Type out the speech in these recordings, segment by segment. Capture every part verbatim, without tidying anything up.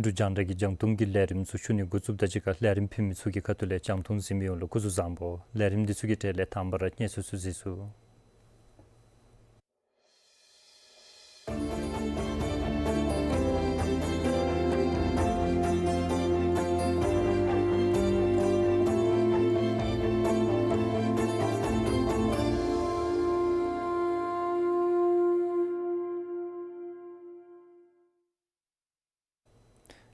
འབྲུག་རྒྱང་བསྒྲགས་ཀྱི་རྒྱང་མཐོང་གི་ལས་རིམ་ཚུ་ཞུ་ནི་འགོ་བཙུགསཔ་དང་གཅིག་ཁར་ལས་རིམ་ཕུལ་མི་ཚུ་གི་ཁ་ཐུག་ལས་རྒྱང་མཐོང་གཟིགས་མི་ཡོངས་ལུ་སྐུ་གཟུགས་བཟང་པོ། ལས་རིམ་འདི་ཚུ་གི་གྲས་ལས་དང་པ་ར་གནས་ཚུལ་ཚུ་གཟིགས་ཚུགས།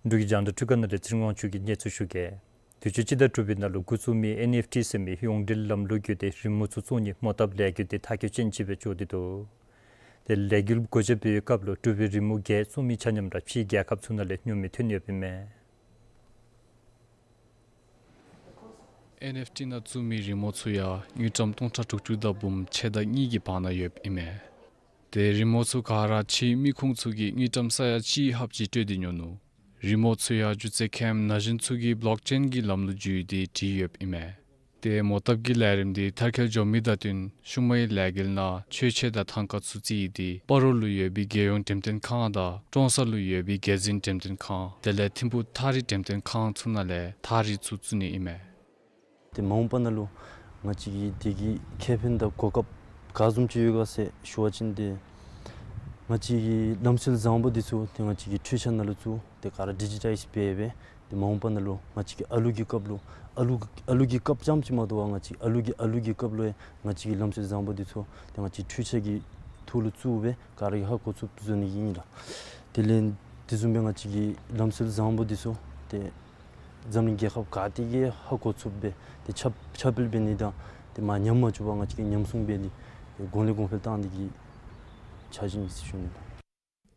འབྲུག་གི་རྒྱང་བསྒྲགས་འཕྲུལ་ཁང་ནང་ལས་ཚེ་རིང་དབང་ཕྱུག་གིས་གནས་ཚུལ་ཞུ་གེ། དུས་ཅི་སྤྱི་ཟླ་དྲུག་པའི་ནང་ལུ་འགོ་བཙུགས་མི་ཨེན་ཨེཕ་ཊི་ཟེར་མི་ཡོངས་འབྲེལ་ལམ་ལུགས་བརྒྱུད་དེ་རི་མོ་ཚུ་བཙུགས་ནིའི་མོ་བཏབ་ལས་འགུལ་འདི་མཐའ་འཁྱོལ་ཅན་ཅིག་སྦེ་འགྱོ་སྟེ་འདུག། ཏེ་ལས་འགུལ་སྒོ་འབྱེད་འབད་བའི་སྐབས་ལུ་འབྲུག་པའི་རི་མོ་བརྒྱད་བཙུགས་མི་ཆ་མཉམ་ར་ཕྱིའི་རྒྱལ་ཁབ་ཚུ་ནང་ལས་ཉོ་མི་ཐོན་ཡོདཔ་ཨིན་མས། ཨེན་ཨེཕ་ཊི་ནང་བཙུགས་མི་རི་མོ་ཚུ་ཡང་དངུལ་ཀྲམ་སྟོང་ཕྲག་དྲུག་ཅུ་དང་འབུམ་ཕྱེད་དང་གཉིས་ཀྱི་བར་ན་ཡོདཔ་ཨིན་མས། ཏེ་རི་མོ་ཚུ་ག་ར་ཕྱིའི་མི་ཁུངས་ཚུ་གིས་དངུལ་ཀྲམ་ས་ཡ་གཅིག་ལྷགཔ་ཅིག་སྤྲོད་དེ་ཉོ་ནུག། རི་མོ་ཚུ་ཡང་སྒྱུ་རྩལ་མཁན་ན་གཞོན་ཚུ་གིས་བློག་ཅེན་གྱི་ལམ་ལུགས་བརྒྱུད་དེ་བྲིས་ཡོདཔ་ཨིན་མས། ཏེ་མོ་བཏབ་ཀྱི་ལས་རིམ་འདི་མཐར་འཁྱོལ་འགྱོ་མི་དང་བསྟུན་ཤུལ་མའི་ལས་འགུལ་ནང་མཆོད་ཆས་དང་ཐང་ཀ་ཚུ་རྩིས་ཏེ་སྤ་རོ་ལུ་ཡོད་པའི་རྒྱལ་ཡོངས་འགྲེམས་སྟོན་ཁང་དང་ཀྲོང་གསར་ལུ་ཡོད་པའི་རྒྱལ་འཛིན་འགྲེམས་སྟོན་ཁང་དེ་ལས་ཐིམ་ཕུག་ཐགས་རིས་འགྲེམས་སྟོན་ཁང་ཚུ་ནང་ལས་ཐགས་རིས་ཚུ་བཙུགས་ནི་ཨིན་མས། ཏེ་མ་འོངས་པ་ནང་ལུ་ང་བཅས་ཀྱིས་དེ་གི་ཁེ་ཕན་དང་གོ་སྐབས་ག་བཟུམ་ཅིག་ཡོད་ག་ཟེར་ཞུ་བ་ཅིན་ཏེ་ང་བཅས་ཀྱི་ལམ་སྲོལ་བཟང་པོ་འདི་ཚུ་ཏེ་ང་བཅས་ཀྱིས་འཕྲུལ་ཆས་ནང་ལུ་བཙུགས་ཏེ་ག་ར་ཌི་ཇི་ཊའིཛ་འབད་སྦེ་ཏེ་མ་འོངས་པ་ནང་ལུ་ང་བཅས་ཀྱི་ཨ་ལུ་གི་སྐབས་ལུ་ཨ་ལུ་ཨ་ལུ་གི་སྐབས་ཙམ་ཅིག་མ་དོ་བར་ང་བཅས་ཨ་ལུ་གི་ཨ་ལུ་གི་སྐབས་ལུ་ཡང་ང་བཅས་ཀྱི་ལམ་སྲོལ་བཟང་པོ་འདི་ཚུ་ཏེ་ང་བཅས་འཕྲུལ་ཆས་ཀྱི་ཐོག་ལུ་བཙུགས་སྦེ་ག་ར་གིས་ཧ་གོ་ཚུགསཔ་བཟོ་ནི་ཨིན་ལགས། དེ་ལས་དེ་བཟུམ་སྦེ་ང་བཅས་ཀྱི་ལམ་སྲོལ་བཟང་པོ་འདི་ཚུ་ཏེ་འཛམ་གླིང་རྒྱལ་ཁབ་ག་ཏེ་གིས་ཧ་གོ་ཚུགསཔ་སྦེ་ཏེ་ཁྱབ་ཁྱབ་སྤེལ་འབད་ནི་དང་ཏེ་མར་ཉམས་མ་བཅུག་པར་ང་བཅས་ཀྱིས་ཉམས་སྲུང་འབད་ནི་ཏེ་གོང་ལས་གོང་འཕེལ་བཏང་ནི་གི་འཆར་གཞི་ཨིན་ཟེར་ཞུ་ནི་ལགས།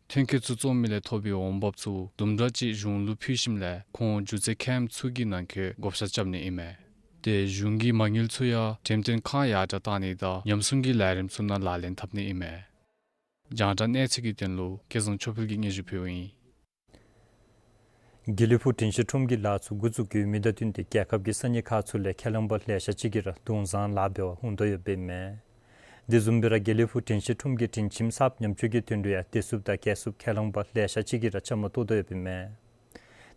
ཐོན་སྐྱེད་ཚུ་བཙོང་མི་ལས་ཐོབ་པའི་འོང་འབབ་ཚུ་དུམ་གྲ་ཅིག་གཞུང་ལུ་ཕུལ་ཞིནམ་ལས་ཁོང་སྒྱུ་རྩལ་མཁན་ཚུ་གི་ནང་འཁོད་བགོ་བཤའ་རྐྱབ་ནི་ཨིན་མས། ཏེ་གཞུང་གི་མ་དངུལ་ཚུ་ཡང་འགྲེམས་སྟོན་ཁང་ཡར་དྲག་བཏང་ནི་དང་ཉམས་སྲུང་གི་ལས་རིམ་ཚུ་ནང་ལག་ལེན་འཐབ་ནི་ཨིན་མས། རྒྱང་བསྒྲགས་གནས་ཚུལ་གྱི་དོན་ལུ་སྐལ་བཟང་ཆོས་འཕེལ་གྱིས་སྙན་ཞུ་ཕུལཝ་ཨིན། དགེ་ལེགས་ཕུག་དྲན་ཤེས་ཁྲོམ་གྱི་ལཱ་ཚུ་འགོ་བཙུགས་ཡོད་མི་དང་བསྟུན་ཏེ་རྒྱལ་ཁབ་ཀྱི་ས་གནས་ཁག་ཚུ་ལས་ཁས་བླངས་པ་ལེ་ཤ་ཅིག་གིས་ར་གདུང་བཟང་ལཱ་འབད་བར་འོང་དོ་ཡོདཔ་ཨིན་མས། དེ་བཟུམ་སྦེ་ར་དགེ་ལེགས་ཕུག་དྲན་ཤེས་ཁྲོམ་གྱི་དྲིན་ཁྱིམ་གསརཔ་ཉམས་བཅོས་ཀྱི་དོན་ལུ་ཡང་བདེ་སྲུངཔ་དང་རྒྱལ་སྲུངཔ་ཁས་བླངས་པ་ལེ་ཤ་ཅིག་གིས་ར་བཅའ་མར་གཏོགས་དོ་ཡོདཔ་ཨིན་མས།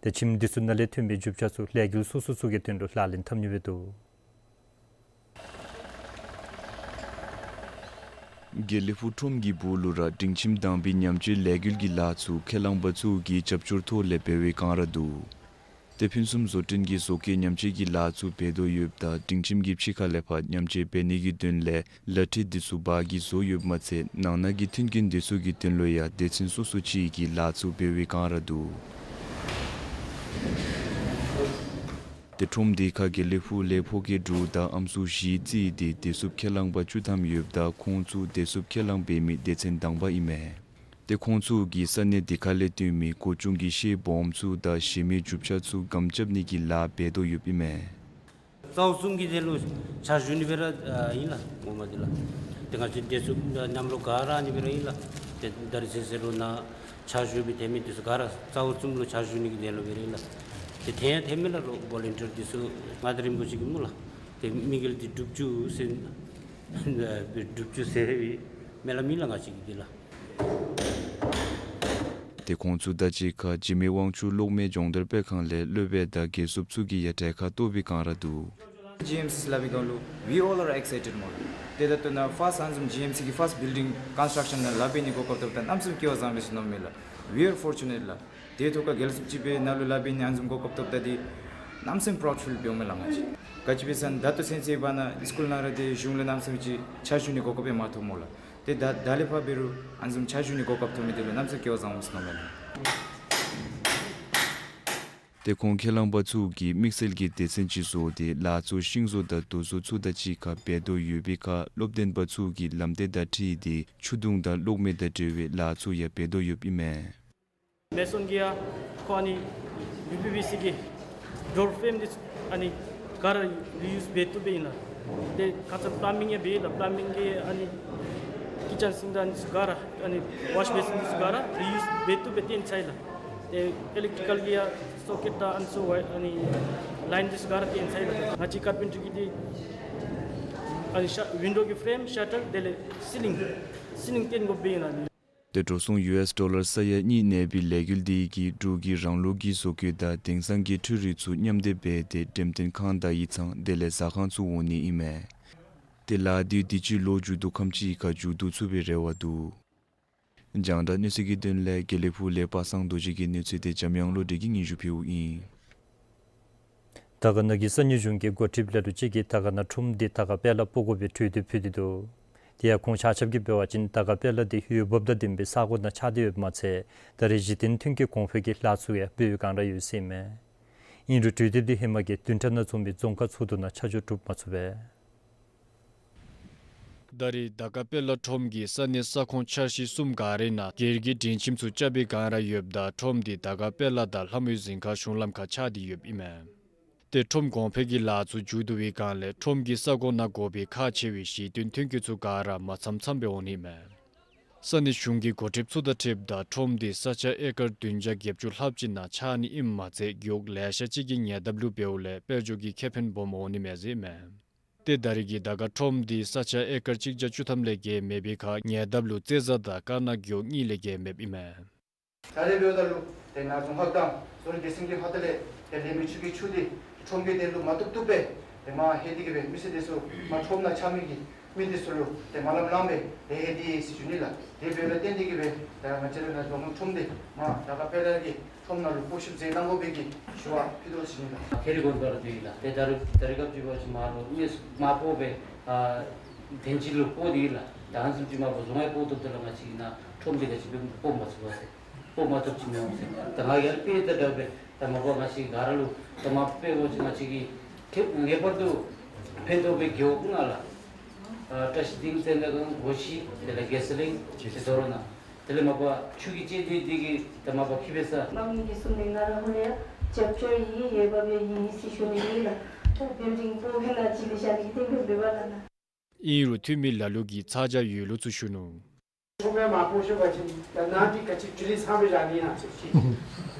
ཏེ་ཁྱིམ་འདི་ཚུ་ནང་ལས་ཐོན་པའི་རྒྱུ་ཆ་ཚུ་ལས་འགུལ་སོ་སོ་ཚུ་གི་དོན་ལུ་ལག་ལེན་འཐབ་ནི་སྦེ་འདུག། དགེ་ལེགས་ཕུག་ཁྲོམ་གྱི་སྦུག་ལུ་ར་སྒྲིང་ཁྱིམ་དང་པའི་ཉམས་བཅོས་ལས་འགུལ་གྱི་ལཱ་ཚུ་ཁས་བླངས་པ་ཚུ་གི་རྒྱབ་སྐྱོར་ཐོག་ལས་འབད་བའི་བསྒང་ར་འདུག། ཏེ་ཕུན་སུམ་བཟོ་སྐྲུན་གྱི་བཟོ་བཀོད་ཉམས་བཅོས་ཀྱི་ལཱ་ཚུ་འབད་དོ་ཡོདཔ་ད་སྒྲིང་ཁྱིམ་གྱི་ཕྱི་ཁ་ལས་ཕར་ཉམས་བཅོས་འབད་ནི་གི་དོན་ལས་ལག་ཁྲི་འདི་ཚུ་བར་གྱི་བཟོ་ཡོདཔ་མ་ཚད་ནང་ན་གི་མཐུན་རྐྱེན་འདི་ཚུ་གི་དོན་ལུ་ཡང་སྡེ་ཚན་སོ་སོ་ཅིག་གིས་ལཱ་ཚུ་འབད་བའི་བསྒང་ར་འདུག། ཏེ་ཁྲོམ་འདི་ཁར་དགེ་ལེགས་ཕུག་ལས་ཕོ་སྐྱེས་དྲུག་དང་ཨམ་སྲུ་བཞི་རྩིས་ཏེ་བདེ་སྲུངཔ་ཁས་བླངས་པ་བཅུ་ཐམ་ཡོདཔ་ད་ཁོང་ཚུ་བདེ་སྲུངཔ་ཁས་བླངས་འབད་མི་སྡེ་ཚན་དང་པ་ཨིན་མས། ཏེ་ཁོང་ཚུ་གིས་ས་གནས་འདི་ཁ་ལས་ཐོན་མི་གོ་ཆུང་གི་ཤེལ་སྦོམ་ཚུ་དང་གཞན་མི་རྒྱུ་ཆ་ཚུ་སྒམ་རྐྱབ་ནི་གི་ལཱ་འབད་དོ་ཡོདཔ་ཨིན་མས། རྩ་བ་གསུམ་གྱི་དོན་ལུ་ཕྱག་ཞུ་ནི་སྦེ་ར་ཨ་ཨིན་ལགས། ངོ་མ་འདི་ལགས། ཏེ་ང་བཅས་དེ་ཚུ་མཉམ་རོགས་ག་ར་ཨ་ནི་སྦེ་ར་ཨིན་ལགས། ཏེ་ད་རིས་ཚེ་ཟེར་རུང་ནཱ་ཕྱག་ཞུ་བའི་དེ་མི་དེ་ཚུ་ག་ར་རྩ་བ་གསུམ་ལུ་ཕྱག་ཞུ་ནི་གི་དོན་ལུ་སྦེ་ར་ཨིན་ལགས། ཏེ་དེ་ཡང་དེ་མི་ལགས་རོགས་བོ་ལན་ཊིར་དེ་ཚུ་མངའ་བདག་རིན་པོ་ཆེ་གིས་སྨོ་ལགས། ཏེ་དམིགས་ཡུལ་འདི་སྒྲུབ་བཅུག་ཟེར་སྒྲུབ་བཅུག་ཟེར་བའི་སྨོན་ལམ་ཨིན་ལགས་ང་བཅས་ཀྱི་འདི་ལགས། ཏེ་ཁོང་ཚུ་དང་གཅིག་ཁར་འཇིགས་མེད་དབང་ཕྱུག་གློག་མེ་སྦྱོང་བརྡར་སྤེལ་ཁང་ལས་སློབ་དཔོན་དང་དགེ་སློབ་ཚུ་གིས་ཡང་གྲལ་ཁར་གཏོགས་པའི་སྒང་ར་འདུག། ཇི་ཨེམ་སི་སླབ་པའི་སྒང་ལུ་we all are excited སྨོ་ལགས། ཏེ་ད་ལྟོ་ནཱ་ཕརསཊ་ཨ་ནཱ་བཟུམ་ཇི་ཨེམ་སི་གི་ཕརསཊ་བིལ་ཌིང་ཀོན་སི་ཊརཀ་ཤཱན་ནང་ལཱ་འབད་ནི་གོ་སྐབས་ཐོབ་ད་གནམ་མེད་ས་མེད་སྐལ་བ་བཟང་པས་ཟེར་མནོཝ་མས་ལགས། We are fortunate ལགས། དེ་ཐོག་ཁར་དགེ་སློབ་ཅིག་སྦེ་ནཱ་ལུ་ལཱ་འབད་ནི་ཨ་ནཱ་བཟུམ་གོ་སྐབས་ཐོབ་ད་འདི་གནམ་མེད་ས་མེད་པ་རའུཌ་ཕིལ་འབདཝ་མས་ལགས་ང་བཅས། ག་ཅི་འབད་ཟེར་ན་ད་ལྟོ་ཚུན་ཚོད་འབད་ན་སི་ཀུལ་ནང་ར་ཏེ་གཞུང་ལས་གནམ་མེད་ས་མེད་ཅིག་ཕྱག་ཞུ་ནི་གོ་སྐབས་ཡང་མ་ཐོབ་སྨོ་ལགས། ཏེ་ད་ད་ལས་ཕར་འབད་རུང་ཨ་ནཱ་བཟུམ་ཕྱག་ཞུ་ནི་གོ་སྐབས་ཐོབ་མི་འདི་ལུ་གནམ་མེད་ས་མེད་སྐལ་བ་བཟང་པོ་ཟེར་མནོཝ་མས་ལགས། ཏེ་ཁོང་ཁས་བླངས་པ་ཚུ་གིས་དམིགས་བསལ་གྱི་སྡེ་ཚན་ཅིག་བཟོ་སྟེ་ལཱ་གཙོ་ཤིང་བཟོ་དང་རྡོ་བཟོ་ཚུ་དང་གཅིག་ཁར་འབད་དོ་ཡོད་པའི་ཁར་སློབ་སྟོན་པ་ཚུ་གིས་ལམ་སྟོན་དང་འཁྲིལ་ཏེ་ཆུ་དུང་དང་གློག་མེ་དང་འབྲེལ་བའི་ལཱ་ཚུ་ཡང་འབད་དོ་ཡོདཔ་ཨིན་མས། མེ་སོན་གྱིས་ཡང་ཁོང་ཨ་ནི་ཡུ་པི་ཝི་སི་གི་ཌོར་ཕྲེམ་འདི་ཚུ་ཨ་ནི་ག་ར་རི་ཡུསི་འབད་བཏུབ་པས་ཨིན་ལགས། ཏེ་ཁ་ཙ་པླམ་མིང་ཡང་འབད་ཡི་ལགས། པླམ་མིང་གི་ཨ་ནི་ཀི་ཅེན་སིང་ཀ་དང་ཨ་ནི་ཚུ་ག་ར་ཨ་ནི་ཝཱཤ་བེ་སིན་འདི་ཚུ་ག་ར་རི་ཡུསི་འབད་བཏུབ་པའི་བཏོན་ཚར་ཡི་ལགས། ཏེ་ཨི་ལེཀ་ཊི་རི་ཀཱལ་གྱི་ཡང་སོ་ཀེཊ་དང་ཨ་ནི་ཚུ་ཝའི་ཨ་ནི་ལའིན་འདི་ཚུ་ག་ར་བཏོན་ཚར་ཡི་ལགས། ང་བཅས་ཀར་པེན་ཊར་གྱི་འདི་ཨ་ནི་ཤ་ཝིན་ཌོ་གི་ཕྲེམ་ཤ་ཊར་དེ་ལས་སི་ལིང་སི་ལིང་བཏོན་དགོཔ་སྦེ་ཨིན་ལགས། ཏེ་འགྲོ་སོང་ཡུ་ཨེསི་ཌོ་ལར་ས་ཡ་གཉིས་གནས་པའི་ལས་འགུལ་འདི་གིས་འབྲུག་གི་རང་ལུགས་ཀྱི་བཟོ་བཀོད་དང་དེང་སང་གི་འཕྲུལ་རིག་ཚུ་མཉམ་སྡེབ་འབད་དེ་འགྲེམས་སྟོན་ཁང་དང་ཡིག་ཚང་དེ་ལས་ཟ་ཁང་ཚུ་འོང་ནི་ཨིན་མས། ཏེ་ལཱ་འདི་དུས་ཅི་ལོ་མཇུག་བསྡུ་ཁམས་ཅིག་ཁར་མཇུག་བསྡུ་ཚུགས་པའི་རེ་བ་འདུག། རྒྱང་བསྒྲགས་གནས་ཚུལ་གྱི་དོན་ལས་དགེ་ལེགས་ཕུག་ལས་པ་སངས་རྡོ་རྗེ་གི་གནས་ཚུལ་དེ་འཇམ་དབྱངས་བློ་གྲོས་ཀྱིས་སྙན་ཞུ་ཕུལཝ་ཨིན། དར་དཀར་ན་གི་ས་གནས་གཞུང་གི་འགོ་ཁྲིདཔ་ལས་རུང་གཅིག་གིས་དར་དཀར་ན་ཁྲོམ་འདི་དར་དཀར་དཔལ་ལ་སྤོ་དགོ་པའི་གྲོས་འདེབས་ཕུལ་ཏེ་འདུག། དེ་ཡང་ཁོང་ཆ་ཁྱབ་ཀྱིས་འབད་བ་ཅིན་དར་དཀར་དཔལ་ལ་འདི་འོས་འབབ་དང་ལྡན་པའི་ས་གོ་ནང་ཆགས་ཏེ་ཡོདཔ་མ་ཚད་ད་རེས་གཞི་རྟེན་ཐོན་སྐྱེད་གོང་འཕེལ་གྱི་ལཱ་ཚུ་ཡང་འབད་བའི་སྒང་ར་ཡོད་ཟེར་ཨིན་མས། ཨིན་རུང་གྲོས་འདེབས་འདི་ཧེ་མ་གི་བདུན་ཕྲག་ནང་འཛོམས་པའི་རྫོང་ཁག་ཚོགས་འདུ་ནང་ཆ་འཇོག་གྲུབ་མ་ཚུགས་པས། ད་རེས་དར་དཀར་དཔལ་ལ་ཁྲོམ་གྱི་ས་གནས་ས་ཁོངས་འཆར་གཞི་གསུམ་ག་རའི་ནང་སྒེར་གྱི་སྒྲིང་ཁྱིམ་ཚུ་རྐྱབ་པའི་སྒང་ར་ཡོདཔ་ད་ཁྲོམ་འདི་དར་དཀར་དཔལ་ལ་དང་ལྷ་མོའི་གཟིམ་ཁང་གཞུང་ལམ་ཁར་ཆགས་ཏེ་ཡོདཔ་ཨིན་མས། ཏེ་ཁྲོམ་གོང་འཕེལ་གྱི་ལཱ་ཚུ་མཇུག་བསྡུ་བའི་སྒང་ལས་ཁྲོམ་གྱི་ས་གོ་ནང་དགོ་པའི་ཁག་ཆེ་བའི་གཞི་རྟེན་ཐོན་སྐྱེད་ཚུ་ག་ར་མ་ཚངམ་ཚངམ་སྦེ་འོང་ནི་མས། ས་གནས་གཞུང་གི་འགོ་ཁྲིདཔ་ཚུ་དང་འཁྲིལཝ་ད་ཁྲོམ་འདི་ས་ཆ་ཨེ་ཀར་བདུན་བརྒྱ་བརྒྱད་ཅུ་ལྷགཔ་ཅིག་ནང་ཆགས་ནི་ཨིནམ་མ་ཚད་རྒེད་འོག་ལེ་ཤ་ཅིག་གིས་ཉེ་འདབས་ལུ་འབདཝ་ལས་དཔལ་འབྱོར་གྱི་ཁེ་ཕན་སྦོམ་འོང་ནི་མས་ཟེར་ཨིན་མས། ཏེ་ད་རེས་ཀྱི་དར་དཀར་ཁྲོམ་འདི་ས་ཆ་ཨེ་ཀར་གཅིག་བརྒྱ་བཅུ་ཐམ་ལས་བརྒལ་མེད་པའི་ཁར་ཉེ་འདབས་ལུ་རྩེ་བཟའ་དང་དཀར་ནག་རྒེད་འོག་གཉིས་ལས་བརྒལ་མེདཔ་ཨིན་མས། ད་རེས་འབདཝ་ད་ལུ་ཏེ་ནཱ་རྫོང་ཁག་དང་རྫོང་སྡེ་ཚན་གྱི་ཁ་ཐུག་ལས་ཏེ་ལས་མི་ཆུ་གི་ཆུ་འདི་ཁྲོམ་གྱི་དོན་ལུ་མ་བཏུབ་བཏུབ་སྦེ་ཏེ་མར་ལྷོད་དེ་གི་སྦེ་མི་སེར་འདི་ཚུ་མར་ཁྲོམ་ནང་ཆགས་མི་གི་མི་འདི་ཚུ་ལུ་ཏེ་མ་ལངམ་ལངམ་སྦེ་ཏེ་ལྷོད་དེ་ཡི་ཟེར་ཞུ་ནི་ལགས། དེ་འབདཝ་ལས་བརྟེན་ཏེ་གི་སྦེ་ད་ང་བཅས་ར་ནཱ་རྫོང་ཁྲོམ་འདི་མར་དར་དཀར་དཔལ་ལ་གི་ཁྲོམ་ནང་ལུ་སྤོ་བཤུད་མཛད་གནང་དགོ་པའི་གི་ཞུ་བ་ཕུལ་དོ་ཟེར་ཞུ་ནི་ལགས། ཁེ་རི་དགོན་པར་འདི་ལགས། ཏེ་ད་རེས་ད་རེས་སྐབས་ཅིག་འབད་བ་ཅིན་མར་ལུ་མི་མར་སྤོ་སྦེ་ཨ་དེན་ཅིག་ལུ་སྤོ་དེ་ལགས། ད་ཨ་ནཱ་བཟུམ་ཅིག་མར་སྤོ་རྫོང་ཁའི་སྤོ་བཏུབ་ད་ལགས། ང་བཅས་ཀྱིས་ནཱ་ཁྲོམ་འདི་ག་ཅི་སྦེ་སྤོ་མ་ཚུགས་པས་ཟེར། སྤོ་མ་བཏུབ་ཅིག་མི་འོང་ཟེར། ད་ང་ཡར་དཔེ་ད་ད་སྦེ་ད་མ་པ་ང་བཅས་ག་ར་ལུ་ད་མ་པ་སྤོ་བ་ཅིན་ང་བཅས་ཀྱིས་ཁེ་ངེས་པར་དུ་ཕན་ཐོགས་པའི་རྒེད་འོག་ལྔ་ལགས། ཨ་བཀྲ་ཤིས་སྡིངས་ཟེར་ན་ག་སྒོ་བཞི་དེ་ལས་དགེ་སློང་ཟེར་དོ་རུང་ནཱ་དེ་ལས་མ་པ་ཆུ་གི་ཅི་འདི་འདི་གི་ད་མ་པ་ཁེ་ཕན་ས། དམངས་མི་གི་གསུང་ནི་ང་ར་ཧོ་ལས་ཡང་རྒྱབ་སྐྱོར་ཡོད་འོས་འབབ་ཡང་ཡོད་ཟེར་ཞུ་ནི་ཨིན་ལགས། ད་བིལ་ཌིང་སྤོ་བའི་ནང་ཅིག་ལས་ཤར་གྱི་སྟེང་དུ་འབད་བ་ལགས་ན། ཨིན་རུང་འཐུས་མི་ལ་ལུ་གིས་ཚ་གྱང་ཡོད་ལུགས་ཚུ་ཞུ་ནུག། ཁྲོམ་ཡང་མར་སྤོ་བཤུད་པ་ཅིན་ད་ནཱ་འདི་ག་ཅི་ཇུ་ལེ་ཚང་སྦེ་བཞག་ནི་ཨིན་ན་ཟེར་ཞུ་ནི།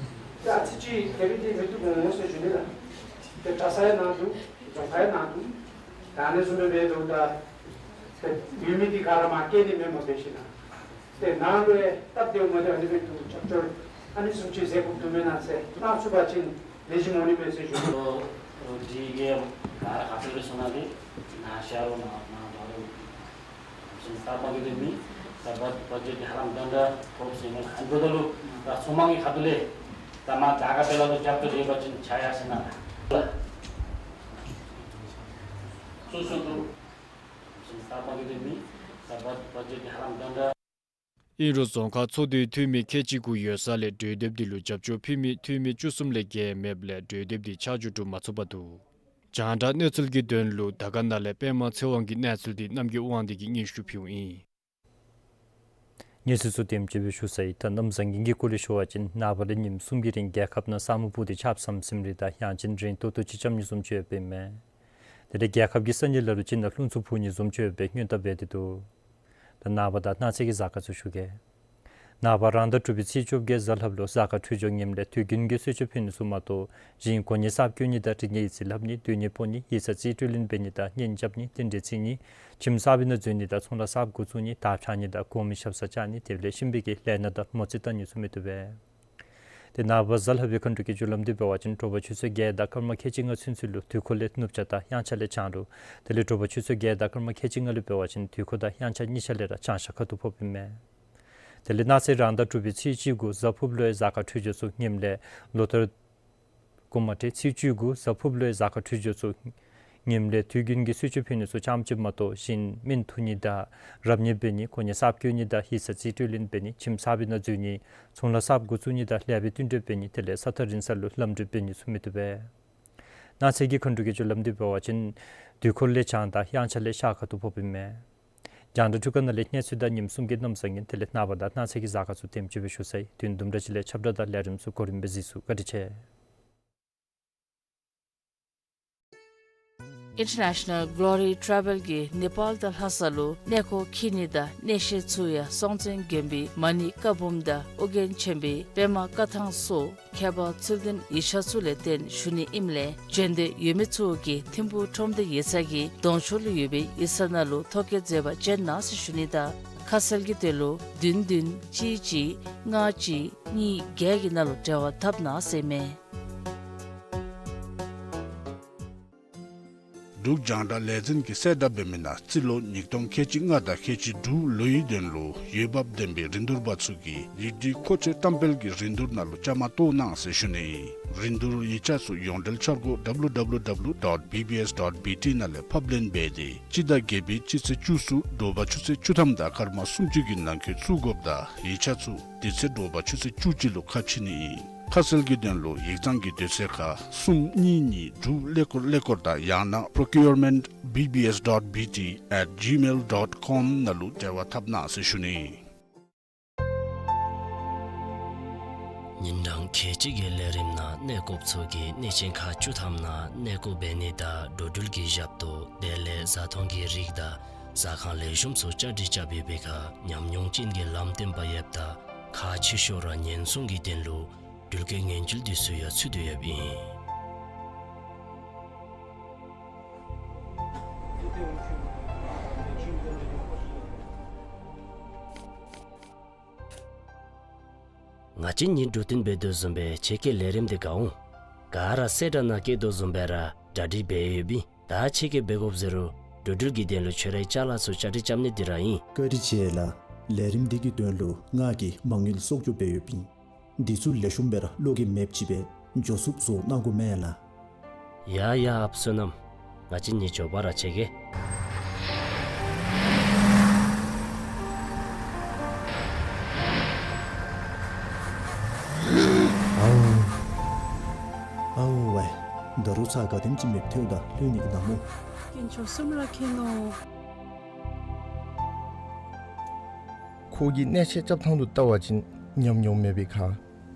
ད་ཨ་ཙི་ཅིག་དེ་སྦེ་འདི་མི་བཏུབ་འོང་ཟེར་ཞུ་ནི་ལགས། ཏེ་གྲྭ་ས་ཡང་ནཱ་འདུག། རྫོང་ཁག་ཡང་ནཱ་འདུག། ད་ཨ་ནི་བཟུམ་སྦེ་འབད་དོ་ད་ཏེ་ཡོད་མི་འདི་ག་ར་མར་སྐྱེལ་ནི་མེན་པར་འབད་ཞིན་ན་ཏེ་ནཱ་ལུ་ཡང་སྟབས་བདེཝ་མ་བདེཝ་ཨ་ནི་སྦེ་འདུག། རྒྱབ་སྐྱོར་ཨ་ནི་བཟུམ་ཅིག་མཛད་དགོཔ་འདུག་མེན་ན་ཟེར་གནང་ཚུགས་པ་ཅིན་ལེགས་ཤོམ་འོང་ནི་མས་ཟེར་ཞུ་ནི། ཨོ་འདི་གིས་ག་ར་ག་ཏེ་སྦེ་སོང་ན་འདི་ནཱ་ཤར་རུང་ནཱ་ནཱ་འབད་རུང་སོང་ས་པ་གི་དེ་མི་ད་བ་བ་ཇེཊ་འདི་ཧ་ལམ་ད་ད་ཐོབ་ཟེར་ཨིན་ན་ཨ་ནི་འབདཝ་ད་ལུ་ད་ཚོང་དམངས་ཀྱི་ཁ་ཐུག་ལས་ད་མར་དར་དཀར་དཔལ་ལ་ལུ་རྒྱབ་སྐྱོར་ཡོད་པ་ཅིན་ཆ་ཡ་ཟེར་ན་ལགས། སོ་སོ་འདུག། སོང་ས་པ་གི་དེ་མི་ད་བ་བ་ཇེཊ་འདི་ཧ་ལམ་ད་ད། ཨིན་རུང་རྫོང་ཁག་ཚོགས་འདུའི་འཐུས་མི་ཁལ་གཅིག་གུ་ཡོད་ས་ལས་གྲོས་འདེབས་འདི་ལུ་རྒྱབ་སྐྱོར་ཕུལ་མི་འཐུས་མི་བཅུ་གསུམ་ལས་བརྒལ་མེདཔ་ལས་གྲོས་འདེབས་འདི་ཆ་འཇོག་གྲུབ་མ་ཚུགས་པར་འདུག། རྒྱང་བསྒྲགས་གནས་ཚུལ་གྱི་དོན་ལུ་དར་དཀར་ན་ལས་པདྨ་ཚེ་དབང་གི་གནས་ཚུལ་འདི་རྣམ་རྒྱལ་དབང་འདུས་ཀྱིས་སྙན་ཞུ་ཕུལཝ་ཨིན། གནས་ཚུལ་ཚུ་དེམ་ཅིག་སྦེ་ཞུ་ཚར་ཡི། ད་གནམ་བཟང་ངན་གྱི་སྐོར་ལས་ཞུ་བ་ཅིན་ནངས་པ་ལས་ཉིནམ་གསུམ་གྱི་རིང་རྒྱལ་ཁབ་ནང་ས་སྨུག་སྤུབས་ཏེ་ཆརཔ་ཟམ་ཟིམ་རེ་དང་ཡང་ཅིན་རེན་ཏོག་ཏོ་ཅིག་རྐྱབ་ནི་བཟུམ་ཅིག་ཡོདཔ་ཨིན་མས། དེ་ལས་རྒྱལ་ཁབ་ཀྱི་ས་གནས་ལ་ལུ་ཅིག་ནང་རླུང་འཚུབ་འཕུ་ནི་བཟུམ་ཅིག་ཡོད་པའི་སྔོན་བརྡ་འབད་དེ་འདུག། ད་ནངས་པ་དང་གནངས་ཚེ་གི་གཟའ་སྐར་ཚུ་ཞུ་གེ། ནངས་པ་རང་ཟླ་དྲུག་པའི་ཚེས་བཅོ་བརྒྱད་གཟའ་ལྷགཔ་ལུ་གཟའ་སྐར་འཕྲོད་སྦྱོར་ངནམ་ལས་དུས་རྒྱུན་གྱི་གསོལ་མཆོད་ཕུལ་ནི་ཚུ་མ་གཏོགས་གཞན་གོ་གནས་གསརཔ་བསྐོ་ནི་དང་འབྲི་ནི་ཡིག་ཚིག་ལྷབ་ནི་སྡོད་གནས་སྤོ་ནི་ཡིག་ཚང་རྩིས་སྤྲོད་ལེན་འབད་ནི་དང་གཉེན་རྐྱབ་ནི་རྟེན་འབྲེལ་བརྩི་ནི་ཁྱིམ་གསར་པའི་ནང་འཛུལ་ནི་དང་ཚོང་ལཱ་གསརཔ་འགོ་བཙུགས་ནི་དར་འཕྱར་ནི་དང་དགོ་མི་ཞབས་སར་བཅར་ནི་དེ་ལས་གཤིན་པོའི་གི་ལས་སྣ་དང་མོ་རྩིས་བལྟ་ནི་ཚུ་མི་བཏུབ་པས། དེ་ནངས་པ་གཟའ་ལྷག་པའི་མཁའ་འགྲོ་གི་རྒྱུ་ལམ་འདི་འབད་བ་ཅིན་དྲོ་པ་ཆུ་ཚོད་བརྒྱད་དང་སྐར་མ་ཁལ་གཅིག་ལྔ་ཚུན་ཚོད་ལུ་དུས་འཁོར་ལས་ནུབ་བྱང་དང་དབྱངས་འཆར་ལས་བྱང་ལུ། དེ་ལས་དྲོ་པ་ཆུ་ཚོད་བརྒྱད་དང་སྐར་མ་ཁལ་གཅིག་ལྔ་ལུ་འབད་བ་ཅིན་དུས་འཁོར་དང་དབྱངས་འཆར་གཉིས་ཆ་ལས་ར་བྱང་ཤར་ཁ་ཐུག་ཕོགཔ་ཨིན་མས། དེ་ལས་གནངས་ཚེ་རང་ཟླ་དྲུག་པའི་ཚེས་བཅུ་དགུ་གཟའ་ཕུརཔ་ལུ་ཡང་གཟའ་སྐར་འཕྲོད་སྦྱོར་ཚུ་ངནམ་ལས་ལོ་ལྟར་དགོངསམ་མ་ཁྲེལ། ཚེས་བཅུ་དགུ་གཟའ་ཕུརཔ་ལུ་ཡང་གཟའ་སྐར་འཕྲོད་སྦྱོར་ཚུ་ངནམ་ལས་དུས་རྒྱུན་གྱི་གསོལ་མཆོད་ཕུལ་ནི་ཚུ་ཙམ་ཅིག་མ་གཏོགས་གཞན་སྨན་འཐུ་ནི་དང་རབ་གནས་འབད་ནི་གོ་གནས་གསརཔ་བསྐོ་ནི་དང་ཡིག་ཚང་རྩིས་སྤྲོད་ལེན་འབད་ནི་ཁྱིམ་གསར་པའི་ནང་འཛུལ་ནི་ཚོང་ལཱ་གསརཔ་འགོ་བཙུགས་ནི་དང་ལེགས་པའི་བསྟུན་གྲོས་འབད་ནི་དེ་ལས་ས་ཐག་རིང་ས་ལུ་ལམ་འགྲུལ་འབད་ནི་ཚུ་མི་བཏུབ་པས། གནངས་ཚེ་གི་མཁའ་འགྲོ་གི་རྒྱུ་ལམ་འདི་འབད་བ་ཅིན་དུས་འཁོར་ལས་བྱང་དང་དབྱངས་འཆར་ལས་ཤར་ཁ་ཐུག་ཕོགཔ་ཨིན་མས། རྒྱང་བསྒྲགས་འཕྲུལ་ཁང་ནང་ལས་གནས་ཚུལ་དང་ཉིནམ་གསུམ་གྱི་གནམ་བཟང་ངན་དེ་ལས་ནངས་པ་དང་གནངས་ཚེ་གི་གཟའ་སྐར་ཚུ་དེམ་ཅིག་སྦེ་ཞུ་ཚར་ཡི། དུས་དུམ་གྲ་ཅིག་ལས་ཁྱབ་བསྒྲགས་དང་ལས་རིམ་ཚུ་གོ་རིམ་སྦེ་གཟིགས་ཚུགས། བཀའ་དྲིན་ཆེ། International Glory Travel གིས་ནེ་པཱལ་དང་ལྷ་ས་ལུ་གནས་སྐོར་འཁྱིད་ནི་དང་གནས་བཤད་ཚུ་ཡང་སྲོང་བཙན་སྒམ་པོའི་མ་ཎི་བཀའ་འབུམ་དང་ཨོ་རྒྱན་ཆེན་པོའི་པདྨ་བཀའ་ཐང་སོགས་ཁྱད་པར་ཚུལ་ལྡན་ཡིག་ཆ་ཚུ་ལས་བརྟེན་ཞུ་ནི་ཨིནམ་ལས་བྱོན་འདོད་ཡོད་མི་ཚུ་གིས་ཐིམ་ཕུག་ཁྲོམ་སྡེ་ཡིག་ཚང་གི་གདོང་ཕྱོགས་ལུ་ཡོད་པའི་ཡིག་ཚང་ནང་ལུ་ཐོ་བཀོད་མཛད་པར་བྱོན་གནང་ཟེར་ཞུ་ནི་དང་ཁ་གསལ་གྱི་དོན་ལུ་བདུན་བདུན་གཅིག་གཅིག་ལྔ་གཅིག་གཉིས་བརྒྱད་ཀྱི་ནང་ལུ་འབྲེལ་བ་འཐབ་གནང་ཟེར་ཨིན་མས། འབྲུག་རྒྱང་བསྒྲགས་ལས་འཛིན་གྱིས་གསལ་བསྒྲགས་འབད་མི་ནང་རྩིས་ལོ་ཉིས་སྟོང་ཁལ་གཅིག་ལྔ་དང་ཁལ་གཅིག་དྲུག་ལོ་ཡི་དོན་ལུ་འོས་འབབ་ལྡན་པའི་རིན་བསྡུར་པ་ཚུ་གིས་ཡིག་སྒྲིག་མཁོ་ཆས་བཀྲམ་སྤེལ་གྱི་རིན་བསྡུར་ནང་ལུ་བཅའ་མར་གཏོགས་གནང་ཟེར་ཞུ་ནི། རིན་བསྡུར་ཡིག་ཆ་ཚུ་ཡོངས་འབྲེལ་འཆར་སྒོ་W W W dot B B S dot B T ནང་ལས་ཕབ་ལེན་འབད་དེ་སྤྱི་ཟླ་བརྒྱད་པའི་སྤྱི་ཚེས་བཅུ་གསུམ་དྲོ་པ་ཆུ་ཚོད་བཅུ་ཐམ་དང་སྐར་མ་སུམ་ཅུ་གི་ནང་འཁོད་བཙུགས་དགོཔ་དང་ཡིག་ཆ་ཚུ་དེ་ཚེ་དྲོ་པ་ཆུ་ཚོད་བཅུ་གཅིག་ལུ་ཁ་ཕྱེ་ནི་ཨིན། ཁ་གསལ་གྱི་དོན་ལུ་ཡིག་ཚང་གི་དུས་ཚོད་ཁར་གསུམ་གཉིས་གཉིས་དྲུག་ཀླད་ཀོར་ཀླད་ཀོར་དང་ཡང་ན་procurement B B S dot B T at gmail dot com ནང་ལུ་འབྲེལ་བ་འཐབ་གནང་ཟེར་ཞུ་ནི། ཉིན་གྲངས་ཁལ་གཅིག་གི་ལས་རིམ་ནང་གནས་སྐོརཔ་ཚུ་གིས་གནས་ཆེན་ཁག་བཅུ་ཐམ་ནང་གནས་སྐོར་འབད་ནི་དང་འགྲོ་འགྲུལ་གྱི་ཞབས་ཏོག་དེ་ལས་བཟའ་འཐུང་གི་རིགས་དང་ཟ་ཁང་ལེགས་ཤོམ་ཚུ་བཅའ་སྒྲིག་རྐྱབ་ཡོད་པའི་ཁར་ཉམས་མྱོང་ཅན་གྱི་ལམ་སྟོན་པ་ཡོདཔ་ད་ཁག་ཆེ་ཤོས་ར་ཉེན་སྲུང་གི་དོན་ལུ་འགྲུལ་སྐྱེལ་མངོན་བྱེད་འདི་ཚུ་ཡང་ཚུད་དེ་ཡོདཔ་ཨིན། ང་བཅས་གཉིས་འགྲོ་དོན་འབད་དོ་བཟུམ་སྦེ་ཁྱེད་ཀྱིས་ལས་རིམ་འདི་དགའ་འོང་། ག་ར་གསལ་བསྒྲགས་ནང་བཀོད་དོ་བཟུམ་སྦེ་ར་གྲ་སྒྲིག་འབད་ཡོདཔ་ཨིན། ད་ཁྱེད་ཀྱིས་འབད་དགོཔ་ཟེར་རུང་འགྲོ་འགྲུལ་གྱི་དོན་ལུ་ཁྱོད་རའི་ཅ་ལ་ཚུ་བཅའ་སྒྲིག་རྐྱབ་ནི་འདི་ར་ཨིན། བཀའ་དྲིན་ཆེ་ལགས། ལས་རིམ་འདི་གི་དོན་ལུ་ང་གིས་མ་དངུལ་གསོག་འཇོག་འབད་ཡོདཔ་ཨིན། འདི་ཚུ་ལེགས་ཤོམ་སྦེ་ར་བློ་འགྱོད་མེདཔ་ཅིག་སྦེ་འགྱོ་ཚུགསཔ་བཟོ་གནང་དགོ་མེན་ལགས། ཡ་ཡ་ཨཔ་བསོད་ནམས། ང་བཅས་གཉིས་མགྱོགས་པ་ར་ཕྱད་གེ། ཨའུ། ཨའུ་ཝའི། ད་རུང་ཚར་ག་དེམ་ཅིག་མེདཔ་ཐལཝ་ད་ལྷོད་ནི་གི་ནམ་སྨོ། དཀོན་མཆོག་གསུམ་ར་མཁྱེན་ནོ། ཁོ་གིས་གནས་ཆེན་རྐྱབ་ཐངས་ལུ་བལྟ་བ་ཅིན་ཉམས་མྱོང་མེད་པའི་ཁར་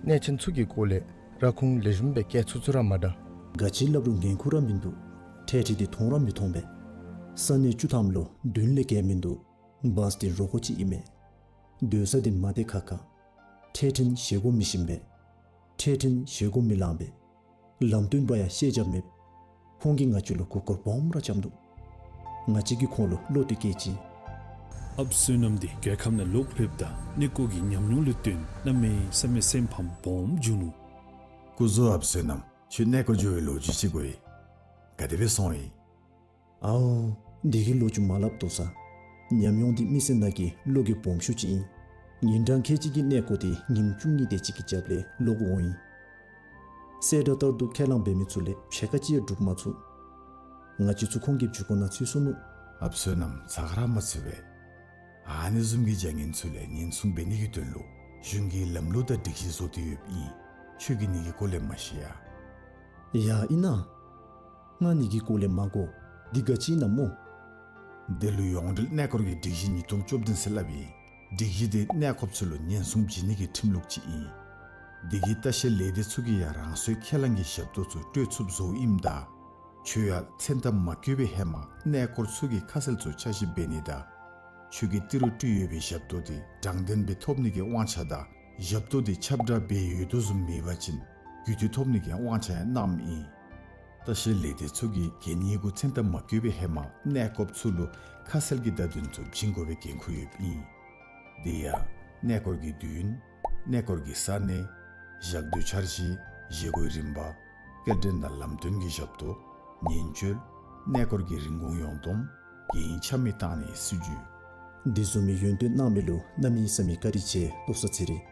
གནས་ཆེན་ཚུ་གི་སྐོར་ལས་ར་ཁུངས་ལེགས་ཤོམ་སྦེ་བཀལ་ཚུགས་ཚུགས་ར་མ་འདྲ། ག་ཅི་སླབ་རུང་འགན་ཁུར་ར་མིན་འདུག། འཕྲལ་འཕྲལ་འདི་མཐོང་ར་མི་མཐོང་པས། ས་གནས་བཅུ་ཐམ་ལུ་བདུན་ལས་བརྒལ་མིན་འདུག། བཱས་འདི་རོགས་ཀྱི་ཅིག་ཨིན་མས། སྡོད་ས་འདི་མ་བདེ་ཁག་ཁ། འཕྲལ་འཕྲལ་བཞེས་སྒོ་མི་ཞིམ་པས། འཕྲལ་འཕྲལ་བཞེས་སྒོ་མི་ལང་པས། ལམ་སྟོན་པ་ཡང་ཤེས་རྒྱ་མེད། ཁོང་གིས་ང་བཅས་ལུ་མགུ་སྐོར་སྦོམ་ར་རྐྱབ་ནུག། ང་བཅས་ཀྱིས་ཁོང་ལུ་བློ་གཏད་བསྐྱེད་ཅི། ཨཔ་བསོད་ནམས་འདི་རྒྱལ་ཁབ་ནང་ལོག་ལྷོདཔ་ད་གནས་སྐོར་གྱི་ཉམས་མྱོང་ལུ་བརྟེན་གནམ་མེད་ས་མེད་སེམས་ཕམ་སྦོམ་བྱུང་ནུག། སྐུ་གཟུགས་ཨཔ་བསོད་ནམས། ཁྱོད་གནས་སྐོར་འགྱོ་བའི་ལོ་རྒྱུས་ཅིག་གོ་ཡི། ག་དེ་སྦེ་སོང་ཡི། ཨའོ། འདི་གི་ལོ་རྒྱུས་མ་སླབ་དོ་ཟེར། ཉམས་མྱོང་འདི་མི་སེར་ནང་གི་བློ་འགྱོད་སྦོམ་ཤོས་ཅིག་ཨིན། ཉིན་གྲངས་ཁལ་གཅིག་གི་གནས་སྐོར་འདི་ཉིནམ་བཅུ་གཉིས་དེ་ཅིག་གི་རྒྱབ་ལས་ལོག་འོང་ཡི། གསལ་བསྒྲགས་ལྟར་དུ་ཁས་བླངས་འབད་མི་ཚུ་ལས་ཕྱེད་ཀ་ཅིག་ཡང་སྒྲུབ་མ་ཚུགས། ང་བཅས་ཚུ་ཁོང་གི་མཇུག་སྒོ་ནང་ཚུད་སོ་ནུག། ཨཔ་བསོད་ནམས་ཚ་ག་ར་མ་ཚུད་པས། ཨ་ནི་བཟུམ་གྱི་བྱ་ངན་ཚུ་ལས་ཉེན་སྲུང་འབད་ནི་གི་དོན་ལུ་གཞུང་གིས་ལམ་ལུགས་དང་སྒྲིག་གཞི་བཟོ་སྟེ་ཡོདཔ་ཨིན། ཁྱོད་ཀྱིས་ནི་གི་སྐོར་ལས་མ་ཤེས་ཡ། ཡ་ཨིན་ན། ང་ནི་གི་སྐོར་ལས་མ་གོ། འདི་ག་ཅི་ཨིན་ན་སྨོ། འདི་ལུ་ཡོངས་འབྲེལ་གནས་སྐོར་གྱི་སྒྲིག་གཞི་ཉིས་སྟོང་བཅུ་བདུན་ཟེར་སླབ་ཨིན། སྒྲིག་གཞི་འདི་གནས་སྐོརཔ་ཚུ་ལུ་ཉེན་སྲུང་བྱིན་ནི་གི་ཁྲིམས་ལུགས་ཅིག་ཨིན། འདི་གིས་ལྟ་བཤལ་ལས་སྡེ་ཚུ་གིས་ཡང་རང་སོའི་ཁས་བླངས་ཀྱི་ཞབས་ཏོག་ཚུ་སྤྲོད་ཚུགསཔ་བཟོཝ་ཨིནམ་ད། ཁྱོད་ཡང་མཚན་རྟགས་མ་བཀོད་པའི་ཧེ་མ་གནས་སྐོར་ཚུ་གིས་ཁ་གསལ་ཚུ་ཆ་ཤས་འབད་ནི་དང་ཁྱོད་ཀྱིས་ཏི་རུ་སྤྲོད་ཡོད་པའི་ཞབས་ཏོག་དེ་དྲང་བདེན་སྦེ་ཐོབ་ནི་གི་དབང་ཆ་དང་ཞབས་ཏོག་དེ་ཁྱབ་བསྒྲགས་འབད་ཡོད་དོ་བཟུམ་མེད་པ་ཅིན་རྒུད་འཐུས་ཐོབ་ནི་གི་དབང་ཆ་ཡང་གནངམ་ཨིན། ལྟ་བཤལ་ལས་སྡེ་ཚུ་གིས་གན་ཡིག་གུ་མཚན་རྟགས་མ་བཀོད་པའི་ཧེ་མ་གནས་སྐོརཔ་ཚུ་ལུ་ཁ་གསལ་གྱི་བརྡ་དོན་ཚུ་བྱིན་དགོ་པའི་འགན་ཁུར་ཡོདཔ་ཨིན། དེ་ཡང་གནས་སྐོར་གྱི་དུས་ཡུན། གནས་སྐོར་གྱི་ས་གནས། བཞག་སྡོད་འཆར་གཞི། བཞེས་སྒོའི་རིམ་པ། སྐྱེལ་འདྲེན་དང་ལམ་སྟོན་གྱི་ཞབས་ཏོག། ཉེན་བཅོལ། གནས་སྐོར་གྱི་རིན་གོང་ཡོངས་བསྡོམས། གན་ཡིག་ཆ་མེད་བཏང་ནིའི་སྲིད་བྱུས། འདི་བཟུམ་མའི་ཡོན་ཏན་གནང་མི་ལུ་གནམ་མེད་ས་མེད་བཀའ་དྲིན་ཆེ། ཏོག་ས་ཚེ་རིང་།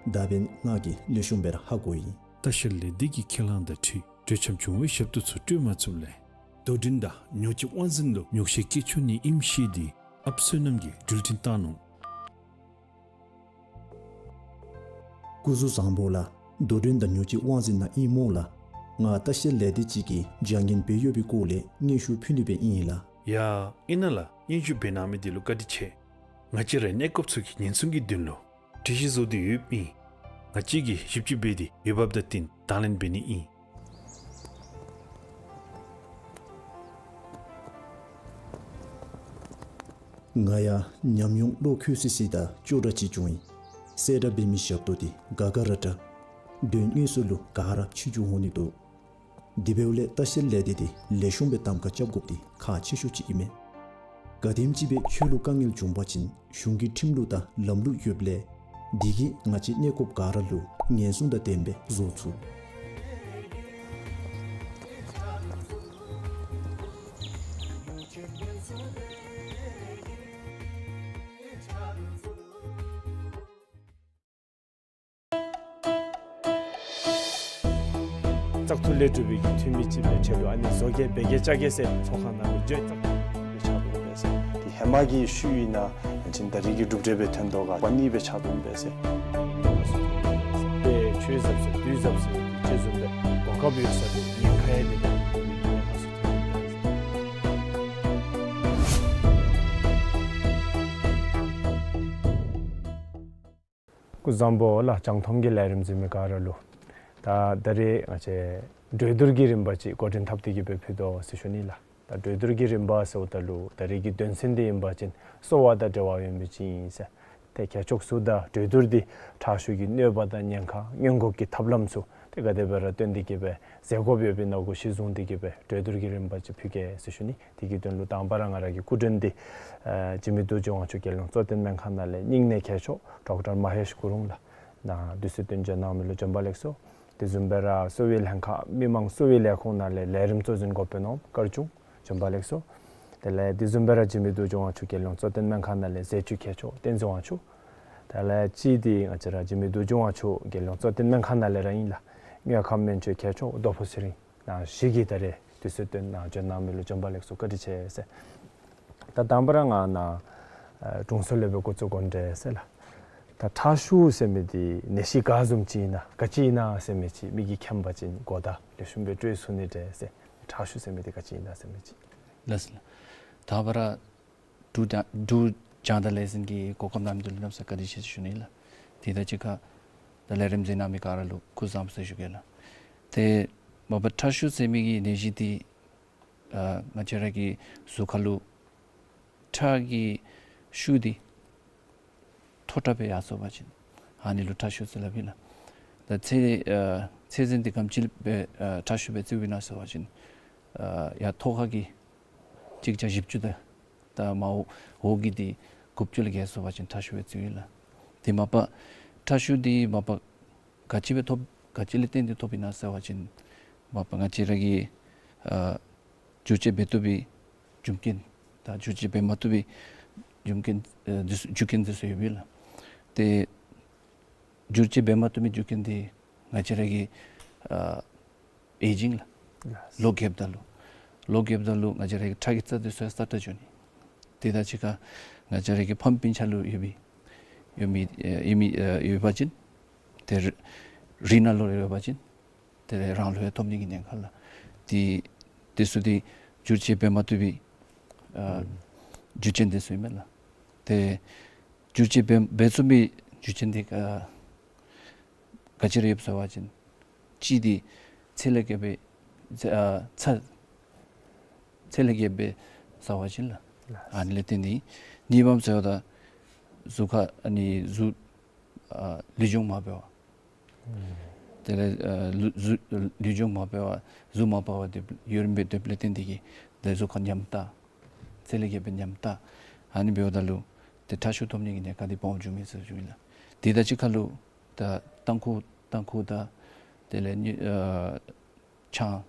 ད་འབདན་ང་གིས་ལེགས་ཤོམ་སྦེ་ར་ཧ་གོ་ཡི། ལྟ་བཤལ་ལས་སྡེ་གི་ཁས་བླངས་དང་འཁྲིལ་གྲོས་འཆམ་བྱུང་བའི་ཞབས་ཏོག་ཚུ་སྤྲོད་མ་ཚུགསཔ་ལས་རྡོ་འགྲེམས་དང་ཉོ་སྤྱོད་དབང་འཛིན་ལུ་ཉོགས་བཤད་བཀོད་ཆོག་ནི་ཨིནམ་ཤེས་ཏེ་ཨཔ་བསོད་ནམས་ཀྱིས་འགྲུལ་འཕྲིན་བཏང་ནུག། སྐུ་གཟུགས་བཟང་པོ་ལགས། རྡོ་འགྲེམས་དང་ཉོ་སྤྱོད་དབང་འཛིན་ནང་ཨིན་མོ་ལགས། ང་ལྟ་བཤལ་ལས་སྡེ་ཅིག་གི་བྱ་འགན་འབད་ཡོད་པའི་སྐོར་ལས་སྙན་ཞུ་ཕུལ་ནི་སྦེ་ཨིན་ལགས། ཡ་ཨིན་ན་ལགས། སྙན་ཞུ་འབད་གནང་མི་དེ་ལུ་བཀའ་དྲིན་ཆེ། ང་བཅས་རའི་གནས་སྐོརཔ་ཚུ་གིས་ཉེན་སྲུང་གི་དོན་ལུ་སྒྲིག་གཞི་བཟོ་སྟེ་ཡོདཔ་ཨིན། ང་བཅས་ཀྱིས་ཞིབ་དཔྱད་འབད་དེ་འོས་འབབ་དང་བསྟུན་དང་ལེན་འབད་ནི་ཨིན། ང་ཡང་ཉམས་མྱོང་བློ་འཁོལ་སི་སི་དང་ཅོག་འདྲ་ཅིག་བྱུང་ཡི། གསལ་བསྒྲགས་འབད་མི་ཞབས་ཏོག་དེ་དགའ་དགའ་ར་དྲག། དོན་དངོས་སུ་ལུ་ག་ར་ཕྱི་འགྱུར་འོང་ནི་འདུག། དེ་འབདཝ་ལས་ལྟ་བཤལ་ལས་སྡེ་དེ་ལེགས་ཤོམ་སྦེ་གདམ་ཁ་རྐྱབ་དགོཔ་དེ་ཁག་ཆེ་ཤོས་ཅིག་ཨིན་མས། ག་དེམ་ཅིག་སྦེ་ཁྱོད་ལུ་དཀའ་ངལ་བྱུང་པ་ཅིན་གཞུང་གི་ཁྲིམས་ལུགས་དང་ལམ་ལུགས་ཡོདཔ་ལས་དེ་གིས་ང་བཅས་གནས་སྐོརཔ་ག་ར་ལུ་ཉེན་སྲུང་དང་ལྡནམ་སྦེ་བཟོ་ཚུགས། བཙག་འཐུ་ལས་གྲུབ་པའི་གི་འཐུས་མི་ཅིག་སྦེ་ཆ་ལུ་ཨ་ནི་བཟོ་གེ་འབད་གེ་རྐྱབ་གེ་ཟེར་ཚོགས་ཁང་ནང་ལུ་བརྗོད་བཙག་འཐུ་ལས་ཆགས་འདུག་པས་ཟེར། དེ་ཧེ་མ་གི་ཤུལ་ཨིན་ན་ཅིན་ད་རེས་ཀྱི་གྲུབ་འབྲས་སྦེ་ཐོན་དོ་ག་པ་ནི་སྦེ་ཆགས་འདུག་པས་ཟེར། དཔེ་ཆོས་ཟབ་ཟེར་དུས་ཟབ་ཟེར་ཅིག་བཟུམ་སྦེ་གོ་སྐབས་ཡོད་ས་དེ་ཉེན་ཁ་ཡང་དེ་ལས་ཐོན་ཏེ་ཉེན་ཁ་ཚུ་ཐོན་ཏེ་སྐུ་གཟུགས་བཟང་པོ་ལགས། རྒྱང་མཐོང་གི་ལས་རིམ་གཟིགས་མི་ག་ར་ལུ། ད་ད་རེས་ང་བཅས་གྲོས་བསྡུར་གྱི་རིམ་པ་ཅིག་འགོ་འདྲེན་འཐབ་སྟེ་གི་སྦེ་ཕུལ་དོ་ཟེར་ཞུ་ནི་ལགས། ད་གྲོས་བསྡུར་གྱི་རིམ་པ་ཟེརཝ་ད་ལུ་ད་རེས་ཀྱི་དོན་ཚན་དེ་ཨིན་པ་ཅིན་གསོ་བ་དང་འབྲེལ་བ་ཡོད་མི་ཅིག་ཨིན་ཟེར། ཏེ་ཁྱད་ཆོས་ཚུ་དང་གྲོས་བསྡུར་འདི་ཁྲག་ཤུགས་ཀྱི་གནོད་པ་དང་ཉེན་ཁ་སྔོན་འགོག་གི་ཐབས་ལམ་ཚུ་ཏེ་ག་དེ་སྦེ་ར་སྟོན་ཏེ་གི་སྦེ་མཛད་དགོཔ་ཡོད་པའི་ནང་གུ་གཞི་བཟུང་སྟེ་གི་སྦེ་གྲོས་བསྡུར་གྱི་རིམ་པ་ཅིག་ཕུལ་གེ་ཟེར་ཞུ་ནི། དེ་གི་དོན་ལུ་དང་པ་ར་ང་ར་གི་སྐུ་མགྲོན་འདི་ཨ་འཇིགས་མེད་རྡོ་རྗེ་དབང་ཕྱུག་རྒྱལ་ཡོངས་གཙོ་བསྟེན་སྨན་ཁང་ནང་ལས་སྙིང་ནད་མཁས་མཆོག་ཌོག་ཊར་མ་ཧེཤ་ཀུ་རུང་ལགས་ནཱ་དུས་ཚོད་བཏོན་བྱོན་གནང་མི་ལུ་བྱོན་པ་ལེགས་སོ། དེ་བཟུམ་སྦེ་ར་གསོ་བའི་ལྷན་ཁག་མི་མང་གསོ་བའི་ལས་ཁུངས་ནང་ལས་ལས་རིམ་གཙོ་འཛིན་འགོ་དཔོན་ནོར་བུ་དཀར་ཆུང་བྱོན་པ་ལེགས་སོ། དེ་ལས་དེ་བཟུམ་སྦེ་ར་འཇིགས་མེད་རྡོ་རྗེ་དབང་ཕྱུག་རྒྱལ་ཡོངས་གཙོ་བསྟེན་སྨན་ཁང་ནང་ལས་ཟས་བཅུད་མཁས་མཆོག་བསྟན་འཛིན་དབང་ཕྱུག། དེ་ལས་གཅིག་འདི་ང་བཅས་ར་འཇིགས་མེད་རྡོ་རྗེ་དབང་ཕྱུག་རྒྱལ་ཡོངས་གཙོ་བསྟེན་སྨན་ཁང་ནང་ལས་ར་ཨིན་ལགས། དངོས་ཁམས་སྨན་བཅོས་མཁས་མཆོག་རྡོ་ཕུ་ཚེ་རིང་ནཱ་བཞུགས་ཀྱི། ད་རེས་དུས་ཚོད་བཏོན་ནཱ་བྱོན་གནང་མི་ལུ་བྱོན་པ་ལེགས་སོ། བཀའ་དྲིན་ཆེ་ཟེར། ད་དང་པ་ར་ང་ནཱ་ཨ་དྲུང་འཚོ་ལས་སྦེ་སྐུ་གཟུགས་དགོངས་འགྲེལ་ཟེར་ལགས། ད་ཁྲག་ཤུགས་ཟེར་མི་འདི་ནད་གཞི་ག་བཟུམ་ཅིག་ཨིན་ན་ག་ཅི་ཨིན་ན་ཟེར་མི་ཅིག་མི་གིས་མཁྱེན་པ་ཅིན་གོ་བརྡ་ལེགས་ཤོམ་སྦེ་སྤྲོད་ཚུགས་ནི་འདྲས་ཟེར། ཁྲག་ཤུགས་ཟེར་མི་འདི་ག་ཅི་ཨིན་ན་ཟེར་མི་ཅིག། ལགས་སོ་ལགས། དང་པ་ར་འབྲུག་རྒྱང་འབྲུག་རྒྱང་བསྒྲགས་ལས་འཛིན་གྱི་གོ་སྐབས་གནང་མི་འདི་ལུ་གནམ་ས་བཀའ་དྲིན་ཆེ་ཟེར་ཞུ་ནི་ལགས། དེ་དང་གཅིག་ཁར་ད་ལས་རིམ་གཟིགས་གནང་མི་ག་ར་ལུ་སྐུ་གཟུགས་བཟང་པོ་ཟེར་ཞུ་གེ་ལགས། ཏེ་མ་པ་ཁྲག་ཤུགས་ཟེར་མི་གི་ནད་གཞི་འདི་ཨ་ང་བཅས་ར་གི་གཟུགས་ཁ་ལུ་ཁྲག་གི་ཤུགས་འདི་མཐོ་དྲགས་སྦེ་ཡར་སོང་པ་ཅིན་ཨ་ནི་ལུ་ཁྲག་ཤུགས་ཟེར་སླབ་ཨིན་ལགས། ད་ཚད་ཨ་ཚད་འཛིན་འདི་ག་དེམ་ཅིག་སྦེ་ཨ་ཁྲག་ཤུགས་སྦེ་བརྩིཝ་ཨིན་ན་ཟེར་བ་ཅིན་ཨ་ཡར་ཐོག་ཁ་གི་གཅིག་བརྒྱ་བཞི་བཅུ་དང་ད་མར་འོག་འོག་གི་འདི་དགུ་བཅུ་ལས་བརྒལ་སོང་པ་ཅིན་ཁྲག་ཤུགས་སྦེ་བརྩིཝ་ཨིན་ལགས། དེ་མ་པ་ཁྲག་ཤུགས་འདི་མ་པ་ག་ཅི་སྦེ་ཐོབ་ག་ཅི་ལས་བརྟེན་ཏེ་ཐོབ་ཨིན་ན་ཟེར་བ་ཅིན་མ་པ་ང་བཅས་ར་གིས་ཨ་བསྒྱུར་བཅོས་འབད་བཏུབ་པའི་རྒྱུ་རྐྱེན་དང་བསྒྱུར་བཅོས་འབད་མ་བཏུབ་པའི་རྒྱུ་རྐྱེན་ཨ་འདི་ཚུ་རྒྱུ་རྐྱེན་འདི་ཚུ་ཡོདཔ་ཨིན་ལགས། ཏེ་བསྒྱུར་བཅོས་འབད་མ་བཏུབ་པའི་རྒྱུ་རྐྱེན་འདི་ང་བཅས་ར་གི་ཨ་ཨེ་ཇིང་ལགས། ལོ་རྒསཔ་ད་ལུ་ལོ་རྒསཔ་ད་ལུ་ང་བཅས་ར་གི་ཁྲག་གི་རྩ་འདི་ཚུ་ཡང་སྲ་ཀྲག་འགྱོ་ནི། དེ་དང་གཅིག་ཁར་ང་བཅས་ར་གི་ཕམ་སྤུན་ཆ་ལུ་ཡོད་པའི་ཡོད་མི་ཨེ་ཡོད་མི་ཨེ་ཡོད་པ་ཅིན་ཏེ་རི་རི་ནང་ལུ་ཡོད་པ་ཅིན་ཏེ་རང་ལུ་ཡང་ཐོབ་ནི་གི་ཉེན་ཁ་ལགས། དེ་དེ་ཚུ་འདི་བསྒྱུར་བཅོས་འབད་མ་བཏུབ་པའི་ཨ་རྒྱུ་རྐྱེན་འདི་ཚུ་ཨིན་མས་ལགས། ཏེ་བསྒྱུར་བཅོས་འབད་འབད་ཚུགས་པའི་རྒྱུ་རྐྱེན་འདི་ཨ་ག་ཅི་ར་ཡོདཔ་ཟེར་བ་ཅིན་གཅིག་འདི་ཚད་ལས་བརྒལ་བའི་ཚ་ཨ་ཚ་ ཚད་ལས་བརྒལ་སྦེ་ཟ་བ་ཅིན་ལགས། ལགས། ཨ་ནི་ལས་བརྟེན་ཏེ་ནད་ཡམས་ཟེརཝ་ད་གཟུགས་ཁར་ཨ་ནི་གཟུགས་ཨ་ལུས་སྦྱོང་མ་འབད་བར་དེ་ལས་ཨ་ལུ་གཟུགས་ལུས་སྦྱོང་མ་འབད་བར་གཟུགས་མ་པ་བར་དེ་ཡུན་རིངམོ་སྦེ་སྡོདཔ་ལས་བརྟེན་ཏེ་གིས་ཏེ་གཟུགས་ཁར་ཉམས་ལྟ་ཚད་ལས་བརྒལ་སྦེ་ཉམས་ལྟ་ཨ་ནི་འབདཝ་ད་ལུ་ཏེ་ཁྲག་ཤུགས་ཐོབ་ནི་གི་ཉེན་ཁ་འདི་སྦོམ་འགྱོཝ་མས་ཟེར་ཞུ་ནི་ལགས། དེ་དང་གཅིག་ཁར་ལུ་ད་ཏམ་ཁུ་ཏམ་ཁུ་དང་དེ་ལས་ནི་ཨ་ཆང་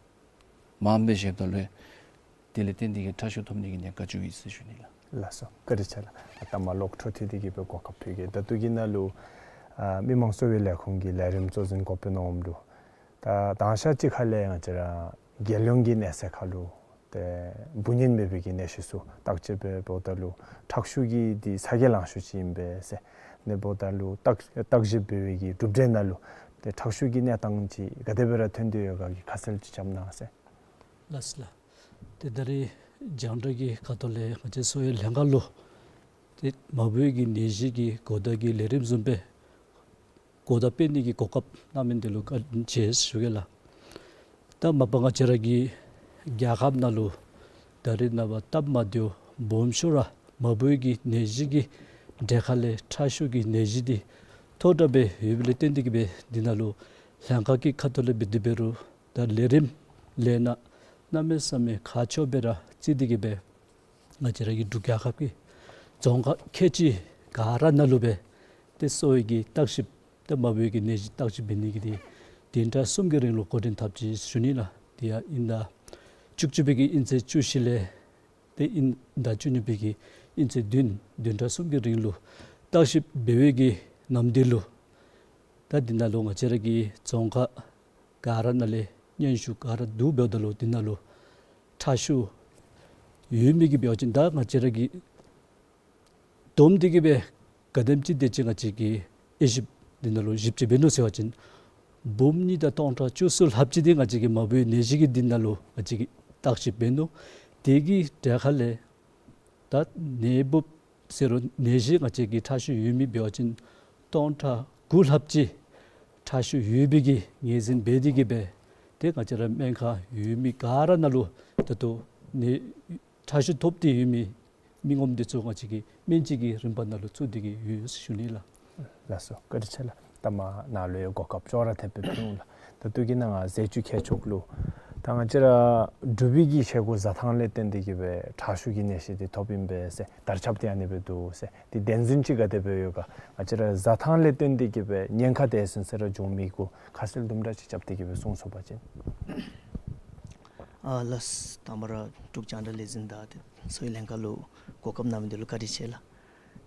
མངམ་སྦེ་བཞེསཔ་ད་ལུ་དེ་ལས་བརྟེན་ཏེ་གིས་ཁྲག་ཤུགས་ཐོབ་ནི་གི་ཉེན་ཁ་འགྱོཝ་ཨིན་ཟེར་ཞུ་ནི་ལགས། ལགས་སོ། བཀའ་དྲིན་ཆེ་ལགས། ཨ་ད་མ་ལོག་འཕྲོ་མཐུད་དེ་གིས་སྦེ་གོ་སྐབས་ཕུལ་གེ། ད་ལྟོ་གི་ནང་ལུ་ཨ་མི་དམངས་གསོ་བའི་ལས་ཁུངས་ཀྱི་ལས་རིམ་གཙོ་འཛིན་འགོ་དཔོན་འོགམ་ལུ་ད་དང་ཤ་ཅིག་ཁ་ལས་ང་བཅས་ར་རྒྱལ་ཡོངས་ཀྱི་གནས་ཚད་ཁར་ལུ་ཏེ་འབུ་གཉན་མེད་པའི་གི་ནད་གཞི་ཚུ་བརྟག་དཔྱད་འབད་འབདཝ་ད་ལུ་ཁྲག་ཤུགས་ཀྱི་འདི་ཚ་གྱང་ལང་ཤོས་ཅིག་ཨིན་པས་ཟེར། ཨ་ནི་འབདཝ་ད་ལུ་བརྟག་བརྟག་ཞིབ་འབད་བའི་གི་གྲུབ་འབྲས་ནང་ལུ་ཏེ་ཁྲག་ཤུགས་ཀྱི་གནས་སྟངས་ཅིག་ག་དེ་སྦེ་ར་ཐོན་ཏེ་ཡོད་ག་གི་ཁ་གསལ་ཅིག་རྐྱབ་གནང་ཟེར། ལགས་སོ་ལགས། ཏེ་ད་རིས་རྒྱང་བསྒྲགས་ཀྱི་ཁ་ཐུག་ལས་ང་བཅས་གསོ་བའི་ལྷན་ཁག་ལུ་ཏེ་མ་བུ་གི་ནད་གཞི་གི་གོ་བརྡ་གི་ལས་རིམ་བཟུམ་སྦེ་གོ་བརྡ་སྤེལ་ནི་གི་གོ་སྐབས་གནང་མི་འདི་ལུ་བཀའ་དྲིན་ཆེ་ཞུ་གེ་ལགས། ད་མ་པ་ང་བཅས་ར་གི་རྒྱལ་ཁབ་ནང་ལུ་ད་རིས་ནངས་པ་སྟབས་མ་བདེཝ་སྦོམ་ཤོས་ར་མ་བུ་གི་ནད་གཞི་གི་གྲས་ཁ་ལས་ཁྲག་ཤུགས་ཀྱི་ནད་གཞི་འདི་མཐོ་དྲགས་སྦེ་ཡོདཔ་ལས་བརྟེན་ཏེ་གིས་སྦེ་འདི་ནང་ལུ་ལྷན་ཁག་གི་ཁ་ཐུག་ལས་འབད་དེ་འབད་རུང་ད་ལས་རིམ་ལས་སྣ་གནམ་མེད་ས་མེད་ཁག་ཆེཝ་སྦེ་ར་བརྩི་སྟེ་གིས་སྦེ་ང་བཅས་ར་གི་འབྲུག་རྒྱལ་ཁབ་ཀྱི་རྫོང་ཁག་ཁལ་གཅིག་ག་ར་ནང་ལུ་སྦེ་ཏེ་གསོ་བའི་གི་བརྟག་ཞིབ་ཏེ་མ་བུའི་གི་ནད་གཞི་བརྟག་ཞིབ་འབད་ནི་གི་འདི་བདུན་ཕྲག་གསུམ་གྱི་རིང་ལུ་འགོ་འདྲེན་འཐབ་ཅི་ཞུ་ནི་ལགས། དེ་ཡང་དབྱིན་ཟླ་བཅུ་གཅིག་པའི་གི་དབྱིན་ཚེས་བཅུ་བཞི་ལས་ཏེ་དབྱིན་ཟླ་བཅུ་གཉིས་པའི་གི་དབྱིན་ཚེས་བདུན་བདུན་ཕྲག་གསུམ་གྱི་རིང་ལུ་བརྟག་ཞིབ་འབད་བའི་གི་ནམ་དུས་ལུ་ད་འདི་ནང་ལུ་ང་བཅས་ར་གི་རྫོང་ཁག་ག་ར་ནང་ལས་སྙན་ཞུ་ག་ར་བསྡུ་འབདཝ་ད་ལུ་འདི་ནང་ལུ་ཁྲག་ཤུགས་ཡོད་མི་གི་འབད་བ་ཅིན་ད་ང་བཅས་ར་གི་བསྡོམས་ཏེ་གིས་སྦེ་ག་དེམ་ཅིག་དེ་ཅིག་ང་བཅས་ཀྱིས་དབྱེ་ཞིབ་འདི་ནང་ལུ་ཞིབ་དཔྱད་འབད་ནུག་ཟེར་བ་ཅིན་འབུམ་གཉིས་དང་སྟོང་ཕྲག་བཅུ་གསུམ་ལྷགཔ་ཅིག་འདི་ང་བཅས་ཀྱིས་མ་བུའི་ནད་གཞི་གི་འདི་ནང་ལུ་ང་བཅས་ཀྱིས་བརྟག་ཞིབ་འབད་ནུག། དེ་གི་གྲས་ཁ་ལས་ད་ནད་འབུཔ་ཟེར་རུང་ནད་གཞི་ང་བཅས་ཀྱི་ཁྲག་ཤུགས་ཡོད་མི་འབད་བ་ཅིན་སྟོང་ཕྲག་དགུ་ལྷགཔ་ཅིག་ཁྲག་ཤུགས་ཡོད་པའི་གི་ངོས་འཛིན་འབད་དེ་གིས་སྦེ་ཏེ་ང་བཅས་ར་སྨན་ཁང་ཡོད་མི་ག་ར་ནང་ལུ་ད་ལྟོ་ནད་ཁྲག་ཤུགས་ཐོབ་སྟེ་ཡོད་མི་མི་ངོམ་འདི་ཚུ་ང་བཅས་ཀྱིས་སྨན་བཅོས་ཀྱི་རིམ་པ་ནང་ལུ་ཚུད་དེ་གིས་ཡོད་ཟེར་ཞུ་ནི་ལགས། ལགས་སོ། བཀའ་དྲིན་ཆེ་ལགས། ད་མ་ནཱ་ལུ་ཡང་གོ་སྐབས་ཅོག་ར་འཐདཔ་སྦེ་ཕུལ་འོང་ལགས། ད་ལྟོ་གི་ནང་ང་ཟས་བཅུད་ཁྱད་ཆོས་ལུ་ད་ང་བཅས་ར་འབྲུག་པའི་གི་བཞེས་སྒོ་བཟའ་ཐངས་ལས་བརྟེན་ཏེ་གིས་སྦེ་ཁྲག་ཤུགས་ཀྱི་ནད་གཞི་འདི་ཐོབ་ཨིན་པས་ཟེར་དར་ཁྱབ་སྟེ་ཨ་ནི་སྦེ་འདུག་ཟེར། འདི་བདེན་རྫུན་ཅིག་ག་དེ་སྦེ་ཡོད་ག། ང་བཅས་ར་བཟའ་ཐངས་ལས་བརྟེན་ཏེ་གིས་སྦེ་ཉེན་ཁ་དེ་ཚུན་ཚོད་ར་འབྱུང་མི་གུ་ཁ་གསལ་དུམ་གྲ་ཅིག་རྐྱབ་སྟེ་གིས་སྦེ་གསུང་ཚུགས་པ་ཅིན། ཨ་ལགས། དང་པ་ར་འབྲུག་རྒྱང་བསྒྲགས་ལས་འཛིན་དང་ཏེ་གསོ་བའི་ལྷན་ཁག་ལུ་གོ་སྐབས་གནང་མི་འདི་ལུ་བཀའ་དྲིན་ཆེ་ལགས།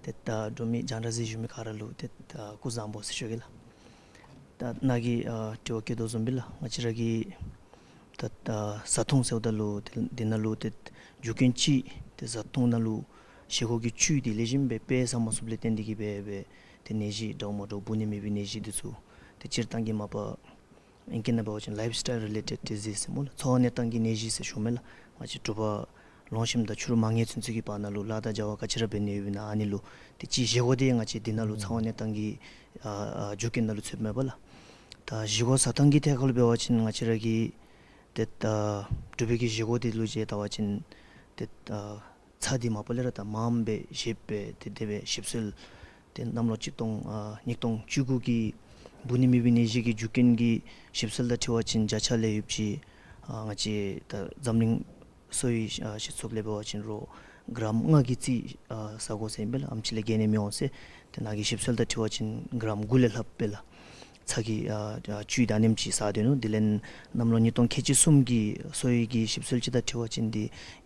ཏེ་ད་འབྲུག་མི་རྒྱང་བསྒྲགས་གཟིགས་བཞུགས་མི་ག་ར་ལུ་ཏེ་ད་སྐུ་གཟུགས་བཟང་པོ་ཟེར་ཞུ་གེ་ལགས། ད་ནཱ་གི་ཨ་དྲི་བ་བཀོད་དོ་བཟུམ་སྦེ་ལགས། ང་བཅས་ར་གི་ད་ད་བཟའ་འཐུང་ཟེརཝ་ད་ལུ་ཏེ་འདི་ནང་ལུ་ཏེ་རྒྱུ་རྐྱེན་ཅིག་ཏེ་བཟའ་འཐུང་ནང་ལུ་བཞེས་སྒོ་གི་བཅུད་འདི་ལེགས་ཤོམ་སྦེ་དཔེ་ཟ་མ་ཚུགསཔ་ལས་བརྟེན་ཏེ་གིས་སྦེ་སྦེ་ཏེ་ནད་གཞི་འདྲཝ་མ་འདྲཝ་འབུ་ནད་མེད་པའི་ནད་གཞི་འདི་ཚུ་ཏེ་སྤྱིར་བཏང་གི་མ་པ་ཨིང་སྐད་ནང་འབད་བ་ཅིན་ལའིབ་སི་ཊའིལ་རི་ལེ་ཊེཌ་ཌི་ཟིསི་ཟེར་སྨོ་ལགས། འཚོ་བ་གནས་སྟངས་ཀྱི་ནད་གཞི་ཟེར་ཞུཝ་མས་ལགས། ང་བཅས་དྲོ་པ་ལོངས་ཞིནམ་དང་ཕྱི་རུ་མ་ཉལ་ཚུན་ཚོད་ཀྱི་བར་ན་ལུ་ལཱ་དང་བྱ་བ་ག་ཅི་ར་འབད་ནི་ཡོདཔ་ཨིན་ན་ཨ་ནི་ལུ་ཏེ་ཅིག་བཞེས་སྒོ་འདི་ང་བཅས་འདི་ནང་ལུ་འཚོ་བ་གནས་སྟངས་ཀྱི་ཨ་ཨ་རྒྱུ་རྐྱེན་ནང་ལུ་ཚུདཔ་མས་པ་ལགས། ད་བཞེས་སྒོ་བཟའ་ཐངས་ཀྱི་ཐད་ཁར་ལུ་འབད་བ་ཅིན་ང་བཅས་ར་གི་ཏེ་ད་འབྲུག་པའི་གི་བཞེས་སྒོ་འདི་ལུ་ཅིག་བལྟ་བ་ཅིན་ཏེ་ད་ཚྭ་འདི་མ་པ་ལས་ར་ད་མངམ་སྦེ་བཞེས་སྦེ་ཏེ་དེ་སྦེ་ཞིབ་འཚོལ་ཏེ་གནམ་ལོ་གཅིག་སྟོང་ཨ་ཉིས་སྟོང་བཅུ་དགུ་གི་འབུ་ནད་མེད་པའི་ནད་གཞི་གི་རྒྱུ་རྐྱེན་གྱི་ཞིབ་འཚོལ་དང་འཁྲིལ་བ་ཅིན་བརྒྱ་ཆ་ལས་ཡོདཔ་ཅིག་ཨ་ང་བཅས་ད་འཛམ་གླིང་གསོ་བའི་ཨ་སྤྱི་ཚོགས་ལས་འབད་བ་ཅིན་རོགས་གྲམ་ལྔ་གི་རྩིས་ཨ་ཟ་དགོ་ཟེར་ཨིན་པས་ལགས། ཨེམ་ཆི་ལས་བརྒལ་ནི་མི་འོང་ཟེར། ཏེ་ནཱ་གི་ཞིབ་འཚོལ་དང་འཁྲིལ་བ་ཅིན་གྲམ་དགུ་ལས་ལྷགཔ་སྦེ་ལགས། ཚྭ་གི་ཨ་ཨ་བཅུད་ད་ཨ་ནེམ་ཅིག་ཟ་སྡོད་ནུག། དེ་ལས་གནམ་ལོ་ཉིས་སྟོང་ཁལ་གཅིག་གསུམ་གྱི་གསོ་བའི་གི་ཞིབ་འཚོལ་ཅིག་དང་འཁྲིལ་བ་ཅིན་འདི་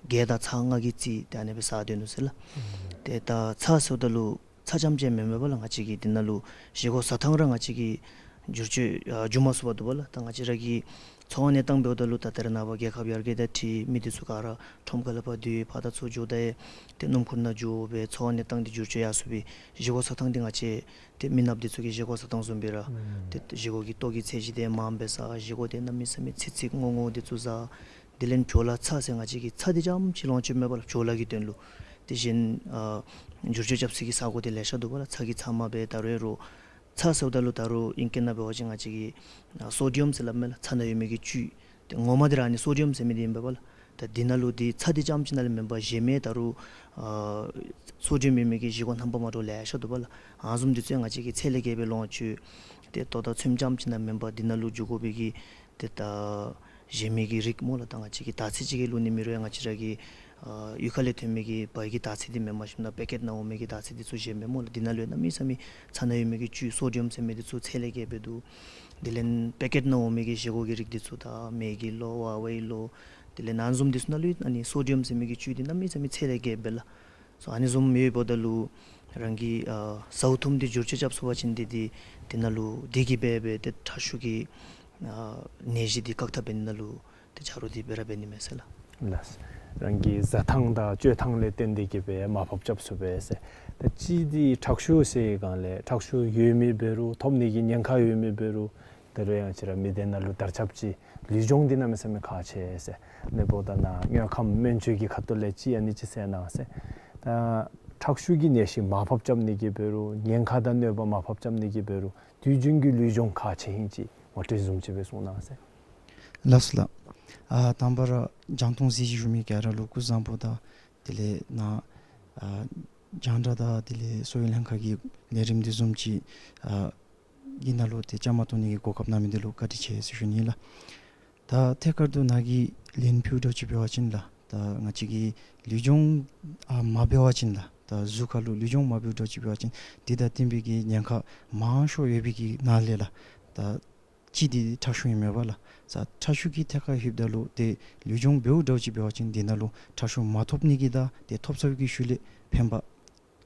གེ་དང་ཚྭ་ལྔ་གི་རྩིས་ཏེ་ཨ་ནེ་སྦེ་ཟ་སྡོད་ནུག་ཟེར་ལགས། ཨུམ། ཏེ་ད་ཚྭ་ཟེརཝ་ད་ལུ་ཚྭ་རྐྱངམ་ཅིག་མེན་མས་པ་ལགས། ང་བཅས་ཀྱི་འདི་ནང་ལུ་བཞེས་སྒོ་བཟའ་ཐངས་ར་ང་བཅས་ཀྱིས་བསྒྱུར་བཅོས་ཨ་འགྱོ་མ་ཚུགས་པར་འདུག་པ་ལགས། ད་ང་བཅས་ར་གི་འཚོ་བ་གནས་སྟངས་འབདཝ་ད་ལུ་ད་ད་རེས་ནངས་པ་རྒྱལ་ཁབ་ཡར་རྒྱས་དང་འཁྲིལ་མི་འདི་ཚུ་ག་ར་ཁྲོམ་ཁ་ལས་ཕར་སྡོད་ཕར་དང་ཚུར་འགྱོ་ད་ཡང་ཏེ་སྣུམ་འཁོར་ནང་འགྱོ་སྦེ་འཚོ་བ་གནས་སྟངས་འདི་བསྒྱུར་བཅོས་ཡར་སོང་སྦེ་བཞེས་སྒོ་བཟའ་ཐངས་འདི་ང་བཅས་ཏེ་མི་ནགཔ་འདི་ཚུ་གི་བཞེས་སྒོ་བཟའ་ཐངས་བཟུམ་སྦེ་ར་ཨུམ་ཏེ་བཞེས་སྒོ་གི་ལྟོ་གི་ཚད་གཞི་འདི་མངམ་སྦེ་ཟ། བཞེས་སྒོ་འདི་གནམ་མེད་ས་མེད་ཚིག་ཚིག་རྔོ་རྔོ་འདི་ཚུ་ཟ། དེ་ལས་བྲོ་ལ་ཚྭ་ཟེར་ང་བཅས་ཀྱིས་ཚྭ་འདི་རྐྱངམ་ཅིག་ལོངས་སྤྱོད་མེད་པ་ལགས། བྲོ་ལ་གི་དོན་ལུ། དེ་བཞིན་ཨ་བསྒྱུར་བཅོས་རྐྱབ་སའི་གི་ས་གོ་འདི་ལེ་ཤ་འདུག་པ་ལགས། ཚྭ་གི་ཚབ་མ་སྦེ་ད་རུང་རོགས་ཚྭ་ཟེརཝ་ད་ལུ་ད་རུང་ཨིང་སྐད་ནང་འབད་བ་ཅིན་ང་བཅས་ཀྱིས་ཨ་སོ་ཌི་ཡམ་ཟེར་སླབ་མས་ལགས། ཚྭ་ནང་ཡོད་མི་གི་བཅུད། ཏེ་ངོ་མ་འདི་ར་ཨ་ནི་སོ་ཌི་ཡམ་ཟེར་མི་འདི་ཨིན་པས་པ་ལགས། ད་འདི་ནང་ལུ་འདི་ཚྭ་འདི་རྐྱངམ་ཅིག་ནང་ལས་མེན་པར་གཞན་མི་ད་རུང་ཨ་སོ་ཌི་ཡམ་ཡོད་མི་གི་བཞེས་སྒོ་རྣམ་པ་མ་འདྲཝ་ལེ་ཤ་འདུག་པ་ལགས། ཨ་ནི་བཟུམ་འདི་ཚུ་ཡང་ང་བཅས་ཀྱིས་ཚད་ལས་བརྒལ་སྦེ་ལོངས་སྤྱོད་དེ་ལྟོ་དང་ཚོདམ་རྐྱངམ་ཅིག་ནང་མེན་པར་འདི་ནང་ལུ་འཇུག་དགོ་པའི་གི་ཏེ་ད་གཞན་མི་གི་རིགས་སྨོ་ལགས། ད་ང་བཅས་ཀྱིས་དར་ཚི་ཅིག་གི་ལུ་ནི་མི་རུང་ཡང་ང་བཅས་ར་གི་ཨ་གཡུས་ཁ་ལས་ཐོན་མི་གི་བལ་གྱི་དར་ཚི་འདི་མེནམ་ཞིནམ་ན་པེ་ཀེཊ་ནང་འོང་མི་གི་དར་ཚི་འདི་ཚུ་གཞན་མི་སྨོ་ལགས། འདི་ནང་ལུ་ཡང་གནམ་མེད་ས་མེད་ཚྭ་ནང་ཡོད་མི་གི་བཅུད་སོ་ཌི་ཡམ་ཟེར་མི་འདི་ཚུ་ཚད་ལས་བརྒལ་སྦེ་འདུག། དེ་ལས་པེ་ཀེཊ་ནང་འོང་མི་གི་བཞེས་སྒོ་གི་རིགས་འདི་ཚུ་ད་མེ་གི་ལོ་ཝ་ཝའི་ལོ་དེ་ལས་ཨ་ནི་བཟུམ་འདི་ཚུ་ནང་ལུ་ཨ་ནི་སོ་ཌི་ཡམ་ཟེར་མི་གི་བཅུད་འདི་གནམ་མེད་ས་མེད་ཚད་ལས་བརྒལ་སྦེ་ལགས། སོ་ཨ་ནི་བཟུམ་ཡོདཔ་ད་ལུ་རང་གིས་ཨ་ཟཝ་ཐུམ་འདི་བསྒྱུར་བཅོས་རྐྱབ་ཚུགས་པ་ཅིན་འདི་འདི་འདི་ནང་ལུ་འདི་གིས་འབད་སྦེ་ཏེ་ཁྲག་ཤུགས་ཀྱི་ཨ་ནད་གཞི་འདི་བཀག་ཐབས་འབད་ནི་ནང་ལུ་ཏེ་ཆ་རོགས་འདི་སྦེ་ར་འབད་ནི་མས་ཟེར་ལགས། ལགས། རང་གི་བཟའ་ཐངས་དང་སྤྱོད་ཐངས་ལས་བརྟེན་ཏེ་གིས་སྦེ་མར་ཕབ་རྐྱབ་ཚུགས་པས་ཟེར། ད་གཅིག་འདི་ཁྲག་ཤུགས་ཟེར་སྒང་ལས་ཁྲག་ཤུགས་ཡོད་མི་འབད་རུང་ཐོབ་ནི་གི་ཉེན་ཁ་ཡོད་མི་འབད་རུང་ད་རུང་ཡང་ང་བཅས་ར་མི་སྡེ་ནང་ལུ་དར་ཁྱབ་ཅིག་ལུས་སྦྱོང་འདི་གནམ་མེད་ས་མེད་ཁག་ཆེ་ཟེར། ཨ་ནི་འབདཝ་ད་ནཱ་དངོས་ཁམས་སྨན་བཅོས་ཀྱི་ཁ་ཐུག་ལས་ཅིག་ཨ་ནི་ཅིག་གསན་གནང་ཟེར། ད་ཁྲག་ཤུགས་ཀྱི་ནད་གཞི་མར་ཕབ་རྐྱབ་ནི་གི་འབད་རུང་ཉེན་ཁ་དང་གནོད་པ་མར་ཕབ་རྐྱབ་ནི་གི་འབད་རུང་དུས་རྒྱུན་གྱི་ལུས་སྦྱོང་ཁག་ཆེ་ཧིང་ཅིག་ངོ་སྤྲོད་བཟུམ་ཅིག་སྦེ་གསུང་གནང་ཟེར། ལགས་སོ་ལགས། ཨ་དང་པ་ར་རྒྱང་མཐོང་གཟིགས་ཞུ་མི་ག་ར་ལུ་སྐུ་གཟུགས་བཟང་པོ་དང་དེ་ལས་ནཱ་ཨ་རྒྱང་བསྒྲགས་དང་དེ་ལས་གསོ་བའི་ལྷན་ཁག་གི་ལས་རིམ་འདི་བཟུམ་ཅིག་ཨ་གི་ནང་ལུ་ཏེ་བཅའ་མར་གཏོགས་ནི་གི་གོ་སྐབས་གནང་མི་འདི་ལུ་བཀའ་དྲིན་ཆེ་ཟེར་ཞུ་ནི་ལགས། ད་ཐད་ཀར་དུ་ནཱ་གིས་ལན་ཕུལཝ་འདྲཝ་ཅིག་འབད་བ་ཅིན་ལགས། ད་ང་བཅས་ཀྱིས་ལུས་སྦྱོང་ཨ་མ་འབད་བ་ཅིན་ལགས། ད་གཟུགས་ཁར་ལུ་ལུས་སྦྱོང་མ་འབདཝ་འདྲཝ་ཅིག་འབད་བ་ཅིན་འདི་དང་བསྟུན་པའི་གི་ཉེན་ཁ་མང་ཤོས་ཡོད་པའི་གི་ནང་ལས་ལགས། ད་གཅིག་འདི་ཁྲག་ཤུགས་ཨིན་མས་པ་ལགས། ད་ཁྲག་ཤུགས་ཀྱི་ཐད་ཁར་ལྷོདཔ་ད་ལུ་ཏེ་ལུས་སྦྱོང་འབདཝ་འདྲཝ་ཅིག་འབད་བ་ཅིན་འདི་ནང་ལུ་ཁྲག་ཤུགས་མ་ཐོབ་ནི་གི་དང་ཏེ་ཐོབ་ཚར་བའི་གི་ཤུལ་ལས་ཕན་པ་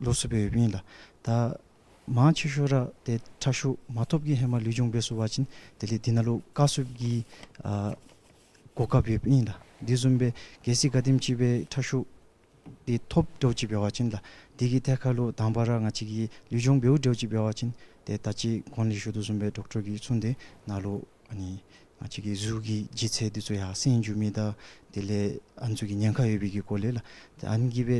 ལོགས་སུ་སྦེ་ཡོདཔ་ཨིན་ལགས། ད་མང་ཆེ་ཤོས་ར་ཏེ་ཁྲག་ཤུགས་མ་ཐོབ་ཀྱི་ཧེ་མ་ལུས་སྦྱོང་འབད་ཚུགས་པ་ཅིན་དེ་ལས་འདི་ནང་ལུ་བཀག་ཚུགས་ཀྱི་ཨ་གོ་སྐབས་ཡོདཔ་ཨིན་ལགས། འདི་བཟུམ་སྦེ་གལ་སྲིད་ག་དེམ་ཅིག་སྦེ་ཁྲག་ཤུགས་འདི་ཐོབ་འདྲཝ་ཅིག་འབད་བ་ཅིན་ལགས། འདི་གི་ཐད་ཁར་ལུ་དང་པ་ར་ང་བཅས་ཀྱིས་ལུས་སྦྱོང་འབདཝ་འདྲཝ་ཅིག་འབད་བ་ཅིན་ཏེ་ད་ཅི་གོང་ལས་ཞུ་དོ་བཟུམ་སྦེ་ཌོག་ཊར་གྱིས་གསུངས་ཏེ་ནཱ་ལུ་ཨ་ནི་ང་བཅས་ཀྱི་གཟུགས་ཀྱི་ལྗིད་ཚད་འདི་ཚུ་ཡར་སེང་འགྱོ་མི་དང་དེ་ལས་ཨ་ནི་ཚུ་གི་ཉེན་ཁ་ཡོད་པའི་གི་སྐོར་ལས་ལགས། ཏེ་ཨ་ནི་གིས་སྦེ་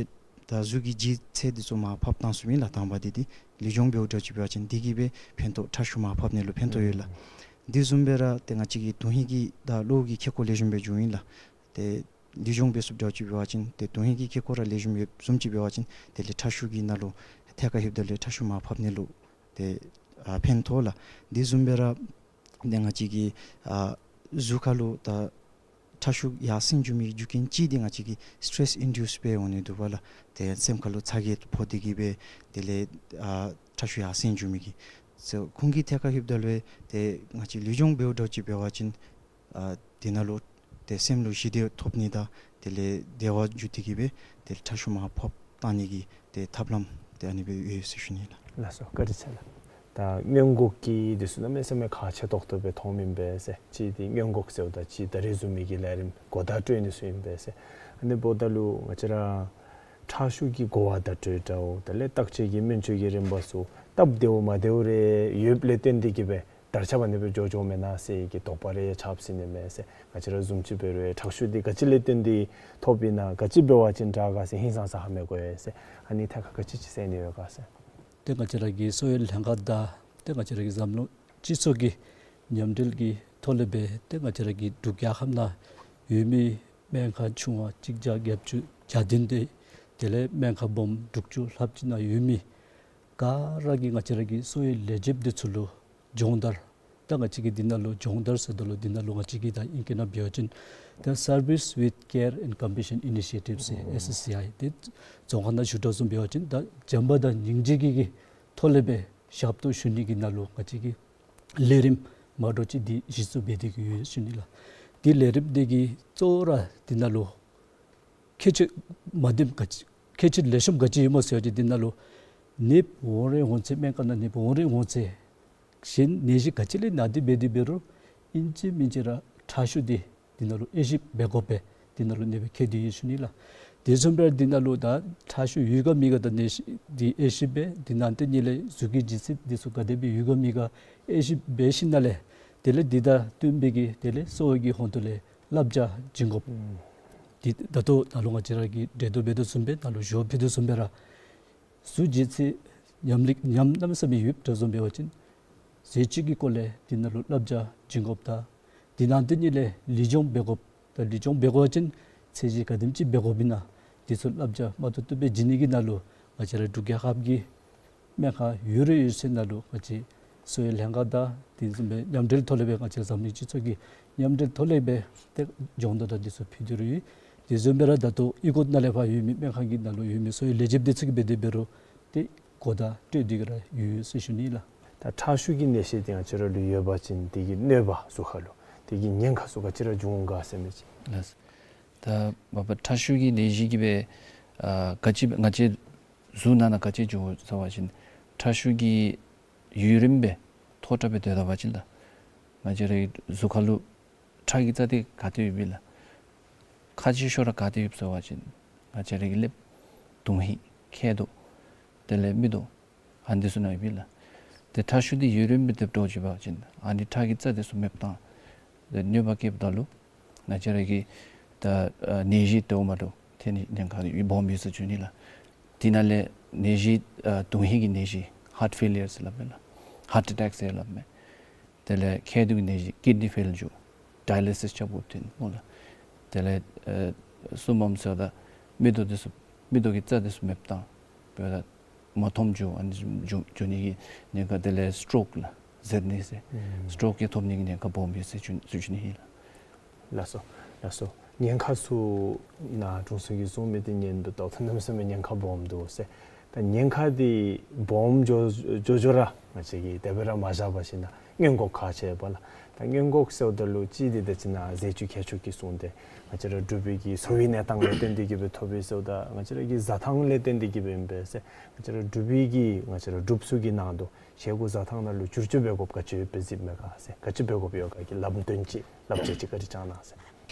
ད་གཟུགས་ཀྱི་ལྗིད་ཚད་འདི་ཚུ་མར་ཕབ་བཏང་ཚུགསཔ་ཨིན་ལགས། དང་པ་འདི་འདི་ལུས་སྦྱོང་འབདཝ་འདྲཝ་ཅིག་འབད་བ་ཅིན་འདི་གིས་སྦེ་ཕན་ཐོགས་ཁྲག་ཤུགས་མར་ཕབ་ནི་ལུ་ཕན་ཐོགས་ཡོད་ལགས། འདི་བཟུམ་སྦེ་ར་ཏེ་ང་བཅས་ཀྱི་དོན་ཧིང་གི་དང་བློ་གི་ཁེ་ཀོ་ལེགས་ཤོམ་སྦེ་འགྱོཝ་ཨིན་ལགས། ཏེ་ལུས་སྦྱོང་འབད་ཚུགསཔ་འདྲཝ་ཅིག་འབད་བ་ཅིན་ཏེ་དོན་ཧིང་གི་ཁེ་ཀོ་ར་ལེགས་ཤོམ་ཡོདཔ་བཟུམ་ཅིག་འབད་བ་ཅིན་དེ་ལས་ཁྲག་ཤུགས་ཀྱི་ནང་ལུ་ཐད་ཁར་ལྷོདཔ་ད་ལུ་ཁྲག་ཤུགས་མར་ཕབ་ནི་ལུ་ཏེ་ཨ་ཕན་ཐོགས་ལགས། འདི་བཟུམ་སྦེ་ར་ཏེ་ང་བཅས་ཀྱི་ཨ་གཟུགས་ཁར་ལུ་ད་ཁྲག་ཤུགས་ཡར་སེང་འགྱོ་མི་རྒྱུ་རྐྱེན་གཅིག་འདི་ང་བཅས་ཀྱི་སི་ཊེ་རེསི་ཨིན་ཌིའུསི་སྦེ་འོང་ནི་འདུག་པ་ལགས། ཏེ་སེམས་ཁར་ལུ་ཚ་གྱང་ཕོག་སྟེ་གིས་སྦེ་དེ་ལས་ཨ་ཁྲག་ཤུགས་ཡར་སེང་འགྱོ་མི་གི་སོ་ཁོང་གི་ཐད་ཁར་ལྷོདཔ་ད་ལུ་ཏེ་ང་བཅས་ལུས་སྦྱོང་འབདཝ་འདྲཝ་ཅིག་འབད་བ་ཅིན་ཨ་འདི་ནང་ལུ་ཏེ་སེམས་ལུ་ཞི་བདེ་ཐོབ་ནི་དང་དེ་ལས་བདེ་བ་འགྱོ་སྟེ་གིས་སྦེ་དེ་ལས་ཁྲག་ཤུགས་མར་ཕབ་བཏང་ནི་གི་ཏེ་ཐབས་ལམ་ཏེ་ཨ་ནི་སྦེ་ཡོད་ཟེར་ཞུ་ནི་ལགས། ལགས་སོ་བཀའ་དྲིན་ཆེ་ལགས། ད་སྔོན་འགོག་གི་འདི་ཚུ་གནམ་མེད་ས་མེད་ཁག་ཆེ་ཏོག་ཏོ་སྦེ་མཐོངམ་ཨིན་པས་ཟེར། གཅིག་འདི་སྔོན་འགོག་ཟེརཝ་ད་གཅིག་ད་རེས་བཟུམ་མའི་གི་ལས་རིམ་གོ་བརྡ་སྤྲོད་ནི་ཚུ་ཨིན་པས་ཟེར། ཨ་ནི་འབདཝ་ད་ལུ་ང་བཅས་ར་ཁྲག་ཤུགས་ཀྱི་གོ་བ་བརྡ་སྤྲོད་འདྲཝ་དེ་ལས་བརྟག་དཔྱད་ཀྱི་སྨན་བཅོས་ཀྱི་རིམ་པ་ཚུ་སྟབས་བདེཝ་མ་བདེཝ་རེ་ཡོདཔ་ལས་བརྟེན་ཏེ་གིས་སྦེ་དར་ཁྱབ་ཨ་ནི་སྦེ་འགྱོ་འགྱོཝ་མེན་ན་ཟེར་གྱི་དོགས་པ་རེ་ཆགསཔ་ཟེར་ནི་མས་ཟེར། ང་བཅས་ར་བཟུམ་ཅིག་འབད་རུང་ཁྲག་ཤུགས་འདི་ག་ཅི་ལས་བརྟེན་ཏེ་ཐོབ་ཨིན་ན་ག་ཅི་འབད་བ་ཅིན་དྲག་ག་ཟེར་ཧིང་སངས་ས་ཧ་མི་གོ་ཡི་ཟེར། ཨ་ནི་ཐད་ཁར་ག་ཅི་ཅིག་གསན་ནི་ཡོད་ག་ཟེར། ཏེ་ང་བཅས་ར་གི་གསོ་བའི་ལྷན་ཁག་དང་ཏེ་ང་བཅས་ར་གི་འཛམ་གླིང་སྤྱི་ཚོགས་ཀྱི་མཉམ་འབྲེལ་གྱི་ཐོག་ལས་སྦེ་ཏེ་ང་བཅས་ར་གི་འབྲུག་རྒྱལ་ཁབ་ནང་ཡོད་མི་སྨན་ཁང་ཆུང་བ་གཅིག་བརྒྱ་གྱ་བདུན་ཏེ་དེ་ལས་སྨན་ཁང་སྦོམ་དྲུག་ཅུ་ལྷགཔ་ཅིག་ནང་ཡོད་མི་ག་ར་གིས་ང་བཅས་ར་གི་གསོ་བའི་ལས་བྱེདཔ་འདི་ཚུ་ལུ་སྦྱོང་བརྡར། ད་ང་བཅས་ཀྱིས་འདི་ནང་ལུ་སྦྱོང་བརྡར་ཟེརཝ་ད་ལུ་འདི་ནང་ལུ་ང་བཅས་ཀྱིས་ད་ཨིང་སྐད་ནང་འབད་བ་ཅིན་ད་Service with Care and Compassion Initiative ཟེར་ཨེསི་ཨེསི་སི་ཨའི་ཏེ་རྫོང་ཁ་ནང་ཞུ་དོ་བཟུམ་འབད་བ་ཅིན་ད་བྱམས་པ་དང་སྙིང་རྗེ་གི་གི་ཐོག་ལས་སྦེ་ཞབས་ཏོག་ཞུ་ནི་གི་ནང་ལུ་ང་བཅས་ཀྱིས་ལས་རིམ་མ་འདྲཝ་ཅིག་འདི་གཞི་བཙུགས་འབད་དེ་གིས་ཡོད་ཟེར་ཞུ་ནི་ལགས། འདི་ལས་རིམ་འདི་གི་གཙོ་བོ་ར་འདི་ནང་ལུ་ཁྱད་ཆོས་མ་བདེནམ་ག་ཅི་ཁྱད་ཆོས་ལེགས་ཤོམ་ག་ཅི་ཡོདཔ་སྨོ་ཟེར་བ་ཅིན་འདི་ནང་ལུ་ནདཔ་འོང་རན་འོང་ཚད་སྨན་ཁང་ནང་ནདཔ་འོང་རན་འོང་ཚད་གཞན་ནད་གཞི་ག་ཅི་ལས་ན་སྟེ་འབད་དེ་འབད་རུང་ཨིན་ཅི་མིན་ཅི་ར་ཁྲག་ཤུགས་འདི་འདི་ནང་ལུ་དབྱེ་ཞིབ་འབད་དགོ་པས། འདི་ནང་ལུ་ཨ་ནི་སྦེ་ཁྱད་དེ་ཡོད་ཟེར་ཞུ་ནི་ལགས། དེ་བཟུམ་སྦེ་འདི་ནང་ལུ་ད་ཁྲག་ཤུགས་ཡོད་ག་མེད་ག་ད་ནད་གཞི་འདི་དབྱེ་ཞིབ་འབད། དེ་ནང་དེ་ཉིད་ལས་གཟུགས་ཀྱི་ལྗིད་ཚད་འདི་ཚུ་ག་དེ་སྦེ་ཡོད་ག་མེད་ག་དབྱེ་ཞིབ་འབད་ཞིནམ་ལས་དེ་ལས་འདི་དང་བསྟུན་པའི་གི་དེ་ལས་གསོ་བའི་གི་ཧོངས་ལས་བསླབ་བྱ་བྱིན་དགོཔ། ཨུམ། འདི་ད་ལྟོ་ནཱ་ལུ་ང་བཅས་ར་གིས་འགྲེལ་བརྡ་འབད་དོ་བཟུམ་སྦེ་ནཱ་ལུ་ཞུ་བ་ཕུལ་དོ་བཟུམ་སྦེ་ར་གཟུགས་ལྗིད་ཚད་ཉམས་ལེགས་ཉམས་གནམ་མེད་ས་མེད་ཡོདཔ་འདྲཝ་བཟུམ་འབད་བ་ཅིན་ཟས་བཅུད་ཀྱི་སྐོར་ལས་འདི་ནང་ལུ་བསླབ་བྱ་བྱིན་དགོཔ་དང་འདི་ནང་དེ་ཉིད་ལས་ལུས་སྦྱོང་འབད་དགོཔ། ད་ལུས་སྦྱོང་འབད་དགོ་པ་ཅིན་ ཚད་གཞི་ག་དེམ་ཅིག་འབད་དགོཔ་ཨིན་ན་དེ་ཚུ་བསླབ་བྱ་མ་ཐུབ་ཐུབ་སྦེ་བྱིན་ནི་གི་ནང་ལུ་ང་བཅས་ར་འབྲུག་རྒྱལ་ཁབ་ཀྱི་སྨན་ཁང་ཡོད་རུང་ཡོད་ཚད་ནང་ལུ་ང་བཅས་གསོ་བའི་ལྷན་ཁག་དང་དེ་བཟུམ་སྦེ་མཉམ་འབྲེལ་ཐོག་ལས་སྦེ་ང་བཅས་འཛམ་གླིང་སྤྱི་ཚོགས་ཀྱི་མཉམ་འབྲེལ་ཐོག་ལས་སྦེ་ཏེ་སྦྱོང་བརྡར་དང་དེ་ཚུ་ཕུལ་ཏེ་ར་ཡོད། དེ་བཟུམ་སྦེ་ར་ད་ལྟོ་གཡུས་སྒོ་ནང་ལས་ཕར་ཡོད་མི་སྨན་ཁང་གི་ནང་ལུ་ཡོད་མི་གསོ་བའི་ལས་བྱེདཔ་དེ་ཚུ་གིས་འབད་དེ་འབད་རུང་ཏེ་གོ་བརྡ་སྤྲོད་དེ་གི་ར་ཡོད་ཟེར་ཞུ་ནི་ལགས། ད་ཁྲག་ཤུགས་ཀྱི་ནད་གཞི་དེ་ང་བཅས་ར་ལུ་ཡོད་པ་ཅིན་དེ་གི་གནོད་པ་གཟུགས་ཁར་ལུ་དེ་གི་ཉེན་ཁ་ཚུ་ག་ཅི་ར་འབྱུང་ག་ཟེར་མི་ཅིག། ལགས། ད་མ་པ་ཁྲག་ཤུགས་ཀྱི་ནད་གཞི་གིས་སྦེ་ཨ་ག་ཅི་ང་བཅས་གཟུགས་ནང་ན་ག་ཅི་འབྱུང་ཟེར་བ་ཅིན་ཁྲག་ཤུགས་ཀྱིས་ཡུན་རིངམོ་སྦེ་མཐོ་དྲགས་སྦེ་སྡོད་ད་པ་ཅིན་ལགས། ང་བཅས་རའི་གཟུགས་ཁར་ལུ་ཁྲག་གི་རྩ་དེ་ག་ཏེ་ཡོདཔ་ཨིན་ལགས། ཁག་ཆེ་ཤོས་ར་ག་ཏེ་ཡོདཔ་ཟེར་བ་ཅིན་ང་བཅས་རའི་གི་ཀླདཔ། དོན་ཧིང་། མཁལ་རྡོག། དེ་ལས་མིག་ཏོ། ཨ་ནི་དེ་ཚུ་ནང་ཡོདཔ་ཨིན་ལགས། ཏེ་ཁྲག་ཤུགས་དེ་ཡུན་རིངམོ་སྦེ་སྡོད་འགྱོ་བ་ཅིན་ཨ་ནི་ཁྲག་གི་རྩ་དེ་ཚུ་མེདཔ་བཏང་། ཏེ་གནོད་པ་བཀལཝ་ད་ལུ་ང་བཅས་རའི་གི་ད་ཨ་ནད་གཞི་དེ་འོག་མ་ལུ་ཐོན་ནི་ཉེན་ཁ་སྦོམ་ཡོད་ཟེར་ཞུ་ནི་ལགས། དེ་ནང་ལས་ནད་གཞི་ཨ་དོན་ཧིང་གི་ནད་གཞི་ཧཱརཊ་ཕེ་ལི་ཡར་ཟེར་སླབ་མས་ལགས། ཧཱརཊ་ཨེ་ཊེཀ་ཟེར་སླབ་མས། དེ་ལས་མཁལ་རྡོག་གི་ནད་གཞི་ཀིཌ་ནི་ཕེལ་འགྱོ། ཌའི་ལི་སིས་རྐྱབ་དགོཔ་ཐོན་སྨོ་ལགས། དེ་ལས་ཨེ་གསུམ་པམ་ཟེརཝ་ད་མིག་ཏོ་དེ་ཚུ་མིག་ཏོ་གི་རྩ་དེ་ཚུ་མེདཔ་བཏང་། འབདཝ་ད་མ་མཐོང་འགྱོ། ཨ་ནི་འགྱོ་འགྱོ་ནི་གི་ཉེན་ཁ། དེ་ལས་སི་ཊོག་ལགས། གཟེར་ནད་ཟེར། ཨུམ། སི་ཊོག་གི་ཐོབ་ནི་གི་ཉེན་ཁ་སྦོམ་ཡོད་ཟེར་ཞུ་ཞུ་ཞུ་ནི་ཨིན་ལགས། ལགས་སོ། ལགས་སོ། ཉེན་ཁ་ཚུ་ཨིན་ན་དྲུང་འཚོ་གིས་གསུངས་མི་དེ་ཉན་དོ་བལྟཝ་ད་གནམ་མེད་ས་མེད་ཉེན་ཁ་སྦོམ་འདུག་ཟེར། ད་ཉེན་ཁ་དེ་སྦོམ་འགྱོ་འགྱོ་འགྱོ་ར་ང་བཅས་ཀྱིས་དེ་སྦེ་ར་མ་བཞག་པར་ཞིནམ་ན་སྔོན་འགོག་ག་ཅི་འབད་ལགས། ད་སྔོན་འགོག་ཟེརཝ་ད་ལུ་གཅིག་དེ་ད་ཅི་ན་ཟས་བཅུད་ཁྱད་ཆོས་ཀྱིས་བཟུང་སྟེ་ང་བཅས་ར་འབྲུག་པའི་གི་གསོ་བའི་གནས་སྟངས་ལས་བརྟེན་ཏེ་གི་སྦེ་ཐོབ་པས་ཟེརཝ་ད་ང་བཅས་ར་གི་བཟའ་ཐངས་ལས་བརྟེན་ཏེ་གི་སྦེ་ཨིན་པས་ཟེར། ང་བཅས་ར་འབྲུག་པའི་གི་ང་བཅས་ར་འབྲུགཔ་ཚུ་གི་ནང་དུ་བཞེས་སྒོ་བཟའ་ཐངས་ནང་ལུ་བསྒྱུར་བཅོས་འབད་དགོཔ་ག་ཅི་ཡོདཔ་སྦེ་གཟིགསཔ་མས་ག་ཟེར། ག་ཅི་འབད་དགོཔ་ཡོད་ག་གི་ལམ་སྟོན་ཅིག་བསླབ་བྱ་ཅིག་བཀའ་དྲིན་བསྐྱང་གནང་ཟེར།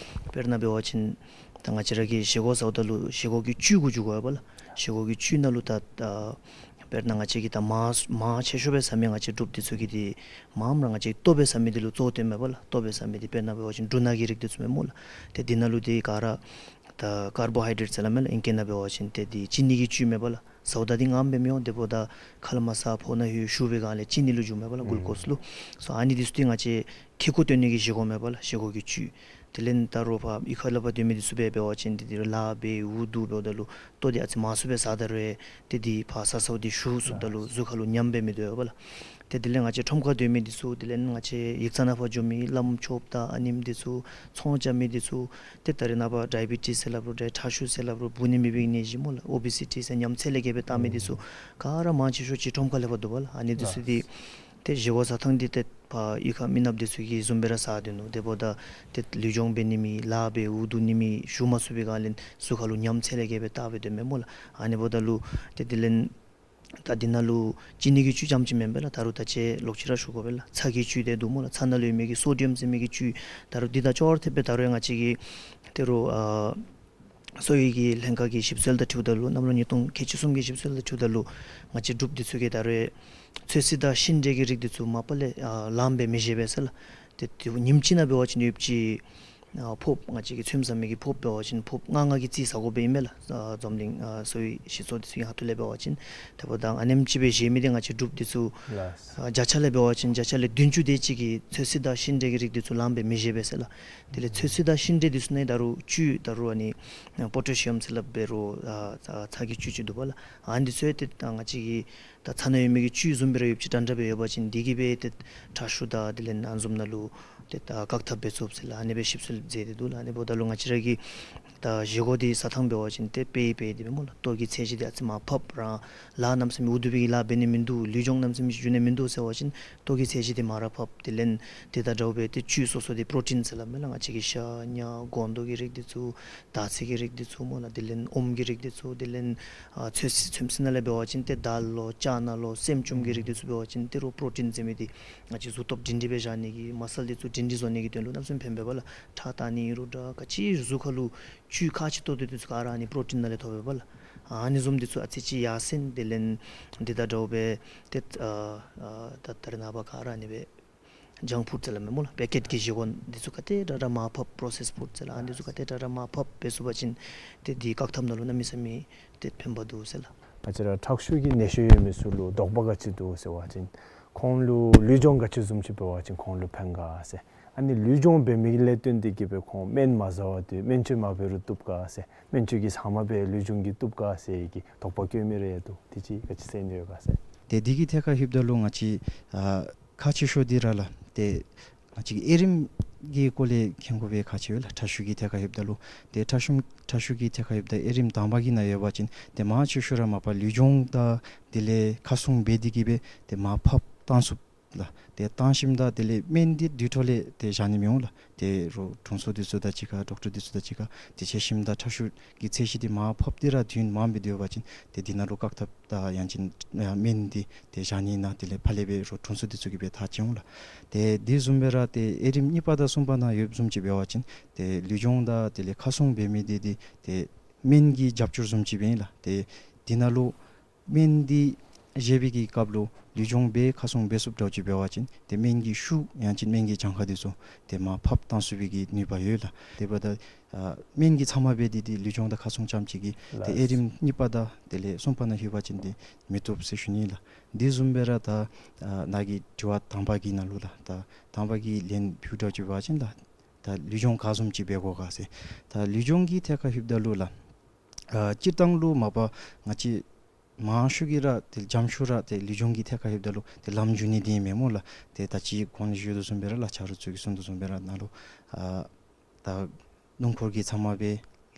དཔེར་ན་འབད་བ་ཅིན་ད་ང་བཅས་ར་གིས་བཞེས་སྒོ་བཟའཝ་ད་ལུ་བཞེས་སྒོ་གི་བཅུད་གུ་འགྱུར་དགོ་པས་ལགས། བཞེས་སྒོ་གི་བཅུད་ནང་ལུ་ད་ད་དཔེར་ན་ང་བཅས་ཀྱིས་ད་མར་མར་ཆེ་ཤོས་སྦེ་བཟའ་མི་ང་བཅས་འབྲུགཔ་འདི་ཚུ་གིས་འདི་མངམ་ར་ང་བཅས་ལྟོ་སྦེ་བཟའ་མི་འདི་ལུ་གཙོ་བོ་བཏོན་མས་པ་ལགས། ལྟོ་སྦེ་བཟའ་མི་འདི་དཔེར་ན་འབད་བ་ཅིན་འབྲུ་སྣ་གི་རིགས་འདི་ཚུ་མས་སྨོ་ལགས། ཏེ་འདི་ནང་ལུ་འདི་ག་ར་ད་ཀར་བོ་ཧའི་ཌེ་རེཊ་ཟེར་སླབ་མས་ལགས། ཨིང་སྐད་ནང་འབད་བ་ཅིན་ཏེ་འདི་ཅི་ནི་གི་བཅུད་མས་པ་ལགས། བཟའཝ་ད་འདི་མངམ་སྦེ་མི་འོང་། དེ་འབདཝ་ད་ཁ་ལས་མར་ཟ་ཕོཝ་ནང་ལྷོད་ཞུ་བའི་སྒང་ལས་ཅི་ནི་ལུ་འགྱུར་མས་པ་ལགས། གུ་ལུ་ཀོསི་ལུ། སོ་ཨ་ནི་འདི་ཚུ་འདི་ང་བཅས་ཁེ་ཀོ་སྟོན་ནི་གི་བཞེས་སྒོ་མས་པ་ལགས། བཞེས་སྒོ་གི་བཅུད། དེ་ལས་ད་རུང་ཕར་གཡུས་ཁ་ལས་ཕར་སྡོད་མི་འདི་ཚུ་སྦེ་འབད་བ་ཅིན་འདི་འདི་རུང་ལཱ་འབད་འུ་སྡུག་འབདཝ་ད་ལུ་ལྟོ་འདི་ཨ་ཙི་མང་སུ་སྦེ་བཟའ་ད་རུང་ཏེ་འདི་ཕར་ཟ་ཟཝ་འདི་ཞུ་སོངམ་ད་ལུ་གཟུགས་ཁར་ལུ་ཉམས་སྦེ་མི་སྡོད་པ་ལགས། ཏེ་དེ་ལས་ང་བཅས་ཁྲོམ་ཁར་སྡོད་མི་འདི་ཚུ་དེ་ལས་ང་བཅས་ཡིག་ཚང་ནང་ཕར་འགྱོ་མི་བླམ་ཆོསཔ་དང་ཨ་ནེམ་འདི་ཚུ་ཚོང་རྐྱབ་མི་འདི་ཚུ་ཏེ་ད་རེས་ནངས་པ་ཌའི་བི་ཊིས་ཟེར་སླབ་རུང་ད་ཁྲག་ཤུགས་ཟེར་སླབ་རུང་འབུ་ནི་མེད་པའི་ནད་གཞི་སྨོ་ལགས། ཨོ་བི་སི་ཊི་ཟེར་ཉམས་ཚད་ལས་བརྒལ་སྦེ་བཏང་མི་འདི་ཚུ་ག་ར་མང་ཆེ་ཤོས་ཅིག་ཁྲོམ་ཁ་ལས་ཕར་འདུག་པ་ལགས། ཨ་ནི་འདི་ཚུ་འདི་ཏེ་བཞེས་སྒོ་བཟའ་ཐངས་འདི་ཏེ་ཕར་གཡུས་ཁ་མི་ནགཔ་འདི་ཚུ་གིས་བཟུམ་སྦེ་ར་བཟའ་སྡོད་ནུག། དེ་འབདཝ་ད་ཏེ་ལུས་སྦྱོང་འབད་ནི་མེད་ལཱ་འབད་འུ་སྡུག་ནི་མེད་ཞུ་མ་ཚུགས་པའི་སྒང་ལས་གཟུགས་ཁར་ལུ་ཉམས་ཚད་ལས་བརྒལ་སྦེ་བཏང་སྦེ་སྡོད་མས་སྨོ་ལགས། ཨ་ནི་འབདཝ་ད་ལུ་ཏེ་དེ་ལས་ད་འདི་ནང་ལུ་ཅི་ནི་གི་བཅུད་རྐྱངམ་ཅིག་མེན་པས་ལགས། ད་རུང་ད་ཅི་ལོག་ཅི་ར་ཞུ་དགོ་པས་ལགས། ཚྭ་གི་བཅུད་དེ་འདུག་སྨོ་ལགས། ཚྭ་ནང་ལུ་ཡོད་མི་གི་སོ་ཌི་ཡམ་ཟེར་མི་གི་བཅུད། ད་རུང་འདི་དང་ཅོག་ར་འཐདཔ་སྦེ་ད་རུང་ཡང་ང་བཅས་ཀྱི་ད་རུང་ཨ་གསོ་བའི་གི་ལྷན་ཁག་གི་ཞིབ་འཚོལ་དང་འཁྲིལཝ་ད་ལུ་གནམ་ལོ་ཉིས་སྟོང་ཁལ་གཅིག་གསུམ་གྱི་ཞིབ་འཚོལ་དང་འཁྲིལཝ་ད་ལུ་ང་བཅས་འབྲུགཔ་འདི་ཚུ་གིས་ད་རུང་ཚོད་བསྲེ་དང་ཤིང་འབྲས་ཀྱི་རིགས་འདི་ཚུ་མ་པ་ལས་ཨ་ལངམ་སྦེ་མི་བཞེས་པས་ཟེར་ལགས། ཏེ་ཏེ་ཉིནམ་གཅིག་ནང་འབད་བ་ཅིན་ཡོདཔ་ཅིག་ཨ་ཕོརཔ་ང་བཅས་ཀྱིས་ཚོདམ་ཟ་མི་གི་ཕོརཔ་འབད་བ་ཅིན་ཕོརཔ་ལྔ་ལྔ་གི་རྩིས་ཟ་དགོཔ་ཨིན་མས་ལགས། ཨ་འཛམ་གླིང་ཨ་གསོ་བའི་སྤྱི་ཚོགས་འདི་ཚུ་གི་ཁ་ཐུག་ལས་འབད་བ་ཅིན། དེ་འབདཝ་ད་ཨ་ནེམ་ཅིག་སྦེ་བཞེས་མི་འདི་ང་བཅས་འབྲུགཔ་འདི་ཚུ་ལགས། ཨ་བརྒྱ་ཆ་ལས་འབད་བ་ཅིན་བརྒྱ་ཆ་ལས་བདུན་ཅུ་དེ་ཅིག་གིས་ཚོད་བསྲེ་དང་ཤིང་འབྲས་ཀྱི་རིགས་འདི་ཚུ་ལངམ་སྦེ་མི་བཞེས་པས་ཟེར་ལགས། དེ་ལས་ཚོད་བསྲེ་དང་ཤིང་འབྲས་འདི་ཚུ་ནང་ད་རུང་བཅུད་ད་རུང་ཨ་ནི་པོ་ཊེ་ཤི་ཡམ་ཟེར་སླབ་འབད་རུང་ཨ་ཚྭ་གི་བཅུད་ཅིག་འདུག་པ་ལགས། ཨ་ནི་འདི་ཚུ་ཡང་ཏེ་ད་ང་བཅས་ཀྱི་ད་ཚྭ་ནང་ཡོད་མི་གི་བཅུད་བཟུམ་སྦེ་ར་ཡོདཔ་ཅིག་འདྲན་འདྲ་སྦེ་ཡོད་པ་ཅིན་འདི་གིས་སྦེ་ཏེ་ཁྲག་ཤུགས་དང་དེ་ལས་ཨ་ནི་བཟུམ་ནང་ལུ་ཏེ་ད་བཀག་ཐབས་འབད་ཚུགས་ཟེར་ལགས། ཨ་ནི་སྦེ་ཞིབ་འཚོལ་མཛད་དེ་འདུག་ལགས། ཨ་ནི་འབདཝ་ད་ལུ་ང་བཅས་ར་གི་ད་བཞེས་སྒོ་འདི་བཟའ་ཐངས་འབད་བ་ཅིན་ཏེ་དཔེ་དཔེ་འདི་སྦེ་སྨོ་ལགས། ལྟོ་གི་ཚད་གཞི་འདི་ཨ་ཙི་མར་ཕབ་ར་ལཱ་གནམ་མེད་ས་མེད་འུ་སྡུག་པའི་གི་ལཱ་འབད་ནི་མིན་འདུག། ལུས་སྦྱོང་གནམ་མེད་ས་མེད་ཅིག་འགྱོ་ནི་མིན་འདུག་ཟེར་བ་ཅིན་ལྟོ་གི་ཚད་གཞི་འདི་མར་ར་ཕབ། དེ་ལས་དེ་དང་འདྲཝ་སྦེ་ཏེ་བཅུད་སོ་སོ་འདི་པོ་རོ་ཊིན་ཟེར་སླབ་མས་ལགས། ང་བཅས་ཀྱི་ཤ་ཉ་སྒོང་རྡོག་གི་རིགས་འདི་ཚུ་དར་ཚིལ་གྱི་རིགས་འདི་ཚུ་སྨོ་ལགས། དེ་ལས་ཨོམ་གྱི་རིགས་འདི་ཚུ། དེ་ལས་ཨ་ཚོད་བསྲེ་ཚོད་བསྲེ་ནང་ལས་འབད་བ་ཅིན་ཏེ་དཱལ་ལོ་ཅ་ན་ལོ་སྲནམ་ཅུམ་གྱི་རིགས་འདི་ཚུ་འབད་བ་ཅིན་ཏེ་རོགས་པོ་རོ་ཊིན་ཟེར་མི་འདི་ང་བཅས་གཟུགས་སྟོབས་སྒྲིང་སྒྲིང་སྦེ་བཞག་ནི་གི་མ་སཱལ་འདི་ཚུ་སྒྲིང་སྒྲིང་བཟོ་ནི་གི་དོན་ལུ་གནམ་མེད་ས་མེད་ཕན་པས་པ་ལགས། ཁྲག་བཏང་ནི་ཨིན་རུང་འདྲ་ག་ཅི་གཟུགས་ཁར་ལུ་བཅུད་ཁག་ཆེ་ཏོག་ཏོ་འདི་ཚུ་ག་ར་ཨ་ནི་པོ་རོ་ཊིན་ནང་ལས་ཐོབ་པས་པ་ལགས། ཨ་ནི་བཟུམ་འདི་ཚུ་ཨ་ཙི་ཅིག་ཡར་སེང་དེ་ལས་འདི་དང་འདྲཝ་སྦེ་ཏེ་ཨ་ཨ་ད་ད་རེས་ནངས་པ་ག་ར་ཨ་ནི་སྦེ་ཇང་ཕུཌ་ཟེར་སླབ་མས་སྨོ་ལགས། པེ་ཀེཊ་གི་བཞེས་སྒོ་འདི་ཚུ་ག་དེ་དྲག་དྲག་མར་ཕབ། པྲོ་སེསཌ་ཕུཌ་ཟེར་ལགས། ཨ་ནི་འདི་ཚུ་ག་དེ་དྲག་དྲག་མར་ཕབ་འབད་ཚུགས་པ་ཅིན་ཏེ་འདི་བཀག་ཐབས་ནང་ལུ་གནམ་མེད་ས་མེད་ཏེ་ཕན་པ་འདུག་ཟེར་ལགས། ང་བཅས་ར་ཁྲག་ཤུགས་ཀྱི་ནད་གཞི་ཡོད་མི་ཚུ་ལུ་དོགས་པ་ག་ཅི་འདུག་ཟེར་བ་ཅིན་ཁོང་ལུ་ལུས་སྦྱོང་ག་ཅི་བཟུམ་ཅིག་འབད་བ་ཅིན་ཁོང་ལུ་ཕན་ག་ཟེར། ཨ་ནི་ལུས་སྦྱོང་འབད་མི་གི་ལས་བརྟེན་ཏེ་གིས་སྦེ་ཁོང་སྨན་མ་བཟའ་བར་དུ་སྨན་བཅོས་མ་འབད་རུང་བཏུབ་ག་ཟེར། སྨན་བཅོས་ཀྱི་ཚབ་མ་སྦེ་ལུས་སྦྱོང་གིས་བཏུབ་ག་ཟེར་གྱི་དོགས་པ་བཀོད་མི་རེ་འདུག། དེ་ཅིག་ག་ཅི་ཟེར་ནི་ཡོད་ག་ཟེར། ཏེ་འདི་གི་ཐད་ཁར་ལྷོདཔ་ད་ལུ་ང་བཅས་ཨ་ཁག་ཆེ་ཤོས་འདི་ར་ལགས། ཏེ་ང་བཅས་ཀྱི་དབྱེ་རིམ་གྱི་སྐོར་ལས་མཁྱེན་དགོ་པའི་ཁག་ཆེ་བས་ལགས། ཁྲག་ཤུགས་ཀྱི་ཐད་ཁར་ལྷོདཔ་ད་ལུ། ཏེ་ཁྲག་ཤུགས་ཁྲག་ཤུགས་ཀྱི་ཐད་ཁར་ལྷོདཔ་ད་དབྱེ་རིམ་དང་པ་གི་ནང་ཡོད་པ་ཅིན་ཏེ་མང་ཆེ་ཤོས་ར་མ་པ་ལུས་སྦྱོང་དང་དེ་ལས་ཁ་སྲུང་འབད་དེ་གིས་སྦེ་ཏེ་མར་ཕབ་བཏང་ཚུགས་ལགས། ཏེ་བཏང་ཞིནམ་ད་དེ་ལས་སྨན་འདི་དུས་ཐོག་ལས་ཏེ་བཞག་ནི་མི་འོང་ལགས། ཏེ་རོགས་དྲུང་འཚོ་འདི་ཚུ་དང་གཅིག་ཁར་ཌོག་ཊར་འདི་ཚུ་དང་གཅིག་ཁར་ཏེ་འཕྱད་ཞིནམ་ད་ཁྲག་ཤུགས་ཀྱི་ཚད་གཞི་འདི་མར་ཕབ་སྟེ་ར་དུས་ཡུན་མངམ་སྦེ་སྡོད་པ་ཅིན་ཏེ་འདི་ནང་ལུ་བཀག་ཐབས་དང་ཡང་ཅིན་ཨ་སྨན་འདི་ཏེ་བཞག་ནི་ཨིན་ན་དེ་ལས་ཕར་ལས་སྦེ་རོགས་དྲུང་འཚོ་འདི་ཚུ་གིས་སྦེ་ཐག་བཅད་འོང་ལགས། ཏེ་འདི་བཟུམ་སྦེ་ར་ཏེ་དབྱེ་རིམ་གཉིས་པ་དང་གསུམ་པ་ནང་ཡོདཔ་བཟུམ་ཅིག་འབད་བ་ཅིན་ཏེ་ལུས་སྦྱོང་དང་དེ་ལས་ཁ་སྲུང་འབད་མི་འདི་འདི་ཏེ་སྨན་གྱི་རྒྱབ་སྐྱོར་བཟུམ་ཅིག་སྦེ་ཨིན་ལགས། ཏེ་འདི་ནང་ལུ་སྨན་འདི་བཞེས་པའི་གི་སྐབས་ལུ་ལུས་སྦྱོང་འབད་ཁ་སྲུང་འབད་ཚུགསཔ་འདྲཝ་ཅིག་འབད་བ་ཅིན་ཏེ་སྨན་གྱི་ཤུགས་ཡང་ཅིན་སྨན་གྱི་གྱངས་ཁ་འདི་ཚུ་ཏེ་མར་ཕབ་བཏང་ཚུགས་པའི་གི་ནུས་པ་ཡོད་ལགས། དེ་འབདཝ་ད་ཨ་སྨན་གྱི་ཚབ་མ་འབད་དེ་ཏེ་ལུས་སྦྱོང་དང་ཁ་སྲུང་རྐྱངམ་ཅིག་གིས་ཏེ་ལགས། དབྱེ་རིམ་གཉིས་པ་དང་དེ་ལས་གསུམ་པ་ནང་ལྷོད་པ་ཅིན་ཏེ་མི་བཏུབ་ཟེར་ཞུ་ནི་ལགས། འདི་བཟུམ་སྦེ་ར་ད་ཨ་ནཱ་གི་དྲི་བ་དང་པ་གི་ནང་ལུ་ལགས། ད་དང་པ་གི་ལན་ཕུལཝ་འདྲཝ་ཅིག་འབད་བ་ཅིན་ད་ད་ལུས་སྦྱོང་ག་བཟུམ་ཅིག་འབད་དགོ་ག་ཟེར། ད་ལུས་སྦྱོང་གི་ཐད་ཁར་ལྷོདཔ་ད་ལུ་ལགས། ཨ་སྤྱིར་བཏང་ལུ་མ་པ་ང་བཅས་མང་ཤོས་ཀྱིས་ར་ཏེ་འཇམ་ཤོས་ར་ཏེ་ལུས་སྦྱོང་གི་ཐད་ཁར་ལྷོདཔ་ད་ལུ་ཏེ་ལམ་འགྱོ་ནི་འདི་ཨིན་མས་སྨོ་ལགས། ཏེ་ད་ཅི་གོང་ལུ་ཞུ་དོ་བཟུམ་སྦེ་ར་ལགས། ཆ་རོགས་ཚུ་གིས་གསུང་དོ་བཟུམ་སྦེ་ར་ནཱ་ལུ་ཨ་ད་སྣུམ་འཁོར་གྱི་ཚབ་མ་སྦེ་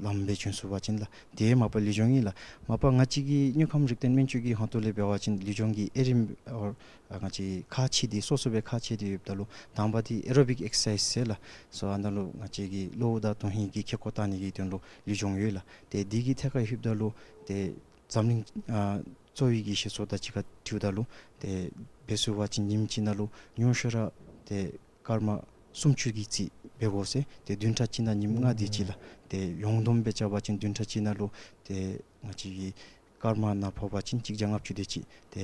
ལམ་སྦེ་བྱོན་ཚུགས་པ་ཅིན་ལགས། དེ་མ་པ་ལུས་སྦྱོང་ཨིན་ལགས། མ་པ་ང་བཅས་ཀྱི་དངུལ་ཁམས་རིག་ལྡན་སྨན་བཅོས་ཀྱི་ཧོངས་ཏོ་ལས་འབད་བ་ཅིན་ལུས་སྦྱོང་གི་དབྱེ་རིམ་ཨོ་ཨ་ང་བཅས་ཁག་ཕྱེ་སྟེ་སོ་སོ་སྦེ་ཁག་ཕྱེ་སྟེ་ཡོདཔ་ད་ལུ་དང་པ་འདི་ཨེ་རོ་བིག་ཨེག་སར་སའིཛ་ཟེར་ལགས། སོ་ཨ་ནཱ་ལུ་ང་བཅས་ཀྱི་གློཝ་དང་དོན་ཧིང་གི་ཁེ་ཀོ་བཏང་ནི་གི་དོན་ལུ་ལུས་སྦྱོང་ཡོད་ལགས། ཏེ་འདི་གི་ཐད་ཁར་ལྷོདཔ་ད་ལུ་ཏེ་འཛམ་གླིང་ཨ་གཙོ་བོའི་གི་བཤད་སྲོལ་དང་གཅིག་ཁར་འཁྲིལཝ་ད་ལུ་ཏེ་འབད་ཚུགས་པ་ཅིན་ཉིནམ་གཅིག་ནང་ལུ་ཉུང་ཤོས་ར་ཏེ་སྐར་མ་སུམ་ཅུ་གི་རྩིས་འབད་དགོ་ཟེར། ཏེ་བདུན་ཕྲག་གཅིག་ནང་ཉིནམ་ལྔ་དེ་ཅིག་ལགས། ཏེ་ཡོངས་བསྡོམས་སྦེ་རྐྱབ་པ་ཅིན་བདུན་ཕྲག་གཅིག་ནང་ལུ་ཏེ་ང་བཅས་ཀྱི་སྐར་མ་ནང་ཕོག་པ་ཅིན་གཅིག་བརྒྱ་ལྔ་བཅུ་དེ་ཅིག་ཏེ་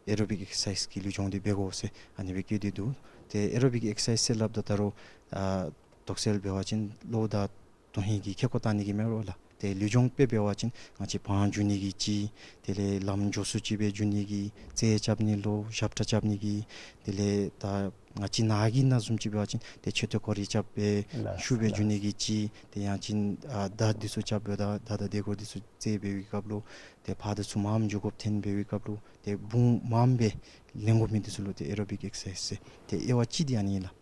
ཨེ་རོ་བིག་ཨེག་སར་སའིཛ་གི་ལུས་སྦྱོང་འདི་འབད་དགོ་ཟེར་ཨ་ནི་སྦེ་བཀོད་དེ་འདུག། ཏེ་ཨེ་རོ་བིག་ཨེག་སར་སའིཛ་ཟེར་སླབ་ད་ད་རུང་ཨ་དོགས་སེལ་འབད་བ་ཅིན་གློཝ་དང་དོན་ཧིང་གི་ཁེ་ཀོ་བཏང་ནི་གི་མེན་རོགས་ལགས། ཏེ་ལུས་སྦྱོང་དཔེ་འབད་བ་ཅིན་ང་བཅས་བང་རྒྱུག་ནི་གི་ཅིག། དེ་ལས་ལམ་མགྱོགས་སུ་ཅིག་སྦེ་རྒྱུག་ནི་གི། རྩེད་རྐྱབ་ནི་ལུ་ཞབས་ཁྲ་རྐྱབ་ནི་གི། དེ་ལས་ད་ང་བཅས་ནཱ་གི་ནང་བཟུམ་ཅིག་འབད་བ་ཅིན་ཏེ་མཆོད་རྟེན་སྐོར་ར་རྐྱབ་སྦེ་ལགས་ཤུགས་སྦེ་རྒྱུག་ལགས་ནི་གི་ཅིག། ཏེ་ཡང་ཅིན་ཨ་མདའ་འདི་ཚུ་རྐྱབ་སྦེ་ད་མདའ་དང་དེ་གུ་འདི་ཚུ་རྩེད་འབད་བའི་སྐབས་ལུ་ཏེ་ཕར་འདི་ཚུ་མངམ་འགྱོ་དགོཔ་ཐོན་འབད་བའི་སྐབས་ལུ་ཏེ་དཔུང་མངམ་སྦེ་ལེན་དགོ་མི་འདི་ཚུ་ལུ་ཏེ་ཨེ་རོ་བིག་ཨེག་སར་སའིཛ་ཟེར། ཏེ་དབྱེ་བ་གཅིག་འདི་ཨ་ནི་ཨིན་ལགས།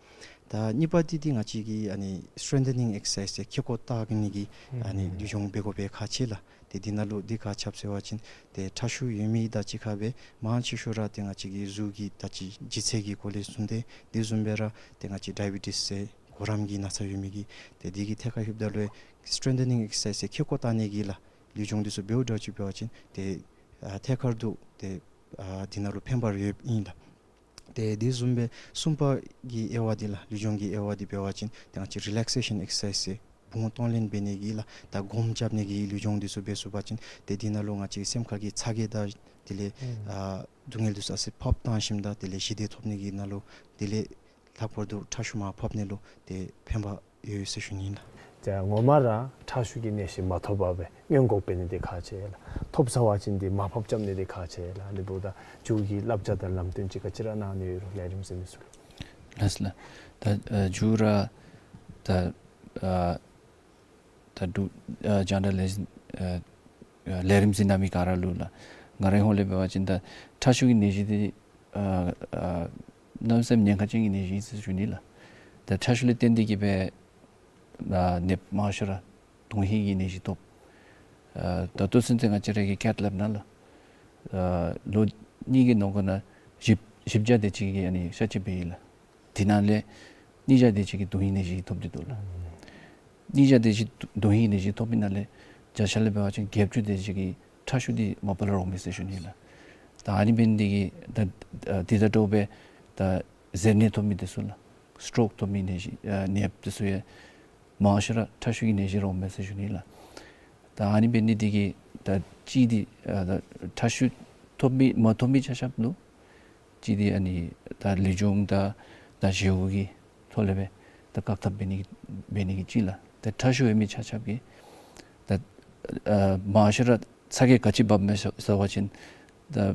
ད་གཉིས་པ་འདི་འདི་ང་བཅས་ཀྱི་ཨ་ནི་སི་ཊེང་ཐ་ནིང་ཨེག་སར་སའིཛ་ཟེར་ཁེ་ཀོ་བཏགས་ནི་གི་ཨ་ནི་ཨུམ་ལུས་སྦྱོང་འབད་དགོ་པའི་ཁག་ཆེ་ལགས། ཏེ་འདི་ནང་ལུ་འདི་ག་ཅི་སྦེ་ཟེར་བ་ཅིན་ཏེ་ཁྲག་ཤུགས་ཡོད་མི་དང་གཅིག་ཁར་སྦེ་མང་ཆེ་ཤོས་ར་ཏེ་ང་བཅས་ཀྱི་གཟུགས་ཀྱི་ད་ཅི་ལྗིད་ཚད་ཀྱི་སྐོར་ལས་གསུངས་ཏེ་དེ་བཟུམ་སྦེ་ར་ཏེ་ང་བཅས་ཌའི་བི་ཊིས་ཟེར་གོ་རམས་ཀྱི་ན་ཚ་ཡོད་མི་གིས་ཏེ་འདི་གི་ཐད་ཁར་ལྷོདཔ་ད་ལུ་སི་ཊེང་ཐ་ནིང་ཨེག་སར་སའིཛ་ཟེར་ཁེ་ཀོ་བཏགས་ནི་གི་ལགས་ལུས་སྦྱོང་འདི་ཚུ་འབདཝ་འདྲཝ་ཅིག་འབད་བ་ཅིན་ཏེ་ཨ་ཐད་ཀར་དུ་ཏེ་ཨ་འདི་ནང་ལུ་ཕན་པ་ཡོདཔ་ཨིན་ལགས། ཏེ་དེ་བཟུམ་སྦེ་གསུམ་པ་གི་དབྱེ་བ་འདི་ལགས་ལུས་སྦྱོང་གི་དབྱེ་བ་འདི་འབད་བ་ཅིན་ཏེ་ང་བཅས་རི་ལེག་སེ་ཤཱན་ཨེག་སར་སའིཛ་ཟེར་བུང་གཏོང་ལེན་འབད་ནི་གི་ལགས། ད་སྒོམ་རྐྱབ་ནི་གི་ལུས་སྦྱོང་འདི་ཚུ་འབད་ཚུགས་པ་ཅིན་ཏེ་འདི་ནང་ལུ་ང་བཅས་སེམས་ཁ་གི་ཚ་གྱང་དང་དེ་ལས་ཨ་སྡུག་བསྔལ་འདི་ཚུ་ཨ་ཙི་ཕབ་བཏང་ཞིནམ་ད་དེ་ལས་ཞི་བདེ་ཐོབ་ནི་གི་ནང་ལུ་དེ་ལས་ལྷག་པར་དུ་ཁྲག་ཤུགས་མར་ཕབ་ནི་ལུ་ཏེ་ཕན་པ་ཡོད་ཟེར་ཞུ་ནི་ཨིན་ལགས། ཏེ་ངོ་མ་ར་ཁྲག་ཤུགས་ཀྱི་ནད་གཞི་མ་ཐོབ་པར་སྦེ་སྔོན་འགོག་འབད་ནི་འདི་ཁག་ཆེ་ལགས། ཐོབ་ཚར་བ་ཅིན་འདི་མར་ཕབ་རྐྱབ་ནི་འདི་ཁག་ཆེ་ལགས། ཨ་ནི་འབདཝ་ད་མཇུག་གི་བསླབ་བྱ་དང་ལམ་སྟོན་ཅིག་ག་ཅི་ར་གནང་ནི་ཡོད་རུང་ལས་རིམ་གཟིགས་མི་ཚུ་ལུ། ལགས་ལགས། ད་ཨ་མཇུག་ར་ད་ཨ་ད་འབྲུག་ཨ་རྒྱང་བསྒྲགས་ལས་ཨ་ཨ་ལས་རིམ་གཟིགས་གནང་མི་ག་ར་ལུ་ལགས། ང་རའི་ཧོངས་ལས་འབད་བ་ཅིན་ད་ཁྲག་ཤུགས་ཀྱི་ནད་གཞི་འདི་ཨ་ཨ་གནམ་མེད་ས་མེད་ཉེན་ཁ་ཅན་གྱི་ནད་གཞི་ཨིན་ཟེར་ཞུ་ནི་ལགས། ད་ཁྲག་ཤུགས་ལས་བརྟེན་ཏེ་གིས་སྦེ་ཨ་ནདཔ་མང་ཤོས་ར་དོན་ཧིང་གི་ནད་གཞི་ཐོབ། ཨ་ད་ལྟོ་ཚུན་ཚོད་ང་བཅས་ར་གི་ཁེ་ཐི་ལེབ་ནང་ལགས་ཨ་ལོ་གཉིས་ཀྱི་ནང་འཁོད་ནང་བཞི་བཞི་བརྒྱ་དེ་ཅིག་གིས་ཨ་ནི་གཤག་བཅོས་འབད་ཡི་ལགས། དེ་ནང་ལས་གཉིས་བརྒྱ་དེ་ཅིག་གིས་དོན་ཧིང་ནད་གཞི་ཐོབ་སྟེ་འདུག་ལགས། གཉིས་བརྒྱ་དེ་ཅིག་དོན་ཧིང་ནད་གཞི་ཐོབ་པའི་ནང་ལས་བརྒྱ་ཆ་ལས་འབད་བ་ཅིན་བརྒྱད་ཅུ་དེ་ཅིག་གིས་ཁྲག་ཤུགས་འདི་མ་པ་ལས་རོགས་མེད་ཟེར་ཞུ་ནི་ལགས། ད་ཨ་ནི་འབད་ནི་འདི་གིས་ད་ཨ་འདི་དང་འདྲཝ་སྦེ་ད་གཟེར་ནད་ཐོབ་མི་འདི་ཚུ་ལགས། སི་ཊོག་ཐོབ་མི་ནད་གཞི་ཨ་ནདཔ་འདི་ཚུ་ཡང་མང་ཤོས་ར་ཁྲག་ཤུགས་ཀྱི་ནད་གཞི་རོགས་མེད་ཟེར་ཞུ་ནི་ལགས། ད་ཨ་ནི་འབད་ནི་འདི་གིས་ད་གཅིག་འདི་ཨ་ད་ཁྲག་ཤུགས་ཐོབ་མི་མ་ཐོབ་མི་ཆ་ཁྱབ་ལུ་གཅིག་འདི་ཨ་ནི་ད་ལུས་སྦྱོང་དང་ད་བཞེས་སྒོ་གི་ཐོག་ལས་སྦེ་ད་བཀག་ཐབས་འབད་ནི་འབད་ནི་གི་གཅིག་ལགས། ད་ཁྲག་ཤུགས་ཡོད་མི་ཆ་ཁྱབ་ཀྱིས་ད་ཨ་མང་ཤོས་ར་ཚ་གྱང་ག་ཅི་འབབ་མས་ཟེར་བ་ཅིན་ད་ཨ་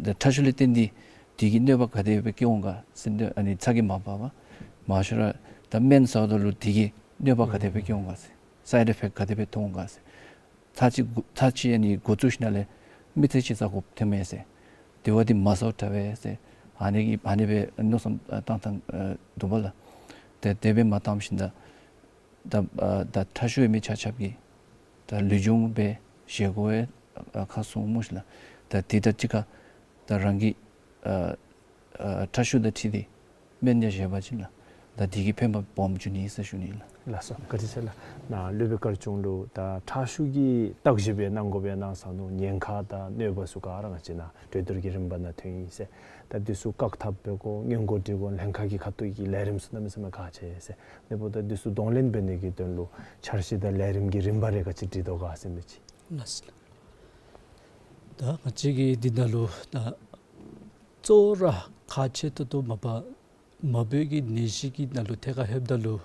ད་ཁྲག་ཤུགས་ལས་བརྟེན་ཏེ་དེ་གི་གནོད་པ་ག་དེ་སྦེ་སྐྱེ་འོང་ག་ཟེར་ཏེ་ཨ་ནི་ཚ་གྱང་མ་འབབ་པར་ མང་ཤོས་ར་ད་སྨན་ཟཝ་ད་ལུ་དེ་གིས་གནོད་པ་ག་དེ་སྦེ་བཀལ་འོང་ག་ཟེར། སའིཌ་ཨི་ཕེཀཊ་ག་དེ་སྦེ་ཐོན་འོང་ག་ཟེར། ཚར་གཅིག་གུ་ཚར་གཅིག་ཨ་ནི་འགོ་བཙུགས་ཞིནམ་ལས་མི་ཚེ་གཅིག་ཟ་དགོཔ་ཐོནམ་མས་ཟེར། དེ་བ་འདི་མ་ཟཝ་དྲག་པས་ཟེར། ཨ་ནི་གི་ཨ་ནི་སྦེ་མནོ་བསམ་ཨ་བཏང་བཏང་ཨ་འདུག་པ་ལགས། ཏེ་དེ་སྦེ་མ་བཏངམ་ཞིནམ་ད་ད་ཨ་ད་ཁྲག་ཤུགས་ཡོད་མི་ཆ་ཁྱབ་ཀྱིས་ད་ལུས་སྦྱོང་འབད་བཞེས་དགོ་པའི་ཨ་ཁ་གསུངམ་སྨོ་ཤིག་ལགས། ད་དེ་དང་གཅིག་ཁར་ད་རང་གི་ཨ་ཨ་ཁྲག་ཤུགས་དང་འཁྲིལ་ཏེ་སྨན་ཡང་བཞེས་པ་ཅིན་ལགས། ད་དེ་གིས་ཕན་པ་སྦོམ་འབྱུང་ནི་ཟེར་ཞུ་ནི་ལགས། ལགས་སོ། བཀའ་དྲིན་ཆེ་ལགས། ནཱ་སློབ་དཔོན་དཀར་ཆུང་ལུ་ད་ཁྲག་ཤུགས་ཀྱི་བརྟག་ཞིབ་སྦེ་གནང་དགོ་པས་གནང་ས་ནུག། ཉེན་ཁ་དང་གནོད་པ་ཚུ་ག་ར་ང་བཅས་ནཱ་གྲོས་བསྡུར་གྱི་རིམ་པ་ནང་ཐོན་ཡི་ཟེར། ད་འདི་ཚུ་བཀག་ཐབས་འབད་དགོ། སྔོན་འགོག་འབྲི་དགོ། ལྷན་ཁག་གི་ཁ་ཐུག་གི་ལས་རིམ་ཚུ་གནམ་མེད་ས་མེད་ཁག་ཆེ་ཟེར། དེ་འབདཝ་ད་འདི་ཚུ་གདོང་ལེན་འབད་ནི་གི་དོན་ལུ་འཆར་གཞི་དང་ལས་རིམ་གྱི་རིམ་པ་རེ་ག་ཅི་སྒྲིག་དོ་ག་ཟེར་མི་ཅིག། ལགས་སོ། ད་ང་བཅས་ཀྱི་འདི་ནང་ལུ་ད་གཙོ་བོ་ར་ཁག་ཆེ་ཏོག་ཏོ་མ་པ་མ་བུ་གི་ནད་གཞི་གི་ནང་ལུ་ཐད་ཁར་ལྷོདཔ་ད་ལུ་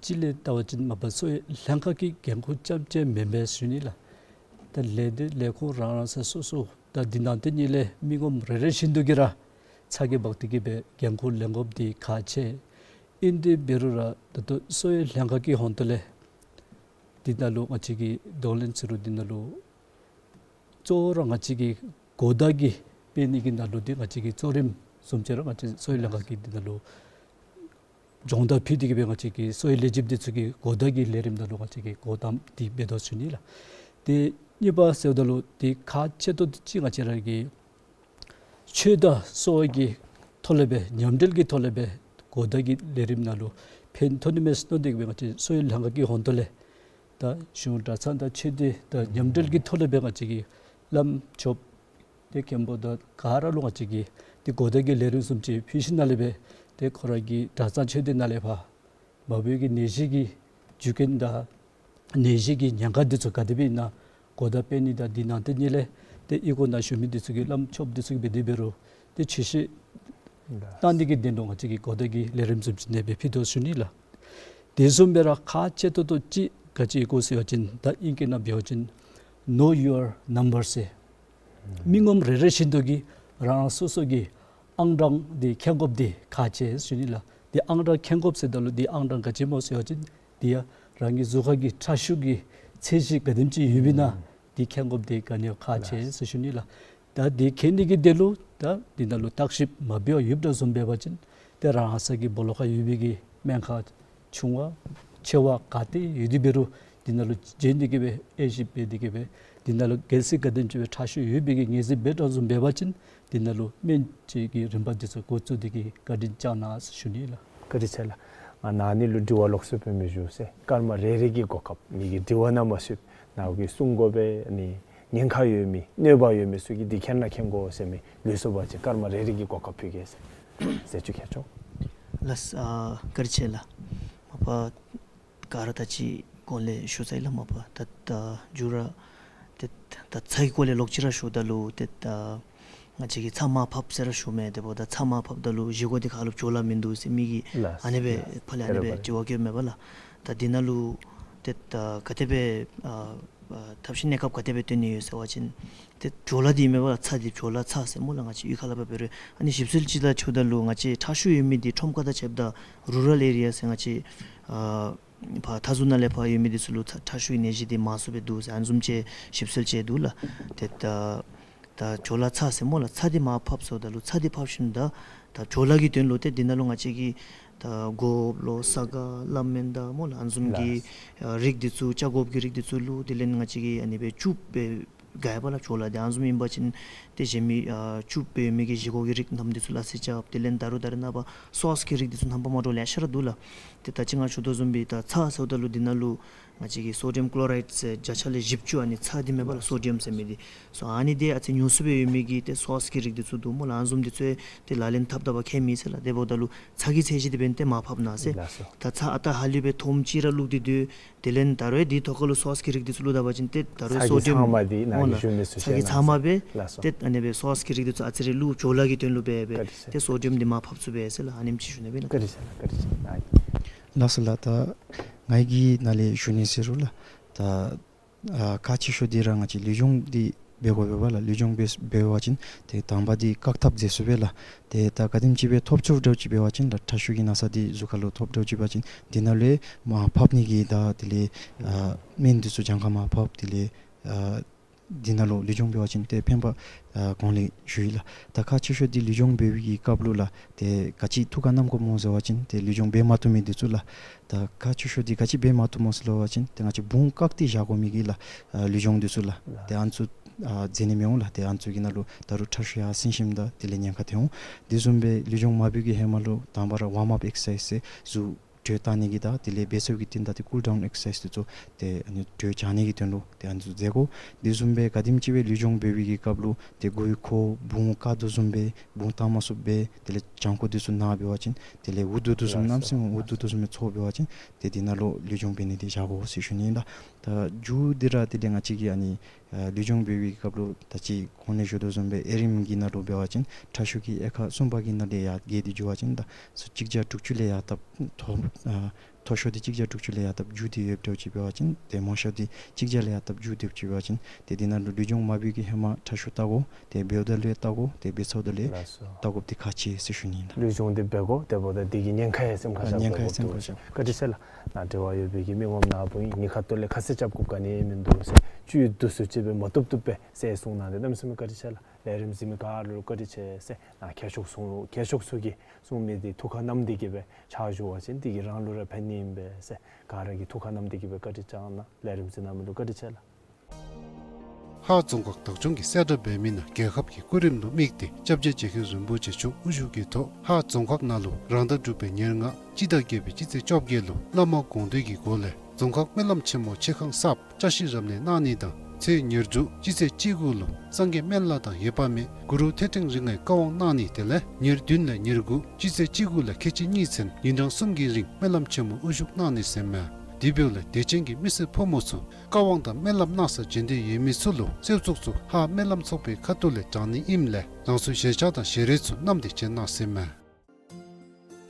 གཅིག་ལས་བལྟ་བ་ཅིན་མ་པ་གསོ་བའི་ལྷན་ཁག་གི་འགན་ཁུར་རྐྱངམ་ཅིག་མེན་པས་ཟེར་ཞུ་ནི་ལགས། ད་ལས་སྡེ་ལས་ཁུངས་རང་རང་ས་སོ་སོ་ད་འདི་ནང་དེ་ཉིད་ལས་མི་ངོམ་རེ་རེ་བཞིན་དུ་གིས་ར་ཚ་གྱང་འབག་སྟེ་གིས་སྦེ་འགན་ཁུར་ལེན་དགོཔ་འདི་ཁག་ཆེ། ཨིན་ཏེ་འབད་རུང་ར་ད་ལྟོ་གསོ་བའི་ལྷན་ཁག་གི་ཧོང་ཏོ་ལས་འདི་ནང་ལུ་ང་བཅས་ཀྱིས་གདོང་ལེན་ཟེར་རུང་འདི་ནང་ལུ་གཙོ་བོ་ར་ང་བཅས་ཀྱིས་གོ་བརྡ་གི་སྤེལ་ནི་གི་ནང་ལུ་འདི་ང་བཅས་ཀྱི་གཙོ་རིམ་བཟུམ་ཅིག་ར་ང་བཅས་གསོ་བའི་ལྷན་ཁག་གིས་འདི་ནང་ལུ་སྦྱོང་བརྡར་ཕུལ་ཏེ་གིས་སྦེ་ང་བཅས་ཀྱི་གསོ་བའི་ལས་བྱེདཔ་འདི་ཚུ་གིས་གོ་བརྡ་གི་ལས་རིམ་ནང་ལུ་ང་བཅས་ཀྱིས་གོ་ཏམ་འདི་འབད་དོ་ཟེར་ཞུ་ནི་ལགས། ཏེ་གཉིས་པ་ཟེརཝ་ད་ལུ་འདི་ཁག་ཆེ་ཏོག་ཏོ་ཅིག་ང་བཅས་ར་གིས་ཆོས་དང་གསོ་བ་གི་ཐོག་ལས་སྦེ་མཉམ་འབྲེལ་གྱི་ཐོག་ལས་སྦེ་གོ་བརྡ་གི་ལས་རིམ་ནང་ལུ་ཕན་ཐོགས་ནི་མས་ཟེར་མནོ་སྟེ་གིས་སྦེ་ང་བཅས་གསོ་བའི་ལྷན་ཁག་གི་ཧོང་ཏོ་ལས་ད་གཞུང་གྲྭ་ཚང་དང་ཆོས་སྡེ་དང་མཉམ་འབྲེལ་གྱི་ཐོག་ལས་སྦེ་ང་བཅས་ཀྱིས་བླམ་ཆོསཔ་ཏེ་མཁན་པོ་དང་ག་ར་ལུ་ང་བཅས་ཀྱིས་ཏེ་གོ་བརྡ་གི་ལས་རིམ་བཟུམ་ཅིག་ཕུལ་ཞིནམ་ལས་སྦེ་ཏེ་ཁོང་ར་གི་གྲྭ་ཚང་ཆོས་སྡེ་ནང་ལས་ཕར་མ་བུ་གི་ནད་གཞི་གི་རྒྱུ་རྐྱེན་དང་ནད་གཞི་གི་ཉེན་ཁ་འདི་ཚུ་ག་དེ་སྦེ་ཨིན་ན་གོ་བརྡ་སྤེལ་ནི་དང་འདི་ནང་དེ་ཉིད་ལས་ཏེ་གཡུས་སྒོ་ནང་བཞུགས་མི་འདི་ཚུ་གིས་བླམ་ཆོསཔ་འདི་ཚུ་གིས་འབད་དེ་འབད་རུང་ཏེ་ཆོས་བཤད་གནང་ནི་གི་དོན་ལུ་ང་བཅས་ཀྱིས་གོ་བརྡ་གི་ལས་རིམ་བཟུམ་ཅིག་ཨ་ནེ་སྦེ་ཕུལ་དོ་ཟེར་ཞུ་ནི་ལགས། དེ་བཟུམ་སྦེ་ར་ཁག་ཆེ་ཏོག་ཏོ་ཅིག་ག་ཅི་ཨིན་གོ་ཟེར་བ་ཅིན་ད་ཨིང་སྐད་ནང་འབད་བ་ཅིན་know your number ཟེར། མི་ངོམ་རེ་རེ་བཞིན་དུ་གིས་རང་རང་སོ་སོ་གི་ཨང་གྲངས་འདི་མཁྱེན་དགོཔ་འདི་ཁག་ཆེ་ཟེར་ཞུ་ནི་ལགས། འདི་ཨང་གྲངས་མཁྱེན་དགོཔ་ཟེརཝ་ད་ལུ་འདི་ཨང་གྲངས་ག་ཅི་སྨོ་ཟེར་བ་ཅིན་འདི་ཡང་རང་གི་གཟུགས་ཁར་གྱི་ཁྲག་ཤུགས་ཀྱི་ཚད་གཞི་ག་དེམ་ཅིག་ཡོདཔ་ཨིན་ན་འདི་མཁྱེན་དགོཔ་འདི་ག་ནི་ཡང་ཁག་ཆེ་ཟེར་ཞུ་ནི་ལགས། ད་འདི་མཁྱེན་ནི་གི་དོན་ལུ་ད་འདི་ནང་ལུ་བརྟག་ཞིབ་མ་འབད་བར་ཡོདཔ་འདྲཝ་བཟུམ་འབད་བ་ཅིན་ཏེ་རང་ས་གི་སྦོ་ལོགས་ཁར་ཡོད་པའི་གི་སྨན་ཁང་ཆུང་བ་ཆེ་བ་ག་ཏེ་ཡོད་དེ་འབད་རུང་འདི་ནང་ལུ་བྱོན་ཏེ་གིས་སྦེ་དབྱེ་ཞིབ་འབད་དེ་གིས་སྦེ་འདི་ནང་ལུ་གལ་སྲིད་ག་དེམ་ཅིག་སྦེ་ཁྲག་ཤུགས་ཡོད་པའི་གི་ངེས་ཟིན་འབད་དོ་བཟུམ་འབད་བ་ཅིན་འདི་ནང་ལུ་སྨན་བཅོས་ཀྱི་རིམ་པ་འདི་ཚུ་འགོ་བཙུགས་ཏེ་གིས་བཀའ་དྲིན་བསྐྱང་གནང་ཟེར་ཞུ་ནི་ལགས། བཀའ་དྲིན་ཆེ་ལགས། ང་ནཱ་ནི་ལུ་དྲི་བ་ལོགས་སུ་སྤེལ་མི་ཞུ་ཟེར། སྐར་མ་རེ་རེ་གི་གོ་སྐབས་མི་གིས་དྲི་བ་གནང་མ་ཚུགས་ནཱ་གིས་གསུང་དགོ་པས། ཨ་ནི་ཉེན་ཁ་ཡོད་མི་གནོད་པ་ཡོད་མི་ཚུ་གིས་འདི་མཁྱེན་ན་མཁྱེན་དགོ་ཟེར་མི་ལུས་སོ་བ་ཅིན་སྐར་མ་རེ་རེ་གི་གོ་སྐབས་ཕུལ་གེ་ཟེར། ཟེར་ཞུ་གེ་ཆོག། ལགས། ཨ་བཀའ་དྲིན་ཆེ་ལགས། མ་པ་ག་ར་ད་ཅི་གོང་ལས་ཞུ་ཚར་ཡི་ལགས། མ་པ་ད་ད་མཇུག་ར་ཏེ་ད་ཚ་གི་སྐོར་ལས་ལོག་ཅི་ར་ཞུཝ་ད་ལུ་ཏེ་ད་ང་བཅས་ཀྱིས་ཚྭ་མར་ཕབ་ཟེར་ར་ཞུཝ་མས། དེ་འབདཝ་ད་ཚྭ་མར་ཕབ་ད་ལུ་བཞེས་སྒོ་འདི་ཁར་ལུ་བྲོ་བརླག་མིན་འདུག་ཟེར་མི་གིས་ལགས། ཨ་ནེ་སྦེ་ལགས། ཕར་ལས་ཨ་ནེ་སྦེ་དྲི་བ་བཀོདཔ་མས་པ་ལགས། ད་འདི་ནང་ལུ་ཏེ་ད་ག་དེ་སྦེ་ཨ་ཨ་ཐབས་ཤེས་གནས་སྐབས་ག་དེ་སྦེ་བཏོན་ནི་ཡོད་ཟེར་བ་ཅིན་ཏེ་བྲོ་བརླག་འདི་མས་པ་ལགས། ཚྭ་འདི་བྲོ་བརླག་ཚྭ་ཟེར་སྨོ་ལགས། ང་བཅས་གཡུས་ཁ་ལས་ཕར་འབད་རུང་ཨ་ནི་ཞིབ་འཚོལ་ཅིག་ལགས་ཞུཝ་ད་ལུ་ང་བཅས་ཁྲག་ཤུགས་ཡོད་མི་འདི་ཁྲོམ་ཁ་དང་ཕྱདཔ་ད་རུ་རཱལ་ཨེ་རི་ཡ་ཟེར་ང་བཅས་ཨ་ཕར་མཐའ་ཟུར་ནང་ལས་ཕར་ཡོད་མི་འདི་ཚུ་ལུ་ཁྲག་ཁྲག་ཤུགས་ནད་གཞི་འདི་མང་སུ་སྦེ་འདུག་ཟེར་ཨ་ནི་བཟུམ་ཅིག་ཞིབ་འཚོལ་ཅིག་འདུག་ལགས། ཏེ་ད་ད་བྲོ་བརླག་ཚྭ་ཟེར་སྨོ་ལགས། ཚྭ་འདི་མར་ཕབ་ཟེརཝ་ད་ལུ་ཚྭ་འདི་ཕབ་ཞིནམ་ད་ད་བྲོ་བརླག་གི་དོན་ལུ་ཏེ་འདི་ནང་ལུ་ང་བཅས་ཀྱིས་ད་སྒོགཔ་ལོ་ས་ག་བླ་སྨན་དང་སྨོ་ལགས། ཨ་ནི་བཟུམ་གྱི་ལགས། ཨ་རིགས་འདི་ཚུ་ཆ་སྒོགཔ་གི་རིགས་འདི་ཚུ་བླུགས། དེ་ལས་ང་བཅས་ཀྱིས་ཨ་ནི་སྦེ་བཅུག་སྦེ་དགའ་བ་ལགས། བྲོ་བརླག་འདི་ཨ་ནི་བཟུམ་ཨིན་པ་ཅིན་ཏེ་གཞན་མི་ཨ་བཅུག་སྦེ་ཡོད་མི་གི་བཞེས་སྒོ་གི་རིགས་རྣམས་འདི་ཚུ་སླ་བསྲེ་རྐྱབ། དེ་ལས་ད་རུང་ད་རེས་ནངས་པ་སོསི་གི་རིགས་འདི་ཚུ་རྣམ་པ་མ་འདྲཝ་ལེ་ཤ་ར་འདུག་ལགས། ཏེ་ད་ཅི་ང་ཞུ་དོ་བཟུམ་སྦེ་ད་ཚྭ་ཟེརཝ་ད་ལུ་འདི་ནང་ལུ་ང་བཅས་ཀྱིས་སོ་ཌི་ཡམ་ཀློ་རའིཌ་ཟེར་བརྒྱ་ཆ་ལས་བཞི་བཅུ་ཨ་ནི་ཚྭ་འདི་མས་པ་ལགས། སོ་ཌི་ཡམ་ཟེར་མི་འདི་སོ་ཨ་ནི་འདི་ཨ་ཙི་ཉུང་སུ་སྦེ་ཡོད་མི་གི་ཏེ་སོསི་གི་རིགས་འདི་ཚུ་འདུག་སྨོ་ལགས། ཨ་ནི་བཟུམ་འདི་ཚུ་ཏེ་ལག་ལེན་འཐབ་འཐབ་པར་ཁྱད་མེད་ཟེར་ལགས། དེ་འབདཝ་ད་ལུ་ཚྭ་གི་ཚད་གཞི་འདི་འབདན་ཏེ་མར་ཕབ་གནང་ཟེར། ལགས་སོ། ད་ཚྭ་ཨ་རྟག་ཧ་ལུགས་སྦེ་ཐོམ་ཅིག་ར་བླུགས་ཏེ་སྡོད། དེ་ལས་ད་རུང་འདི་ཐོག་ཁར་ལུ་སོསི་གི་རིགས་འདི་ཚུ་བླུགས་ད་པ་ཅིན་ཏེ་ད་རུང་ཚྭ་གི་སོ་ཌི་ཡམ་ཚང་མ་འདི་ནཱ་གིས་ཞུ་མི་ཚུ་ཨོ་ལགས། ཚྭ་གི་ཚང་མ་སྦེ་ལགས་སོ། ཏེ་ཨ་ནི་སྦེ་སོསི་གི་རིགས་འདི་ཚུ་ཨ་ཙི་རེ་བླུགས། བྲོ་བརླག་གི་དོན་ལུ་འབད་འབད། བཀའ་དྲིན་ཆེ། ཏེ་སོ་ཌི་ཡམ་འདི་མར་ཕབ་ཚུགས་པས་ཟེར་ལགས། ཨ་ནེམ་ཅིག་ཞུ་ནི་སྦེ་ལགས། བཀའ་དྲིན་ཆེ་ལགས། བཀའ་དྲིན་ཆེ་ལགས། ལགས་སོ་ལགས། ད་ངེའི་གི་ནང་ལས་ཞུ་ནི་ཟེར་རུང་ལགས། ད་ཨ་ཁག་ཆེ་ཤོས་འདི་ར་ང་བཅས་ལུས་སྦྱོང་འདི་ འབད་དགོ་པས་ལགས། ལུས་སྦྱོང་འབད་འབད་བ་ཅིན་ཏེ་དང་པ་འདི་བཀག་ཐབས་མཛད་ཚུགས་པས་ལགས། ཏེ་ད་ག་དེམ་ཅིག་སྦེ་ཐོབ་ཚུགསཔ་འདྲཝ་ཅིག་འབད་བ་ཅིན་ལགས། ཁྲག་ཤུགས་ཀྱི་ན་ཚ་འདི་གཟུགས་ཁ་ལུ་ཐོབ་འདྲཝ་ཅིག་འབད་བ་ཅིན་འདི་ནང་ལུ་མར་ཕབ་ནི་གི་ད་དེ་ལས་ཨ་སྨན་འདི་ཚུ་གྱངས་ཁ་མར་ཕབ། དེ་ལས་ཨ་འདི་ནང་ལུ་ལུས་སྦྱོང་འབད་བ་ཅིན་ཏེ་ཕན་པ་ཨ་གོང་ལས་ཞུ་ཡི་ལགས། ད་ཁག་ཆེ་ཤོས་འདི་ལུས་སྦྱོང་འབད་བའི་གི་སྐབས་ལུ་ལགས། ཏེ་ག་ཅི་ཐུགས་ཁར་བསྣམ་དགོཔ་སྨོ་ཟེར་བ་ཅིན་ཏེ་ལུས་སྦྱོང་འབད་མ་བཏུབ་མི་འདི་ཚུ་ལགས། ད་ཁག་ཆེ་ཤོས་འདི་ག་ཅི་འབད་མ་བཏུབ་སྨོ་ཟེར་བ་ཅིན་ཏེ་ང་བཅས་བུང་བཀག་སྟེ་བཞག་དགོ་མི་གི་ལགས་ཨ་ལུས་སྦྱོང་འདི་ཚུ་ལགས། ལགས། ཏེ་ཨ་ནི་ཚུ་ཨ་མཛད་ནི་མི་འོང་ལགས། ཏེ་ཨ་ནི་ཚུ་གི་ནང་ལུ་ད་རུང་ཁྲག་ཤུགས་ཡར་སེང་ཞིནམ་ད་དེ་ལས་ཉེན་ཁ་ཐོན་འོང་། དེ་བཟུམ་སྦེ་ལུས་སྦྱོང་མ་འབད་བའི་གི་ཧེ་མ་ལུ་དང་པ་ར་ཝརམ་ཨཔ་ཨེག་སར་སའིཛ་ཟེར་གཟུགས་དྲོད་བཏང་ནི་གི་ད་དེ་ལས་འབད་ཚར་བའི་གི་རྟིང་བདའ་སྟེ་ཀུལ་ཌའུན་ཨེག་སར་སའིཛ་འདི་ཚུ་ཏེ་ཨ་ནི་དྲོད་བྱང་ནི་གི་དོན་ལུ་ཏེ་ཨ་ནི་ཚུ་མཛད་དགོ། དེ་བཟུམ་སྦེ་ག་དེམ་ཅིག་སྦེ་ལུས་སྦྱོང་འབད་བའི་གི་སྐབས་ལུ་ཏེ་མགུ་ཡུ་འཁོར་བུང་བཀག་དོ་བཟུམ་སྦེ་བུང་བཏང་མ་ཚུགསཔ་སྦེ་དེ་ལས་བྱང་ཁོག་འདི་ཚུ་ན་འབད་བ་ཅིན་དེ་ལས་འུ་སྡུག་དོ་བཟུམ་ལགས་སོ། གནམ་མེད་ས་མེད་འུ་སྡུག་དོ་བཟུམ་སྦེ་ཚོར་འབད་བ་ཅིན་ཏེ་འདི་ནང་ལུ་ལུས་སྦྱོང་འབད་ནི་འདི་བཞག་དགོ་ཟེར་ཞུ་ནི་ཨིན་ལགས། ད་མཇུག་འདི་ར་དེ་ལས་ང་བཅས་ཀྱིས་ཨ་ནི་ཨ་ལུས་སྦྱོང་འབད་བའི་གི་སྐབས་ལུ་ད་ཅི་གོང་ལས་ཞུ་དོ་བཟུམ་སྦེ་ཨེ་རིམ་གྱི་ནང་ལུ་འབད་བ་ཅིན་ཁྲག་ཤུགས་ཀྱི་དབྱེ་ཁག་གསུམ་པ་གི་ནང་ལས་ཡར་བརྒལ་ཏེ་འགྱོ་བ་ཅིན་ད་སུ་གཅིག་བརྒྱ་དྲུག་ཅུ་ལས་ཡར་བཏབ་མཐོ་ཨ་མཐོ་ཤོས་འདི་གཅིག་བརྒྱ་དྲུག་ཅུ་ལས་ཡར་བཏབ་འགྱོ་སྟེ་ཡོདཔ་འདྲཝ་ཅིག་འབད་བ་ཅིན་ཏེ་མང་ཤོས་འདི་གཅིག་བརྒྱ་ལས་ཡར་བཏབ་འགྱོ་སྟེ་ཡོདཔ་ཅིག་འབད་བ་ཅིན་ཏེ་འདི་ནང་ལུ་ལུས་སྦྱོང་མ་འབད་བའི་གི་ཧེ་མ་ཁྲག་ཤུགས་བལྟ་དགོ། ཏེ་འབདཝ་ད་ལུ་བལྟ་དགོ། ཏེ་འབད་ཚརཝ་ད་ལུ་ལགས་སོ། བལྟ་དགོཔ་འདི་ཁག་ཆེ་ཟེར་ཞུ་ནི་ཨིན་ལགས། ལུས་སྦྱོང་འདི་འབད་དགོ། དེ་འབདཝ་ད་འདི་གི་ཉེན་ཁ་ཡང་སེམས་ཁར་ཨ་བཞག་ཉེན་ཁ་ཡང་སེམས་ཁར་བཞག། བཀའ་དྲིན་ཆེ་ལགས། ནཱ་འབྲེལ་བ་ཡོད་པའི་གི་མི་ངོམ་ནཱ་བུ་ཨིན། ཉེན་ཁ་ཐོག་ལས་ཁ་གསལ་རྐྱབ་དགོཔ་ག་ནི་ཡང་མིན་འདུག་ཟེར། བཅུད་བསྡུ་སུ་ཅིག་སྦེ་མ་བཏུབ་བཏུབ་སྦེ་ཟེར་གསུངས་གནང་སྟེ་གནམ་མེད་ས་མེད་བཀའ་དྲིན་ཆེ་ལགས། ལས་རིམ་གཟིགས་མི་ག་ར་ལུ་བཀའ་དྲིན་ཆེ་ཟེར། ནཱ་མཁས་མཆོག་ཚུ་མཁས་མཆོག་ཚུ་གིས་གསུངས་མི་འདི་ཐུགས་ཁར་བསྣམས་ཏེ་གི་སྦེ་ཕྱག་ཞུ་བ་ཅིན་འདི་གིས་རང་ལུ་ར་ཕན་ནི་ཨིན་པས་ཟེར། ག་ར་གིས་ཐུགས་ཁར་བསྣམས་ཏེ་གི་སྦེ་བཀའ་དྲིན་བསྐྱང་གནང་། ལས་རིམ་གཟིགས་གནང་མི་ལུ་བཀའ་དྲིན་ཆེ་ལགས། ཧཱ་རྫོང་ཁག་བདག་སྐྱོང་གིས་གསལ་བསྒྲགས་འབད་མི་ནང་རྒྱལ་ཁབ་ཀྱི་སྐུ་རིམ་ལུ་དམིགས་ཏེ་སྐྱབས་རྗེ་རྗེ་མཁན་རིན་པོ་ཆེ་མཆོག་དབུ་བཞུགས་ཀྱི་ཐོག་ཧཱ་རྫོང་ཁག་ནང་ལུ་རང་ཟླ་དྲུག་པའི་ཉེར་ལྔ་སྤྱི་ཟླ་བརྒྱད་པའི་སྤྱི་ཚེས་བཅོ་བརྒྱད་ལུ་བླ་མ་དགོངས་འདུས་ཀྱི་སྒོ་ལས་རྫོང་ཁག་སྨོན་ལམ་ཆེན་མོ་ཆེ་ཁང་གསརཔ་བཀྲ་ཤིས་རབ་གནས་གནང་ནི་དང་ཚེས་ཉེར་དྲུག་སྤྱི་ཚེས་བཅུ་དགུ་ལུ་སངས་རྒྱས་སྨན་བླ་དང་འོད་དཔག་མེད་གུ་རུ་ཐོད་ཕྲེང་རིགས་ལྔའི་བཀའ་དབང་གནང་ནི་དེ་ལས་ཉེར་བདུན་ལས་ཉེར་དགུ་སྤྱི་ཚེས་བཅུ་དགུ་ལས་ཁལ་གཅིག་གཉིས་ཚུན་ཉིན་གྲངས་གསུམ་གྱི་རིང་སྨོན་ལམ་ཆེན་མོ་དབུ་བཞུགས་གནང་ནི་ཟེར་མས། དེ་འབདཝ་ལས་དད་ཅན་གྱི་མི་སེར་ཕོ་མོ་ཚུ་བཀའ་དབང་དང་སྨོན་ལམ་གནང་སར་བྱོན་འདོད་ཡོད་མི་ཚུ་ལུ་གསོལ་ཚོགས་ཚུ་ཧཱ་སྨོན་ལམ་ཚོགས་པའི་ཁ་ཐུག་ལས་དྲང་ནི་ཨིནམ་ལས་རང་སོའི་ཞལ་ཆས་དང་ཞལ་རས་ཚུ་བསྣམས་ཏེ་བྱོན་གནང་ཟེར་མས།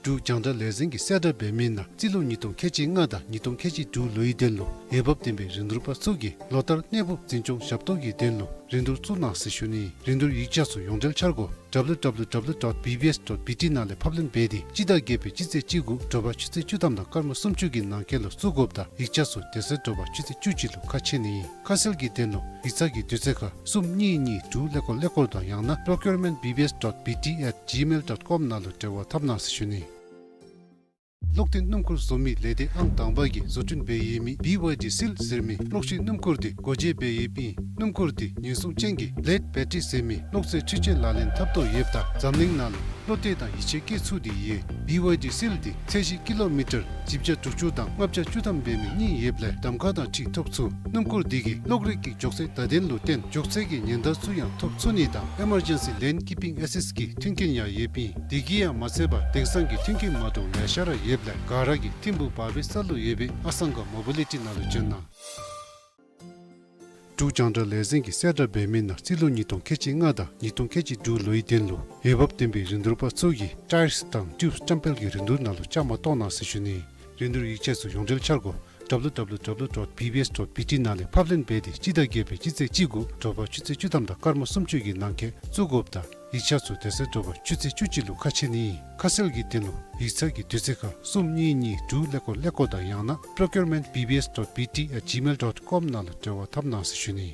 འབྲུག་རྒྱང་བསྒྲགས་ལས་འཛིན་གྱིས་གསལ་བསྒྲགས་འབད་མི་ནང་རྩིས་ལོ་ཉིས་སྟོང་ཁལ་གཅིག་ལྔ་དང་ཉིས་སྟོང་ཁལ་གཅིག་དྲུག་ལོའི་དོན་ལུ་འོས་འབབ་ལྡན་པའི་རིན་བསྡུར་པ་ཚུ་གིས་ལོ་ལྟར་གནས་སྤོ་འཛིན་སྐྱོང་ཞབས་ཏོག་གི་དོན་ལུ་རིན་བསྡུར་བཙུགས་གནང་ཟེར་ཞུ་ནི། རིན་བསྡུར་ཡིག་ཆ་ཚུ་ཡོངས་འབྲེལ་འཆར་སྒོ་W W W dot B B S dot B T ནང་ལས་ཕབ་ལེན་འབད་དེ་སྤྱི་ཟླ་བརྒྱད་པའི་སྤྱི་ཚེས་བཅུ་དགུ་དྲོ་པ་ཆུ་ཚོད་བཅུ་ཐམ་དང་སྐར་མ་སུམ་ཅུ་གི་ནང་འཁོད་ལུ་བཙུགས་དགོཔ་དང་ཡིག་ཆ་ཚུ་དེ་ཚེ་དྲོ་པ་ཆུ་ཚོད་བཅུ་གཅིག་ལུ་ཁ་ཕྱེ་ནི་ཨིན། ཁ་གསལ་གྱི་དོན་ལུ་ཡིག་ཚང་གི་དུས་ཚོད་ཁར་གསུམ་གཉིས་གཉིས་དྲུག་ཀླད་ཀོར་ཀླད་ཀོར་དང་ཡང་ན་procurement B B S dot B T at gmail dot com ནང་ལུ་འབྲེལ་བ་འཐབ་གནང་ཟེར་ཞུ་ནི། གློག་འཐེན་སྣུམ་འཁོར་བཟོ་མི་ལས་སྡེ་ཨང་དང་པ་གིས་བཟོ་སྐྲུན་འབད་ཡོད་མི་B Y D Seal ཟེར་མི་གློག་ཤིང་སྣུམ་འཁོར་འདི་སྒོ་འབྱེད་འབད་ཡོདཔ་ཨིན། སྣུམ་འཁོར་འདི་ཉེན་སྲུང་ཅན་གྱི་ལེཌ་བེ་ཊི་རི་ཟེར་མི་གློག་རྫས་འཕྲུལ་ཆས་ལག་ལེན་འཐབ་ཐོག་ཡོདཔ་ད་འཛམ་གླིང་ནང་ལུ་བློ་གཏད་དང་ཡིད་ཆེས་བསྐྱེད་ཚུགས་ཏེ་ཡོད། B Y D Seal འདི་ཚད་གཞི་ཀི་ལོ་མི་ཊར་བཞི་བརྒྱ་དྲུག་ཅུ་དང་ལྔ་བརྒྱ་བཅུ་ཐམ་འབད་མི་གཉིས་ཡོདཔ་ལས་གདམ་ཁ་དང་འཁྲིལ་ཐོབ་ཚུགས། སྣུམ་འཁོར་འདི་གིས་གློག་རིག་གི་མགྱོགས་ཚད་བརྡ་དོན་ལུ་བརྟེན་མགྱོགས་ཚད་ཀྱི་ཉེན་བརྡ་ཚུ་ཡང་ཐོབ་ཚུགས་ནི་དང་Emergency Lane Keeping Assist གི་མཐུན་རྐྱེན་ཡང་ཡོདཔ་ཨིན། དེ་གིས་ཡང་མ་ཚད་པར་དེང་སང་གི་མཐུན་རྐྱེན་མ་འདྲཝ་ལེ་ཤ་ར་ཡོདཔ་ལས་ག་ར་གིས་ཐིམ་ཕུག་བར་བའི་ས་ལུ་ཡོད་པའི་ཨ་སང་ག་མོ་བི་ལི་ཊི་ནང་ལུ་བྱོན་གནང་། འབྲུག་རྒྱང་བསྒྲགས་ལས་འཛིན་གྱིས་གསལ་བསྒྲགས་འབད་མི་ནང་རྩིས་ལོ་ཉིས་སྟོང་ཁལ་གཅིག་ལྔ་དང་ཉིས་སྟོང་ཁལ་གཅིག་དྲུག་ལོའི་དོན་ལུ་འོས་འབབ་ལྡན་པའི་རིན་བསྡུར་པ་ཚུ་གིས་ཊའིརསི་དང་ཊིའུབསི་བཀྲམ་སྤེལ་གྱི་རིན་བསྡུར་ནང་ལུ་བཅའ་མར་གཏོགས་གནང་ཟེར་ཞུ་ནི། རིན་བསྡུར་ཡིག་ཆ་ཚུ་ཡོངས་འབྲེལ་འཆར་སྒོ་W W W dot B B S dot B T ནང་ལས་ཕབ་ལེན་འབད་དེ་སྤྱི་ཟླ་བརྒྱད་པའི་སྤྱི་ཚེས་བཅུ་དགུ་དྲོ་པ་ཆུ་ཚོད་བཅུ་ཐམ་དང་སྐར་མ་སུམ་ཅུ་གི་ནང་འཁོད་བཙུགས་དགོཔ་དང་ཡིག་ཆ་ཚུ་དེ་ཚེ་དྲོ་པ་ཆུ་ཚོད་བཅུ་གཅིག་ལུ་ཁ་ཕྱེ་ནི་ཨིན། ཁ་གསལ་གྱི་དོན་ལུ་ཡིག་ཚང་གི་དུས་ཚོད་ཁར་གསུམ་གཉིས་གཉིས་དྲུག་ཀླད་ཀོར་ཀླད་ཀོར་དང་ཡང་ན་procurement B B S dot B T at gmail dot com ནང་ལུ་འབྲེལ་བ་འཐབ་གནང་ཟེར་ཞུ་ནི།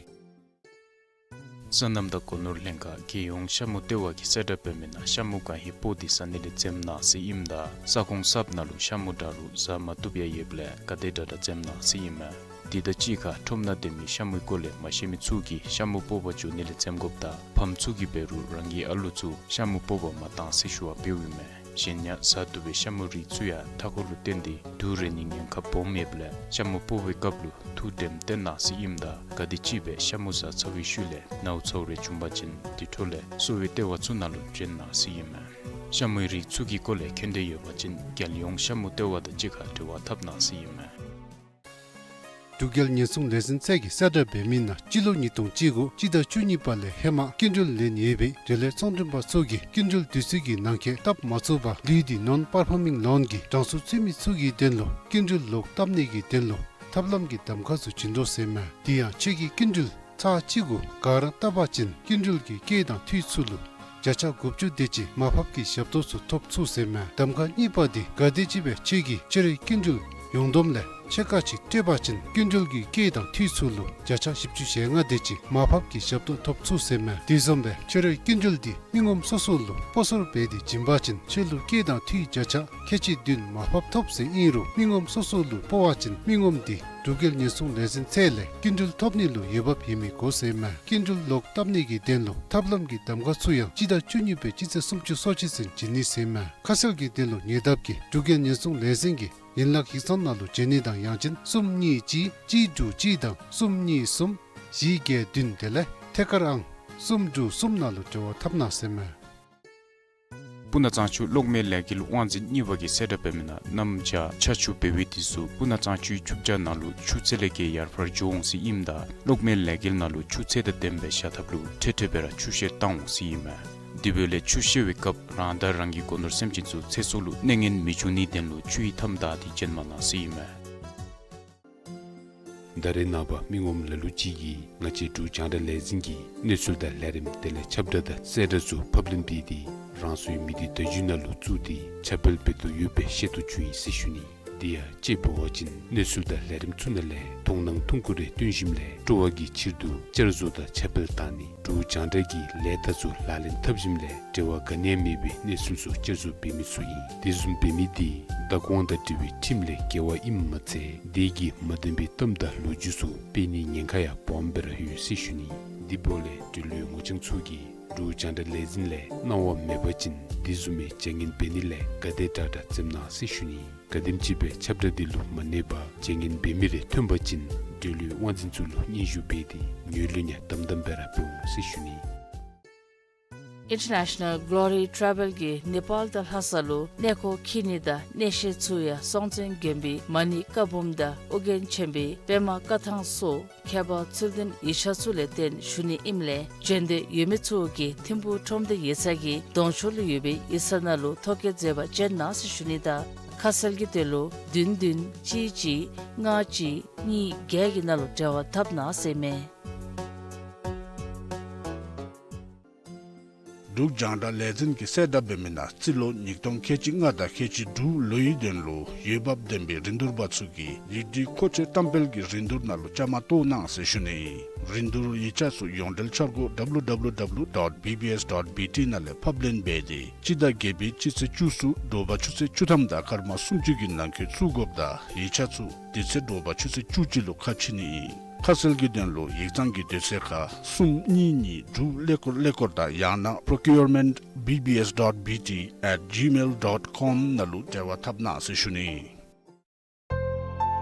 སོ་ནམ་དང་སྒོ་ནོར་ལྷན་ཁག་རྒྱལ་ཡོངས་ཤ་མུ་ལྟེ་བ་གིས་གསལ་བསྒྲགས་འབད་མི་ནང་ཤ་མུ་གང་ཧེ་སྤོ་སྟེ་ཟ་ནི་ལས་འཛེམ་གནང་ཟེར་ཨིནམ་ད་ས་ཁོངས་གསརཔ་ནང་ལུ་ཤ་མུ་འདྲ་རུང་ཟ་མ་བཏུབ་ཡང་ཡོདཔ་ལས་ག་དེ་དྲག་དྲག་འཛེམ་གནང་ཟེར་ཨིན་མས། དེ་དང་གཅིག་ཁར་ཁྲོམ་ནང་སྡོད་མི་ཤ་མུའི་སྐོར་ལས་མ་ཤེས་མི་ཚུ་གིས་ཤ་མུ་སྤོ་བར་འགྱོ་ནི་ལས་འཛེམ་དགོཔ་དང་ཕམ་ཚུ་གིས་འབད་རུང་རང་གི་ཨ་ལུ་ཚུ་ཤ་མུ་སྤོ་བར་མ་གཏང་ཟེར་ཞུ་བ་འབདཝ་ཨིན་མས། གཞན་ཡང་ཟ་བཏུབ་པའི་ཤ་མུའི་རིགས་ཚུ་ཡང་མཐའ་འཁོར་ལུ་བརྟེན་ཏེ་དུག་རེག་ནིའི་ཉེན་ཁ་སྦོམ་ཡོདཔ་ལས་ཤ་མུ་སྤོ་བའི་སྐབས་ལུ་ཐུགས་དྲནམ་བཏོན་གནང་ཟེར་ཨིནམ་ད་ག་དེམ་ཅིག་སྦེ་ཤ་མུ་ཟ་ཚར་བའི་ཤུལ་ལས་ནཝ་ཚཝ་རེ་བྱུང་པ་ཅིན་དེ་འཕྲོ་ལས་གསོ་བའི་ལྟེ་བ་ཚུ་ནང་ལུ་བྱོན་གནང་ཟེར་ཨིན་མས། ཤ་མུའི་རིགས་ཚུ་གི་སྐོར་ལས་མཁྱེན་འདོད་ཡོད་པ་ཅིན་རྒྱལ་ཡོངས་ཤ་མུ་ལྟེ་བ་དང་གཅིག་ཁར་འབྲེལ་བ་འཐབ་གནང་ཟེར་ཨིན་མས། འབྲུག་རྒྱལ་ཉེན་སྲུང་ལས་འཛིན་ཚད་ཀྱིས་གསལ་བསྒྲགས་འབད་མི་ནང་སྤྱི་ལོ་ཉིས་སྟོང་བཅུ་དགུ་སྤྱི་ཟླ་བཅུ་གཉིས་པ་ལས་ཧེ་མ་སྐྱིན་འགྲུལ་ལེན་ཡོད་པའི་འབྲེལ་ཡོད་ཚོང་མགྲོན་པ་ཚུ་གིས་སྐྱིན་འགྲུལ་དུས་ཚོད་ཀྱི་ནང་འཁོད་བཏབ་མ་ཚུགས་པར་ལུས་ཏེ་ནོན་པར་ཕོར་མིང་ལོན་གྱི་གྲངས་སུ་ཚུད་མི་ཚུ་གི་དོན་ལུ་སྐྱིན་འགྲུལ་ལོག་བཏབ་ནི་གི་དོན་ལུ་ཐབས་ལམ་གྱི་གདམ་ཁ་ཚུ་བྱིན་དོ་ཟེར་མས། དེ་ཡང་ཁྱོད་ཀྱི་སྐྱིན་འགྲུལ་ ཚར་གཅིག་གུ་ག་ར་བཏབ་པ་ཅིན་ཀུན་འགྲུལ་གྱི་སྐད་དང་འཐུས་ཚུ་ལུ་བརྒྱ་ཆ་དགུ་བཅུ་དེ་ཅིག་མར་ཕབ་ཀྱི་ཞབས་ཏོག་ཚུ་ཐོབ་ཚུགས་ཟེར་མས། གདམ་ཁ་གཉིས་པ་འདི་ག་དེམ་ཅིག་སྦེ་ཁྱོད་ཀྱིས་ཕྱི་རོལ་ཀུན་འགྲུལ་ཡོངས་བསྡོམས་ལས་ཕྱེད་ཀ་ཅིག་སྤྲོད་པ་ཅིན་ཀུན་འགྲུལ་གྱི་སྐད་དང་འཐུས་ཚུ་ལུ་བརྒྱ་ཆ་བཞི་བཅུ་ཞེ་ལྔ་དེ་ཅིག་མར་ཕབ་ཀྱི་ཞབས་ཏོག་ཐོབ་ཚུགས་ཟེར་མས། དེ་བཟུམ་སྦེ་ཕྱི་རོལ་ཀུན་འགྲུལ་འདི་མི་ངོམ་སོ་སོ་ལུ་སྤོ་སོར་འབད་དེ་བྱིན་པ་ཅིན་ཁྱོད་ལུ་སྐད་དང་འཐུས་བརྒྱ་ཆ་ཁལ་གཅིག་བདུན་མར་ཕབ་ཐོབ་ཟེར་ཨིན་རུང་མི་ངོམ་སོ་སོ་ལུ་སྤོ་བ་ཅིན་མི་ངོམ་འདི་འབྲུག་རྒྱལ་ཉེན་སྲུང་ལས་འཛིན་ཚད་ལས་ཀུན་འགྲུལ་ཐོབ་ནི་ལུ་འོས་འབབ་ཡོད་མི་དགོ་ཟེར་མས། ཀུན་འགྲུལ་ལོག་བཏབ་ནི་གི་དོན་ལུ་ཐབས་ལམ་གྱི་གདམ་ཁ་ཚུ་ཡང་སྤྱི་ཟླ་བཅུ་གཉིས་པའི་སྤྱི་ཚེས་སུམ་ཅུ་སོ་གཅིག་ཚུན་བྱིན་ནི་ཟེར་མས། ཁ་གསལ་གྱི་དོན་ལུ་ཉེ་འདབས་ཀྱི་འབྲུག་རྒྱལ་ཉེན་སྲུང་ལས་འཛིན་གྱི་ཡན་ལག་ཡིག་ཚང་ནང་ལུ་བྱོན་ནི་དང་ཡང་ཅིན་གསུམ་གཉིས་གཅིག་གཅིག་དྲུག་གཅིག་དང་གསུམ་གཉིས་གསུམ་བཞི་བརྒྱད་བདུན་དེ་ལས་ཐད་ཀར་ཨང་གསུམ་དྲུག་གསུམ་ནང་ལུ་འབྲེལ་བ་འཐབ་གནང་ཟེར་མས། སྤུ་ན་གཙང་ཆུ་གློག་མེ་ལས་འགུལ་དབང་འཛིན་གཉིས་པ་གིས་གསལ་བསྒྲགས་འབད་མི་ནང་གནམ་བྱཱར་ཆར་ཆུ་འབེལ་བའི་དུས་སུ་སྤུ་ན་གཙང་ཆུའི་ཆུ་བྱཱར་ནང་ལུ་ཆུ་ཚད་ལས་བརྒལ་ཡར་འཕར་འགྱོ་འོང་ཟེར་ཨིནམ་ད་གློག་མེ་ལས་འགུལ་ནང་ལུ་ཆུ་ཚད་དང་ལྡནམ་སྦེ་བཞག་ཐབས་ལུ་འཕྲལ་འཕྲལ་སྦེ་ར་ཆུ་བཤེར་བཏང་འོང་ཟེར་ཨིན་མས། དེ་འབདཝ་ལས་ཆུ་བཤེར་བའི་སྐབས་རང་དང་རང་གི་སྒོ་ནོར་སེམས་ཅན་ཚུ་ཚེ་སྲོག་ལུ་གནོད་ངན་མི་འབྱུང་ནིའི་དོན་ལུ་ཆུ་ཡི་མཐའམ་བདའ་སྟེ་བྱོན་མ་གནང་ཟེར་ཨིན་མས། ད་རེས་ནངས་པ་མི་ངོམ་ལ་ལུ་ཅིག་གིས་ང་བཅས་འབྲུག་རྒྱང་བསྒྲགས་ལས་འཛིན་གྱི་གནས་ཚུལ་དང་ལས་རིམ་དེ་ལས་ཁྱབ་བསྒྲགས་དང་གསལ་བསྒྲགས་ཚུ་ཕབ་ལེན་འབད་དེ་རང་སོའི་མི་སྡེ་བརྡ་བརྒྱུད་ནང་ལུ་བཙུགས་ཏེ་ཁྱབ་སྤེལ་འབད་དོ་ཡོདཔ་སྦེ་ཤེས་རྟོགས་བྱུང་ཡི་ཟེར་ཞུ་ནི། དེ་ཡང་དཔྱེ་འབད་བ་ཅིན་གནས་ཚུལ་དང་ལས་རིམ་ཚུ་ནང་ལས་མཐོང་སྣང་ཐུང་ཀུ་རེ་བཏོན་ཞིནམ་ལས་སྤྲོ་བ་གི་ཕྱིར་དུ་བསྐྱར་བཟོ་དང་ཁྱབ་སྤེལ་བཏང་ནི། འབྲུག་རྒྱང་བསྒྲགས་ཀྱི་ལས་རྟགས་ཚུ་ལག་ལེན་འཐབ་ཞིནམ་ལས་འབྲེལ་བ་ག་ནི་ཡང་མེད་པའི་གནས་ཚུལ་ཚུ་བསྐྱར་བཟོ་འབད་མི་ཚུ་ཨིན། དེ་བཟུམ་འབད་མི་དེ་བདག་དབང་དང་འབྲེལ་བའི་ཁྲིམས་ལས་འགལ་བ་ཨིནམ་མ་ཚད་དེ་གིས་མ་བདེན་པའི་གཏམ་དང་ལོ་རྒྱུས་ཚུ་སྤེལ་ནིའི་ཉེན་ཁ་ཡང་སྦོམ་སྦེ་ར་ཡོད་ཟེར་ཞུ་ནི། དེ་འབདཝ་ལས་འབྲེལ་ཡོད་ངོ་རྐྱང་ཚུ་གིས་འབྲུག་རྒྱང་བསྒྲགས་ལས་འཛིན་ལས་གནང་བ་མེད་པ་ཅིན་དེ་བཟུམ་མའི་བྱ་ངན་འབད་ནི་ལས་ག་དེ་དྲག་དྲག་འཛེམ་གནང་ཟེར་ཞུ་ནི། ག་དེམ་ཅིག་སྦེ་ཁྱབ་བསྒྲགས་འདི་ལུ་མ་གནས་པར་བྱ་ངན་འབད་མི་རེ་ཐོན་པ་ཅིན་འབྲེལ་ཡོད་དབང་འཛིན་ཚུ་ལུ་སྙན་ཞུ་འབད་དེ་ངོས་ལེན་ཡང་དམ་དམ་སྦེ་ར་འབད་འོང་ཟེར་ཞུ་ནི། International Glory Travel གིས་ནེ་པཱལ་དང་ལྷ་ས་ལུ་གནས་སྐོར་འཁྱིད་ནི་དང་གནས་བཤད་ཚུ་ཡང་སྲོང་བཙན་དགོན་པའི་མ་ཎི་བཀའ་འབུམ་དང་ཨོ་རྒྱན་ཆེན་པོའི་པདྨ་བཀའ་ཐང་སོགས་ཁྱད་པར་ཚུལ་ལྡན་ཡིག་ཆ་ཚུ་ལས་བརྟེན་ཞུ་ནི་ཨིནམ་ལས་བྱོན་འདོད་ཡོད་མི་ཚུ་གིས་ཐིམ་ཕུག་ཁྲོམ་སྡེ་ཡིག་ཚང་གི་གདོང་ཕྱོགས་ལུ་ཡོད་པའི་ཡིག་ཚང་ནང་ལུ་ཐོ་བཀོད་མཛད་པར་བྱོན་གནང་ཟེར་ཞུ་ནི་དང་ཁ་གསལ་གྱི་དོན་ལུ་བདུན་བདུན་གཅིག་གཅིག་ལྔ་གཅིག་གཉིས་བརྒྱད་ཀྱི་ནང་ལུ་འབྲེལ་བ་འཐབ་གནང་ཟེར་མས། འབྲུག་རྒྱང་བསྒྲགས་ལས་འཛིན་གྱིས་གསལ་བསྒྲགས་འབད་མི་ནང་རྩིས་ལོ་ཉིས་སྟོང་ཁལ་གཅིག་ལྔ་དང་ཁལ་གཅིག་དྲུག་ལོའི་དོན་ལུ་འོས་འབབ་ལྡན་པའི་རིན་བསྡུར་པ་ཚུ་གིས་ཡིག་སྒྲིག་མཁོ་ཆས་བཀྲམ་སྤེལ་གྱི་རིན་བསྡུར་ནང་ལུ་བཅའ་མར་གཏོགས་གནང་ཟེར་ཞུ་ནི། རིན་བསྡུར་ཡིག་ཆ་ཚུ་ཡོངས་འབྲེལ་འཆར་སྒོ་W W W dot B B S dot B T ནང་ལས་ཕབ་ལེན་འབད་དེ་སྤྱི་ཟླ་བརྒྱད་པའི་སྤྱི་ཚེས་བཅུ་གསུམ་དྲོ་པ་ཆུ་ཚོད་བཅུ་ཐམ་དང་སྐར་མ་སུམ་ཅུ་གི་ནང་འཁོད་བཙུགས་དགོཔ་དང་ཡིག་ཆ་ཚུ་དེ་ཚེ་དྲོ་པ་ཆུ་ཚོད་བཅུ་གཅིག་ལུ་ཁ་ཕྱེ་ནི་ཨིན། ཁ་གསལ་གྱི་དོན་ལུ་ཡིག་ཚང་གི་དུས་ཚོད་ཁར་གསུམ་གཉིས་གཉིས་དྲུག་ཀླད་ཀོར་ཀླད་ཀོར་དང་ཡང་ན་procurement B B S dot B T at gmail dot com ནང་ལུ་འབྲེལ་བ་འཐབ་གནང་ཟེར་ཞུ་ནི།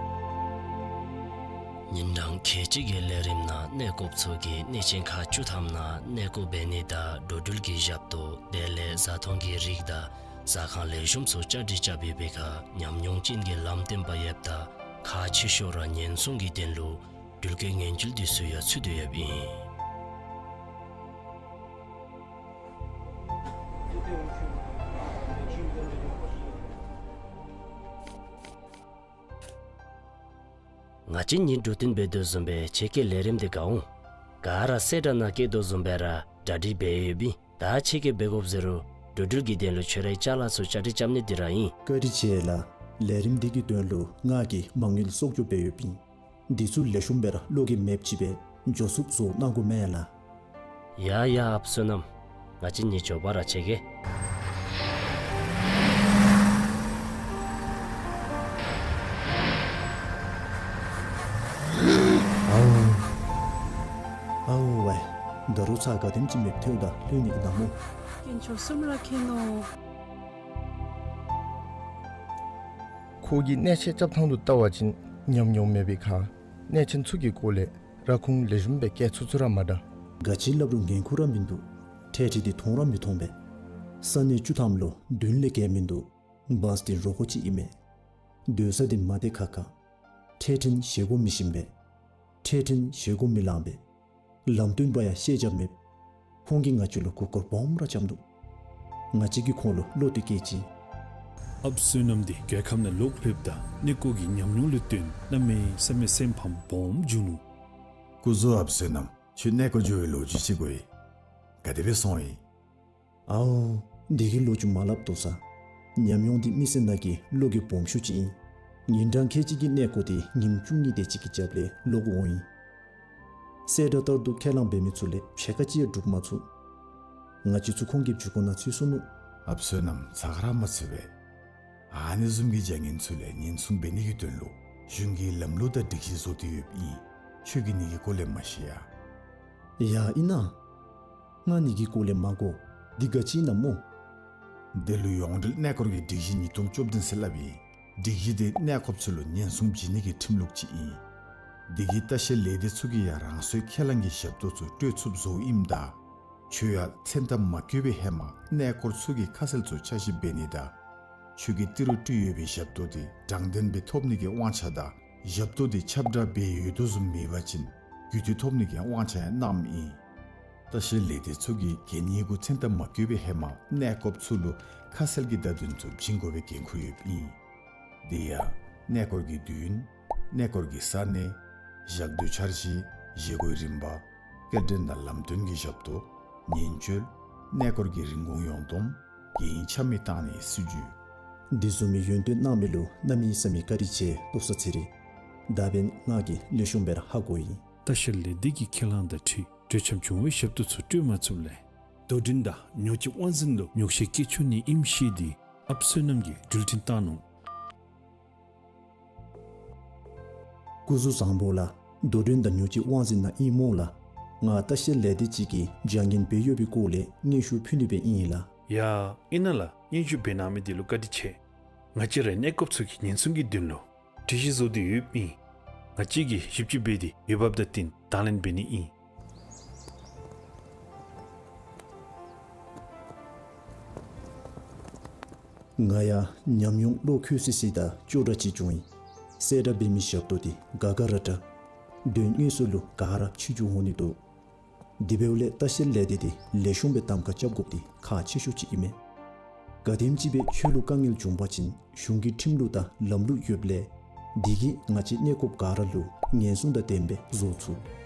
ཉིན་གྲངས་ཁལ་གཅིག་གི་ལས་རིམ་ནང་གནས་སྐོརཔ་ཚུ་གིས་གནས་ཆེན་ཁག་བཅུ་ཐམ་ནང་གནས་སྐོར་འབད་ནི་དང་འགྲོ་འགྲུལ་གྱི་ཞབས་ཏོག་དེ་ལས་བཟའ་འཐུང་གི་རིགས་དང་ཟ་ཁང་ལེགས་ཤོམ་ཚུ་བཅའ་སྒྲིག་རྐྱབ་ཡོད་པའི་ཁར་ཉམས་མྱོང་ཅན་གྱི་ལམ་སྟོན་པ་ཡོདཔ་ད་ཁག་ཆེ་ཤོས་ར་ཉེན་སྲུང་གི་དོན་ལུ་འགྲུལ་སྐྱེལ་ངན་སྐྱུལ་འདི་ཚུ་ཡང་ཚུད་དེ་ཡོདཔ་ཨིན། ང་བཅས་གཉིས་འགྲོ་དོན་འབད་དོ་བཟུམ་སྦེ་ཁྱེད་ཀྱིས་ལས་རིམ་འདི་ག་འོང་། ག་ར་གསལ་བསྒྲགས་ནང་བཀོད་དོ་བཟུམ་སྦེ་ར་གྲ་སྒྲིག་འབད་ཡོདཔ་ཨིན། ད་ཁྱེད་ཀྱིས་འབད་དགོཔ་ཟེར་རུང་འགྲོ་འགྲུལ་གྱི་དོན་ལུ་ཁྱོད་རའི་ཅ་ལ་ཚུ་བཅའ་སྒྲིག་རྐྱབ་ནི་འདི་ར་ཨིན། བཀའ་དྲིན་ཆེ་ལགས། ལས་རིམ་འདི་གི་དོན་ལུ་ང་གིས་མ་དངུལ་གསོག་འཇོག་འབད་ཡོདཔ་ཨིན། འདི་ཚུ་ལེགས་ཤོམ་སྦེ་ར་བློ་འགྱོད་མེདཔ་ཅིག་སྦེ་མགྱོགས་སུ་བཟོ་གནང་དགོ་མས་ལགས། ཡ་ཡ་ཨཔ་བསོད་ནམས། ང་བཅས་གཉིས་མགྱོགས་པ་ར་ཕྱད་གེ། ཨའུ། ཨའུ་ཝའི། ད་རུང་ཚར་ག་དེམ་ཅིག་མེདཔ་ཐལཝ་ད་ལྷོད་ནི་གི་ནམ་མོ། དཀོན་མཆོག་གསུམ་ལ་མཁྱེན་ནོ། ཁོ་གིས་གནས་ཆེན་རྐྱབ་ཐངས་ལུ་བལྟ་བ་ཅིན་ཉམས་མྱོང་མེད་པའི་ཁར་གནས་ཆེན་ཚུ་གི་སྐོར་ལས་ར་ཁུངས་ལེགས་ཤོམ་སྦེ་བཀོད་ཚུགས་ཚུགས་ར་མ་འདྲ། ག་ཅི་སླབ་རུང་འགན་ཁུར་ར་མིན་འདུག། འཕྲལ་འཕྲལ་འདི་མཐོང་ར་མི་མཐོང་པས། ས་གནས་བཅུ་ཐམ་ལུ་བདུན་ལས་བརྒལ་མིན་འདུག། བཱས་འདི་རོགས་ཀྱི་ཨིན་མས། སྡོད་ས་འདི་མ་བདེ་ཁག་ཁ། འཕྲལ་འཕྲལ་བཞེས་སྒོ་མི་ཞིམ་པས། འཕྲལ་འཕྲལ་བཞེས་སྒོ་མི་ལང་པས། ལམ་སྟོན་པ་ཡང་ཤེས་རྒྱ་མེད། ཁོང་གིས་ང་བཅས་ལུ་མགུ་སྐོར་སྦོམ་ར་རྐྱབ་འདུག། ང་བཅས་ཀྱིས་ཁོང་ལུ་བློ་གཏད་གེ་ཅིག། ཨཔ་བསོད་ནམས་འདི་རྒྱལ་ཁབ་ནང་ལོག་ལྷོདཔ་ད་གནས་སྐོར་གྱི་ཉམས་མྱོང་ལུ་བརྟེན་གནམ་མེད་ས་མེད་སེམས་ཕམ་སྦོམ་བྱུང་ནུག། སྐུ་གཟུགས་ཨཔ་བསོད་ནམས། ཁྱོད་གནས་སྐོར་འགྱོ་བའི་ལོ་རྒྱུས་ཅིག་གོ་ཡི། ག་དེ་སྦེ་སོང་ཡི། ཨའོ། འདི་གི་ལོ་རྒྱུས་མ་སླབ་དོ་ས། ཉམས་མྱོང་འདི་མི་སེར་ནང་གི་བློ་གི་སྦོམ་ཤོས་ཅིག་ཨིན། ཉིན་གྲངས་ཁལ་གཅིག་གི་གནས་སྐོར་འདི་ཉིནམ་བཅུ་གཉིས་དེ་ཅིག་གི་རྒྱབ་ལས་ལོག་འོང་ཡི། གསལ་བསྒྲགས་ལྟར་དུ་ཁས་བླངས་འབད་མི་ཚུ་ལས་ཕྱེད་ཀ་ཅིག་ཡང་འགྲུབ་མ་ཚུགས། ང་བཅས་ཚུ་ཁོང་གི་འཇུག་སྒོ་ནང་ཚུད་སོ་ནུག། ཨཔ་བསོད་ནམས་ཚ་ཁ་ར་མ་ཚུད་པས། ཨ་ནི་བཟུམ་གྱི་བྱ་ངན་ཚུ་ལས་ཉེན་སྲུང་འབད་ནི་གི་དོན་ལུ་གཞུང་གིས་ལམ་ལུགས་དང་སྒྲིག་གཞི་བཟོ་སྟེ་ཡོདཔ་ཨིན། ཁྱོད་ཀྱིས་ནི་གི་སྐོར་ལས་མ་ཤེས་ཡ། ཡ་ཨིན་ན། ང་ནི་གི་སྐོར་ལས་མ་གོ། འདི་ག་ཅི་ཨིན་ན་སྨོ། འདི་ལུ་ཡོངས་འབྲེལ་གནས་སྐོར་གྱི་སྒྲིག་གཞི་ཉིས་སྟོང་བཅུ་བདུན་ཟེར་སླབ་ཨིན། སྒྲིག་གཞི་འདི་གནས་སྐོརཔ་ཚུ་ལུ་ཉེན་སྲུང་བྱིན་ནི་གི་ཁྲིམས་ལུགས་ཅིག་ཨིན། འདི་གིས་ལྟ་བཤལ་ལས་སྡེ་ཚུ་གིས་ཡང་རང་སོའི་ཁས་བླངས་ཀྱི་ཞབས་ཏོག་ཚུ་སྤྲོད་ཚུགསཔ་བཟོཝ་ཨིནམ་ད། ཁྱོད་ཡང་མཚན་རྟགས་མ་བཀོད་པའི་ཧེ་མ་གནས་སྐོར་ཚུ་གི་ཁ་གསལ་ཚུ་ཆ་ཤས་འབད་ནི་དང་། ཁྱོད་ཀྱིས་ཏི་རུ་སྤྲོད་ཡོད་པའི་ཞབས་ཏོག་འདི་དྲང་བདེན་སྦེ་ཐོབ་ནི་གི་དབང་ཆ་དང་ཞབས་ཏོག་འདི་ཁྱབ་བསྒྲགས་འབད་ཡོད་དོ་བཟུམ་མེད་པ་ཅིན་རྒུད་འཐུས་ཐོབ་ནི་གི་དབང་ཆ་ཡང་གནངམ་ཨིན། ལྟ་བཤལ་ལས་སྡེ་ཚུ་གིས་གན་ཡིག་གུ་མཚན་རྟགས་མ་བཀོད་པའི་ཧེ་མ་གནས་སྐོརཔ་ཚུ་ལུ་ཁ་གསལ་གྱི་བརྡ་དོན་ཚུ་བྱིན་དགོ་པའི་འགན་ཁུར་ཡོདཔ་ཨིན། དེ་ཡང་གནས་སྐོར་གྱི་དུས་ཡུན། གནས་སྐོར་གྱི་ས་གནས། ཞག་སྡོད་འཆར་གཞི། བཞེས་སྒོའི་རིམ་པ། སྐྱེལ་འདྲེན་དང་ལམ་སྟོན་གྱི་ཞབས་ཏོག། ཉེན་བཅོལ། གནས་སྐོར་གྱི་རིན་གོང་ཡོངས་བསྡོམས། གན་ཡིག་ཆ་མེད་བཏང་ནིའི་སྲིད་བྱུས། འདི་བཟུམ་མའི་ཡོན་ཏན་གནང་མི་ལུ་གནམ་མེད་ས་མེད་བཀའ་དྲིན་ཆེ་ལྟོ་ས་ཚེ་རིང་། ད་འབདན་ང་གིས་ལེགས་ཤོམ་སྦེ་ར་ཧ་གོ་ཡི། ལྟ་བཤལ་ལས་སྡེ་གི་ཁས་བླངས་དང་འཁྲིལ་གྲོས་འཆམ་བྱུང་བའི་ཞབས་ཏོག་ཚུ་སྤྲོད་མ་ཚུགསཔ་ལས། དོ་འགྲན་དང་ཉོག་བཅད་དབང་འཛིན་ལུ་ཉོག་བཤད་བཀལ་ཆོག་ནི་ཨིནམ་ཤེས་ཏེ་ཨཔ་བསོད་ནམས་ཀྱིས་འགྲུལ་འཕྲིན་བཏང་ནུག། སྐུ་གཟུགས་བཟང་པོ་ལགས། དོ་འགྲན་དང་ཉོག་བཅད་དབང་འཛིན་ནང་ཨིན་སྨོ་ལགས། ང་ལྟ་བཤལ་ལས་སྡེ་ཅིག་གི་བྱ་ངན་འབད་ཡོད་པའི་སྐོར་ལས་སྙན་ཞུ་ཕུལ་ནི་སྦེ་ཨིན་ལགས། ཡ་ཨིན་ན་ལགས། སྙན་ཞུ་འབད་གནང་མི་འདི་ལུ་བཀའ་དྲིན་ཆེ། ང་བཅས་ར་གནས་སྐོརཔ་ཚུ་གི་ཉེན་སྲུང་གི་དོན་ལུ་སྒྲིག་གཞི་བཟོ་སྟེ་ཡོདཔ་ཨིན། ང་བཅས་ཀྱིས་ཞིབ་དཔྱད་འབད་དེ་འོས་འབབ་དང་བསྟུན་དང་ལེན་འབད་ནི་ཨིན། ང་ཡང་ཉམས་མྱོང་བློ་འཁོལ་སི་སི་དང་ཅོག་འདྲ་ཅིག་བྱུང་ཡི། གསལ་བསྒྲགས་འབད་མི་ཞབས་ཏོག་འདི་དགའ་དགའ་ར་དྲག། དོན་དངོས་སུ་ལུ་ག་ར་ཕྱི་འགྱུར་འོང་ནི་འདུག། དེ་འབདཝ་ལས་ལྟ་བཤལ་ལས་སྡེ་འདི་ལེགས་ཤོམ་སྦེ་གདམ་ཁ་རྐྱབ་དགོཔ་འདི་ཁག་ཆེ་ཤོས་ཅིག་ཨིན་མས། ག་དེམ་ཅིག་སྦེ་ཁྱོད་ལུ་དཀའ་ངལ་བྱུང་པ་ཅིན་གཞུང་གི་ཁྲིམས་ལུགས་དང་ལམ་ལུགས་ཡོདཔ་ལས། འདི་གིས་ང་བཅས་གནས་སྐོརཔ་ག་ར་ལུ་ཉེན་སྲུང་དང་ལྡནམ་སྦེ་བཟོ་ཚུགས།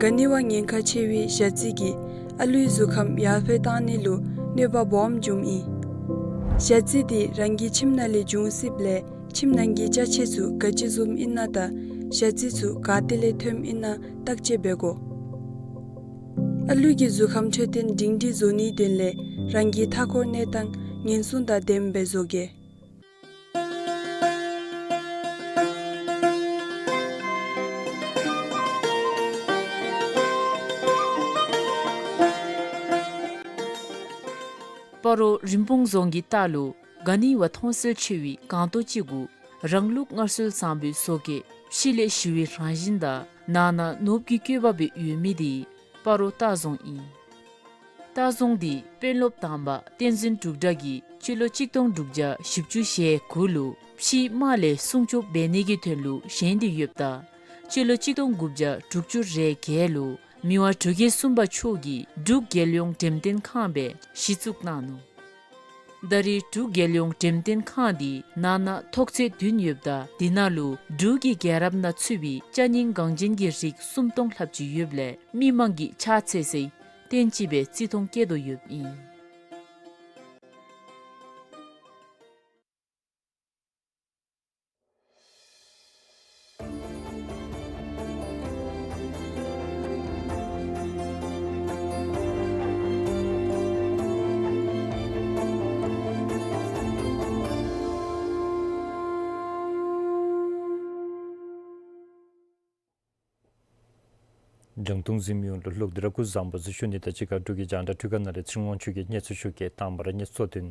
ག་ནི་བ་ཉེན་ཁ་ཆེ་བའི་ཞ་རྩི་གིས་ཨ་ལུའི་གཟུགས་ཁམས་ཡར་འཕེལ་བཏང་ནི་ལུ་གནོད་པ་སྦོམ་འབྱུངམ་ཨིན། ཞ་རྩི་འདི་རང་གི་ཁྱིམ་ནང་ལས་འབྱུང་སྲིདཔ་ལས་ཁྱིམ་ནང་གི་ཅ་ཆས་ཚུ་ག་ཅི་བཟུམ་ཨིན་ན་དང་ཞ་རྩི་ཚུ་ག་ཏེ་ལས་ཐོནམ་ཨིན་ན་བརྟག་དཔྱད་འབད་དགོ། ཨ་ལུ་གི་གཟུགས་ཁམས་འཕྲོད་བསྟེན་སྒྲིང་སྒྲིང་བཟོ་ནིའི་དོན་ལས་རང་གི་མཐའ་འཁོར་གནས་སྟངས་ཉེན་སྲུང་དང་ལྡནམ་སྦེ་བཟོ་གེ། སྤ་རོ་རིན་སྤུངས་རྫོང་གི་ལྟག་ལུ་ག་ནི་བ་མཐོང་གསལ་ཆེ་བའི་སྒང་ཏོག་ཅིག་གུ་རང་ལུགས་སྔར་སྲོལ་བཟང་པོའི་བཟོ་བཀོད་ཕྱི་ལས་ཞི་བའི་རང་བཞིན་དང་ནང་ན་ནོར་བུ་གི་བཀོད་པ་སྦེ་ཡོད་མི་འདི་སྤ་རོ་ལྟ་རྫོང་ཨིན། ལྟ་རྫོང་འདི་དཔོན་སློབ་དང་པ་བསྟན་འཛིན་འབྲུག་གྲགས་ཀྱིས་སྤྱི་ལོ་གཅིག་སྟོང་དྲུག་བརྒྱ་བཞི་བཅུ་ཞེ་དགུ་ལུ་ཕྱིའི་དམག་ལས་སྲུང་སྐྱོབ་འབད་ནི་གི་དོན་ལུ་བཞེངས་ཏེ་ཡོདཔ་ད་སྤྱི་ལོ་གཅིག་སྟོང་དགུ་བརྒྱ་དྲུག་ཅུ་རེ་བརྒྱད་ལུ་མི་དབང་འབྲུག་རྒྱལ་གསུམ་པ་མཆོག་གིས་འབྲུག་རྒྱལ་ཡོངས་འགྲེམས་སྟོན་ཁང་སྦེ་གཞི་བཙུགས་གནང་ནུག། ད་རེས་འབྲུག་རྒྱལ་ཡོངས་འགྲེམས་སྟོན་ཁང་འདི་ནང་ན་ཐོག་ཚད་བདུན་ཡོདཔ་ད་དེ་ནང་ལུ་འབྲུག་གི་རྒྱལ་རབས་ནང་ཚུད་པའི་ཅ་རྙིང་འགངས་ཅན་གྱི་རིགས་སུམ་སྟོང་ལྷགཔ་ཅིག་ཡོདཔ་ལས་མི་མང་གིས་ཕྱག་འཚལ་སའི་རྟེན་ཅིག་སྦེ་བརྩི་མཐོང་བསྐྱེད་དོ་ཡོདཔ་ཨིན། རྒྱང་མཐོང་གཟིགས་མི་ཡོངས་ལུ་ལོག་སྟེ་ར་སྐུ་གཟུགས་བཟང་པོ་ཟེར་ཞུ་ནི་དང་གཅིག་ཁར་འབྲུག་གི་རྒྱང་བསྒྲགས་འཕྲུལ་ཁང་ནང་ལས་ཚེ་རིང་དབང་ཕྱུག་གིས་གནས་ཚུལ་ཞུ་གེ། དང་པ་ར་གནས་ཚུལ་དོན།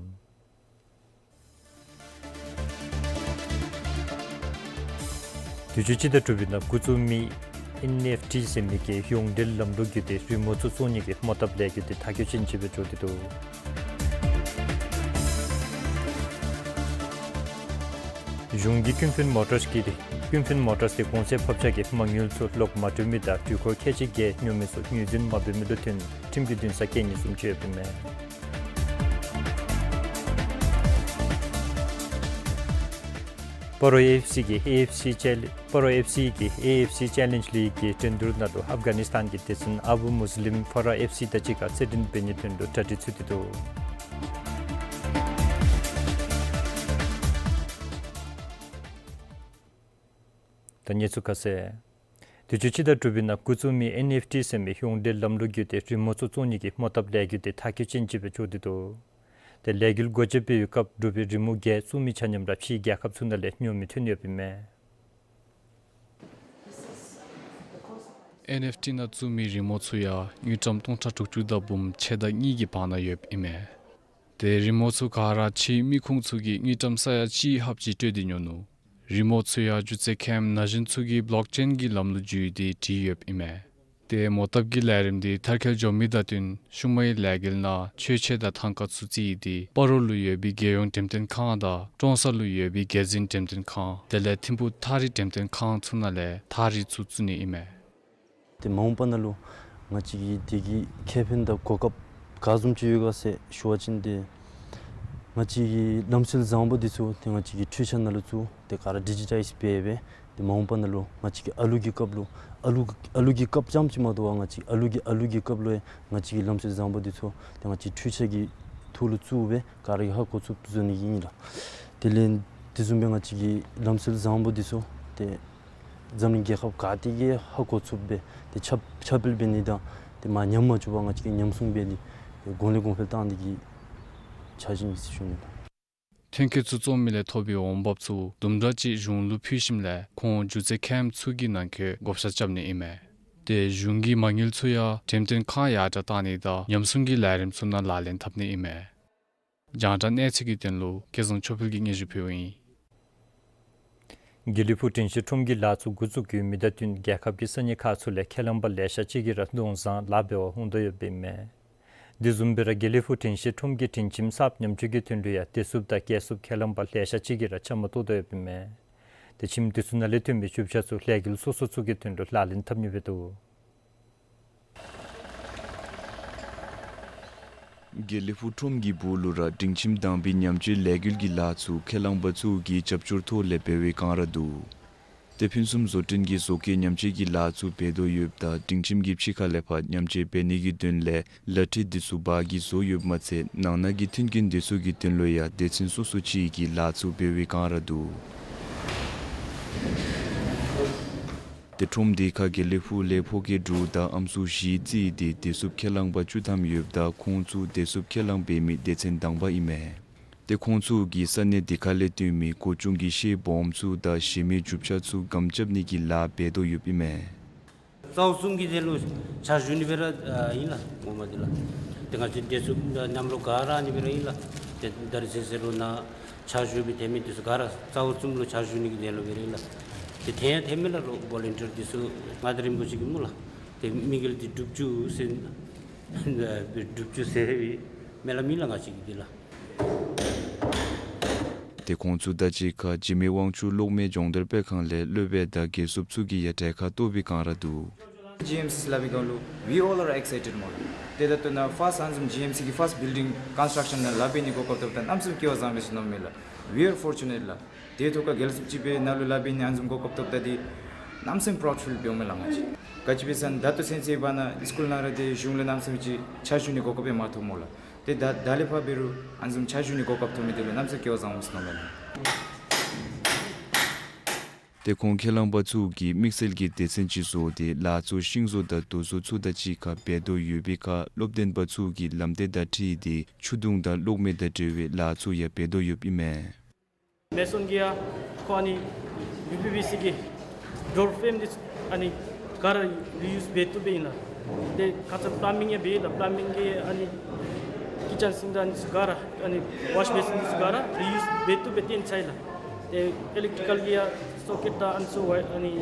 དུས་ཅི་སྤྱི་ཟླ་དྲུག་པའི་ནང་འགོ་བཙུགས་མི་ཨེན་ཨེཕ་ཊི་ཟེར་མི་གི་ཡོངས་འབྲེལ་ལམ་ལུགས་བརྒྱུད་དེ་རི་མོ་ཚུ་བཙུགས་ནི་གི་རྨོ་བཏབ་ལས་འགུལ་དེ་མཐའ་འཁྱོལ་ཅན་ཅིག་སྦེ་འགྱོ་སྟེ་འདུག། གཞུང་གིས་ཀུན་ཕན་མོ་ཊརས་ཀྱི་ཀུན་ཕན་མོ་ཊརས་ཀྱི་གོང་ཚད་ཕབ་ཆག་གི་མ་དངུལ་ཚུ་ལོག་མ་སྤྲོད་མི་དང་འགྲུལ་འཁོར་ཁལ་གཅིག་བརྒལ་ཉོ་མི་ཚུ་ངོས་འཛིན་མ་འབད་མི་ལུ་བརྟེན་ཁྲིམས་ཀྱི་འདུན་ས་བཀལ་ནི་བཟུམ་ཅིག་ཡོདཔ་ཨིན་མས། སྤ་རོ་ཨེ་ཨེཕ་སི་གི་ཨེ་ཨེཕ་སི་ཅེ་ལེ་སྤ་རོ་ཨེཕ་སི་གི་ཨེ་ཨེཕ་སི་ཅེ་ལེནཇ་ལིག་གི་འགྲན་བསྡུར་ནང་ལུ་ཨབ་གྷ་ནིས་ཐཱན་གྱི་སྡེ་ཚན་ཨ་བུ་མུས་ལིམ་ཕ་ར་ཨེཕ་སི་དང་གཅིག་ཁར་རྩེད་འགྲན་འབད་ནིའི་དོན་ལུ་གྲ་སྒྲིག་ཚུད་དེ་འདུག། ད་གནས་ཚུལ་ཁ་གསལ། དུས་ཅི་སྤྱི་ཟླ་དྲུག་པའི་ནང་འགོ་བཙུགས་མི་ཨེན་ཨེཕ་ཊི་ཟེར་མི་ཧུང་ཏེ་ལམ་ལུགས་བརྒྱུད་དེ་རི་མོ་ཚུ་བཙོང་ནི་གི་རྨོ་བཏབ་ལས་འགུལ་དེ་མཐར་འཁྱོལ་ཅན་ཅིག་སྦེ་འགྱོ་སྟེ་འདུག། ཏེ་ལས་འགུལ་སྒོ་འབྱེད་འབད་བའི་སྐབས་འབྲུག་པའི་རི་མོ་བརྒྱད་བཙུགས་མི་ཆ་མཉམ་ར་ཕྱིའི་རྒྱལ་ཁབ་ཚུ་ནང་ལས་ཉོ་མི་ཐོན་ཡོདཔ་ཨིན་མས། ཨེན་ཨེཕ་ཊི་ནང་བཙུགས་མི་རི་མོ་ཚུ་ཡང་དངུལ་ཀྲམ་སྟོང་ཕྲག་དྲུག་ཅུ་དང་འབུམ་ཕྱེད་དང་གཉིས་ཀྱི་བར་ན་ཡོདཔ་ཨིན་མས། ཏེ་རི་མོ་ཚུ་ག་ར་ཕྱིའི་མི་ཁུངས་ཚུ་གིས་དངུལ་ཀྲམ་ས་ཡ་གཅིག་ལྷགཔ་ཅིག་སྤྲོད་དེ་ཉོ་ནུག། རི་མོ་ཚུ་ཡང་སྒྱུ་རྩལ་མཁན་ན་གཞོན་ཚུ་གིས་བློག་ཅེན་གྱི་ལམ་ལུགས་བརྒྱུད་དེ་བྲིས་ཡོདཔ་ཨིན་མས། ཏེ་རྨོ་བཏབ་ཀྱི་ལས་རིམ་འདི་མཐར་འཁྱོལ་འགྱོ་མི་དང་བསྟུན་ཤུལ་མའི་ལས་འགུལ་ནང་ཆོས་ཆས་དང་ཐང་ཀ་ཚུ་རྩིས་ཏེ་སྤ་རོ་ལུ་ཡོད་པའི་རྒྱལ་ཡོངས་འགྲེམས་སྟོན་ཁང་དང་ཀྲོང་གསར་ལུ་ཡོད་པའི་རྒྱལ་འཛིན་འགྲེམས་སྟོན་ཁང་དེ་ལས་ཐིམ་ཕུག་ཐགས་རིས་འགྲེམས་སྟོན་ཁང་ཚུ་ནང་ལས་ཐགས་རིས་ཚུ་བཙུགས་ནི་ཨིན་མས། ཏེ་མ་འོངས་པ་ནང་ལུ་ང་བཅས་ཀྱི་དེ་གི་ཁེ་ཕན་དང་གོ་སྐབས་ག་བཟུམ་ཅིག་ཡོད་ག་ཟེར་ཞུ་བ་ཅིན་ཏེ་ང་བཅས་ཀྱི་ལམ་སྲོལ་བཟང་པོ་འདི་ཚུ་ཏེ་ང་བཅས་ཀྱི་འཕྲུལ་ཆས་ནང་ལུ་བཙུགས་ཏེ་ག་ར་ཌི་ཇི་ཊའིཛ་འབད་སྦེ་ཏེ་མ་འོངས་པ་ནང་ལུ་ང་བཅས་ཀྱི་ཨ་ལུ་གི་སྐབས་ལུ་ཨ་ལུ་ཨ་ལུ་གི་སྐབས་རྐྱངམ་ཅིག་མ་དོ་བར་ང་བཅས་ཨ་ལུ་གི་ཨ་ལུ་གི་སྐབས་ལུ་ཡང་ང་བཅས་ཀྱི་ལམ་སྲོལ་བཟང་པོ་འདི་ཚུ་ཏེ་ང་བཅས་འཕྲུལ་ཆས་ཀྱི་ཐོག་ལུ་བཙུགས་སྦེ་ག་ར་གིས་ཧ་གོ་ཚུགསཔ་བཟོ་ནི་ཨིན་ལགས། དེ་ལས་དེ་བཟུམ་སྦེ་ང་བཅས་ཀྱི་ལམ་སྲོལ་བཟང་པོ་འདི་ཚུ་ཏེ་འཛམ་གླིང་རྒྱལ་ཁབ་ག་ཏེ་གིས་ཧ་གོ་ཚུགསཔ་སྦེ་ཏེ་ཁྱབ་ཁྱབ་སྤེལ་འབད་ནི་དང་ཏེ་མར་ཉམས་མ་བཅུག་པར་ང་བཅས་ཀྱིས་ཉམས་སྲུང་འབད་དེ་ཏེ་གོང་ལས་གོང་འཕེལ་བཏང་ནི་གི་འཆར་གཞི་ཨིན་ཟེར་ཞུ་ནི་ལགས། ཐོན་སྐྱེད་ཚུ་བཙོང་མི་ལས་ཐོབ་པའི་འོང་འབབ་ཚུ་དུམ་གྲ་ཅིག་གཞུང་ལུ་ཕུལ་ཞིནམ་ལས་ཁོང་སྒྱུ་རྩལ་མཁན་ཚུ་གི་ནང་འཁོད་བགོ་བཤའ་རྐྱབ་ནི་ཨིན་མས། ཏེ་གཞུང་གིས་མ་དངུལ་ཚུ་ཡང་འགྲེམས་སྟོན་ཁང་ཡར་དྲག་བཏང་ནི་དང་ཉམས་སྲུང་གི་ལས་རིམ་ཚུ་ནང་ལག་ལེན་འཐབ་ནི་ཨིན་མས། རྒྱང་བསྒྲགས་གནས་ཚུལ་གྱི་དོན་ལུ་སྐལ་བཟང་ཆོས་འཕེལ་གྱིས་སྙན་ཞུ་ཕུལཝ་ཨིན། དགེ་ལེགས་ཕུག་དྲན་ཤེས་ཁྲོམ་གྱི་ལཱ་ཚུ་འགོ་བཙུགས་ཡོད་མི་དང་བསྟུན་རྒྱལ་ཁབ་ཀྱི་ས་གནས་ཁག་ཚུ་ལས་ཁས་བླངས་པ་ལེ་ཤ་ཅིག་གིས་ར་ལུང་བཟང་ལཱ་འབད་བར་འོང་དོ་ཡོདཔ་ཨིན་མས། དེ་བཟུམ་སྦེ་ར་དགེ་ལེགས་ཕུག་དྲན་ཤེས་ཁྲོམ་གྱི་དྲིན་ཁྱིམ་གསརཔ་ཉམས་བཅོས་ཀྱི་དོན་ལུ་ཡང་བདེ་སྲུངཔ་དང་རྒྱལ་སྲུངཔ་ཁས་བླངས་པ་ལེ་ཤ་ཅིག་གིས་ར་བཅའ་མར་གཏོགས་དོ་ཡོདཔ་ཨིན་མས། ཏེ་ཁྱིམ་དེ་ཚུ་ནང་ལས་ཐོན་པའི་རྒྱུ་ཆ་ཚུ་ལས་འགུལ་སོ་སོ་ཚུ་གི་དོན་ལུ་ལག་ལེན་འཐབ་ནི་སྦེ་འདུག། དགེ་ལེགས་ཕུག་ཁྲོམ་གྱི་སྦུག་ལུ་ར་སྒྲིང་ཁྱིམ་དང་པའི་ཉམས་བཅོས་ལས་འགུལ་གྱི་ལཱ་ཚུ་ཁས་བླངས་པ་ཚུ་གིས་རྒྱབ་སྐྱོར་ཐོག་ལས་འབད་བའི་བསྒང་ར་འདུག། ཏེ་ཕུན་སུམ་བཟོ་སྐྲུན་གྱི་བཟོ་བཀོད་ཉམས་བཅོས་ཀྱི་ལཱ་ཚུ་འབད་དོ་ཡོདཔ་ད་སྒྲིང་ཁྱིམ་གྱི་ཕྱི་ཁ་ལས་ཕར་ཉམས་བཅོས་འབད་ནི་གི་དོན་ལས་ལག་ཁྲི་འདི་ཚུ་བར་གྱི་བཟོ་ཡོདཔ་མ་ཚད་ནང་ན་གི་མཐུན་རྐྱེན་འདི་ཚུ་གི་དོན་ལུ་ཡང་སྡེ་ཚན་སོ་སོ་ཅིག་གིས་ལཱ་ཚུ་འབད་བའི་བསྒང་ར་འདུག། ཏེ་ཁྲོམ་འདི་ཁར་དགེ་ལེགས་ཕུག་ལས་ཕོ་སྐྱེས་དྲུག་དང་ཨམ་སྲུ་བཞི་རྩིས་ཏེ་བདེ་སྲུངཔ་ཁས་བླངས་པ་བཅུ་ཐམ་ཡོདཔ་ད་ཁོང་ཚུ་བདེ་སྲུངཔ་ཁས་བླངས་འབད་མི་སྡེ་ཚན་དང་པ་ཨིན་མས། ཏེ་ཁོང་ཚུ་གིས་ས་གནས་འདི་ཁ་ལས་ཐོན་མི་གོ་ཆུང་གི་ཤེལ་སྦོམ་ཚུ་དང་གཞན་མི་རྒྱུ་ཆ་ཚུ་སྒམ་རྐྱབ་ནི་གི་ལཱ་འབད་དོ་ཡོདཔ་ཨིན་མས། རྩ་བ་གསུམ་གྱི་དོན་ལུ་ཕྱག་ཞུ་ནི་སྦེ་ར་ཨིན་ལགས་ངོ་མ་འདི་ལགས། ཏེ་ང་བཅས་བདེ་སྲུངཔ་མཉམ་རོགས་ག་ར་ཨ་ནི་སྦེ་ར་ཨིན་ལགས། ཏེ་ད་རིས་ཚེ་ཟེར་རུང་ནཱ་ཕྱག་ཞུ་བའི་དེ་མི་འདི་ཚུ་ག་ར་རྩ་བ་གསུམ་ལུ་ཕྱག་ཞུ་ནི་གི་དོན་ལུ་སྦེ་ར་ཨིན་ལགས། ཏེ་དེ་ཡང་དེ་མི་ལགས་རོགས་བོ་ལན་ཊིར་འདི་ཚུ་མངའ་བདག་རིན་པོ་ཆེ་གིས་སྨོ་ལགས། ཏེ་དམིགས་ཡུལ་འདི་འབྲུག་ཆུ་ཟེར་འབྲུག་ཆུ་ཟེར་བའི་སྨོན་ལམ་ཨིན་ལགས་ང་བཅས་ཀྱི་འདི་ལགས། ཏེ་ཁོང་ཚུ་དང་གཅིག་ཁར་འཇིགས་མེད་དབང་ཕྱུག་གློག་མེ་སྦྱོང་བརྡར་སྤེལ་ཁང་ལས་སློབ་དཔོན་དང་དགེ་སྲུངཔ་ཚུ་གིས་ཡང་གྲལ་ཁར་གཏོགས་པའི་བསྒང་ར་འདུག། ཇི་ཨེམ་སི་སླབ་པའི་སྒང་ལུ་we all are excited སྨོ་ལགས། ཏེ་ད་ལྟོ་ནཱ་ཕརསཊ་ཨ་ནི་བཟུམ་ཇི་ཨེམ་སི་གི་ཕརསཊ་བིལ་ཌིང་ཀོན་སི་ཊརཀ་ཤཱན་ནང་ལཱ་འབད་ནི་གོ་སྐབས་ཐོབ་ད་གནམ་མེད་ས་མེད་སྐལ་བ་བཟང་པས་ཟེར་མནོཝ་མས་ལགས། We are fortunate ལགས། དེ་ཐོག་ཁར་དགེ་སློང་ཅིག་སྦེ་ནཱ་ལུ་ལཱ་འབད་ནི་ཨ་ནི་བཟུམ་གོ་སྐབས་ཐོབ་ད་འདི་གནམ་མེད་ས་མེད་པྲའུཌ་ཕིལ་འབདཝ་མས་ལགས་ང་བཅས། ག་ཅི་སྦེ་ཟེར་ན་ད་ལྟོ་ཚུན་ཚོད་འབད་ན་སི་ཀུལ་ནང་ར་ཏེ་གཞུང་ལས་གནམ་མེད་ས་མེད་ཅིག་ཕྱག་ཞུ་ནི་གོ་སྐབས་ཡང་མ་ཐོབ་སྨོ་ལགས། ཏེ་ད་ད་ལས་ཕར་འབད་རུང་ཨ་ནི་བཟུམ་ཕྱག་ཞུ་ནི་གོ་སྐབས་ཐོབ་མི་འདི་ལུ་གནམ་མེད་ས་མེད་སྐལ་བ་བཟང་པས་ཟེར་མནོཝ་མས་ལགས། ཏེ་ཁོང་ཁས་བླངས་པ་ཚུ་གིས་དམིགས་བསལ་གྱི་སྡེ་ཚན་ཅིག་བཟོ་སྟེ་ལཱ་ཚུ་ཤིང་བཟོ་དང་རྡོ་བཟོ་ཚུ་དང་གཅིག་ཁར་འབད་དོ་ཡོད་པའི་ཁར་སློབ་སྟོན་པ་ཚུ་གིས་ལམ་སྟོན་དང་འཁྲིལ་ཏེ་ཆུ་དུང་དང་གློག་མེ་དང་འབྲེལ་བའི་ལཱ་ཚུ་ཡང་འབད་དོ་ཡོདཔ་ཨིན་མས། མེ་སོན་གྱི་ཡང་ཁོང་ཨ་ནི་ཡུ་པི་བི་སི་གི་ཌོར་ཕྲེམ་འདི་ཚུ་ཨ་ནི་ག་ར་རི་ཡུསི་འབད་བཏུབ་སྦེ་ཨིན་ལགས། ཏེ་ཁ་ཙ་པ་ལམ་མིང་ཡང་འབད་ཡི་ལགས། པ་ལམ་མིང་གི་ཨ་ནི་ཀི་ཅེན་སིང་ཀ་དང་ཨ་ནི་ཚུ་ག་ར་ཨ་ནི་ཝཱཤ་བེ་སིན་འདི་ཚུ་ག་ར་རི་ཡུསི་འབད་བཏུབ་སྦེ་བཏོན་ཚར་ཡི་ལགས། ཏེ་ཨི་ལེག་ཊི་རི་ཀལ་གྱི་ཡང་སོ་ཀེཊ་དང་ཨ་ནི་ཚུ་ཝའི་ཨ་ནི་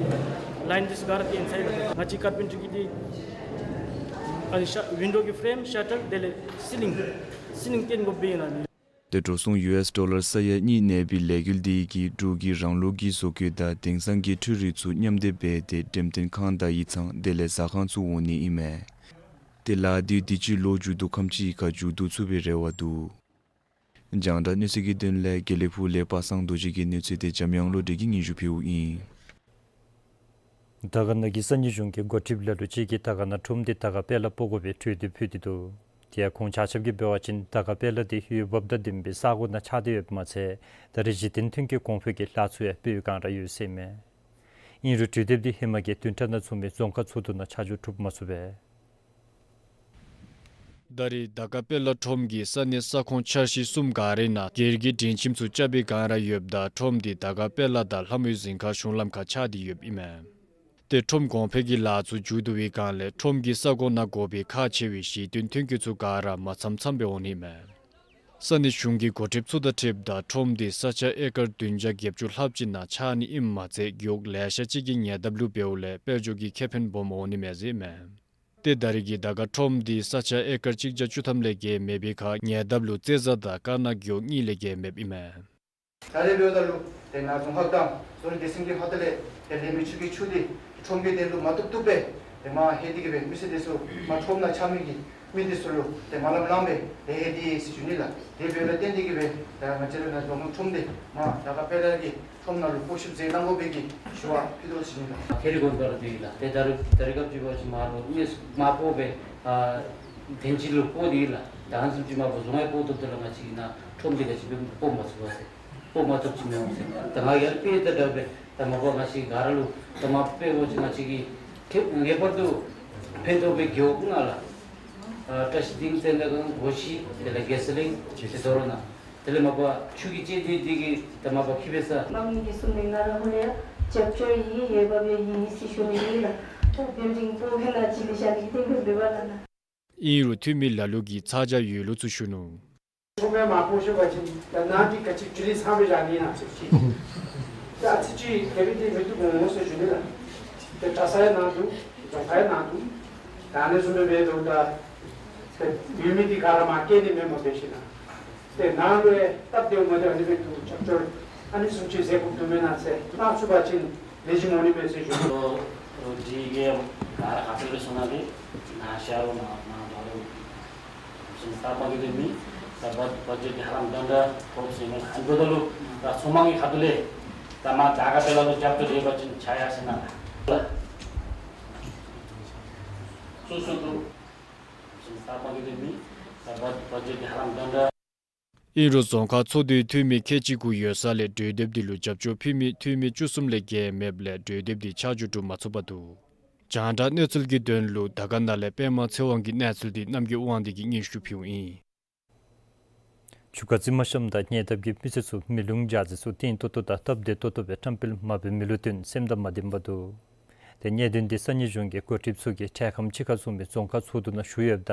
ལའིན་འདི་ཚུ་ག་ར་བཏོན་ཚར་ཡི་ལགས། ང་བཅས་ཀར་པེན་ཊར་གྱིས་འདི་ཨ་ནི་ཤ་ཝིན་ཌོ་གི་ཕྲེམ་ཤ་ཊར་དེ་ལས་སི་ལིང་སི་ལིང་བཏོན་དགོཔ་སྦེ་ཨིན་ལགས། ཏེ་འགྲོ་སོང་ཡུ་ཨེསི་ཌོ་ལར་ས་ཡ་གཉིས་གནས་པའི་ལས་འགུལ་འདི་གིས་འབྲུག་གི་རང་ལུགས་ཀྱི་བཟོ་བཀོད་དང་དེང་སང་གི་འཕྲུལ་རིག་ཚུ་མཉམ་སྡེབ་འབད་དེ་འགྲེམས་སྟོན་ཁང་དང་ཡིག་ཚང་དེ་ལས་ཟ་ཁང་ཚུ་འོང་ནི་ཨིན་མས། ཏེ་ལཱ་འདི་དུས་ཅི་ལོ་མཇུག་བསྡུ་ཁམས་ཅིག་ཁར་མཇུག་བསྡུ་ཚུགས་པའི་རེ་བ་འདུག། རྒྱང་བསྒྲགས་གནས་ཚུལ་གྱི་དོན་ལས་དགེ་ལེགས་ཕུག་ལས་པ་སངས་རྡོ་རྗེ་གི་གནས་ཚུལ་དེ་འཇམ་དབྱངས་བློ་གྲོས་ཀྱིས་སྙན་ཞུ་ཕུལཝ་ཨིན། དར་དཀར་ན་གི་ས་གནས་གཞུང་གི་འགོ་ཁྲིདཔ་ལ་ལུ་ཅིག་གིས་དར་དཀར་ན་ཁྲོམ་འདི་དར་དཀར་དཔལ་ལ་སྤོ་དགོ་པའི་གྲོས་འདེབས་ཕུལ་ཏེ་འདུག། དེ་ཡང་ཁོང་ཆ་ཁྱབ་ཀྱིས་འབད་བ་ཅིན་དར་དཀར་དཔལ་ལ་དེ་འོས་འབབ་དང་ལྡན་པའི་ས་གོ་ནང་ཆགས་ཏེ་ཡོདཔ་མ་ཚད་ད་རེས་གཞི་རྟེན་མཐུན་རྐྱེན་གོང་འཕེལ་གྱི་ལཱ་ཚུ་ཡང་སྤེལ་བའི་བསྒང་ར་ཡོད་ཟེར་མས། ཨིན་རུང་གྲོས་འདེབས་འདི་ཧེ་མ་གི་བདུན་ཕྲག་ནང་ཚོགས་མི་རྫོང་ཁག་ཚོགས་འདུ་ནང་ཆ་འཇོག་གྲུབ་མ་ཚུགས་པས། ད་རེས་དར་དཀར་དཔལ་ལ་ཁྲོམ་གྱི་ས་གནས་ས་ཁོངས་འཆར་གཞི་གསུམ་ག་རའི་ནང་སྒེར་གྱི་སྒྲིང་ཁྱིམ་ཚུ་རྐྱབ་པའི་བསྒང་ར་ཡོདཔ་ད་ཁྲོམ་འདི་དར་དཀར་དཔལ་ལ་དང་ལྷ་མོའི་གཟིམ་ཁང་གཞུང་ལམ་ཁར་ཆགས་ཏེ་ཡོདཔ་ཨིན་མས། ཏེ་ཁྲོམ་གོང་འཕེལ་གྱི་ལཱ་ཚུ་མཇུག་བསྡུ་བའི་བསྒང་ལས་ཁྲོམ་གྱི་ས་གོ་ནང་དགོ་པའི་ཁག་ཆེ་བའི་གཞི་རྟེན་མཐུན་རྐྱེན་ཚུ་ག་ར་མ་ཚངམ་ཚངམ་སྦེ་འོང་ནི་མས། ས་གནས་གཞུང་གི་འགོ་ཁྲིདཔ་ཚུ་དང་འཁྲིལཝ་ད་ཁྲོམ་འདི་ས་ཆ་ཨེ་ཀར་བདུན་བརྒྱ་བརྒྱད་ཅུ་ལྷགཔ་ཅིག་ནང་ཆགས་ནི་ཨིནམ་མ་ཚད་རྒེད་འོག་ལེ་ཤ་ཅིག་གིས་ཉེ་འདབས་ལུ་འབདཝ་ལས་དཔལ་འབྱོར་གྱི་ཁེ་ཕན་སྦོམ་འོང་ནི་མས་ཟེར་མས། ཏེ་ད་རེས་ཀྱི་དར་དཀར་ཁྲོམ་འདི་ས་ཆ་ཨེ་ཀར་གཅིག་བརྒྱ་བཅུ་ཐམ་ལས་བརྒལ་མེད་པའི་ཁར་ཉེ་འདབས་ལུ་རྩེ་བཟའ་དང་དཀར་ནག་རྒེད་འོག་གཉིས་ལས་བརྒལ་མེདཔ་ཨིན་མས། ད་རེས་འབདཝ་ད་ལུ་ཏེ་ནཱ་རྫོང་ཁག་དང་བཟོ་རིག་སྡེ་ཚན་གྱི་ཧོངས་ལས་ཏེ་ལས་མི་ཆུ་གི་ཆུ་འདི་ཁྲོམ་གྱི་དོན་ལུ་མ་བཏུབ་བཏུབ་སྦེ་ཏེ་མར་ལྷོད་དེ་གི་སྦེ་མི་སེར་འདི་ཚུ་མར་ཁྲོམ་ནང་ཆགས་མི་གི་མི་འདི་ཚུ་ལུ་ཏེ་མ་ལངམ་ལངམ་སྦེ་ཏེ་ལྷོད་དེ་ཡོད་ཟེར་ཞུ་ནི་ལགས། དེ་འབདཝ་ལས་བརྟེན་ཏེ་གི་སྦེ་ད་ང་བཅས་ར་ནཱ་རྫོང་ཁག་ཁྲོམ་འདི་མར་དར་དཀར་དཔལ་ལ་གི་ཁྲོམ་ནང་ལུ་སྤོ་བཤུད་མཛད་གནང་དགོ་པའི་གི་ཞུ་བ་ཕུལ་དོ་ཟེར་ཞུ་ནི་ལགས། ཁེ་རི་དགོན་པ་ར་འདི་ལགས། ཏེ་ད་རེས་ད་རེས་སྐབས་ཅིག་འབད་བ་ཅིན་མར་ལུ་མི་མར་སྤོ་སྦེ་ཨ་དེན་ཅིག་ལུ་སྤོ་སྟེ་ལགས། ད་ཧན་སུམ་ཅིག་མར་སྤོ་རྫོང་ཡང་སྤོ་བཏུབ་ད་ལགས། ང་བཅས་ཀྱིས་ནཱ་ཁྲོམ་འདི་ག་ཅི་སྦེ་སྤོ་མ་ཚུགས་པས་ཟེར། སྤོ་མ་བཏུབ་ཅིག་མི་འོང་ཟེར། ད་ང་ཡར་དཔེ་ད་ད་སྦེ་ད་མ་པ་ང་བཅས་ག་ར་ལུ་ད་མ་དཔེ་འབད་བ་ཅིན་ང་བཅས་ཀྱི་ཁེ་ངེས་པར་དུ་ཕན་ཐོགས་པའི་རྒེད་འོག་ལྔ་ལགས། ཨ་བཀྲ་ཤིས་སྡིངས་ཚལ་ནང་སྒོ་བཞི་དེ་ལས་དགེ་ཚལ་གླིང་ཟེར་དོ་རུང་ནཱ་དེ་ལས་མ་པ་ཆུ་གི་ཅན་འདི་འདི་གིས་ད་མ་པ་ཁེ་ཕན་ས་མང་མི་གིས་གསུངས་མི་ང་ར་ཧོ་ལས་ཡང་རྒྱབ་སྐྱོར་ཡི་འོས་འབབ་ཡང་ཡི་ཟེར་ཞུ་ནི་ཨིན་ལགས། ད་བིལ་ཌིང་སྤོ་མི་ནང་ཅིག་ལས་བཞག་ནི་གི་གཏན་འཁེལ་འབད་བ་ལགས་ནཱ། ཨིན་རུང་འཐུས་མི་ལ་ལུ་གིས་ཚ་གྱང་ཡོད་ལུགས་ཚུ་ཞུ་ནུག། ཁྲོམ་མར་མ་སྤོ་ཤོར་བ་ཅིན་ད་ནཱ་འདི་ག་ཅི་ཅི་ལས་ཚང་སྦེ་བཞག་ནི་ཨིན་ན་ཟེར་ཅིག། ད་ཨ་ཙི་ཅིག་དེ་སྦེ་འདི་མི་བཏུབ་འོང་ཟེར་ཞུ་ནི་ལགས། ཏེ་གྲྭ་ས་ཡང་ནཱ་འདུག། རྫོང་ཁག་ཡང་ནཱ་འདུག། ད་ཨ་ནི་བཟུམ་སྦེ་འབད་དོ་ད་ཏེ་ཡོད་མི་འདི་ག་ར་མར་བསྐྱལ་ནི་མེན་མས་འབད་ཞིན་ན། ཏེ་ནཱ་ལུ་ཡང་སྟབས་བདེཝ་མ་བདེཝ་ཨ་ནི་སྦེ་འདུག། རྒྱབ་སྐྱོར་ཨ་ནི་བཟུམ་ཅིག་མཛད་དགོཔ་འདུག་མེན་ན་ཟེར་གནང་ཚུགས་པ་ཅིན་ལེགས་ཤོམ་འོང་ནི་མས་ཟེར་ཞུ། ལོ་ལོ་འདི་གི་ག་ར་ཁ་ཐུག་ལས་གསུང་གནང་སྟེ་ནཱ་ཤར་ལུ་ནཱ་ནཱ་འབད་རུང་གསུང་ལྟ་བ་གི་དེ་མི་ད་བ་བ་ཇེཊ་འདི་ཧ་ལམ་ད་ད་ཐོབ་ཟེར་ཨིན་མས། ཨ་ནི་འབདཝ་ད་ལུ་ད་ཚོགས་མང་གི་ཁ་ཐུག་ལས་ད་མར་དར་དཀར་དཔལ་ལ་ལུ་རྒྱབ་སྐྱོར་ཡོད་པ་ཅིན་ཆ་ཡ་ཟེར་ན་ལགས། སུ་སུ་འདུག། གསུང་ལྟ་བ་གི་དེ་མི་ད་བ་བ་ཇེཊ་འདི་ཧ་ལམ་ད་ད། ཨིན་རུང་རྫོང་ཁག་ཚོགས་འདུའི་འཐུས་མི་ཁལ་གཅིག་གུ་ཡོད་ས་ལས་གྲོས་འདེབས་འདི་ལུ་རྒྱབ་སྐྱོར་ཕུལ་མི་འཐུས་མི་བཅུ་གསུམ་ལས་བརྒལ་མེདཔ་ལས་གྲོས་འདེབས་འདི་ཆ་འཇོག་གྲུབ་མ་ཚུགས་པར་འདུག། རྒྱང་བསྒྲགས་གནས་ཚུལ་གྱི་དོན་ལུ་དར་དཀར་ན་ལས་པདྨ་ཚེ་དབང་གི་གནས་ཚུལ་འདི་རྣམ་རྒྱལ་དབང་འདུས་ཀྱིས་སྙན་ཞུ་ཕུལཝ་ཨིན། ཆུ་ཁ་རྩི་མ་བཤམ་དང་ཉེ་འདབས་ཀྱི་མི་སེར་ཚུ་མེ་རླུང་འཇགས་རྫས་ཚུ་བརྟན་ཏོག་ཏོ་དང་སྟབས་བདེ་ཏོག་ཏོ་སྦེ་བཀྲམ་སྤེལ་མ་འབད་མི་ལུ་བརྟེན་སེམས་དང་མ་ལྡནམ་འདུག། ཏེ་གནད་དོན་འདི་ས་གནས་གཞུང་གི་འགོ་ཁྲིདཔ་ཚུ་གིས་འཕྲལ་ཁམས་ཅིག་ཁར་ཚོགས་མི་རྫོང་ཁག་ཚོགས་འདུ་ནང་ཞུ་ཡོདཔ་ད་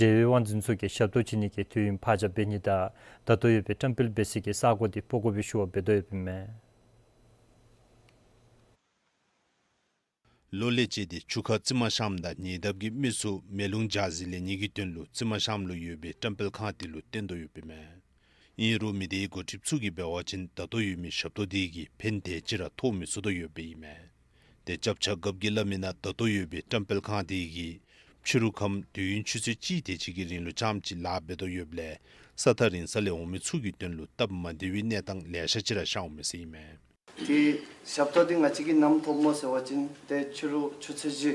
འབྲེལ་བའི་དབང་འཛིན་ཚུ་གིས་ཞབས་ཏོག་བྱིན་ནི་གི་དུས་ཡུན་ཕར་འགྱངས་འབད་ནི་དང་ད་ལྟོ་ཡོད་པའི་བཀྲམ་སྤེལ་འབད་སའི་གི་ས་གོ་འདི་སྤོ་དགོ་པའི་ཞུ་བ་འབད་དོ་ཡོདཔ་ཨིན་མས། ལོ་ལས་བཅད་དེ་ཆུ་ཁ་རྩི་མ་བཤམ་དང་ཉེ་འདབས་ཀྱི་མི་ཚུ་མེ་རླུང་འཇགས་རྫས་ལེན་ནི་གི་དོན་ལུ་རྩི་མ་བཤམ་ལུ་ཡོད་པའི་བཀྲམ་སྤེལ་ཁང་དེ་ལུ་བརྟེན་དོ་ཡོདཔ་ཨིན་མས། ཨིན་རུང་མི་སྡེའི་འགོ་ཁྲིདཔ་ཚུ་གིས་འབད་བ་ཅིན་ད་ལྟོ་ཡོད་མི་ཞབས་ཏོག་དེ་གིས་ཕན་དེ་ཅིག་ར་ཐོགས་མི་ཚུགས་དོ་ཡོདཔ་ཨིན་མས། ཏེ་སྐྱབས་ཆ་རྒཔོ་གིས་སླབ་མི་ནང་ད་ལྟོ་ཡོད་པའི་བཀྲམ་སྤེལ་ཁང་དེ་གིས་ཕྱི་རུ་ཁམས་དུས་ཡུན་ཆུ་ཚོད་གཅིག་དེ་ཅིག་གི་རིང་ལུ་རྐྱངམ་ཅིག་ལཱ་འབད་དོ་ཡོདཔ་ལས་ས་ཐག་རིང་ས་ལས་འོང་མི་ཚུ་གི་དོན་ལུ་སྟབས་མ་བདེ་བའི་གནས་སྟངས་ལེ་ཤ་ཅིག་ར་ཤརཝ་མས་ཟེར་ཨིན་མས། ཏེ་ཞབས་ཏོག་འདི་ང་བཅས་ཀྱིས་ནམ་ཐོབ་སྨོ་ཟེར་བ་ཅིན་ཏེ་ཕྱི་རུ་ཆུ་ཚོད་བཞི་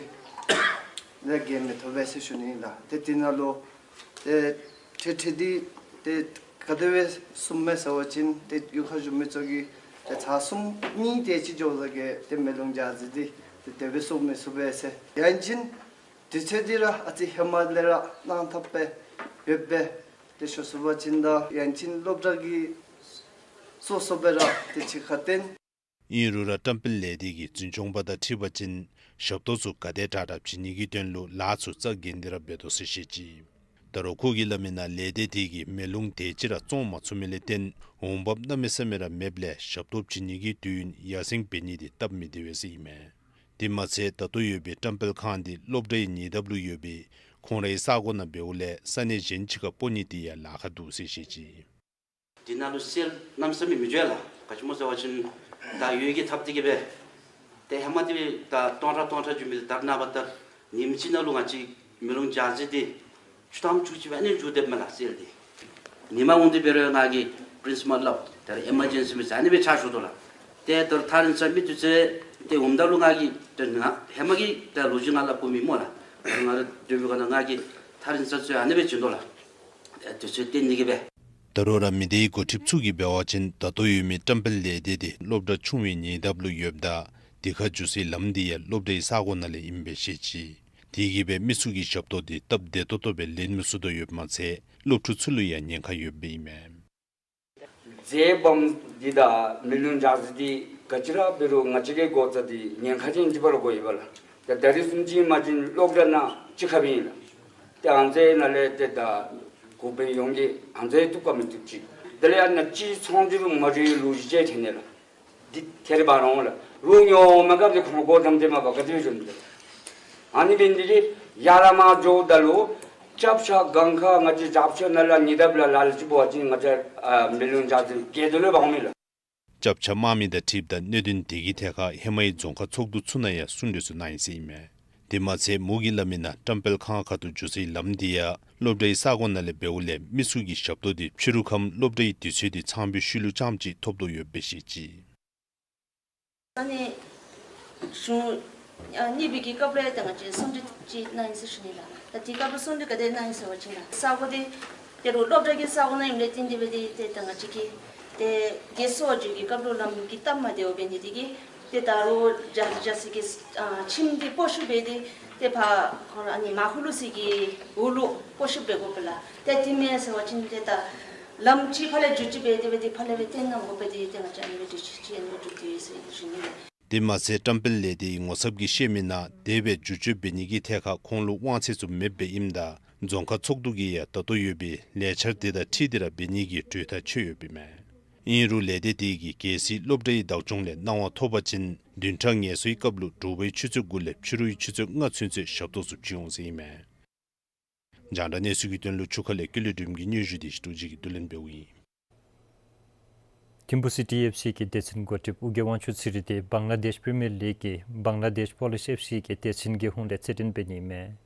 ལས་བརྒལ་མི་ཐོབ་པས་ཟེར་ཞུ་ནི་ཨིན་ལགས། ཏེ་དེ་ནང་ལུ་ཏེ་ཁྲལ་ཁྲལ་འདི་ཏེ་ག་དེ་སྦེ་གསུངམ་མས་ཟེར་བ་ཅིན་ཏེ་གཡུས་ཁར་བཞུགས་མི་ཚུ་གིས་ཏེ་ཚར་གསུམ་གཉིས་དེ་ཅིག་འགྱོཝ་ད་གི་ཏེ་མེ་རླུང་འཇགས་རྫས་འདི་ཏེ་དེ་སྦེ་གསོ་མི་ཚུགས་པས་ཟེར། ཡང་ཅིན་དུས་ཚོད་འདི་ར་ཨ་ཙི་ཧེ་མ་ལས་ར་གནང་ཐབས་སྦེ་ཡོདཔ་སྦེ་ཏེ་ཞུ་ཚུགས་པ་ཅིན་དང་ཡང་ཅིན་སློབ་གྲྭ་གི་སོ་སོ་སྦེ་ར་ཏེ་ཅིག་ཁར་བརྟེན། ཨིན་རུང་ར་བཀྲམ་སྤེལ་ལས་སྡེ་གི་འཛིན་སྐྱོང་པ་དང་འཁྲིལ་བ་ཅིན་ཞབས་ཏོག་ཚུ་ག་དེ་དྲག་དྲག་བྱིན་ནི་གི་དོན་ལུ་ལཱ་ཚུ་རྩ་འགེངས་ཏེ་ར་འབད་དོ་ཟེར་བཤད་ཅི། ད་རུང་ཁོ་གིས་སླབ་མི་ནང་ལས་སྡེ་དེ་གིས་མེ་རླུང་དེ་ཅིག་ར་བཙོང་མ་ཚུགས་མི་ལས་བརྟེན་འོང་འབབ་གནམ་མེད་ས་མེད་ར་མེདཔ་ལས་ཞབས་ཏོག་བྱིན་ནི་གི་དུས་ཡུན་ཡར་སེང་འབད་ནི་དེ་སྟབས་མི་བདེ་བས་ཟེར་ཨིན་མས། དེ་མ་ཚད་ད་ལྟོ་ཡོད་པའི་བཀྲམ་སྤེལ་ཁང་འདི་སློབ་གྲྭའི་ཉེ་འདབས་ལུ་ཡོད་པའི་ཁོང་རའི་ས་གོ་ནང་འབདཝ་ལས་ས་གནས་གཞན་ཅིག་ཁར་སྤོ་ནི་དེ་ཡང་ལཱ་ཁག་འདུག་ཟེར་བཤད་ཅི། འདི་ནང་ལུ་སེལ་གནམ་མེད་ས་མེད་མི་འགྱོ་ལགས། ག་ཅི་སྨོ་ཟེར་བ་ཅིན་ད་ཡོད་ཀྱི་ཐབས་འདི་གིས་སྦེ་ཏེ་ཧེ་མ་འདི་ད་སྟོང་ཕྲག་སྟོང་ཕྲག་འགྱོ་མི་ད་ནངས་པ་ད་ཉིནམ་གཅིག་ནང་ལུ་ང་བཅས་མེ་ལོང་ཇ་རྩི་འདི་བཅུ་ཐམ་བཅུ་གཅིག་སྦེ་ཨ་ནི་འགྱོ་སྡོདཔ་མས་ལགས་སེལ་འདི། ཉིན་མ་འོང་སྟེ་འབད་རུང་ང་གིས་པི་རིནསི་མ་སླབ་ད་རེས་ཨི་མར་ཇེན་སི་མི་ཚུ་ཨ་ནི་སྦེ་ཆ་བཞག་དོ་ལགས། ཏེ་ད་རུང་ཐག་རིང་ས་མི་འདི་ཚུ་ཏེ་འོངམ་ད་ལུ་ང་གིས་ཏེ་ང་ཧེ་མ་གི་ཏེ་ལོ་རྒྱུས་ང་སླབ་དགོ་མི་སྨོ་ལགས། ང་ར་སྡོད་པའི་སྒང་ནང་ང་གིས་ཐག་རིང་ས་ཚུ་ཨ་ནི་སྦེ་བྱིན་དོ་ལགས། ཏེ་དུས་ཚོད་བཏོན་ནི་གི་སྦེ། ད་རུང་ར་མི་སྡེའི་འགོ་ཁྲིདཔ་ཚུ་གིས་འབད་བ་ཅིན་ད་ལྟོ་ཡོད་མི་བཀྲམ་སྤེལ་ལས་སྡེ་འདི་སློབ་གྲྭ་ཆུང་བའི་ཉེ་འདབས་ལུ་ཡོདཔ་ད་དེ་ཁར་འགྱོ་སའི་ལམ་འདི་ཡང་སློབ་གྲྭའི་ས་གོ་ནང་ལས་ཨིནམ་སྦེ་བཤད་ཅི། དེ་གིས་སྦེ་མི་ཚུ་གི་ཞབས་ཏོག་འདི་སྟབས་བདེ་ཏོག་ཏོ་སྦེ་ལེན་མི་ཚུགས་དོ་ཡོདཔ་མ་ཚད་སློབ་ཕྲུག་ཚུ་ལུ་ཡང་ཉེན་ཁ་ཡོདཔ་ཨིན་མས། རྫས་སྦོམ་འདི་དང་མེ་ལོང་ཇ་རྩི་འདི་ག་ཅི་ར་འབད་རུང་ང་བཅས་ཀྱི་འགོ་རྩ་འདི་ཉེན་ཁ་ཅན་ཅིག་འབད་རུང་དགོ་ཡོདཔ་ལགས། ཏེ་ད་རིས་བཟུམ་ཅིག་མ་བྱིན་སློབ་གྲྭ་ནང་ཅིག་ཁར་སྦེ་ཨིན་ལགས། ཏེ་ཨ་ཙི་ནང་ལས་ཏེ་ད་འགོ་དཔོན་ཡོངས་ཀྱིས་ཨ་ཙི་བཏུབ་ག་མི་བཏུབ་ཅིག། དེ་ལས་ཨ་ནཱ་ཅིག་ཚོང་འདུས་ལུ་མ་འགྱོ་བའི་ལོ་རྒྱུས་ཅིག་ཐོན་ནི་ལགས། འདི་ཐད་རི་བ་རོང་ལགས། ལོ་ཉོ་མ་བཀབ་སྟེ་ཁོང་སྒོ་བསྡམས་ཏེ་མ་པ་ག་དེ་སྦེ་འགྱོ་ནི་ལགས། ཨ་ནི་འབད་ནི་འདི་གིས་ཡར་ལས་མར་འགྱོཝ་ད་ལུ་སྐྱབས་ཆ་སྒང་ཁར་ང་བཅས་སྐྱབས་ཆ་ནང་ལས་ཉེ་འདབས་ལས་ལ་ལུ་ཅིག་འབད་བ་ཅིན་ང་བཅས་ཨ་མེ་ལོང་ཇ་རྩི་ག་ཏེ་ལུ་འབག་འོང་མི་ལགས། སྐྱབས་ཆ་དམག་མི་དང་འཁྲིལཝ་ད་གནད་དོན་དེ་གི་ཐད་ཁར་ཧེ་མའི་རྫོང་ཁག་ཚོགས་འདུ་ཚུ་ནང་ཡང་གསུང་གྲོས་ཚུ་གནང་ཡི་ཟེར་ཨིན་མས། དེ་མ་ཚད་མོ་གིས་སླབ་མི་ནང་བཀྲམ་སྤེལ་ཁང་ཁ་ཐུག་འགྱོ་སའི་ལམ་འདི་ཡང་སློབ་གྲྭའི་ས་གོ་ནང་ལས་འབདཝ་ལས་མི་ཚུ་གི་ཞབས་ཏོག་འདི་ཕྱི་རུ་ཁམས་སློབ་གྲྭའི་དུས་ཚོད་འདི་ཚངས་པའི་ཤུལ་ལུ་རྐྱངམ་ཅིག་ཐོབ་དོ་ཡོདཔ་སྦེ་བཤད་ཅི། ཨ་ནི་གཞུང་ཨ་གཉིས་པའི་གི་སྐབས་ལས་ད་ང་བཅས་གསུང་གྲོས་ཅིག་གནང་ཡི་ཟེར་ཞུ་ནི་ལགས། ད་དེ་སྐབས་ལུ་གསུང་གྲོས་ག་དེ་གནང་ཡི་ཟེར་བ་ཅིན་ལགས། ས་གོ་འདི་ཏེ་རུང་སློབ་གྲྭ་གི་ས་གོ་ནང་ཨིནམ་ལས་བརྟེན་ཏེ་སྦེ་ཏེ་ཏེ་ད་ང་བཅས་ཀྱི་ཏེ་རྒས་སོ་བ་འགྱོ་གི་སྐབས་ལུ་ལམ་གྱི་སྟབས་མ་བདེཝ་འབད་ནི་དེ་གིས་ཏེ་ད་རུང་ཇ་ཇ་རྩི་གི་ཨ་ཁྱིམ་འདི་སྤོ་བཤུད་འབད་དེ་ཏེ་ཕར་ཁོང་ར་ཨ་ནི་མར་ཧུ་ལུ་ཟེར་གི་འོག་ལུ་སྤོ་བཤུད་འབད་དགོ་པས་ལགས། ཏེ་དེ་མེན་ཟེར་བ་ཅིན་ཏེ་ད་ལམ་ཅིག་ཕར་ལས་བསྒྱུར་བཅོས་འབད་དེ་སྦེ་ཏེ་ཕར་ལས་སྦེ་བཏོན་གནང་དགོ་པས། ཏེ་ཏེ་ང་བཅས་ཨ་ནི་སྦེ་འགྲུལ་བཞུད་ཅིག་ཨ་ནི་སྦེ་འགྲུལ་བཞུད་ཡོད་ཟེར་ཞུ་ནི་ལགས། དེ་མ་ཚད་བཀྲམ་སྤེལ་ལས་སྡེའི་ངོ་ཚབ་ཀྱིས་བཤད་མི་ནང་དེ་སྦེ་བསྒྱུར་བཅོས་འབད་ནི་གི་ཐད་ཁར་ཁོང་ལུ་དབང་ཚད་ཚུ་མེདཔ་སྦེ་ཨིནམ་ད་རྫོང་ཁག་ཚོགས་འདུ་གིས་ཡང་ད་ལྟོ་ཡོད་པའི་ལས་འཆར་དེ་དང་འཁྲིལ་ཏེ་ར་འབད་ནི་གི་གྲོས་ཐག་ཆོད་ཡོདཔ་ཨིན་མས། ཨིན་རུང་ལས་སྡེ་དེ་གིས་གལ་སྲིད་སློབ་གྲྭའི་བདག་སྐྱོང་ལས་གནང་བ་ཐོབ་པ་ཅིན་བདུན་ཕྲག་ངལ་གསོའི་སྐབས་ལུ་དྲོ་པའི་ཆུ་ཚོད་དགུ་ལས་ཕྱི་རུའི་ཆུ་ཚོད་ལྔ་ཚུན་ཚོད་ཞབས་ཏོག་ཚུ་བྱིན་འོང་ཟེར་ཨིན་མས། རྒྱང་བསྒྲགས་གནས་ཚུལ་གྱི་དོན་ལུ་ཆུ་ཁ་ལས་ཀུན་ལེགས་སྒྲོལམ་གྱི་སྙན་ཞུ་དེ་ཞི་ཏོག་ཅིག་གིས་བསྡུ་ལེན་འབདཝ་ཨིན། ཐིམ་ཕུ་སི་ཊི་ཨེཕ་སི་གི་སྡེ་ཚན་འགོ་ཁྲིདཔ་ཨོ་རྒྱན་དབང་ཕྱུག་ཚེ་རིང་དེ་བང་ལ་དེཤ་པི་རི་མི་ཡར་ལིག་གི་བང་ལ་དེཤ་པོ་ལིས་ཨེཕ་སི་གི་སྡེ་ཚན་གྱི་ཧོངས་ལས་རྩེད་འགྲན་འབད་ནི་ཨིན་མས།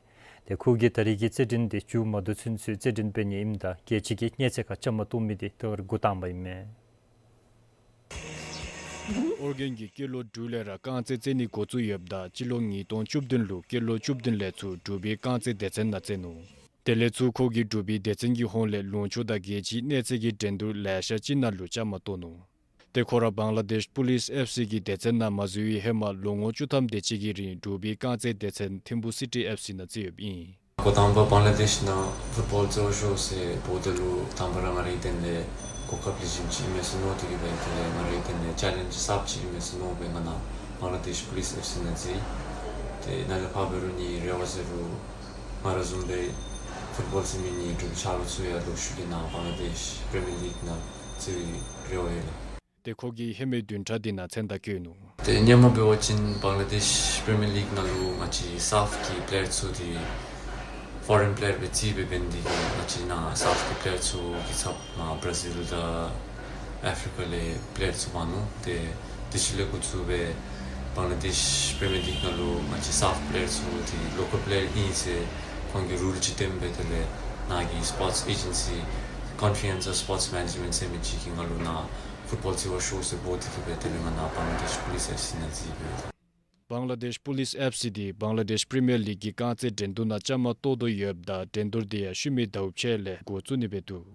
ཏེ་ཁོ་གིས་ད་རིས་ཀྱི་རྩེད་འགྲན་འདི་མཇུག་མ་བསྡུ་ཚུན་ཚོད་རྩེད་འགྲན་འབད་ནི་ཨིནམ་ད་རྒྱལ་སྤྱི་གི་གཉན་ཚད་ཁར་བཅའ་མར་གཏོགས་མི་འདི་ད་རུང་འགོ་དང་པ་ཨིན་མས། ཨོ་རྒྱན་གྱིས་སྐྱེས་ལོ་དྲུག་ལས་ར་རྐང་རྩེད་རྩེད་ནི་འགོ་བཙུགས་ཡོདཔ་ད་སྤྱི་ལོ་ཉིས་སྟོང་བཅུ་བདུན་ལུ་སྐྱེས་ལོ་བཅུ་བདུན་ལས་ཚུར་འབྲུག་པའི་རྐང་རྩེད་སྡེ་ཚན་ནང་རྩེད་ནུག། དེ་ལས་ཚུར་ཁོ་གིས་འབྲུག་པའི་སྡེ་ཚན་གྱི་ཧོངས་ལས་ལུང་ཕྱོགས་དང་རྒྱལ་སྤྱིའི་གནས་ཚད་ཀྱི་འགྲན་བསྡུར་ལེ་ཤ་ཅིག་ནང་ལུ་བཅའ་མར་གཏོགས་ནུག། ཏེ་ཁོ་ར་བང་ལ་དེཤ་པོ་ལིས་ཨེཕ་སི་གི་སྡེ་ཚན་ནང་མ་འཛུལ་བའི་ཧེ་མ་ལོ་ངོ་བཅུ་ཐམ་དེ་ཅིག་གི་རིང་འབྲུག་པའི་རྐང་རྩེད་སྡེ་ཚན་ཐིམ་ཕུ་སི་ཊི་ཨེཕ་སི་ནང་རྩེད་ཡོདཔ་ཨིན། འགོ་དང་པ་བང་ལ་དེཤ་ནང་ཕུཊ་བཱོལ་རྩེད་པ་ཤོག་ཟེར་འབོ་ད་ལུ་དང་པ་ར་ང་རའི་དོན་ལས་གོ་སྐབས་ལེགས་ཤོམ་ཅིག་ཨིན་མས་ཟེར་མནོ་སྟེ་གིས་སྦེ་དེ་ལས་ང་རའི་དོན་ལས་ཅེ་ལེནཇ་གསརཔ་ཅིག་ཨིན་མས་ཟེར་མནོ་སྦེ་ང་ནཱ་བང་ལ་དེཤ་པོ་ལིས་ཨེཕ་སི་ནང་རྩེད། ཏེ་ནཱ་ལས་ཕར་འབད་རུང་ངེའི་རེ་བ་ཟེར་རུང་ང་ར་བཟུམ་སྦེ་ཕུཊ་བཱོལ་རྩེད་མི་ངེའི་འབྲུག་པའི་ཆ་རོགས་ཚུ་ཡང་ལོག་ཤུལ་གྱི་ནང་བང་ལ་དེཤ་པི་རི་མི་ཡར་ལིག་ནང་རྩེ་བའི་རེ་བ་ཡོད་ལགས། ཏེ་ཁོ་གིས་ཧེ་མའི་བདུན་ཕྲག་འདི་ནང་མཚན་རྟགས་བཀོད་ནུག། ཏེ་སྔོན་མ་འབད་བ་ཅིན་བང་ལ་དེཤ་པི་རི་མི་ཡར་ལིག་ནང་ལུ་ང་བཅས་སའུཐ་ཀྱི་པི་ལེ་ཡར་ཚུ་འདི་ཕོ་རེན་པི་ལེ་ཡར་སྦེ་རྩིས་སྦེ་འབད་ནི་དེ་གིས་ང་བཅས་ནཱ་སའུཐ་ཀྱི་པི་ལེ་ཡར་ཚུ་གི་ཚབ་ནཱ་བར་ཛིལ་དང་ཨཕ་རི་ཀ་ལས་པི་ལེ་ཡར་ཚུ་འབག་ནུག། ཏེ་དེ་ཅིག་ལས་འགོ་བཙུགས་སྦེ་བང་ལ་དེཤ་པི་རི་མི་ཡར་ལིག་ནང་ལུ་ང་བཅས་སའུཐ་པི་ལེ་ཡར་ཚུ་འདི་ལོ་ཀལ་པི་ལེ་ཡར་ཨིན་ཟེར་ཁོང་གིས་རུལ་ཅིག་བཏོན་སྦེ་དེ་ལས་ནཱ་གི་སི་པོརཊསི་ཨེ་ཇེན་སི་ཀོན་ཕི་རེནསི་ཨོཕ་སི་པོརཊསི་མེ་ནེཇ་མེནཊ་ཟེར་མི་ཅིག་གིས་ང་ལུ་ནཱ་ཕུཊ་བཱོལ་རྩེད་པ་ཤོག་ཟེར་འབོ་སྟེ་གིས་སྦེ་དེ་ལས་ང་ནཱ་བང་ལ་དེཤ་པོ་ལིས་ཨེཕ་སི་ནང་རྩེ་སྦེ་ཡོད། བང་ལ་དེཤ་པོ་ལིས་ཨེཕ་སི་འདི་བང་ལ་དེཤ་པི་རི་མི་ཡར་ལིག་གི་རྐང་རྩེད་འགྲན་བསྡུར་ནང་བཅའ་མར་གཏོགས་དོ་ཡོདཔ་ད་འགྲན་བསྡུར་འདི་ཡང་ཤུལ་མའི་ཟླཝ་ཕྱེད་ལས་འགོ་བཙུགས་ནི་སྦེ་འདུག།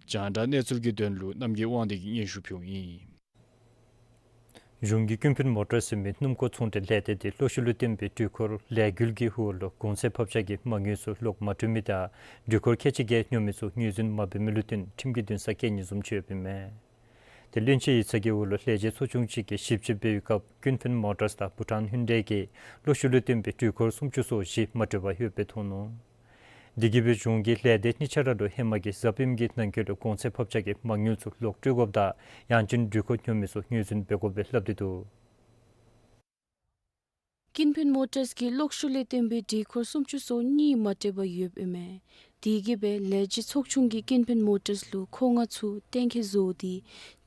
རྒྱང་བསྒྲགས་གནས་ཚུལ་གྱི་དོན་ལུ་རྣམ་རྒྱལ་དབང་འདུས་ཀྱིས་སྙན་ཞུ་ཕུལཝ་ཨིན། གཞུང་གིས་ཀུན་ཕན་མོ་ཊརསི་ཟེར་མི་སྣུམ་འཁོར་ཚོང་འབྲེལ་ལས་སྡེ་འདི་གློག་ཤུགས་ལུ་བརྟེན་པའི་འགྲུལ་འཁོར་ལས་འགུལ་གྱི་འོག་ལུ་གོང་ཚད་ཕབ་ཆག་གི་མ་དངུལ་ཚུ་ལོག་མ་སྤྲོད་མི་དང་འགྲུལ་འཁོར་ཁལ་གཅིག་བརྒལ་ཉོ་མི་ཚུ་ངོས་འཛིན་མ་འབད་མི་ལུ་བརྟེན་ཁྲིམས་ཀྱི་འདུན་སར་བསྐྱལ་ནི་བཟུམ་ཅིག་ཡོདཔ་ཨིན་མས། ཏེ་བློན་ཆེན་ཡིག་ཚང་གི་འོག་ལུ་ལས་བྱེད་ཚོགས་ཆུང་ཅིག་གིས་ཞིབ་དཔྱད་འབད་བའི་སྐབས་ཀུན་ཕན་མོ་ཊརསི་དང་བྷུ་ཊཱན་ཧུན་ཌའི་གིས་གློག་ཤུགས་ལུ་བརྟེན་པའི་འགྲུལ་འཁོར་སུམ་ཅུ་སོ་བཞི་མ་སྤྲོད་པར་ཡོདཔ་སྦེ་མཐོང་ནུག། དེ་གིས་སྦེ་གཞུང་གིས་ལས་སྡེ་གཉིས་ཆ་ར་ལུ་ཧེ་མ་གི་གཟའ་སྤེནམ་གྱི་ནང་འཁོད་ལུ་གོང་ཚད་ཕབ་ཆག་གི་མ་དངུལ་ཚུ་ལོག་སྤྲོད་དགོཔ་དང་ཡང་ཅིན་འགྲུལ་འཁོར་ཉོ་མི་ཚུ་ངོས་འཛིན་འབད་དགོཔ་སྦེ་སླབ་སྟེ་འདུག། ཀུན་ཕན་མོ་ཊརསི་གིས་གློག་ཤུགས་ལས་བརྟེན་པའི་འགྲུལ་འཁོར་སུམ་ཅུ་སོ་གཉིས་མ་སྤྲོད་པར་ཡོདཔ་ཨིན་མས། དེ་གིས་སྦེ་ལས་བྱེད་ཚོགས་ཆུང་གིས་ཀིན་ཕེན་མོ་ཊརསི་ལུ་མཁོ་མངགས་ཚུ་གཏན་འཁེལ་བཟོ་སྟེ་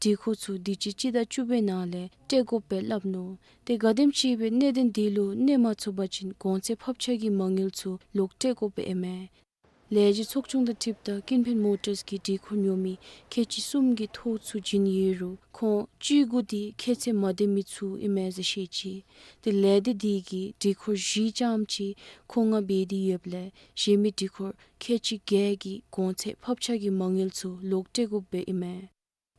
འགྲུལ་འཁོར་ཚུ་དུས་ཅི་སྤྱི་ཟླ་བཅུ་པའི་ནང་ལས་སྤྲོད་དགོཔ་སྦེ་སླབ་ནུག། ཏེ་ག་དེམ་ཅིག་སྦེ་གནད་དོན་དེ་ལུ་གནས་མ་ཚུགས་པ་ཅིན་གོང་ཚད་ཕབ་ཆག་གི་མ་དངུལ་ཚུ་ལོག་སྤྲོད་དགོཔ་སྦེ་ཨིན་མས། ལས་བྱེད་ཚོགས་ཆུང་དང་འཁྲིལཝ་ད་ཀིན་ཕེན་མོ་ཊརསི་གིས་འགྲུལ་འཁོར་ཉོ་མི་ཁལ་གཅིག་གསུམ་གྱི་ཐོ་ཚུ་བྱིན་ཡོད་རུང་ཁོང་བཅུ་དགུ་དེ་ཁྱད་ཚད་མ་ལྡན་མི་ཚུ་ཨིན་མས་ཟེར་བཤད་ཅི། ཏེ་ལས་སྡེ་དེ་གིས་འགྲུལ་འཁོར་བཞི་ཙམ་ཅིག་མཁོ་མངགས་འབད་དེ་ཡོདཔ་ལས་གཞན་མི་འགྲུལ་འཁོར་ཁལ་གཅིག་བརྒྱད་ཀྱི་གོང་ཚད་ཕབ་ཆག་གི་མ་དངུལ་ཚུ་ལོག་སྤྲོད་དགོཔ་སྦེ་ཨིན་མས།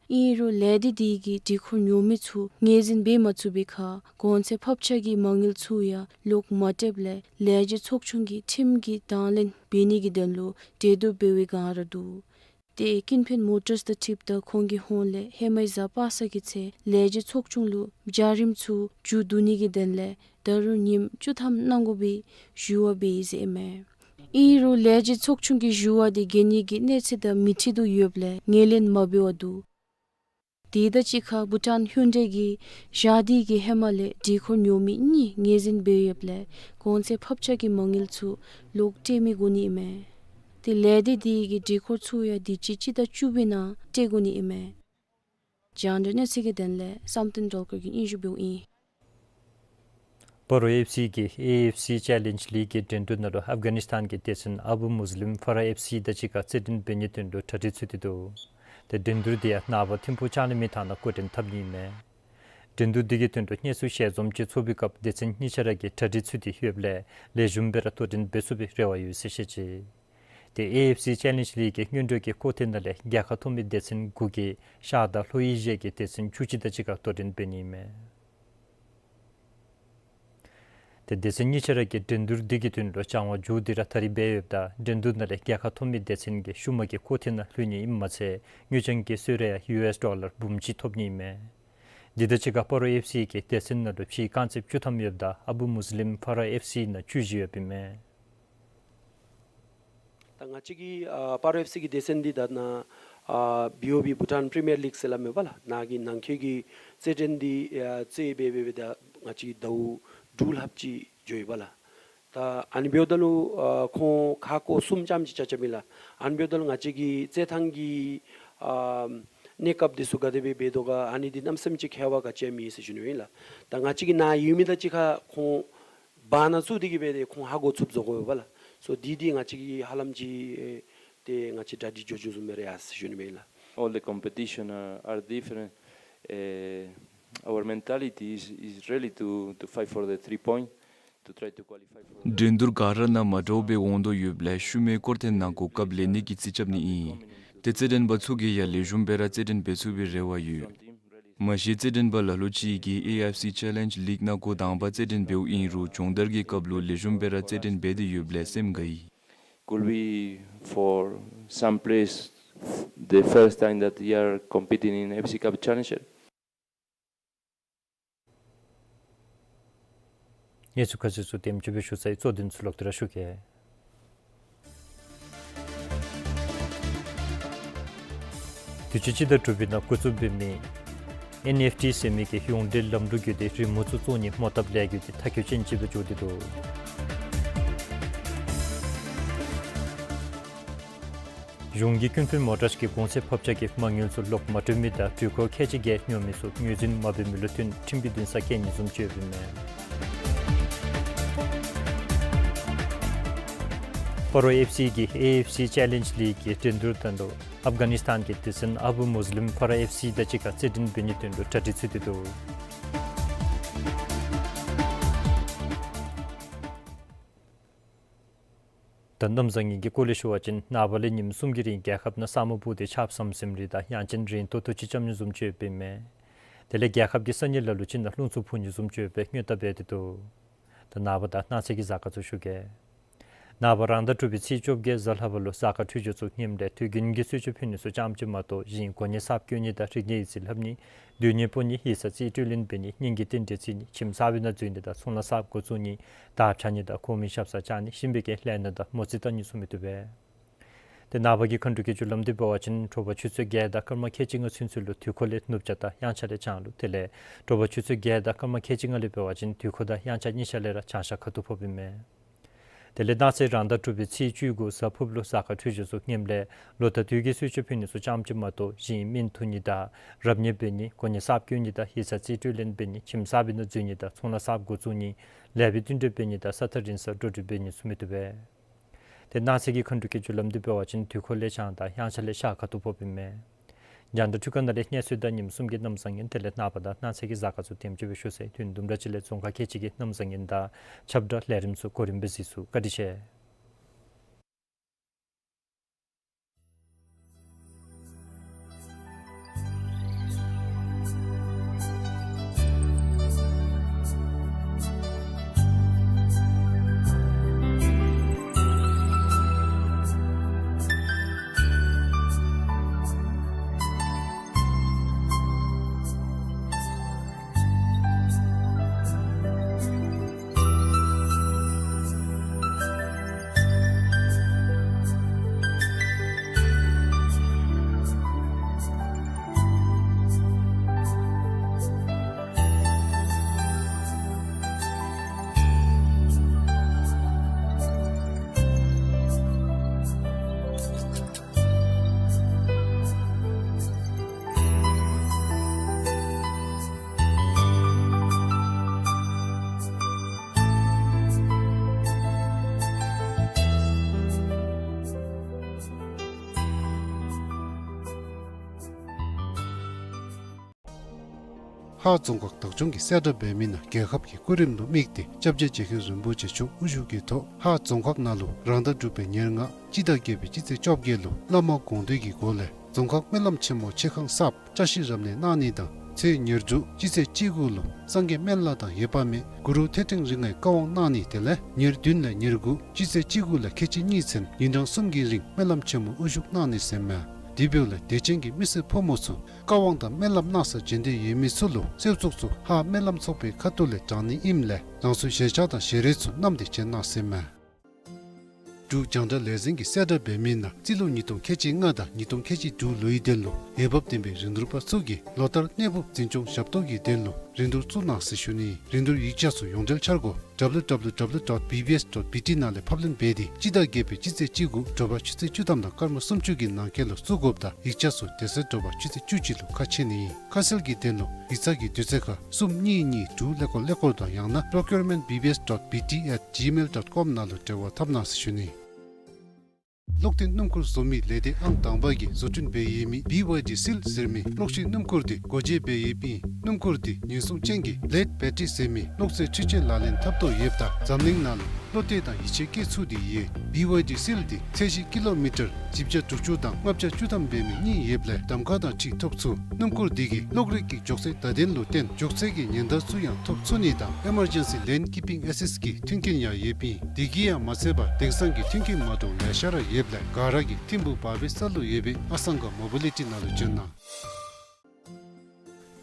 ཨིན་རུང་ལས་སྡེ་དེ་གིས་འགྲུལ་འཁོར་ཉོ་མི་ཚུ་ངོས་འཛིན་འབད་མ་ཚུགས་པའི་ཁར་གོང་ཚད་ཕབ་ཆག་གི་མ་དངུལ་ཚུ་ཡང་ལོག་མ་སྤྲོདཔ་ལས་ལས་བྱེད་ཚོགས་ཆུང་གིས་ཁྲིམས་ཀྱི་དང་ལེན་འབད་ནི་གི་དོན་ལུ་གྲོས་བསྡུར་འབད་བའི་བསྒང་ར་འདུག། ཏེ་ཀིན་ཕེན་མོ་ཊརསི་དང་འཁྲིལཝ་ད་ཁོང་གི་ཧོངས་ལས་ཧེ་མའི་གཟའ་པ་སངས་ཀྱི་ཚེ་ལས་བྱེད་ཚོགས་ཆུང་ལུ་བྱ་རིམ་ཚུ་མཇུག་བསྡུ་ནི་གི་དོན་ལས་ད་རུང་ཉིནམ་བཅུ་ཐམ་གནང་དགོ་པའི་ཞུ་བ་འབད་ཡི་ཟེར་ཨིན་མས། ཨིན་རུང་ལས་བྱེད་ཚོགས་ཆུང་གི་ཞུ་བ་དེ་འགན་ནི་གི་གནས་ཚད་དང་མི་འཁྲིལ་དོ་ཡོདཔ་ལས་ངོས་ལེན་མ་འབད་བར་འདུག། དེ་དང་གཅིག་ཁར་བྷུ་ཊཱན་ཧུན་ཌའི་གི་བྱ་དེ་གིས་ཧེ་མ་ལས་འགྲུལ་འཁོར་ཉོ་མི་གཉིས་ངོས་འཛིན་འབད་ཡོདཔ་ལས་གོང་ཚད་ཕབ་ཆག་གི་མ་དངུལ་ཚུ་ལོག་སྤྲོད་མི་དགོ་ནི་ཨིན་མས། ཏེ་ལས་སྡེ་དེ་གིས་འགྲུལ་འཁོར་ཚུ་ཡང་དུས་ཅི་སྤྱི་ཟླ་བཅུ་པའི་ནང་སྤྲོད་དགོ་ནི་ཨིན་མས། རྒྱང་བསྒྲགས་གནས་ཚུལ་གྱི་དོན་ལས་བསམ་གཏན་སྒྲོལ་དཀར་གྱིས་སྙན་ཞུ་འབདཝ་ཨིན། སྤ་རོ་ཨེཕ་སི་གིས་ཨེ་ཨེཕ་སི་ཅེ་ལེནཇ་ལིག་གི་འགྲན་བསྡུར་ནང་ལུ་ཨབ་གྷ་ནིས་ཐཱན་གྱི་སྡེ་ཚན་ཨ་བུ་མུས་ལིམ་ཕ་ར་ཨེཕ་སི་དང་གཅིག་ཁར་རྩེད་འགྲན་འབད་ནིའི་དོན་ལུ་གྲ་སྒྲིག་ཚུད་དེ་འདུག། ཏེ་འགྲན་བསྡུར་དེ་ཡང་ནངས་པ་ཐིམ་ཕུག་ལྕང་གླིང་མི་ཐང་ནང་སྐུ་འགྲན་འཐབ་ནི་ཨིན་མས། འགྲན་བསྡུར་དེ་གི་དོན་ལུ་གནས་ཚུལ་ཞལ་འཛོམས་ཅིག་ཚོགས་པའི་སྐབས་སྡེ་ཚན་གཉིས་ཆ་ར་གིས་གྲ་སྒྲིག་ཚུད་དེ་ཡོདཔ་ལས་ལེགས་ཤོམ་སྦེ་ར་དོ་འགྲན་འབད་ཚུགས་པའི་རེ་བ་ཡོད་ཟེར་བཤད་ཅི། ཏེ་ཨེ་ཨེཕ་སི་ཅེ་ལེནཇ་ལིག་གི་སྔོན་འགྲོ་གི་སྐོར་ཐེངས་ནང་ལས་རྒྱལ་ཁ་ཐོབ་མི་སྡེ་ཚན་དགུ་གིས་ཤར་དང་ལྷོ་ཨེ་ཤི་ཡ་གི་སྡེ་ཚན་བཅུ་གཅིག་དང་གཅིག་ཁར་དོ་འགྲན་འབད་ནི་ཨིན་མས། ཏེ་སྡེ་ཚན་གཉིས་ཆ་ར་གིས་འགྲན་བསྡུར་དེ་གི་དོན་ལུ་སྦྱང་བ་མཇུག་བསྡུ་ར་ད་རིས་འབད་ཡོདཔ་ད་འགྲན་བསྡུར་ནང་ལས་རྒྱལ་ཁ་ཐོབ་མི་སྡེ་ཚན་གྱིས་ཤུལ་མ་གི་སྐོར་ཐེངས་ནང་ལྷོད་ནི་ཨིནམ་མ་ཚད་དངུལ་རྐྱང་གི་གསོལ་རས་ཡང་ཡུ་ཨེསི་ཌོ་ལར་འབུམ་གཅིག་ཐོབ་ནི་ཨིན་མས། དེ་དང་གཅིག་ཁར་སྤ་རོ་ཨེཕ་སི་གི་སྡེ་ཚན་ནང་ལུ་ཕྱིའི་རྐང་རྩེདཔ་བཅུ་ཐམ་ཡོདཔ་ད་ཨ་བུ་མུས་ལིམ་ཕ་ར་ཨེཕ་སི་ནང་བཅུ་བཞི་ཡོདཔ་ཨིན་མས། ད་ང་བཅས་ཀྱི་ཨ་སྤ་རོ་ཨེཕ་སི་གི་སྡེ་ཚན་འདི་ད་ནཱ་ཨ་བི་ཨོ་བི་བྷུ་ཊཱན་པི་རི་མི་ཡར་ལིག་ཟེར་སླབ་མས་པ་ལགས། ནཱ་གི་ནང་འཁོད་ཀྱི་རྩེད་འགྲན་འདི་ཨ་རྩེད་འབད་འབད་འབད་ད་ང་བཅས་ཀྱིས་ཟླཝ་དྲུག་ལྷགཔ་ཅིག་འགྱོ་ཡི་པ་ལགས། ད་ཨ་ནི་འབདཝ་ད་ལུ་ཨ་ཁོང་ཁ་སྐོང་གསུམ་ཙམ་ཅིག་རྐྱབ་རྐྱབ་མས་ལགས། ཨ་ནི་འབདཝ་ད་ལུ་ང་བཅས་ཀྱི་རྩེད་ཐངས་ཀྱི་ཨ་གནས་སྐབས་འདི་ཚུ་ག་དེ་སྦེ་འབད་དོ་ག་ཨ་ནི་འདི་གནམ་མེད་ས་མེད་ཅིག་ཁྱད་པར་ག་ཅི་ཡང་མེད་ཟེར་ཞུ་ནི་ཨིན་ལགས། ད་ང་བཅས་ཀྱིས་ནཱ་ཡོད་མི་དང་གཅིག་ཁར་ཁོང་བར་ན་བཙུགས་ཏེ་གི་སྦེ་ཏེ་ཁོང་ཧ་གོ་ཚུགསཔ་བཟོ་དགོ་པས་ལགས། སོ་འདི་འདི་ང་བཅས་ཀྱིས་ཧ་ལམ་ཅིག་ཨེ་ཏེ་ང་བཅས་གྲ་སྒྲིག་འགྱོ་འགྱོ་བཟུམ་སྦེ་ར་ཡར་སོང་ཞུ་ནི་མས་ལགས། All the competition are, are different. Uh, our mentality is, is really to, to fight for the three point, to try to qualify for the འགྲན་བསྡུར་ག་ར་ནང་མ་འདྲཝ་སྦེ་འོང་དོ་ཡོདཔ་ལས་ཤུལ་མའི་སྐོར་ཐེངས་ནང་གོ་སྐབས་ལེན་ནི་གི་རྩིས་རྐྱབ་ནི་ཨིན། ཏེ་རྩེད་འགྲན་པ་ཚུ་གིས་ཡང་ལེགས་ཤོམ་སྦེ་ར་རྩེད་འགྲན་འབད་ཚུགས་པའི་རེ་བ་ཡོད། མ་གཞི་རྩེད་འགྲན་པ་ལ་ལུ་ཅིག་གིས་ཨེ་ཨེཕ་སི་ཅེ་ལེནཇ་ལིག་ནང་འགོ་དང་པ་རྩེད་འགྲན་འབདཝ་ཨིན་རུང་སྦྱོང་བརྡར་གྱི་སྐབས་ལུ་ལེགས་ཤོམ་སྦེ་ར་རྩེད་འགྲན་འབད་དེ་ཡོདཔ་ལས་སེམས་དགའ་ཡི། Could be for some players the first time that they are competing in ཨེཕ་སི་ཀབ་ཅེ་ལེནཇ་ལིག། གནས་ཚུལ་ཁ་གསལ་ཚུ་དེམ་ཅིག་སྦེ་ཞུ་ཚར་ཡི། གཙོ་དོན་ཚུ་ལོག་སྟེ་ར་ཞུ་གེ། དུས་ཅི་སྤྱི་ཟླ་དྲུག་པའི་ནང་འགོ་བཙུགས་འབད་མི་ཨེན་ཨེཕ་ཊི་ཟེར་མི་གི་ཡོངས་འབྲེལ་ལམ་ལུགས་བརྒྱུད་དེ་རི་མོ་ཚུ་བཙོང་ནི་མོ་བཏབ་ལས་བརྒྱུད་དེ་མཐའ་འཁྱོལ་ཅན་ཅིག་སྦེ་འགྱོ་སྟེ་འདུག། གཞུང་གིས་ཀུན་ཕན་མོ་ཊརསི་གི་གོང་ཚད་ཕབ་ཆག་གི་མ་དངུལ་ཚུ་ལོག་མ་སྤྲོད་མི་དང་འགྲུལ་འཁོར་ཁལ་གཅིག་བརྒྱད་ཉོ་མི་ཚུ་ངོས་འཛིན་མ་འབད་མི་ལུ་བསྟུན་ཁྲིམས་ཀྱི་འདུན་ས་བཀལ་ནི་བཟུམ་ཅིག་ཡོདཔ་ཨིན་མས། སྤ་རོ་ཨེཕ་སི་གིས་ཨེ་ཨེཕ་སི་ཅེ་ལེནཇ་ལིག་གི་འགྲན་བསྡུར་ནང་ལུ་ཨབ་གྷ་ནིས་ཐཱན་གྱི་སྡེ་ཚན་ཨ་བུ་མུས་ལིམ་ཕ་ར་ཨེཕ་སི་དང་གཅིག་ཁར་རྩེད་འགྲན་འབད་ནིའི་དོན་ལུ་གྲ་སྒྲིག་ཚུད་དེ་འདུག། ད་གནམ་བཟང་ངན་གྱི་སྐོར་ལས་ཞུ་བ་ཅིན་ནངས་པ་ལས་ཉིནམ་གསུམ་གྱི་རིང་རྒྱལ་ཁབ་ནང་ས་སྨུག་སྤུབས་ཏེ་ཆརཔ་ཟམ་ཟིམ་རེ་དང་ཡང་ཅིན་རན་ཏོག་ཏོ་ཅིག་རྐྱབ་ནི་བཟུམ་ཅིག་ཡོདཔ་ཨིན་མས། དེ་ལས་རྒྱལ་ཁབ་ཀྱི་ས་གནས་ལ་ལུ་ཅིག་ནང་རླུང་འཚུབ་འཕུ་ནི་བཟུམ་ཅིག་ཡོད་པའི་སྔོན་བརྡ་འབད་དེ་འདུག། ད་ནངས་པ་དང་གནངས་ཚེ་གི་གཟའ་སྐར་ཚུ་ཞུ་གེ། ནངས་པ་རང་ཟླ་དྲུག་པའི་ཚེས་བཅོ་བརྒྱད་གཟའ་ལྷག་པ་ལུ་གཟའ་སྐར་འཕྲོད་སྦྱོར་ཚུ་ངནམ་ལས་དུས་རྒྱུན་གྱི་གསོལ་མཆོད་ཕུལ་ནི་ཚུ་ཙམ་ཅིག་མ་གཏོགས་གཞན་གོ་གནས་གསརཔ་བསྐོ་ནི་དང་རིག་གནས་ཡིག་རྩིས་ལྷབ་ནི་སྡོད་གནས་སྤོ་ནི་ཡིག་ཚང་རྩིས་སྤྲོད་ལེན་འབད་ནི་གཉེན་གྱི་རྟེན་འབྲེལ་བརྩི་ནི་ཁྱིམ་གསར་པའི་ནང་འཛུལ་ནི་དང་ཚོང་ལཱ་གསརཔ་འགོ་བཙུགས་ནི་དར་འཕྱར་ནི་དང་གོང་མའི་ཞབས་སར་བཅར་ནི་གཤིན་པོའི་གི་ལས་སྣ་དང་མོ་རྩིས་བལྟ་ནི་ཚུ་མི་བཏུབ་པས། ཏེ་ནངས་པ་གི་མཁའ་འགྲོ་གི་རྒྱུ་ལམ་འདི་འབད་བ་ཅིན་དྲོ་པ་ཆུ་ཚོད་བརྒྱད་དང་སྐར་མ་ཁལ་གཅིག་ལྔ་ཚུན་ཚོད་ལུ་དུས་འཁོར་ལས་ནུབ་བྱང་དང་དབྱངས་འཆར་ལས་བྱང་ལུ་དེ་ལས་དྲོ་པ་ཆུ་ཚོད་བརྒྱད་དང་སྐར་མ་ཁལ་གཅིག་ལྔ་ལས་འབད་བ་ཅིན་དུས་འཁོར་དང་དབྱངས་འཆར་གཉིས་ཆ་ལས་ར་བྱང་ཤར་ཁ་ཐུག་ཕོགཔ་ཨིན་མས། དེ་ལས་གནངས་ཚེ་རང་ཟླ་དྲུག་པའི་ཚེས་བཅུ་དགུ་གཟའ་ཕུར་བུ་ལུ་གཟའ་སྐར་འཕྲོད་སྦྱོར་ཚུ་ངནམ་ལས་ལོ་ཟླ་དུས་ཀྱི་གསོལ་མཆོད་ཕུལ་ནི་ཚུ་ཙམ་ཅིག་མ་གཏོགས་གཞན་སྨན་འཐུང་ནི་དང་རབ་གནས་འབད་ནི་གོ་གནས་གསརཔ་བསྐོ་ནི་དང་ཡིག་ཚང་རྩིས་སྤྲོད་ལེན་འབད་ནི་ཁྱིམ་གསརཔ་ཨིན་ན་འཛུལ་ནི་དང་ཚོང་ལཱ་གསརཔ་འགོ་བཙུགས་ནི་ལེགས་པའི་བསྟུན་གྲོས་འབད་ནི་དང་ས་ཐག་རིང་སར་འགྲོ་འགྲུལ་འབད་ནི་ཚུ་མི་བཏུབ་པས། དེ་གནངས་ཚེ་གི་མཁའ་འགྲོ་གི་རྒྱུ་ལམ་འདི་འབད་བ་ཅིན་དུས་འཁོར་ལས་བྱང་དང་དབྱངས་འཆར་ལས་ཤར་ཁ་ཐུག་ཕོགཔ་ཨིན་མས། རྒྱང་བསྒྲགས་འཕྲུལ་ཁང་ནང་ལས་གནས་ཚུལ་དང་ཉིནམ་གསུམ་གྱི་གནམ་བཟང་ངན་དེ་ལས་ནངས་པ་དང་གནངས་ཚེ་གི་གཟའ་སྐར་ཚུ་དེམ་ཅིག་སྦེ་ཞུ་ཚར་ཡི། དུས་དུམ་གྲ་ཅིག་ལས་རྫོང་ཁག་ཁལ་གཅིག་གི་གནམ་བཟང་ངན་དང་ཁྱབ་བསྒྲགས་ལས་རིམ་ཚུ་གོ་རིམ་སྦེ་གཟིགས་ཚུགས། བཀའ་དྲིན་ཆེ། ཧཱ་རྫོང་ཁག་བདག་སྐྱོང་གིས་གསལ་བསྒྲགས་འབད་མི་ནང་རྒྱལ་ཁབ་ཀྱི་སྐུ་རིམ་ལུ་དམིགས་ཏེ་སྐྱབས་རྗེ་རྗེ་མཁན་རིན་པོ་ཆེ་མཆོག་དབུ་བཞུགས་ཀྱི་ཐོག་ཧཱ་རྫོང་ཁག་ནང་ལུ་རང་ཟླ་དྲུག་པའི་ཉེར་ལྔ་སྤྱི་ཟླ་བརྒྱད་པའི་སྤྱི་ཚེས་བཅོ་བརྒྱད་ལུ་བླ་མ་དགོངས་འདུས་ཀྱི་སྒོ་ལས་རྫོང་ཁག་སྨོན་ལམ་ཆེན་མོ་ཆེ་ཁང་གསརཔ་བཀྲ་ཤིས་རབ་གནས་གནང་ནི་དང་ཚེས་ཉེར་དྲུག་སྤྱི་ཚེས་བཅུ་དགུ་ལུ་སངས་རྒྱས་སྨན་བླ་དང་ཡེར་པ་མེ་གུ་རུ་ཐོད་ཕྲེང་རིགས་ལྔའི་བཀའ་དབང་གནང་ནི་དེ་ལས་ཉེར་བདུན་ལས་ཉེར་དགུ་སྤྱི་ཚེས་བཅུ་དགུ་ལས་ཁལ་གཅིག་གཉིས་ཚུན་ཉིན་གྲངས་གསུམ་གྱི་རིང་སྨོན་ལམ་ཆེན་མོ་དབུ་བཞུགས་གནང་ནི་ཟེར་མས། དེ་འབདཝ་ལས་དད་ཅན་གྱི་མི་སེར་ཕོ་མོ་ཚུ་བཀའ་དབང་དང་སྨོན་ལམ་གནང་ས་འབྱོན་འདོད་ཡོད་མི་ཚུ་ལུ་གསོལ་ཚོགས་ཚུ་ཧཱ་སྨོན་ལམ་ཚོགས་པའི་ཁ་ཐུག་ལས་དྲང་ནི་ཨིནམ་ལས་རང་སོའི་གཞས་ཆས་དང་ཞལ་རས་ཚུ་བསྣམས་ཏེ་བྱོན་གནང་ཟེར་མས། འབྲུག་རྒྱང་བསྒྲགས་ལས་འཛིན་གྱིས་གསལ་བསྒྲགས་འབད་མི་ནང་རྩིས་ལོ་ཉིས་སྟོང་ཁལ་གཅིག་ལྔ་དང་ཉིས་སྟོང་ཁལ་གཅིག་དྲུག་ལོའི་དོན་ལུ་འོས་འབབ་ལྡན་པའི་རིན་བསྡུར་པ་ཚུ་གིས་ལོ་ལྟར་གནས་སྤོ་འཛིན་སྐྱོང་ཞབས་ཏོག་གི་དོན་ལུ་རིན་བསྡུར་བཙུགས་གནང་ཟེར་ཞུ་ནི། རིན་བསྡུར་ཡིག་ཆ་ཚུ་ཡོངས་འབྲེལ་འཆར་སྒོ་W W W dot B B S dot B T ནང་ལས་ཕབ་ལེན་འབད་དེ་སྤྱི་ཟླ་བརྒྱད་པའི་སྤྱི་ཚེས་བཅུ་དགུ་དྲོ་པ་ཆུ་ཚོད་བཅུ་ཐམ་དང་སྐར་མ་སུམ་ཅུ་གི་ནང་འཁོད་ལུ་བཙུགས་དགོཔ་དང་ཡིག་ཆ་ཚུ་དེ་ཚེ་དྲོ་པ་ཆུ་ཚོད་བཅུ་གཅིག་ལུ་ཁ་ཕྱེ་ནི་ཨིན། ཁ་གསལ་གྱི་དོན་ལུ་ཡིག་ཚང་གི་དུས་ཚོད་ཁར་གསུམ་གཉིས་གཉིས་དྲུག་ཀླད་ཀོར་ཀླད་ཀོར་དང་ཡང་ན་procurement B B S dot B T at gmail dot com ནང་ལུ་འབྲེལ་བ་འཐབ་གནང་ཟེར་ཞུ་ནི། གློག་འཐེན་སྣུམ་འཁོར་བཟོ་མི་ལས་སྡེ་ཨང་དང་པ་གིས་བཟོ་སྐྲུན་འབད་ཡོད་མི་B Y D Seal ཟེར་མི་གློག་ཤིང་སྣུམ་འཁོར་འདི་སྒོ་འབྱེད་འབད་ཡོདཔ་ཨིན། སྣུམ་འཁོར་འདི་ཉེན་སྲུང་ཅན་གྱི་ལེཌ་བེ་ཊི་རི་ཟེར་མི་གློག་རྫས་འཕྲུལ་ཆས་ལག་ལེན་འཐབ་དོ་ཡོདཔ་ད་འཛམ་གླིང་ནང་ལུ་བློ་གཏད་དང་ཡིད་ཆེས་བསྐྱེད་ཚུགས་ཏེ་ཡོད། B Y D Seal འདི་ཚད་གཞི་ཀི་ལོ་མི་ཊར་བཞི་བརྒྱ་དྲུག་ཅུ་དང་ལྔ་བརྒྱ་བཅུ་ཐམ་འབད་མི་གཉིས་ཡོདཔ་ལས་གདམ་ཁ་དང་འཁྲིལ་ཐོབ་ཚུགས། སྣུམ་འཁོར་འདི་གིས་གློག་རིག་གི་མགྱོགས་ཚད་བརྡ་དོན་ལུ་བརྟེན་མགྱོགས་ཚད་ཀྱི་ཉེན་བརྡ་ཚུ་ཡང་ཐོབ་ཚུགས་ནི་དང་Emergency Lane Keeping Assist གི་མཐུན་རྐྱེན་ཡང་ཡོདཔ་ཨིན། དེ་གིས་ཡང་མ་ཚད་པར་དེང་སང་གི་མཐུན་རྐྱེན་མ་འདྲཝ་ལེ་ཤ་ར་ཡོདཔ་ལས་ག་ར་གིས་ཐིམ་ཕུག་བར་པའི་ས་ལུ་ཡོད་པའི་ཨ་སང་ག་མོ་བི་ལི་ཊི་ནང་ལུ་བྱོན་གནང་།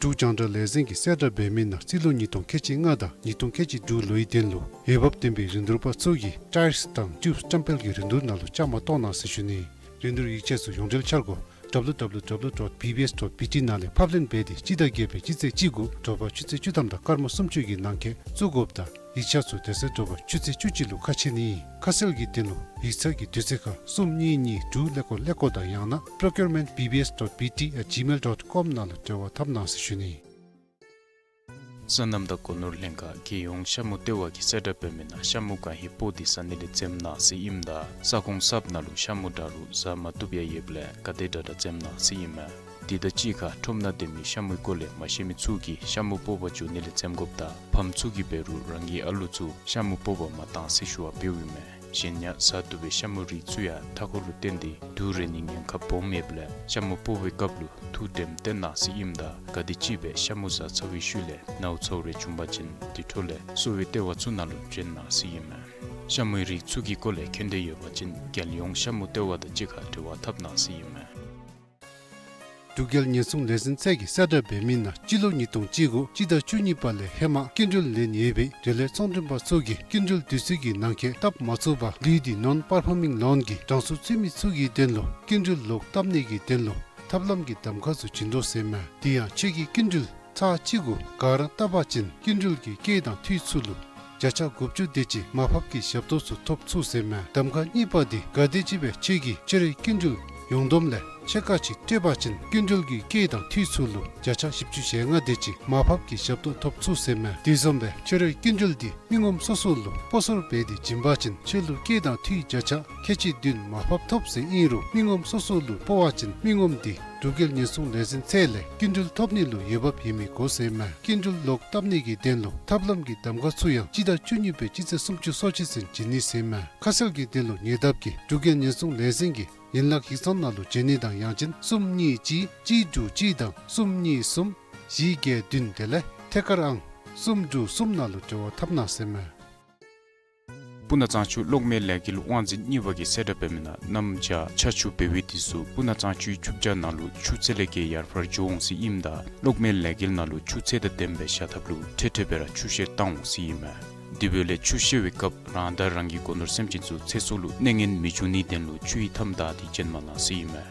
འབྲུག་རྒྱང་བསྒྲགས་ལས་འཛིན་གྱིས་གསལ་བསྒྲགས་འབད་མི་ནང་རྩིས་ལོ་ཉིས་སྟོང་ཁལ་གཅིག་ལྔ་དང་ཉིས་སྟོང་ཁལ་གཅིག་དྲུག་ལོའི་དོན་ལུ་འོས་འབབ་ལྡན་པའི་རིན་བསྡུར་པ་ཚུ་གིས་ཊའིརསི་དང་ཊིའུབསི་སྐྱོན་སྤེལ་གྱི་རིན་བསྡུར་ནང་ལུ་བཅའ་མར་གཏོགས་གནང་ཟེར་ཞུ་ནི། རིན་བསྡུར་ཡིག་ཆ་ཚུ་ཡོངས་འབྲེལ་འཆར་སྒོ་W W W dot B B S dot B T ནང་ལས་ཕབ་ལེན་འབད་དེ་སྤྱི་ཟླ་བརྒྱད་པའི་སྤྱི་ཚེས་བཅུ་དགུ་དྲོ་པ་ཆུ་ཚོད་བཅུ་ཐམ་དང་སྐར་མ་སུམ་ཅུ་གི་ནང་འཁོད་བཙུགས་དགོཔ་དང་ཡིག་ཆ་ཚུ་དེ་ཚེ་དྲོ་པ་ཆུ་ཚོད་བཅུ་གཅིག་ལུ་ཁ་ཕྱེ་ནི་ཨིན། ཁ་གསལ་གྱི་དོན་ལུ་ཡིག་ཚང་གི་དུས་ཚོད་ཁར་གསུམ་གཉིས་གཉིས་དྲུག་ཀླད་ཀོར་ཀླད་ཀོར་དང་ཡང་ན་procurement B B S dot B T at gmail dot com ནང་ལུ་འབྲེལ་བ་འཐབ་གནང་ཟེར་ཞུ་ནི། སོ་ནམ་དང་སྒོ་ནོར་ལྷན་ཁག་རྒྱལ་ཡོངས་ཤ་མུ་ལྟེ་བ་གིས་གསལ་བསྒྲགས་འབད་མི་ནང་ཤ་མུ་གང་ཧེ་སྤོ་སྟེ་ཟ་ནི་ལས་འཛེམ་གནང་ཟེར་ཨིནམ་ད་ས་ཁོངས་གསརཔ་ནང་ལུ་ཤ་མུ་དྲག་རུང་ཟ་མ་བཏུབ་ཡང་ཡོདཔ་ལས་ག་དེ་དྲག་དྲག་འཛེམ་གནང་ཟེར་ཨིན་མས། དེ་དང་གཅིག་ཁར་ཁྲོམ་ནང་སྡོད་མི་ཤ་མུའི་སྐོར་ལས་མ་ཤེས་མི་ཚུ་གིས་ཤ་མུ་སྤོ་བར་འགྱོ་ནི་ལས་འཛེམ་དགོཔ་དང་ཕམ་ཚུ་གིས་འབད་རུང་རང་གི་ཨ་ལུ་ཚུ་ཤ་མུ་སྤོ་བར་མ་གཏང་ཟེར་ཞུ་བ་འབདཝ་ཨིན་མས། གཞན་ཡང་ཟ་བཏུབ་པའི་ཤ་མུའི་རིགས་ཚུ་ཡང་མཐའ་འཁོར་ལུ་བརྟེན་ཏེ་དུག་རེག་ནིའི་ཉེན་ཁ་སྦོམ་ཡོདཔ་ལས་ཤ་མུ་སྤོ་བའི་སྐབས་ལུ་ཐུགས་དྲནམ་བཏོན་གནང་ཟེར་ཨིནམ་ད་ག་དེམ་ཅིག་སྦེ་ཤ་མུ་ཟ་ཚར་བའི་ཤུལ་ལས་ནཝ་ཚཝ་རེ་བྱུང་པ་ཅིན་དེ་འཕྲོ་ལས་གསོ་བའི་ལྟེ་བ་ཚུ་ནང་ལུ་བྱོན་གནང་ཟེར་ཨིན་མས། ཤ་མུའི་རིགས་ཚུ་གི་སྐོར་ལས་མཁྱེན་འདོད་ཡོད་པ་ཅིན་རྒྱལ་ཡོངས་ཤ་མུ་ལྟེ་བ་དང་གཅིག་ཁར་འབྲེལ་བ་འཐབ་གནང་ཟེར་ཨིན་མས། འབྲུག་རྒྱལ་ཉེན་སྲུང་ལས་འཛིན་ཚད་ཀྱིས་གསལ་བསྒྲགས་འབད་མི་ནང་སྤྱི་ལོ་ཉིས་སྟོང་བཅུ་དགུ་སྤྱི་ཟླ་བཅུ་གཉིས་པ་ལས་ཧེ་མ་སྐྱིན་འགྲུལ་ལེན་ཡོད་པའི་འབྲེལ་ཡོད་ཚོང་མགྲོན་པ་ཚུ་གིས་སྐྱིན་འགྲུལ་དུས་ཚོད་ཀྱི་ནང་འཁོད་བཏབ་མ་ཚུགས་པར་ལུས་འདི་ནོན་པར་ཕོར་མིང་ལོན་གྱི་གྲངས་སུ་ཚུད་མི་ཚུ་གི་དོན་ལུ་སྐྱིན་འགྲུལ་ལོག་བཏབ་ནི་གི་དོན་ལུ་ཐབས་ལམ་གྱི་གདམ་ཁ་ཚུ་བྱིན་དོ་ཟེར་མས། དེ་ཡང་ཁྱོད་ཀྱིས་སྐྱིན་འགྲུལ་ཚར་གཅིག་གུ་ག་ར་བཏབ་པ་ཅིན་སྐྱིན་འགྲུལ་གྱི་སྐྱེད་དང་འཐུས་ཚུ་ལུ་ བརྒྱ་ཆ་དགུ་བཅུ་དེ་ཅིག་མར་ཕབ་ཀྱི་ཞབས་ཏོག་ཚུ་ཐོབ་ཚུགས་ཟེར་མས། གདམ་ཁ་གཉིས་པ་འདི་ག་དེམ་ཅིག་སྦེ་ཁྱོད་ཀྱིས་ཁྱོད་རའི་སྐྱིན་འགྲུལ་ཡོངས་བསྡོམས་ལས་ཕྱེད་ཀ་ཅིག་སྤྲོད་པ་ཅིན་སྐྱིན་འགྲུལ་གྱི་སྐྱེད་དང་འཐུས་ཚུ་ལུ་བརྒྱ་ཆ་བཞི་བཅུ་ཞེ་ལྔ་དེ་ཅིག་མར་ཕབ་ཀྱི་ཞབས་ཏོག་ཐོབ་ཚུགས་ཟེར་མས། དེ་བཟུམ་སྦེ་ཁྱོད་རའི་སྐྱིན་འགྲུལ་འདི་མི་ངོམ་སོ་སོ་ལུ་སྤོ་སོར་འབད་དེ་བྱིན་པ་ཅིན་ཁྱོད་ལུ་སྐྱེད་དང་འཐུས་བརྒྱ་ཆ་ཁལ་གཅིག་བདུན་མར་ཕབ་ཐོབ་ཟེར་ཨིན་རུང་མི་ངོམ་སོ་སོ་ལུ་སྤོ་བ་ཅིན་མི་ངོམ་འདི་འབྲུག་རྒྱལ་ཉེན་སྲུང་ལས་འཛིན་ཚད་ལས་སྐྱིན་འགྲུལ་ཐོབ་ནི་ལུ་འོས་འབབ་ཡོད་མི་དགོ་ཟེར་མས། སྐྱིན་འགྲུལ་ལོག་བཏབ་ནི་གི་དོན་ལུ་ཐབས་ལམ་གྱི་གདམ་ཁ་ཚུ་ཡང་སྤྱི་ཟླ་བཅུ་གཉིས་པའི་སྤྱི་ཚེས་སུམ་ཅུ་སོ་གཅིག་ཚུན་བྱིན་ནི་ཟེར་མས། ཁ་གསལ་གྱི་དོན་ལུ་ཉེ་འདབས་ཀྱི་འབྲུག་རྒྱལ་ཉེན་སྲུང་ལས་འཛིན་གྱི་ཡན་ལག་ཡིག་ཚང་ནང་ལུ་བྱོན་ནི་དང་ཡང་ཅིན་གསུམ་གཉིས་གཅིག་གཅིག་དྲུག་གཅིག་དང་གསུམ་གཉིས་གསུམ་བཞི་བརྒྱད་བདུན་དེ་ལས་ཐད་ཀར་ཨང་གསུམ་དྲུག་གསུམ་ནང་ལུ་འབྲེལ་བ་འཐབ་གནང་ཟེར་མས། སྤུ་ན་གཙང་ཆུ་གློག་མེ་ལས་འགུལ་དབང་འཛིན་གཉིས་པ་གིས་གསལ་བསྒྲགས་འབད་མི་ནང་གནམ་བྱཱར་ཆར་ཆུ་འབེལ་བའི་དུས་སུ་སྤུ་ན་གཙང་ཆུའི་ཆུ་བྱ་ནང་ལུ་ཆུ་ཚད་ལས་བརྒལ་ཡར་འཕར་འགྱོ་འོང་ཟེར་ཨིནམ་ད་གློག་མེ་ལས་འགུལ་ནང་ལུ་ཆུ་ཚད་དང་ལྡནམ་སྦེ་བཞག་ཐབས་ལུ་འཕྲལ་འཕྲལ་སྦེ་ར་ཆུ་བཤེར་བཏང་འོང་ཟེར་ཨིན་མས། དེ་འབདཝ་ལས་ཆུ་བཤེར་བའི་སྐབས་རང་དང་རང་གི་སྒོ་ནོར་སེམས་ཅན་ཚུ་ཚེ་སྲོག་ལུ་གནོད་ངན་མི་འབྱུང་ནིའི་དོན་ལུ་ཆུའི་མཐའམ་བདའ་སྟེ་བྱོན་མ་གནང་ཟེར་ཨིན་མས།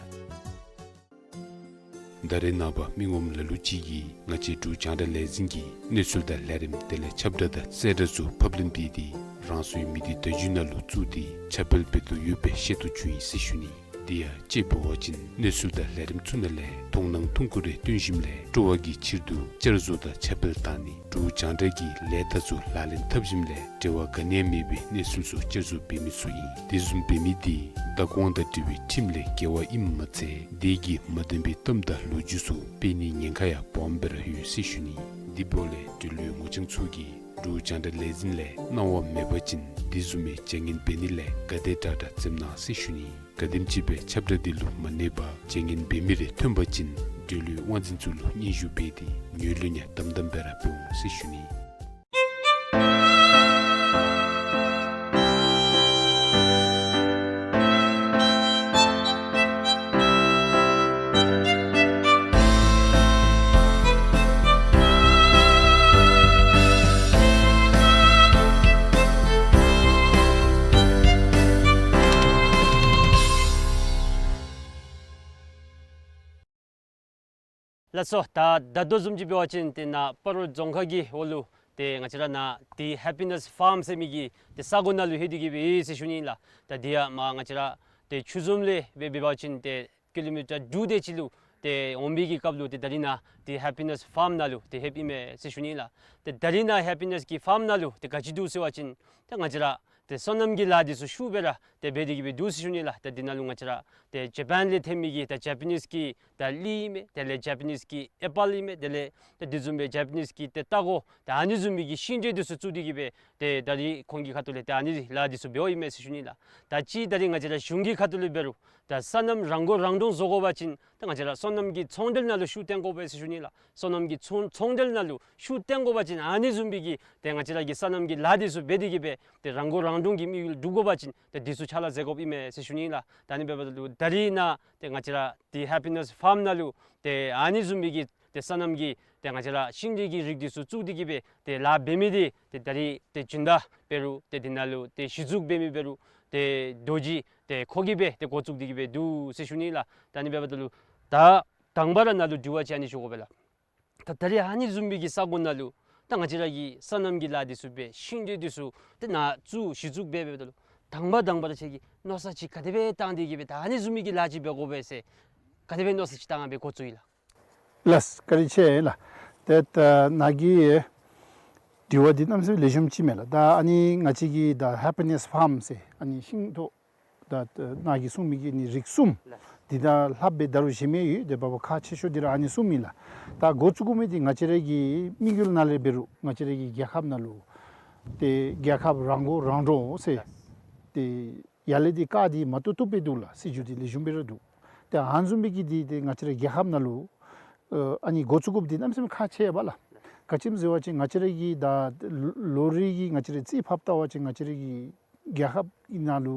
ད་རེས་ནངས་པ་མི་ངོམ་ལ་ལུ་ཅིག་གིས་ང་བཅས་འབྲུག་རྒྱང་བསྒྲགས་ལས་འཛིན་གྱི་གནས་ཚུལ་དང་ལས་རིམ་དེ་ལས་ཁྱབ་བསྒྲགས་དང་གསལ་བསྒྲགས་ཚུ་ཕབ་ལེན་འབད་དེ་རང་སོའི་མི་སྡེ་བརྡ་བརྒྱུད་ནང་ལུ་བཙུགས་ཏེ་ཁྱབ་སྤེལ་འབད་དོ་ཡོདཔ་སྦེ་ཤེས་རྟོགས་བྱུང་ཡི་ཟེར་ཞུ་ནི། དེ་ཡང་དཔྱེ་འབད་བ་ཅིན་གནས་ཚུལ་དང་ལས་རིམ་ཚུ་ནང་ལས་མཐོང་སྣང་ཐུང་ཀུ་རེ་སྟོན་ཞིནམ་ལས་སྤྲོ་བ་གི་ཕྱིར་དུ་བསྐྱར་བཟོ་དང་ཁྱབ་སྤེལ་བཏང་ནི་འབྲུག་རྒྱང་བསྒྲགས་ཀྱི་ལས་རྟགས་ཚུ་ལག་ལེན་འཐབ་ཞིནམ་ལས་འབྲེལ་བ་ག་ནི་ཡང་མེད་པའི་གནས་ཚུལ་ཚུ་བསྐྱར་བཟོ་འབད་མི་ཚུ་ཨིན། དེ་བཟུམ་འབད་མི་དེ་བདག་དབང་དང་འབྲེལ་བའི་ཁྲིམས་ལས་འགལ་བ་ཨིནམ་མ་ཚད་དེ་གིས་མ་བདེན་པའི་གཏམ་དང་ལོ་རྒྱུས་ཚུ་སྤེལ་ནིའི་ཉེན་ཁ་ཡང་སྦོམ་སྦེ་ར་ཡོད་ཟེར་ཞུ་ནི། དེ་འབདཝ་ལས་འབྲེལ་ཡོད་ངོ་རྐྱང་ཚུ་གིས་འབྲུག་རྒྱང་བསྒྲགས་ལས་འཛིན་ལས་གནང་བ་མེད་པ་ཅིན་དེ་བཟུམ་མའི་བྱ་ངན་འབད་ནི་ལས་ག་དེ་དྲག་དྲག་འཛེམ་གནང་ཟེར་ཞུ་ནི། ག་དེམ་ཅིག་སྦེ་ཁྱབ་བསྒྲགས་འདི་ལུ་མ་གནས་པར་བྱ་ངན་འབད་མི་རེ་ཐོན་པ་ཅིན་འབྲེལ་ཡོད་དབང་འཛིན་ཚུ་ལུ་སྙན་ཞུ་འབད་དེ་ངོས་ལེན་ཡང་དམ་དམ་སྦེ་ར་འབད་འོང་ཟེར་ཞུ་ནི། ལགས་སོ། ད་ད་ལྟོ་བཟུམ་ཅིག་འབད་བ་ཅིན་ཏེ་ནཱ་སྤ་རོ་རྫོང་ཁག་གི་འོག་ལུ་ཏེ་ང་བཅས་ར་ནཱ་ཏེ་ཧེ་པི་ནེས་ཕཱརམ་ཟེར་མི་གི་ཏེ་ས་གོ་ནང་ལུ་ལྷོད་དེ་གི་སྦེ་ཡོད་ཟེར་ཞུ་ནི་ལགས། ད་འདི་ཡང་མར་ང་བཅས་ར་ཏེ་ཆུ་འཛོམས་ལས་སྦེ་འབད་བ་ཅིན་ཏེ་ཀི་ལོ་མི་ཊར་དྲུག་དེ་ཅིག་ལུ་ཏེ་འོང་བའི་གི་སྐབས་ལུ་ཏེ་ད་རིས་ནཱ་ཏེ་ཧེ་པི་ནེས་ཕཱརམ་ནང་ལུ་ཏེ་ལྷོདཔ་ཨིན་མས་ཟེར་ཞུ་ནི་ལགས། ཏེ་ད་རིས་ནཱ་ཧེ་པི་ནེས་ཀྱི་ཕཱརམ་ནང་ལུ་ཏེ་ག་ཅི་འདུག་ཟེར་བ་ཅིན་ཏེ་ང་བཅས་ར་ཏེ་སོ་ནམ་གྱི་ལཱ་འདི་ཚུ་ཤུགས་སྦེ་ར་ཏེ་འབད་དེ་གི་སྦེ་འདུག་ཟེར་ཞུ་ནི་ལགས། ཏེ་འདི་ནང་ལུ་ང་བཅས་ར་ཏེ་ཇ་པཱན་ལས་ཐོན་མི་གི་ཏེ་ཇ་པ་ནིས་ཀྱི་ད་གླི་ཨིན་མས། དེ་ལས་ཇ་པ་ནིས་ཀྱི་ཨེ་པཱལ་ཨིན་མས། དེ་ལས་ཏེ་དེ་བཟུམ་སྦེ་ཇ་པ་ནིས་ཀྱི་ཏེ་རྟ་མགོ་ད་ཨ་ནི་བཟུམ་མའི་གི་ཤིང་འབྲས་འདི་ཚུ་བཙུགས་ཏེ་གི་སྦེ་ཏེ་ད་རིས་ཁོང་གི་ཁ་ཐུག་ལས་ཏེ་ཨ་ནི་ལཱ་འདི་ཚུ་འབདཝ་ཨིན་མས་ཟེར་ཞུ་ནི་ལགས། ད་ཅི་ད་རིས་ང་བཅས་ར་གཞུང་གི་ཁ་ཐུག་ལས་འབད་རུང་ད་སོ་ནམ་རང་མགོ་རང་འདྲོངས་བཟོ་དགོ་པ་ཅིན་ད་ང་བཅས་ར་སོ་ནམ་གྱི་ཚོང་འབྲེལ་ནང་ལུ་ཤུགས་བཏོན་དགོ་པས་ཟེར་ཞུ་ནི་ལགས། སོ་ནམ་གྱི་ཚོང་ཚོང་འབྲེལ་ནང་ལུ་ཤུགས་བཏོན་དགོ་པ་ཅིན་ཨ་ནི་བཟུམ་མའི་གི་ཏེ་ང་བཅས་ར་གི་སོ་ནམ་གྱི་ལཱ་འདི་ཚུ་འབད་དེ་གི་སྦེ་ཏེ་རང་མགོ་རང་འདྲོངས་ཀྱི་དམིགས་ཡུལ་འགྲུབ་དགོ་པ་ཅིན་ཏེ་འདི་ཚུ་ཕྱག་ལཱ་མཛད་དགོཔ་ཨིན་མས་ཟེར་ཞུ་ནི་ལགས། ད་ཨ་ནི་འབདཝ་ད་ལུ་ད་རིས་ནཱ་ཏེ་ང་བཅས་ར་ཏེ་ཧེ་པི་ནེས་ཕཱརམ་ནང་ལུ་ཏེ་ཨ་ནི་བཟུམ་མའི་གི་ཏེ་སོ་ནམ་གྱི་ཏེ་ང་བཅས་ར་ཤིང་འབྲས་ཀྱི་རིགས་འདི་ཚུ་བཙུགས་ཏེ་གི་སྦེ་ཏེ་ལཱ་འབད་མི་འདི་ཏེ་ད་རིས་ཏེ་སྦྱིན་བདག་འབད་རུང་ཏེ་འདི་ནང་ལུ་ཏེ་གཞི་བཙུགས་འབད་མི་འབད་རུང་ཏེ་རྡོ་རྗེ་ཏེ་ཁོ་གིས་སྦེ་ཏེ་འགོ་བཙུགས་ཏེ་གི་སྦེ་འདུག་ཟེར་ཞུ་ནི་ལགས། ད་ཨ་ནི་འབདཝ་ད་ལུ་ད་དང་པ་ར་ནཱ་ལུ་དྲི་བ་ཅིག་ཨ་ནི་ཞུ་དགོ་པས་ལགས། ད་ད་རིས་ཨ་ནི་བཟུམ་མའི་གི་ས་གོ་ནང་ལུ་ད་ང་བཅས་ར་གིས་སོ་ནམ་གྱི་ལཱ་འདི་ཚུ་འབད་ཤིང་འབྲས་འདི་ཚུ་ཏེ་ནཱ་བཙུགས་གཞི་བཙུགས་འབད་འབདཝ་ད་ལུ་དང་པ་དང་པ་ར་ཁྱོད་ཀྱིས་མནོ་བསམ་ཅིག་ག་དེ་སྦེ་བཏང་སྟེ་གི་སྦེ་ད་ཨ་ནི་བཟུམ་མའི་གི་ལཱ་ཅིག་འབད་དགོ་པས་ཟེར་ག་དེ་སྦེ་མནོ་བསམ་ཅིག་བཏང་སྦེ་འགོ་བཙུགས་ཡི་ལགས། ལགས་བཀའ་དྲིན་ཆེ་ལགས། ཏེ་ད་ནཱ་གི་དྲི་བ་འདི་གནམ་མེད་ས་མེད་ལེགས་ཤོམ་ཅིག་མས་ལགས། ད་ཨ་ནི་ང་བཅས་ཀྱི་ད་ཧེ་པི་ནེས་ཕཱརམ་ཟེར་ཨ་ནི་ཤིང་ཐོག་ད་ནཱ་གིས་གསུངས་མི་གི་ནི་རིགས་གསུམ་འདི་དང་ལྷག་སྦེ་ད་རུང་གཞན་མི་ཡོད། ཏེ་འབདཝ་ཁག་ཆེ་ཤོས་འདི་ར་ཨ་ནི་གསུམ་ཨིན་ལགས། ད་འགོ་བཙུགས་དགོ་མི་འདི་ང་བཅས་ར་གི་དམིགས་ཡུལ་ནང་ལས་འབད་རུང་ང་བཅས་ར་གི་རྒྱལ་ཁབ་ནང་ལུ་ཏེ་རྒྱལ་ཁབ་རང་མགོ་རང་འདྲོངས་ཟེར་ཏེ་ཡར་ལས་འདི་བཀག་སྟེ་མ་བཏུབ་བཏུབ་སྦེ་འདུག་ལགས། སྲིད་བྱུས་འདི་ལེགས་ཤོམ་སྦེ་ར་འདུག། ཏེ་ཨ་ནི་བཟུམ་མའི་གི་འདི་ཏེ་ང་བཅས་ར་རྒྱལ་ཁབ་ནང་ལུ་ཨ་ནི་འགོ་བཙུགས་དགོཔ་འདི་གནམ་མེད་ས་མེད་ཁག་ཆེ་བས་ལགས། ག་ཅི་སྨོ་ཟེར་བ་ཅིན་ང་བཅས་ར་གི་ད་ལོ་རེ་གི་ང་བཅས་ར་རྩིས་ཕབ་བལྟ་བ་ཅིན་ང་བཅས་ར་གི་རྒྱལ་ཁབ་ནང་ལུ་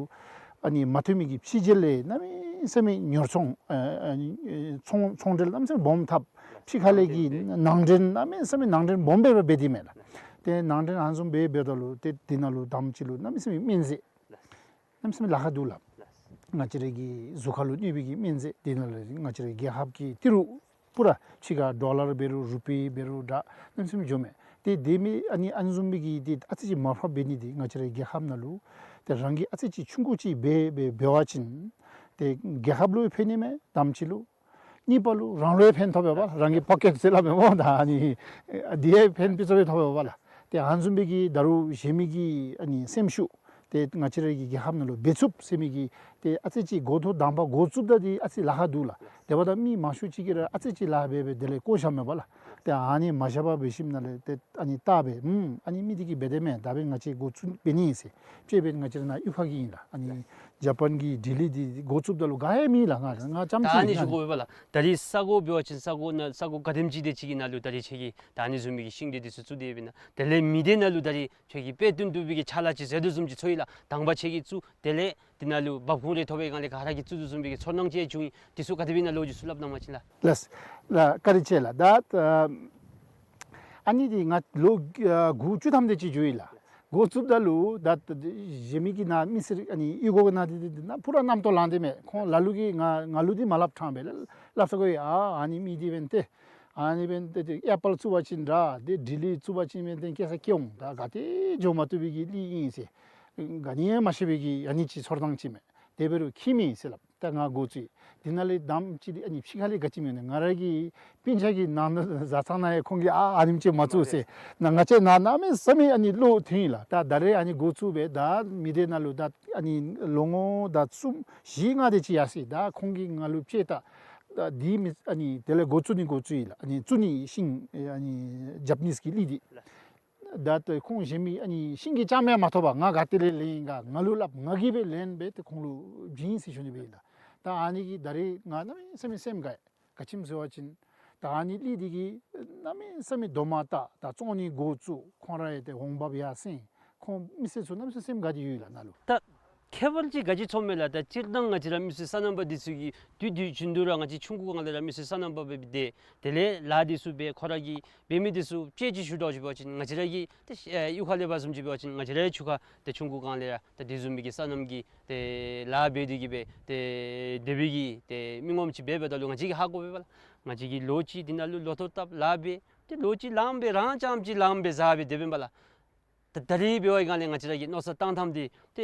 ཨ་ནི་མ་མཐུན་མི་གི་ཕྱི་རྒྱལ་ལས་གནམ་མེད་ས་མེད་ཉོ་ཚོང་ཨ་ཨ་ནི་ཚོང་ཚོང་འབྲེལ་གནམ་མེད་ས་མེད་སྦོམ་འཐབ། ཕྱི་ཁ་ལས་ཀྱི་ནང་འདྲེན་གནམ་མེད་ས་མེད་ནང་འདྲེན་སྦོམ་སྦེ་འབད་དེ་མས་ལགས། ཏེ་ནང་འདྲེན་ཨ་ནི་བཟུམ་སྦེ་འབདཝ་ད་ལུ་ཏེ་འདི་ནང་ལུ་དང་པ་ཅིག་ལུ་གནམ་མེད་ས་མེད་སྨན་རྫས་གནམ་མེད་ས་མེད་ལཱ་ཁག་འདུག་ལགས། ང་བཅས་ར་གི་གཟུགས་ཁར་ལུ་གནོད་པའི་གི་སྨན་རྫས་འདི་ནང་ལུ་ང་བཅས་ར་རྒྱལ་ཁབ་ཀྱི་ཏི་རུ་པུ་ར་ཕྱི་ཁར་ཌོ་ལར་འབད་རུང་རུ་པི་འབད་རུང་འདྲ་གནམ་མེད་ས་མེད་འགྱོཝ་མས། ཏེ་དེ་མི་ཨ་ནི་ཨ་ནི་བཟུམ་མའི་གི་ཏེ་ཨ་ཙི་ཅིག་མར་ཕབ་འབད་ནི་འདི་ང་བཅས་རའི་རྒྱལ་ཁབ་ནང་ལུ་ཏེ་རང་གིས་ཨ་ཙི་ཅིག་ཆུང་ཀུ་ཅིག་འབད་འབད་འབད་བ་ཅིན་ཏེ་རྒྱལ་ཁབ་ལུ་ཕན་ནི་མས་དང་པ་ཅིག་ལུ། གཉིས་པ་ལུ་རང་ལུ་ཡང་ཕན་ཐོགས་པས་པ་ལགས། རང་གི་པོ་ཀེཊ་ཟེར་སླབ་མས་སྨོ། ད་ཨ་ནི་འདི་ཡང་ཕན་པི་ཙ་སྦེ་ཐོགས་པས་པ་ལགས། ཏེ་ཨ་ནི་བཟུམ་མའི་གི་ད་རུང་གཞན་མི་གི་ཨ་ནི་སེམས་ཤུགས་ཏེ་ང་བཅས་རའི་གི་རྒྱལ་ཁབ་ནང་ལུ་འབད་ཚུགས་ཟེར་མི་གི་ཏེ་ཨ་ཙི་ཅིག་འགོ་ཐོག་དང་པ་འགོ་བཙུགསཔ་ད་འདི་ཨ་ཙི་ལཱ་ཁག་འདུག་ལགས། དེ་འབདཝ་ད་མི་མང་ཤོས་ཅིག་གིས་ར་ཨ་ཙི་ཅིག་ལཱ་འབད་འབད་དེ་ལས་བཀོ་བཞགཔ་མས་པ་ལགས། ཏེ་ཨ་ནི་མ་བཞག་པར་འབད་ཞིནམ་ལས་ཏེ་ཨ་ནི་བལྟ་སྦེ་ཨུམ་ཨ་ནི་མི་འདི་གིས་འབད་དེས་མས། ད་འབདན་ང་བཅས་འགོ་བཙུགས་འབད་ནི་ཟེར་ཅིག་འབད་ང་བཅས་ར་ནཱ་གཡུས་ཁ་གི་ཨིན་ལགས། ཨ་ནི་ཇ་པཱན་གྱི་ཌི་ལི་འདི་འགོ་བཙུགསཔ་ད་ལུ་ག་ཡང་མེད་ལགས། ང་ང་རྐྱངམ་ཅིག་ཨིན་ལགས། ད་ཨ་ནི་ཞུ་དགོ་པས་པ་ལགས། ད་རིས་ས་གོ་འབད་བ་ཅིན་ས་གོ་ནང་ས་གོ་ག་དེམ་ཅིག་དེ་ཅིག་གི་ནང་ལུ་ད་རིས་ཁྱེད་ཀྱིས་ད་ཨ་ནི་བཟུམ་མའི་གི་ཤིང་འདི་འདི་ཚུ་བཙུགས་ཏེ་འབད་ན་དེ་ལས་མི་སྡེ་ནང་ལུ་ད་རིས་ཁྱེད་ཀྱིས་དཔེ་སྟོན་བཏུབ་པའི་གི་ཕྱག་ལཱ་ཅིག་མཛད་དོ་བཟུམ་ཅིག་ཚོར་ཡི་ལགས། དང་པ་ཁྱེད་ཀྱིས་བཙུགས་དེ་ལས་འདི་ནང་ལུ་འབབ་ཁུངས་རེ་ཐོབ་པའི་སྒང་ལས་ག་ར་གིས་བཙུགས་དོ་བཟུམ་མའི་གི་ཚོར་སྣང་ཅིག་བྱུང་ཡི། འདི་ཚུ་ག་དེ་སྦེ་ཨིན་ན་ལོ་རྒྱུས་ཚུ་སླབ་གནང་བ་ཅིན་ལགས། ལགས་ལགས། བཀའ་དྲིན་ཆེ་ལགས། ད་ཨ་ནི་འདི་ང་ལོ་ཨ་དགུ་བཅུ་ཐམ་དེ་ཅིག་འགྱོ་ཡི་ལགས། འགོ་བཙུགསཔ་ད་ལུ་ད་གཞན་མི་གི་ནཱ་མི་སེར་ཨ་ནི་གཡུས་སྒོ་གི་ནང་འདི་འདི་ནཱ་ཕུ་ར་རྣམ་རྟོག་ལངས་ཏེ་མས། ཁོང་ལ་ལུ་གིས་ང་ང་ལུ་འདི་མ་སླབ་ཕྲང་སྦེ་སླབ་ས་གོ་ཡི། ཨ་ཨ་ནི་མི་འདི་འབདན་ཏེ་ཨ་ནི་འབདན་ཏེ་ཏེ་ཨེ་པཱལ་བཙུགས་པ་ཅིན་འདྲ་ཏེ་ཌི་ལི་བཙུགས་པ་ཅིན་འབདན་ཏེ་སྐྱེ་ས་སྐྱེ་འོང་། ད་ག་ཏེ་འགྱོ་མ་བཏུབ་པའི་གི་གླིང་ཨིན་ཟེར་ག་ནི་ཡང་མ་ཤེས་པའི་གི་ཨ་ནི་ཅིག་ཚོར་སྣང་ཅིག་མས། དེ་འབད་རུང་ཁྱད་མེད་ཟེར་སླབ། ད་ང་འགོ་བཙུགས་ཡི། དེ་ནང་ལས་དང་པ་ཅིག་འདི་ཨ་ནི་ཕྱི་ཁ་ལས་ག་ཅི་མེད་ན་ང་ར་གི་སྤུན་ཆ་གི་ནང་ན་བཟའ་ཚང་ནང་ཡང་ཁོང་གིས་ཨ་ཨ་ནེམ་ཅིག་མ་བཙུགས་ཟེར། ནཱ་ང་བཅས་ནཱ་གནམ་མེད་ས་མེད་ཨ་ནི་བློ་ཐོན་ཡི་ལགས། ད་ད་རེས་ཨ་ནི་འགོ་བཙུགས་སྦེ་ད་མི་སྡེ་ནང་ལུ་ད་ཨ་ནི་ལོ་ངོ་ད་གསུམ་བཞི་ལྔ་དེ་ཅིག་ཡར་སོ་ཡི། ད་ཁོང་གིས་ང་ལུ་དཔྱེ་ད་ད་འདི་མི་ཨ་ནི་དེ་ལས་འགོ་བཙུགས་ནི་འགོ་བཙུགས་ཡི་ལགས། ཨ་ནི་བཙུགས་ནི་ཤིང་ཨ་ནི་ཇ་པ་ནིས་གི་གླིང་འདི། ད་ལྟོ་ཁོང་གཞན་མི་ཨ་ནི་ཤིང་གི་རྐྱངམ་ཡང་མ་ཐོབ་པར་ང་ག་ཏེ་ལས་ལེན་ཡི་ག་ང་ལུ་སླབ། ང་གིས་སྦེ་ལེན་སྦེ་ཏེ་ཁོང་ལུ་བྱིན་ཟེར་ཞུ་ནི་སྦེ་ཨིན་ལགས། ད་ཨ་ནི་གིས་ད་རེས་ང་གནམ་མེད་ས་མེད་སེམས་དགའ་ཡི། ག་ཅི་སྨོ་ཟེར་བ་ཅིན་ད་ཨ་ནི་གླིང་འདི་གིས་གནམ་མེད་ས་མེད་དོ་མ་ད་ད་བཙོང་ནི་འགོ་བཙུགས། ཁོང་ར་ཡང་ཏེ་འོང་འབབ་ཡར་སེང་། ཁོང་མི་སེར་ཚུ་གནམ་མེད་ས་མེད་སེམས་དགའ་སྟེ་ཡོད་ལགས་ནཱ་ལུ། ད་ཁྱད་པར་ཅིག་ག་ཅི་ཚོརཝ་མས་ལགས། ད་སྤྱིར་བཏང་ང་བཅས་ར་མི་སེར་སོ་ནམ་པ་འདི་ཚུ་གིས་དུས་དུས་རྒྱུན་དུ་ར་ང་བཅས་ཆུང་ཀུ་སྒང་ལས་ར་མི་སེར་སོ་ནམ་པ་སྦེ་སྡོད། དེ་ལས་ལཱ་འདི་ཚུ་འབད། ཁོ་ར་གིས་འབད་མི་འདི་ཚུ་དཔྱེ་ཅིག་ཞུ་དོ་ཅིག་འབད་བ་ཅིན་ང་བཅས་ར་གི་ཏེ་ཨེ་གཡུས་ཁ་ལས་འབད་བཟུམ་ཅིག་འབད་བ་ཅིན་ང་བཅས་རའི་ཆུ་ཁ་ཏེ་ཆུང་ཀུ་སྒང་ལས་ར་ད་དེ་བཟུམ་མའི་གི་སོ་ནམ་གྱི་ཏེ་ལཱ་འབད་དེ་གིས་སྦེ་ཏེ་དེ་སྦེ་གི་ཏེ་མི་ངོམ་ཅིག་འབད་འབདཝ་ད་ལུ་ང་བཅས་ཀྱིས་ཧ་གོ་བས་པ་ལགས། ང་བཅས་ཀྱིས་ལོ་གཅིག་འདི་ནང་ལུ་ལོ་ཐོག་བཏབ་ལཱ་འབད། ཏེ་ལོ་གཅིག་ལངམ་སྦེ་རང་རྐྱངམ་ཅིག་ལངམ་སྦེ་བཟའ་སྦེ་སྡོད་པས་པ་ལགས། ད་ད་རེས་འབད་བའི་སྒང་ལས་ང་བཅས་ར་གི་མནོ་བསམ་བཏང་ཐངས་འདི་ཏེ་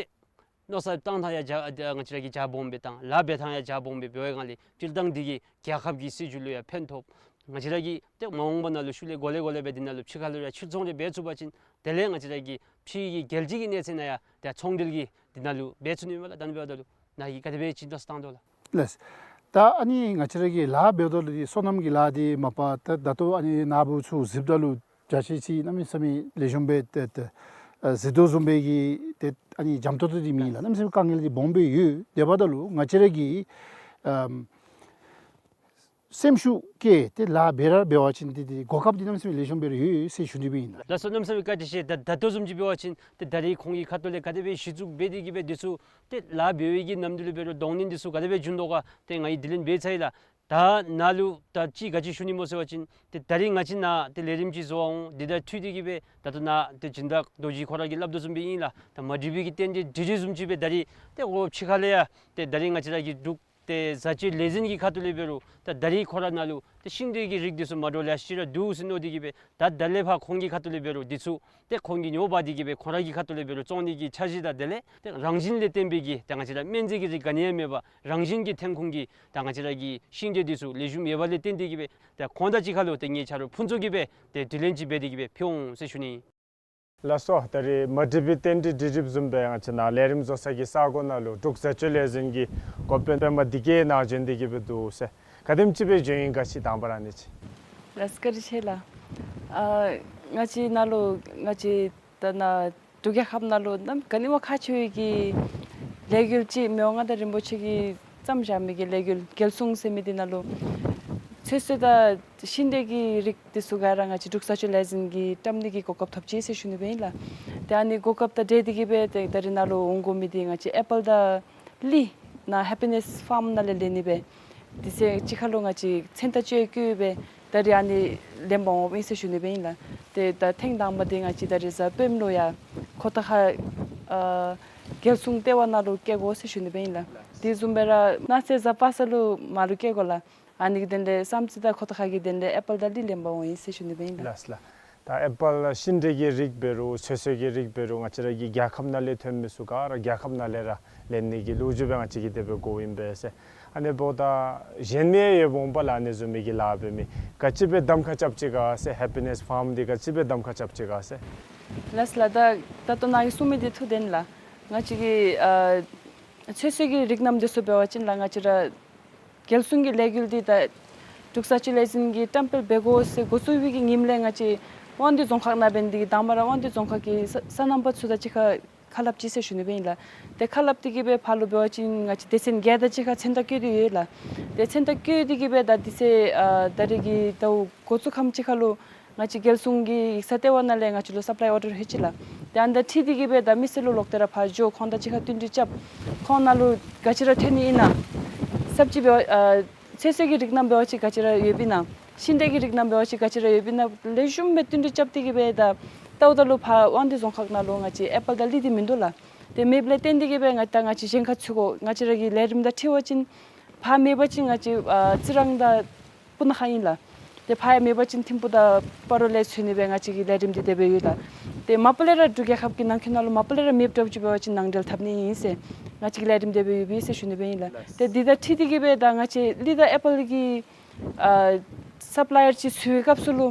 མནོ་བསམ་བཏང་ཐངས་ཡང་རྒྱ་ང་བཅས་ར་གིས་རྒྱ་སྦོམ་སྦེ་བཏང་། ལཱ་འབད་ཐངས་ཡང་རྒྱ་སྦོམ་སྦེ་འབད་བའི་སྒང་ལས་སྤྱིར་བཏང་འདི་གིས་རྒྱལ་ཁབ་ཀྱི་སྲིད་བྱུས་ལུ་ཡང་ཕན་ཐོགས། ང་བཅས་ར་གིས་ཏེ་མ་འོངས་པ་ནང་ལུ་ཤུལ་ལས་གོ་ལེ་གོ་ལེ་སྦེ་འདི་ནང་ལུ་ཕྱི་ཁ་ལུ་ཡང་ཕྱིར་ཚོང་རེ་འབད་ཚུགས་པ་ཅིན་དེ་ལས་ང་བཅས་ར་གི་ཕྱི་གི་རྒྱལ་སྤྱི་གི་གནས་ཚད་ནང་ཡང་ཏེ་ཚོང་འབྲེལ་གྱི་འདི་ནང་ལུ་འབད་ཚུགས་ནི་མས་པ་ལགས། ད་ནི་འབདཝ་ད་ལུ་ནཱ་གིས་ག་དེ་སྦེ་ཅིག་མནོ་བསམ་བཏང་དོ་ལགས། ལགས། ད་ཨ་ནི་ང་བཅས་ར་གིས་ལཱ་འབདཝ་ད་ལུ་འདི་སོ་ནམ་གྱི་ལཱ་འདི་མ་པ་ད་ད་ལྟོ་ཨ་ནི་ནཱ་བུ་ཚུ་གཟིགསཔ་ད་ལུ་བྱ་བྱེད་ཅིག་གནམ་མེད་ས་མེད་ལེགས་ཤོམ་སྦེ་ཏེ་ཏེ་ཨ་གཟིགས་དོ་བཟུམ་སྦེ་གི་ཏེ་ཨ་ནི་འཇམ་ཏོང་ཏོ་འདི་མེད་ལགས། གནམ་མེད་ས་མེད་དཀའ་ངལ་འདི་སྦོམ་སྦེ་ཡོད། དེ་འབདཝ་ད་ལུ་ང་བཅས་ར་གི་ཨམ་སེམས་ཤུགས་བསྐྱེད་དེ་ལཱ་འབད་ར་འབད་བ་ཅིན་ཏེ་ཏེ་གོ་སྐབས་འདི་གནམ་མེད་ས་མེད་ལེགས་ཤོམ་སྦེ་ར་ཡོད་ཟེར་ཞུ་ནི་སྦེ་ཨིན་ལགས། ལགས་སོ། གནམ་མེད་ས་མེད་བཀའ་དྲིན་ཆེ། ད་ད་ལྟོ་བཟུམ་ཅིག་འབད་བ་ཅིན་ཏེ་ད་རེས་ཁོང་གི་ཁ་ཐུག་ལས་ག་དེ་སྦེ་གཞི་བཙུགས་འབད་དེ་གིས་སྦེ་འདི་ཚུ་ཏེ་ལཱ་འབད་བའི་གི་ནམ་དུས་ལུ་འབད་རུང་གདོང་ལེན་འདི་ཚུ་ག་དེ་སྦེ་བྱུང་དོ་ག་ཏེ་ང་གིས་དྲི་ལན་འབད་ཚར་ཡི་ལགས། ད་ནཱ་ལུ་ད་ཅིག་ག་ཅི་ཞུ་ནི་སྨོ་ཟེར་བ་ཅིན་ཏེ་ད་རེས་ང་བཅས་ནཱ་ཏེ་ལས་རིམ་ཅིག་བཟོ་བར་འོང་། འདི་དང་འཁྲིལ་ཏེ་གིས་སྦེ་ད་ལྟོ་ནཱ་ཏེ་སྦྱིན་བདག་རྡོ་རྗེ་ཁོ་ར་གིས་སླབ་དོ་བཟུམ་སྦེ་ཨིན་ལགས། ད་མ་འགྲིག་པའི་གི་རྟེན་འབྲེལ་འགྲིག་འགྲིག་བཟུམ་ཅིག་སྦེ་ད་རེས་ཏེ་འོ་ཕྱི་ཁ་ལས་ཡང་ཏེ་ད་རེས་ང་བཅས་ར་གི་འབྲུག་ཏེ་བཟའ་སྤྱོད་ལས་འཛིན་གྱི་ཁ་ཐུག་ལས་འབད་རུང་ད་ད་རེས་ཁོ་ར་ནཱ་ལུ་ཏེ་ཤིང་འབྲས་ཀྱི་རིགས་འདི་ཚུ་མ་འདྲཝ་ལེ་ཤ་ཅིག་ར་འདུག་ཟེར་མནོ་སྟེ་གིས་སྦེ་ད་ད་ལས་ཕར་ཁོང་གི་ཁ་ཐུག་ལས་འབད་རུང་འདི་ཚུ་ཏེ་ཁོང་གིས་ཉོ་འབག་སྟེ་གིས་སྦེ་ཁོང་ར་གི་ཁ་ཐུག་ལས་འབད་རུང་བཙོང་ནི་གི་འཆར་གཞི་དང་དེ་ལས་ཏེ་རང་བཞིན་ལས་བརྟེན་པའི་གི་ད་ང་བཅས་ར་སྨན་རྫས་ཀྱི་རིགས་ག་ནི་ཡང་མེད་པར་རང་བཞིན་གྱི་ཐོན་ཁུངས་ཀྱི་ད་ང་བཅས་ར་གི་ཤིང་འབྲས་འདི་ཚུ་ལེགས་ཤོམ་ཡོད་པ་ལས་བརྟེན་ཏེ་གིས་སྦེ་ད་ཁོང་དང་གཅིག་ཁར་ལུ་ཏེ་ངེའི་ཆ་རོགས་ཕུན་ཚོགས་ཀྱིས་སྦེ་ཏེ་དྲི་ལན་ཅིག་འབད་དེ་གིས་སྦེ་ཕུལ་འོང་ཟེར་ཞུ་ནི། ལགས་སོ། ད་རེས་མ་འགྲིག་པའི་རྟེན་འབྲེལ་འགྲིག་འགྲིགཔ་བཟུམ་སྦེ་ང་བཅས་ནཱ་ལས་རིམ་བཟོ་ས་གི་ས་གོ་ནང་ལུ་འབྲུག་བཟའ་སྤྱོད་ལས་འཛིན་གྱི་འགོ་དཔོན་པདྨ་བདེ་སྐྱིད་ནཱ་བྱོན་ཏེ་གིས་སྦེ་འདུག་ཟེར། ག་དེམ་ཅིག་སྦེ་བྱོན་ཡི་ག་ཅིག་དང་པ་ར་ཨ་ནི་ཅིག། ལགས་བཀའ་དྲིན་ཆེ་ལགས། ཨ་ང་བཅས་ནཱ་ལུ་ང་བཅས་ད་ནཱ་འབྲུག་རྒྱལ་ཁབ་ནང་ལུ་གནམ་ག་ནི་བ་ཁག་ཆེ་བའི་གི་ལས་འགུལ་ཅིག་མི་དབང་མངའ་བདག་རིན་པོ་ཆེ་གིས་བརྩམས་བཞག་མི་གི་ལས་འགུལ་རྒྱལ་སྲུང་ཟེར་མི་འདི་ནང་ལུ་ཚོད་བསྲེ་དང་ཤིང་འབྲས་ཀྱི་རིགས་འདི་ཚུ་ག་ར་ང་བཅས་འབྲུག་བཟའ་སྤྱོད་ལས་འཛིན་གྱིས་བཀྲམ་ནི་གི་གོ་སྐབས་ཐོབ་ཅི་ཟེར་ཞུ་ནི་སྦེ་ཨིན་ལགས། ཏེ་ཨ་ནི་གོ་སྐབས་དང་འབྲེལ་ཏེ་གིས་སྦེ་ཏེ་ད་རེས་ནཱ་ལུ་འོང་དགོ་མི་འདི་ང་བཅས་ཨེ་པཱལ་དང་གླིང་ནཱ་ཧེ་པི་ནེས་ཕཱརམ་ནང་ལས་ལེན་ནི་སྦེ་དེ་ཚེ་གཅིག་ཁར་ལུ་ང་བཅས་མཚན་རྟགས་བཅས་བཀོད་སྦེ་ད་རེས་ཨ་ནི་ལེན་པར་འོངམ་ཨིན་ཟེར་ཞུ་ནི་སྦེ་ཨིན་ལགས། ཏེ་ད་ཐེངས་དང་པ་འདི་ང་བཅས་ད་རེས་གཟའ་སྤེནམ་ལུ་ཡང་ཁོ་ཐང་ཁ་ཨ་རྒྱལ་སྲུང་ལྟེ་བ་ནང་ལུ་བསྐྱལ་དགོ་ཟེར་ཞུ་ནི་སྦེ་ཨིན་ལགས། དེ་བཟུམ་སྦེ་ར་གནངས་ཚེ་གཟའ་པ་སངས་ལུ་མར་ལུ་བསྐྱལ་དགོ་ལགས། ཨ་ནི་གི་དོན་ལས་བསམ་རྩེ་དང་ཁོ་ཐང་ཁ་གི་དོན་ལས་ཨེ་པཱལ་དང་གླིང་ལེན་པར་འོང་ཡི་ཟེར་ཞུ་ནི་སྦེ་ཨིན་ལགས། ལགས་ལགས། ད་ཨེ་པཱལ་ཤིང་འབྲས་ཀྱི་རིགས་འབད་རུང་ཚོད་བསྲེ་གི་རིགས་འབད་རུང་ང་བཅས་ར་གི་རྒྱལ་ཁབ་ནང་ལས་ཐོན་མི་ཚུ་ག་ར་རྒྱལ་ཁབ་ནང་ལས་ར་ལེན་ནི་གི་ལོ་རྒྱུས་སྦེ་ང་བཅས་ཀྱིས་དེ་སྦེ་བསྒོརཝ་ཨིན་པས་ཟེར། ཨ་ནི་འབདཝ་ད་གཞན་མི་ཡང་ཡོདཔ་འོང་པ་ལགས། ཨ་ནི་བཟུམ་མའི་གི་ལཱ་འབད་མི་ག་ཅི་སྦེ་གདམ་ཁ་རྐྱབ་ཅི་ག་ཟེར། ཧེ་པི་ནེས་ཕཱརམ་འདི་ག་ཅི་སྦེ་གདམ་ཁ་རྐྱབ་ཅི་ག་ཟེར། ལགས་ལགས། ད་ད་ལྟོ་ནཱ་གིས་གསུངས་མི་འདི་ཐུགས་བདེན་ལགས། ང་བཅས་ཀྱི་ཨ་ཚོད་བསྲེ་གི་རིགས་རྣམས་འདི་ཚུ་འབད་བ་ཅིན་ལགས་ང་བཅས་ར་རྒྱལ་སྲུང་གི་ལས་འགུལ་འདི་ད་འབྲུག་ས་སྤྱོད་ལས་འཛིན་གྱིས་བཀྲམ་སྤེལ་འབད་དགོ་ཟེར་འགོ་བཙུགས་པའི་གི་ཉིནམ་ལས་ང་བཅས་དབང་འདུས་རྫོང་ཁག་ནང་འབད་ནི་འདི་གིས་དང་པ་ར་དབང་འདུས་རྫོང་ཁག་གི་ས་སོ་ནམ་པ་ཚུ་དང་གཅིག་ཁར་ཁ་སླབ་ཅི་ཟེར་ཞུ་ནི་སྦེ་ཨིན་ལགས། ཏེ་ཁ་སླབ་སྟེ་གི་སྦེ་ཕར་ལུ་འབད་བ་ཅིན་ང་བཅས་སྡེ་ཚན་བརྒྱད་དང་གཅིག་ཁར་མཚན་རྟགས་བཀོད་དེ་ཡོད་ལགས། ཏེ་མཚན་རྟགས་བཀོད་དེ་གི་སྦེ་ད་དེ་ཚེ་ཨ་ད་རེས་ཀྱི་ཟླཝ་འགོ་བཙུགས་ཁམས་ཅིག་ཁར་ལུ་ང་བཅས་རྒྱལ་སྲུང་གི་ཡིག་ཚང་ལྟེ་བ་ནང་ལས་ང་བཅས་ལུ་སབ་ལའི་ཨོར་ཌར་ལྷོད་ཅི་ལགས། ཏེ་ཨ་ནི་དང་འཁྲིལ་ཏེ་གི་སྦེ་ད་མི་སེར་ལུ་ལོག་སྟེ་ར་ཕར་འགྱོ་ཁོང་དང་གཅིག་ཁར་བསྟུན་གྲོས་རྐྱབ། ཁོང་ནང་ལུ་ག་ཅི་ར་ཐོན་ནི་ཨིན་ན། སབ་ཅི་འབད་བ་ཨ་ཚོད་བསྲེ་གི་རིགས་རྣམས་འབད་བ་ཅིན་ག་ཅི་ར་ཡོདཔ་ཨིན་ན། ཤིང་འབྲས་ཀྱི་རིགས་རྣམས་འབད་བ་ཅིན་ག་ཅི་ར་ཡོདཔ་ཨིན་ན། ལེགས་ཤོམ་སྦེ་བསྟུན་གྲོས་རྐྱབ་སྟེ་གི་སྦེ་ད་ལྟཝ་ད་ལུ་ཕར་དབང་འདུས་རྫོང་ཁག་ནང་ལུ་ང་བཅས་ཨེ་པཱལ་དང་གླི་འདི་མིན་འདུག་ལགས། ཏེ་མེདཔ་ལས་བརྟེན་ཏེ་གི་སྦེ་ང་ད་ང་བཅས་གཞན་ཁར་འཚོལ་དགོ། ང་བཅས་ར་གི་ལས་རིམ་དང་འཁྲིལ་བ་ཅིན་ཕར་མེད་པ་ཅིན་ང་བཅས་ཨ་རྩི་རང་དང་སྤུ་ན་ཁ་ཨིན་ལགས། ཏེ་ཕར་ཡང་མེད་པ་ཅིན་ཐིམ་ཕུག་དང་སྤ་རོ་ལས་འཚོལ་ནི་སྦེ་ང་བཅས་ཀྱི་ལས་རིམ་འདི་དེ་སྦེ་ཡོད་ལགས། ཏེ་མ་པ་ལས་ར་འབྲུག་རྒྱལ་ཁབ་ཀྱི་ནང་འཁོད་ནང་ལུ་མ་པ་ལས་ར་མེདཔ་འདྲཝ་ཅིག་འབད་བ་ཅིན་ནང་འབྲེལ་འཐབ་ནི་ཨིན་ཟེར་ང་བཅས་ཀྱི་ལས་རིམ་དེ་སྦེ་ཡོདཔ་ཨིན་ཟེར་ཞུ་ནི་སྦེ་ཨིན་ལགས། ཏེ་འདི་དང་འཁྲིལ་ཏེ་གི་སྦེ་ད་ང་བཅས་གླི་དང་ཨེ་པཱལ་གྱི་ཨ་སབ་ལའི་ཡར་ཅིག་འཚོལ་བའི་སྐབས་སུ་ལུ་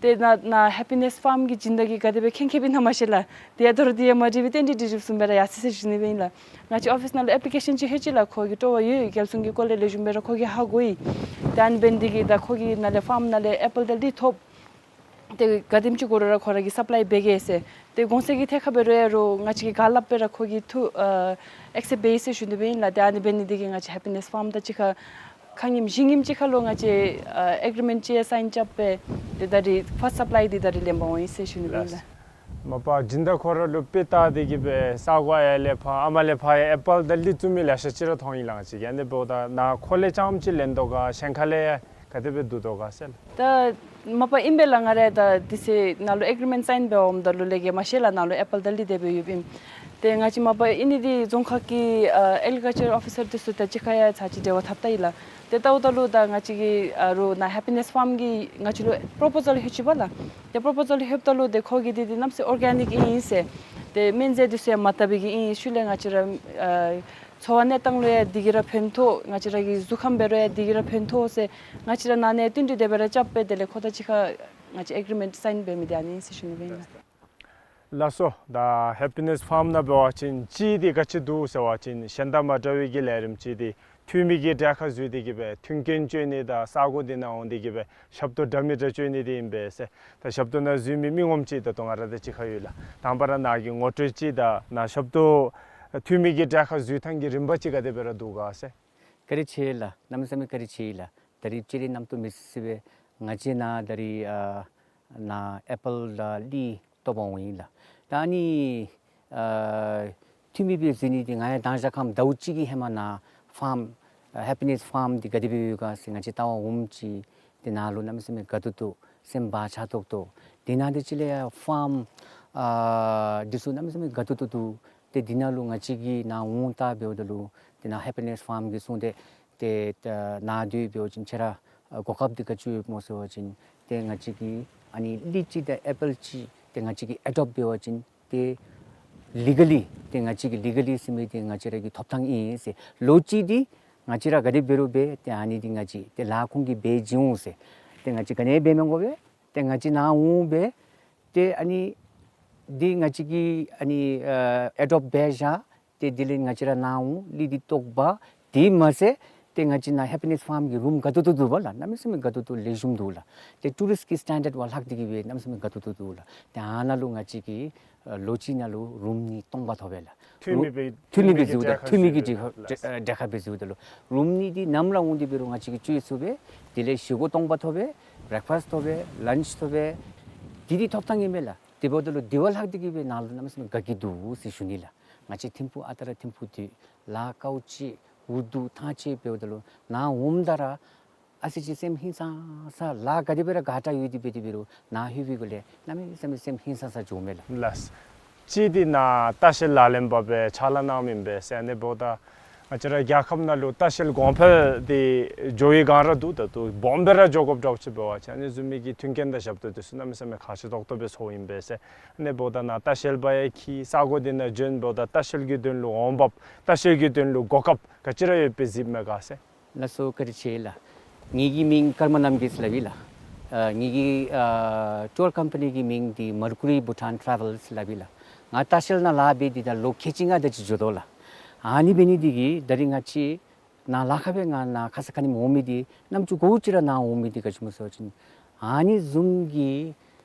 ཏེ་ནཱ་ནཱ་ཧེ་པི་ནེས་ཕཱརམ་གྱི་སྦྱིན་བདག་གིས་ག་དེ་སྦེ་མཁྱེན་མཁྱེནམ་ཨིན་ན་མ་ཤེས་ལགས། ཏེ་ཡར་དོ་རུང་འདི་ཡང་མ་དྲིས་པར་རྟེན་འབྲེལ་དེ་རིགས་བཟུམ་སྦེ་ར་ཡར་སོ་ཡི་ཟེར་ཞུ་ནི་སྦེ་ཨིན་ལགས། ང་བཅས་ཨོ་ཕིས་ནང་ལུ་ཨེཔ་ལི་ཀེ་ཤཱན་ཅིག་ལྷོད་ཅི་ལགས། ཁོ་གིས་སྤྲོ་བ་ཡོད། རྒྱལ་སྲུང་གི་སྐོར་ལས་ལེགས་ཤོམ་སྦེ་ར་ཁོ་གིས་ཧ་གོ་ཡི། ཏེ་ཨ་ནི་འབད་ནི་འདི་གིས་ད་ཁོ་གི་ནང་ལས་ཕཱརམ་ནང་ལས་ཨེ་པཱལ་དང་གླི་ཐོབ། ཏེ་ག་དེམ་ཅིག་དགོ་རུང་ར་ཁོ་ར་གིས་སབ་ལའི་འབད་གེ་ཟེར། ཏེ་གོང་ཚད་ཀྱི་ཐད་ཁར་འབད་རུང་ཡང་རུང་ང་བཅས་ཀྱིས་ག་སླབ་སྦེ་ར་ཁོ་གིས་ཐུགས་ཨ་ཨེག་སེབཊ་འབད་ཡི་ཟེར་ཞུ་ནི་སྦེ་ཨིན་ལགས། ཏེ་ཨ་ནི་འབད་ནི་འདི་གིས་ང་བཅས་ཧེ་པི་ནེས་ཕཱརམ་དང་གཅིག་ཁར་ཁ་ཉིནམ་གཞེས་ཉིནམ་ཅིག་ཁར་ལུ་ང་བཅས་ཨ་ཨེག་རི་མེནཊ་ཅིག་ཡང་སའིན་རྐྱབ་སྦེ་ཏེ་ད་རེས་ཕཱསཊ་སབ་ལའི་འདི་ད་རེས་ལེན་པར་འོང་ཡི་ཟེར་ཞུ་ནི་སྦེ་ཨིན་ལགས། མ་པ་སྦྱིན་བདག་ཁོ་ར་ལུ་དཔེ་བལྟ་སྟེ་གི་སྦེ་ས་གོ་ཡར་ལས་ཕར་ཨ་མ་ལས་ཕར་ཡར་ཨེ་པཱལ་དང་གླི་བཙུགས་མི་ལེ་ཤ་ཅིག་ར་མཐོང་ཡི་ལགས། ང་བཅས་ཀྱིས་ཨ་ནི་འབདཝ་ད་ནཱ་ཁོ་ལས་རྐྱངམ་ཅིག་ལེན་དོ་ག་གཞན་ཁ་ལས་ག་དེ་སྦེ་བསྡུ་དོ་ག་ཟེར་ལགས། ད་མ་པ་ཨིན་པས་ལགས། ང་ར་ད་དེ་ཚེ་ནཱ་ལུ་ཨེག་རི་མེནཊ་སའིན་འབད་འོངམ་ད་ལུ་ལས་ཀྱི་མ་ཤེས་ལགས། ནཱ་ལུ་ཨེ་པཱལ་དང་གླི་དེ་སྦེ་ཡོདཔ་ཨིན། ཏེ་ང་བཅས་མ་པ་ཨིན་ནི་འདི་རྫོང་ཁག་གི་ཨ་ཨེག་རི་ཀལ་ཅར་ཨོ་ཕི་སར་འདི་ཚུ་དང་གཅིག་ཁར་ཡང་ཚར་ཅིག་འབྲེལ་བ་འཐབ་ད་ཡི་ལགས། ཏེ་ལྟཝ་ད་ལུ་ད་ང་བཅས་ཀྱི་ཨ་རུང་ནཱ་ཧེ་པི་ནེས་ཕཱརམ་གྱིས་ང་བཅས་ལུ་པོརོ་པོ་ཟཱལ་ལྷོད་ཅི་པ་ལགས། ཏེ་པོརོ་པོ་ཟཱལ་ལྷོདཔ་ད་ལུ་ཏེ་ཁོ་གིས་འདི་འདི་གནམ་མེད་ས་མེད་ཨོར་གེ་ནིཀ་ཨིན་ཟེར། ཏེ་སྨན་རྫས་འདི་ཚུ་ཡང་མ་བཏབ་པའི་གི་ཨིན། ཤུལ་ལས་ང་བཅས་ར་ཨ་འཚོ་བ་གནས་སྟངས་ལུ་ཡང་འདི་གིས་ར་ཕན་ཐོགས། ང་བཅས་ར་གི་གཟུགས་ཁམས་འབད་རུང་ཡང་འདི་གིས་ར་ཕན་ཐོགས་ཟེར་ང་བཅས་ར་ནཱ་ནས་བསྟུན་གྲོས་དེ་སྦེ་ར་རྐྱབ་སྦེ་དེ་ལས་ཁོ་དང་གཅིག་ཁར་ང་བཅས་ཨེག་རི་མེནཊ་སའིན་འབད་མི་འདི་ཨ་ནི་ཨིན་ཟེར་ཞུ་ནི་སྦེ་ཨིན་ལགས། ལགས་སོ། ད་ཧེ་པི་ནེས་ཕཱརམ་ནང་འབད་བ་ཅིན་གཅིག་འདི་ག་ཅི་འདུག་ཟེར་བ་ཅིན་གཞན་དང་མ་འདྲ་བའི་གི་ལས་རིམ་ཅིག་འདི་འཐུས་མི་གི་གྲལ་ཁར་འཛུལ་ཏེ་གི་སྦེ་མཐུན་རྐྱེན་སྤྱོད་ནི་དང་ས་གོ་འདི་ནང་འོང་སྟེ་གི་སྦེ་ཞབས་ཏོག་འདྲ་མི་འདྲ་སྤྱོད་ནི་འདི་ཨིན་པས་ཟེར། ད་ཞབས་ཏོག་ནང་འཛུལ་མི་མི་ངོམ་ཅིག་ད་ལྟོ་ང་ར་དང་གཅིག་ཁར་ཡོད་ལགས། དང་པ་ར་ནཱ་གི་ངོ་སྤྲོད་ཅིག་དང་ནཱ་ཞབས་ཏོག་འཐུས་མི་གི་གྲལ་ཁར་འཛུལ་ཐངས་ཀྱི་རིམ་པ་ཅིག་ག་དེ་སྦེ་ར་འདུག་ག་ཟེར། བཀའ་དྲིན་ཆེ་ལགས། གནམ་མེད་ས་མེད་བཀའ་དྲིན་ཆེ་ལགས། ད་རིས་སྤྱིར་ར་རྣམ་རྟོག་མེད་ས་སྦེ་ང་བཅས་ནཱ་ད་རིས་ཨ་ནཱ་ཨེ་པཱལ་དང་གླི་བཏོག་པར་འོང་ཡི་ལགས། ད་ཨ་ནི་ཨ་འཐུས་མི་སྦེ་འཛུལ་ནི་འདི་ང་ཡང་དང་ཞག་ཁམས་ཟླཝ་གཅིག་གི་ཧེ་མ་ནཱ་ཕཱརམ་ཨ་ཧེ་པི་ནེས་ཕཱརམ་འདི་ག་དེ་སྦེ་ཡོད་ག་ཟེར་ང་བཅས་བལྟ་བར་འོངམ་ཅིག་ཏེ་ནཱ་ལུ་གནམ་མེད་ས་མེད་དགའ་ཏོག་ཏོ་སེམས་བག་ཆགས་ཏོག་ཏོ། དེ་ནང་དེ་ཅིག་ལས་ཡང་ཕཱརམ་ཨ་འདི་ཚུ་གནམ་མེད་ས་མེད་དགའ་ཏོག་ཏོ་འདུག། ཏེ་འདི་ནང་ལུ་ང་བཅས་ཀྱིས་ནཱ་འོང་བལྟ་འབདཝ་ད་ལུ་ཏེ་ནཱ་ཧེ་པི་ནེས་ཕཱརམ་གྱིས་གསུངས་ཏེ་ཏེ་ད་ནཱ་སྡོད་འབད་བ་ཅིན་ཁྱེད་ར་ཨ་གོ་སྐབས་འདི་ག་ཅི་ཡོདཔ་སྨོ་ཟེར་བ་ཅིན་ཏེ་ང་བཅས་ཀྱིས་ཨ་ནི་གླི་ཅིག་དང་ཨེ་པཱལ་ཅིག་ཏེ་ང་བཅས་ཀྱིས་ཨེ་ཌོབཊ་འབད་བ་ཅིན་ཏེ་ལི་ག་ལི་ཏེ་ང་བཅས་ཀྱི་ལི་ག་ལི་ཟེར་མི་འདི་ང་བཅས་ར་གི་ཐོབ་ཐང་ཨིན་ཟེར། ལོ་གཅིག་འདི་ང་བཅས་ར་ག་དེ་འབད་རུང་འབད་ཏེ་ཨ་ནི་འདི་ང་བཅས་ཏེ་ལཱ་ཁོང་གིས་འབད་བྱིན་འོང་ཟེར། ཏེ་ང་བཅས་ག་ནི་འབད་མི་དགོ་པས། ཏེ་ང་བཅས་ནཱ་འོང་འབད་ཏེ་ཨ་ནི་འདི་ང་བཅས་ཀྱིས་ཨ་ནི་ཨ་ཨེ་ཌོབཊ་འབད་བཞག། ཏེ་དེ་ལས་ང་བཅས་ར་ནཱ་འོང་གླི་འདི་བཏོག་པ། དེ་མ་ཚད་ཏེ་ང་བཅས་ནཱ་ཧེ་པི་ནེས་ཕཱརམ་གྱི་རུམ་དགའ་ཏོག་ཏོ་འདུག་པ་ལགས། གནམ་མེད་ས་མེད་དགའ་ཏོག་ཏོ་ལེགས་ཤོམ་འདུག་ལགས། ཏེ་ཊུ་རིསཊ་ཀྱི་སི་ཊེན་ཌརཌ་བ་ལྷག་སྟེ་གི་སྦེ་གནམ་མེད་ས་མེད་དགའ་ཏོག་ཏོ་འདུག་ལགས། ཏེ་ཨ་ནཱ་ལུ་ང་བཅས་ཀྱིས་ཨ་ལོ་གཅིག་ནང་ལུ་རུམ་གཉིས་སྟོང་པ་ཐོབ་པས་ལགས། འཐུས་མི་སྦེ་འཐུས་མི་སྦེ་འཛུལཝ་ད་འཐུས་མི་གི་གྲལ་ཁར་འཛུལཝ་ད་ལགས། གྲལ་ཁར་སྦེ་འཛུལཝ་ད་ལུ་རུམ་གཉིས་འདི་ནམ་ར་འོང་སྟེ་འབད་རུང་ང་བཅས་ཀྱིས་སྤྱོད་ཚུགས་པས། དེ་ལས་བཞེས་སྒོ་སྟོང་པ་ཐོབ་པས། བེ་རེཀ་ཕཱསཊ་ཐོབ་པས། ལཱནཆ་ཐོབ་པས། འདི་འདི་ཐོབ་ཐང་ཨིན་མས་ལགས། དེ་འབདཝ་ད་ལུ་དེ་བ་ལྷག་སྟེ་གི་སྦེ་ནཱ་ལུ་གནམ་མེད་ས་མེད་དགའ་སྐྱིད་འདུག་ཟེར་ཞུ་ནི་ལགས། ང་བཅས་ཐིམ་ཕུག་ཨ་རྟག་ར་ཐིམ་ཕུག་འདི་ལཱ་དཀའཝ་སྤྱད་འུ་སྡུག་ཐང་ཆད་འབདཝ་ད་ལུ་ནཱ་འོངམ་ད་ར་ཨ་ཙི་ཅིག་སེམས་ཧིང་སངས་ས་ལཱ་ག་དེ་སྦེ་ར་དགའ་དྲགས་ཡོད་དེ་འབད་དེ་འབད་རུང་ནཱ་ལྷོད་པའི་སྒང་ལས་གནམ་མེད་ས་མེད་སེམས་ཧིང་སངས་ས་འགྱོཝ་མས་ལགས། ལགས། གཅིག་འདི་ནཱ་ལྟ་བཤལ་ལག་ལེན་པ་སྦེ་ཕྱག་ལཱ་གནངམ་ཨིན་པས་ཟེར། ཨ་ནི་འབདཝ་ད་ ང་བཅས་ར་རྒྱལ་ཁབ་ནང་ལུ་ལྟ་བཤལ་གོང་འཕེལ་འདི་འགྱོ་བའི་སྒང་ར་འདུག། ད་ལྟོ་སྦོམ་སྦེ་ར་འགྱོ་དགོཔ་འདྲཝ་ཅིག་འབད་བ་ཅིན་ཨ་ནི་བཟུམ་མའི་གི་མཐུན་རྐྱེན་དང་ཞབས་ཏོག་འདི་ཚུ་གནམ་མེད་ས་མེད་ཁག་ཆེ་ཏོག་ཏོ་སྦེ་ཚོརཝ་ཨིན་པས་ཟེར། ཨ་ནི་འབདཝ་ད་ནཱ་ལྟ་བཤལ་པ་ཡང་འཁྱིད་ས་གོ་འདི་ནང་བྱོན་འབདཝ་ད་ལྟ་བཤལ་གྱི་དོན་ལུ་འོང་འབབ་ལྟ་བཤལ་གྱི་དོན་ལུ་གོ་སྐབས་ག་ཅི་ར་ཡོདཔ་སྦེ་གཟིགསཔ་མས་ག་ཟེར། ལགས་སོ། བཀའ་དྲིན་ཆེ་ལགས། ངེ་གི་མིང་ཀརྨ་རྣམ་རྒྱལ་ཟེར་སླབ་ཨིན་ལགས། ཨ་ངེ་གི་ཨ་ཊུར་ཀམ་པ་ནི་གི་མིང་འདི་མར་ཀུ་རི་བྷུ་ཊཱན་ཊ་རེ་ཝེལ་ཟེར་སླབ་ཨིན་ལགས། ང་ལྟ་བཤལ་ནང་ལཱ་འབད་དེ་ད་ལོ་ཁལ་གཅིག་ལྔ་དེ་ཅིག་འགྱོ་དོ་ལགས། ཨ་ནི་འབད་ནི་འདི་གིས་ད་རིས་ང་བཅས་ནཱ་ལཱ་ཁག་སྦེ་ང་ནཱ་ཁ་ཙ་ཁ་ཉིནམ་འོང་མི་འདི་རྣམ་ཅོ་གོ་ཅི་ར་ནཱ་འོང་མི་འདི་ག་ཅི་སྨོ་ཟེར་བ་ཅིན་ཨ་ནི་བཟུམ་གྱི་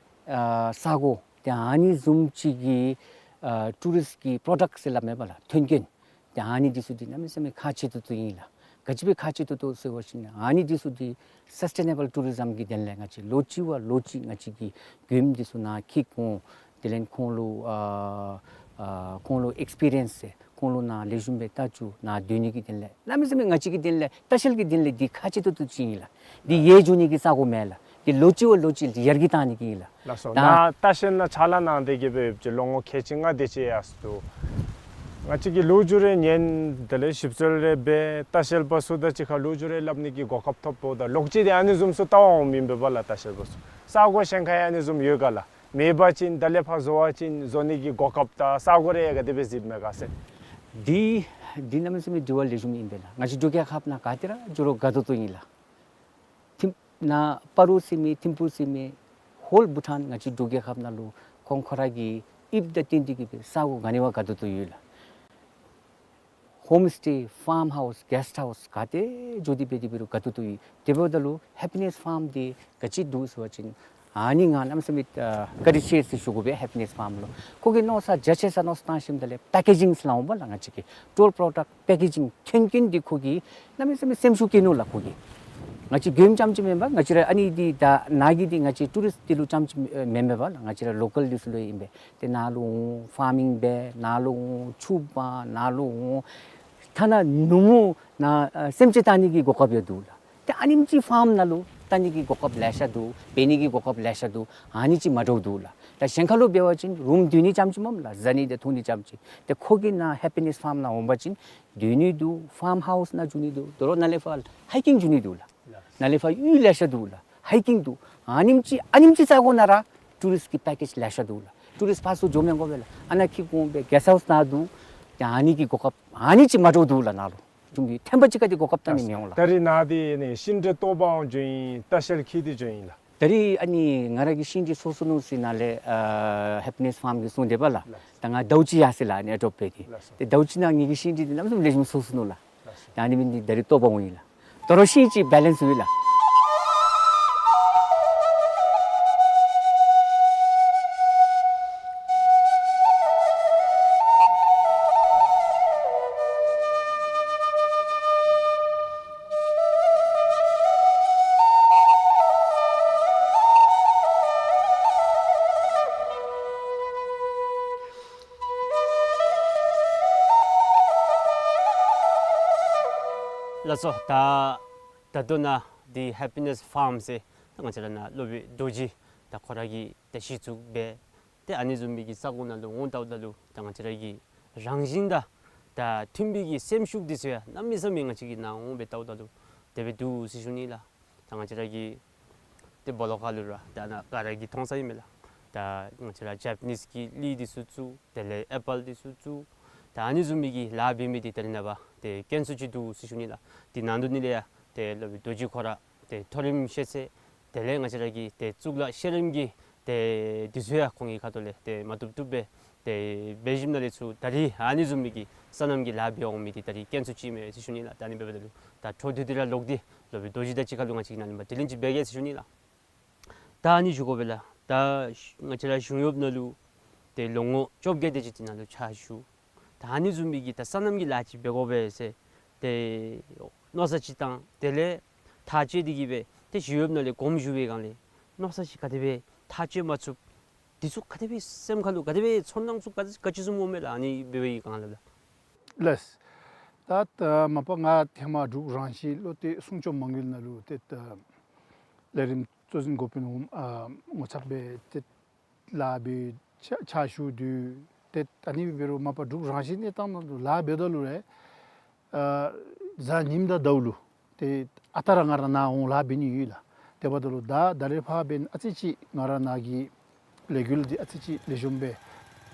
ཨ་ས་གོ་ཏེ་ཨ་ནི་བཟུམ་ཅིག་གི་ཨ་ཊུ་རིསཊ་གི་པྲོ་ཌཀཊ་ཟེར་སླབ་མས་པ་ལགས། མཐུན་རྐྱེན། ཏེ་ཨ་ནི་འདི་ཚུ་འདི་གནམ་མེད་ས་མེད་ཁག་ཆེ་ཏོག་ཏོ་ཨིན་ལགས། ག་ཅི་སྦེ་ཁག་ཆེ་ཏོག་ཏོ་ཟེར་བ་ཅིན་ཨ་ནི་འདི་ཚུ་འདི་སཱསི་ཊེ་ནེ་བཱལ་ཊུ་རི་ཛམ་གྱི་དོན་ལས་ང་བཅས་ལོ་གཅིག་བ་ལོ་གཅིག་ང་བཅས་ཀྱིས་མགྱོནམ་འདི་ཚུ་ནཱ་འཁྱིད་འོང་། དེ་ལས་ཁོང་ལུ་ཨ་ཨ་ཁོང་ལུ་ཨེགསི་པི་རི་ཡེནསི་ཟེར་ཁོང་ལུ་ནཱ་ལེགས་ཤོམ་སྦེ་ལྟ་བཅུག། ནཱ་སྡོད་ནི་གི་དོན་ལས་གནམ་མེད་ས་མེད་ང་བཅས་ཀྱི་དོན་ལས་ལྟ་བཤལ་གྱི་དོན་ལས་འདི་ཁག་ཆེ་ཏོག་ཏོ་ཅིག་ཨིན་ལགས། འདི་ཡལ་འགྱོ་ནི་གི་ས་གོ་མེན་ལགས། འདི་ལོ་གཅིག་བ་ལོ་གཅིག་ཡར་རྒྱས་བཏང་ནི་གི་ཨིན་ལགས། ལགས་སོ། ད་ནཱ་ལྟ་བཤལ་ནང་ཕྱག་ལཱ་གནང་སྟེ་གི་སྦེ་ཡོདཔ་ཅིག་ལོ་ངོ་ཁལ་གཅིག་ལྔ་དེ་ཅིག་ཡར་སོང་འདུག། ང་བཅས་ཀྱིས་ལོ་རྒྱུས་རེ་ཉན། དེ་ལས་ཞིབ་འཚོལ་རེ་འབད། ལྟ་བཤལ་པ་ཚུ་དང་གཅིག་ཁར་ལོ་རྒྱུས་རེ་སླབ་ནི་གི་གོ་སྐབས་ཐོབ་འབདཝ་ད་ལོག་ཅི་དེ་ཨ་ནི་བཟུམ་ཚུ་བལྟ་བར་འོངམ་ཨིན་པས་པ་ལགས། ལྟ་བཤལ་པ་ཚུ་ས་གོ་གཞན་ཁར་ཡང་ཨ་ནི་བཟུམ་ཡོད་ག་ལགས། མེད་པ་ཅིན་ད་ལས་ཕར་བཟོ་བ་ཅིན་བཟོ་ནི་གི་གོ་སྐབས་དང་ས་གོ་རེ་ག་དེ་སྦེ་གཟིགསཔ་མས་ག་ཟེར། འདི་འདི་གནམ་མེད་ས་མེད་དྲི་བ་ལེགས་ཤོམ་ཨིན་པས་ལགས། ང་བཅས་འབྲུག་རྒྱལ་ཁབ་ནང་ག་ཏེ་ར་འགྱོ་རུང་དགའ་ཏོག་ཏོ་ཨིན་ལགས། ཐིམ་ནཱ་སྤ་རོ་ཟེར་མི་ཐིམ་ཕུ་ཟེར་མི་ཧོལ་བྷུ་ཊཱན་ང་བཅས་འབྲུག་རྒྱལ་ཁབ་ནང་ལུ་ཁོང་ཁོ་ར་གི་དབྱིབས་དང་བསྟུན་ཏེ་གི་སྦེ་ས་གོ་ག་ནི་བ་དགའ་ཏོག་ཏོ་ཡོད་ལགས། ཧོམ་སི་ཊེ་ཕཱརམ་ཧའུསི་གེསཊ་ཧའུསི་ག་ཏེ་འགྱོ་སྟེ་འབད་དེ་འབད་རུང་དགའ་ཏོག་ཏོ་ཡོད། དེ་འབདཝ་ད་ལུ་ཧེ་པི་ནེསི་ཕཱརམ་འདི་ག་ཅི་འདུག་ཟེར་བ་ཅིན་ཨ་ནི་ང་གནམ་མེད་ས་མེད་ཨ་བཀའ་དྲིན་ཆེ་ཟེར་ཞུ་དགོ་པས། ཧེ་པི་ནེསི་ཕཱརམ་ལུ་ཁོ་གིས་མནོ་བསམ་རྒྱ་ཆེ་ས་མནོ་བསམ་བཏང་ཞིནམ་ད་ལས་པེ་ཀེ་ཇིང་ཟེར་སླབ་འོང་པ་ལགས། ང་བཅས་ཀྱི་ཊུར་པྲོ་ཌཀཊ་པེ་ཀེ་ཇིང་མཐུན་རྐྱེན་འདི་ཁོ་གིས་གནམ་མེད་ས་མེད་སེམས་ཤུགས་བསྐྱེད་ནུག་ལགས་ཁོ་གིས། ང་བཅས་མགྱོནམ་རྐྱངམ་ཅིག་མེན་པར་ང་བཅས་ར་ཨ་ནི་འདི་ད་ནཱ་གི་འདི་ང་བཅས་ཊུ་རིསཊ་འདི་ལུ་རྐྱངམ་ཅིག་མེན་མེན་པ་ལགས། ང་བཅས་ར་ལོ་ཀཱལ་འདི་ཚུ་ལུ་ཨིན་པས། ཏེ་ནཱ་ལུ་འོང་ཕཱར་མིང་འབད། ནཱ་ལུ་འོང་ཕྱུགཔ་འབད། ནཱ་ལུ་འོང་ཐ་ན་ནུབ་མོ་ནཱ་ཨ་སེམས་ཅན་བལྟ་ནི་གི་གོ་སྐབས་ཡང་འདུག་ལགས། ཏེ་ཨ་ནེམ་ཅིག་ཕཱརམ་ནང་ལུ་བལྟ་ནི་གི་གོ་སྐབས་ལེ་ཤ་འདུག། འབད་ནི་གི་གོ་སྐབས་ལེ་ཤ་འདུག། ཨ་ནི་ཅིག་མ་འདྲཝ་འདུག་ལགས། ད་གཞན་ཁར་ལུ་འབད་བ་ཅིན་རུམ་སྡོད་ནི་རྐྱངམ་ཅིག་སྨོ་ལགས། བཟའ་ནི་དང་འཐུང་ནི་རྐྱངམ་ཅིག། ཏེ་ཁོ་གི་ནཱ་ཧེ་པི་ནེསི་ཕཱརམ་ནང་འོང་པ་ཅིན་སྡོད་ནི་འདུག། ཕཱརམ་ཧའུསི་ནང་འགྱོ་ནི་འདུག། དོ་རུང་ནཱ་ལས་ཕར་ཧའི་ཀིང་འགྱོ་ནི་འདུག་ལགས། ནཱ་ལས་ཕར་གཡུས་ལེ་ཤ་འདུག་ལགས། ཧའི་ཀིང་འདུག། ཨ་ནེམ་ཅིག་ཨ་ནེམ་ཅིག་ས་གོ་ནང་ར་ཊུ་རིསཊ་ཀྱི་པེ་ཀེཇ་ལེ་ཤ་འདུག་ལགས། ཊུ་རིསཊ་ཕར་ཚུར་འགྱོ་མི་དགོ་པས་ལགས། ཨ་ནཱ་འཁྱིད་འོང་སྦེ་གེསཊ་ཧའུསི་ནང་འདུག། ཏེ་ཨ་ནི་གི་གོ་སྐབས་ཨ་ནི་ཅིག་མ་འདྲཝ་འདུག་ལགས། ནཱ་ལུ་ཆུང་ཀུ་ཐེམ་པ་ཅིག་ག་དེ་གོ་སྐབས་བལྟ་ནི་མི་འོང་ལགས། ད་རིས་ནཱ་འདི་ནི་ཤིང་འབྲས་བཏོག་པར་འོང་འགྱོ་ཡི། ལྟ་བཤལ་འཁྱིད་དེ་འགྱོ་ཡི་ལགས། ད་རིས་ཨ་ནི་ང་ར་གི་ཤིང་འབྲས་སོ་སོ་ནུག་ཟེར་ནཱ་ལས་ཨ་ཧེ་པི་ནེསི་ཕཱརམ་གྱིས་གསུངས་དེས་པ་ལགས། ལགས། ད་ང་ཟླཝ་གཅིག་ཡར་སོ་ཡི་ལགས། ཨ་ནི་ཨེ་ཌོབཊ་འབད་དེ། ལགས་སོ། ཏེ་ཟླཝ་གཅིག་ནང་ངེ་གི་ཤིང་འབྲས་འདི་གནམ་མེད་ས་མེད་ལེགས་ཤོམ་སོ་སོ་ནུག་ལགས། ལགས་སོ། ད་ཨ་ནི་འབད་ནི་འདི་ད་རིས་བཏོག་པར་འོང་ཡི་ལགས། དོ་རུང་ཤིང་ཅིག་བེ་ལེནསི་འབད་ཡི་ལགས། ལགས་སོ། ད་ད་ལྟོ་ནཱ་འདི་ཧེ་པི་ནེསི་ཕཱརམ་ཟེར་ད་ང་བཅས་ར་ནཱ་སློབ་དཔོན་རྡོ་རྗེ་ད་ཁོ་ར་གིས་ད་གཞི་བཙུགས་འབད། ཏེ་ཨ་ནི་བཟུམ་མའི་གི་ས་གོ་ནང་ལུ་འོང་བལྟཝ་ད་ལུ་ད་ང་བཅས་ར་གི་རང་བཞིན་དང་ད་མཐུན་པའི་གི་སེམས་ཤུགས་འདི་ཚུ་ཡང་གནམ་མེད་ས་མེད་ང་བཅས་ཀྱིས་ནཱ་འོང་སྦེ་བལྟཝ་ད་ལུ་དེ་སྦེ་འདུག་ཟེར་ཞུ་ནི་ལགས། ད་ང་བཅས་ར་གི་ཏེ་སྦོ་ལོགས་ཁར་ལུ་ར་ད་ནཱ་ག་ར་གིས་མཐོང་ས་ཨིན་མས་ལགས། ད་ང་བཅས་ར་ཇ་པ་ནིསི་གི་གླི་འདི་ཚུ་བཙུགས། དེ་ལས་ཨེ་པཱལ་འདི་ཚུ་བཙུགས། ད་ཨ་ནི་བཟུམ་མའི་གི་ལཱ་འབད་མི་འདི་ད་རིས་ནངས་པ་ཏེ་དཀོན་སུ་ཅིག་འདུག་ཟེར་ཞུ་ནི་ལགས། དེ་ནང་དོན་ནི་ལས་ཡང་ཏེ་སློབ་དཔོན་རྡོ་རྗེ་ཁོ་ར་ཏེ་མཐོ་རིམ་ཤེས་ཚད་དེ་ལས་ང་བཅས་ར་གི་ཏེ་གཙུག་ལག་ཤེས་རིག་གི་ཏེ་འདི་ཚུ་ཡང་ཁོང་གི་ཁ་ཐུག་ལས་ཏེ་མ་བཏུབ་བཏུབ་སྦེ་ཏེ་འབད་ཞིནམ་ལས་ཚུར་ད་རིས་ཨ་ནི་བཟུམ་མའི་གི་སོ་ནམ་གྱི་ལཱ་འབད་འོང་མི་འདི་ད་རིས་དཀོན་སུ་ཅིག་མས་ཟེར་ཞུ་ནི་ལགས། ད་ཨ་ནི་འབདཝ་ད་ལུ་ད་འཕྲོ་མཐུད་དེ་ར་ལོག་སྟེ་སློབ་དཔོན་རྡོ་རྗེ་དང་གཅིག་ཁར་ལུ་ང་བཅས་ཀྱིས་ནཱ་ལས་མར་དྲི་ལན་ཅིག་འབད་གེ་ཟེར་ཞུ་ནི་ལགས། ད་ཨ་ནི་ཞུ་དགོ་པས་ལགས། ད་ང་བཅས་ར་གཞུང་གཡོགཔ་ནང་ལུ་ཏེ་ལོ་ངོ་བཅོ་བརྒྱད་དེ་ཅིག་དེ་ནང་ལུ་ཕྱག་ཞུ། ད་ཨ་ནི་བཟུམ་མའི་གི་ད་སོ་ནམ་གྱི་ལཱ་ཅིག་འབད་དགོ་པས་ཟེར་ཏེ་མནོ་བསམ་ཅིག་བཏང་། དེ་ལས་ཐག་བཅད་དེ་གི་སྦེ་ཏེ་གཞུང་གཡོགཔ་ནང་ལས་དགོངསམ་ཞུ་བའི་སྒང་ལས་མནོ་བསམ་ཅིག་ག་དེ་སྦེ་ཐག་བཅད་མ་ཚུགས། འདི་ཚུ་ག་དེ་སྦེ་སེམས་ཁར་ལུ་ག་དེ་སྦེ་ཚོར་སྣང་ཚུ་ག་ག་ཅི་བཟུམ་འོང་མས་ལགས། ཨ་ནི་འབད་བའི་སྒང་ལས་ལགས། ལགས། ད་ད་མ་པ་ང་ཐེངས་མ་འབྲུག་རང་བཞིན་བློ་གཏད་སྲུང་སྐྱོབ་མ་དངུལ་ནང་ལུ་ཏེ་ད་ལས་རིམ་གཙོ་འཛིན་འགོ་དཔོན་འོགམ་ཨ་ངོ་ཚབ་སྦེ་ཏེ་ལཱ་འབད་ཕྱག་ཕྱག་ཞུ་དོ། ཏེ་ཨ་ནི་འབད་རུང་མ་པ་འབྲུག་རང་བཞིན་གནས་སྟངས་ནང་ལུ་ལཱ་འབདཝ་ད་ལུ་ར་ ཨ་གཟའ་ཉིམ་དང་ཟླཝ་ལུ་ཏེ་ཨ་རྟག་ར་ང་ར་ནཱ་འོང་ལཱ་འབད་ནི་ཡོད་ལགས། དེ་འབདཝ་ད་ལུ་ད་ད་རེས་ཕར་འབདན་ཨ་ཙི་ཅིག་ང་ར་ནཱ་གི་ལས་འགུལ་འདི་ཨ་ཙི་ཅིག་ལེགས་ཤོམ་སྦེ་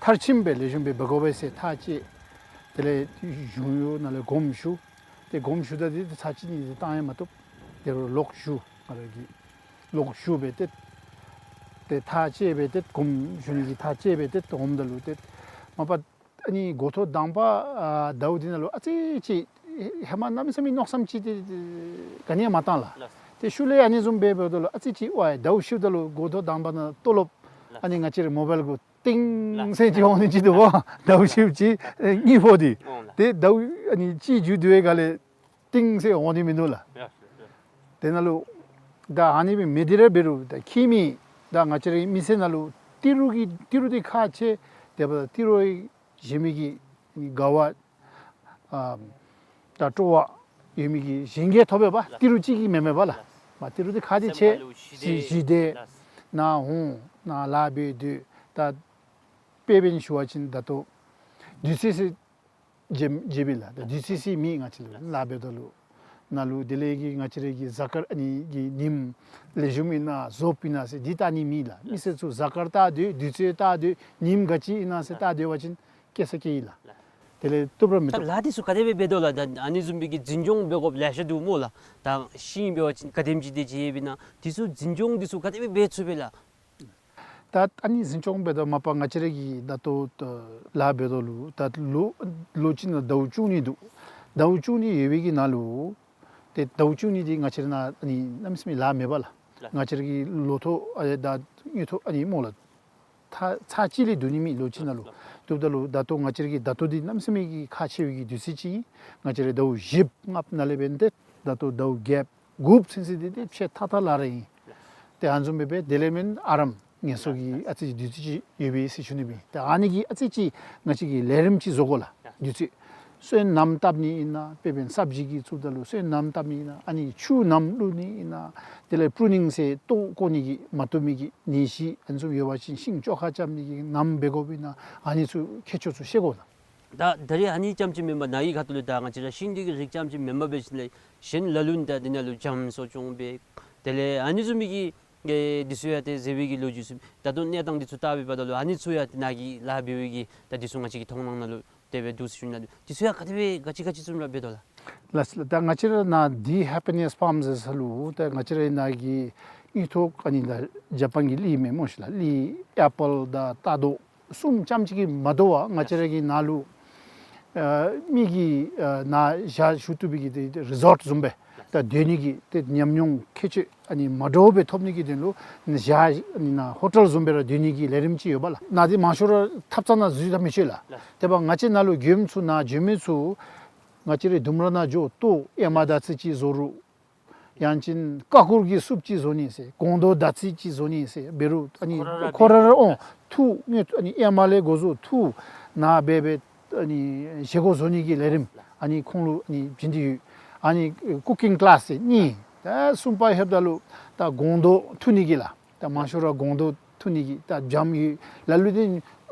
མཐར་ཕྱིནམ་སྦེ་ལེགས་ཤོམ་སྦེ་འབད་དགོ་པས་ཟེར་ཐག་བཅད། དེ་ལས་གཞུང་གཡོག་ནང་ལས་དགོངསམ་ཞུ། ཏེ་དགོངསམ་ཞུཝ་ད་འདི་ཚར་གཅིག་གཉིས་ཅིག་བཏང་ཡང་མ་བཏུབ། དེ་རུང་ལོག་ཞུ། ང་ར་གིས་ལོག་ཞུ་སྦེ་ཏེ་ཏེ་ཐག་བཅད་སྦེ་ཏེ་དགོངསམ་ཞུ་ནི་གི་ཐག་བཅད་སྦེ་ཏེ་འོངམ་ད་ལུ་ཏེ་མ་པ་ཨ་ནི་འགོ་ཐོག་དང་པ་ཨ་ཟླཝ་འདི་ནང་ལུ་ཨ་ཙི་ཅིག་ཧེ་མ་གནམ་མེད་ས་མེད་མནོ་བསམ་ཅིག་ཏེ་ག་ནི་ཡང་མ་བཏང་ལགས། ལགས། ཏེ་ཤུལ་ལས་ཨ་ནི་བཟུམ་སྦེ་འབདཝ་ད་ལུ་ཨ་ཙི་ཅིག་ཝའི་ཟླཝ་ཕྱིཝ་ད་ལུ་འགོ་ཐོག་དང་པ་ནང་ལྟོ་ལོབ་ལགས། ཨ་ནི་ང་བཅས་རའི་མོ་བཱའིལ་གུ་ཏིང་ལགས་ཟེར་ཅིག་འོང་ནི་ཅིག་འདུག་པ། ཟླཝ་ཕྱིཝ་ཅིག་ཨེ་གཉིས་ཕོག་སྟེ། འོང་ལགས། ཏེ་ཟླཝ་ཨ་ནི་གཅིག་མཇུག་བསྡུ་བའི་སྒང་ལས་ཏིང་ཟེར་འོང་ནི་མིན་འདུག་ལགས། ཡ་ཡ། དེ་ནང་ལུ་ད་ཨ་ནི་སྦེ་མི་འདི་ར་འབད་རུང་ད་ཁྱིམ་མི་ད་ང་བཅས་རའི་མི་སེར་ནང་ལུ་ཏི་རུ་གི་ཏི་རུ་འདི་ཁག་ཆེ། དེ་འབདཝ་ད་ཏི་རུ་བཞེས་མི་གི་དགའ་བ་ཨ་ད་སྤྲོ་བ་ཡོད་མི་གི་གཞན་གྱིས་ཐོབ་པས་པ། ཏི་རུ་གཅིག་གིས་མེན་མེན་པ་ལགས། མ་ཏི་རུ་འདི་ཁག་ཆེ། ཞི་བདེ། ནཱ་འོང་ནཱ་ལཱ་འབད་སྡོད། ད་དཔེ་འབད་ནི་ཞུ་བ་ཅིན་ད་ལྟོ་དུས་ཚོད་ཟེར་བརྗེད་བརྗེད་པས་ལགས། ད་དུས་ཚོད་ཟེར་མེད། ང་བཅས་ལཱ་འབདཝ་ད་ལུ་ནཱ་ལུ་དེ་ལས་ཀྱི་ང་བཅས་རའི་གི་གཟའ་སྐར་ཨ་ནི་གི་ཉིནམ་ལེགས་ཤོམ་ཨིན་ན་རྫོབ་ཨིན་ན་ཟེར་འདི་བལྟ་ནི་མེད་ལགས། མི་སེར་ཚུ་གཟའ་སྐར་བལྟ་སྡོད། དུས་ཚོད་བལྟ་སྡོད། ཉིནམ་ག་ཅི་ཨིན་ན་ཟེར་བལྟ་སྡོད་པ་ཅིན་སྐྱེ་ས་སྐྱེ་ཡི་ལགས། དེ་ལས་བཏུབ་ར་མི་ད་བཏུབ། ལཱ་འདི་ཚུ་ག་དེ་སྦེ་འབད་དོ་ལགས། ད་ཨ་ནི་བཟུམ་སྦེ་གི་འཛིན་སྐྱོང་འབད་དགོཔ་ལེ་ཤ་འདུག་སྨོ་ལགས། ད་ཤིང་འབད་བ་ཅིན་ག་དེམ་ཅིག་དེ་ཅིག་ཡོདཔ་ཨིན་ན། དེ་ཚུ་འཛིན་སྐྱོང་འདི་ཚུ་ག་དེ་སྦེ་འབད་ཚུགས་པས་ལགས། ད་ཨ་ནི་འཛིན་སྐྱོང་འབད་དོ་མ་པ་ང་བཅས་ར་གིས་ད་ལྟོ་ད་ལཱ་འབད་དོ་ལུ་ད་ལོ་ལོ་གཅིག་ནང་ཟླཝ་བཅུ་གཉིས་འདུག། ཟླཝ་བཅུ་གཉིས་ཡོད་པའི་གི་ནང་ལུ་ཏེ་ཟླཝ་བཅུ་གཉིས་འདི་ང་བཅས་ར་ནཱ་ཨ་ནི་གནམ་མེད་ས་མེད་ལཱ་མེད་པ་ལགས། ང་བཅས་ར་གི་ལོ་ཐོག་ཨ་ད་དངུལ་ཐོག་ཨ་ནི་སྨོ་ལགས། ད་ཚར་གཅིག་ལས་བསྡུ་ནི་མེད་ལོ་གཅིག་ནང་ལུ། བསྡུཝ་ད་ལུ་ད་ལྟོ་ང་བཅས་ར་གི་ད་ལྟོ་འདི་གནམ་མེད་ས་མེད་ཀྱི་ཁག་ཆེ་བའི་གི་དུས་ཚོད་ཅིག་ཨིན། ང་བཅས་ར་ཟླཝ་བཞི་ལྔ་ནང་ལས་འབད་ནི་ཏེ་ད་ལྟོ་ཟླཝ་བརྒྱད་དགུ་ཚུན་ཚོད་འདི་ཏེ་ཕྱེད་ཐག་ཐག་ལཱ་ར་ཨིན། ཏེ་ཨ་ནི་བཟུམ་སྦེ་འབད་དེ་ལས་མེན་ཨ་རམ་ངལ་གསོ་གི་ཨ་ཙི་དུས་ཚོད་ཅིག་ཡོད་པས་ཟེར་ཞུ་ནི་སྦེ། ཏེ་ཨ་ནི་གི་ཨ་ཙི་ཅིག་ང་བཅས་ཀྱིས་ལས་རིམ་ཅིག་བཟོ་དགོ་ལགས། དུས་ཚོད་སོན་སྣམ་བཏབ་ནི་ཨིན་ན་དཔེ་འབད་བ་ཅིན་སབ་ཇི་གི་ཚུ་ད་ལུ་སོན་སྣམ་བཏབ་ནི་ཨིན་ན། ཨ་ནི་ཆུ་སྣམ་བླུག་ནི་ཨིན་ན། དེ་ལས་པྲུ་ནིང་ཟེར་ལྟོ་བཀོ་ནི་གི་མ་བཏུབ་མི་གི་ནད་གཞི་ཨ་ནི་ཚུ་ཡོད་པ་ཅིན་ཤིང་བཅོ་ཁ་རྐྱབ་ནི་གི་སྣམ་འབད་དགོཔ་ཨིན་ན། ཨ་ནི་ཚུ་ཁྱད་ཆོས་ཚུ་ཤེས་དགོ་ལགས། ད་ད་རེས་ཨ་ནི་རྐྱངམ་ཅིག་མེན་པར་ནཱ་གི་ཁ་ཐུག་ལས་ད་ང་བཅས་ར་ཤིང་འདི་གི་རིགས་རྐྱངམ་ཅིག་མེན་པར་འབད་ཞིནམ་ལས་གཞན་ལ་ལུ་ད་འདི་ནང་ལུ་འཇམ་གསོ་སྐྱོང་འབད། དེ་ལས་ཨ་ནི་བཟུམ་མའི་གི་ཨེ་འདི་ཚུ་ཡང་ཏེ་ཟེར་བའི་གི་ལོ་རྒྱུས་ཚུ་ད་ལྟོ་གནས་སྟངས་འདི་ཚུ་བལྟ་བའི་བར་ན་ལུ་ཨ་ནི་ཚུ་ཡང་ཏེ་ནཱ་གི་ལཱ་འབད་བའི་གི་ད་འདི་ཚུ་ང་བཅས་ཀྱི་མཐོང་སྣང་ནང་ལུ་དེ་སྦེ་འདུག་ཟེར་ཞུ་ནི་ལགས། འདི་ཚུ་ཡང་ག་དེ་སྦེ་ག་ཅི་ག་ཅི་བཟུམ་ར་འབད་དོ་ལགས། ལགས་ལགས། ད་ང་བཅས་ར་ནཱ་འདི་ཧེ་པི་ནེསི་ཕཱརམ་ཟེར་ས་ལུ་ད་ང་བཅས་ར་ནཱ་གི་དངུལ་ཐོག་ཨ་ནི་ད་ཇ་པཱན་གྱི་གླི་མས་སྨོ་ཤིག་ལགས། གླི་ཨེ་པཱལ་དང་རྟ་རྡོག་གསུམ་རྐྱངམ་ཅིག་གིས་མ་དོ་བར་ང་བཅས་ར་གི་ནཱ་ལུ་ཨ་མི་གིས་ཨ་ནཱ་ཞག་བཞུགས་བཏུབ་པའི་གི་ཏེ་རི་ཟོཊ་བཟུམ་སྦེ་ད་སྡོད་ནི་གི་ཏེ་ཉམས་མྱོང་ཁྱད་ཆོས་ཨ་ནི་མ་འདྲཝ་སྦེ་ཐོབ་ནི་གི་དོན་ལུ་ཞག་ཨ་ནི་ནཱ་ཧོ་ཊེལ་བཟུམ་སྦེ་ར་སྡོད་ནི་གི་ལས་རིམ་ཅིག་ཡོད་པ་ལགས། ནཱ་འདི་མང་ཤོས་ར་ཐབ་ཚང་ནང་འཛུལ་ད་མི་ཆོག་ལགས། དེ་འབདཝ་ང་བཅས་ནཱ་ལུ་མགྱོནམ་ཚུ་ནཱ་འགྱོ་མི་ཚུ་ང་བཅས་རའི་ལྡུམ་ར་ནང་འགྱོ་ལྟོ་ཨེ་མ་དར་ཚིལ་ཅིག་བཟོ་རུང་ཡང་ཅིན་ཀ་ཀུར་གྱི་སུབ་ཅིག་བཟོ་ནི་ཟེར་སྒོང་རྡོག་དར་ཚིལ་ཅིག་བཟོ་ནི་ཟེར་འབད་རུང་ཨ་ནི་ཁོ་ར་ར་འབད་ཁོ་ར་ར་འོང་ཐུག་ངེ་ཨ་ནི་ཨེ་མ་ལས་འགོ་བཟུང་ཐུག་ནཱ་འབད་འབད་ཨ་ནི་བཞེས་སྒོ་བཟོ་ནི་གི་ལས་རིམ་ཨ་ནི་ཁོང་ལུ་ཨ་ནི་བྱིན་ཏེ་ཡོད། ཨ་ནི་ཀུ་ཀིང་ཀི་ལཱསི་ཟེར་གཉིས། ད་གསུམ་པ་ལྷོདཔ་ད་ལུ་ད་སྒོང་རྡོག་འཐུ་ནི་གི་ལགས། ད་མང་ཤོས་ར་སྒོང་རྡོག་འཐུ་ནི་གི་ད་སྦྱངམ་ཡོད། ལ་ལུ་ཏེ་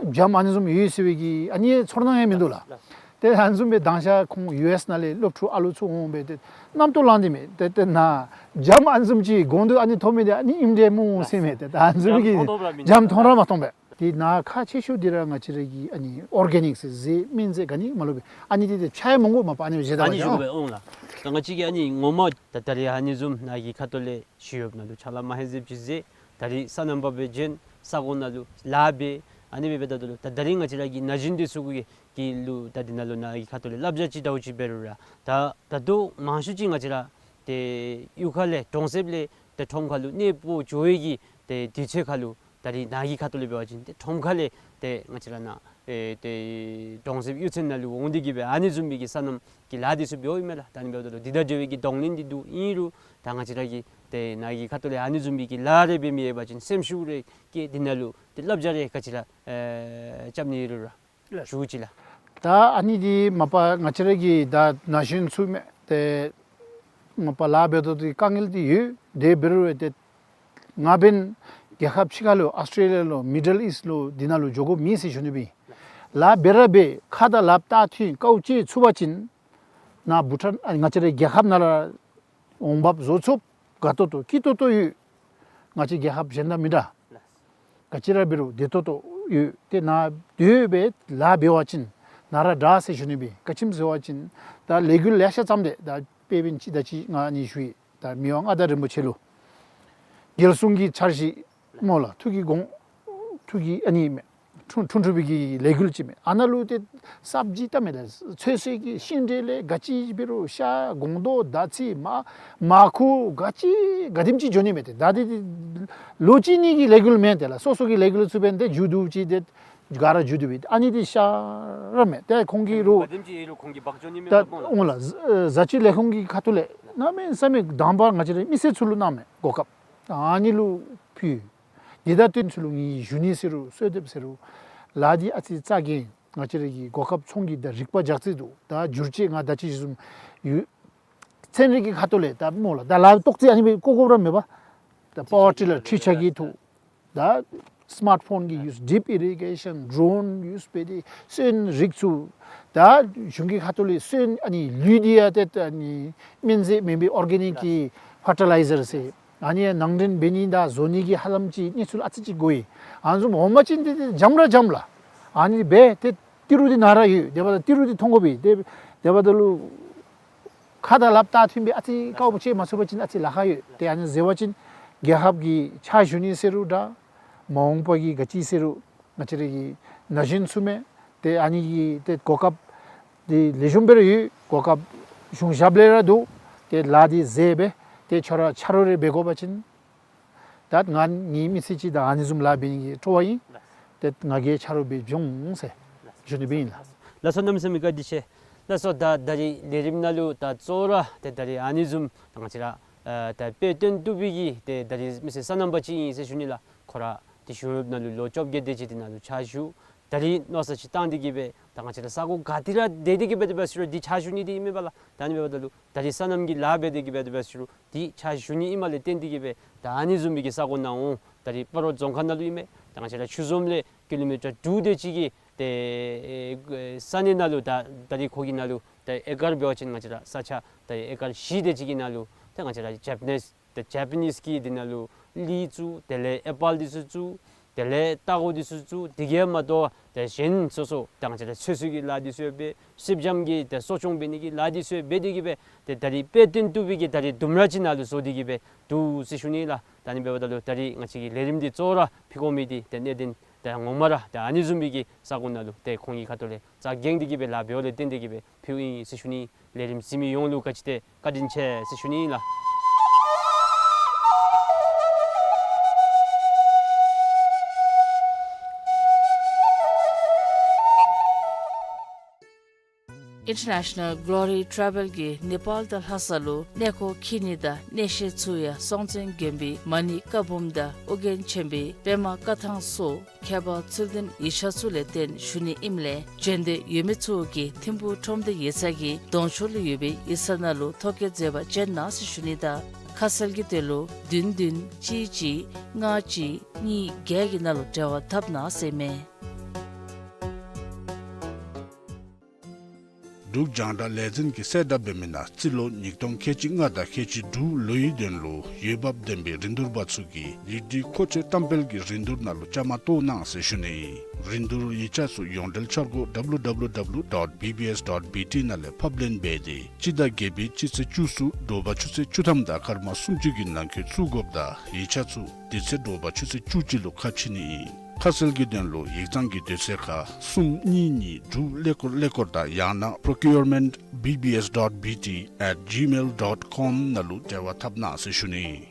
སྦྱངམ་ཨ་ནི་བཟུམ་ཡོད་ཟེར་བའི་གི་ཨ་ནི་ཚོར་སྣང་ཡང་མིན་འདུག་ལགས། ཏེ་ཨ་ནི་བཟུམ་སྦེ་དང་ཤ་ཁོང་ཡུ་ཨེསི་ནང་ལས་སློབ་ཕྲུག་ཨ་ལུ་ཚུ་འོང་སྦེ་ཏེ་རྣམ་རྟོག་ལང་སྟེ་མས། ཏེ་ཏེ་ནཱ་སྦྱངམ་ཨ་ནི་བཟུམ་ཅིག་སྒོང་རྡོག་ཨ་ནི་འཐུ་མི་འདི་ཨ་ནི་ཨིནམ་འདྲས་སྨོ་ཟེར་མས། ཏེ་ཨ་ནི་བཟུམ་གྱི་སྦྱངམ་མཐོང་ར་མ་མཐོང་པས། ཏེ་ནཱ་ཁག་ཆེ་ཤོས་འདི་ར་ང་བཅས་ར་གི་ཨ་ནི་ཨོར་གེ་ནིཀ་ཟེར་ཟས་སྨན་རྫས་ག་ནི་མ་ལུ་སྦེ་ཨ་ནི་འདི་ཏེ་ཆ་ཡང་མི་དགོ་མ་པ་ཨ་ནི་སྦེ་བཞེས་ད་ཨ་ནི་བཞེས་དགོ་པས། འོང་ལགས། ད་ང་བཅས་ཀྱིས་ཨ་ནི་ངོ་མ་ད་ད་རེས་ཨ་ནི་བཟུམ་ནཱ་གི་ཁ་ཐུག་ལས་ཞི་གཡོགཔ་ནང་ལུ་ཕྱག་ལཱ་མ་ཧེ་ཟེར་ཅིག་ཟེར་ད་རེས་སོ་ནམ་པ་སྦེ་བྱོན་ས་གོ་ནང་ལུ་ལཱ་འབད་ཨ་ནི་སྦེ་འབདཝ་ད་ལུ་ད་ད་རེས་ང་བཅས་ར་གི་ན་གཞོན་འདི་ཚུ་གི་གི་ལུ་ད་འདི་ནང་ལུ་ནཱ་གི་ཁ་ཐུག་ལས་བསླབ་བྱ་ཅིག་ཟླཝ་གཅིག་འབད་རུང་ར་ད་ད་ལྟོ་མང་ཤོས་ཅིག་ང་བཅས་ར་ཏེ་གཡུས་ཁ་ལས་གྲོང་གསེབ་ལས་ཏེ་ཁྲོམ་ཁ་ལུ་གནས་སྤོ་འགྱོ་བའི་གི་ཏེ་དུས་ཚོད་ཁ་ལུ་ད་རེས་ནཱ་གི་ཁ་ཐུག་ལས་འབད་བ་ཅིན་ཏེ་ཁྲོམ་ཁ་ལས་ཏེ་ང་བཅས་ར་ནཱ་ཨེ་ཏེ་གྲོང་གསེབ་གཡུས་ཚན་ནང་ལུ་འོང་སྟེ་གི་སྦེ་ཨ་ནི་བཟུམ་མའི་གི་སོ་ནམ་གྱི་ལཱ་འདི་ཚུ་འབདཝ་ཨིན་མས་ལགས། ད་ཨ་ནི་འབདཝ་ད་ལུ་འདི་དང་འབྲེལ་བའི་གི་གདོང་ལེན་འདི་འདུག། ཨིན་རུང་ད་ང་བཅས་ར་གིས་ཏེ་ནཱ་གི་ཁ་ཐུག་ལས་ཨ་ནི་བཟུམ་མའི་གི་ལཱ་རེ་འབད་མི་ཡོད་པ་ཅིན་སེམས་ཤུགས་རེ་བསྐྱེད་འདི་ནང་ལུ་ཏེ་བསླབ་བྱ་རེ་ག་ཅི་ར་ཨེ་རྐྱབ་ནི་ཡོད་རུང་ར་ཞུ་ཅི་ལགས། ད་ཨ་ནི་འདི་མ་པ་ང་བཅས་ར་གི་ད་ན་གཞོན་ཚུ་མས། ཏེ་མ་པ་ལཱ་འབད་དོ་འདི་དཀའ་ངལ་འདི་ཡོད། དེ་འབད་རུང་ཡང་ཏེ་ང་འབདན་རྒྱལ་ཁབ་ཕྱི་ཁ་ལུ་ཨཱོས་ཊེ་ལི་ཡ་ལུ་མི་ཌལ་ཨིསཊ་ལུ་འདི་ནང་ལུ་འགྱོ་དགོཔ་མེད་ཟེར་ཞུ་ནི་སྦེ་ལཱ་འབད་ར་འབད་ཁ་དང་ལགཔ་བལྟ་ཐོན་དཀའཝ་སྤྱད་ཚུགས་པ་ཅིན་ ནཱ་བྷུ་ཊཱན་ཨ་ང་བཅས་རའི་རྒྱལ་ཁབ་ནང་ལས་འོང་འབབ་བཟོ་ཚུགསཔ་དགའ་ཏོག་ཏོ་སྐྱིད་ཏོག་ཏོ་ཡོད། ང་བཅས་རྒྱལ་ཁབ་གཞན་དང་མི་འདྲ། ག་ཅི་ར་འབད་རུང་བདེ་ཏོག་ཏོ་ཡོད། ཏེ་ནཱ་སྡོད་སྦེ་ལཱ་འབད་བ་ཅིན་ནཱ་ར་དྲག་ཟེར་ཞུ་ནི་སྦེ། ག་ཅི་སྨོ་ཟེར་བ་ཅིན་ད་ལས་འགུལ་ལེ་ཤ་བརྩམས་ཏེ་ད་དཔེ་འབད་བ་ཅིན་ད་ཅི་ང་ནི་ཞུ་ཡི། ད་མི་དབང་མངའ་བདག་རིན་པོ་ཆེ་ལུ་རྒྱལ་སྲུང་གི་འཆར་གཞི་སྨོ་ལགས། ཐུགས་ཀྱི་དགོངས་ཐུགས་ཀྱི་ཨ་ནི་མས། འཁྲུངས་འཁྲུངས་འཁྲུངས་པའི་གི་ལས་འགུལ་ཅིག་མས། ཨ་ནཱ་ལུ་ཏེ་སབ་ཇི་བལྟ་མས་ལགས། ཚོད་བསྲེ་གི་ཤིང་འབྲས་ལས་ག་ཅི་འབད་རུང་ཤ་སྒོང་རྡོག་མདའ་རྩེད་མ་མར་ཁུ་ག་ཅི་ག་དེམ་ཅིག་འགྱོ་ནི་མས། ཏེ་ད་འདི་ལོ་གཅིག་གཉིས་ཀྱི་ལས་འགུལ་མེན། ཏེ་ལགས་སོ་སོ་གི་ལས་འགུལ་ཚུ་འབདན་ཏེ་མཇུག་བསྡུ་ཅི་ཏེ་ག་ར་མཇུག་བསྡུ་སྦེ་ཨ་ནི་འདི་ཤ་ར་མས། ཏེ་ཁོང་གིས་རུང་ག་དེམ་ཅིག་ཡོད་རུང་ཁོང་གིས་འབག་འགྱོ་ནི་མས། ད་པ་ལགས་འོང་ལགས། བཟའ་བཅའི་ལས་ཁུངས་ཀྱི་ཁ་ཐུག་ལས་གནམ་མེད་ས་མེད་དང་པ་ང་བཅས་རའི་མི་སེར་ཚུ་ལུ་གནང་མས་གོ་སྐབས། ཨ་ནི་ལུ་ཕུལ། འདི་དང་བསྟུན་ཚུ་ལུ་ངེའི་ཞུ་ནི་ཟེར་རུང་གསོལ་འདེབས་ཟེར་རུང་ལཱ་འདི་ཨ་ཙི་རྩ་འགེངས། ང་བཅས་ར་གི་གོ་སྐབས་ཚོང་གི་ད་རིག་པ་རྒྱག་རྩིས་འདུག། ད་བསྒྱུར་བཅོས་ང་ད་ཅི་བཟུམ་ཡོད། ཚན་རིག་གི་ཁ་ཐུག་ལས་ད་སྨོ་ལགས། ད་ལཱ་ཏོག་ཙི་ཨ་ནི་སྦེ་བཀོ་དགོཔ་ར་མེད་པ། ད་པ་ཝར་ཊི་ལར་འཕྲུལ་ཆས་ཀྱི་ཐོག། ད་སི་མཱརཊ་ཕོན་གྱི་ཡུས། ཌིབ་ཨི་རི་གེ་ཤཱན་ཌོ་རོན་ཡུས་འབད་དེ་སོན་རིགས་ཚུ། ད་གཞུང་གི་ཁ་ཐུག་ལས་སོན་ཨ་ནི་ལུད་འདི་ཡང་ཏེ་ཨ་ནི་སྨན་རྫས་མེན་པའི་ཨོར་གེ་ནིག་གི་ཕར་ཊི་ལའི་ཛར་ཟེར། ཨ་ནི་ནང་འདྲེན་འབད་ནི་དང་བཟོ་ནི་གི་ཧ་ལམ་ཅིག་གནས་ཚུལ་ཨ་ཙི་ཅིག་གོ་ཡི། ཨ་ནི་བཟུམ་འོང་པ་ཅིན་ཏེ་ཏེ་འཇམ་ར་འཇམ་ལགས། ཨ་ནི་འབད་དེ་ཏི་རུ་འདི་ནཱ་ར་ཡོད། དེ་འབདཝ་ད་ཏི་རུ་འདི་མཐོང་དགོ་པས། དེ་དེ་འབདཝ་ད་ལུ་ཁ་དང་ལགཔ་ད་མཐུན་པའི་ཨ་ཙི་དཀའཝ་སྤྱད་མ་ཚུགས་པ་ཅིན་ཨ་ཙི་ལཱ་ཁག་ཡོད། ཏེ་ཨ་ནི་ཟེར་བ་ཅིན་རྒྱལ་ཁབ་ཀྱི་ཕྱག་ཞུ་ནི་ཟེར་རུང་འདྲ། མ་འོངས་པ་གི་ག་ཅི་ཟེར་རུང་ང་བཅས་ར་གི་ན་གཞོན་ཚུ་མས། ཏེ་ཨ་ནི་གི་ཏེ་གོ་སྐབས་འདི་ལེགས་ཤོམ་སྦེ་ར་ཡོད། གོ་སྐབས་གཞུང་ཞབས་ལས་ར་འདུག། ཏེ་ལཱ་འདི་མཛད་སྦེ་ཏེ་ཁྱོད་ར་ཆ་རོགས་རེ་འབད་དགོ་པ་ཅིན་ད་ང་ངེའི་མི་ཚེ་གཅིག་ད་ཨ་ནི་བཟུམ་ལཱ་འབད་ནི་གི་སྤྲོ་བ་ཨིན། ཏེ་ང་གིས་ཆ་རོགས་འབད་འབྱུང་ཟེར་ཞུ་ནི་སྦེ་ཨིན་ལགས། ལགས་སོ། གནམ་མེད་ས་མེད་བཀའ་དྲིན་ཆེ། ལགས་སོ། ད་ད་རིས་ལས་རིམ་ནང་ལུ་ད་གཙོ་བོ་ར་ཏེ་ད་རིས་ཨ་ནི་བཟུམ་ད་ང་བཅས་ར་ཨ་ད་དཔེ་སྟོན་བཏུབ་པའི་གི་ཏེ་ད་རིས་མི་སེར་སོ་ནམ་པ་ཅིག་ཨིན་ཟེར་ཞུ་ནི་ལགས། ཁོ་ར་ཏེ་གཞུང་གཡོགཔ་ནང་ལུ་ལོ་བཅོ་བརྒྱད་དེ་ཅིག་དེ་ནང་ལུ་ཕྱག་ཞུ། ད་རིས་མནོ་བསམ་ཅིག་བཏང་སྟེ་གི་སྦེ་ད་ང་བཅས་ར་ས་གོ་ག་ཏེ་ར་སྡོད་དེ་གི་སྦེ་དེ་སྦེ་ཟེར་རུང་འདི་ཕྱག་ཞུ་ནི་འདི་ཨིན་མས་པ་ལགས། ད་ཨ་ནི་འབདཝ་ད་ལུ་ད་རིས་སོ་ནམ་གྱི་ལཱ་འབད་དེ་གི་སྦེ་དེ་སྦེ་ཟེར་རུང་འདི་ཕྱག་ཞུ་ནི་ཨིནམ་ལས་བརྟེན་ཏེ་གི་སྦེ་ད་ཨ་ནི་བཟུམ་མའི་གི་ས་གོ་ནང་འོང་། ད་རིས་སྤ་རོ་རྫོང་ཁག་ནང་ལུ་ཨིན་མས། ད་ང་བཅས་ར་ཆུ་འཛོམས་ལས་ཀི་ལོ་མི་ཊར་དྲུག་དེ་ཅིག་གི་ཏེ་ས་གནས་ནང་ལུ་ད་ད་རིས་ཁོ་གི་ནང་ལུ་ད་ཨེ་ཀར་འབད་བ་ཅིན་ང་བཅས་ར་ས་ཆ་ད་ཨེ་ཀར་བཞི་དེ་ཅིག་གི་ནང་ལུ་ད་ང་བཅས་ར་ཇེ་པ་ནིས་ད་ཇེ་པ་ནིས་ཀྱི་འདི་ནང་ལུ་ལི་བཙུགས། དེ་ལས་ཨེ་པཱལ་འདི་ཚུ་བཙུགས། དེ་ལས་སྟར་གོ་འདི་ཚུ་བཙུགས། དེ་གིས་མ་དོ་ཏེ་གཞན་སོ་སོ་ད་ང་བཅས་ར་ཚོད་བསྲེ་གི་ལཱ་འདི་ཚུ་འབད། སེར་སྦྱངམ་གི་ཏེ་གསོ་སྐྱོང་འབད་ནི་གི་ལཱ་འདི་ཚུ་འབད་དེ་གི་སྦེ་ཏེ་ད་རིས་དཔེ་སྟོན་བཏུབ་པའི་གི་ད་རིས་ལྡུམ་ར་ཅིག་ནང་ལུ་བཟོ་སྟེ་གི་སྦེ་འདུག་ཟེར་ཞུ་ནི་ལགས། ད་ཨ་ནི་འབདཝ་ད་ལུ་ད་རིས་ང་བཅས་ཀྱི་ལས་རིམ་འདི་གཙོ་བོ་ར་ཕུལ་དགོ་མི་འདི་ཏེ་གནད་དོན་ཏེ་ངོ་མ་ར་ཏེ་ཨ་ནི་བཟུམ་མའི་གི་ས་གོ་ནང་ལུ་ཏེ་ཁོང་གི་ཁ་ཐུག་ལས་རྩ་འགེངས་ཏེ་གི་སྦེ་ལཱ་འབདཝ་ལས་བརྟེན་ཏེ་གི་སྦེ་ཕུལཝ་ཨིན་ཟེར་ཞུ་ནི། ལས་རིམ་གཟིགས་མི་ཡོངས་ལུ་ག་ཅི་ཏེ་བཀའ་དྲིན་ཆེ་ཟེར་ཞུ་ནི་ལགས། International Glory Travel གིས་ནེ་པཱལ་དང་ལྷ་ས་ལུ་གནས་སྐོར་འཁྱིད་ནི་དང་གནས་བཤད་ཚུ་ཡང་སྲོང་བཙན་དགོན་པའི་མ་ཎི་བཀའ་འབུམ་དང་ཨོ་རྒྱན་ཆེན་པོའི་པདྨ་བཀའ་ཐང་སོགས་ཁྱད་པར་ཚུལ་ལྡན་ཡིག་ཆ་ཚུ་ལས་བརྟེན་ཞུ་ནི་ཨིནམ་ལས་བྱོན་འདོད་ཡོད་མི་ཚུ་གིས་ཐིམ་ཕུག་ཁྲོམ་སྡེ་ཡིག་ཚང་གི་གདོང་ཕྱོགས་ལུ་ཡོད་པའི་ཡིག་ཚང་ནང་ལུ་ཐོ་བཀོད་མཛད་པར་བྱོན་གནང་ཟེར་ཞུ་ནི་དང་ཁ་གསལ་གྱི་དོན་ལུ་བདུན་བདུན་གཅིག་གཅིག་ལྔ་གཅིག་གཉིས་བརྒྱད་ཀྱི་ནང་ལུ་འབྲེལ་བ་འཐབ་གནང་ཟེར་ཨིན་མས། འབྲུག་རྒྱང་བསྒྲགས་ལས་འཛིན་གྱིས་གསལ་བསྒྲགས་འབད་མི་ནང་རྩིས་ལོ་ཉིས་སྟོང་ཁལ་གཅིག་ལྔ་དང་ཁལ་གཅིག་དྲུག་ལོའི་དོན་ལུ་འོས་འབབ་ལྡན་པའི་རིན་བསྡུར་པ་ཚུ་གིས་ཡིག་སྒྲིག་མཁོ་ཆས་བཀྲམ་སྤེལ་གྱི་རིན་བསྡུར་ནང་ལུ་བཅའ་མར་གཏོགས་གནང་ཟེར་ཞུ་ནི། རིན་བསྡུར་ཡིག་ཆ་ཚུ་ཡོངས་འབྲེལ་འཆར་སྒོ་W W W dot B B S dot B T ནང་ལས་ཕབ་ལེན་འབད་དེ་སྤྱི་ཟླ་བརྒྱད་པའི་སྤྱི་ཚེས་བཅུ་གསུམ་དྲོ་པ་ཆུ་ཚོད་བཅུ་ཐམ་དང་སྐར་མ་སུམ་ཅུ་གི་ནང་འཁོད་བཙུགས་དགོཔ་དང་ཡིག་ཆ་ཚུ་དེ་ཚེ་དྲོ་པ་ཆུ་ཚོད་བཅུ་གཅིག་ལུ་ཁ་ཕྱེ་ནི་ཨིན། ཁ་གསལ་གྱི་དོན་ལུ་ཡིག་ཚང་གི་དུས་ཚོད་ཁར་གསུམ་གཉིས་གཉིས་དྲུག་ཀླད་ཀོར་ཀླད་ཀོར་དང་ཡང་ན་procurement B B S dot B T at gmail dot com ནང་ལུ་འབྲེལ་བ་འཐབ་གནང་ཟེར་ཞུ་ནི།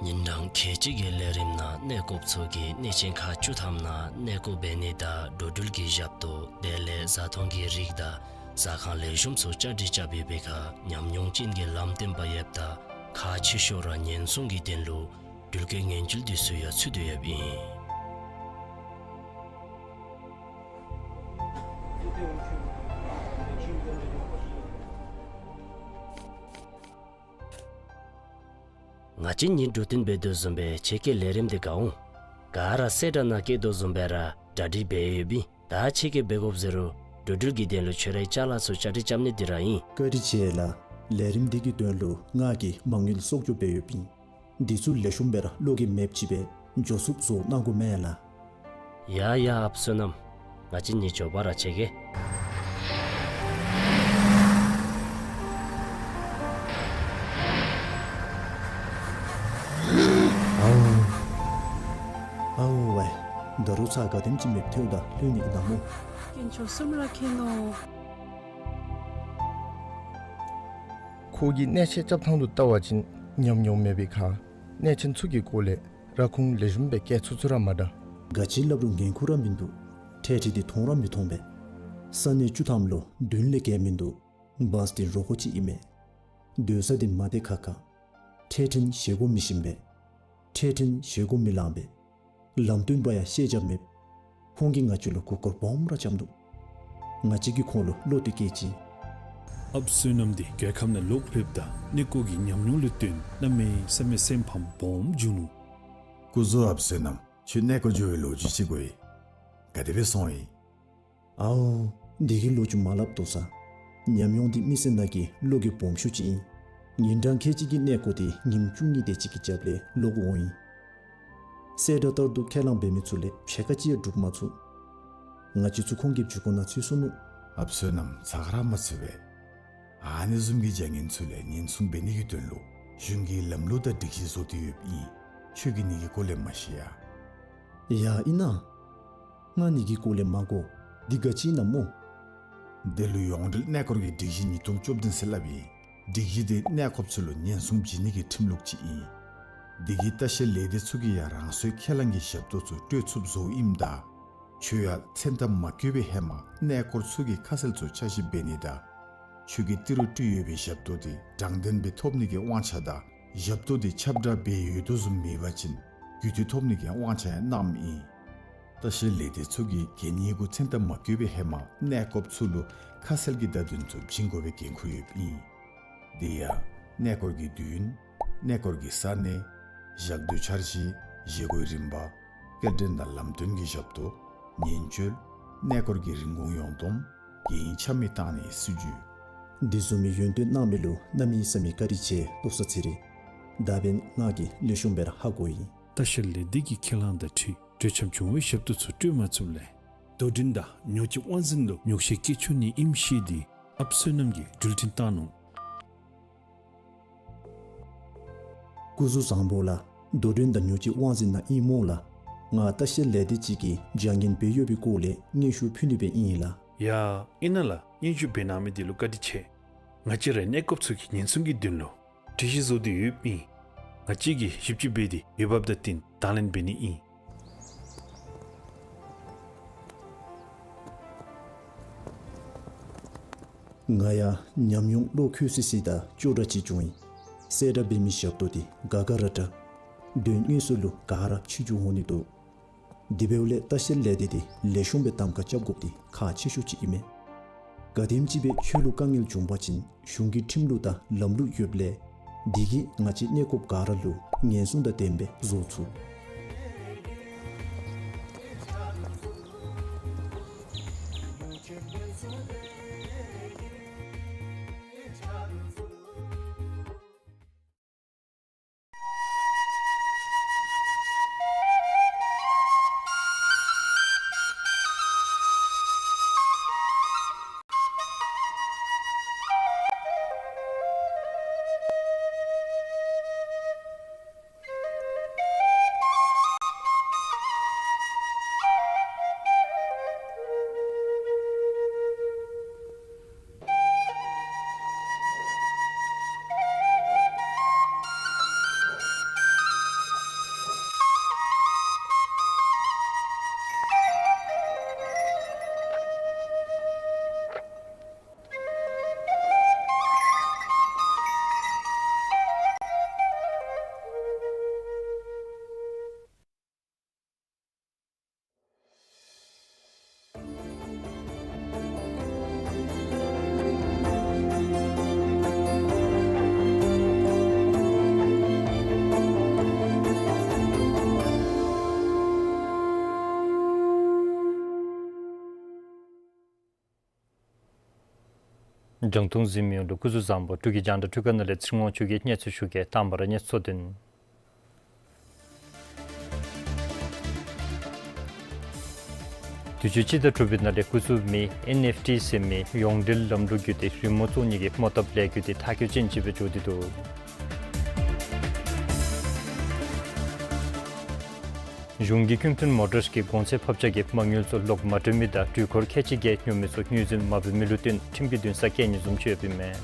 ཉིན་གྲངས་ཁལ་གཅིག་གི་ལས་རིམ་ནང་གནས་སྐོརཔ་ཚུ་གིས་གནས་ཆེན་ཁག་བཅུ་ཐམ་ནང་གནས་སྐོར་འབད་ནི་དང་འགྲོ་འགྲུལ་གྱི་ཞབས་ཏོག་དེ་ལས་བཟའ་འཐུང་གི་རིགས་དང་ཟ་ཁང་ལེགས་ཤོམ་ཚུ་བཅའ་སྒྲིག་རྐྱབ་ཡོད་པའི་ཁར་ཉམས་མྱོང་ཅན་གྱི་ལམ་སྟོན་པ་ཡོདཔ་ད་ཁག་ཆེ་ཤོས་ར་ཉེན་སྲུང་གི་དོན་ལུ་འགྲུལ་སྐྱེལ་ཉེན་བཅོལ་འདི་ཚུ་ཡང་ཚུད་དེ་ཡོདཔ་ཨིན། ང་བཅས་གཉིས་འགྲོ་དོན་འབད་དོ་བཟུམ་སྦེ་ཁྱེད་ཀྱིས་ལས་རིམ་འདི་ག་འོང་ག་ར་གསལ་བསྒྲགས་ནང་བཀོད་དོ་བཟུམ་སྦེ་ར་གྲ་སྒྲིག་འབད་ཡོདཔ་ཨིན། ད་ཁྱེད་ཀྱིས་འབད་དགོཔ་ཟེར་རུང་ འགྲུལ་འགྲུལ་གྱི་དོན་ལུ་ཁྱོད་རའི་ཅ་ལ་ཚུ་བཅའ་སྒྲིག་རྐྱབ་ནི་འདི་ར་ཨིན། བཀའ་དྲིན་ཆེ་ལགས། ལས་རིམ་འདི་གི་དོན་ལུ་ང་གིས་མ་དངུལ་གསོག་འཇོག་འབད་ཡོདཔ་ཨིན། འདི་ཚུ་ལེགས་ཤོམ་སྦེ་ར་བློ་འགྱོད་མེདཔ་ཅིག་སྦེ་མགྱོགས་སུ་བཟོ་གནང་དགོ་མས་ལགས། ཡ་ཡ་ཨཔ་བསོད་ནམས། ང་བཅས་གཉིས་མགྱོགས་པ་ར་བྱེད་གེ། ཨའུ། ཨའུ་ཝའི། ད་རུང་ཚར་ག་དེམ་ཅིག་མེདཔ་ཐལཝ་ད་ལྷོད་ནི་གི་ནམ་སྨོ། དཀོན་མཆོག་གསུམ་ར་མཁྱེན་ནོ། ཁོ་གིས་གནས་ཆེན་རྐྱབ་ཐངས་ལུ་བལྟ་བ་ཅིན་ཉམས་མྱོང་མེད་པའི་ཁར་གནས་ཆེན་ཚུ་གི་སྐོར་ལས་ར་ཁུངས་ལེགས་ཤོམ་སྦེ་བཀལ་ཚུགས་ཚུགས་ར་མ་འདྲ། ག་ཅི་སླབ་རུང་འགན་ཁུར་ར་མིན་འདུག། འཕྲལ་འཕྲལ་འདི་མཐོང་ར་མི་མཐོང་པས། ས་གནས་བཅུ་ཐམ་ལུ་བདུན་ལས་བརྒལ་མིན་འདུག། བཱས་འདི་རོགས་ཀྱི་ཨིན་མས། སྡོད་ས་འདི་མ་བདེ་ཁག་ཁ། འཕྲལ་འཕྲལ་བཞེས་སྒོ་མི་ཞིམ་པས། འཕྲལ་འཕྲལ་བཞེས་སྒོ་མི་ལང་པས། ལམ་སྟོན་པ་ཡང་ཤེས་རྒྱ་མེད། ཁོང་གིས་ང་བཅས་ལུ་མགུ་སྐོར་སྦོམ་ར་རྐྱབ་ནུག། ང་བཅས་ཀྱིས་ཁོང་ལུ་བློ་གཏད་གེ་ཅིག། ཨཔ་བསོད་ནམས་འདི་རྒྱལ་ཁབ་ནང་ལོག་ལྷོདཔ་ད་གནས་སྐོར་གྱི་ཉམས་མྱོང་ལུ་བརྟེན་གནམ་མེད་ས་མེད་སེམས་ཕམ་སྦོམ་བྱུང་ནུག། སྐུ་གཟུགས་ཨཔ་བསོད་ནམས། ཁྱོད་གནས་སྐོར་འགྱོ་བའི་ལོ་རྒྱུས་ཅིག་གོ་ཡི། ག་དེ་སྦེ་སོང་ཡི། ཨའོ། འདི་གི་ལོ་རྒྱུས་མ་སླབ་དོ་ཟེར། ཉམས་མྱོང་འདི་མི་སེར་ནང་གི་བློ་འགྱོད་སྦོམ་ཤོས་ཅིག་ཨིན། ཉིན་གྲངས་ཁལ་གཅིག་གི་གནས་སྐོར་འདི་ཉིནམ་བཅུ་གཉིས་དེ་ཅིག་གི་རྒྱབ་ལས་ལོག་འོང་ཡི། གསལ་བསྒྲགས་ལྟར་དུ་ཁས་བླངས་འབད་མི་ཚུ་ལས་ཕྱེད་ཀ་ཅིག་ཡང་འགྲུབ་མ་ཚུགས། ང་བཅས་ཚུ་ཁོང་གི་མཇུག་སྐོར་ནང་ཚུད་སོང་ནུག། ཨཔ་བསོད་ནམས་ཚ་ག་ར་མ་ཚུད་པས། ཨ་ནི་བཟུམ་གྱི་བྱ་ངན་ཚུ་ལས་ཉེན་སྲུང་འབད་ནི་གི་དོན་ལུ་གཞུང་གིས་ལམ་ལུགས་དང་སྒྲིག་གཞི་བཟོ་སྟེ་ཡོདཔ་ཨིན། ཁྱོད་ཀྱིས་ནི་གི་སྐོར་ལས་མ་ཤེས་ཡ། ཡ་ཨིན་ན། ང་ནི་གི་སྐོར་ལས་མ་གོ། འདི་ག་ཅི་ཨིན་ན་སྨོ། འདི་ལུ་ཡོངས་འབྲེལ་གནས་སྐོར་གྱི་སྒྲིག་གཞི་ཉིས་སྟོང་བཅུ་བདུན་ཟེར་སླབ་ཨིན། སྒྲིག་གཞི་འདི་གནས་སྐོརཔ་ཚུ་ལུ་ཉེན་སྲུང་བྱིན་ནི་གི་ཁྲིམས་ལུགས་ཅིག་ཨིན། འདི་གིས་ལྟ་བཤལ་ལས་སྡེ་ཚུ་གིས་ཡང་རང་སོའི་ཁས་བླངས་ཀྱི་ཞབས་ཏོག་ཚུ་སྤྲོད་ཚུགསཔ་བཟོཝ་ཨིནམ་ད། ཁྱོད་ཡང་མཚན་མཐའ་མ་འཁྱོལ་བའི་ཧེ་མ་གནས་སྐོར་ཚུ་གི་ཁ་གསལ་ཚུ་ཆ་ཤས་འབད་ནི་དང་། ཁྱོད་ཀྱིས་ཏི་རུ་སྤྲོད་ཡོད་པའི་ཞབས་ཏོག་འདི་དྲང་བདེན་སྦེ་ཐོབ་ནི་གི་དབང་ཆ་དང་ཞབས་ཏོག་འདི་ཁྱབ་བསྒྲགས་འབད་ཡོད་དོ་བཟུམ་མེད་པ་ཅིན་རྒུད་འཐུས་ཐོབ་ནི་གི་དབང་ཆ་ཡང་གནངམ་ཨིན། ལྟ་བཤལ་ལས་སྡེ་ཚུ་གིས་གན་ཡིག་གུ་མཚན་རྟགས་མ་བཀོད་པའི་ཧེ་མ་གནས་སྐོརཔ་ཚུ་ལུ་ཁ་གསལ་གྱི་བརྡ་དོན་ཚུ་བྱིན་དགོ་པའི་འགན་ཁུར་ཡོདཔ་ཨིན། དེ་ཡང་གནས་སྐོར་གྱི་དུས་ཡུན། གནས་སྐོར་གྱི་ས་གནས། ཞག་སྡོད་འཆར་གཞི། བཞེས་སྒོའི་རིམ་པ། སྐྱེལ་འདྲེན་དང་ལམ་སྟོན་གྱི་ཞབས་ཏོག། ཉེན་བཅོལ། གནས་སྐོར་གྱི་རིན་གོང་ཡོངས་བསྡོམས། གན་ཡིག་ཆ་མེད་བཏང་ནིའི་སྲིད་བྱུས། འདི་བཟུམ་མའི་ཡོན་ཏན་གནང་མི་ལུ་གནམ་མེད་ས་མེད་བཀའ་དྲིན་ཆེ་ལྟོ་ས་ཚེ་རིང་། ད་འབདན་ང་གིས་ལེགས་ཤོམ་སྦེ་ར་ཧ་གོ་ཡི། ལྟ་བཤལ་ལས་སྡེ་གི་ཁས་བླངས་དང་འཁྲིལ་གྲོས་འཆམ་བྱུང་བའི་ཞབས་ཏོག་ཚུ་སྤྲོད་མ་ཚུགསཔ་ལས་རྡོ་སྒྲོན་དང་ཉོ་སྤྱོད་དབང་འཛིན་ལུ་ཉོགས་བཤད་བཀོད་ཆོག་ནི་ཨིནམ་ཤེས་ཏེ་ཨཔ་བསོད་ནམས་ཀྱིས་འགྲུལ་འཕྲིན་བཏང་ནུག། སྐུ་གཟུགས་བཟང་པོ་ལགས། རྡོ་སྒྲོན་དང་ཉོ་སྤྱོད་དབང་འཛིན་ནང་ཨིན་སྨོ་ལགས། ང་ལྟ་བཤལ་ལས་སྡེ་ཅིག་གིས་བྱ་ངན་འབད་ཡོད་པའི་སྐོར་ལས་སྙན་ཞུ་ཕུལ་ནི་སྦེ་ཨིན་ལགས། ཡ་ཨིན་ན་ལགས། སྙན་ཞུ་འབད་གནང་མི་འདི་ལུ་བཀའ་དྲིན་ཆེ། ང་བཅས་རའི་གནས་སྐོརཔ་ཚུ་གི་ཉེན་སྲུང་གི་དོན་ལུ་སྒྲིག་གཞི་བཟོ་སྟེ་ཡོདཔ་ཨིན། ང་བཅས་ཀྱིས་ཞིབ་དཔྱད་འབད་དེ་འོས་འབབ་དང་བསྟུན་དང་ལེན་འབད་ནི་ཨིན། ང་ཡང་ཉམས་མྱོང་བློ་འཁོལ་སི་སི་དང་ཅོག་འདྲ་ཅིག་བྱུང་ཡི། གསལ་བསྒྲགས་འབད་མི་ཞབས་ཏོག་འདི་དགའ་དགའ་ར་དྲག། དོན་དངོས་སུ་ལུ་ག་ར་ཕྱི་འགྱུར་འོང་ནི་འདུག། དེ་འབདཝ་ལས་ལྟ་བཤལ་ལས་སྡེ་འདི་ལེགས་ཤོམ་སྦེ་གདམ་ཁ་རྐྱབ་དགོཔ་འདི་ཁག་ཆེ་ཤོས་ཅིག་ཨིན་མས། ག་དེམ་ཅིག་སྦེ་ཁྱོད་ལུ་དཀའ་ངལ་བྱུང་པ་ཅིན་གཞུང་གི་ཁྲིམས་ལུགས་དང་ལམ་ལུགས་ཡོདཔ་ལས་འདི་གིས་ང་བཅས་གནས་སྐོརཔ་ག་ར་ལུ་ཉེན་སྲུང་དང་ལྡནམ་སྦེ་བཟོ་ཚུགས། རྒྱང་མཐོང་གཟིགས་མི་ཡོངས་ལུ་སྐུ་གཟུགས་བཟང་པོ། འབྲུག་གི་རྒྱང་བསྒྲགས་འཕྲུལ་ཁང་ནང་ལས་ཚེ་རིང་དབང་ཕྱུག་གིས་གནས་ཚུལ་ཞུ་གེ། དང་པ་ར་གནས་ཚུལ་གཙོ་དོན། དུས་ཅི་སྤྱི་ཟླ་དྲུག་པའི་ནང་ལས་འགོ་བཙུགས་མི་ཨེན་ཨེཕ་ཊི་ཟེར་མི་ཡོངས་འབྲེལ་ལམ་ལུགས་བརྒྱུད་དེ་རི་མོ་བཙུགས་ནི་གི་རྨོ་བཏབ་ལས་འགུལ་དེ་མཐའ་འཁྱོལ་ཅན་ཅིག་སྦེ་འགྱོ་སྟེ་འདུག། གཞུང་གིས་ཁྱིམ་ཐོན་མོ་ཊར་གྱི་གོང་ཚད་ཕབ་ཆག་གི་མ་དངུལ་ཚུ་ལོག་མ་སྤྲོད་མི་དང་འགྲུལ་འཁོར་ཁལ་གཅིག་བརྒལ་ཉོ་མི་ཚུ་ངོས་འཛིན་མ་འབད་མི་ལུ་བསྟུན་ཁྲིམས་ཀྱི་འདུན་ས་བཀལ་ནི་བཟུམ་ཅིག་ཡོདཔ་ཨིན་མས།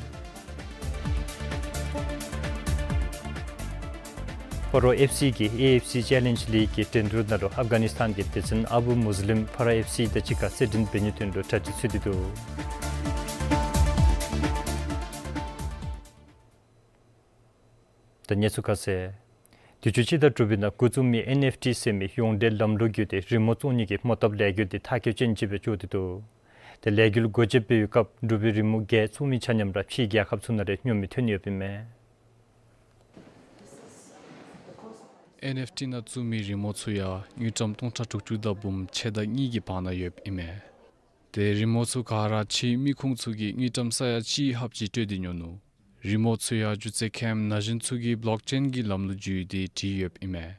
སྤ་རོ་ཨེཕ་སི་གིས་ཨེ་ཨེཕ་སི་ཅེ་ལེནཇ་ལིག་གི་འགྲན་བསྡུར་ནང་ལུ་ཨབ་གྷ་ནིས་ཐཱན་གྱི་སྡེ་ཚན་ཨ་བུ་མུས་ལིམ་ཕ་ར་ཨེཕ་སི་དང་གཅིག་ཁར་རྩེད་འགྲན་འབད་ནིའི་དོན་ལུ་གྲ་སྒྲིག་ཚུད་དེ་འདུག། ད་གནས་ཚུལ་ཁ་གསལ། དུས་ཅི་སྤྱི་ཟླ་དྲུག་པའི་ནང་འགོ་བཙུགས་མི་ཨེན་ཨེཕ་ཊི་ཟེར་མི་ཡོངས་འབྲེལ་ལམ་ལུགས་བརྒྱུད་དེ་རི་མོ་བཙུགས་ནི་གི་རྨོ་བཏབ་ལས་འགུལ་དེ་མཐའ་འཁྱོལ་ཅན་ཅིག་སྦེ་འགྱོ་སྟེ་འདུག། དེ་ལས་འགུལ་སྒོ་འབྱེད་འབད་བའི་སྐབས་འབྲུག་པའི་རི་མོ་བརྒྱད་བཙུགས་མི་ཆ་མཉམ་ར་ཕྱིའི་རྒྱལ་ཁབ་ཚུ་ནང་ལས་ཉོ་མི་ཐོན་ཡོདཔ་ཨིན་མས། ཨེན་ཨེཕ་ཊི་ནང་བཙུགས་མི་རི་མོ་ཚུ་ཡང་དངུལ་ཀྲམ་སྟོང་ཕྲག་དྲུག་ཅུ་དང་འབུམ་ཕྱེད་དང་གཉིས་ཀྱི་བར་ན་ཡོདཔ་ཨིན་མས། ཏེ་རི་མོ་ཚུ་ག་ར་ཕྱིའི་མི་ཁུངས་ཚུ་གིས་དངུལ་ཀྲམ་ས་ཡ་གཅིག་ལྷགཔ་ཅིག་སྤྲོད་དེ་ཉོ་ནུག། རི་མོ་ཚུ་ཡང་སྒྱུ་རྩལ་མཁན་ན་གཞོན་ཚུ་གིས་བློག་ཅེན་གྱི་ལམ་ལུགས་བརྒྱུད་དེ་བྲིས་ཡོདཔ་ཨིན་མས།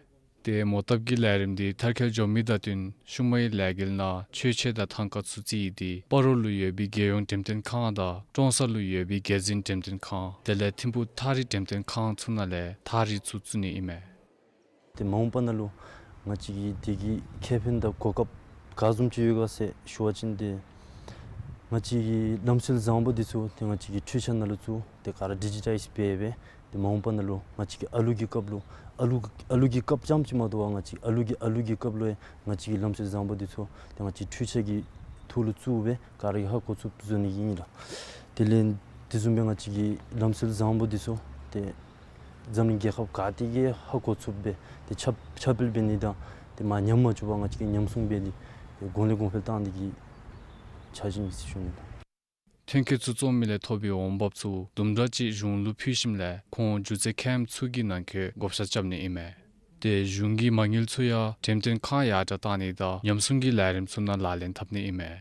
ཏེ་རྨོ་བཏབ་ཀྱི་ལས་རིམ་འདི་མཐར་འཁྱོལ་འགྱོ་མི་དང་བསྟུན་ཤུལ་མའི་ལས་འགུལ་ནང་མཆོད་ཆས་དང་ཐང་ཀ་ཚུ་རྩིས་ཏེ་སྤ་རོ་ལུ་ཡོད་པའི་རྒྱལ་ཡོངས་འགྲེམས་སྟོན་ཁང་དང་ཀྲོང་གསར་ལུ་ཡོད་པའི་རྒྱལ་འཛིན་འགྲེམས་སྟོན་ཁང་དེ་ལས་ཐིམ་ཕུག་ཐགས་རིས་འགྲེམས་སྟོན་ཁང་ཚུ་ནང་ལས་ཐགས་རིས་ཚུ་བཙུགས་ནི་ཨིན་མས། ཏེ་མ་འོངས་པ་ནང་ལུ་ང་བཅས་ཀྱིས་དེ་གི་ཁེ་ཕན་དང་གོ་སྐབས་ག་བཟུམ་ཅིག་ཡོད་ག་ཟེར་ཞུ་བ་ཅིན་ཏེ་ང་བཅས་ཀྱི་ལམ་སྲོལ་བཟང་པོ་འདི་ཚུ་ཏེ་ང་བཅས་ཀྱི་འཕྲུལ་ཆས་ནང་ལུ་བཙུགས་ཏེ་ག་ར་ཌི་ཇི་ཊའིཛ་འབད་སྦེ་ཏེ་མ་འོངས་པ་ནང་ལུ་ང་བཅས་ཀྱི་ཨ་ལུ་གི་སྐབས་ལུ་ཨ་ལུ་ཨ་ལུ་གི་སྐབས་རྐྱངམ་ཅིག་མ་དོ་བར་ང་བཅས་ཨ་ལུ་གི་ཨ་ལུ་གི་སྐབས་ལུ་ཡང་ང་བཅས་ཀྱི་ལམ་སྲོལ་བཟང་པོ་འདི་ཚུ་ཏེ་ང་བཅས་འཕྲུལ་ཆས་ཀྱི་ཐོག་ལུ་བཙུགས་སྦེ་ག་ར་གིས་ཧ་གོ་ཚུགསཔ་བཟོ་ནི་ཨིན་ལགས། དེ་ལས་དེ་བཟུམ་སྦེ་ང་བཅས་ཀྱི་ལམ་སྲོལ་བཟང་པོ་འདི་ཚུ་ཏེ་འཛམ་གླིང་རྒྱལ་ཁབ་ག་ཏེ་གིས་ཧ་གོ་ཚུགསཔ་སྦེ་ཏེ་ཁྱབ་ཁྱབ་སྤེལ་འབད་ནི་དང་ཏེ་མར་ཉམས་མ་བཅུག་པར་ང་བཅས་ཀྱིས་ཉམས་སྲུང་འབད་དེ་ཏེ་གོང་ལས་གོང་འཕེལ་བཏང་ནི་གི་འཆར་གཞི་ཨིན་ཟེར་ཞུ་ནི་ལགས། ཐོན་སྐྱེད་ཚུ་བཙོང་མི་ལས་ཐོབ་པའི་འོང་འབབ་ཚུ་དུམ་གྲ་ཅིག་གཞུང་ལུ་ཕུལ་ཞིནམ་ལས་ཁོང་སྒྱུ་རྩལ་མཁན་ཚུ་གི་ནང་འཁོད་བགོ་བཤའ་རྐྱབ་ནི་ཨིན་མས། ཏེ་གཞུང་གི་མ་དངུལ་ཚུ་ཡང་འགྲེམས་སྟོན་ཁང་ཡར་དྲག་བཏང་ནི་དང་ཉམས་སྲུང་གི་ལས་རིམ་ཚུ་ནང་ལག་ལེན་འཐབ་ནི་ཨིན་མས།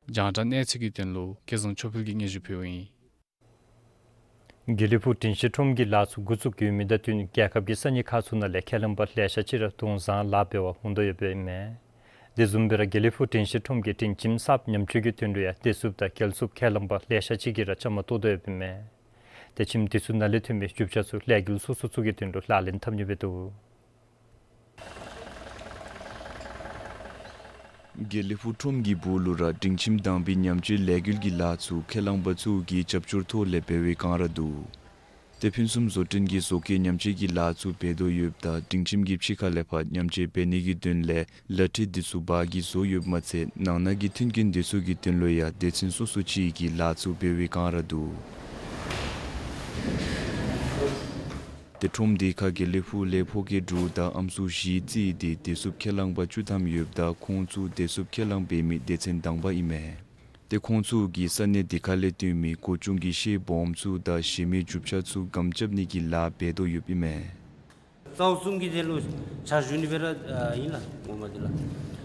རྒྱང་བསྒྲགས་གནས་ཚུལ་གྱི་དོན་ལུ་སྐལ་བཟང་ཆོས་འཕེལ་གྱིས་སྙན་ཞུ་ཕུལཝ་ཨིན། དགེ་ལེགས་ཕུག་དྲིན་ཤེས་ཁྲོམ་གྱི་ལཱ་ཚུ་འགོ་བཙུགས་ཡོད་མི་དང་བསྟུན་རྒྱལ་ཁབ་ཀྱི་ས་གནས་ཁག་ཚུ་ནང་ལས་ཁས་བླངས་པ་ལེ་ཤ་ཅིག་ར་དུང་བཟང་ལཱ་འབད་བར་འོང་དོ་ཡོདཔ་ཨིན་མས། དེ་བཟུམ་སྦེ་ར་དགེ་ལེགས་ཕུག་དྲིན་ཤེས་ཁྲོམ་གྱི་དྲིན་ཁྱིམ་གསརཔ་ཉམས་བཅོས་ཀྱི་དོན་ལུ་ཡང་བདེ་སྲུངཔ་དང་རྒྱལ་སྲུངཔ་ཁས་བླངས་པ་ལེ་ཤ་ཅིག་གིས་ར་བཅའ་མར་གཏོགས་དོ་ཡོདཔ་ཨིན་མས། ཏེ་ཁྱིམ་དེ་ཚུ་ནང་ལས་ཐོན་མི་རྒྱུ་ཆ་ཚུ་ལས་འགུལ་སོ་སོ་ཚུ་གི་དོན་ལུ་ལག་ལེན་འཐབ་ནི་སྦེ་འདུག། དགེ་ལེགས་ཕུག་ཁྲོམ་གྱི་སྦུག་ལུ་ར་དྲིན་ཁྱིམ་དང་པའི་ཉམས་བཅོས་ལས་འགུལ་གྱི་ལཱ་ཚུ་ཁས་བླངས་པ་ཚུ་གི་རྒྱབ་སྐྱོར་ཐོག་ལས་འབད་བའི་བསྒང་ར་འདུག། ཏེ་ཕུན་སུམ་བཟོ་སྐྲུན་གྱི་བཟོ་བཀོད་ཉམས་བཅོས་ཀྱི་ལཱ་ཚུ་འབད་དོ་ཡོདཔ་ད་དྲིན་ཁྱིམ་གྱི་ཕྱི་ཁ་ལས་ཕར་ཉམས་བཅོས་འབད་ནི་གི་དོན་ལས་ལག་ཁྲི་འདི་ཚུ་འབག་གིས་བཟོ་ཡོདཔ་མ་ཚད་ནང་ན་གི་མཐུན་རྐྱེན་འདི་ཚུ་གི་དོན་ལུ་ཡང་སྡེ་ཚན་སོ་སོ་ཅིག་གིས་ལཱ་ཚུ་འབད་བའི་བསྒང་ར་འདུག། ཏེ་ཁྲོམ་འདི་ཁར་དགེ་ལེགས་ཕུག་ལས་ཕོ་སྐྱེས་དྲུག་དང་ཨམ་སྲུ་བཞི་རྩིས་ཏེ་བདེ་སྲུངཔ་ཁས་བླངས་པ་བཅུ་ཐམ་ཡོདཔ་ད་ཁོང་ཚུ་བདེ་སྲུངཔ་ཁས་བླངས་འབད་མི་སྡེ་ཚན་དང་པ་ཨིན་མས། ཏེ་ཁོང་ཚུ་གིས་ས་གནས་འདི་ཁ་ལས་ཐོན་མི་གོ་ཆུང་གི་ཤེལ་སྦོམ་ཚུ་དང་གཞན་མི་རྒྱུ་ཆ་ཚུ་སྒམ་རྐྱབ་ནི་གི་ལཱ་འབད་དོ་ཡོདཔ་ཨིན་མས། རྩ་བོ་གསུམ་གྱི་དོན་ལུ་ཕྱག་ཞུ་ནི་སྦེ་ར་ཨ་ཨིན་ལགས། ངོ་མ་འདི་ལགས།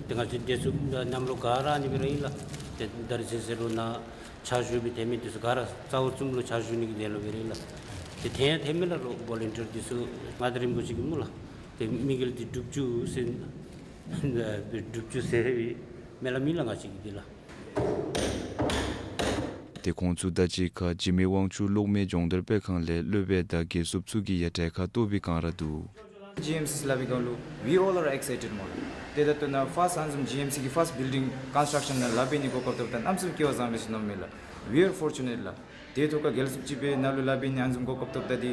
ཏེ་ང་བཅས་བདེ་སྲུངཔ་མཉམ་རོགས་ག་ར་ཨ་ནི་སྦེ་ར་ཨིན་ལགས། ཏེ་ད་རིས་ཚེ་ཟེར་རུང་ནཱ་ཕྱག་ཞུ་མི་ཐོན་མི་འདི་ཚུ་ག་ར་རྩ་བོ་གསུམ་ལུ་ཕྱག་ཞུ་ནི་གི་དོན་ལུ་སྦེ་ར་ཨིན་ལགས། ཏེ་ཐོན་ཡང་ཐོན་མས་ལགས། རོགས་བོ་ལན་ཊིར་འདི་ཚུ་མངའ་བདག་རིན་པོ་ཆེ་གིས་སྨོ་ལགས། ཏེ་དམིགས་ཡུལ་འདི་དྲུག་ཅུ་ཟེར་དྲུག་ཅུ་ཟེར་བའི་སྨོན་ལམ་ཨིན་ལགས་ང་བཅས་ཀྱི་འདི་ལགས། ཏེ་ཁོང་ཚུ་དང་གཅིག་ཁར་འཇིགས་མེད་དབང་ཕྱུག་གློག་མེ་སྦྱོང་བརྡར་སྤེལ་ཁང་ལས་སློབ་དཔོན་དང་དགེ་སྲུངཔ་ཚུ་གིས་ཡང་གྲལ་ཁར་གཏོགས་པའི་བསྒང་ར་འདུག། ཇི་ཨེམ་སི་སླབ་པའི་སྒང་ལུ་we all are excited སྨོ་ལགས། ཏེ་ད་ལྟོ་ནཱ་ཕརསཊ་ཨ་ནི་བཟུམ་ཇི་ཨེམ་སི་གི་ཕརསཊ་བིལ་ཌིང་ཀོན་སི་ཊརཀ་ཤཱན་ནང་ལཱ་འབད་ནི་གོ་སྐབས་ཐོབ་ད་གནམ་མེད་ས་མེད་སྐལ་བ་བཟང་པས་ཟེར་མནོཝ་མས་ལགས། We are fortunate ལགས། དེ་ཐོག་ཁར་དགེ་སློང་ཅིག་སྦེ་ནཱ་ལུ་ལཱ་འབད་ནི་ཨ་ནི་བཟུམ་གོ་སྐབས་ཐོབ་ད་འདི་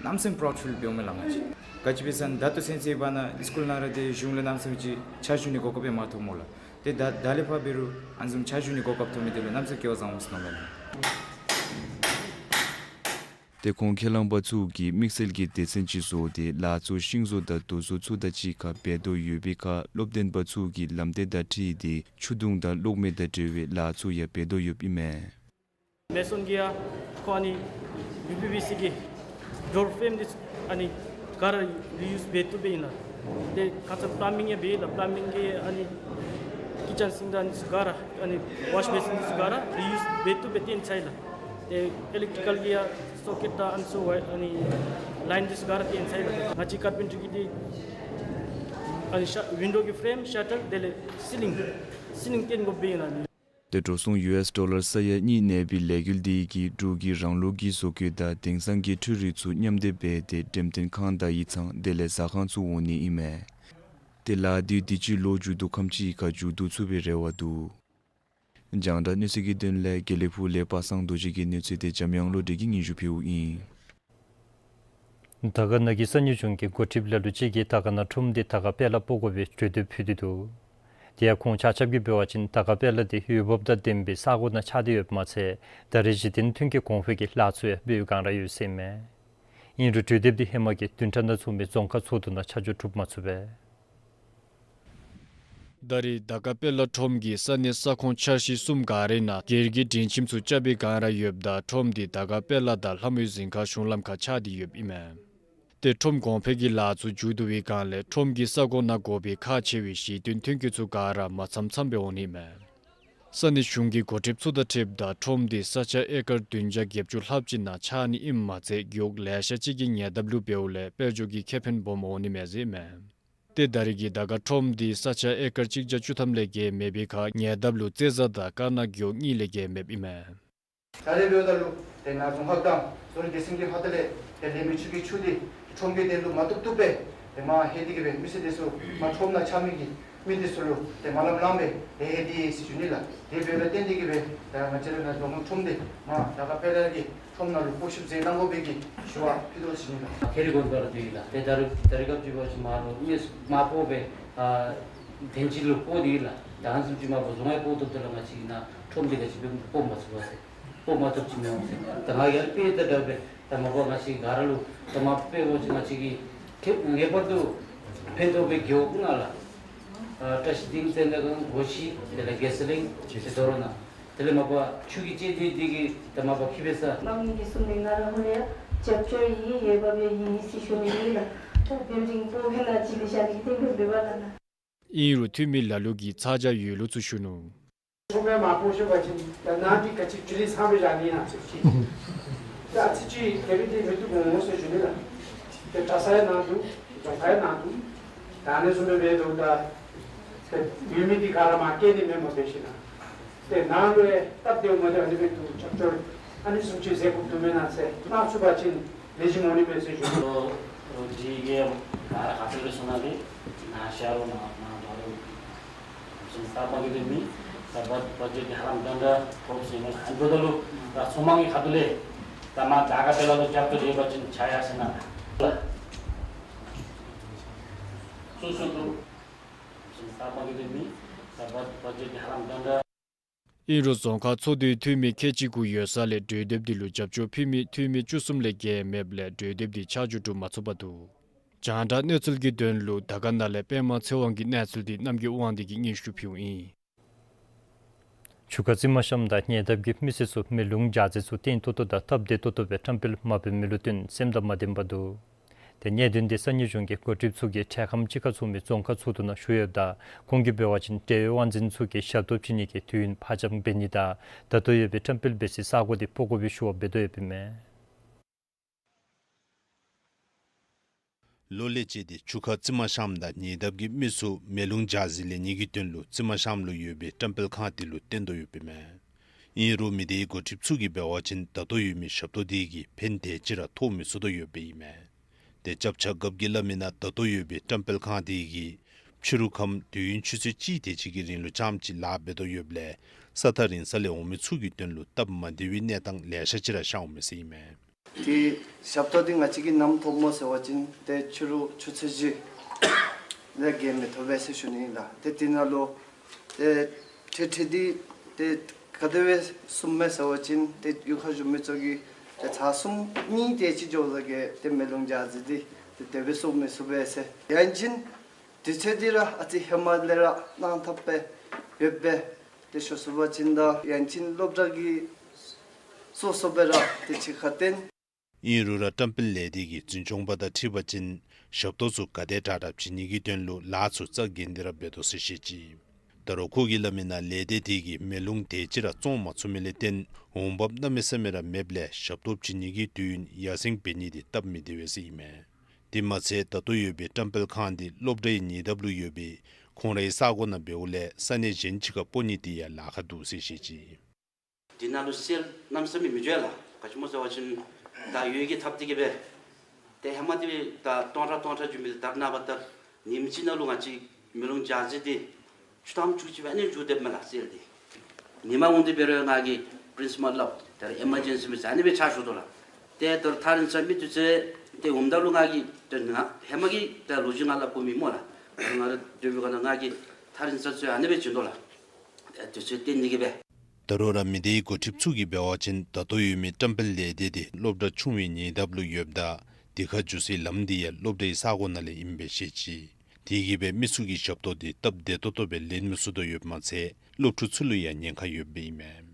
གནམ་མེད་ས་མེད་པྲའུཌ་ཕིལ་འབདཝ་མས་ལགས་ང་བཅས། ག་ཅི་འབད་ཟེར་ན་ད་ལྟོ་ཚུན་ཚོད་བར་ན་སི་ཀུལ་ནང་ར་ཏེ་གཞུང་ལས་གནམ་མེད་ས་མེད་ཅིག་ཕྱག་ཞུ་ནི་གོ་སྐབས་ཡང་མ་ཐོབ་སྨོ་ལགས། ཏེ་ད་ད་ལས་ཕར་འབད་རུང་ཨ་ནི་བཟུམ་ཕྱག་ཞུ་ནི་གོ་སྐབས་ཐོབ་མི་འདི་ལུ་གནམ་མེད་ས་མེད་སྐལ་བ་བཟང་པོ་ཟེར་མནོཝ་མས་ལགས། ཏེ་ཁོང་ཁས་བླངས་པ་ཚུ་གིས་དམིགས་བསལ་གྱི་སྡེ་ཚན་ཅིག་བཟོ་སྟེ་ལཱ་ཚུ་ཤིང་བཟོ་དང་རྡོ་བཟོ་ཚུ་དང་གཅིག་ཁར་འབད་དོ་ཡོད་པའི་ཁར་སློབ་སྟོན་པ་ཚུ་གིས་ལམ་སྟོན་དང་འཁྲིལ་ཏེ་ཆུ་དུང་དང་གློག་མེ་དང་འབྲེལ་བའི་ལཱ་ཚུ་ཡང་འབད་དོ་ཡོདཔ་ཨིན་མས། མེ་སོན་གྱིས་ཡང་ཁོང་ཨ་ནི་ཡུ་པི་བི་སི་གི་ཌོར་ཕྲེམ་འདི་ཚུ་ཨ་ནི་ག་ར་རི་ཡུ་སི་འབད་བཏུབ་པས་ཨིན་ལགས། ཏེ་ཁ་ཙ་པ་ལམ་མིང་ཡང་འབད་ཡི་ལགས། པ་ལམ་མིང་གི་ཨ་ནི་ kitchen sink དང་ཨ་ནི་ཚུ་ག་ར་ཨ་ནི་wash basin འདི་ཚུ་ག་ར་རི་ཡུསི་འབད་བཏུབ་སྦེ་བཏོན་ཚར་ཡི་ལགས། ཏེ་ཨི་ལེག་ཊི་རི་ཀལ་གྱི་ཡང་སོ་ཀེཊ་དང་ཨ་ནི་ཚུ་ཝའི་ཨ་ནི་ལའིན་འདི་ཚུ་ག་ར་བཏོན་ཚར་ཡི་ལགས། ང་བཅས་ཀར་པེན་ཊར་གྱིས་འདི་ཨ་ནི་ཤ་ཝིན་ཌོ་གི་ཕེ་རེམ་ཤ་ཊར་དེ་ལས་སི་ལིང་སི་ལིང་བཏོན་དགོཔ་སྦེ་ཨིན་ལགས། ཏེ་འགྲོ་སོང་ཡུ་ཨེསི་ཌོ་ལར་ས་ཡ་གཉིས་གནས་པའི་ལས་འགུལ་འདི་གིས་འབྲུག་གི་རང་ལུགས་ཀྱི་བཟོ་བཀོད་དང་དེང་སང་གི་འཕྲུལ་རིག་ཚུ་མཉམ་སྡེབ་འབད་དེ་འགྲེམས་སྟོན་ཁང་དང་ཡིག་ཚང་དེ་ལས་ཟ་ཁང་ཚུ་འོང་ནི་ཨིན་མས། ཏེ་ལཱ་འདི་དུས་ཅི་ལོ་མཇུག་བསྡུ་ཁམས་ཅིག་གི་ཁར་མཇུག་བསྡུ་ཚུགས་པའི་རེ་བ་འདུག། རྒྱང་བསྒྲགས་གནས་ཚུལ་གྱི་དོན་ལས་དགེ་ལེགས་ཕུག་ལས་པ་སངས་རྡོ་རྗེ་གི་གནས་ཚུལ་དེ་འཇམ་དབྱངས་བློ་གྲོས་ཀྱིས་སྙན་ཞུ་ཕུལཝ་ཨིན། དར་དཀར་ན་གི་ས་གནས་གཞུང་གི་འགོ་ཁྲིདཔ་ལ་ལུ་ཅིག་གིས་དར་དཀར་ན་ཁྲོམ་འདི་དར་དཀར་དཔལ་ལ་སྤོ་དགོ་པའི་གྲོས་འདེབས་ཕུལ་ཏེ་འདུག། དེ་ཡང་ཁོང་ཆ་ཁྱབ་ཀྱིས་འབད་བ་ཅིན་དར་དཀར་དཔལ་ལ་འདི་འོས་འབབ་དང་ལྡན་པའི་ས་གོ་ནང་ཆགས་ཏེ་ཡོདཔ་མ་ཚད་ད་རེས་གཞི་རྟེན་ཐོན་སྐྱེད་གོང་འཕེལ་གྱི་ལཱ་ཚུ་ཡང་འབད་བའི་སྒང་ར་ཡོད་ཟེར་ཨིན་མས། ཨིན་རུང་གྲོས་འདེབས་འདི་ཧེ་མ་གི་བདུན་ཕྲག་ནང་ཚོགས་མི་རྫོང་ཁག་ཚོགས་འདུ་ནང་ཆ་འཇོག་གྲུབ་མ་ཚུགས་པས། ད་རེས་དར་དཀར་དཔལ་ལ་ཁྲོམ་གྱི་ས་གནས་ས་ཁོངས་འཆར་གཞི་གསུམ་ག་རའི་ནང་སྒེར་གྱི་སྒྲིང་ཁྱིམ་ཚུ་རྐྱབ་པའི་སྒང་ར་ཡོདཔ་ད་ཁྲོམ་འདི་དར་དཀར་དཔལ་ལ་དང་ལྷ་མོའི་གཟིམ་ཁང་གཞུང་ལམ་ཁར་ཆགས་ཏེ་ཡོདཔ་ཨིན་མས། ཏེ་ཁྲོམ་གོང་འཕེལ་གྱི་ལཱ་ཚུ་མཇུག་བསྡུ་བའི་སྒང་ལས་ཁྲོམ་གྱི་ས་གོ་ནང་དགོ་པའི་ཁག་ཆེ་བའི་གཞི་རྟེན་ཐོན་སྐྱེད་ཚུ་ག་ར་མ་ཚངམ་ཚངམ་སྦེ་འོང་ནི་ཨིན་མས། ས་གནས་གཞུང་གི་འགོ་ཁྲིདཔ་ཚུ་དང་འཁྲིལཝ་ད་ཁྲོམ་འདི་ས་ཆ་ཨེ་ཀར་བདུན་བརྒྱ་བརྒྱད་ཅུ་ལྷགཔ་ཅིག་ནང་ཆགས་ནི་ཨིནམ་མ་ཚད་རྒེད་འོག་ལེ་ཤ་ཅིག་གི་ཉེ་འདབས་ལུ་འབདཝ་ལས་དཔལ་འབྱོར་གྱི་ཁེ་ཕན་སྦོམ་འོང་ནི་མས་ཟེར་ཨིན་མས། ཏེ་ད་རེས་ཀྱི་དར་དཀར་ཁྲོམ་འདི་ས་ཆ་ཨེ་ཀར་གཅིག་བརྒྱ་བཅུ་ཐམ་ལས་བརྒལ་མེད་པའི་ཁར་ཉེ་འདབས་ལུ་རྩེ་བཟའ་དང་དཀར་ནག་རྒེད་འོག་གཉིས་ལས་བརྒལ་མེདཔ་ཨིན་མས། ད་རེས་འབདཝ་ད་ལུ་ཏེ་ནཱ་རྫོང་ཁག་དང་རྫོང་རིམ་སྡེ་ཚན་གྱི་ཁ་ཐུག་ལས་ཏེ་ལས་མི་ཆུ་གི་ཆུ་འདི་ཁྲོམ་གྱི་དོན་ལུ་མ་བཏུབ་བཏུབ་སྦེ་ཏེ་མར་ལྷོད་དེ་གི་སྦེ་མི་སེར་འདི་ཚུ་མར་ཁྲོམ་ནང་ཆགས་མི་གི་མི་འདི་ཚུ་ལུ་ཏེ་མ་ལངམ་ལངམ་སྦེ་ཏེ་ལྷོད་དེ་ཡི་ཟེར་ཞུ་ནི་ལགས། དེ་འབདཝ་ལས་བརྟེན་ཏེ་གི་སྦེ་ད་ང་བཅས་ར་ནཱ་རྫོང་ཁག་ཁྲོམ་འདི་མར་དར་དཀར་དཔལ་ལ་གི་ཁྲོམ་ནང་ལུ་སྤོ་ཤུགས་ཟེར་གནང་དགོ་པའི་གི་ཞུ་བ་ཕུལ་དོ་ཟེར་ཞུ་ནི་ལགས། ཁེ་རི་གོང་པར་འདི་ལགས། ཏེ་ད་རེས་ད་རེས་སྐབས་ཅིག་འབད་བ་ཅིན་མར་ལུ་མི་མར་སྤོ་སྦེ་ཨ་དོན་ཅིག་ལུ་སྤོ་སྟེ་ལགས། ད་ཨ་ནི་བཟུམ་ཅིག་མར་སྤོ་རྫོང་ཡང་སྤོ་བཏུབ་ད་ལགས། ང་བཅས་ཀྱིས་ནཱ་ཁྲོམ་འདི་ག་ཅི་སྦེ་སྤོ་མ་ཚུགས་པས་ཟེར། སྤོ་མ་བཏུབ་ཅིག་མི་འོང་ཟེར། ད་ང་ཡར་སྤེལ་ད་ད་སྦེ་ད་མ་པ་ང་བཅས་ག་ར་ལུ་ད་མར་སྤེལ་འོང་ཅི་ང་བཅས་ཀྱི་ཁེ་ངེས་པར་དུ་ཕན་ཐོགས་པའི་རྒེད་འོག་ལྔ་ལགས། ཨ་བཀྲ་ཤིས་སྡིངས་ཚལ་ནང་སྒོ་ཤེས་དེ་ལས་དགེ་སློང་དེ་ལས་དོ་རུང་ནང་དེ་ལས་མ་པ་ཆུ་གི་ཅན་འདི་འདི་གིས་ད་མ་པ་ཁེ་ཕན་ས། དམངས་མི་གིས་གསུངས་མི་ང་ར་ཧོ་ལས་ཡང་རྒྱབ་སྐྱོར་ཡོད་འོས་འབབ་ཡང་ཡོད་ཟེར་ཞུ་ནི་ཨིན་ལགས། ད་བིལ་ཌིང་སྤོ་མི་ནང་ཅིག་ལས་ཤར་གྱི་སྟེང་འབད་བ་ལགས་ན། ཨིན་རུང་འཐུས་མི་ལ་ལུ་གིས་ཚ་གྱང་ཡོད་ལུགས་ཚུ་ཞུ་ནུག། ཁྲོམ་མར་མ་སྤོ་ཞིནམ་ལས་ད་ནཱ་འདི་ག་ཅི་ཅི་རིགས་ཚང་སྦེ་བཞག་ནི་ཨིན་ན་ཟེར་ཅིག། ད་ཨ་ཙི་ཅིག་དེ་སྦེ་འདི་མི་བཏུབ་འོང་ཟེར་ཞུ་ནི་ལགས། ཏེ་གྲྭ་ས་ཡང་ནཱ་འདུག། རྫོང་ཁག་ཡང་ནཱ་འདུག། ད་ཨ་ནི་བཟུམ་སྦེ་འབད་དོ་ད་ཏེ་ཡོད་མི་འདི་ག་ར་མར་བསྐྱལ་ནི་མེན་པར་འབད་ཞིནམ་ལས་ཏེ་ནཱ་ལུ་ཡང་སྟབས་བདེཝ་མ་བདེཝ་ཨ་ནི་སྦེ་འདུག། རྒྱབ་སྐྱོར་ཨ་ནི་བཟུམ་ཅིག་ཟེར་དགོཔ་འདུག་མེན་ན་ཟེར་གནང་ཚུགས་པ་ཅིན་ལེགས་ཤོམ་འོང་ནི་མས་ཟེར་ཞུ་ནི། ཨོ་འདི་གིས་ག་ར་ཁ་ཐུག་ལས་གསུངས་གནང་སྟེ་ནཱ་ཤར་ལུ་ནཱ་ནཱ་འགྱོ་རུང་སོང་ས་པ་གི་དེ་མི་ད་བ་བ་ཇེཊ་འདི་ཧ་ལམ་ད་ད་ཐོབ་ཟེར་ཨིན་མས། ཨ་ནི་འབདཝ་ད་ལུ་ད་ཚོང་དམངས་ཀྱི་ཁ་ཐུག་ལས་ད་མར་དར་དཀར་དཔལ་ལ་ལུ་རྒྱབ་སྐྱོར་ཡོད་པ་ཅིན་ཕྱག་ཡར་སེང་གནང་། སོང་ས་པ་གི་དེ་མི་ད་བ་བ་ཇེཊ་འདི་ཧ་ལམ་ད་ད། ཨིན་རུང་རྫོང་ཁག་ཚོགས་འདུའི་འཐུས་མི་ཁལ་གཅིག་གུ་ཡོད་ས་ལས་གྲོས་འདེབས་འདི་ལུ་རྒྱབ་སྐྱོར་ཕུལ་མི་འཐུས་མི་བཅུ་གསུམ་ལས་བརྒལ་མེདཔ་ལས་གྲོས་འདེབས་འདི་ཆ་འཇོག་གྲུབ་མ་ཚུགས་པར་འདུག། རྒྱང་བསྒྲགས་གནས་ཚུལ་གྱི་དོན་ལུ་དར་དཀར་ན་ལས་པདྨ་ཚེ་དབང་གི་གནས་ཚུལ་འདི་རྣམ་རྒྱལ་དབང་འདུས་ཀྱིས་སྙན་ཞུ་ཕུལཝ་ཨིན། ཆུ་ཁ་རྩིག་མ་བཤམས་ད་ཉེ་འདབས་ཀྱི་མི་སེར་ཚུ་མེ་རླུང་འཇགས་རྫས་ཚུ་བརྟན་ཏོག་ཏོ་དང་སྟབས་བདེ་ཏོག་ཏོ་སྦེ་བཀྲམ་སྤེལ་མ་འབད་མི་ལུ་བརྟེན་སེམས་དང་མ་ལྡནམ་འདུག། ཏེ་གནད་དོན་འདི་ས་གནས་གཞུང་གི་འགོ་ཁྲིདཔ་ཚུ་གིས་འཕྲལ་ཁམས་ཅིག་ཁར་ཚོགས་མི་རྫོང་ཁག་ཚོགས་འདུ་ནང་ཞུ་ཡོདཔ་ད་ཁོང་གིས་འབད་བ་ཅིན་འབྲེལ་ཡོད་དབང་འཛིན་ཚུ་གིས་ཞབས་ཏོག་བྱིན་ནི་གི་དུས་ཡུན་ཕར་འགྱངས་འབད་ནི་དང་ད་ལྟོ་ཡོད་པའི་བཀྲམ་སྤེལ་འབད་སའི་ས་གོ་འདི་སྤོ་དགོ་པའི་ཞུ་བ་འབད་དོ་ཡོདཔ་ཨིན་མས། ལོ་ལས་བཅད་དེ་ཆུ་ཁ་རྩིག་མ་བཤམས་ད་ཉེ་འདབས་ཀྱི་མི་ཚུ་མེ་རླུང་འཇགས་རྫས་ལེན་ནི་གི་དོན་ལུ་རྩིག་མ་བཤམས་ལུ་ཡོད་པའི་བཀྲམ་སྤེལ་ཁང་དེ་ལུ་བརྟེན་དོ་ཡོདཔ་ཨིན་མས། ཨིན་རུང་མི་སྡེའི་འགོ་ཁྲིདཔ་ཚུ་གིས་འབད་བ་ཅིན་ད་ལྟོ་ཡོད་མི་ཞབས་ཏོག་དེ་གིས་ཕན་དེ་ཅིག་ར་ཐོགས་མི་ཚུགས་དོ་ཡོདཔ་ཨིན་མས། ཏེ་སྐྱབས་ཆ་རྒཔོ་གིས་སླབ་མི་ནང་ད་ལྟོ་ཡོད་པའི་བཀྲམ་སྤེལ་ཁང་དེ་གིས་ཕྱི་རུ་ཁམས་དུས་ཡུན་ཆུ་ཚོད་གཅིག་དེ་ཅིག་གི་རིང་ལུ་རྐྱངམ་ཅིག་ལཱ་འབད་དོ་ཡོདཔ་ལས་ས་ཐག་རིང་ས་ལས་འོང་མི་ཚུ་གི་དོན་ལུ་སྟབས་མ་བདེ་བའི་གནས་སྟངས་ལེ་ཤ་ཅིག་ར་ཤར་འོང་མས་ཟེར་ཨིན་མས། ཏེ་ཞབས་ཏོག་འདི་ང་བཅས་ཀྱིས་ནམ་ཐོབ་སྨོ་ཟེར་བ་ཅིན་ཏེ་ཕྱི་རུ་ཆུ་ཚོད་བཞི་ལས་བརྒལ་མི་ཐོབ་པས་ཟེར་ཞུ་ནི་ཨིན་ལགས། ཏེ་དེ་ནང་ལུ་ཏེ་འཕྲལ་འཕྲལ་འདི་ཏེ་ག་དེ་སྦེ་བཟུམ་མས་ཟེར་བ་ཅིན་ཏེ་གཡུས་ཁར་བཞུགས་མི་ཚུ་གིས་ཏེ་ཚར་གསུམ་གཉིས་དེ་ཅིག་འགྱོཝ་ད་གིས་ཏེ་མེ་རླུང་འཇགས་རྫས་འདི་ཏེ་དེ་སྦེ་བཟོ་མི་ཚུགས་པས་ཟེར། ཡང་ཅིན་དུས་ཚོད་འདི་ར་ཨ་ཙི་ཧེ་མ་ལས་ར་གནང་ཐབས་སྦེ་ཡོད་པས། ཏེ་ཞུ་སོང་པ་ཅིན་ད་ཡང་ཅིན་སློབ་གྲྭ་གི་སོ་སོ་སྦེ་ར་ཏེ་ཕྱི་ཁར་བཏོན། ཨིན་རུང་ར་བཀྲམ་སྤེལ་ལས་སྡེ་གི་འཛིན་སྐྱོང་པ་དང་འཁྲིལ་བ་ཅིན་ཞབས་ཏོག་ཚུ་ག་དེ་དྲག་དྲག་བྱིན་ནི་གི་དོན་ལུ་ལཱ་ཚུ་རྩ་འགེངས་ཏེ་ར་འབད་དོ་ཟེར་བཤད་ཅི། ད་རུང་ཁོ་གིས་སླབ་མིའི་ནང་ལས་སྡེ་དེ་གིས་མེ་རླུང་དེ་ཅིག་ར་བཙོང་མ་ཚུགས་མི་ལས་བརྟེན་འོང་འབབ་གནམ་མེད་ས་མེད་ར་མེདཔ་ལས་ཞབས་ཏོག་བྱིན་ནི་གི་དུས་ཡུན་ཡར་སེང་འབད་ནི་དེ་སྟབས་མི་བདེ་བས་ཟེར་ཨིན་མས། དེ་མ་ཚད་ད་ལྟོ་ཡོད་པའི་བཀྲམ་སྤེལ་ཁང་དེ་སློབ་གྲྭའི་ཉེ་འདབས་ལུ་ཡོད་པའི་ཁོང་རའི་ས་གོ་ནང་འབདཝ་ལས་ས་གནས་གཞན་ཅིག་ཁར་སྤོ་ནི་དེ་ཡང་ལཱ་ཁག་འདུག་ཟེར་བཤད་ཅི། དེ་ནང་ལུ་སེལ་གནམ་མེད་ས་མེད་མི་འགྱོ་ལགས། ག་ཅི་སྨོ་ཟེར་བ་ཅིན་ད་ཡོད་ཀྱི་ཐབས་དེ་གིས་སྦེ་ཏེ་ཧེ་མ་དེ་ད་སྟོང་ཕྲག་སྟོང་ཕྲག་འགྱོ་མི་དེ་ད་རེས་ནངས་པ་ད་ཉིནམ་གཅིག་ནང་ལུ་ང་བཅས་མེ་རླུང་འཇགས་སི་དེ་བཅུ་ཐམ་བཅུ་གཅིག་སྦེ་ཨ་ནི་འགྱོ་སྡོདཔ་མས་ལགས་སེལ་དེ། ཉིནམ་འོང་སྟེ་འབད་རུང་ང་གིས་པི་རིན་སི་པཱལ་སླབ་ད་རུང་ཨི་མར་ཇེན་སི་མི་ཚུ་ཨ་ནི་སྦེ་ཕྱག་ཞུ་དོ་ལགས། ཏེ་ད་རུང་ཐག་རིང་ས་མི་དེ་ཚུ་ཏེ་འོངམ་ད་ལུ་ང་གིས་ཏེ་ང་ཧེ་མ་གི་ད་ལོ་རྒྱུས་ང་སླབ་དགོ་མི་སྨོ་ལགས། ང་ར་སྡོད་པའི་སྒང་ནང་ང་གིས་ཐག་རིང་ས་ཚུ་ཨ་ནི་སྦེ་བྱིན་དོ་ལགས། ཏེ་དེ་ཚུ་བརྟེན་ཏེ་གིས་སྦེ། ད་རུང་ར་མི་སྡེའི་འགོ་ཁྲིདཔ་ཚུ་གིས་འབད་བ་ཅིན་ད་ལྟོ་ཡོད་མི་བཀྲམ་སྤེལ་ལས་སྡེ་དེ་སློབ་གྲྭ་ཆུང་བའི་ཉེ་འདབས་ལུ་ཡོདཔ་ད་དེ་ཁར་འགྱོ་སའི་ལམ་དེ་ཡང་སློབ་གྲྭའི་ས་གོ་ནང་ལས་ཨིནམ་སྦེ་བཤད་ཅི། དེ་གིས་སྦེ་མི་ཚུ་གིས་ཞབས་ཏོག་དེ་སྟབས་བདེ་ཏོག་ཏོ་སྦེ་ལེན་མི་ཚུགས་དོ་ཡོདཔ་མ་ཚད་སློབ་ཕྲུག་ཚུ་ལུ་ཡང་ཉེན་ཁ་ཡོདཔ་ཨིན་མས།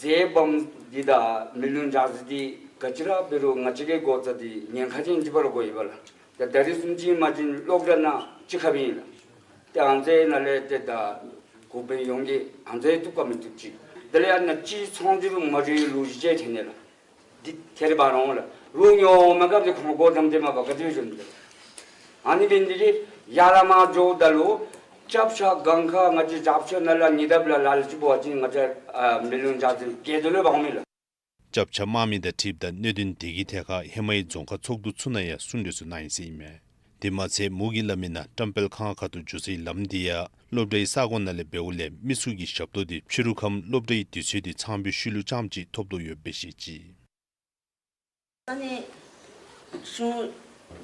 རྫས་སྦོམ་འདི་དང་མེ་རླུང་འཇགས་སི་འདི་ག་ཅི་ར་འབད་རུང་ང་བཅས་ཀྱི་འགོ་བཙུགས་འདི་ཉེན་ཁ་ཅན་ཅིག་འབད་རུང་གོ་ཡི་པ་ལགས། ད་ད་རིས་བཟུམ་ཅིག་མ་བྱིན་སློབ་གྲྭ་ནང་གཅིག་ཁར་སྦེ་ཨིན་ལགས། ཏེ་ཨ་ཙི་ནང་ལས་ཏེ་ད་འགོ་དཔོན་ཡོངས་ཀྱིས་ཨ་ཙི་བཏུབ་ག་མི་བཏུབ་ཅིག། དེ་ལས་ཨ་ནཱ་གཅིག་ཚོང་འདི་རུང་མ་རུལ་ལོ་རྒྱུས་ཅིག་ཐོན་ནི་ལགས། འདི་ཐད་རི་བ་རོང་ལགས། རོགས་ཉོ་མི་ག་དེ་ཁོང་སྒོ་བསྡམས་ཏེ་མ་པ་ག་དེ་བྱུང་འདི། ཨ་ནི་འབད་ནི་དེ་གིས་ཡར་ལས་མར་འགྱོཝ་ད་ལུ་སྐྱབས་ཆ་གང་ཁར་ང་བཅས་རྒྱབ་ཤོད་ནང་ལས་ཉེ་འདབས་ལས་ལཱ་ལུ་ཅིག་འབད་བ་ཅིན་ང་བཅས་ཨ་མེ་རླུང་འཇགས་སི་ག་དེ་ལུ་འབག་འོང་མས་ལགས། སྐྱབས་ཆ་མངམ་དང་འཁྲིལཝ་ད་གནད་དོན་དེ་གི་ཐད་ཁར་ཧེ་མའི་རྫོང་ཁག་ཚོགས་འདུ་ཚུ་ནང་ཡང་གསུང་གྲོས་ཚུ་གནང་ཡི་ཟེར་ཨིན་མས། དེ་མ་ཚད་མོ་གིས་སླབ་མིའི་ནང་བཀྲམ་སྤེལ་ཁང་ཁ་ཐུག་འགྱོ་སའི་ལམ་དེ་ཡང་སློབ་གྲྭའི་ས་གོ་ནང་ལས་འབདཝ་ལས་མི་ཚུ་གིས་ཞབས་ཏོག་དེ་ཕྱི་རུ་ཁམས་སློབ་གྲྭའི་དུས་ཚོད་དེ་ཚངས་པའི་ཤུལ་ལུ་རྐྱངམ་ཅིག་ཐོབ་དོ་ཡོདཔ་སྦེ་བཤད་ཅི། ཨ་ནི་གཞུང་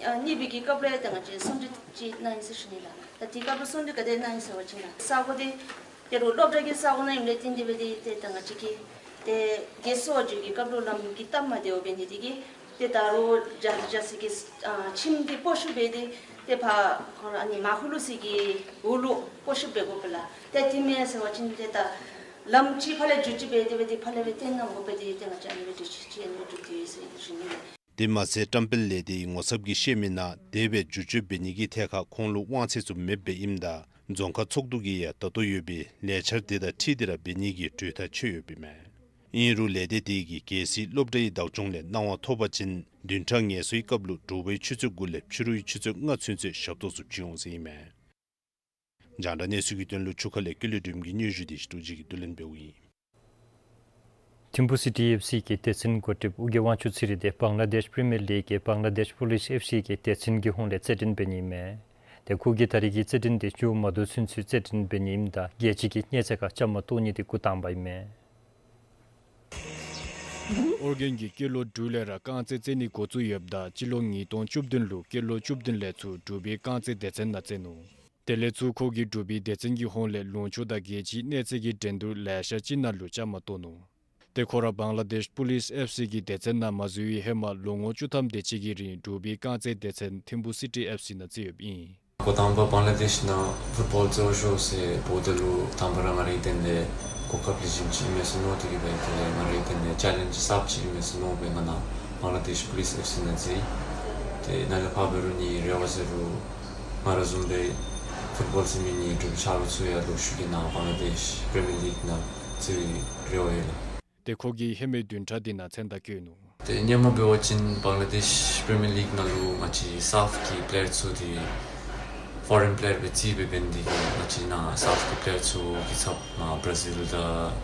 ཨ་གཉིས་པའི་གི་སྐབས་ལས་ད་ང་བཅས་གསུང་གྲོས་ཅིག་གནང་ཡི་ཟེར་ཞུ་ནི་ལགས། ད་དེ་སྐབས་ལུ་གསུང་གྲོས་ག་དེ་གནང་ཡི་ཟེར་བ་ཅིན་ལགས། ས་གོ་དེ་ད་རུང་སློབ་གྲྭ་གི་ས་གོ་ནང་ཨིནམ་ལས་བརྟེན་ཏེ་སྦེ་དེ་ཏེ་ད་ང་བཅས་ཀྱིས་ཏེ་རྒས་སོང་བར་འགྱོ་གི་སྐབས་ལུ་ལམ་གྱི་སྟབས་མ་བདེཝ་འབད་ནི་དེ་གིས་ཏེ་ད་རུང་འཇགས་འཇགས་སི་གི་ཨ་ཁྱིམ་དེ་སྤོ་བཤུད་འབད་དེ་ཏེ་ཕར་ཁོང་ར་ཨ་ནི་མར་ཁུ་ལུ་ཟེར་གྱི་འོག་ལུ་སྤོ་བཤུད་འབད་དགོ་པས་ལགས། ཏེ་དེ་མེན་ཟེར་བ་ཅིན་ཏེ་ད་ལམ་ཅིག་ཕར་ལས་འགྱོ་ཅིག་འབད་དེ་སྦེ་ཏེ་ཕར་ལས་སྦེ་བཏོན་གནང་དགོ་པས། ཏེ་ཏེ་ང་བཅས་ཨ་ནི་སྦེ་འགྱོ་ཅི་ཅི་ཨ་ནི་སྦེ་འགྱོ་དེ་ཟེར་ཞུ་ནི་ལགས། དེ་མ་ཚད་བཀྲམ་སྤེལ་ལས་སྡེའི་ངོ་ཚབ་ཀྱིས་བཤད་མིའི་ནང་དེ་སྦེ་བསྒྱུར་བཅོས་འབད་ནི་གི་ཐད་ཁར་ཁོང་ལུ་དབང་ཚད་ཚུ་མེདཔ་སྦེ་ཨིནམ་ད་རྫོང་ཁག་ཚོགས་འདུ་གིས་ཡང་ད་ལྟོ་ཡོད་པའི་ལས་འཆར་དེ་དང་འཁྲིལ་ཏེ་ར་འབད་ནི་གི་གྲོས་ཐག་ཆོད་ཡོདཔ་ཨིན་མས། ཨིན་རུང་ལས་སྡེ་དེ་གིས་གལ་སྲིད་སློབ་གྲྭའི་བདག་སྐྱོང་ལས་གནང་བ་ཐོབ་པ་ཅིན་བདུན་ཕྲག་ངལ་གསོའི་སྐབས་ལུ་དྲོ་པའི་ཆུ་ཚོད་དགུ་ལས་ཕྱི་རུའི་ཆུ་ཚོད་ལྔ་ཚུན་ཚོད་ཞབས་ཏོག་ཚུ་བྱིན་འོང་ཟེར་ཨིན་མས། རྒྱང་བསྒྲགས་གནས་ཚུལ་གྱི་དོན་ལུ་ཆུ་ཁ་ལས་ཀུན་ལེགས་སྒྲོལམ་གྱི་སྙན་ཞུ་དེ་ཞུ་ཅིག་གིས་བསྡུ་ལེན་འབདཝ་ཨིན། ཐིམ་ཕུ་སི་ཊི་ཨེཕ་སི་གི་སྡེ་ཚན་འགོ་ཁྲིདཔ་ཨོ་རྒྱན་དབང་ཕྱུག་ཚེ་རིང་དེ་བང་ལ་དེཤ་པི་རི་མི་ཡར་ལིག་གི་བང་ལ་དེཤ་པུ་ལིསི་ཨེཕ་སི་གི་སྡེ་ཚན་གྱི་ཧོངས་ལས་རྩེད་འགྲན་འབད་ནི་ཨིན་མས། ཏེ་ཁོ་གིས་ད་རེས་ཀྱི་རྩེད་འགྲན་དེ་མཇུག་མ་བསྡུ་ཚུན་ཚོད་རྩེད་འགྲན་འབད་ནི་ཨིནམ་ད་རྒྱལ་སྤྱི་གི་གནས་ཚད་ཁར་བཅའ་མར་གཏོགས་ནི་དེ་འགོ་དང་པ་ཨིན་མས། ཨོ་རྒྱན་གྱིས་སྐྱེས་ལོ་དྲུག་ལས་ར་རྐང་རྩེད་རྩེད་ནི་འགོ་བཙུགས་ཡོདཔ་ད་སྤྱི་ལོ་ཉིས་སྟོང་བཅུ་བདུན་ལུ་སྐྱེས་ལོ་བཅུ་བདུན་ལས་ཚུར་འབྲུག་པའི་རྐང་རྩེད་སྡེ་ཚན་ནང་རྩེད་ནུག། དེ་ལས་ཚུར་ཁོ་གིས་འབྲུག་པའི་སྡེ་ཚན་གྱི་ཧོངས་ལས་ལུང་ཕྱོགས་དང་རྒྱལ་སྤྱིའི་གནས་ཚད་ཀྱི་འགྲན་བསྡུར་ལེ་ཤ་ཅིག་ནང་ལུ་བཅའ་མར་གཏོགས་ནུག། ཏེ་ཁོ་ར་བང་ལ་དེཤ་པུ་ལིསི་ཨེཕ་སི་གི་སྡེ་ཚན་ནང་མ་འཛུལ་བའི་ཧེ་མ་ལོ་ངོ་བཅུ་ཐམ་དེ་ཅིག་གི་རིང་འབྲུག་པའི་རྐང་རྩེད་སྡེ་ཚན་ཐིམ་ཕུ་སི་ཊི་ཨེཕ་སི་ནང་རྩེད་ཡོདཔ་ཨིན། འགོ་དང་པ་བང་ལ་དེཤ་ནང་ཕུཊ་བཱོལ་རྩེད་པ་ཤོག་ཟེར་འབོ་ད་ལུ་དང་པ་ར་ང་རའི་དོན་ལས་གོ་སྐབས་ལེགས་ཤོམ་ཅིག་ཨིན་མས་ཟེར་མནོ་སྟེ་གིས་སྦེ་དེ་ལས་ང་རའི་དོན་ལས་ཅེ་ལེནཇ་གསརཔ་ཅིག་ཨིན་མས་ཟེར་མནོ་སྦེ་ང་ནཱ་བང་ལ་དེཤ་པུ་ལིསི་ཨེཕ་སི་ནང་རྩེད་ཡི། ཏེ་ནཱ་ལས་ཕར་འབད་རུང་ངེའི་རེ་བ་ཟེར་རུང་ང་ར་བཟུམ་སྦེ་ཕུཊ་བཱོལ་རྩེད་མི་ངེའི་འབྲུག་པའི་ཆ་རོགས་ཚུ་ཡང་ལོག་ཤུལ་གྱི་ནཱ་བང་ལ་དེཤ་པི་རི་མི་ཡར་ལིག་ནང་རྩེད་པའི་རེ་བ་ཡོད་ལགས། ཏེ་ཁོ་གིས་ཧེ་མའི་བདུན་ཕྲག་འདི་ནང་མཚན་རྟགས་བཀོད་ནུག། ཏེ་སྔོན་མ་འབད་བ་ཅིན་བང་ལ་དེཤ་པི་རི་མི་ཡར་ལིག་ནང་ལུ་ང་བཅས་སའུཐ་ཀྱི་པི་ལེ་ཡར་ཚུ་དེ་ཕོ་རེན་པི་ལེ་ཡར་སྦེ་རྩིས་སྦེ་འབད་ནི་དེ་གིས་ང་བཅས་ནཱ་སའུཐ་ཀྱི་པི་ལེ་ཡར་ཚུ་གི་ཚབ་ནཱ་བར་ཛིལ་དང་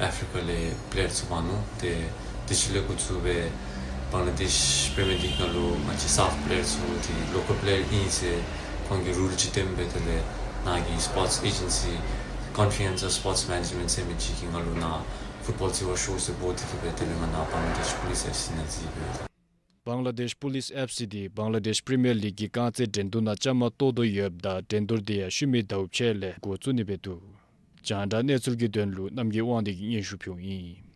ཨེ་ཕི་རི་ཀ་ལས་པི་ལེ་ཡར་ཚུ་འབག་ནུག། ཏེ་དེ་ཅིག་ལས་འགོ་བཙུགས་སྦེ་བང་ལ་དེཤ་པི་རི་མི་ཡར་ལིག་ནང་ལུ་ང་བཅས་སའུཐ་པི་ལེ་ཡར་ཚུ་དེ་ལོ་ཀལ་པི་ལེ་ཡར་ཨིན་ཟེར་ཁོང་གིས་རུལ་ཅིག་བཏོན་སྦེ་དེ་ལས་ནཱ་གི་སི་པོརཊསི་ཨེ་ཇེན་སི་ཀོན་ཕི་ཡན་སི་ཨོཕ་སི་པོརཊསི་མེ་ནེཇ་མེནཊ་ཟེར་མི་ཅིག་གིས་ང་ལུ་ནཱ་ཕུཊ་བཱོལ་རྩེད་པ་ཤོག་ཟེར་འབོ་སྟེ་གིས་སྦེ་དེ་ལས་ང་ནཱ་བང་ལ་དེཤ་པུ་ལིསི་ཨེཕ་སི་ནང་རྩེད་ཡི། བང་ལ་དེཤ་པུ་ལིསི་ཨེཕ་སི་དེ་བང་ལ་དེཤ་པི་རི་མི་ཡར་ལིག་གི་རྐང་རྩེད་འགྲན་བསྡུར་ནང་བཅའ་མར་གཏོགས་དོ་ཡོདཔ་ད་འགྲན་བསྡུར་དེ་ཡང་ཤུལ་མའི་ཟླཝ་ཕྱེད་ལས་འགོ་བཙུགས་ནི་སྦེ་འདུག། རྒྱང་བསྒྲགས་གནས་ཚུལ་གྱི་དོན་ལུ་རྣམ་རྒྱལ་དབང་འདུས་ཀྱིས་སྙན་ཞུ་ཕུལཝ་ཨིན།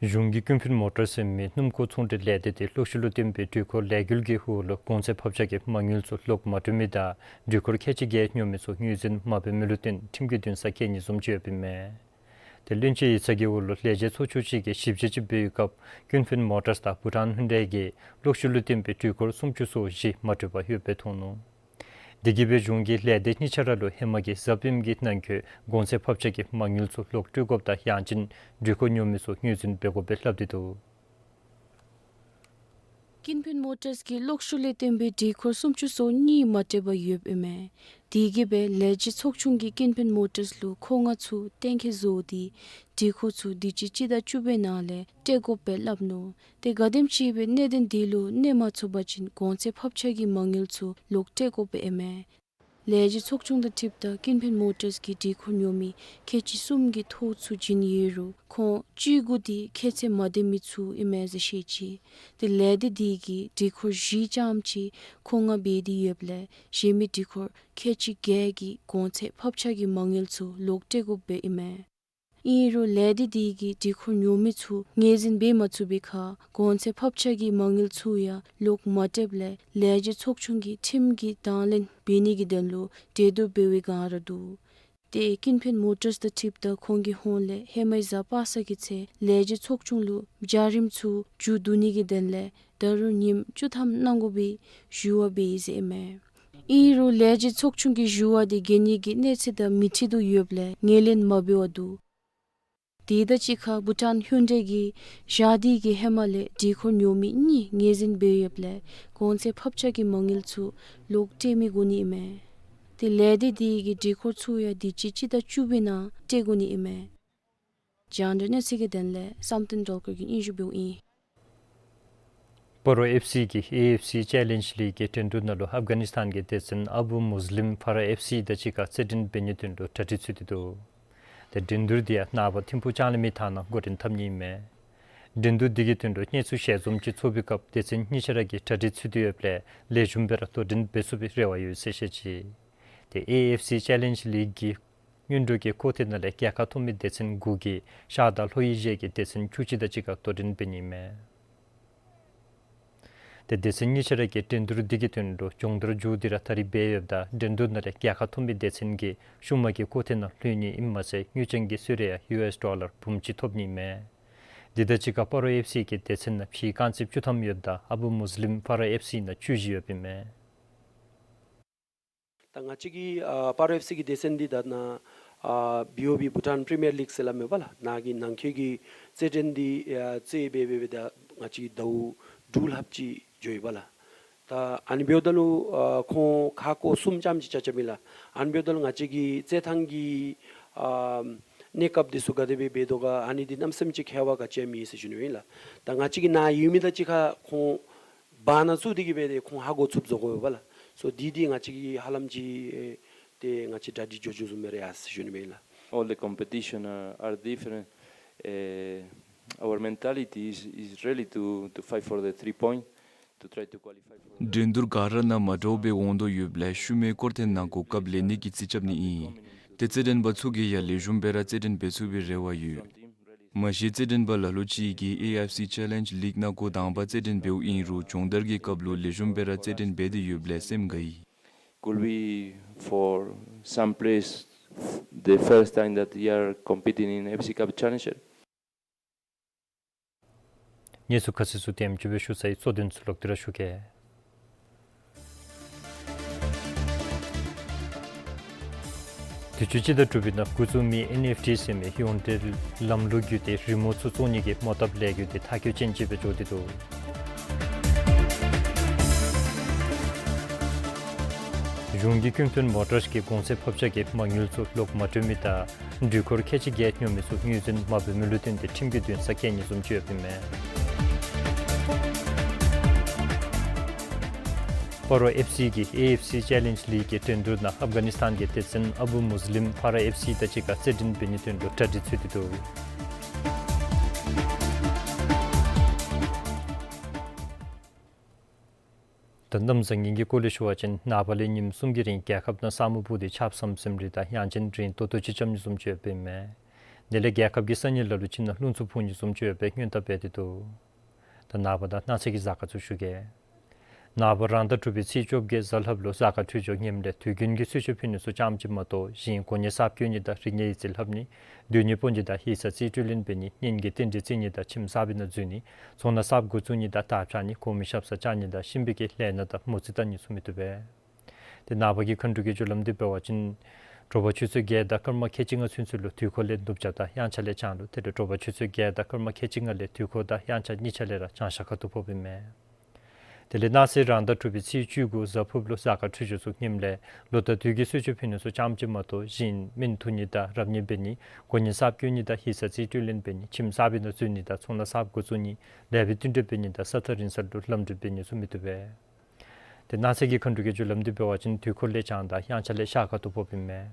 གཞུང་གི་ཀུན་ཕན་མོ་ཊར་ཟེར་མི་སྣུམ་འཁོར་ཚོང་འབྲེལ་ལས་སྡེ་དེ་གློག་ཤུགས་ལུ་བརྟེན་པའི་འགྲུལ་འཁོར་ལས་འགུལ་གྱི་འོག་ལུ་གོང་ཚད་ཕབ་ཆག་གི་མ་དངུལ་ཚུ་ལོག་མ་སྤྲོད་མི་དང་འགྲུལ་འཁོར་ཁལ་གཅིག་བརྒལ་ཉོ་མི་ཚུ་ངོས་འཛིན་མ་འབད་མི་ལུ་བརྟེན་ཁྲིམས་ཀྱི་འདུན་ས་བཀལ་ནི་བཟུམ་ཅིག་ཡོདཔ་ཨིན་མས། དེ་བློན་ཆེན་ཡིག་ཚང་གི་འོག་ལུ་ལས་བྱེད་ཚོགས་ཆུང་ཅིག་གིས་ཞིབ་དཔྱད་ཅིག་འབད་བའི་སྐབས་ཀུན་ཕན་མོ་ཊར་དང་བྷུ་ཊཱན་ཧུན་ཌའི་གིས་གློག་ཤུགས་ལུ་བརྟེན་པའི་འགྲུལ་འཁོར་སུམ་ཅུ་སོ་བཞི་མ་སྤྲོད་པར་ཡོདཔ་སྦེ་མཐོང་ནུག། དེ་གིས་སྦེ་གཞུང་གིས་ལས་སྡེ་གཉིས་ཆ་ར་ལུ་ཧེ་མ་གི་གཟའ་སྤེནམ་གྱི་ནང་འཁོད་གོང་ཚད་ཕབ་ཆག་གི་མ་དངུལ་ཚུ་ལོག་སྤྲོད་དགོཔ་དང་ཡང་ཅིན་འགྲུལ་འཁོར་ཉོ་མི་ཚུ་ངོས་འཛིན་འབད་དགོཔ་སྦེ་སླབ་སྟེ་འདུག། ཀིན་ཕིན་མོ་ཊརས་ཀྱིས་གློག་ཤུགས་ལས་བཏོན་པའི་འགྲུལ་འཁོར་སུམ་ཅུ་སོ་གཉིས་མ་སྤྲོད་པར་ཡོདཔ་ཨིན་མས། དེ་གིས་སྦེ་ལས་བྱེད་ཚོགས་ཆུང་གིས་ཀིན་ཕིན་མོ་ཊརས་ལུ་མཁོ་མངགས་ཚུ་གཏན་འཁེལ་བཟོ་སྟེ་འགྲུལ་འཁོར་ཚུ་དུས་ཅི་སྤྱི་ཟླ་བཅུ་པའི་ནང་ལས་སྤྲོད་དགོཔ་སྦེ་སླབ་ནུག། ཏེ་ག་དེམ་ཅིག་སྦེ་གནད་དོན་དེ་ལུ་གནས་མ་ཚུགས་པ་ཅིན་གོང་ཚད་ཕབ་ཆག་གི་མ་དངུལ་ཚུ་ལོག་སྤྲོད་དགོཔ་སྦེ་ཨིན་མས། ལས་བྱེད་ཚོགས་ཆུང་དང་འཁྲིལཝ་ད་ཀིན་ཕིན་མོ་ཊརས་ཀྱི་འགྲུལ་འཁོར་ཉོ་མི་ཁལ་གཅིག་གསུམ་གྱི་ཐོ་ཚུ་བྱིན་ཡོད་རུང་ཁོང་བཅུ་དགུ་དེ་ཁྱད་ཚད་མ་ལྡན་མི་ཚུ་ཨིན་མས་ཟེར་བཤད་ཅི། ཏེ་ལས་སྡེ་དེ་གིས་འགྲུལ་འཁོར་བཞི་ཙམ་ཅིག་མཁོ་མངགས་འབད་དེ་ཡོདཔ་ལས་གཞན་མི་འགྲུལ་འཁོར་ཁལ་གཅིག་བརྒྱད་ཀྱི་གོང་ཚད་ཕབ་ཆག་གི་མ་དངུལ་ཚུ་ལོག་སྤྲོད་དགོཔ་སྦེ་ཨིན་མས། ཨིན་རུང་ལས་སྡེ་དེ་གིས་འགྲུལ་འཁོར་ཉོ་མི་ཚུ་ངོས་འཛིན་འབད་མ་ཚུགས་པའི་ཁར་གོང་ཚད་ཕབ་ཆག་གི་མ་དངུལ་ཚུ་ཡང་ལོག་མ་སྤྲོདཔ་ལས་ལས་བྱེད་ཚོགས་ཆུང་གིས་ཁྲིམས་ཀྱི་དང་ལེན་འབད་ནི་གི་དོན་ལུ་གྲོས་བསྡུར་འབད་བའི་བསྒང་ར་འདུག། ཏེ་ཀིན་ཕིན་མོ་ཊརས་དང་འཁྲིལཝ་ད་ཁོང་གི་ཧོངས་ལས་ཧེ་མའི་གཟའ་པ་སངས་ཀྱི་ཚེ་ལས་བྱེད་ཚོགས་ཆུང་ལུ་བྱ་རིམ་ཚུ་མཇུག་བསྡུ་ནི་གི་དོན་ལས་ད་རུང་ཉིནམ་བཅུ་ཐམ་གནང་དགོ་པའི་ཞུ་བ་འབད་ཡི་ཟེར་ཨིན་མས། ཨིན་རུང་ལས་བྱེད་ཚོགས་ཆུང་གི་ཞུ་བ་དེ་གན་ནི་གི་གནས་ཚད་དང་མི་འཁྲིལ་དོ་ཡོདཔ་ལས་ངོས་ལེན་མ་འབད་བར་འདུག། དེ་དང་གཅིག་ཁར་བྷུ་ཊཱན་ཧིའུན་ཌའི་གིས་ཞག་དེ་གི་ཧེ་མ་ལས་འགྲུལ་འཁོར་ཉོ་མི་གཉིས་ངོས་འཛིན་འབད་ཡོདཔ་ལས་གོང་ཚད་ཕབ་ཆག་གི་མ་དངུལ་ཚུ་ལོག་སྤྲོད་མི་དགོ་ནི་ཨིན་མས། ཏེ་ལས་སྡེ་དེ་གིས་འགྲུལ་འཁོར་ཚུ་ཡང་དུས་ཅི་སྤྱི་ཟླ་བཅུ་པའི་ནང་སྤྲོད་དགོ་ནི་ཨིན་མས། རྒྱང་བསྒྲགས་གནས་ཚུལ་གྱི་དོན་ལས་བསམ་གཏན་སྒྲོལ་དཀར་གྱིས་སྙན་ཞུ་འབདཝ་ཨིན། སྤ་རོ་ཨེཕ་སི་གིས་ཨེ་ཨེཕ་སི་ཅེ་ལེནཇ་ལིག་གི་འགྲན་བསྡུར་ནང་ལུ་ཨབ་གྷ་ནིས་ཐཱན་གྱི་སྡེ་ཚན་ཨ་བུ་མུས་ལིམ་ཕ་ར་ཨེཕ་སི་དང་གཅིག་ཁར་རྩེད་འགྲན་འབད་ནིའི་དོན་ལུ་གྲ་སྒྲིག་ཚུད་དེ་འདུག། ཏེ་འགྲན་བསྡུར་འདི་ཡང་ནངས་པ་ཐིམ་ཕུག་ལྕང་གླིང་མའི་ཐང་ནང་འགོ་འདྲེན་འཐབ་ནི་ཨིན་མས། འགྲན་བསྡུར་འདི་གི་དོན་ལུ་གནས་ཚུལ་ཞལ་འཛོམས་ཅིག་ཚོགས་པའི་སྐབས་སྡེ་ཚན་གཉིས་ཆ་ར་གིས་གྲ་སྒྲིག་ཚུད་དེ་ཡོདཔ་ལས་ལེགས་ཤོམ་སྦེ་ར་དོ་འགྲན་འབད་ཚུགས་པའི་རེ་བ་ཡོད་ཟེར་བཤད་ཅི། ཏེ་ཨེ་ཨེཕ་སི་ཅེ་ལེནཇ་ལིག་གི་སྔོན་འགྲོ་གི་ཁོངས་ཐེངས་ནང་ལས་རྒྱལ་ཁ་ཐོབ་མི་སྡེ་ཚན་དགུ་གིས་ཤར་དང་ལྷོ་ཨེ་ཤི་ཡ་གི་སྡེ་ཚན་བཅུ་གཅིག་དང་གཅིག་ཁར་དོ་འགྲན་འབད་ནི་ཨིན་མས། ཏེ་སྡེ་ཚན་གཉིས་ཆ་ར་གིས་འགྲན་བསྡུར་འདི་གི་དོན་ལུ་སྦྱོང་བརྡར་མཇུག་སྡེ་ར་ད་རིས་འབད་ཡོདཔ་ད་འགྲན་བསྡུར་ནང་ལས་རྒྱལ་ཁ་ཐོབ་མི་སྡེ་ཚན་གྱིས་ཤུལ་མ་གི་ཁོངས་ཐེངས་ནང་ལྷོད་ནི་ཨིནམ་མ་ཚད་དངུལ་ཅན་གྱི་གསོལ་རས་ཡང་ཡུ་ཨེསི་ཌོ་ལར་འབུམ་གཅིག་ཐོབ་ནི་ཨིན་མས། འདི་དང་གཅིག་ཁར་སྤ་རོ་ཨེཕ་སི་གི་སྡེ་ཚན་ནང་ཕྱིའི་རྐང་རྩེད་བཅུ་ཐམ་ཡོདཔ་ད་ཨ་བུ་མུས་ལིམ་ཕ་ར་ཨེཕ་སི་ནང་བཅུ་བཞི་ཡོདཔ་ཨིན་མས། ད་ང་བཅས་ཀྱི་ཨ་སྤ་རོ་ཨེཕ་སི་གི་སྡེ་ཚན་འདི་ད་ནཱ་ཨ་བི་ཨོ་བི་བྷུ་ཊཱན་པི་རི་མི་ཡར་ལིག་ཟེར་སླབ་མས་པ་ལགས། ནཱ་གི་ནང་འཁོད་ཀྱི་རྩེད་འགྲན་འདི་ཨ་རྩེད་འབད་འབད་འབད་ད་ང་བཅས་ཀྱི་ཟླཝ་དྲུག་ལྷགཔ་ཅིག་འགྱོ་ཡི་པ་ལགས། ད་ཨ་ནི་འབདཝ་ད་ལུ་ཨ་ཁོང་ཁ་སྐོང་གསུམ་ཙམ་ཅིག་རྐྱབ་རྐྱབ་ཨིན་ལགས། ཨ་ནི་འབདཝ་ད་ལུ་ང་བཅས་ཀྱི་རྩེད་ཐང་གི་ཨ་གནས་སྐབས་འདི་ཚུ་ག་དེ་སྦེ་འབད་དོ་ག་ཨ་ནི་འདི་གནམ་མེད་ས་མེད་ཅིག་ཁྱད་པར་ག་ཅི་ཡང་མེད་ཟེར་ཞུ་ནི་ཨིན་ལགས། ད་ང་བཅས་ཀྱི་ནཱ་ཡོད་མི་དང་གཅིག་ཁར་ཁོང་བར་ན་བཙུགས་ཏེ་གི་སྦེ་ཏེ་ཁོང་ཧ་གོ་ཚུགསཔ་བཟོ་དགོ་པས་ལགས། སོ་འདི་འདི་ང་བཅས་ཀྱི་ཧ་ལམ་ཅིག་ཨེ་ཏེ་ང་བཅས་གྲ་སྒྲིག་འགྱོ་འགྱོ་བཟུམ་སྦེ་ར་ཡར་སོང་ཞུ་ནི་ཨིན་ལགས། All the competition are, are different. Uh, our mentality is, is really to, to fight for the three point, to try to qualify for the འགྲན་བསྡུར་ག་ར་ནང་མ་འདྲཝ་སྦེ་འོང་དོ་ཡོདཔ་ལས་ཤུལ་མའི་སྐོར་ཐེངས་ནང་གོ་སྐབས་ལེན་ནི་གི་རྩིས་རྐྱབ་ནི་ཨིན། ཏེ་རྩེད་འགྲན་པ་ཚུ་གིས་ཡང་ལེགས་ཤོམ་སྦེ་ར་རྩེད་འགྲན་འབད་ཚུགས་པའི་རེ་བ་ཡོད། མ་གཞི་རྩེད་འགྲན་པ་ལ་ལུ་ཅིག་གིས་ཨེ་ཨེཕ་སི་ཅེ་ལེནཇ་ལིག་ནང་འགོ་དང་པ་རྩེད་འགྲན་འབདཝ་ཨིན་རུང་སྦྱོང་བརྡར་གྱི་སྐབས་ལུ་ལེགས་ཤོམ་སྦེ་ར་རྩེད་འགྲན་འབད་དེ་ཡོདཔ་ལས་སེམས་དགའ་ཡི། Could be for some players the first time that they are competing in F C Cup Challenger. གནས་ཚུལ་ཁ་གསལ་ཚུ་དེམ་ཅིག་སྦེ་ཞུ་ཚར་ཡི། གཙོ་དོན་ཚུ་ལོག་སྟེ་ར་ཞུ་གེ། དུས་ཅི་སྤྱི་ཟླ་དྲུག་པའི་ནང་འགོ་བཙུགས་མི་ཨེན་ཨེཕ་ཊི་ཟེར་མི་ཧོང་ཏེ་ལམ་ལུགས་བརྒྱུད་དེ་རི་མོ་ཚུ་བཙོང་ནི་གི་མོ་བཏབ་ལས་འགུལ་དེ་མཐའ་འཁྱོལ་ཅན་ཅིག་སྦེ་འགྱོ་སྟེ་འདུག། གཞུང་གིས་ཀུན་ཕན་མོ་ཊརས་ཀྱི་གོང་ཚད་ཕབ་ཆག་གི་མ་དངུལ་ཚུ་ལོག་མ་སྤྲོད་མི་དང་འགྲུལ་འཁོར་ཁལ་གཅིག་བརྒྱད་ཉོ་མི་ཚུ་ངོས་འཛིན་མ་འབད་མི་ལུ་བརྟེན་ཏེ་ཁྲིམས་ཀྱི་འདུན་ས་བཀལ་ནི་བཟུམ་ཅིག་ཡོདཔ་ཨིན་མས། སྤ་རོ་ཨེཕ་སི་གིས་ཨེ་ཨེཕ་སི་ཅེ་ལེནཇ་ལིག་གི་འགྲན་བསྡུར་ནང་ཨབ་གྷ་ནིས་ཐཱན་གྱི་སྡེ་ཚན་ཨ་བུ་མུས་ལིམ་ཕ་ར་ཨེཕ་སི་དང་གཅིག་ཁར་རྩེད་འགྲན་འབད་ནིའི་དོན་ལུ་གྲ་སྒྲིག་ཚུད་དེ་འདུག། ད་གནམ་བཟང་ངན་གྱི་སྐོར་ལས་ཞུ་བ་ཅིན་ནངས་པ་ལས་ཉིནམ་གསུམ་གྱི་རིང་རྒྱལ་ཁབ་ནང་ས་སྨུག་སྤུབས་ཏེ་ཆརཔ་ཟམ་ཟིམ་རེ་དང་ཡང་ཅིན་རེན་ཏོག་ཏོ་ཅིག་རྐྱབ་ནི་བཟུམ་ཅིག་ཡོདཔ་ཨིན་མས། དེ་ལས་རྒྱལ་ཁབ་ཀྱི་ས་གནས་ལ་ལུ་ཅིག་ནང་རླུང་འཚུབ་འཕུ་ནི་བཟུམ་ཅིག་ཡོདཔ་སྦེ་སྔོན་བརྡ་འབད་དེ་འདུག། ད་ནངས་པ་དང་གནངས་ཚེ་གི་གཟའ་སྐར་ཚུ་ཞུ་གེ། ནངས་པ་རང་ཟླ་དྲུག་པའི་ཚེས་བཅོ་བརྒྱད་གཟའ་ལྷགཔ་ལུ་གཟའ་སྐར་འཕྲོད་སྦྱོར་ངནམ་ལས་དུས་རྒྱུན་གྱི་གསོལ་མཆོད་ཕུལ་ནི་ཚུ་ཙམ་ཅིག་མ་གཏོགས་གཞན་གོ་གནས་གསརཔ་བསྐོ་ནི་དང་རིག་གནས་ཡིག་རྩིས་ལྷབ་ནི་སྡོད་གནས་སྤོ་ནི་དང་ཡིག་ཚང་རྩིས་སྤྲོད་ལེན་འབད་ནི་གཉེན་གྱི་རྟེན་འབྲེལ་བརྩི་ནི་དང་ཁྱིམ་གསར་པའི་ནང་འཛུལ་ནི་ཚོང་ནང་གསརཔ་འགོ་བཙུགས་ནི་དང་དར་འཕྱར་ནི་གོང་མའི་ཞབས་སར་བཅར་ནི་དང་གཤིན་པོའི་གི་ལས་སྣ་དང་མོ་རྩིས་བལྟ་ནི་ཚུ་མི་བཏུབ་པས། ཏེ་ནངས་པ་གི་མཁའ་འགྲོ་གི་རྒྱུ་ལམ་འདི་འབད་བ་ཅིན་དྲོ་པ་ཆུ་ཚོད་བརྒྱད་དང་སྐར་མ་ཁལ་གཅིག་ལྔ་ཚུན་ཚོད་ལུ་དུས་འཁོར་ལས་ནུབ་བྱང་དང་དབྱངས་འཆར་ལས་བྱང་ལུ། དེ་ལས་དྲོ་པ་ཆུ་ཚོད་བརྒྱད་དང་སྐར་མ་ཁལ་གཅིག་ལྔ་ལས་དུས་འཁོར་དང་དབྱངས་འཆར་གཉིས་ཆ་ལས་ར་བྱང་ཤར་ཁ་ཐུག་ཕོགཔ་ཨིན་མས། དེ་ལས་གནངས་ཚེ་རང་ཟླ་དྲུག་པའི་ཚེས་བཅུ་དགུ་གཟའ་ཕུར་བུ་ལུ་གཟའ་སྐར་འཕྲོད་སྦྱོར་ཚུ་ངནམ་ལས་ལོ་དང་དུས་ཀྱི་གསོལ་མཆོད་ཕུལ་ནི་ཚུ་ཙམ་ཅིག་མ་གཏོགས་གཞན་སྨན་འཐུང་ནི་དང་རབ་གནས་འབད་ནི་དགོན་གཉེར་གསརཔ་བསྐྱོན་ནི་དང་ཡིག་ཚང་རྩིས་སྤྲོད་ལེན་འབད་ནི་ཁྱིམ་གསར་པའི་ནང་འཛུལ་ནི་དང་ཚོང་ལཱ་གསརཔ་འགོ་བཙུགས་ནི་ལེགས་པའི་བསྟུན་གྲོས་འབད་ནི་དང་ས་ཐག་རིང་ས་ལུ་ལམ་འགྲུལ་འབད་ནི་ཚུ་མི་བཏུབ་པས། ཏེ་གནངས་ཚེ་གི་མཁའ་འགྲོ་གི་རྒྱུ་ལམ་འདི་འབད་བ་ཅིན་དུས་འཁོར་ལས་བྱང་དང་དབྱངས་འཆར་ལས་ཤར་ཁ་ཐུག་ཕོགཔ་ཨིན་མས།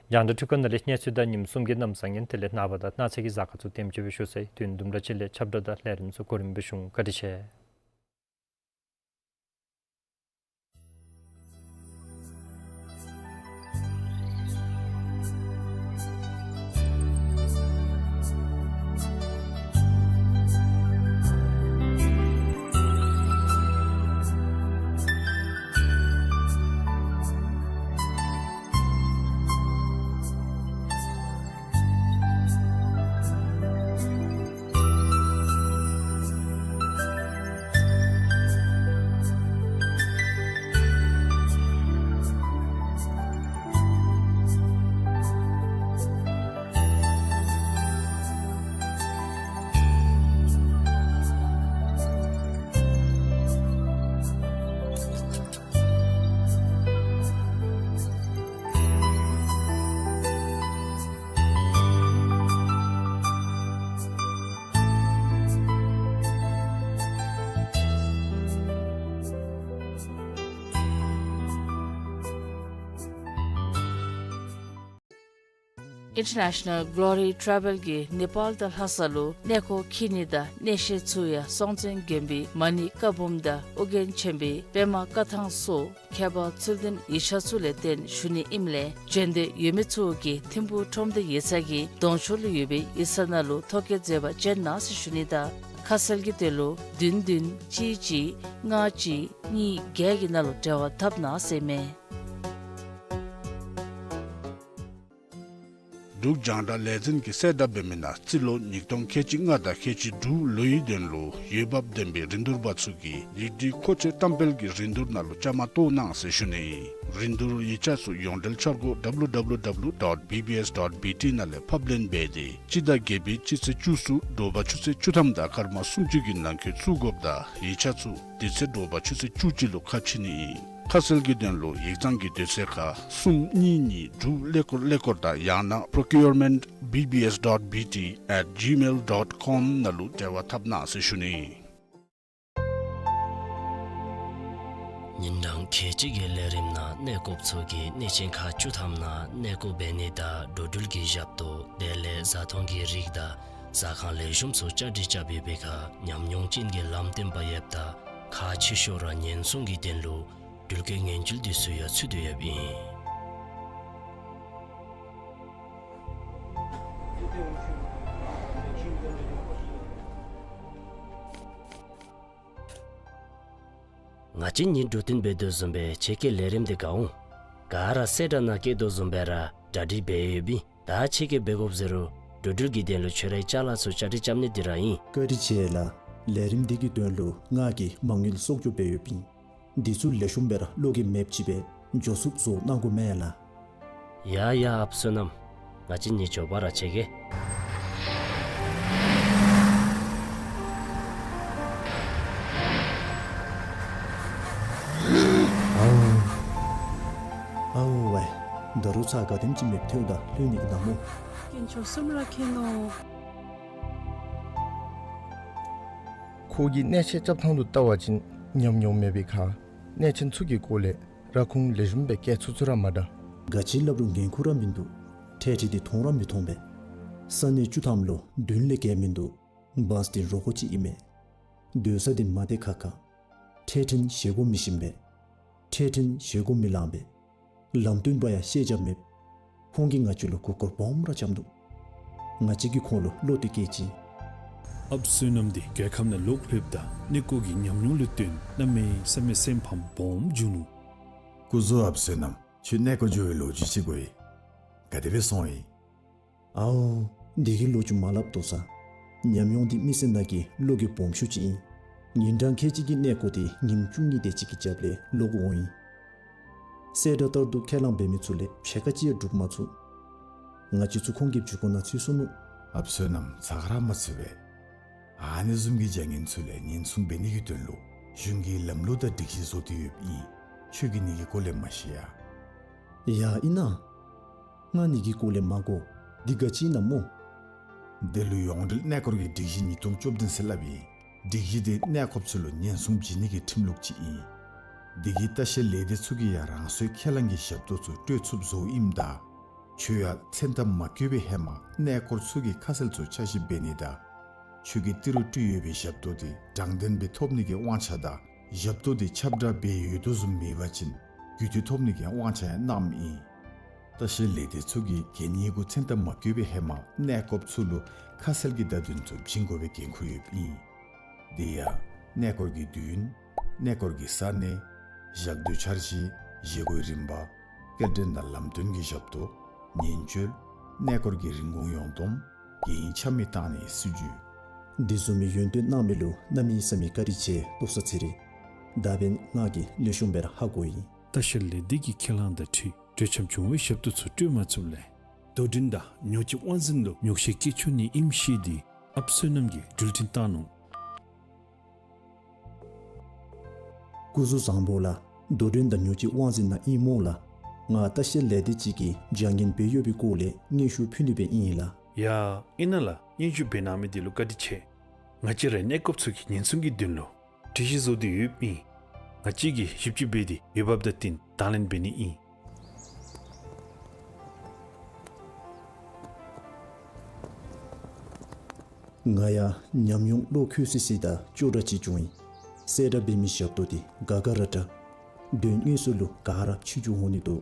རྒྱང་བསྒྲགས་འཕྲུལ་ཁང་ནང་ལས་གནས་ཚུལ་དང་ཉིནམ་གསུམ་གྱི་གནམ་བཟང་ངན་དེ་ལས་ནངས་པ་དང་གནངས་ཚེ་གི་གཟའ་སྐར་ཚུ་དེམ་ཅིག་སྦེ་ཞུ་ཚར་ཡི། དོན་དུམ་གྲ་ཅིག་ལས་ཁྱབ་བསྒྲགས་དང་ལས་རིམ་ཚུ་གོ་རིམ་སྦེ་ཞུ་འོང་། བཀའ་དྲིན་ཆེ། International Glory Travel གིས་ནེ་པཱལ་དང་ལྷ་ས་ལུ་གནས་སྐོར་འཁྱིད་ནི་དང་གནས་བཤད་ཚུ་ཡང་སྲོང་བཙན་དགོན་པའི་མ་ཎི་བཀའ་འབུམ་དང་ཨོ་རྒྱན་ཆེན་པོའི་པདྨ་བཀའ་ཐང་སོགས་ཁྱད་པར་ཚུལ་ལྡན་ཡིག་ཆ་ཚུ་ལས་བརྟེན་ཞུ་ནི་ཨིནམ་ལས་འབྱོན་འདོད་ཡོད་མི་ཚུ་གིས་ཐིམ་ཕུག་ཁྲོམ་སྡེ་ཡིག་ཚང་གི་གདོང་ཕྱོགས་ལུ་ཡོད་པའི་ཡིག་ཚང་ནང་ལུ་ཐོ་བཀོད་མཛད་པར་བྱོན་གནང་ཟེར་ཞུ་ནི་དང་ཁ་གསལ་གྱི་དོན་ལུ་བདུན་བདུན་གཅིག་གཅིག་ལྔ་གཅིག་གཉིས་བརྒྱད་ཀྱི་ནང་ལུ་འབྲེལ་བ་འཐབ་གནང་ཟེར་མས། འབྲུག་རྒྱང་བསྒྲགས་ལས་འཛིན་གྱིས་གསལ་བསྒྲགས་འབད་མི་ནང་རྩིས་ལོ་ཉིས་སྟོང་ཁལ་གཅིག་ལྔ་དང་ཁལ་གཅིག་དྲུག་ལོའི་དོན་ལུ་འོས་འབབ་ལྡན་པའི་རིན་བསྡུར་པ་ཚུ་གིས་ཡིག་སྒྲིག་མཁོ་ཆས་བཀྲམ་སྤེལ་གྱི་རིན་བསྡུར་ནང་ལུ་བཅའ་མར་གཏོགས་གནང་ཟེར་ཞུ་ནི་ཨིན། རིན་བསྡུར་ཡིག་ཆ་ཚུ་ཡོངས་འབྲེལ་འཆར་སྒོ་W W W dot B B S dot B T ནང་ལས་ཕབ་ལེན་འབད་དེ་སྤྱི་ཟླ་བརྒྱད་པའི་སྤྱི་ཚེས་བཅུ་གསུམ་དྲོ་པ་ཆུ་ཚོད་བཅུ་ཐམ་དང་སྐར་མ་སུམ་ཅུ་གི་ནང་འཁོད་བཙུགས་དགོཔ་དང་ཡིག་ཆ་ཚུ་དེ་ཚེ་དྲོ་པ་ཆུ་ཚོད་བཅུ་གཅིག་ལུ་ཁ་ཕྱེ་ནི་ཨིན། ཁ་གསལ་གྱི་དོན་ལུ་ཡིག་ཚང་གི་དུས་ཚོད་ཁར་གསུམ་གཉིས་གཉིས་དྲུག་ཀླད་ཀོར་ཀླད་ཀོར་དང་ཡང་ན་procurement B B S dot B T at gmail dot com ནང་ལུ་འབྲེལ་བ་འཐབ་གནང་ཟེར་ཞུ་ནི། ཉིན་གྲངས་ཁལ་གཅིག་གི་ལས་རིམ་ནང་གནས་སྐོརཔ་ཚུ་གིས་གནས་ཆེན་ཁག་བཅུ་ཐམ་ནང་གནས་སྐོར་འབད་ནི་དང་འགྲོ་འགྲུལ་གྱི་ཞབས་ཏོག་དེ་ལས་བཟའ་འཐུང་གི་རིགས་དང་ཟ་ཁང་ལེགས་ཤོམ་ཚུ་བཅའ་སྒྲིག་རྐྱབ་ཡོད་པའི་ཁར་ཉམས་མྱོང་ཅན་གྱི་ལམ་སྟོན་པ་ཡོདཔ་ད་ཁག་ཆེ་ཤོས་ར་ཉེན་སྲུང་གི་དོན་ལུ་འགྲུལ་སྐྱེལ་མངོན་བརྒྱུད་དེ་ཚུ་ཡང་ཚུད་དེ་ཡོདཔ་ཨིན། ང་བཅས་གཉིས་འགྲོ་དོན་འབད་དོ་བཟུམ་སྦེ་ཁྱེད་ཀྱིས་ལས་རིམ་འདི་ག་འོང་། ག་ར་གསལ་བསྒྲགས་ནང་བཀོད་དོ་བཟུམ་སྦེ་ར་གྲ་སྒྲིག་འབད་ཡོདཔ་ཨིན། ད་ཁྱེད་ཀྱིས་འབད་དགོཔ་ཟེར་རུང་འགྲོ་འགྲུལ་གྱི་དོན་ལུ་ཁྱོད་རའི་ཅ་ལ་ཚུ་བཅའ་སྒྲིག་རྐྱབ་ནི་འདི་ར་ཨིན། བཀའ་དྲིན་ཆེ་ལགས། ལས་རིམ་འདི་གི་དོན་ལུ་ང་གིས་མ་དངུལ་གསོག་འཇོག་འབད་ཡོདཔ་ཨིན། འདི་ཚུ་ལེགས་ཤོམ་སྦེ་ར་བློ་འགྱོད་མེདཔ་ཅིག་སྦེ་མགྱོགས་སུ་བཟོ་གནང་དགོ་མེན་ལགས། ཡ་ཡ་ཨཔ་བསོད་ནམས། ང་བཅས་གཉིས་མགྱོགས་པ་ར་ཆས་གེ། ཨའུ། ཨའུ་ཝའི། ད་རུང་ཚར་ག་དེམ་ཅིག་མེདཔ་ཐལཝ་ད་ལྷོད་ནི་གི་ནངས་མོ། དཀོན་མཆོག་གསུམ་ར་མཁྱེན་ནོ། ཁོ་གི་གནས་ཆེན་རྐྱབ་ཐངས་ལུ་བལྟ་བ་ཅིན་ཉམས་མྱོང་མེད་པའི་ཁར་གནས་ཆེན་ཚུ་གི་སྐོར་ལས་ར་ཁུངས་ལེགས་ཤོམ་སྦེ་བཀལ་ཚུགས་ཚུགས་ར་མ་འདྲ། ག་ཅི་སླབ་རུང་འགན་ཁུར་ར་མིན་འདུག། འཕྲལ་འཕྲལ་འདི་མཐོང་ར་མི་མཐོང་པས། ས་གནས་བཅུ་ཐམ་ལུ་མདུན་ལས་བརྒལ་མིན་འདུག། བཱས་འདི་རོགས་ཀྱི་ཨིན་མས། སྡོད་ས་འདི་མ་བདེ་ཁག་ཁ། འཕྲལ་འཕྲལ་བཞེས་སྒོ་མི་ཞིམ་པས། འཕྲལ་འཕྲལ་བཞེས་སྒོ་མི་ལང་པས། ལམ་སྟོན་པ་ཡང་ཤེས་རྒྱ་མེད། ཁོང་གིས་ང་བཅས་ལུ་མགུ་སྐོར་སྦོམ་ར་རྐྱབ་འདུག། ང་བཅས་ཀྱིས་ཁོང་ལུ་བློ་གཏད་བསྐྱེད་ཅི། ཨཔ་བསོད་ནམས་འདི་རྒྱལ་ཁབ་ནང་ལོག་ལྷོདཔ་ད་གནས་སྐོར་གྱི་ཉམས་མྱོང་ལུ་བརྟེན་གནམ་མེད་ས་མེད་སེམས་ཕམ་སྦོམ་བྱུང་ནུག། སྐུ་གཟུགས་ཨཔ་བསོད་ནམས། ཁྱོད་གནས་སྐོར་འགྱོ་བའི་ལོ་རྒྱུས་ཅིག་གོ་ཡི། ག་དེ་སྦེ་སོང་ཡི། ཨའོ། འདི་གི་ལོ་རྒྱུས་མ་སླབ་དོ་ཟེར། ཉམས་མྱོང་འདི་མི་སེར་ནང་གི་བློ་འགྱོད་སྦོམ་ཤོས་ཅིག་ཨིན། ཉིན་གྲངས་ཁལ་གཅིག་གི་གནས་སྐོར་འདི་ཉིནམ་བཅུ་གཉིས་དེ་ཅིག་གི་རྒྱབ་ལས་ལོག་འོང་ཡི། གསལ་བསྒྲགས་ལྟར་དུ་ཁས་བླངས་འབད་མི་ཚུ་ལས་ཕྱེད་ཀ་ཅིག་ཡང་སྒྲུབ་མ་ཚུགས། ང་བཅས་ཚུ་ཁོང་གི་མཇུག་སྐོར་ནང་ཚུད་སོ་ནུག། ཨབ་སོ་ནམ་ཚ་ག་ར་མ་ཚུད་པས། ཨ་ནི་བཟུམ་གྱི་བྱ་ངན་ཚུ་ལས་ཉེན་སྲུང་འབད་ནི་གི་དོན་ལུ་གཞུང་གིས་ལམ་ལུགས་དང་སྒྲིག་གཞི་བཟོ་སྟེ་ཡོདཔ་ཨིན། ཁྱོད་ཀྱིས་ནི་གི་སྐོར་ལས་མ་ཤེས་ཡ། ཡ་ཨིན་ན། ང་ནི་གི་སྐོར་ལས་མ་གོ། འདི་ག་ཅི་ཨིན་ན་སྨོ། འདི་ལུ་ཡོངས་འབྲེལ་གནས་སྐོར་གྱི་སྒྲིག་གཞི་ཉིས་སྟོང་བཅུ་བདུན་ཟེར་སླབ་ཨིན། སྒྲིག་གཞི་འདི་གནས་སྐོརཔ་ཚུ་ལུ་ཉེན་སྲུང་བྱིན་ནི་གི་ཁྲིམས་ལུགས་ཅིག་ཨིན། འདི་གིས་ལྟ་བཤལ་ལས་སྡེ་ཚུ་གིས་ཡང་རང་སོའི་ཁས་བླངས་ཀྱི་ཞབས་ཏོག་ཚུ་སྤྲོད་ཚུགསཔ་བཟོཝ་ཨིནམ་ད། ཁྱོད་ཡང་མཚན་ཐོ་མ་བཀོད་པའི་ཧེ་མ་གནས་སྐོར་ཚུ་གི་ཁ་གསལ་ཚུ་ཆ་ཞིབ་འབད་ནི་དང་། ཁྱོད་ཀྱིས་ཏི་རུ་སྤྲོད་ཡོད་པའི་ཞབས་ཏོག་དེ་དྲང་བདེན་སྦེ་ཐོབ་ནི་གི་དབང་ཆ་དང་ཞབས་ཏོག་དེ་ཁྱབ་བསྒྲགས་འབད་ཡོད་དོ་བཟུམ་མེད་པ་ཅིན་རྒུད་འཐུས་ཐོབ་ནི་གི་དབང་ཆ་ཡང་གནངམ་ཨིན། ལྟ་བཤལ་ལས་སྡེ་ཚུ་གིས་གན་ཡིག་གུ་མཚན་ཐོ་མ་བཀོད་པའི་ཧེ་མ་གནས་སྐོརཔ་ཚུ་ལུ་ཁ་གསལ་གྱི་བརྡ་དོན་ཚུ་བྱིན་དགོ་པའི་འགན་ཁུར་ཡོདཔ་ཨིན། དེ་ཡང་གནས་སྐོར་གྱི་དུས་ཡུན། གནས་སྐོར་གྱི་ས་གནས། བཞག་སྡོད་འཆར་གཞི། བཞེས་སྒོའི་རིམ་པ། སྐྱེལ་འདྲེན་དང་ལམ་སྟོན་གྱི་ཞབས་ཏོག། ཉེན་བཅོལ། གནས་སྐོར་གྱི་རིན་གོང་ཡོངས་བསྡོམས། གན་ཡིག་ཆ་མེད་བཏང་ནིའི་སྲིད་བྱུས། འདི་བཟུམ་མའི་ཡོན་ཏན་གནང་མི་ལུ་གནམ་མེད་ས་མེད་བཀའ་དྲིན་ཆེ། ཏོག་ས་ཚེ་རིང་། ད་འབདན་ང་གིས་ལེགས་ཤོམ་སྦེ་ར་ཧ་གོ་ཡི། ལྟ་བཤལ་ལས་སྡེ་གི་ཁས་བླངས་དང་འཁྲིལ་གྲོས་འཆམ་བྱུང་བའི་ཞབས་ཏོག་ཚུ་སྤྲོད་མ་ཚུགསཔ་ལས་རྡོ་སྒྲོན་དང་ཉོག་གཅིག་དབང་འཛིན་ལུ་ཉོག་བཤད་བཀོད་བཅུག་ནི་ཨིནམ་ཤེས་ཏེ་ཨབ་བསོད་ནམས་ཀྱིས་འགྲུལ་འཕྲིན་བཏང་ནུག། སྐུ་གཟུགས་བཟང་པོ་ལགས། རྡོ་སྒྲོན་དང་ཉོག་གཅིག་དབང་འཛིན་ནང་ཨིན་སྨོ་ལགས། ང་ལྟ་བཤལ་ལས་སྡེ་ཅིག་གིས་བྱ་ངན་འབད་ཡོད་པའི་སྐོར་ལས་སྙན་ཞུ་ཕུལ་ནི་སྦེ་ཨིན་ལགས། ཡ་ཨིན་ན་ལགས། སྙན་ཞུ་འབད་གནང་མི་དེ་ལུ་བཀའ་དྲིན་ཆེ། ང་བཅས་རའི་གནས་སྐོརཔ་ཚུ་གི་ཉེན་སྲུང་གི་དོན་ལུ་སྒྲིག་གཞི་བཟོ་སྟེ་ཡོདཔ་ཨིན། ང་བཅས་ཀྱིས་ཞིབ་དཔྱད་འབད་དེ་འོས་འབབ་དང་བསྟུན་དང་ལེན་འབད་ནི་ཨིན། ང་ཡང་ཉམས་མྱོང་བློ་འཁོལ་སི་སི་དང་ཅོག་འདྲ་ཅིག་བྱུང་ཡི། གསལ་བསྒྲགས་འབད་མི་ཞབས་ཏོག་དེ་དགའ་དགའ་ར་དྲག། དོན་དངོས་སུ་ལུ་ག་ར་ཕྱི་འགྱོ་འོང་ནི་འདུག།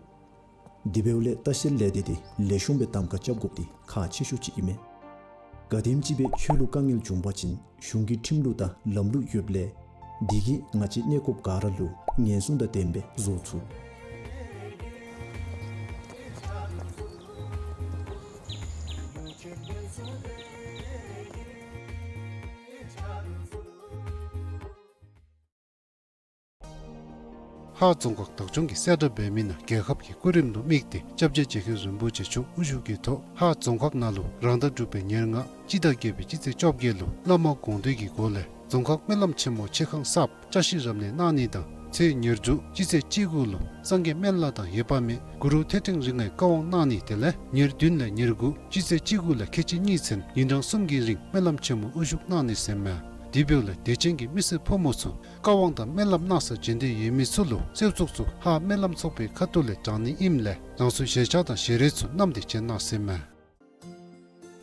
དེ་འབདཝ་ལས་ལྟ་བཤལ་ལས་སྡེ་དེ་ལེགས་ཤོམ་སྦེ་གདམ་ཁ་རྐྱབ་དགོཔ་དེ་ཁག་ཆེ་ཤོས་ཅིག་ཨིན་མས། ག་དེམ་ཅིག་སྦེ་ཁྱོད་ལུ་དཀའ་ངལ་བྱུང་བ་ཅིན་གཞུང་གི་ཁྲིམས་ལུགས་དང་ལམ་ལུགས་ཡོདཔ་ལས་དེ་གིས་ང་བཅས་གནས་སྐོརཔ་ག་ར་ལུ་ཉེན་སྲུང་དང་ལྡནམ་སྦེ་བཟོ་ཚུགས། ཧཱ་རྫོང་ཁག་བདག་སྐྱོང་གིས་གསལ་བསྒྲགས་འབད་མི་ནང་རྒྱལ་ཁབ་ཀྱི་སྐུ་རིམ་ལུ་དམིགས་ཏེ་སྐྱབས་རྗེ་རྗེ་མཁན་རིན་པོ་ཆེ་མཆོག་དབུ་བཞུགས་ཀྱི་ཐོག་ཧཱ་རྫོང་ཁག་ནང་ལུ་རང་ཟླ་དྲུག་པའི་ཉེར་ལྔ་སྤྱི་ཟླ་བརྒྱད་པའི་སྤྱི་ཚེས་བཅོ་བརྒྱད་ལུ་བླ་མ་དགོངས་འདུས་ཀྱི་སྒོ་ལས་རྫོང་ཁག་སྨོན་ལམ་ཆེན་མོ་ཆེ་ཁང་གསརཔ་བསྐྱར་བཞེངས་རབ་གནས་གནང་ནི་དང་ཚེས་ཉེར་དྲུག་སྤྱི་ཚེས་བཅུ་དགུ་ལུ་སངས་རྒྱས་སྨན་བླ་དང་འོད་དཔག་མེད་གུ་རུ་ཐོད་ཕྲེང་རིགས་ལྔའི་བཀའ་དབང་གནང་ནི་དེ་ལས་ཉེར་བདུན་ལས་ཉེར་དགུ་སྤྱི་ཚེས་བཅུ་དགུ་ལས་ཁལ་གཅིག་གཉིས་ཚུན་ཉིན་གྲངས་གསུམ་གྱི་རིང་སྨོན་ལམ་ཆེན་མོ་དབུ་བཞུགས་གནང་ནི་ཟེར་མས། དེ་འབདཝ་ལས་དད་ཅན་གྱི་མི་སེར་ཕོ་མོ་ཚུ་བཀའ་དབང་དང་སྨོན་ལམ་གནང་སར་བྱོན་འདོད་ཡོད་མི་ཚུ་ལུ་གསོལ་ཚོགས་ཚུ་ཧཱ་སྨོན་ལམ་ཚོགས་པའི་ཁ་ཐུག་ལས་དྲང་ནི་ཨིནམ་ལས་རང་སོའི་གཞས་ཆས་དང་ཞལ་རས་ཚུ་བསྣམས་ཏེ་བྱོན་གནང་ཟེར་མས།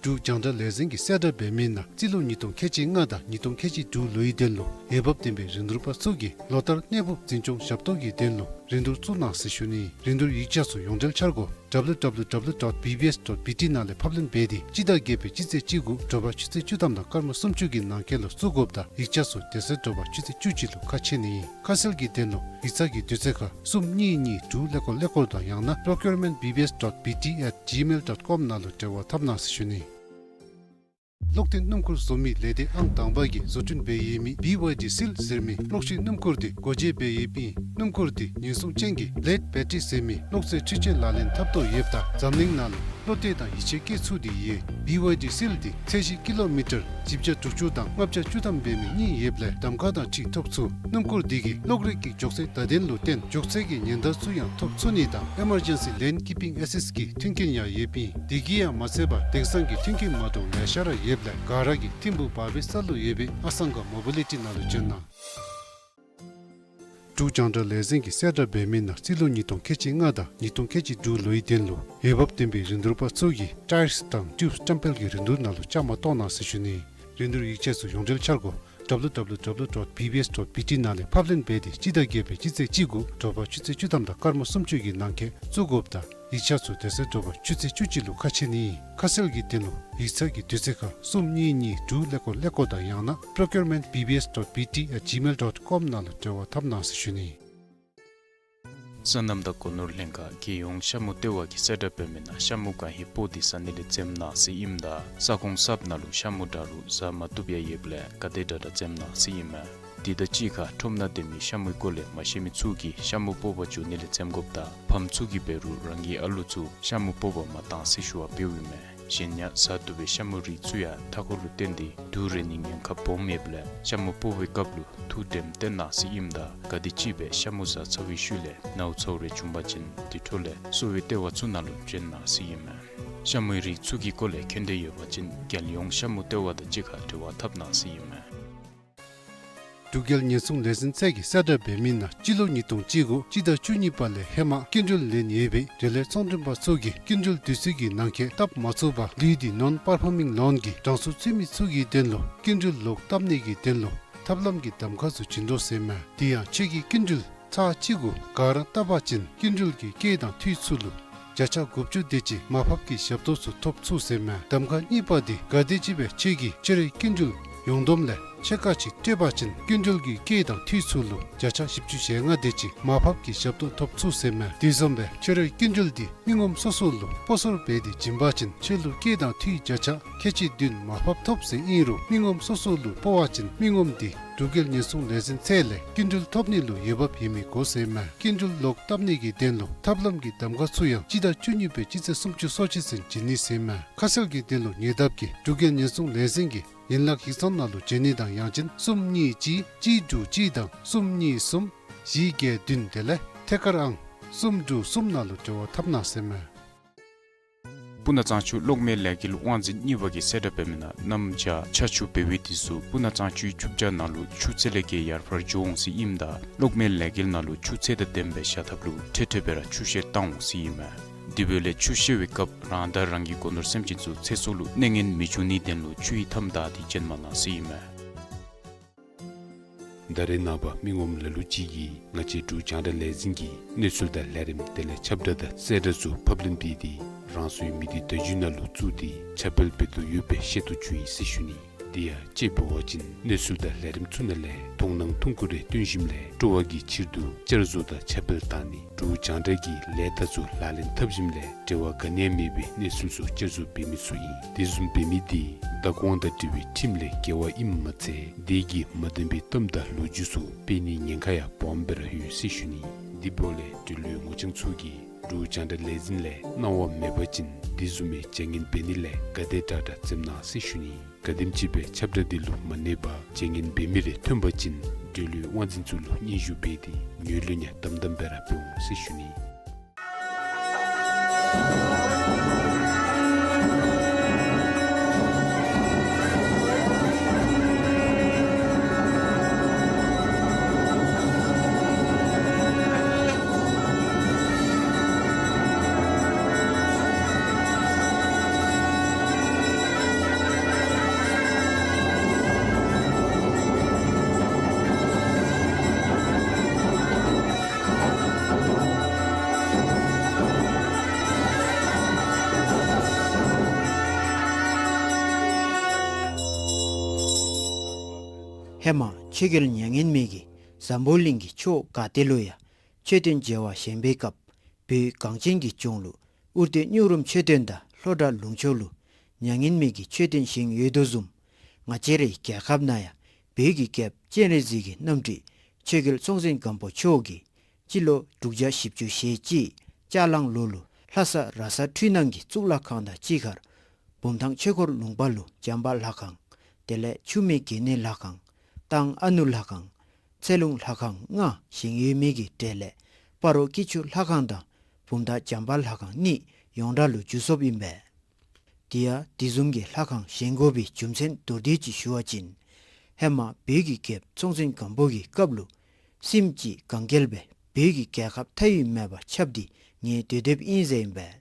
འབྲུག་རྒྱང་བསྒྲགས་ལས་འཛིན་གྱིས་གསལ་བསྒྲགས་འབད་མི་ནང་རྩིས་ལོ་ཉིས་སྟོང་ཁལ་གཅིག་ལྔ་དང་ཉིས་སྟོང་ཁལ་གཅིག་དྲུག་ལོའི་དོན་ལུ་འོས་འབབ་ལྡན་པའི་རིན་བསྡུར་པ་ཚུ་གིས་ལོ་ལྟར་གནས་སྤོ་འཛིན་སྐྱོང་ཞབས་ཏོག་གི་དོན་ལུ་རིན་བསྡུར་བཙུགས་གནང་ཟེར་ཞུ་ནི། རིན་བསྡུར་ཡིག་ཆ་ཚུ་ཡོངས་འབྲེལ་འཆར་སྒོ་W W W dot B B S dot B T ནང་ལས་ཕབ་ལེན་འབད་དེ་སྤྱི་ཟླ་བརྒྱད་པའི་སྤྱི་ཚེས་བཅུ་དགུ་དྲོ་པ་ཆུ་ཚོད་བཅུ་ཐམ་དང་སྐར་མ་སུམ་ཅུ་གི་ནང་འཁོད་ལུ་བཙུགས་དགོཔ་དང་ཡིག་ཆ་ཚུ་དེ་ཚེ་དྲོ་པ་ཆུ་ཚོད་བཅུ་གཅིག་ལུ་ཁ་ཕྱེ་ནི་ཨིན། ཁ་གསལ་གྱི་དོན་ལུ་ཡིག་ཚང་གི་དུས་ཚོད་ཁར་གསུམ་གཉིས་གཉིས་དྲུག་ཀླད་ཀོར་ཀླད་ཀོར་དང་ཡང་ན་procurement B B S dot B T at gmail dot com ནང་ལུ་འབྲེལ་བ་འཐབ་གནང་ཟེར་ཞུ་ནི། གློག་འདོན་སྣུམ་འཁོར་བཟོ་མི་ལས་སྡེ་ཨང་དང་པ་གིས་བཟོ་སྐྲུན་འབད་ཡོད་མི་B Y D Seal ཟེར་མི་གློག་ཤིང་སྣུམ་འཁོར་དེ་སྒོ་འབྱེད་འབད་ཡོདཔ་ཨིན། སྣུམ་འཁོར་དེ་ཉེན་སྲུང་ཅན་གྱི་Lead Battery ཟེར་མི་གློག་རྫས་འཕྲུལ་ཆས་ལག་ལེན་འཐབ་དོ་ཡོདཔ་ད་འཛམ་གླིང་ནང་ལུ་བློ་གཏད་དང་ཡིད་ཆེས་བསྐྱེད་ཚུགས་ཏེ་ཡོད། B Y D Seal དེ་ཚད་གཞི་ཀི་ལོ་མི་ཊར་བཞི་བརྒྱ་དྲུག་ཅུ་དང་ལྔ་བརྒྱ་བཅུ་ཐམ་འབད་མི་གཉིས་ཡོདཔ་ལས་གདམ་ཁ་དང་འཁྲིལ་ཐོབ་ཚུགས། སྣུམ་འཁོར་དེ་གིས་གློག་རིག་གི་མགྱོགས་ཚད་བརྡ་དོན་ལུ་བརྟེན་མགྱོགས་ཚད་ཀྱི་ཉེན་བརྡ་ཚུ་ཡང་ཐོབ་ཚུགས་ནི་དང་Emergency Lane Keeping Assist གི་མཐུན་རྐྱེན་ཡང་ཡོདཔ་ཨིན། དེ་གིས་ཡང་མ་ཚད་པར་དེང་སང་གི་མཐུན་རྐྱེན་མ་འདྲཝ་ལེ་ཤ་ར་ཡོདཔ་ལས་ག་ར་གིས་ཐིམ་ཕུག་བར་པའི་ས་ལུ་ཡོད་པའི་ཨ་སང་ག་Mobility ནང་ལུ་བྱོན་གནང་། འབྲུག་རྒྱང་བསྒྲགས་ལས་འཛིན་གྱིས་གསལ་བསྒྲགས་འབད་མི་ནང་རྩིས་ལོ་ཉིས་སྟོང་ཁལ་གཅིག་ལྔ་དང་ཉིས་སྟོང་ཁལ་གཅིག་དྲུག་ལོའི་དོན་ལུ་འོས་འབབ་ལྡན་པའི་རིན་བསྡུར་པ་ཚུ་གིས་Tires དང་Tubes བཀྲམ་སྤེལ་གྱི་རིན་བསྡུར་ནང་ལུ་བཅའ་མར་གཏོགས་གནང་ཟེར་ཞུ་ནི། རིན་བསྡུར་ཡིག་ཆ་ཚུ་ཡོངས་འབྲེལ་འཆར་སྒོ་W W W dot B B S dot B T ནང་ལས་ཕབ་ལེན་འབད་དེ་སྤྱི་ཟླ་བརྒྱད་པའི་སྤྱི་ཚེས་བཅུ་དགུ་དྲོ་པ་ཆུ་ཚོད་བཅུ་ཐམ་དང་སྐར་མ་སུམ་ཅུ་གི་ནང་འཁོད་བཙུགས་དགོཔ་དང་ཡིག་ཆ་ཚུ་དེ་ཚེ་དྲོ་པ་ཆུ་ཚོད་བཅུ་གཅིག་ལུ་ཁ་ཕྱེ་ནི་ཨིན། ཁ་གསལ་གྱི་དོན་ལུ་ཡིག་ཚང་གི་དུས་ཚོད་ཁར་གསུམ་གཉིས་གཉིས་དྲུག་ཀླད་ཀོར་ཀླད་ཀོར་དང་ཡང་ན་procurement B B S dot B T at gmail dot com ནང་ལུ་འབྲེལ་བ་འཐབ་གནང་ཟེར་ཞུ་ནི། སོ་ནམ་དང་སྒོ་ནོར་ལྷན་ཁག་རྒྱལ་ཡོངས་ཤ་མུ་ལྟེ་བ་གིས་གསལ་བསྒྲགས་འབད་མི་ནང་ཤ་མུ་གང་ཧེ་སྤོ་སྟེ་ཟ་ནི་ལས་འཛེམ་གནང་ཟེར་ཨིནམ་ད་ས་ཁོངས་གསརཔ་ནང་ལུ་ཤ་མུ་འདྲ་རུང་ཟ་མ་བཏུབ་ཡང་ཡོདཔ་ལས་ག་དེ་དྲག་དྲག་འཛེམ་གནང་ཟེར་ཨིན་མས། དེ་དང་གཅིག་ཁར་ཁྲོམ་ནང་སྡོད་མི་ཤ་མུའི་སྐོར་ལས་མ་ཤེས་མི་ཚུ་གིས་ཤ་མུ་སྤོག་པར་འགྱོ་ནི་ལས་འཛེམ་དགོཔ་དང་ཕམ་ཚུ་གིས་འབད་རུང་རང་གི་ཨ་ལུ་ཚུ་ཤ་མུ་སྤོག་པར་མ་གཏང་ཟེར་ཞུ་བ་འབདཝ་ཨིན་མས། གཞན་ཡང་བཟའ་བཏུབ་པའི་ཤ་མུ་རིགས་ཚུ་ཡང་མཐའ་འཁོར་ལུ་བརྟེན་ཏེ་དུག་རེག་ནིའི་ཉེན་ཁ་སྦོམ་ཡོདཔ་ལས་ཤ་མུ་སྤོག་པའི་སྐབས་ལུ་ཐུགས་དྲནམ་བཏོན་གནང་ཟེར་ཨིནམ་ད་ག་དེམ་ཅིག་སྦེ་ཤ་མུ་བཟའ་ཚར་བའི་ཤུལ་ལས་ནཝ་ཚཝ་རེ་བྱུང་པ་ཅིན་དེ་འཕྲོ་ལས་གསོ་བའི་ལྟེ་བ་ཚུ་ནང་ལུ་བྱོན་གནང་ཟེར་ཨིན་མས། ཤ་མུའི་རིགས་ཚུ་གི་སྐོར་ལས་མཁྱེན་འདོད་ཡོད་པ་ཅིན་རྒྱལ་ཡོངས་ཤ་མུ་ལྟེ་བ་དང་གཅིག་ཁར་འབྲེལ་བ་འཐབ་གནང་ཟེར་ཨིན་མས། འབྲུག་རྒྱལ་ཉེན་སྲུང་ལས་འཛིན་ཚད་ཀྱིས་གསལ་བསྒྲགས་འབད་མི་ནང་སྤྱི་ལོ་ཉིས་སྟོང་བཅུ་དགུ་སྤྱི་ཟླ་བཅུ་གཉིས་པ་ལས་ཧེ་མ་སྐྱིན་འགྲུལ་ལེན་ཡོད་པའི་འབྲེལ་ཡོད་ཚོང་མགྲོན་པ་ཚུ་གིས་སྐྱིན་འགྲུལ་དུས་ཚོད་ཀྱི་ནང་འཁོད་བཏབ་མ་ཚུགས་པར་ལུས་ཏེ་ནོན་པར་ཕངས་མི་ལོན་གྱི་གྲངས་སུ་ཚུད་མི་ཚུ་གི་དོན་ལུ་སྐྱིན་འགྲུལ་ལོག་བཏབ་ནི་གི་དོན་ལུ་ཐབས་ལམ་གྱི་གདམ་ཁ་ཚུ་བྱིན་དོ་ཟེར་མས། དེ་ཡང་ཁྱོད་ཀྱིས་སྐྱིན་འགྲུལ་ཚར་གཅིག་གུ་ག་ར་བཏབ་པ་ཅིན་སྐྱིན་འགྲུལ་གྱི་སྐྱེད་དང་འཐུས་ཚུ་ལུ་བརྒྱ་ཆ་དགུ་བཅུ་དེ་ཅིག་མར་ཕབ་ཀྱི་ཞབས་ཏོག་ཚུ་ཐོབ་ཚུགས་ཟེར་མས། གདམ་ཁ་གཉིས་པ་འདི་ག་དེམ་ཅིག་སྦེ་ཁྱོད་ཀྱིས་ཕྱི་རོལ་སྐྱིན་འགྲུལ་ཡོངས་བསྡོམས་ལས་ཕྱེད་ཀ་ཅིག་སྤྲོད་པ་ཅིན་སྐྱིན་འགྲུལ་གྱི་སྐྱེད་དང་འཐུས་ཚུ་ལུ་བརྒྱ་ཆ་བཞི་བཅུ་ཞེ་ལྔ་དེ་ཅིག་མར་ཕབ་ཀྱི་ཞབས་ཏོག་ཐོབ་ཚུགས་ཟེར་མས། དེ་བཟུམ་སྦེ་ཕྱི་རོལ་སྐྱིན་འགྲུལ་འདི་མི་ངོམ་སོ་སོ་ལུ་སྤོ་སོར་འབད་དེ་བྱིན་པ་ཅིན་ཁྱོད་ལུ་སྐྱེད་དང་འཐུས་བརྒྱ་ཆ་ཁལ་གཅིག་བདུན་མར་ཕབ་ཐོབ་ཟེར་ཨིན་རུང་མི་ངོམ་སོ་སོ་ལུ་སྤོ་བ་ཅིན་མི་ངོམ་འདི་འབྲུག་རྒྱལ་ཉེན་སྲུང་ལས་འཛིན་ཚད་ལས་སྐྱིན་འགྲུལ་ཐོབ་ནི་ལུ་འོས་འབབ་ཡོད་མི་དགོ་ཟེར་མས། སྐྱིན་འགྲུལ་ལོག་བཏབ་ནི་གི་དོན་ལུ་ཐབས་ལམ་གྱི་གདམ་ཁ་ཚུ་ཡང་སྤྱི་ཟླ་བཅུ་གཉིས་པའི་སྤྱི་ཚེས་སུམ་ཅུ་སོ་གཅིག་ཚུན་བྱིན་ནི་ཟེར་མས། ཁ་གསལ་གྱི་དོན་ལུ་ཉེ་འདབས་ཀྱི་འབྲུག་རྒྱལ་ཉེན་སྲུང་ལས་འཛིན་གྱི་ཡན་ལག་ཡིག་ཚང་ནང་ལུ་བྱོན་ནི་དང་ཡང་ཅིན་གསུམ་གཉིས་གཅིག་གཅིག་དྲུག་གཅིག་དང་གསུམ་གཉིས་གསུམ་བཞི་བརྒྱད་བདུན་དེ་ལས་ཐད་ཀར་ཨང་གསུམ་དྲུག་གསུམ་ནང་ལུ་འབྲེལ་བ་འཐབ་གནང་ཟེར་མས། སྤུ་ན་གཙང་ཆུ་གློག་མེ་ལས་འགུལ་དབང་འཛིན་གཉིས་པ་གིས་གསལ་བསྒྲགས་འབད་མི་ནང་གནམ་བྱཱར་ཆར་ཆུ་འབབ་པའི་དུས་སུ་སྤུ་ན་གཙང་ཆུའི་ཆུ་བྱཱ་ནང་ལུ་ཆུ་ཚད་ལས་བརྒལ་ཡར་འཕར་འགྱོ་འོང་ཟེར་ཨིནམ་ད་གློག་མེ་ལས་འགུལ་ནང་ལུ་ཆུ་ཚད་དང་ལྡནམ་སྦེ་བཞག་ཐབས་ལུ་འཕྲལ་འཕྲལ་སྦེ་ར་ཆུ་བཤལ་བཏང་འོང་ཟེར་ཨིན་མས། དེ་འབདཝ་ལས་ཆུ་བཤལ་བའི་སྐབས་རང་དང་རང་གི་སྒོ་ནོར་སེམས་ཅན་ཚུ་ཚེ་སྲོག་ལུ་གནོད་ངན་མི་འབྱུང་ནིའི་དོན་ལུ་ཆུ་ཡི་མཐའམ་བདའ་སྟེ་བྱོན་མ་གནང་ཟེར་ཨིན་མས། ད་རེས་ནངས་པ་མི་ངོམ་ལ་ལུ་ཅིག་གིས་ང་བཅས་འབྲུག་རྒྱང་བསྒྲགས་ལས་འཛིན་གྱི་གནས་ཚུལ་དང་ལས་རིམ་དེ་ལས་ཁྱབ་བསྒྲགས་དང་གསལ་བསྒྲགས་ཚུ་ཕབ་ལེན་འབད་དེ་རང་སོའི་མི་སྡེ་བརྡ་བརྒྱུད་ནང་ལུ་བཙུགས་ཏེ་ཁྱབ་སྤེལ་འབད་དོ་ཡོདཔ་སྦེ་ཤེས་རྟོགས་བྱུང་ཡི་ཟེར་ཞུ་ནི། དེ་ཡང་དཔྱེ་འབད་བ་ཅིན་གནས་ཚུལ་དང་ལས་རིམ་ཚུ་ནང་ལས་མཐོང་སྣང་ཐུང་ཀུ་རེ་སྟོན་ཞིནམ་ལས་སྤྲོ་བ་གི་ཕྱིར་དུ་བསྐྱར་བཟོ་དང་ཁྱབ་སྤེལ་བཏང་ནི་འབྲུག་རྒྱང་བསྒྲགས་ཀྱི་ལས་རྟགས་ཚུ་ལག་ལེན་འཐབ་ཞིནམ་ལས་འབྲེལ་བ་ག་ནི་ཡང་མེད་པའི་གནས་ཚུལ་ཚུ་བསྐྱར་བཟོ་འབད་མི་ཚུ་ཨིན། དེ་བཟུམ་འབད་མི་དེ་བདག་དབང་དང་འབྲེལ་བའི་ཁྲིམས་ལས་འགལ་བ་ཨིནམ་མ་ཚད་དེ་གིས་མ་བདེན་པའི་གཏམ་དང་ལོ་རྒྱུས་ཚུ་སྤེལ་ནིའི་ཉེན་ཁ་ཡང་སྦོམ་སྦེ་ར་ཡོད་ཟེར་ཞུ་ནི། དེ་འབདཝ་ལས་འབྲེལ་ཡོད་ངོ་རྐྱང་ཚུ་གིས་འབྲུག་རྒྱང་བསྒྲགས་ལས་འཛིན་ལས་གནང་བ་མེད་པ་ཅིན་དེ་བཟུམ་མའི་བྱ་ངན་འབད་ནི་ལས་ག་དེ་དྲག་དྲག་འཛེམ་གནང་ཟེར་ཞུ་ནི། ག་དེམ་ཅིག་སྦེ་ཁྱབ་བསྒྲགས་དེ་ལུ་མ་གནས་པར་བྱ་ངན་འབད་མི་རེ་ཐོན་པ་ཅིན་འབྲེལ་ཡོད་དབང་འཛིན་ཚུ་ལུ་སྙན་ཞུ་འབད་དེ་ངོས་ལེན་ཡང་དམ་དམ་སྦེ་ར་འབད་འོང་ཟེར་ཞུ་ནི། ཧེ་མ་ཆོས་རྒྱལ་མྱ་ངན་མེད་ཀྱིས་འཛམ་བུ་གླིང་གི་ཕྱོགས་ག་ཏེ་ལུ་ཡང་མཆོད་རྟེན་མཇལ་བར་བཞེངས་པའི་སྐབས་བོད་གངས་ཅན་གྱི་ལྗོངས་ལུ་ཨུར་སྟོད་སྨྱུག་རུམ་མཆོད་རྟེན་དང་ལྷོ་བྲག་ལུང་ཕྱོགས་ལུ་མྱ་ངན་མེད་ཀྱི་མཆོད་རྟེན་བཞེངས་ཡོད་དོ་བཟུམ་ང་བཅས་རའི་རྒྱལ་ཁབ་ནང་ཡང་བོད་ཀྱི་རྒྱལཔོ་སྤྱན་རས་གཟིགས་ཀྱི་རྣམ་སྤྲུལ་ཆོས་རྒྱལ་སྲོང་བཙན་སྒམ་པོ་མཆོག་གིས་སྤྱི་ལོ་དྲུག་བརྒྱ་བཞི་བཅུ་ཞེ་གཅིག་ལྕགས་གླང་ལོ་ལུ་ལྷ་ས་ར་ས་འཕྲུལ་སྣང་གི་གཙུག་ལག་ཁང་དང་གཅིག་ཁར་བུམ་ཐང་ཆོས་འཁོར་ལུང་པ་ལུ་བྱམས་པ་ལྷ་ཁང་དེ་ལས་ཆུ་སྨད་དགེ་བསྙེན་ལྷ་ཁང་ཏང་ཨ་ནུ་ལྷ་ཁང་ཚེ་ལུང་ལྷ་ཁང་ལྔ་བཞེངས་ཡོད་མི་གི་གྲས་ལས་སྤ་རོ་སྐྱིད་ཆུ་ལྷ་ཁང་དང་བུམ་ཐང་བྱམས་པ་ལྷ་ཁང་གཉིས་ཡོངས་གྲགས་ལུ་འགྱུར་སོཔ་ཨིན་པས། དེ་ཡང་དེ་བཟུམ་གྱི་ལྷ་ཁང་བཞེངས་དགོ་པའི་རྒྱུ་མཚན་མདོར་བསྡུས་ཅིག་ཞུ་བ་ཅིན་ཧེ་མ་བོད་ཀྱི་རྒྱལཔོ་སྲོང་བཙན་སྒམ་པོ་གི་སྐབས་ལུ་སྲིནམ་ཅིག་གང་གལ་སྦེ་བོད་ཀྱི་རྒྱལ་ཁབ་མཐའ་དབུས་མེད་པར་ཁྱབ་སྟེ་ངལ་དུབ་དོཔ་ཨིན་ཟེར་ཨིན་པས།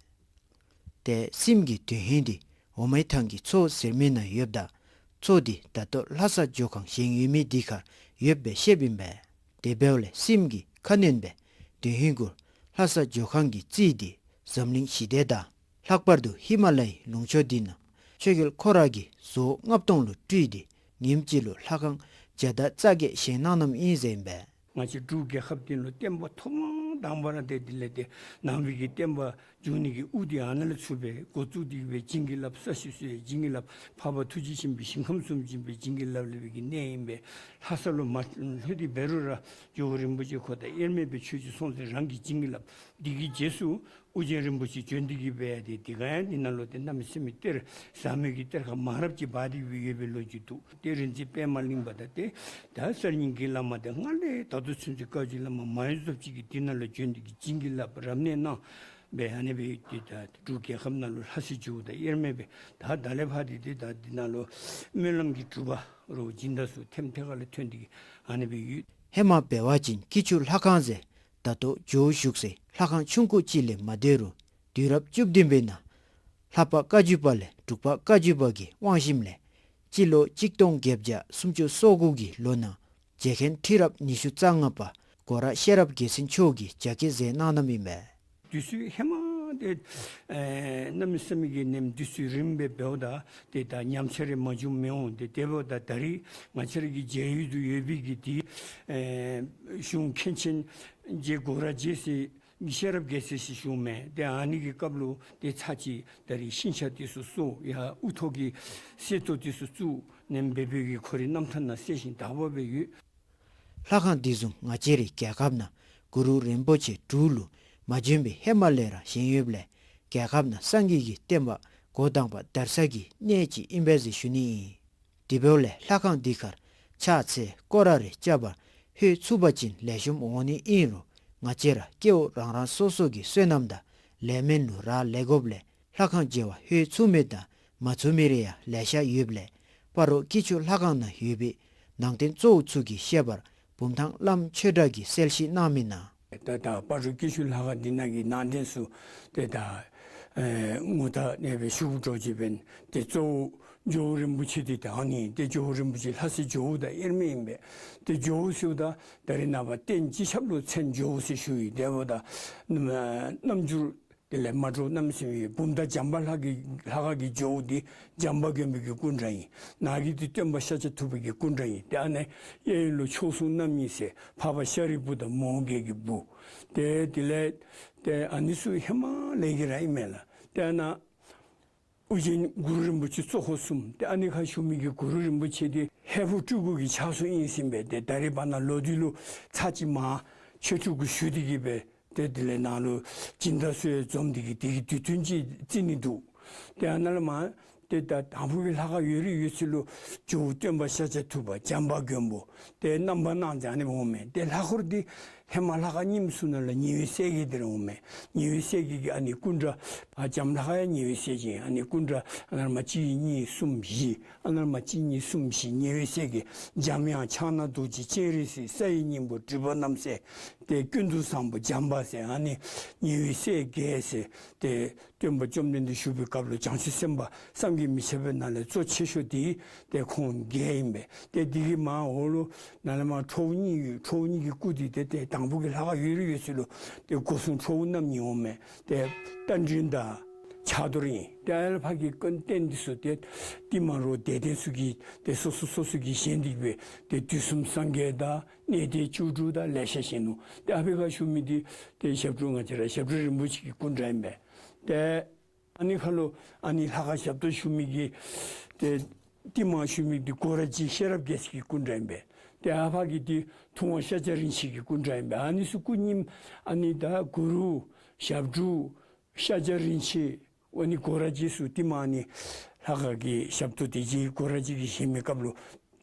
ཏེ་སྲིནམ་གྱི་དོན་ཧིང་དེ་འོ་མའི་ཐང་གི་མཚོ་ཟེར་མི་ནང་ཡོདཔ་ད་མཚོ་དེ་ད་ལྟོ་ལྷ་ས་ཇོ་ཁང་བཞེངས་ཡོད་མི་དེ་ཁར་ཡོདཔ་སྦེ་བཤདཔ་ཨིན་པས། དེ་འབདཝ་ལས་སྲིནམ་གྱི་ཁ་གནོན་སྦེ་དོན་ཧིང་གུ་ལྷ་ས་ཇོ་ཁང་གི་རྩིས་དེ་འཛམ་གླིང་ཞི་བདེ་དང་ལྷག་པར་དུ་ཧི་མ་ལ་ཡའི་ལུང་ཕྱོགས་འདི་ནང་ཆོས་རྒྱལ་ཁོ་ར་གིས་བཟོ་ལྔ་སྟོང་ལུ་སྤྲུལ་ཏེ་ཉིནམ་གཅིག་ལུ་ལྷ་ཁང་བརྒྱ་དང་རྩ་བརྒྱད་བཞེངས་གནང་གནངམ་ཨིན་ཟེར་ཨིན་པས། ང་བཅས་འབྲུག་རྒྱལ་ཁབ་འདི་ལུ་བསྟན་པ་ཐོག་མ་དང་པ་ར་ཏེ་དེ་ལས་ཏེ་ནང་པའི་གི་བསྟན་པ་ བྱུང་ནི་གི་དབུ་འདི་ཨ་ནཱ་ལས་ཚུར་སྦེ་འགོ་བཙུགས་ཏེ་གི་སྦེ་བྱིན་གྱིས་བརླབས། ས་གཞི་བསྲུབས་བྱིན་གྱིས་བརླབས། འཕགས་པ་ཐུགས་རྗེ་ཆེན་པོའི་ཞིང་ཁམས་སུ་བྱོན་པའི་བྱིན་གྱིས་བརླབས་བརླབས་པའི་གི་གནས་ཨིན་པས། ལྷ་ས་ལུ་མ་ལྷོད་དེ་འབད་རུང་ར་ཇོ་བོ་རིན་པོ་ཆེ་ཁོ་དང་དབྱེར་མེད་པའི་ཆོས་ཀྱི་སྲོང་བཙན་རང་གི་བྱིན་གྱིས་བརླབས། འདི་གི་རྗེས་སུ་ཨོ་རྒྱན་རིན་པོ་ཆེ་བྱོན་ཏེ་གི་སྦེ་ཏེ་དེ་ག་ཡང་འདི་ནང་ལུ་ཏེ་གནམ་མེད་ས་མེད་གཏེར་ཟབ་མོའི་གི་གཏེར་ཁ་མང་རབས་ཅིག་སྦ་སྟེ་གི་སྦེ་ཡོད་པའི་ལོ་རྒྱུས་འདུག། ཏེ་རིག་འཛིན་པདྨ་གླིང་པ་དང་ཏེ་ད་གསར་རྙིང་གི་བླ་མ་དེ་སྔར་ལས་ད་ལྟོ་ཚུན་ཚོད་བཀའ་བརྒྱུད་བླ་མ་མང་ཡོད་ཙམ་ཅིག་གིས་འདི་ནང་ལུ་བྱོན་ཏེ་གི་བྱིན་གྱིས་བརླབས་རབ་གནས་གནང་སྦེ་ཨ་ནི་སྦེ་ཏེ་ད་འབྲུག་རྒྱལ་ཁབ་ནང་ལུ་ལྷ་སའི་ཇོ་བོ་དང་དབྱེར་མེད་པའི་ད་ད་ལས་ཕར་ཏེ་ཏེ་ད་འདི་ནང་ལུ་སྨོན་ལམ་གྱི་གྲུབ་པ་རོ་སྦྱིན་བདག་ཚུ་ཐེམ་ཐེ་ཁ་ལས་ཐོན་ཏེ་གི་ཨ་ནི་སྦེ་ཡོད། ཧེ་མ་འབད་བ་ཅིན་སྐྱིད་ཆུ་ལྷ་ཁང་ཟེར་ད་ལྟོ་ཇོ་བོ་བཞུགས་སའི་ལྷ་ཁང་ཆུང་ཀུ་ཅིག་ལས་མ་སྡོད་རུང་དུས་རབས་བཅུ་བདུན་པའི་ནང་ལྷ་པ་བཀའ་བརྒྱུད་པ་ལས་འབྲུག་པ་བཀའ་བརྒྱུད་པ་གི་དབང་ཞིནམ་ལས་སྤྱི་ལོ་གཅིག་སྟོང་བརྒྱད་བརྒྱ་སུམ་ཅུ་སོ་དགུ་གི་ལོ་ནང་རྗེ་མཁན་ཁྲི་རབས་ཉི་ཤུ་རྩ་ལྔ་པ་གོ་ར་ཤེས་རབ་རྒྱལ་མཚན་མཆོག་གིས་རྒྱ་བསྐྱེད་མཛད་གནང་གནངམ་ཨིན་པས། དུས་ཚོད་ཧེ་མ་ཏེ་ཨེ་གནམ་མེད་ས་མེད་ཀྱི་ནེམ་དུས་ཚོད་རིངམོ་སྦེ་འབདཝ་ད་ཏེ་ད་ཉམས་ཆག་རེ་མ་བྱུངམ་མི་འོང་། ཏེ་དེ་འབདཝ་ད་ད་རིས་ང་བཅས་ར་གི་མཇལ་ཡུལ་དུ་ཡོད་པའི་གི་ཏེ་ཨེ་གཞུང་མཁན་ཆེན་རྗེ་གོ་ར་རྗེ་ཟེར་ཤེས་རབ་རྒྱལ་མཚན་ཟེར་ཞུཝ་མས། ཏེ་ཨ་ནི་གི་སྐབས་ལུ་ཏེ་ཚར་ཅིག་ད་རིས་ཤིང་ཆ་དེ་ཚུ་བསྲོ་ཡ་དབུ་ཐོག་གི་གསེར་ཏོག་དེ་ཚུ་བཙུགས་ནེམ་སྦེ་སྦེ་གི་ཁོ་རའི་རྣམ་ཐར་ནང་གསལ་ཞིང་དག་པ་སྦེ་ཡོད། ལྷ་ཁང་འདི་བཟུམ་ང་བཅས་རའི་རྒྱལ་ཁབ་ནང་གུ་རུ་རིན་པོ་ཆེ་འབྲུག་ལུ་མ་བྱོན་པའི་ཧེ་མ་ལས་ར་བཞེངས་ཡོདཔ་ལས་རྒྱལ་ཁབ་ནང་སངས་རྒྱས་ཀྱི་བསྟན་པ་འགོ་དང་པ་དར་ས་གི་གནས་ཅིག་ཨིན་པས་ཟེར་ཞུ་ནི་ཨིན། དེ་འབདཝ་ལས་ལྷ་ཁང་འདི་ཁར་ཕྱག་འཚལ་སྐོར་ར་རེ་རྐྱབ་པར་ལྷོད་ཚུགས་པ་ཅིན་ལེགས་ཤོམ་འོང་ནི་ཨིན་རུང་ང་བཅས་ར་སྐྱེ་བོ་རང་རང་སོ་སོ་གི་བསོད་ནམས་དང་ལས་སྨོན་ལུ་རག་ལས་དགོཔ་ལས་ལྷ་ཁང་མཇལ་བར་ལྷོད་ཚུགས་མི་དང་མ་ཚུགས་མི་རེ་ཡང་ལེ་ཤ་ཡོདཔ་ལས་སྤ་རོ་སྐྱིད་ཆུ་ལྷ་ཁང་ནང་ཡོད་པའི་ནང་རྟེན་གཙོ་བོ་ཚུ་གི་བཤད་པར་བུམ་ཐང་བླམ་ཆོས་གྲགས་ཀྱིས་གསལ་བཤད་གནང་མི་ནང་། ད་ད་སྤ་རོ་སྐྱིད་ཆུ་ལྷ་ཁང་འདི་ནང་གི་ནང་རྟེན་ཚུ་ཏེ་ད་ཨེ་ངོ་ད་ཨ་ནི་སྦེ་ཞུ་དགོ་ཅི་འབད་ན་ཏེ་གཙོ་བོ་ཇོ་བོ་རིན་པོ་ཆེ་འདི་ད་ཨ་ནི་ཏེ་ཇོ་བོ་རིན་པོ་ཆེ་ལྷ་སའི་ཇོ་བོ་དང་དབྱེར་མེད་ཨིན་པས། ཏེ་ཇོ་བོ་ཟེརཝ་ད་ད་རིས་ནངས་པ་རྟེན་སྤྱི་ཁྱབ་ལུ་མཚན་ཇོ་བོ་ཟེར་ཞུ་ཡི། དེ་འབདཝ་ད་རྣམ་འགྱུར་དེ་ལས་མ་འདྲཝ་གནམ་མེད་ས་མེད་ཡོད། བུམ་ཐང་བྱམས་པ་ལྷ་གི་ལྷ་ཁང་གི་ཇོ་བོ་འདི་བྱམས་པ་མགོན་པོ་གི་སྐུ་འདྲ་ཨིན། ནཱ་གི་འདི་སྟོན་པ་ཤཱཀྱ་ཐུབ་པ་གི་སྐུ་འདྲ་ཨིན། ཏེ་ཨ་ནི་གཡས་གཡོན་ལུ་མཆོག་ཟུང་རྣམ་གཉིས་ཟེར་འཕགས་པ་ཤཱ་རིའི་བུ་དང་མོའུ་འགལ་གྱི་བུ། ཏེ་དེ་ལས་ཏེ་ཨ་ནི་ཚུ་ཧེ་མ་ལས་ཀྱི་ར་ཨིན་མས་ལགས། ཏེ་ཨ་ནཱ་ཨོ་རྒྱན་གུ་རུ་རིན་པོ་ཆེ་གཙོ་འཁོར་གསུམ། ཏེ་ཨ་ནི་ཁར་བཞུགས་མི་གི་གུ་རུ་རིན་པོ་ཆེ་འདི་ཧས་པོ་སྤྲུལ་སྐུ་གི་ཕྱག་སྲོལ་ཨིན་ཟེར་ཨིན་པས། ཏེ་ད་རིས་བར་ན་ལོག་སྟེ་ལུ་ཚར་ཅིག་མར་ཆོས་སྤྲུལ་སྐུ་ཞུ་སྟེ་གི་སྦེ་ཏེ་དེ་ལས་ནཱ་ལུ་སྦྱིན་བདག་ཚུ་ཡང་འཛོམས་ཏེ་གི་དེ་གི་དུས་སྟོན་ཅིག་བརྩི་ནི་འདུག། ཏེ་ཨ་ནཱ་ལས་མར་ཏེ་ད་དང་ཕུ་གི་ལྷ་ཁང་ཡོད་རིགས་ཡོད་ཚད་ལུ་ཇོ་བོ་སྟོན་པ་ཤཱཀྱ་ཐུབ་པ་བྱམས་པ་མགོན་པོ་ཏེ་རྣམ་པར་སྣང་མཛད་ཨ་ནི་འོང་མས། ཏེ་ལྷ་འཁོར་འདི་ཧེ་མ་ལྷ་ཁང་རྙིངམ་ཚུ་ནང་ལས་ཉེ་བའི་སྲས་བརྒྱད་འདི་ར་འོང་མས། ཉེ་བའི་སྲས་བརྒྱད་ཀྱི་ཨ་ནི་སྐུ་འདྲ་ཕར་བྱམས་ལྷ་ཁང་ཡང་ཉེ་བའི་སྲས་བརྒྱད་ཨ་ནི་སྐུ་འདྲ་ཨ་ནཱ་ལས་མར་གཅིག་གཉིས་གསུམ་བཞི་ཨ་ནཱ་ལས་མར་གཅིག་གཉིས་གསུམ་བཞི་ཉེ་བའི་སྲས་བརྒྱད་འཇམ་དབྱངས་ཕྱག་ན་རྡོ་རྗེ་སྤྱན་རས་གཟིགས་ས་ཡི་སྙིང་པོ་སྒྲིབ་པ་རྣམ་སེལ་ཏེ་ཀུན་ཏུ་བཟང་པོ་བྱམས་པ་ཟེར་ཨ་ནི་ཉེ་བའི་སྲས་བརྒྱད་ཟེར་ཏེ་སྟོན་པ་བཅོམ་ལྡན་འདས་བཞུགས་པའི་སྐབས་ལུ་བྱང་ཆུབ་སེམས་དཔའ་བསམ་གྱིས་མི་ཁྱབ་པའི་ནང་ལས་གཙོ་ཆེ་ཤོས་འདི་ཏེ་ཁོང་བརྒྱད་ཨིན་པས། ཏེ་འདི་གི་མར་འོག་ལུ་ནཱ་ལས་མར་ཁྲོ་བོ་གཉིས་ཡོད། ཁྲོ་བོ་གཉིས་ཀྱི་སྐུ་འདི་ཏེ་ཏེ་དང་ཕུ་གི་ལྷ་ཁང་ཡོད་རིགས་ཡོད་ཚད་ལུ་ཏེ་སྒོ་སྲུང་ཁྲོ་བོ་རྣམ་གཉིས་འོང་མས། ཏེ་རྟ་མགྲིན་དང་ཕྱག་རྡོར་ཨིན། ཏེ་ཨ་ལས་ཕར་གྱི་རྟེན་འདི་ཚུ་ཏེ་ཏེ་མ་རོགས་དད་ལྡན་ཚུ་གིས་ཏེ་སོ་སོ་སོ་སོ་གིས་བཞེངས་ཏེ་གི་སྦེ་ཏེ་དུས་གསུམ་སངས་རྒྱས་དང་གནས་བརྟན་བཅུ་དྲུག་དང་ལེ་ཤ་བཞེངས་ནུག། ཏེ་ཨ་ཕི་ཁར་བཞུགས་མི་འདི་ཏེ་ཞབས་དྲུང་ང་བཅས་ར་ཞབས་དྲུང་རིན་པོ་ཆེ་གི་སྐུ་འདྲ་ཨིན་པས། ཏེ་ཨ་ནི་ཁར་ལུ་ཨ་ནི་ལྷ་ཁང་ཞབས་ཏོག་ཞུ་མི་གི་ཏེ་ཏེ་མར་བཞུགས་མི་འདི་གོ་ར་རྗེ་ཤེས་རབ་རྒྱལ་མཚན་གྱི་སྐུ་འདྲ་ཨིན་པས། ཏེ་ཨ་ཕ་གི་འདི་ཐུབ་དབང་ཤཱཀྱ་རིན་ཆེན་གྱི་སྐུ་འདྲ་ཨིན་པས། ཨ་ནི་ཚུ་སྐུ་རྙིངམ་ཨ་ནི་ད་གུ་རུ་ཞབས་དྲུང་ཤཱཀྱ་རིན་ཆེན་ཨ་ནི་གོ་ར་རྗེ་ཚུ་ཏེ་མར་ཨ་ནི་ལྷ་ཁང་གི་ཞབས་ཏོག་འདི་རྗེ་གོ་ར་རྗེ་གིས་བཞེངས་མི་སྐབས་ལུ་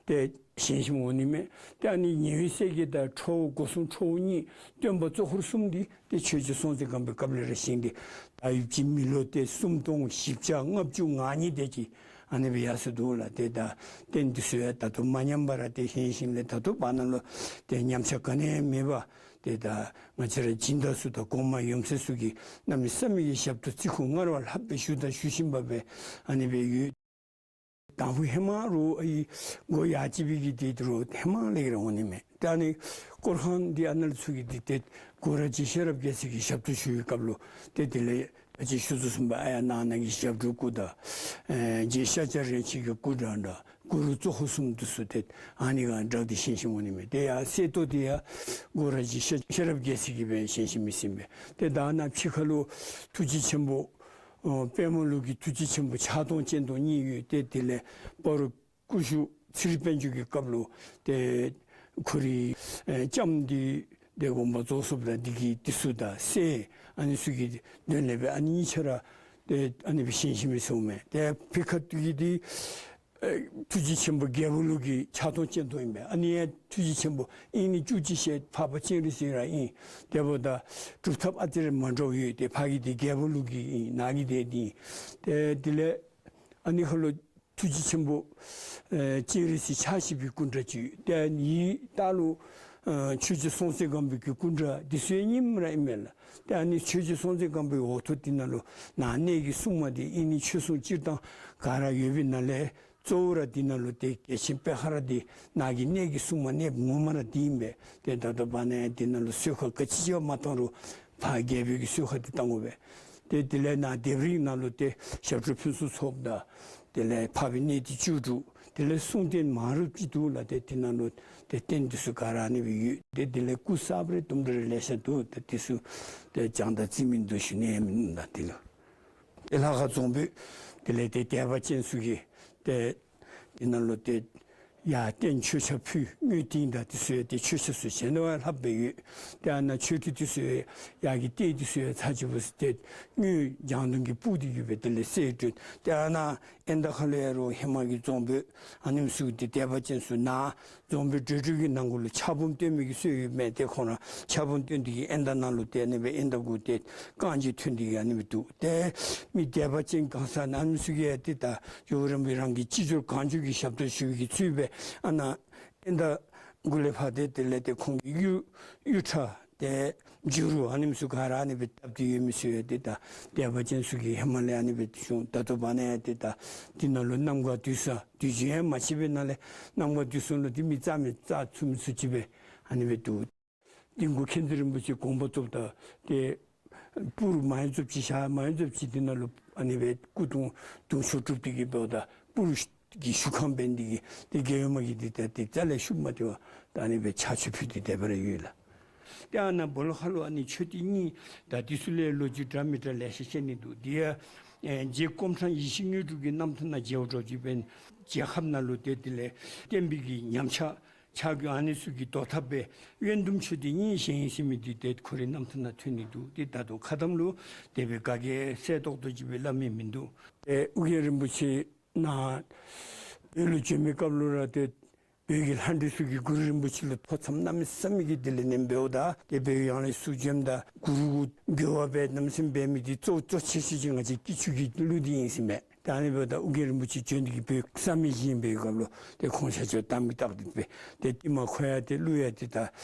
ཏེ་བཞེངས་བཞེངསམ་འོང་ནི་མས། ཏེ་ཨ་ནི་ཉེ་བའི་སྲས་བརྒྱད་དང་ཁྲོ་བོ་སྒོ་སྲུང་ཁྲོ་བོ་གཉིས་སྟོན་པ་གཙོ་འཁོར་གསུམ་འདི་ཏེ་ཆོས་རྗེ་སྲོང་བཙན་སྒམ་པོའི་སྐབས་ལས་ར་བཞེངས་ཏེ་ད་ཡུདཔ་ཅིག་མི་ལོ་ཏེ་སུམ་སྟོང་བཞི་བརྒྱ་ལྔ་བཅུ་ང་གཉིས་དེ་ཅིག་ཨ་ནི་སྦེ་ཡར་སོ་འདུག་ལགས། ཏེ་ད་རྟེན་འདི་ཚུ་ཡང་ད་ལྟོ་མ་ཉམས་པར་ཏེ་བཞེངས་བཞེངསམ་ལས་ད་ལྟོ་བར་ན་ལུ་ཏེ་ཉམས་ཆག་ག་ནི་ཡང་མེད་པར་ཏེ་ད་ང་བཅས་ར་སྦྱིན་བདག་ཚུ་དང་གོང་མ་ཡུམ་སྲས་ཚུ་གིས་གནམ་མེད་ས་མེད་ཀྱི་ཞབས་ཏོག་བརྩི་བཀུར་སྔར་བ་ལྷག་སྦེ་ཞུ་དང་ཞུ་བཞིན་པ་སྦེ་ཨ་ནི་སྦེ་ཡོད། དང་ཕུ་ཧེ་མ་རུང་ཨའི་སྒོ་ཡར་བཅད་པའི་གི་དེ་རུང་ཧེ་མ་ལས་ར་འོང་ནི་མས། ད་ཨ་ནི་སྐོར་ཁང་འདི་ཨ་ནཱ་ལས་ཚུར་གྱི་འདི་ཏེ་གོ་ར་རྗེ་ཤེས་རབ་རྒྱལ་མཚན་གྱིས་ཞབས་ཏོག་ཞུ་བའི་སྐབས་ལུ་ཏེ་དེ་ལས་ཨ་ཅི་ཞུ་དོ་བཟུམ་སྦེ་ཨ་ཡར་ནང་ན་གི་ཞབས་དྲུང་སྐུ་དང་ཨེ་རྗེ་ཤཱཀྱ་རིན་ཆེན་གྱི་སྐུ་འདྲ་འདྲ་ གུ་རུ་གཙོ་འཁོར་གསུམ་འདི་ཚུ་ཏེ་ཨ་ནི་ག་དྲག་སྟེ་བཞེངས་བཞེངསམ་འོང་ནི་མས། ཏེ་ཡར་གསེར་ཏོག་འདི་ཡང་སྒོ་ར་རྗེ་ཤེས་རབ་རྒྱལ་མཚན་གྱིས་སྦེ་བཞེངས་བཞེངསམ་ཨིན་པས། ཏེ་ད་ནཱ་ཕྱི་ཁ་ལུ་ཐུགས་རྗེ་ཆེན་པོ་ཨོ་དཔལ་མོ་ལུགས་ཀྱི་ཐུགས་རྗེ་ཆེན་པོ་ཕྱག་སྟོང་སྤྱན་སྟོང་གཉིས་ཡོད། ཏེ་དེ་ལས་སྤ་རོ་སྐུ་ཞབས་ཚེ་རིང་དཔལ་འབྱོར་གྱི་སྐབས་ལུ་ཏེ་ཁོ་རའི་ཨེ་ལྕམ་འདི་ཏེ་དགོངས་པ་རྫོགས་སོཔ་ད་འདི་གི་འདི་ཚུ་དང་སྲས་ཨ་ནི་ཚུ་གི་དོན་ལས་སྦེ་ཨ་ནི་གཉིས་ཆ་ར་ཏེ་ཨ་ནི་སྦེ་བཞེངས་བཞེངསམ་ཨིན་ཟེར་མས། ཏེ་ཕྱི་ཁ་འདི་གི་འདི་ཨེ་ཐུགས་རྗེ་ཆེན་པོ་རྒྱལ་པོ་ལུགས་ཀྱི་ཕྱག་སྟོང་སྤྱན་སྟོང་ཨིན་པས། ཨ་ནི་ཡང་ཐུགས་རྗེ་ཆེན་པོ་ཨིན་ནི་བཅུ་གཅིག་ཞལ་འཕགས་པ་སྤྱན་རས་གཟིགས་ར་ཨིན། དེ་འབདཝ་ད་སྒྲུབ་ཐབས་ཨ་ཙི་རེ་མ་འདྲཝ་ཡོད། ཏེ་ཕ་གི་འདི་རྒྱལ་པོ་ལུགས་ཀྱི་ཨིན། ནཱ་གི་འདི་འདི་ཨིན། ཏེ་དེ་ལས་ཨ་ནི་ཁ་ལུ་ཐུགས་རྗེ་ཆེན་པོ་ཨེ་སྤྱན་རས་གཟིགས་ཕྱག་བཞི་པའི་སྐུ་འདྲ་ཅིག་ཡོད། ཏེ་ཨ་ནི་ལྟག་ལུ་ཨེ་ཆོས་རྗེ་སྲོང་བཙན་སྒམ་པོའི་གི་སྐུ་འདྲ་འདི་ཚུ་ཡང་རྙིངམ་ར་ཨིན་མས་ལགས། ཏེ་ཨ་ནི་ཆོས་རྗེ་སྲོང་བཙན་སྒམ་པོའི་འོག་ཐོག་འདི་ནང་ལུ་ནཱ་གནས་ཀྱི་སྲུང་མ་འདི་ཨིན་ནི་ཆོས་སྲུང་སྤྱིར་བཏང་ག་ར་ཡོད་པའི་ནང་ལས་གཙོ་བོ་ར་འདི་ནང་ལུ་ཏེ་རྒྱལ་ཆེན་པད་ཁ་ར་འདི་ནཱ་གི་གནས་ཀྱི་སྲུང་མ་གནསཔ་ངོ་མ་ར་འདི་ཨིན་པས། ཏེ་ད་ལྟོ་བར་ན་ཡང་འདི་ནང་ལུ་གསོལ་ཁ་ག་ཅི་ཅིག་མ་བཏང་རུང་ཕར་རྒྱལ་པོའི་གི་གསོལ་ཁ་འདི་བཏང་དགོ་པས། ཏེ་དེ་ལས་ནཱ་ལྡེབས་རིས་ནང་ལུ་ཏེ་ཞབས་དྲུང་ཕུན་སུམ་ཚོགས་དང་དེ་ལས་འཕགས་པའི་གནས་འདི་བཅུ་དྲུག་དེ་ལས་གསུང་རྟེན་མང་རབས་ཅིག་འདུག་ལགས། ཏེ་འདི་ནང་ལུ་ཏེ་རྟེན་འདི་ཚུ་ག་ར་ཨ་ནི་སྦེ་ཡོད། ཏེ་དེ་ལས་སྐུ་གསརཔ་རེ་དུམ་གྲ་རེ་ལེ་ཤ་འདུག། ཏེ་འདི་ཚུ་ཏེ་བྱང་དང་རྩིས་མིན་འདུག་ཞུ་ནི་ཡང་མིན་ལགས། འདི་ལུ་ཏེ་ལྷ་ཁང་རྫོང་དཔོན་དེ་ལས་ཏེ་སྡེ་པ་ཅན་ཚུ་གིས་ཏེ་འདི་ནང་ལུ་ཏེ་ཡར་རྟེན་མཆོད་ཆས་ཕུལ། དངུལ་ཏིང་དང་འདི་ཚུ་ཡང་ཏེ་མཆོད་ཆས་ཚུ་བཞེས་ནི་བ་ལྷགཔ་སྦེ་ཡོད། ཏེ་ཨ་ནཱ་མཆོད་ཁྲི་འདི་ཚུ་ཡང་ཡར་གྱི་ལྟེ་འདི་ཚུ་ཡང་ཚར་གཅིག་པོ་ཏེ་དངུལ་ལྗང་མདོག་གི་སྤུ་འདི་གིས་སྦེ་དེ་ལས་གསལ་བཏོན། ཏེ་ཨ་ནཱ་ཨེ་ད་ཁ་ལུ་ཡང་རོགས་ཧེ་མ་གི་རྫོང་དཔོན་ཨ་ནེམ་ཚུ་ཏེ་སྡེ་པ་ཅན་ཚུ་ནཱ་རྫོང་དཔོན་གྲོས་གྲོལ་གྱི་ནང་གུ་ལུ་ཕྱག་འབུམ་བཏོན་མི་གི་སྲོལ་ཡོད་མས། ཏེ་ཁོང་ར་ཕྱག་འབུམ་བཏོན་འདི་གིས་ཨེ་ད་ནང་ལུ་ཏེ་ཨ་ནི་སྦེ་ཨེ་ད་གུ་ཏེ་རྐང་རྗེས་ཐོན་འདི་གིས་ཨ་ནི་སྦེ་འདུག། ཏེ་མི་སྡེ་པ་ཅན་གང་ཟག་ཨ་ནེམ་ཚུ་གིས་ཡང་ཏེ་ད་ཇོ་བོ་རིན་པོ་ཆེ་རང་གི་སྤྱི་ཚོགས་གང་བྱུང་གི་ཞབས་ཏོག་ཞུ་བའི་གི་ཚུལ་སྦེ་ཨ་ནཱ་ཨེ་ད་གུ་ལས་ཕར་ཏེ་དེ་ལས་ཏེ་ཁོང་གི་གཡུ་གཡུ་ཁྲ་ཏེ་འཇུ་རུ་ཨ་ནེམ་ཚུ་ག་ར་ཨ་ནི་སྦེ་བཏབ་སྟེ་ཡོད་མི་ཚུ་ཡང་ཏེ་ད་སྡེ་པ་ཅན་ཚུ་གིས་ཧེ་མ་ལས་ཨ་ནི་སྦེ་བྱུང་། ད་ལྟོ་བར་ན་ཡང་ཏེ་ད་འདི་ནང་ལུ་རྣམ་གྲངས་འདུས་ས་དུས་རྒྱུན་ཡང་མ་ཆད་པའི་ནང་ལས་རྣམ་གྲངས་འདུས་ས་ལུ་ཏེ་མི་རྩ་མེད་རྩ་ཚུགས་མི་ཚུགས་ཅིག་སྦེ་ཨ་ནི་སྦེ་འདུག། འདི་གུ་མཁྱེན་བརྩེ་རིན་པོ་ཆེ་དགོངས་པ་རྫོགསཔ་ད་ཏེ་སྤུར་མ་ཡི་རྫོགསཔ་ཅིག་བཞག། མ་ཡི་རྫོགསཔ་ཅིག་འདི་ནང་ལུ་ཨ་ནི་སྦེ་སྐུ་གདུང་གདུང་མཆོག་གྲུབ་སྟེ་གིས་འབདཝ་ད་སྤུར་གི་བཞུགས་ཁང་འབད་ནི་འདི་གིས་ཏེ་རྒྱལ་ཡུམ་མ་གིས་འདི་ད་ཏེ་རྩ་ལས་ཤུགས་མ་སྟེར་བར་ད་ཨ་ནི་སྦེ་ཕྱག་མཆོད་ཕུལ་ཏེ་དེ་སྦེ་ར་ཡོད་ལགས། ཏེ་ཨ་ནཱ་སྦོ་ལོགས་ཁ་ལུ་ཨ་ནི་མཆོད་རྟེན་གཉིས་ད་འདི་ཚུ་ལས་ལོ་རྒྱུས་འདྲ་མི་འདྲ་ལེ་ཤ་བཤད་ནི་འདུག། འདི་ཡང་ཨེ་རྗེ་སྐོམ་ཕྲང་ཡེ་ཤེས་དངོས་གྲུབ་ཀྱི་རྣམ་ཐར་ནང་མཇལཝ་འདྲཝ་ཅིག་འབད་ན་རྒྱལ་ཁབ་ནང་ལུ་ཏེ་དེ་ལས་བསྟན་པའི་གི་ཉམས་ཆག་ཆག་གི་ཨ་ནི་ཚུ་གི་བཟློག་ཐབས་སྦེ་དབོན་སྡུམ་མཆོད་རྟེན་གཉིས་བཞེངས་ཡི་ཟེར་མི་འདི་ཏེ་ཁོ་རའི་རྣམ་ཐར་ནང་ཐོན་ནི་འདུག། ཏེ་ད་ལྟོ་ཁ་གཏམ་ལུ་དེ་སྦེ་ག་གིས་གསལ་ཏོག་ཏོ་ཅིག་སྦེ་སླབ་མི་མིན་འདུག། ཏེ་ཨོ་རྒྱན་རིན་པོ་ཆེ་ནཱ་བོད་ལུ་བྱོན་མི་སྐབས་ལུ་ར་ཏེ་བོད་ཀྱི་ལྷ་འདྲེ་ཚུ་གིས་གུ་རུ་རིན་པོ་ཆེ་ལུ་ཐོ་འཚམས་གནམ་མེད་ས་མེད་ཀྱི་དེ་ལས་ནེམ་འབདཝ་ད་ཏེ་བོད་ཡང་ལས་ཚུར་བྱོནམ་ད་གུ་རུ་གུ་འགྱུར་བ་འབད་གནམ་མེད་ས་མེད་འབད་མི་འདི་གཙོ་གཙོ་ཆེ་ཤོས་ཅིག་ང་བཅས་སྐྱིད་ཆུ་གི་ཀླུ་འདི་ཨིན་ཟེར་མས། ད་ཨ་ནི་འབདཝ་ད་ཨོ་རྒྱན་རིན་པོ་ཆེ་བྱོན་འདི་གིས་བོད་ས་མེད་བཞེངས་པའི་སྐབས་ལུ་ཏེ་ཁོང་ཤར་ཕྱོགས་དམ་གྱི་རྟགས་འདི་སྦེ་ཏེ་ཏེ་མ་ཁོ་ཡང་ཏེ་ཀླུ་ཡང་ཏེ་ད་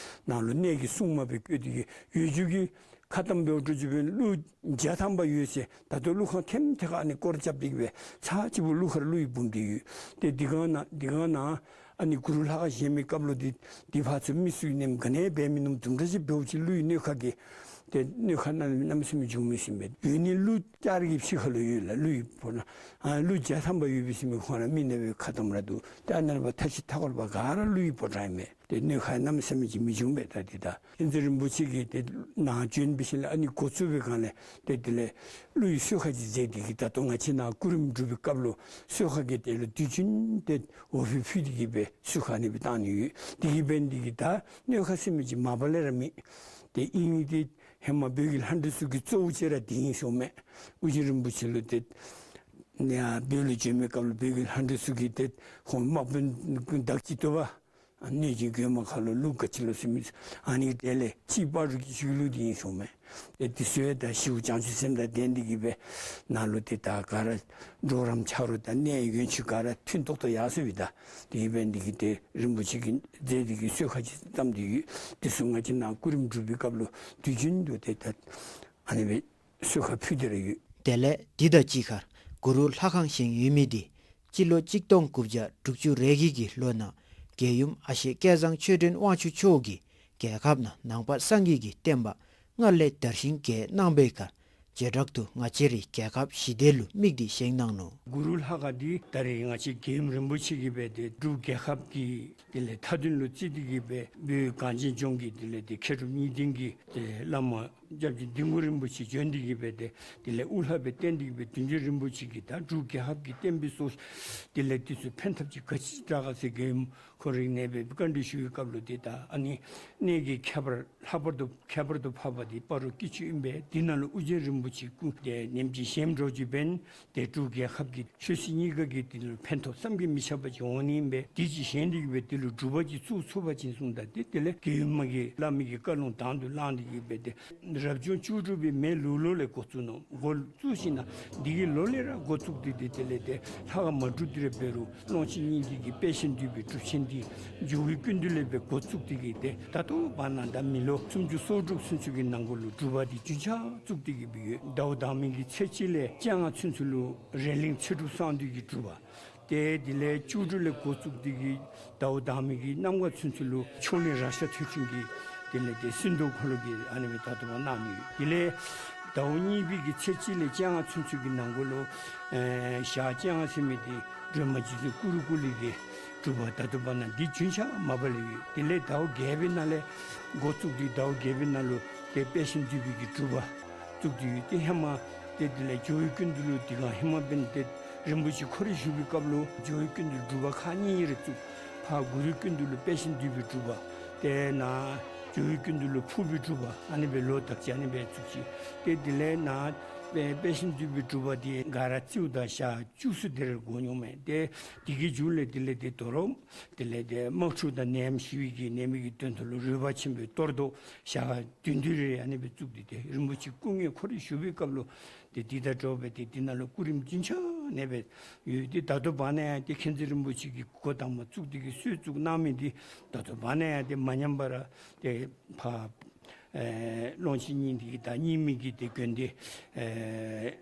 ནཱ་ལུ་གནས་ཀྱི་སྲུང་མ་སྦེ་བསྐོས་ཏེ་གིས་ཡོད་རྒྱུ་གི་ཁ་གཏམ་འབདཝ་འདྲཝ་ཅིག་འབད་ན་ཀླུ་བརྒྱ་ཐམ་པ་ཡོད་ཟེར། ད་ལྟོ་ཀླུ་ཁང་ཐེམ་ཐེ་ཁ་ཨ་ནི་སྐོར་རྐྱབ་སྟེ་གིས་སྦེ་ཚར་གཅིག་པོ་ཀླུ་ཁར་ཀླུ་ཡི་བུམ་འདི་ཡོད། ཏེ་འདི་གང་ནང་འདི་གང་ནང་ཨ་ནི་གུ་རུ་ལྷ་ཁང་བཞེངས་མི་སྐབས་ལུ་འདི་འདི་ཕར་ཚུར་མི་ཚུ་གིས་ནེམ་ག་ནི་འབད་མི་ནུམ་དུམ་གྲ་ཅིག་འབདཝ་ཅིག་ཀླུ་ཡི་གནོད་ཁ་གིས་ཏེ་གནོད་ཁ་གནམ་མེད་ས་མེད་བྱུང་མི་ཟེར་མས། ཡོད་ནི་ཀླུ་ལྕགས་རི་གི་ཕྱི་ཁ་ལུ་ཡོད་ལགས། ཀླུ་ཡི་ཕོ་བྲང་ཨ་ཀླུ་བརྒྱ་ཐམ་པ་ཡོད་པས་ཟེར་མི་ཁོང་ར་མི་ནང་པའི་ཁ་གཏམ་ར་འདུག། ཏེ་ཨ་ནཱ་ལས་ཕར་མཐའ་བཞི་མཐའ་སྐོར་པ་ག་ར་ཀླུ་ཡི་ཕོ་བྲང་ཨིན་མས། ཏེ་གནོད་ཁ་གནམ་མེད་ས་མེད་ཅིག་མི་བྱུང་པས། ད་འདི་ད་མཁྱེན་བརྩེ་རིན་པོ་ཆེ་གིས་ཏེ་ནཱ་བྱོན་པའི་ཤུལ་ལས་ཨ་ནི་འགོ་བཙུགས་པའི་སྒང་ལས་ཏེ་དེ་ལས་ཀླུ་ཡི་གསོལ་ཁ་ཅིག་མཛད་དེ་གིས་ད་ལྟོ་ང་བཅས་ནཱ་སྐུ་རིམ་སྒྲུབ་པའི་སྐབས་ལུ་གསོལ་ཁ་གི་དེ་ལུ་དུས་རྒྱུན་ཏེ་འོ་ཕུད་ཕུལ་ཏེ་གིས་སྦེ་གསོལ་ཁ་ཨ་ནི་སྦེ་བཏང་ནི་ཡོད། དེ་གིས་འབད་ནི་འདི་གིས་ད་གནོད་ཁ་ཟེར་མི་ཅིག་མ་པ་ལས་ར་མེད། ཏེ་ཨིན་ནི་འདི་ཧེ་མ་བོད་ཀྱི་ལྷ་འདྲེ་ཚུ་གི་གཙོ་བོ་ཅིག་ར་འདི་ཨིན་ཟེར་མས། ཨོ་རྒྱན་རིན་པོ་ཆེ་ལུ་ཏེ་ནཱ་བོད་ལུ་བྱོན་མི་སྐབས་ལུ་བོད་ཀྱི་ལྷ་འདྲེ་ཚུ་གིས་ཏེ་ཁོང་དམག་དཔོན་བདག་གཅིག་ཏུ་བ་གནོད་སྦྱིན་རྒོད་མ་ཁ་ལུ་ཀླུ་ག་ཅི་ལོ་ཟེར་མི་ཨ་ནི་གི་གྲས་ལས་གཅིག་སྤ་རོ་གི་ཆུ་ཀླུ་འདི་ཨིན་ཟེར་མས། ཏེ་འདི་ཚུ་ཡང་ད་ཞི་བ་བྱང་ཆུབ་སེམས་དང་ལྡན་ཏེ་གིས་སྦེ་ནཱ་ལུ་ཏེ་ད་ག་ར་གྲོགས་རམ་ཆ་རོགས་དང་གནས་ཡོན་ཆུ་ག་ར་མཐུན་ཏོག་ཏོ་ཡར་སོང་པས། ད་དེ་འབད་ནི་འདི་གིས་ཏེ་རིན་པོ་ཆེ་གིས་མཛད་འདི་གིས་གསོལ་ཁ་ཅིག་བཏབ་སྟེ་ཡོད། འདི་ཚུ་ང་བཅས་ནཱ་སྐུ་རིམ་སྒྲུབ་པའི་སྐབས་ལུ་དུས་རྒྱུན་དུ་ཏེ་ད་ཨ་ནི་སྦེ་གསོལ་ཁ་ཕུལ་ཏེ་ར་ཡོད། དེ་ལས་འདི་དང་གཅིག་ཁར་གུ་རུ་ལྷ་ཁང་བཞེངས་ཡོད་མི་འདི་སྤྱི་ལོ་གཅིག་སྟོང་དགུ་བརྒྱ་དྲུག་ཅུ་རེ་གཅིག་གི་ལོ་ནང་རྒྱལ་ཡུམ་ཨ་ཞེ་སྐལ་བཟང་ཆོས་སྒྲོན་དབང་ཕྱུག་མཆོག་གིས་རྒྱལ་ཁབ་ནང་ནང་པ་སངས་རྒྱས་ཀྱི་བསྟན་པ་སྔར་ལས་དར་ཞིང་རྒྱས་གནང་པའི་ཁར་ བྱེ་བྲག་ཏུ་ང་བཅས་རའི་རྒྱལ་ཁབ་ཞི་བདེ་ལུ་དམིགས་ཏེ་བཞེངས་གནང་ནུག། གུ་རུ་ལྷ་ཁང་འདི་ད་རེས་ང་བཅས་རྒྱལ་ཡུམ་རིན་པོ་ཆེ་གིས་སྦེ་ཏེ་འབྲུག་རྒྱལ་ཁབ་ཀྱི་དེ་ལས་མཐའ་དོན་ལུ་བརྩིས་ཏེ་གིས་སྦེ་བོད་གངས་ཅན་ལྗོངས་ཀྱི་དེ་ལས་ཏེ་མཁས་གྲུབ་གཉིས་ལྡན་གྱི་ཏེ་བླ་མ་སྐྱབས་རྗེ་ལྡིང་གུ་རིན་པོ་ཆེ་བྱོན་ཏེ་གིས་སྦེ་ཏེ་དེ་ལས་དབུ་བླ་སྦེ་བསྟེན་ཏེ་གིས་སྦེ་བདུད་འཇོམས་རིན་པོ་ཆེ་གིས་ད་འབྲུག་རྒྱལ་ཁབ་ཀྱི་བསྟན་པའི་སྲོག་དེ་ལས་དེ་ཚུ་ཕན་ཐབས་ཅིག་ག་ཅི་དྲག་ག་ཟེར་རྒྱལ་ཡུམ་ཁོ་རའི་གནས་སྦེ་བཀའ་འདྲི་ཞུ་བའི་སྐབས་ལུ་ཏེ་ད་ཨ་ནི་གནས་ཀྱི་ཁྱད་པར་ལྷག་པར་དུ་ཁྱད་པར་དུ་འཕགས་པ་འདི་སྤ་རོ་སྐྱིད་ཆུ་ཨིན་པས། འདི་ནང་ལུ་ཨོ་རྒྱན་རིན་པོ་ཆེ་སྐུ་དེ་ཉིནམ་གཅིག་བཞེངས་འགྱོ་ཅི་འབདན་ཏེ་འབྲུག་རྒྱལ་ཁབ་ཀྱི་ཆོས་སྲིད་གཉིས་ཀ་གི་དེ་ལུ་ཕན་ཐོགས་བསམ་གྱིས་མི་ཁྱབ་པ་ཅིག་འོང་ནི་ཨིན་པས། དེ་ཅིག་བཞེངས་ཏེ་གིས་སྦེ་དེ་ལུ་སྒྲུབ་པ་ཅིག་བཙུགས་ཚུགས་པ་ཅིན་གསུངམ་ད་ཏེ་དེ་ལས་རྒྱལ་ཡུམ་མ་གི་བླ་མའི་གི་བཀའ་ལུང་དང་དུ་བླངས་ཏེ་གིས་སྦེ་ཏེ་རབ་བྱུང་བཅུ་དྲུག་པའི་མེ་ལུག་ལོ་ལས་འགོ་བཙུགས་ནུག། འགོ་བཙུགས་ཞིནམ་ལས་འདི་གི་ལོ་ལས་ར་འགོ་བཙུགས་ཏེ་ཏེ་དེ་ལས་ཏེ་ལྷ་ཁང་མ་གྲུབ་སྟེ་ར་འབད་རུང་ཀློང་ཆེན་སྙིང་ཐིག་གི་དཔལ་ཞིང་འདུས་པའི་སྒྲུབ་ཆེན་འདི་ཇོ་བོའི་སྐུ་མདུན་ལས་སྦེ་འགོ་བཙུགས་ཏེ་གིས་ཏེ་ད་ལྟོ་བར་ན་ད་མི་ལོ་སུམ་ཅུ་སོ་དྲུག་ཚུན་ཚོད་ཀྱི་ནང་འཁོད་ལུ་སྒྲུབ་པ་འདི་རྒྱུན་ཆགས་བཙུགས་ཏེ་གིས་སྦེ་ཡོད། ཟླཝ་དང་པའི་གི་ཚེས་གཅིག་ལས་བཅོ་ལྔ་ཚུན་ཚོད་ལུ་རས་གླིང་ཚེ་སྒྲུབ་གསང་འདུས་ཀྱི་སྒྲུབ་པ། ཏེ་དེ་ལས་བཅུ་དྲུག་ལས་འགོ་བཙུགས་ཏེ་གིས་ཟླཝ་དང་པའི་གི་གནམ་གང་ཚུན་ཚོད་ལུ་མཆོག་གླིང་རཀྴ་ཐོད་ཕྲེང་གི་དེ་ལས་ཏེ་སིནྡྷུ་འཁོར་ལོ་གི་ཨ་ནི་སྦེ་ད་ལྟོ་བར་གནང་ནི་ཡོད། དེ་ལས་ཟླཝ་གཉིས་པའི་གི་ཚེས་གཅིག་ལས་བཅོ་ལྔ་ཚུན་ཚོད་ཀྱི་ནང་འཁོད་ལུ་ཨེ་ཞག་བཅོ་ལྔ་ཟེར་མི་འདི་སྒྲོལ་མ་རྗེ་བཙུན་ཀུ་རུ་ཀུ་ལི་གི་སྒྲུབ་པ་ད་ལྟོ་བར་ན་འདི་རྒྱུན་ཆགས་མ་པ་ལས་ཡོད། དེ་ལས་ཟླཝ་བརྒྱད་པའི་ནང་ལས་འགོ་བཙུགས་ཏེ་ཟླཝ་བརྒྱད་པའི་ནང་ལུ་ཏེ་དཔལ་ཞིང་འདུས་པའི་གི་སྒྲུབ་པ་བཙུགས་ཏེ་ཡོད། ཏེ་ཧེ་མ་ཏེ་དེ་ལས་ཇོ་བོའི་སྐུ་མདུན་ལུ་དེ་སྒང་ཧེ་མ་འབདན་ཏེ་རིན་པོ་ཆེ་ཁོ་རའི་བཞུགས་པའི་སྐབས་ལུ་ཇོ་བོའི་སྐུ་མདུན་སྒྲུབ་པ་ཁག་གཉིས་རེ་བཙུགས། ཕར་གུ་རུའི་སྐུ་མདུན་ལུ་དཔལ་ཞིང་འདུས་པའི་སྒྲུབ་པ། ཏེ་ནཱ་ཇོ་བོའི་སྐུ་མདུན་ལུ་ཕུར་པའི་སྒྲུབ་པ་ཨ་ནི་སྦེ་ལོ་དག་ཅིག་ཨ་ནི་སྦེ་བཙུགས་ཅི། ཏེ་དེ་ལས་ནཱ་དཔལ་དཔལ་ཞིང་འདུས་པའི་སྒྲུབ་པ་འདི་ག་ར་རྩིཝ་ད་ཞག་བཅུ་གསུམ་དེ་རེ་འགོར་འོང་མས། ཏེ་དེ་གི་མཇུག་ལས་དེ་ལས་ཏེ་དོ་རུང་དེ་ལས་ཏེ་དམག་འཁྲུག་དང་ནད་ཡམས་ཞི་བའི་གི་ནད་མེད་ཀྱི་དོན་དུ་ལུ་རོལ་པ་ཆེན་པོའི་གཏོར་བཟློག་ཞག་བདུན་དེ་རེ་ཨ་ནི་སྦེ་བཙུགས་ཏེ་ཏེ་རིན་པོ་ཆེ་སྐུ་དངོས་ཁོ་རའི་བཞུགས་པའི་སྐབས་ལུ་ཏེ་འདི་དང་འདྲཝ་སྦེ་ཏེ་འདི་ནང་ལུ་སྐུ་རིམ་རྒྱུན་ཆགས་ཨ་ནི་སྦེ་ཡོད། ཏེ་ད་ལྟོ་བར་ན་ཡང་ཏེ་མཁྱེན་བརྩེ་རིན་པོ་ཆེ་གིས་འགོ་དང་པ་བཙུགས་ཏེ་གིས་སྲོལ་བཙུགས་གནང་མི་འདི་ད་ལྟོ་བར་ན་ཡང་ཏེ་མ་ཉམས་པར་ཏེ་ཕར་ཨེ་ཀློང་ཆེན་སྙིང་ཐིག་གི་དང་རྙིང་མའི་གི་ཏེ་དགོན་སྡེ་ཨེ་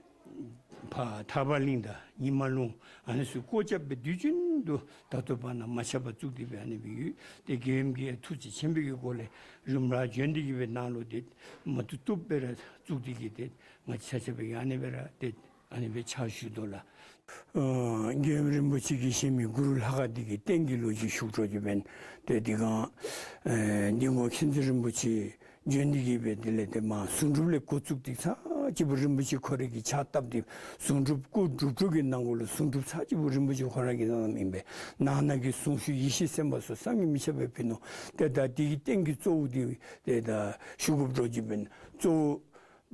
ཕར་ཐར་པ་གླིང་དང་ཉི་མ་ལུང་ཨ་ནི་ཚུ་སྒོ་བརྒྱབ་སྦེ་དུས་རྒྱུན་དུ་ད་ལྟོ་བར་ན་མ་ཆག་པར་བཙུགས་ཏེ་སྦེ་ཨ་ནི་སྦེ་ཡོད། ཏེ་རྒྱལ་ཡུམ་གྱིས་ཐུགས་རྗེ་ཆེན་པོའི་གི་སྒོ་ལས་རིམ་གྲོ་བྱོན་ཏེ་གིས་སྦེ་ནཱ་ལུ་ཏེ་མ་བཏུབ་བཏུབ་སྦེ་ར་བཙུགས་ཏེ་གིས་ཏེ་ང་བཅས་ཆ་ཁྱབ་སྦེ་ཨ་ནི་སྦེ་ར་ཏེ་ཨ་ནི་སྦེ་ཕྱག་ཞུ་དོ་ལགས། ཨ་རྒྱལ་ཡུམ་རིན་པོ་ཆེ་གིས་བཞེངས་མི་གུ་རུ་ལྷ་ཁང་འདི་གི་རྟེན་གྱི་ལོ་རྒྱུས་ཞུ་འགྱོ་ཅི་འབདན་ཏེ་དེ་སྒང་ཨེ་འདི་ངོ་མཁྱེན་བརྩེ་རིན་པོ་ཆེ་བྱོན་ཏེ་གིས་སྦེ་དེ་ལས་ཏེ་མར་གཟུངས་སྒྲུབ་ལས་འགོ་བཙུགས་ཏེ་ཚར་གཅིག་པོ་རིན་པོ་ཆེ་ཁོ་རའི་གི་ཕྱག་བཏབ་སྟེ་གཟུངས་སྒྲུབ་སྐུ་སྒྲུབ་གྲོགས་ཀྱི་ནང་འཁོད་ལུ་གཟུངས་སྒྲུབ་ཚར་གཅིག་པོ་རིན་པོ་ཆེ་ཁོ་ར་གིས་གནངམ་ཨིན་པས། ནང་ན་གི་གཟུངས་གཞུག་ཡེ་ཤེས་སེམས་དཔའ་ཚུ་བསམ་གྱིས་མི་ཁྱབ་པ་སྦེ་ཕུལ་ནུག། ཏེ་ད་འདི་གི་རྟེན་གྱི་གཙོ་བོ་འདི་ཏེ་ད་ཞུ་དགོཔ་འགྱོ་ཅི་འབདན་གཙོ་བོ་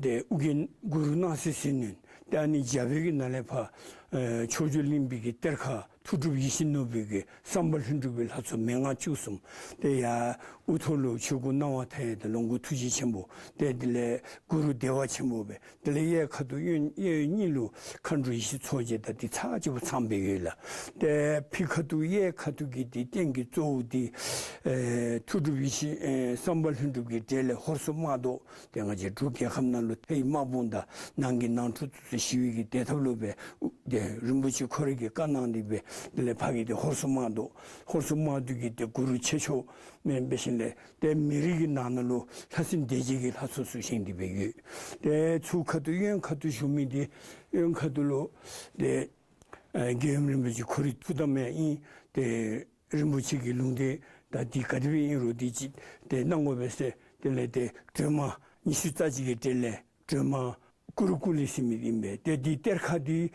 ཏེ་ཨོ་རྒྱན་གུ་རུ་སྣང་སྲིད་ཟིལ་གནོན། ཏེ་ཨ་ནི་རྒྱབ་པའི་གི་ནང་ལས་ཕར་ཨེ་ཕྱོགས་བཅུ་གླིང་པའི་གི་གཏེར་ཁ་མཐུ་སྒྲུབ་ཡིད་བཞིན་ནོར་བུའི་གི་བསམ་པ་ལྷུན་གྲུབ་ཀྱི་ལྷ་ཚོགས་མན་ངག་བཅུ་གསུམ། ཏེ་ཡར་དབུ་ཐོག་ལུ་ཆོས་སྐུ་སྣང་བ་མཐའ་ཡས་དང་ལོངས་སྐུ་ཐུགས་རྗེ་ཆེན་པོ། ཏེ་དེ་ལས་གུ་རུ་བདེ་བ་ཆེན་པོ་སྦེ། དེ་ལས་གཡས་ཁ་ཐུག་གཡོན་གཡས་གཡོན་གཉིས་ལུ་མཁའ་འགྲོ་ཡེ་ཤེས་མཚོ་རྒྱལ་དང་འདི་ཚར་གཅིག་པོ་ཚངམ་སྦེ་ཡོད་ལགས། ཏེ་ཕྱི་ཁ་ཐུག་གཡས་ཁ་ཐུག་གི་འདི་རྟེན་གྱི་གཙོ་བོ་འདི་ཨེ་མཐུ་སྒྲུབ་ཡེ་ཤེས་ཨེ་བསམ་པ་ལྷུན་གྲུབ་ཀྱི་གྲས་ལས་ཧོར་སེར་དམག་བཟློག། ཏེ་ང་བཅས་འབྲུག་རྒྱལ་ཁབ་ནང་ལུ་མཐའི་དམག་དཔུང་དང་ནང་གི་ནང་འཁྲུག་ཚུ་ཞི་བའི་གི་བདེ་ཐབས་ལུ་སྦེ་ཏེ་རིན་པོ་ཆེ་ཁོ་རའི་གི་བཀའ་གནང་སྟེ་སྦེ་དེ་ལས་ཕ་གི་ཏེ་ཧོར་སེར་དམག་བཟློག། ཧོར་སེར་དམག་བཟློག་གི་ཏེ་གུ་རུ་ཆེ་མཆོག་མེན་པའི་ཞིནམ་ལས་ཏེ་མི་རིགས་ཀྱི་ནང་ན་ལུ་ལྷ་སྲིན་སྡེ་བརྒྱད་ཀྱི་ལྷ་ཚོགས་ཚུ་བཞེངས་ཏེ་སྦེ་ཡོད། ཏེ་ཚུར་ཁ་ཐུག་གཡོན་ཁ་ཐུག་བཞུགས་མི་འདི་གཡོན་ཁ་ཐུག་ལུ་ཏེ་ཨེ་རྒྱལ་ཡུམ་རིན་པོ་ཆེ་ཁོ་རའི་ཐུགས་དམ་ཡང་ཨིན། ཏེ་རིན་པོ་ཆེ་གི་ལུང་བསྟན་ད་འདི་ག་དེ་སྦེ་ཨིན་རུང་འདི་ཅིག་ཏེ་གནང་དགོ་པས་ཟེར། དེ་ལས་ཏེ་སྒྲོལ་མ་ཉི་ཤུ་རྩ་གཅིག་གི་གྲས་ལས་སྒྲོལ་མ་ཀུ་རུ་ཀུ་ལི་ཟེར་མི་ཨིན་པས། ཏེ་འདི་གཏེར་ཁ་འདི་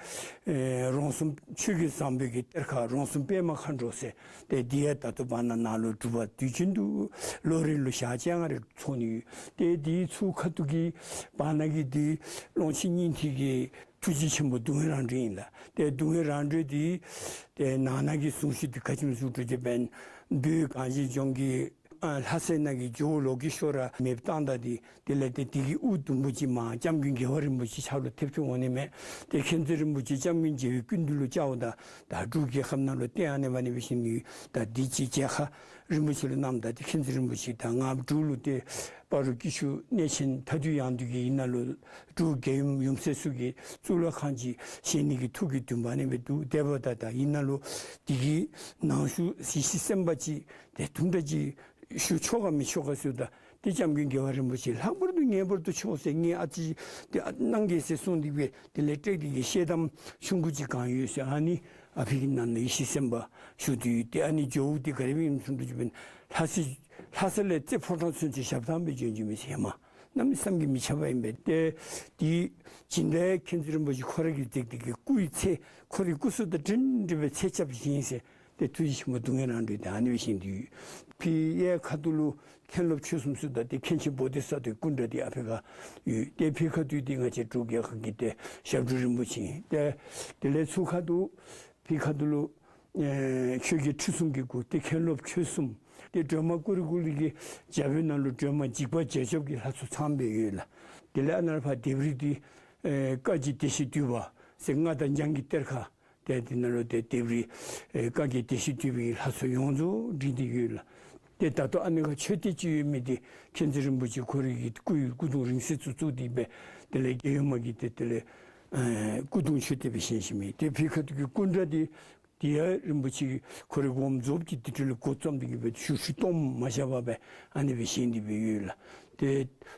ཨེ་རོང་ཟོམ་ཆོས་ཀྱི་བཟང་པོའི་གི་གཏེར་ཁ་རོང་ཟོམ་པདྨ་མཁའ་འགྲོ་ཟེར། ཏེ་འདི་ཡང་ད་ལྟོ་བར་ན་ནཱ་ལུ་སྒྲུབ་པ་དུས་རྒྱུན་དུ་ལོ་རེ་ལུ་ཞག་བཅོ་ལྔ་རེ་ཚོགས་ནི་ཡོད། ཏེ་འདི་ཚུར་ཁ་ཐུག་གི་བར་ན་གི་འདི་ཀློང་ཆེན་སྙིང་ཐིག་གི་ཐུགས་རྗེ་ཆེན་པོ་སྡུག་བསྔལ་རང་གྲོལ་ཨིན་ལགས། ཏེ་སྡུག་བསྔལ་རང་གྲོལ་འདི་ཏེ་ནང་ན་གི་གཟུངས་གཞུག་འདི་ག་ཅི་སྨོ་ཞུ་འགྱོ་ཅི་འབདན་བོད་གངས་ཅན་ལྗོངས་ཀྱི་ཨ་ལྷ་སའི་ནང་གི་ཇོ་བོ་ལོ་ཀེ་ཤྭ་ར་མེདཔ་བཏང་ད་འདི་དེ་ལས་ཏེ་འདི་གི་དབུ་དུམ་བུ་གཅིག་མར་སྐྱབས་མགོན་རྒྱལ་བ་རིན་པོ་ཆེ་ཕྱག་ལུ་ཐེབས་ཐོབ་འོང་ནི་མས། ཏེ་མཁྱེན་བརྩེ་རིན་པོ་ཆེ་སྐྱབས་མགོན་རྒྱལ་བའི་སྐུ་མདུན་ལུ་བཅརཝ་ད་ད་འབྲུག་རྒྱལ་ཁབ་ནང་ལུ་བསྟན་ཨ་ནི་སྦེ་ཨ་ནི་སྦེ་བཞེངས་ནི་ད་འདི་ཅིག་མཇལ་ཁ་རིན་པོ་ཆེ་ལུ་གནངམ་ད་ཏེ་མཁྱེན་བརྩེ་རིན་པོ་ཆེ་ད་ང་འབྲུག་ལུ་ཏེ་སྤ་རོ་སྐྱིད་ཆུ་གནས་ཆེན་མཐའ་འདུལ་ཡང་འདུལ་གྱི་ཨིན་ན་ལུ་འབྲུག་རྒྱལ་ཡུམ་ཡུམ་སྲས་ཚུ་གི་གཙུག་ལག་ཁང་ཅིག་བཞེངས་ནི་གི་ཐུགས་ཀྱི་འདུན་པ་ཨ་ནི་སྦེ་འདུག། དེ་འབདཝ་ད་ད་ཨིན་ན་ལུ་འདི་གི་ནང་ཞུ་ཡེ་ཤེས་སེམས་དཔའ་ཅིག་ཏེ་དུམ་གྲ་ཅིག་ཞུ་ཆོག་ག་མི་ཆོག་ག་ཟེརཝ་ད་ སྐྱབས་མགོན་རྒྱལ་བ་རིན་པོ་ཆེ་ལྷག་པར་དུ་ངེས་པར་དུ་མཆོག་ཟེར་ངེས་ཨ་ཙི་དེ་ཨ་གནང་གེ་ཟེར་གསུངས་ཏེ་སྦེ་དེ་ལས་སྤྲད་དེ་གི་ཤེལ་དམ་ཆུང་ཀུ་ཅིག་གང་ཡོད་ཟེར། ཨ་ནི་ཨ་ཕི་གི་ནང་ན་ཡེ་ཤེས་སེམས་དཔའ་བཞུགས་ཏེ་ཡོད། ཏེ་ཨ་ནི་ཇོ་བོ་དེ་ག་དེ་སྦེ་ཨིནམ་གསུངས་དུས་ཅིག་སྦེ་ལྷ་ས་ལྷ་ས་ལས་རྩེ་ཕོ་བྲང་ཚུན་ཚོད་ཞབས་ཐང་སྦེ་བྱོན་བྱོནམ་ཨིན་ཟེར་མས། གནམ་མེད་ས་མེད་ཀྱི་མི་ཁྱབ་པ་ཨིན་པས། ཏེ་དེ་སྦྱིན་བདག་མཁྱེན་བརྩེ་རིན་པོ་ཆེ་ཁོ་ར་གིས་མཛད་དེ་གི་སྐུའི་ཚད་ཁོ་རའི་སྐུ་གཟུགས་དང་འདྲན་འདྲ་སྦེ་ཚད་རྐྱབ་བཞེངས་ཟེར། ཏེ་ཐུགས་རྗེ་ཆེན་པོ་སྡུག་བསྔལ་རང་གྲོལ་དེ་ཨ་ནི་སྦེ་བཞེངས་ཏེ་ཡོད། ཕི་གཡས་ཁ་ཐུག་ལུ་མཁན་སློབ་ཆོས་གསུམ་ཚུ་དང་ཏེ་མཁན་ཆེན་བོ་དྷི་ས་ཏྭའི་སྐུ་འདྲ་དེ་ཨ་ཕི་ཁར་ཡོད། ཏེ་ཕི་ཁ་ཐུག་དེ་ང་བཅས་འབྲུག་རྒྱལ་ཁབ་ཀྱི་ཏེ་ཞབས་དྲུང་རིན་པོ་ཆེ་ཨིན། ཏེ་དེ་ལས་ཚུར་ཁ་ཐུག་ཕི་ཁ་ཐུག་ལུ་ཨེ་ཆོས་རྒྱལ་ཁྲི་སྲོང་གི་སྐུ། ཏེ་མཁན་སློབ་ཆོས་གསུམ། ཏེ་སྒྲོལ་མ་ཀུ་རུ་ཀུ་ལི་གི་རྒྱབ་ནང་ལུ་སྒྲོལ་མ་འཇིགས་པ་བྱེད་ཆོག་གི་ལྷ་ཚོགས་ཚངམ་སྦེ་ཡོད་ལགས། དེ་ལས་ཨ་ནཱ་ཕར་ལྡེབས་རིས་དེ་ཨེ་བཀའ་བརྒྱུད་སྡེ་བཞི་འདུས་པ་ཟེར་མངའ་བདག་འཇང་གི་གཏེར་ཁ། ཏེ་དེ་ནང་ལུ་ཏེ་ལྡེབས་རིས་ཨེ་བཀའ་བརྒྱུད་སྡེ་བཞི་འདུས་པའི་ལྷ་ཚོགས་ཡོངས་རྫོགས་བྲིས་ཏེ་ཡོད་ལགས། ཏེ་ད་ལྟོ་ཨ་ནི་ཁར་མཆོད་རྟེན་ཅིག་ཡོད་མི་དེ་མཁྱེན་བརྩེ་རིན་པོ་ཆེ་ཁོ་རའི་གི་སྐུའི་སྐུ་གདུང་རིང་བསྲེལ་ཚུ་བཙུགས་ཏེ་སྦེ་དེ་ལས་རྒྱལ་ཡུམ་མ་གི་ཏེ་དེ་ལས་ཨེ་སྐུ་གདུང་མཆོད་རྟེན་སྦེ་བཞེངས་བཞེངསམ་ཨིན། ཏེ་ཕི་ཁ་ཐུག་གི་སྐུ་འདྲ་དེ་དེ་ཡང་རིན་པོ་ཆེ་གིས་ཁོ་རའི་དགོངས་རྫོགས་ཀྱི་དེ་འཕྲོ་ལས་འགོ་རྩོམ་སྟེ་གི་སྦེ་ཤུལ་ཤུལ་གཏོང་མ་བཞག་པར་སྦེ་ཨ་ནི་སྦེ་བཞེངས་ཏེ་སྦེ་ཡོད་ལགས། ཏེ་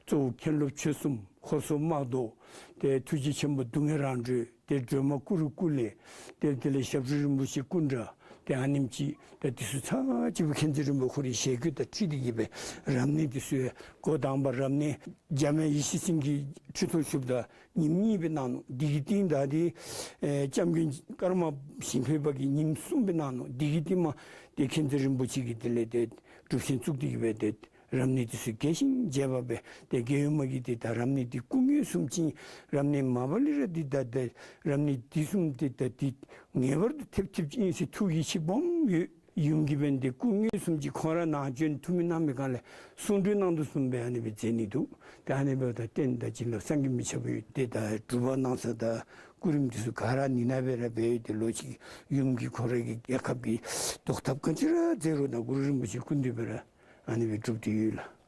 གཙོ་བོ་མཁན་སློབ་ཆོས་གསུམ་ཧོར་སོག་དམག་དོག། ཏེ་ཐུགས་རྗེ་ཆེན་པོ་སྡུག་བསྔལ་རང་གྲོལ། ཏེ་སྒྲོལ་མ་ཀུ་རུ་ཀུ་ལེ། ཏེ་དེ་ལས་ཞབས་དྲུང་རིན་པོ་ཆེ་སྐུ་འདྲ། ཏེ་ཨ་ནེམ་ཅིག་ཏེ་དེ་ཚུ་ཚར་གཅིག་པོ་མཁྱེན་བརྩེ་རིན་པོ་ཆེ་ཁོ་རའི་ཞལ་བཀོད་དང་འཁྲིལ་ཏེ་གི་སྦེ་རབ་གནས་དེ་ཚུ་ཡང་འགོ་དང་པ་རབ་གནས་འཇམ་དབྱངས་ཡེ་ཤེས་སེང་གེ་ཁྲི་ཐོག་བཞུགསཔ་ད་ཉིནམ་གཉིས་སྦེ་གནང་ནུག། དེ་གི་རྟིང་བདའ་སྟེ་ཨེ་སྐྱབས་མགོན་ཀརྨ་ཞིང་ཕེབས་པ་གིས་ཉིནམ་གསུམ་སྦེ་གནང་ནུག། དེ་གི་རྟིང་མ་ཏེ་མཁྱེན་བརྩེ་རིན་པོ་ཆེ་གིས་དེ་ལས་ཏེ་སྒྲུབ་ཆེན་བཙུགས་ཏེ་གི་སྦེ་ཏེ་རབ་གནས་དེ་ཚུ་རྒྱས་ཤིང་རྒྱས་པ་སྦེ་ཏེ་རྒྱལ་ཡུམ་མ་གིས་ཏེ་ད་རབ་གནས་འདི་སྐུ་དངོས་སུམ་ཅིག་རབ་གནས་མ་པ་ལས་ར་འདི་ད་ཏེ་རབ་གནས་འདི་བཟུམ་ཏེ་ད་འདི་ངེས་པར་དུ་ཐེབས་ཐེབས་ཅིག་ཨིན་ཟེར་ཐུགས་ཀྱི་ཆེ་སྦོམ་ཡོད། ཡུམ་གྱིས་འབདན་ཏེ་སྐུ་དངོས་སུམ་ཅིག་ཁོང་ར་ནཱ་བྱོན་ཐུགས་སྨོན་གནང་བའི་སྒང་ལས་གསུང་གྲོས་གནང་དོ་བཟུམ་སྦེ་ཨ་ནི་སྦེ་མཛད་ནི་འདུག། ཏེ་ཨ་ནི་འབདཝ་ད་རྟེན་དང་བྱིན་རླབས་བསམ་གྱིས་མི་ཁྱབ་པ་ཡོད། ཏེ་ད་སྒྲུབ་པ་གནང་ས་དང་སྐུ་རིམ་དེ་ཚུ་ག་ར་ནི་ནང་སྦེ་ར་འབད་ཡོད། ཏེ་ལོག་ཅིག་ཡུམ་གྱིས་ཁོ་རའི་གི་རྒྱལ་ཁབ་ཀྱི་བཟློག་ཐབས་ག་ཅི་ར་མཛད་རུང་ད་གུ་རུ་རིན་པོ་ཆེ་སྐུ་མདུན་སྦེ་ར་ཨ་ནི་སྦེ་སྒྲུབ་སྟེ་ཡོད་ལགས།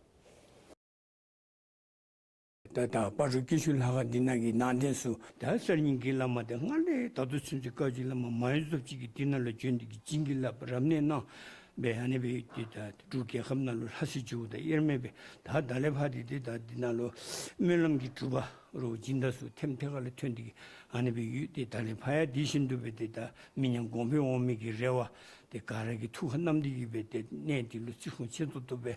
ད་ད་སྤ་རོ་སྐྱིད་ཆུ་ལྷ་ཁང་འདི་ནང་གི་ནང་རྟེན་ཚུ་ད་གསར་རྙིང་གི་བླ་མ་དེ་སྔར་ལས་ད་ལྟོ་ཚུན་ཚོད་བཀའ་བརྒྱུད་བླ་མ་མང་ཡོད་ཚབ་ཅིག་གིས་འདི་ནང་ལུ་བྱོན་ཏེ་གི་བྱིན་གྱིས་བརླབས་རབ་གནས་གནང་སྦེ་ཨ་ནི་སྦེ་ཏེ་ད་འབྲུག་རྒྱལ་ཁབ་ནང་ལུ་ལྷ་སའི་ཇོ་བོ་དང་དབྱེར་མེད་སྦེ་ད་ད་ལས་ཕར་ཏེ་ཏེ་ད་འདི་ནང་ལུ་སྨོན་ལམ་གྱི་སྒྲུབ་པ་རོགས་སྦྱིན་བདག་ཚུ་ཐེམ་ཐེ་ག་ལས་ཐོན་ཏེ་གི་ཨ་ནི་སྦེ་ཡོད། ཏེ་ད་ལས་ཕར་ཡང་དེ་བཞིན་དུ་སྦེ་ཏེ་ད་མི་ཉམས་གོང་འཕེལ་འོང་མི་གི་རེ་བ་ཏེ་ག་ར་གིས་ཐུགས་ཁར་བསྣམས་ཏེ་གི་སྦེ་ཏེ་གནས་འདི་ལུ་བརྩི་སྲུང་ཆེ་ཏོག་ཏོ་སྦེ་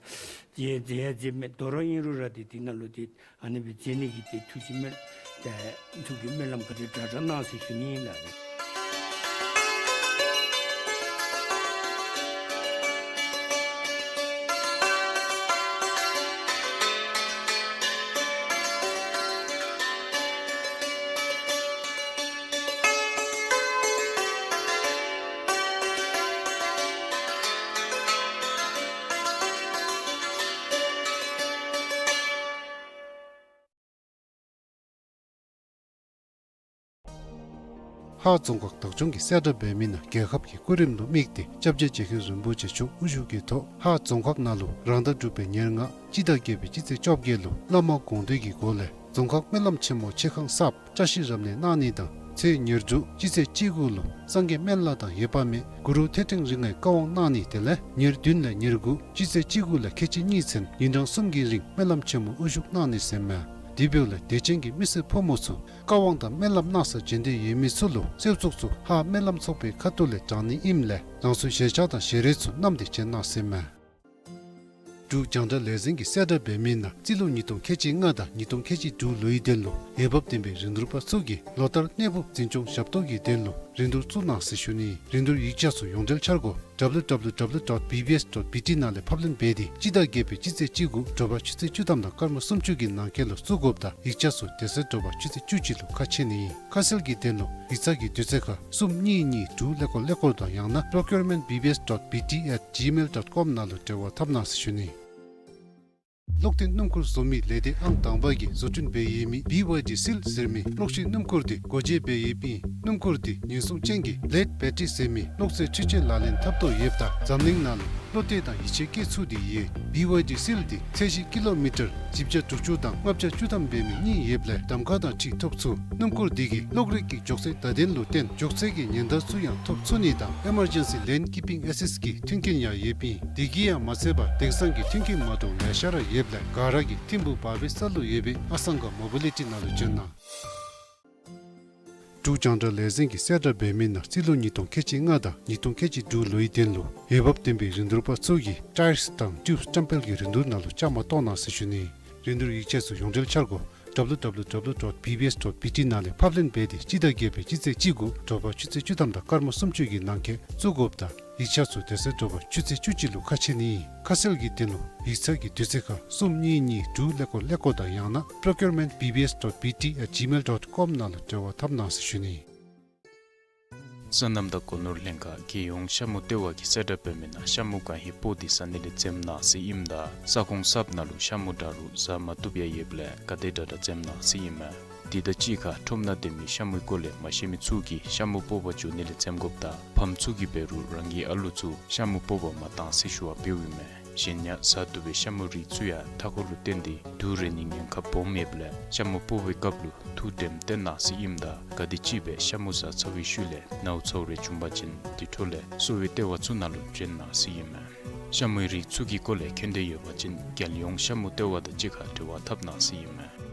མཛད་མཛད་ཡང་མཛད་མི་དོ་རུང་ཨིན་རུང་ར་ཏེ་འདི་ནང་ལུ་ཏེ་ཨ་ནི་སྦེ་མཛད་ནི་གི་ཏེ་ཐུགས་ཀྱི་སྨོན་ཏེ་ཐུགས་ཀྱི་སྨོན་ལམ་ག་དེ་དྲག་དྲག་གནང་ཟེར་ཞུ་ནི་ཨིན་ལགས། ཧཱ་རྫོང་ཁག་བདག་སྐྱོང་གིས་གསལ་བསྒྲགས་འབད་མི་ནང་རྒྱལ་ཁབ་ཀྱི་སྐུ་རིམ་ལུ་དམིགས་ཏེ་སྐྱབས་རྗེ་རྗེ་མཁན་རིན་པོ་ཆེ་མཆོག་དབུ་བཞུགས་ཀྱི་ཐོག་ཧཱ་རྫོང་ཁག་ནང་ལུ་རང་ཟླ་དྲུག་པའི་ཉེར་ལྔ་སྤྱི་ཟླ་བརྒྱད་པའི་སྤྱི་ཚེས་བཅོ་བརྒྱད་ལུ་བླ་མ་དགོངས་འདུས་ཀྱི་སྒོ་ལས་རྫོང་ཁག་སྨོན་ལམ་ཆེན་མོ་ཆེ་ཁང་གསརཔ་བཀྲ་ཤིས་རབ་གནས་གནང་ནི་དང་ཚེས་ཉེར་དྲུག་སྤྱི་ཚེས་བཅུ་དགུ་ལུ་སངས་རྒྱས་སྨན་བླ་དང་འོད་དཔག་མེད་གུ་རུ་ཐོད་ཕྲེང་རིགས་ལྔའི་བཀའ་དབང་གནང་ནི་དེ་ལས་ཉེར་བདུན་ལས་ཉེར་དགུ་སྤྱི་ཚེས་བཅུ་དགུ་ལས་ཁལ་གཅིག་གཉིས་ཚུན་ཉིན་གྲངས་གསུམ་གྱི་རིང་སྨོན་ལམ་ཆེན་མོ་དབུ་བཞུགས་གནང་ནི་ཟེར་མས། དེ་འབདཝ་ལས་དད་ཅན་གྱི་མི་སེར་ཕོ་མོ་ཚུ་བཀའ་དབང་དང་སྨོན་ལམ་གནང་ས་འབྱོན་འདོད་ཡོད་མི་ཚུ་ལུ་གསོལ་ཚོགས་ཚུ་ཧཱ་སྨོན་ལམ་ཚོགས་པའི་ཁ་ཐུག་ལས་དྲང་ནི་ཨིནམ་ལས་རང་སོའི་གཞས་ཆས་དང་ཞལ་རས་ཚུ་བསྣམས་ཏེ་བྱོན་གནང་ཟེར་མས། འབྲུག་རྒྱང་བསྒྲགས་ལས་འཛིན་གྱིས་གསལ་བསྒྲགས་འབད་མི་ནང་རྩིས་ལོ་ཉིས་སྟོང་ཁལ་གཅིག་ལྔ་དང་ཉིས་སྟོང་ཁལ་གཅིག་དྲུག་ལོའི་དོན་ལུ་འོས་འབབ་ལྡན་པའི་རིན་བསྡུར་པ་ཚུ་གིས་ལོ་ལྟར་གནས་ཕུགས་འཛིན་སྐྱོང་ཞབས་ཏོག་གི་དོན་ལུ་རིན་བསྡུར་བཙུགས་གནང་ཟེར་ཞུ་ནི། རིན་བསྡུར་ཡིག་ཆ་ཚུ་ཡོངས་འབྲེལ་འཆར་སྒོ་W W W dot B B S dot B T ནང་ལས་ཕབ་ལེན་འབད་དེ་སྤྱི་ཟླ་བརྒྱད་པའི་སྤྱི་ཚེས་བཅུ་དགུ་དྲོ་པ་ཆུ་ཚོད་བཅུ་ཐམ་དང་སྐར་མ་སུམ་ཅུ་གི་ནང་འཁོད་ལུ་བཙུགས་དགོཔ་དང་ཡིག་ཆ་ཚུ་དེ་ཚེ་དྲོ་པ་ཆུ་ཚོད་བཅུ་གཅིག་ལུ་ཁ་ཕྱེ་ནི་ཨིན། ཁ་གསལ་གྱི་དོན་ལུ་ཡིག་ཚང་གི་དུས་ཚོད་ཁར་གསུམ་གཉིས་གཉིས་དྲུག་ཀླད་ཀོར་ཀླད་ཀོར་དང་ཡང་ན་procurement B B S dot B T at gmail dot com ནང་ལུ་འབྲེལ་བ་འཐབ་གནང་ཟེར་ཞུ་ནི། གློག་འཐེན་སྣུམ་འཁོར་བཟོ་མི་ལས་སྡེ་ཨང་དང་པ་གིས་བཟོ་སྐྲུན་འབད་ཡོད་མི་B Y D Seal ཟེར་མི་གློག་ཤིང་སྣུམ་འཁོར་དེ་སྒོ་འབྱེད་འབད་ཡོདཔ་ཨིན། སྣུམ་འཁོར་དེ་ཉེན་སྲུང་ཅན་གྱི་Lead Battery ཟེར་མི་གློག་རྫས་འཕྲུལ་ཆས་ལག་ལེན་འཐབ་དོ་ཡོདཔ་ད་འཛམ་གླིང་ནང་ལུ་ བློ་གཏད་དང་ཡིད་ཆེས་བསྐྱེད་ཚུགས་ཏེ་ཡོད། བི་ཝའི་ཌི་སིལ་འདི་ཚད་གཞི་ཀི་ལོ་མི་ཊར་བཞི་བརྒྱ་དྲུག་ཅུ་དང་ལྔ་བརྒྱ་བཅུ་ཐམ་འབད་མི་གཉིས་ཡོདཔ་ལས་གདམ་ཁ་དང་འཁྲིལ་ཐོབ་ཚུགས། སྣུམ་འཁོར་འདི་གིས་གློག་རིག་གི་མགྱོགས་ཚད་བརྡ་དོན་ལུ་བརྟེན་མགྱོགས་ཚད་ཀྱི་ཉེན་བརྡ་ཚུ་ཡང་ཐོབ་ཚུགས་ནི་དང་ཨེ་མར་ཇེན་སི་ལེན་ཀི་པིང་ཨེ་སིསཊ་ཀྱི་མཐུན་རྐྱེན་ཡང་ཡོདཔ་ཨིན། དེ་གིས་ཡང་མ་ཚད་པར་དེང་སང་གི་མཐུན་རྐྱེན་མ་འདྲཝ་ལེ་ཤ་ར་ཡོདཔ་ལས་ག་ར་གིས་ཐིམ་ཕུག་བར་བའི་ས་ལུ་ཡོད་པའི་ཨ་སང་ག་མོ་བི་ལི་ཊི་ནང་ལུ་བྱོན་གནང་། འབྲུག་རྒྱང་བསྒྲགས་ལས་འཛིན་གྱིས་གསལ་བསྒྲགས་འབད་མི་ནང་རྩིས་ལོ་ཉིས་སྟོང་ཁལ་གཅིག་ལྔ་དང་ཉིས་སྟོང་ཁལ་གཅིག་དྲུག་ལོའི་དོན་ལུ་འོས་འབབ་ལྡན་པའི་རིན་བསྡུར་པ་ཚུ་གིས་ཊའིརསི་དང་ཊིའུབསི་བཀྲམ་སྤེལ་གྱི་རིན་བསྡུར་ནང་ལུ་བཅའ་མར་གཏོགས་གནང་ཟེར་ཞུ་ནི། རིན་བསྡུར་ཡིག་ཆ་ཚུ་ཡོངས་འབྲེལ་འཆར་སྒོ་ཌབ་ལུ་ཌབ་ལུ་ཌབ་ལུ་ཌོཊ་བི་བི་ཨེསི་ཌོཊ་བི་ཊི་ནང་ལས་ཕབ་ལེན་འབད་དེ་སྤྱི་ཟླ་བརྒྱད་པའི་སྤྱི་ཚེས་གཅིག་གུ་དྲོ་པ་ཆུ་ཚོད་བཅུ་ཐམ་དང་སྐར་མ་སུམ་ཅུ་གི་ནང་འཁོད་བཙུགས་དགོཔ་དང་ཡིག་ཆ་ཚུ་དེ་ཚེ་དྲོ་པ་ཆུ་ཚོད་བཅུ་གཅིག་ལུ་ཁ་ཕྱེ་ནི། ཁ་གསལ་གྱི་དོན་ལུ་ཡིག་ཚང་གི་དུས་ཚོད་ཁར་གསུམ་གཉིས་གཉིས་དྲུག་ཀླད་ཀོར་ཀླད་ཀོར་དང་ཡང་ན་པྲོ་ཀིའུར་མེནཊ་བི་བི་ཨེསི་ཌོཊ་བི་ཊི་ཨེཊ་ཇི་མེལ་ཌོཊ་ཀོམ་ནང་ལུ་འབྲེལ་བ་འཐབ་གནང་ཟེར་ཞུ་ནི། སོ་ནམ་དང་སྒོ་ནོར་ལྷན་ཁག་རྒྱལ་ཡོངས་ཤ་མུ་ལྟེ་བ་གིས་གསལ་བསྒྲགས་འབད་མི་ནང་ཤ་མུ་གང་ཧེ་སྤོ་སྟེ་ཟ་ནི་ལས་འཛེམ་གནང་ཟེར་ཨིནམ་ད་ས་ཁོངས་གསརཔ་ནང་ལུ་ཤ་མུ་དྲག་རུང་ཟ་མ་བཏུབ་ཡང་ཡོདཔ་ལས་ག་དེ་དྲག་དྲག་འཛེམ་གནང་ཟེར་ཨིན་མས། དེ་དང་གཅིག་ཁར་ཁྲོམ་ནང་སྡོད་མི་ཤ་མུའི་སྐོར་ལས་མ་ཤེས་མི་ཚུ་གིས་ཤ་མུ་སྤོ་བར་འགྱོ་ནི་ལས་འཛེམ་དགོཔ་དང་ཕམ་ཚུ་གིས་འབད་རུང་རང་གི་ཨ་ལོ་ཚུ་ཤ་མུ་སྤོ་བར་མ་གཏང་ཟེར་ཞུ་བ་འབདཝ་ཨིན་མས། གཞན་ཡང་ཟ་བཏུབ་པའི་ཤ་མུའི་རིགས་ཚུ་ཡང་མཐའ་འཁོར་ལུ་བརྟེན་ཏེ་དུག་རེག་ནིའི་ཉེན་ཁ་སྦོམ་ཡོདཔ་ལས་ཤ་མུ་སྤོ་བའི་སྐབས་ལུ་ཐུགས་དྲནམ་བཏོན་གནང་ཟེར་ཨིནམ་ད་ག་དེམ་ཅིག་སྦེ་ཤ་མུ་ཟ་ཚར་བའི་ཤུལ་ལས་ནཝ་ཚཝ་རེ་བྱུང་པ་ཅིན་དེ་འཕྲོ་ལས་གསོ་བའི་ལྟེ་བ་ཚུ་ནང་ལུ་བྱོན་གནང་ཟེར་ཨིན་མས། ཤ་མུའི་རིགས་ཚུ་གི་སྐོར་ལས་མཁྱེན་འདོད་ཡོད་པ་ཅིན་རྒྱལ་ཡོངས་ཤ་མུ་ལྟེ་བ་དང་གཅིག་ཁར་འབྲེལ་བ་འཐབ་གནང་ཟེར་ཨིན་མས།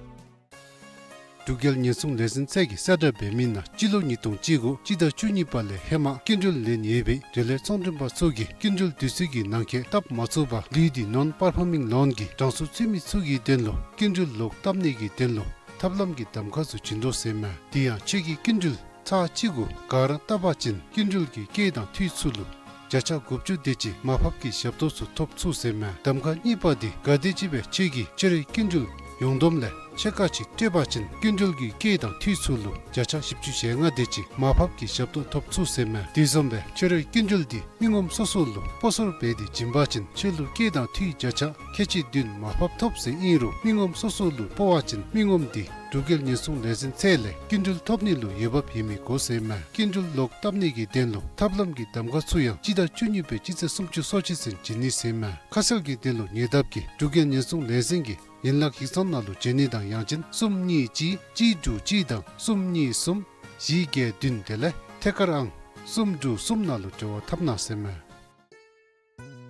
འབྲུག་རྒྱལ་ཉེན་སྲུང་ལས་འཛིན་ཚད་ཀྱིས་གསལ་བསྒྲགས་འབད་མི་ནང་སྤྱི་ལོ་ཉིས་སྟོང་གཅིག་དགུ་སྤྱི་ཟླ་བཅུ་གཉིས་པ་ལས་ཧེ་མ་སྐྱིན་འགྲུལ་ལེན་ཡོད་པའི་འབྲེལ་ཡོད་ཚོང་མགྲོན་པ་ཚུ་གིས་སྐྱིན་འགྲུལ་དུས་ཚོད་ཀྱི་ནང་འཁོད་བཏབ་མ་ཚུགས་པར་ལུས་ཏེ་ནོན་པར་ཕོར་མིང་ལོན་གྱི་གྲངས་སུ་ཚུད་མི་ཚུ་གི་དོན་ལུ་སྐྱིན་འགྲུལ་ལོག་བཏབ་ནི་གི་དོན་ལུ་ཐབས་ལམ་གྱི་གདམ་ཁ་ཚུ་བྱིན་དོ་ཟེར་མས། དེ་ཡང་ཁྱོད་ཀྱིས་སྐྱིན་འགྲུལ་ཚར་གཅིག་གུ་ག་ར་བཏབ་པ་ཅིན་སྐྱིན་འགྲུལ་གྱི་སྐྱེད་དང་འཐུས་ཚུ་ལུ་བརྒྱ་ཆ་དགུ་བཅུ་དེ་ཅིག་མར་ཕབ་ཀྱི་ཞབས་ཏོག་ཚུ་ཐོབ་ཚུགས་ཟེར་མས། གདམ་ཁ་གཉིས་པ་འདི་ག་དེམ་ཅིག་སྦེ་ཁྱོད་ཀྱིས་ཕྱི་རོལ་སྐྱིན་འགྲུལ་ཡོངས་བསྡོམས་ལས་ཕྱེད་ཀ་ཅིག་སྤྲོད་པ་ཅིན་སྐྱིན་འགྲུལ་གྱི་སྐྱེད་དང་འཐུས་ཚུ་ལུ་བརྒྱ་ཆ་བཞི་བཅུ་ཞེ་ལྔ་དེ་ཅིག་མར་ཕབ་ཀྱི་ཞབས་ཏོག་ཐོབ་ཚུགས་ཟེར་མས། དེ་བཟུམ་སྦེ་ཕྱི་རོལ་སྐྱིན་འགྲུལ་འདི་མི་ངོམ་སོ་སོ་ལུ་སྤོ་སོར་འབད་དེ་བྱིན་པ་ཅིན་ཁྱོད་ལུ་སྐྱེད་དང་འཐུས་བརྒྱ་ཆ་ཁལ་གཅིག་བདུན་མར་ཕབ་ཐོབ་ཟེར་ཨིན་རུང་མི་ངོམ་སོ་སོ་ལུ་སྤོ་བ་ཅིན་མི་ངོམ་འདི་འབྲུག་རྒྱལ་ཉེན་སྲུང་ལས་འཛིན་ཚད་ལས་སྐྱིན་འགྲུལ་ཐོབ་ནི་ལུ་འོས་འབབ་ཡོད་མི་དགོ་ཟེར་མས། སྐྱིན་འགྲུལ་ལོག་བཏབ་ནི་གི་དོན་ལུ་ཐབས་ལམ་གྱི་གདམ་ཁ་ཚུ་ཡང་སྤྱི་ཟླ་བཅུ་གཉིས་པའི་སྤྱི་ཚེས་སུམ་ཅུ་སོ་གཅིག་ཚུན་བྱིན་ནི་ཟེར་མས། ཁ་གསལ་གྱི་དོན་ལུ་ཉེ་འདབས་ཀྱི་འབྲུག་རྒྱལ་ཉེན་སྲུང་ལས་འཛིན་གྱི་ཡན་ལག་ཡིག་ཚང་ནང་ལུ་བྱོན་ནི་དང་ཡང་ཅིན་གསུམ་གཉིས་གཅིག་གཅིག་དྲུག་གཅིག་དང་གསུམ་གཉིས་གསུམ་བཞི་བརྒྱད་བདུན་དེ་ལས་ཐད་ཀར་ཨང་གསུམ་དྲུག་གསུམ་ནང་ལུ་འབྲེལ་བ་འཐབ་གནང་ཟེར་མས།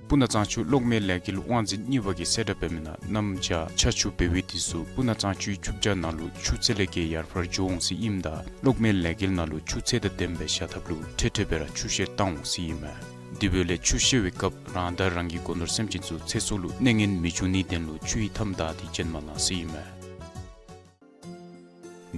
སྤུ་ན་གཙང་ཆུ་གློག་མེ་ལས་འགུལ་དབང་འཛིན་གཉིས་པ་གིས་གསལ་བསྒྲགས་འབད་མི་ནང་གནམ་བྱཱར་ཆར་ཆུ་འབེལ་བའི་དུས་སུ་སྤུ་ན་གཙང་ཆུའི་ཆུ་བྱཱར་ནང་ལུ་ཆུ་ཚད་ལས་བརྒལ་ཡར་འཕར་འགྱོ་འོང་ཟེར་ཨིནམ་ད་གློག་མེ་ལས་འགུལ་ནང་ལུ་ཆུ་ཚད་དང་ལྡནམ་སྦེ་བཞག་ཐབས་ལུ་འཕྲལ་འཕྲལ་སྦེ་ར་ཆུ་བཤལ་བཏང་འོང་ཟེར་ཨིན་མས། དེ་འབདཝ་ལས་ཆུ་བཤལ་བའི་སྐབས་རང་དང་རང་གི་སྒོ་ནོར་སེམས་ཅན་ཚུ་ཚེ་སྲོག་ལུ་གནོད་ངན་མི་འབྱུང་ནིའི་དོན་ལུ་ཆུ་ཡི་མཐའམ་བདའ་སྟེ་བྱོན་མ་གནང་ཟེར་ཨིན་མས།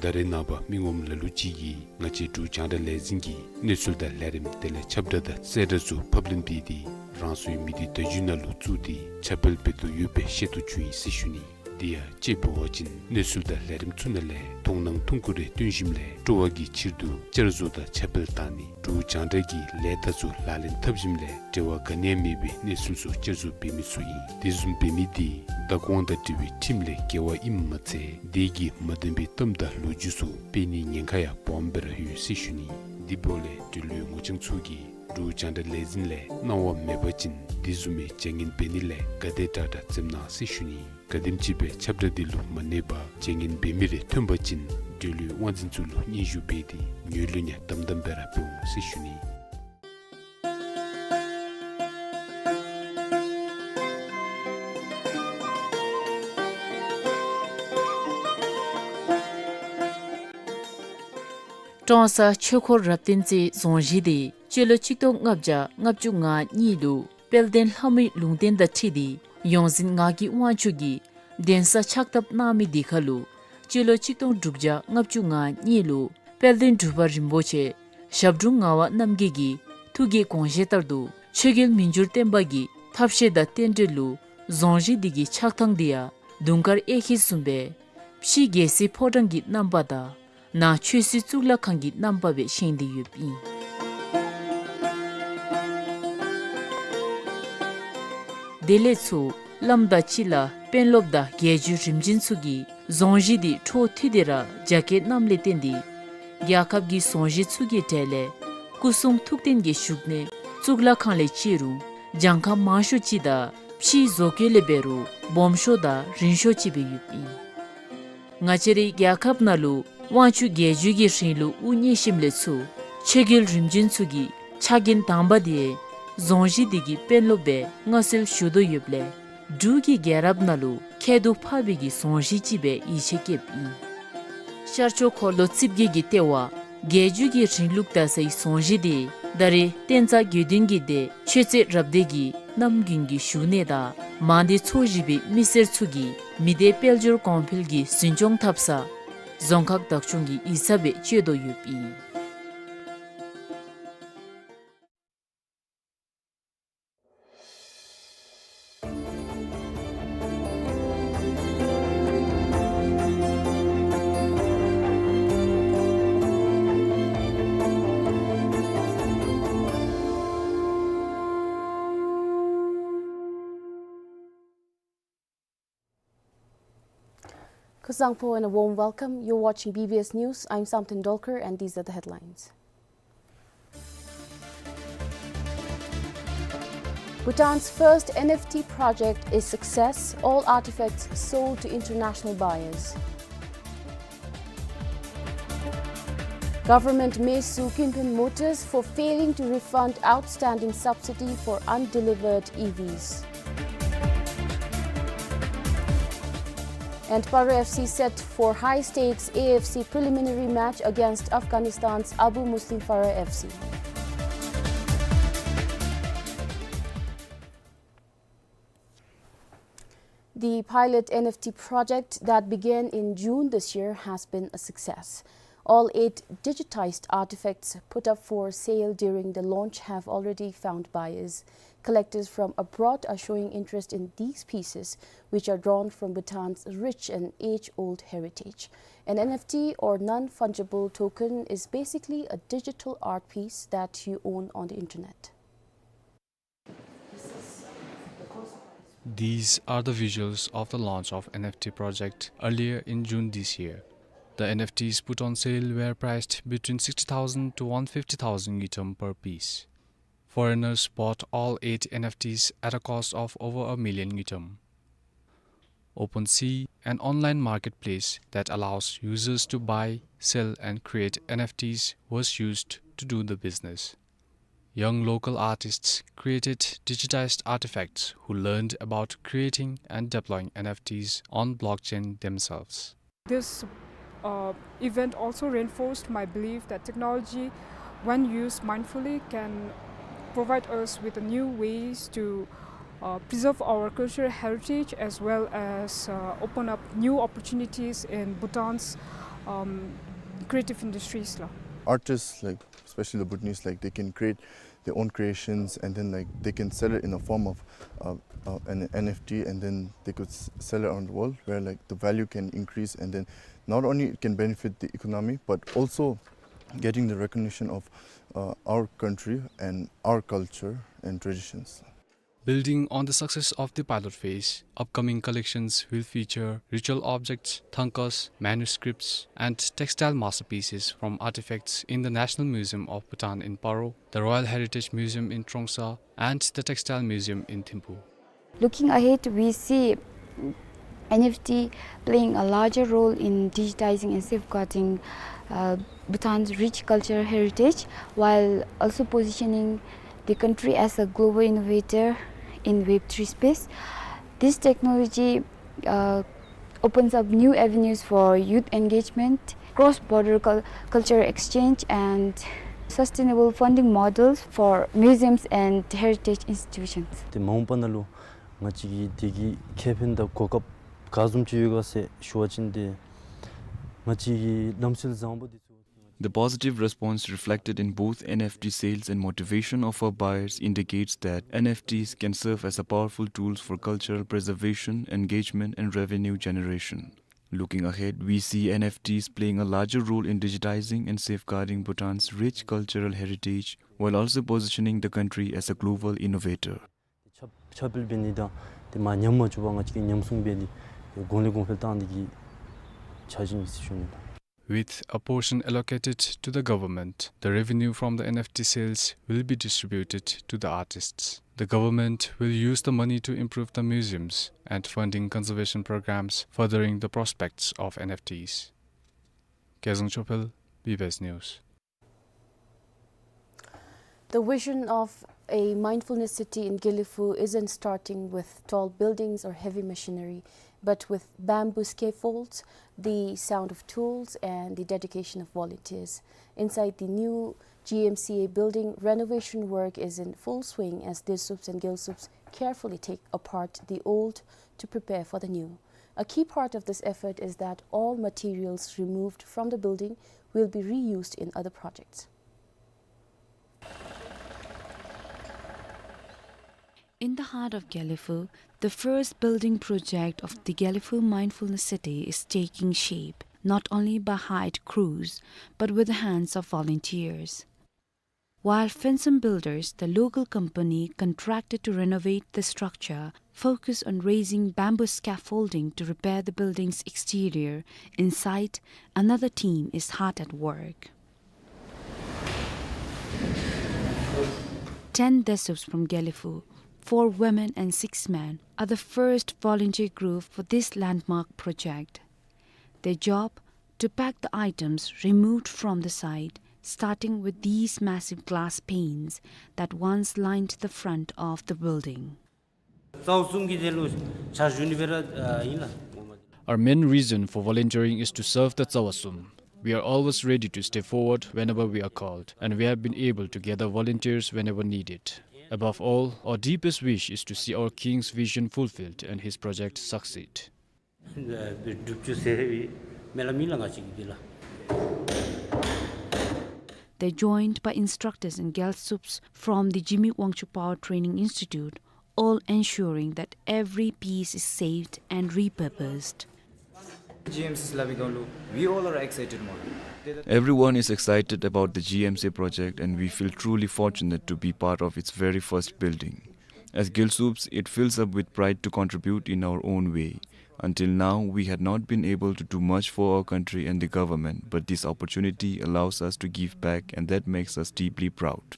ད་རེས་ནངས་པ་མི་ངོམ་ལ་ལུ་ཅིག་གིས་ང་བཅས་འབྲུག་རྒྱང་བསྒྲགས་ལས་འཛིན་གྱི་གནས་ཚུལ་དང་ལས་རིམ་དེ་ལས་ཁྱབ་བསྒྲགས་དང་གསལ་བསྒྲགས་ཚུ་ཕབ་ལེན་འབད་དེ་རང་སོའི་མི་སྡེ་བརྡ་བརྒྱུད་ནང་ལུ་བཙུགས་ཏེ་ཁྱབ་སྤེལ་འབད་དོ་ཡོདཔ་སྦེ་ཤེས་རྟོགས་བྱུང་ཡི་ཟེར་ཞུ་ནི། དེ་ཡང་དཔྱེ་འབད་བ་ཅིན་གནས་ཚུལ་དང་ལས་རིམ་ཚུ་ནང་ལས་མཐོང་སྣང་ཐུང་ཀུ་རེ་སྟོན་ཞིནམ་ལས་སྤྲོ་བ་གི་ཕྱིར་དུ་བསྐྱར་བཟོ་དང་ཁྱབ་སྤེལ་བཏང་ནི། འབྲུག་རྒྱང་བསྒྲགས་ཀྱི་ལས་རྟགས་ཚུ་ལག་ལེན་འཐབ་ཞིནམ་ལས་འབྲེལ་བ་ག་ནི་ཡང་མེད་པའི་གནས་ཚུལ་ཚུ་བསྐྱར་བཟོ་འབད་མི་ཚུ་ཨིན། དེ་བཟུམ་འབད་མི་འདི་བདག་དབང་དང་འབྲེལ་བའི་ཁྲིམས་ལས་འགལ་བ་ཨིནམ་མ་ཚད་དེ་གིས་མ་བདེན་པའི་གཏམ་དང་ལོ་རྒྱུས་ཚུ་སྤེལ་ནིའི་ཉེན་ཁ་ཡང་སྦོམ་སྦེ་ར་ཡོད་ཟེར་ཞུ་ནི། དེ་འབདཝ་ལས་འབྲེལ་ཡོད་ངོ་རྐྱང་ཚུ་གིས་འབྲུག་རྒྱང་བསྒྲགས་ལས་འཛིན་ལས་གནང་བ་མེད་པ་ཅིན་དེ་བཟུམ་མའི་བྱ་ངན་འབད་ནི་ལས་ག་དེ་དྲག་དྲག་འཛེམ་གནང་ཟེར་ཞུ་ནི། ག་དེམ་ཅིག་སྦེ་ཁྱབ་བསྒྲགས་འདི་ལུ་མ་གནས་པར་བྱ་ངན་འབད་མི་རེ་ཐོན་པ་ཅིན་འབྲེལ་ཡོད་དབང་འཛིན་ཚུ་ལུ་སྙན་ཞུ་འབད་དེ་ངོས་ལེན་ཡང་དམ་དམ་སྦེ་ར་འབད་འོང་ཟེར་ཞུ་ནི། ཀྲོང་གསར་ཆོས་འཁོར་རབ་བརྟན་རྩེ་རྫོང་གཞིས་འདི་སྤྱི་ལོ་ཆིག་སྟོང་ལྔ་བརྒྱ་ལྔ་བཅུ་ང་གཉིས་ལུ་དཔལ་ལྡན་ལྷ་མོའི་ལུང་བསྟན་དང་འཁྲིལ་ཏེ་ཡོངས་འཛིན་ངག་གི་དབང་ཕྱུག་གིས་གདན་ས་ཕྱག་བཏབ་གནང་མི་འདི་ཁར་ལུ་སྤྱི་ལོ་ཆིག་སྟོང་དྲུག་བརྒྱ་ལྔ་བཅུ་ང་གཉིས་ལུ་དཔལ་ལྡན་འབྲུག་པ་རིན་པོ་ཆེ་ཞབས་དྲུང་ངག་དབང་རྣམ་རྒྱལ་གྱི་ཐུགས་ཀྱི་དགོངས་བཞེད་ལྟར་དུ་ཆོས་རྒྱལ་མི་འགྱུར་བརྟན་པ་གི་ཐབས་ཤེས་དང་རྟེན་འབྲེལ་ལུ་རྫོང་གཞིས་འདི་གི་ཕྱག་ཐང་འདི་ཡང་དུང་དཀར་གཡས་འཁྱིལ་བཟུམ་སྦེ་ཕྱི་རྒྱལ་སྲིད་ཕོ་བྲང་གི་རྣམ་པ་དང་ནང་ཆོས་སྲིད་གཙུག་ལག་ཁང་གི་རྣམ་པ་སྦེ་བཞེངས་ཏེ་ཡོདཔ་ཨིན། དེ་ལས་ཚུར་བླམ་དང་སྤྱི་བླ་དཔོན་སློབ་དང་རྒྱལ་བརྒྱུད་རིམ་བྱོན་ཚུ་གིས་རྫོང་གཞིས་འདི་འཕྲོ་མཐུད་དེ་ར་རྒྱ་སྐྱེད་གནངམ་ལས་བརྟེན་ཏེ་རྒྱལ་ཁབ་ཀྱི་རྫོང་གཞིས་ཚུ་གི་གྲས་ལས་སྐུ་གསུང་ཐུགས་རྟེན་གྱི་བཞུགས་གནས་གཙུག་ལག་ཁང་ལས་བཅད་རུང་ གྱངས་ཁ་མང་ཤོས་ཅིག་དང་ཕྱིའི་བཟོ་བཀོད་ལས་འབད་རུང་སྦོམ་ཤོས་དང་རིང་ཤོས་ཅིག་སྦེ་ཡོདཔ་ཨིན། ང་བཅས་རའི་རྒྱལ་ཁབ་ནང་ལུ་དབང་ཕྱུག་རྒྱལ་བརྒྱུད་ཀྱི་རིང་ལུགས་དབུ་བརྙེས་ཞིནམ་ལས་ཚུར་ཆོས་རྒྱལ་རིམ་བྱོན་ཚུ་གིས་ཕྱག་འགན་དང་པ་དེ་རྫོང་གཞི་དེ་གི་དཔོན་སློབ་སྦེ་མངའ་གསོལ་ཞུ་དོ་ཡོདཔ་ལས་འབྲུག་གི་རྒྱལ་རབས་ནང་ལུ་ཁྱད་དུ་འཕགས་པའི་གི་རྫོང་གཞི་ཅིག་སྦེ་ཡིད་ཆེས་བསྐྱེདཔ་ཨིན། ཤར་ཕྱོགས་འཁོར་ལོ་རྩིབས་བརྒྱད་ཀྱི་ལྟེ་བ་རྒྱལ་བརྒྱུད་ཀྱི་རིང་ལུགས་དར་སའི་རྫོང་གཞི་དེ་ད་རེས་བསྟན་རྩ་དགེ་འདུན་གྱི་སྡེ་ཆོས་རྩེ་རབ་སྡེ་གི་རྣམ་རྒྱུན་གྱི་བཞུགས་གནས་དང་མང་སྡེ་ཚོ་བཞི་པའི་མི་སེར་ཚུ་གིས་མི་སྡེ་དཔལ་འབྱོར་གོང་འཕེལ་གྱི་འཛིན་སྐྱོང་འཐབ་ས་རྫོང་ཁག་བདག་སྐྱོང་གི་ཡིག་ཚང་སྦེ་སྤྱོད་དོ་ཡོདཔ་ཨིན། Kuzuzangpo and a warm welcome. You're watching B B S News. I'm Samten Dolkar and these are the headlines. Bhutan's first N F T project is success, all artifacts sold to international buyers. Government may sue Kim Phen Motors for failing to refund outstanding subsidy for undelivered E Vs. And Paro F C set for high-stakes A F C preliminary match against Afghanistan's Abu Muslim Farah F C. The pilot N F T project that began in June this year has been a success. All eight digitized artifacts put up for sale during the launch have already found buyers. Collectors from abroad are showing interest in these pieces, which are drawn from Bhutan's rich and age-old heritage. An N F T, or non-fungible token, is basically a digital art piece that you own on the internet. These are the visuals of the launch of N F T project earlier in June this year. The N F Ts put on sale were priced between sixty thousand to one fifty thousand ngultrum per piece. Foreigners bought all eight N F Ts at a cost of over a million ngultrum. OpenSea, an online marketplace that allows users to buy, sell, and create N F Ts, was used to do the business. Young local artists created digitized artifacts who learned about creating and deploying N F Ts on blockchain themselves. This, uh, event also reinforced my belief that technology, when used mindfully, can provide us with new ways to, uh, preserve our cultural heritage as well as, uh, open up new opportunities in Bhutan's, um, creative industries la. Artists, like, especially the Bhutanese, like, they can create their own creations, and then, like, they can sell it in a form of, uh, uh, an N F T, and then they could s-, sell it around the world, where, like, the value can increase, and then not only it can benefit the economy, but also getting the recognition of, uh, our country and our culture and traditions. Building on the success of the pilot phase, upcoming collections will feature ritual objects, thangkas, manuscripts, and textile masterpieces from artifacts in the National Museum of Bhutan in Paro, the Royal Heritage Museum in Trongsa, and the Textile Museum in Thimphu. Looking ahead, we see N F T playing a larger role in digitizing and safeguarding, uh, Bhutan's rich cultural heritage, while also positioning the country as a global innovator in Web three space. This technology, uh, opens up new avenues for youth engagement, cross-border cul-, cultural exchange, and sustainable funding models for museums and heritage institutions. ཏེ་མ་འོངས་པ་ནང་ལུ་ང་བཅས་ཀྱི་དེ་གི་ཁེ་ཕན་དང་གོ་སྐབས་ག་བཟུམ་ཅིག་ཡོད་ག་ཟེར་ཞུ་བ་ཅིན་ཏེ་ང་བཅས་ཀྱི་ལམ་སྲོལ་བཟང་པོ་འདི་ཚུ། The positive response reflected in both N F T sales and motivation of our buyers indicates that N F Ts can serve as a powerful tools for cultural preservation, engagement, and revenue generation. Looking ahead, we see N F Ts playing a larger role in digitizing and safeguarding Bhutan's rich cultural heritage, while also positioning the country as a global innovator. ཁྱབ་ཁྱབ་སྤེལ་འབད་ནི་དང་ཏེ་མ་ཉམས་མ་བཅུག་པར་ང་བཅས་ཀྱིས་ཉམས་སྲུང་འབད་ནི་གོང་ལས་གོང་འཕེལ་བཏང་ནི་གི་འཆར་གཞི་ཨིན་ཟེར་ཞུ་ནི་དང་། With a portion allocated to the government, the revenue from the N F T sales will be distributed to the artists. The government will use the money to improve the museums and funding conservation programs, furthering the prospects of N F Ts. Kezang Chopel, B B S News. The vision of a mindfulness city in Gelephu isn't starting with tall buildings or heavy machinery, but with bamboo scaffolds, the sound of tools, and the dedication of volunteers. Inside the new G M C A building, renovation work is in full swing as Desuups and Gyalsups carefully take apart the old to prepare for the new. A key part of this effort is that all materials removed from the building will be reused in other projects. In the heart of Gelephu, the first building project of the Gelephu Mindfulness City is taking shape, not only by hired crews, but with the hands of volunteers. While Fensom Builders, the local company contracted to renovate the structure, focused on raising bamboo scaffolding to repair the building's exterior, inside, another team is hard at work. Ten Desuups from Gelephu, four women and six men, are the first volunteer group for this landmark project. Their job? To pack the items removed from the site, starting with these massive glass panes that once lined the front of the building. རྩ་བ་གསུམ་གྱི་དེ་ལུ་ཕྱག་ཞུ་ནི་སྦེ་ར་ཨིན་ལགས། Our main reason for volunteering is to serve the རྩ་བ་གསུམ. We are always ready to step forward whenever we are called, and we have been able to gather volunteers whenever needed. Above all, our deepest wish is to see our king's vision fulfilled and his project succeed. སྒྲུབ་བཅུག་ཟེར་བའི་སྨོན་ལམ་ཨིན་ལགས་ང་བཅས་ཀྱི་འདི་ལགས། They're joined by instructors and Gyalsuups from the Zhimik Wangchuck Power Training Institute, all ensuring that every piece is saved and repurposed. G M C A སླབ་པའི་སྒང་ལུ, we all are excited མོ། Everyone is excited about the G M C A project, and we feel truly fortunate to be part of its very first building. As Gyalsuups, it fills up with pride to contribute in our own way. Until now, we had not been able to do much for our country and the government, but this opportunity allows us to give back, and that makes us deeply proud.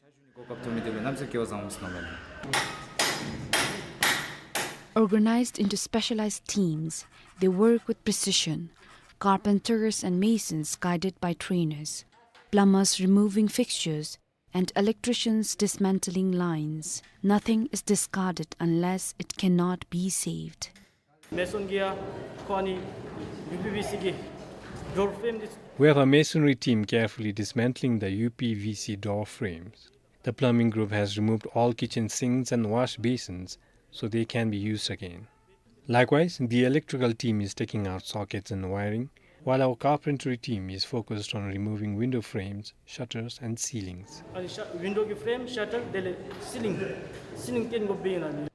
Organized into specialized teams, they work with precision, carpenters and masons guided by trainers, plumbers removing fixtures, and electricians dismantling lines. Nothing is discarded unless it cannot be saved. མེ་སོན་གྱིས་ཡང་ཁོང་ནི་ཡུ་པི་བི་སི་གི་ཌོར་ཕེ་རེམ་འདི། We have a masonry team carefully dismantling the U P V C door frames. The plumbing group has removed all kitchen sinks and wash basins so they can be used again. Likewise, the electrical team is taking out sockets and wiring, while our carpentry team is focused on removing window frames, shutters, and ceilings. ཨ་ནི་ཤ་ཝིན་ཌོ་གི་ཕེ་རེམ་ཤ་ཊར་དེ་ལས་སི་ལིང་སི་ལིང་བརྟེན་དགོཔ་སྦེ་ཨིན་ལགས།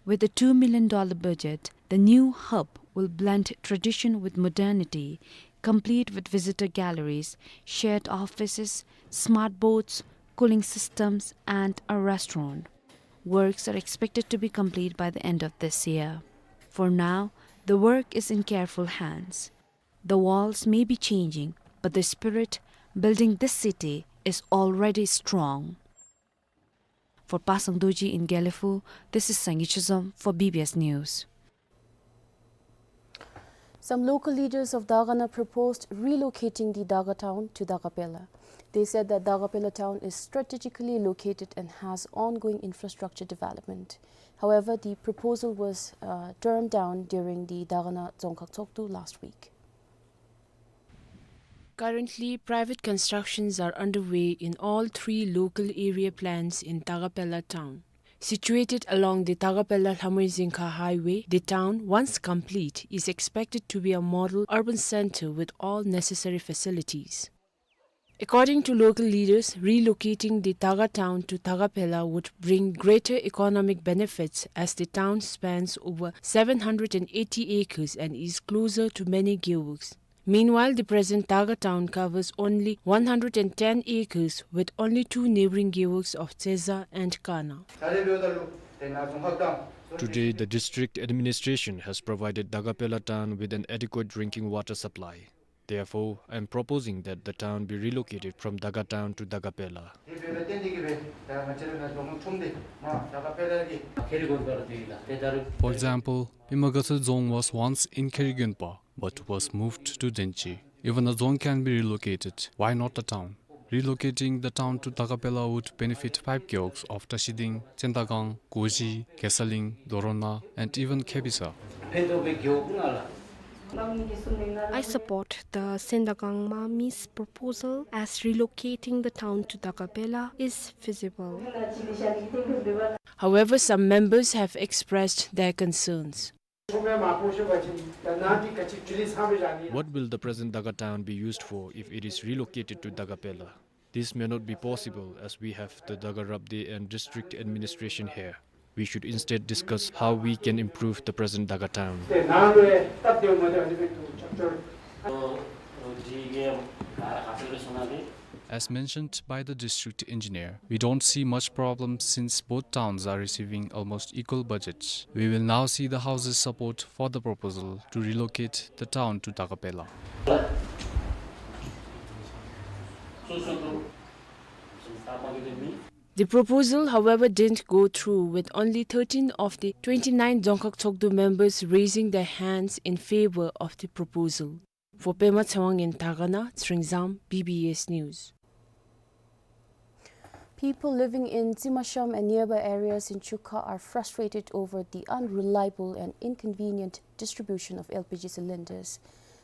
With a two million dollar budget, the new hub will blend tradition with modernity, complete with visitor galleries, shared offices, smart boards, cooling systems, and a restaurant. Works are expected to be complete by the end of this year. For now, the work is in careful hands. The walls may be changing, but the spirit building this city is already strong. For Pasang Dorji in Gelephu, this is Sangi Chizom for B B S News. Some local leaders of Dagana proposed relocating the Daga town to Dagapela. They said that Dagapela town is strategically located and has ongoing infrastructure development. However, the proposal was, uh, turned down during the Dagana Dzongkhag Tshogdu last week. Currently, private constructions are underway in all three local area plans in Dagapela town. Situated along the Dagapela-Lhamoizingkha highway, the town, once complete, is expected to be a model urban center with all necessary facilities. According to local leaders, relocating the Daga town to Dagapela would bring greater economic benefits as the town spans over seven hundred and eighty acres and is closer to many gewuks. Meanwhile, the present Daga town covers only one hundred and ten acres, with only two neighboring gewuks of Tseza and Kana. Today, the district administration has provided Dagapela town with an adequate drinking water supply. Therefore, I am proposing that the town be relocated from Daga town to Dagapela. For example, Pema Gatshel Dzong was once in Kherigunpa, but was moved to Denchi. Even a dzong can be relocated. Why not a town? Relocating the town to Dagapela would benefit five gewogs of Tashiding, Tsendagang, Goji, Kesaling, Dorona, and even Kebisa. I support the Tsendagang Mami's proposal, as relocating the town to Dagapela is feasible. However, some members have expressed their concerns. What will the present Daga town be used for if it is relocated to Dagapela? This may not be possible, as we have the Daga Rabde and district administration here. We should instead discuss how we can improve the present Daga town. As mentioned by the district engineer, we don't see much problem since both towns are receiving almost equal budgets. We will now see the house's support for the proposal to relocate the town to Dagapela. The proposal, however, didn't go through, with only thirteen of the twenty-nine Dzongkhag Tshogdu members raising their hands in favor of the proposal. For Pema Tshewang in Dagana, Tsering Zam, B B S News. People living in Tsimasham and nearby areas in Chuka are frustrated over the unreliable and inconvenient distribution of L P G cylinders.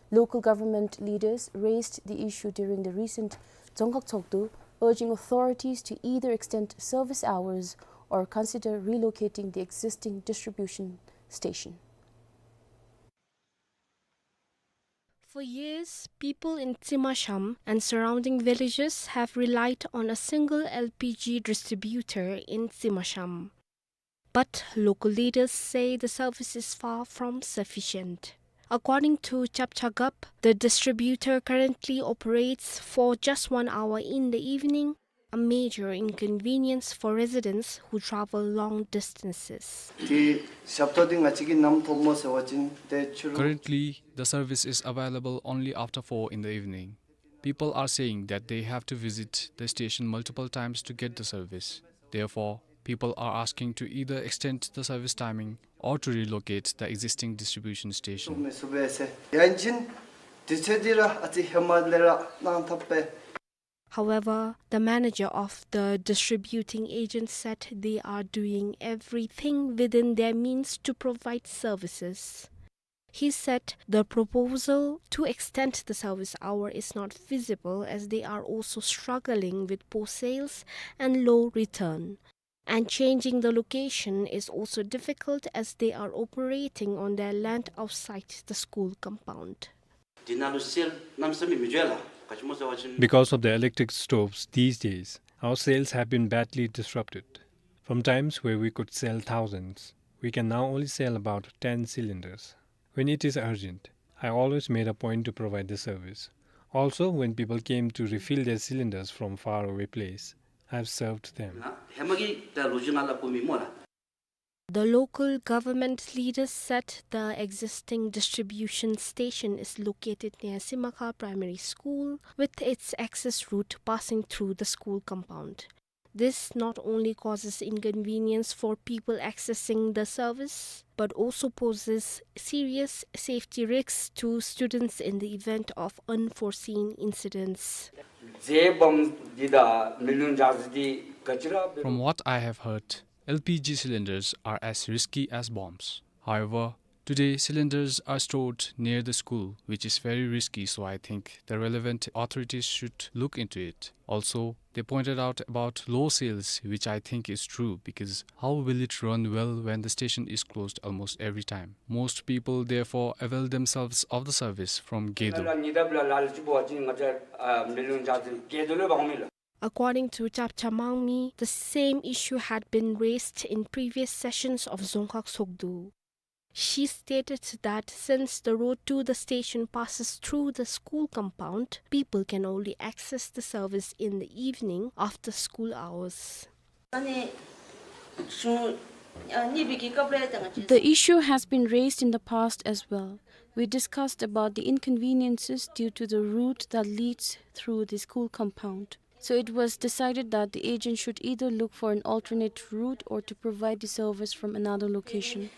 Local government leaders raised the issue during the recent Dzongkhag Tshogdu, urging authorities to either extend service hours or consider relocating the existing distribution station. For years, people in Tsimasham and surrounding villages have relied on a single L P G distributor in Tsimasham. But local leaders say the service is far from sufficient. According to Chapchagap, the distributor currently operates for just one hour in the evening, a major inconvenience for residents who travel long distances. དེ་ཞབས་ཏོག་འདི་ང་བཅས་ཀྱིས་ནམ་ཐོབ་སྨོ་ཟེར་བ་ཅིན་ཏེ་ཕྱི་རུ། Currently, the service is available only after four in the evening. People are saying that they have to visit the station multiple times to get the service. Therefore, people are asking to either extend the service timing or to relocate the existing distribution station. ཡང་ཅིན་དུས་ཚོད་འདི་ར་ཨ་ཙི་ཧེ་མ་ལས་ར་གནང་ཐབས་པས། However, the manager of the distributing agent said they are doing everything within their means to provide services. He said the proposal to extend the service hour is not feasible, as they are also struggling with poor sales and low return. And changing the location is also difficult, as they are operating on their land outside the school compound. འདི་ནང་ལུ་སེལ་གནམ་མེད་ས་མེད་མི་འགྱོ་ལགས། ག་ཅི་སྨོ་ཟེར་བ་ཅིན། Because of the electric stoves these days, our sales have been badly disrupted. From times where we could sell thousands, we can now only sell about ten cylinders. When it is urgent, I always made a point to provide the service. Also, when people came to refill their cylinders from faraway place, I've served them. ཧེ་མ་གི་ད་ལོ་རྒྱུས་ང་ལ་གོ་མི་སྨོ་ལགས། The local government leaders said the existing distribution station is located near Simakha Primary School, with its access route passing through the school compound. This not only causes inconvenience for people accessing the service, but also poses serious safety risks to students in the event of unforeseen incidents. རྫས་སྦོམ་འདི་དང་མེ་རླུང་འཇགས་རྫས་འདི་ག་ཅི་ར། From what I have heard, L P G cylinders are as risky as bombs. However, today cylinders are stored near the school, which is very risky, so I think the relevant authorities should look into it. Also, they pointed out about low sales, which I think is true, because how will it run well when the station is closed almost every time? Most people therefore avail themselves of the service from Gedo. According to Chapcha Mangmi, the same issue had been raised in previous sessions of Dzongkhag Tshogdu. She stated that since the road to the station passes through the school compound, people can only access the service in the evening after school hours. ཨ་ནི་ཆུང་ The issue has been raised in the past as well. We discussed about the inconveniences due to the route that leads through the school compound. So it was decided that the agent should either look for an alternate route or to provide the service from another location.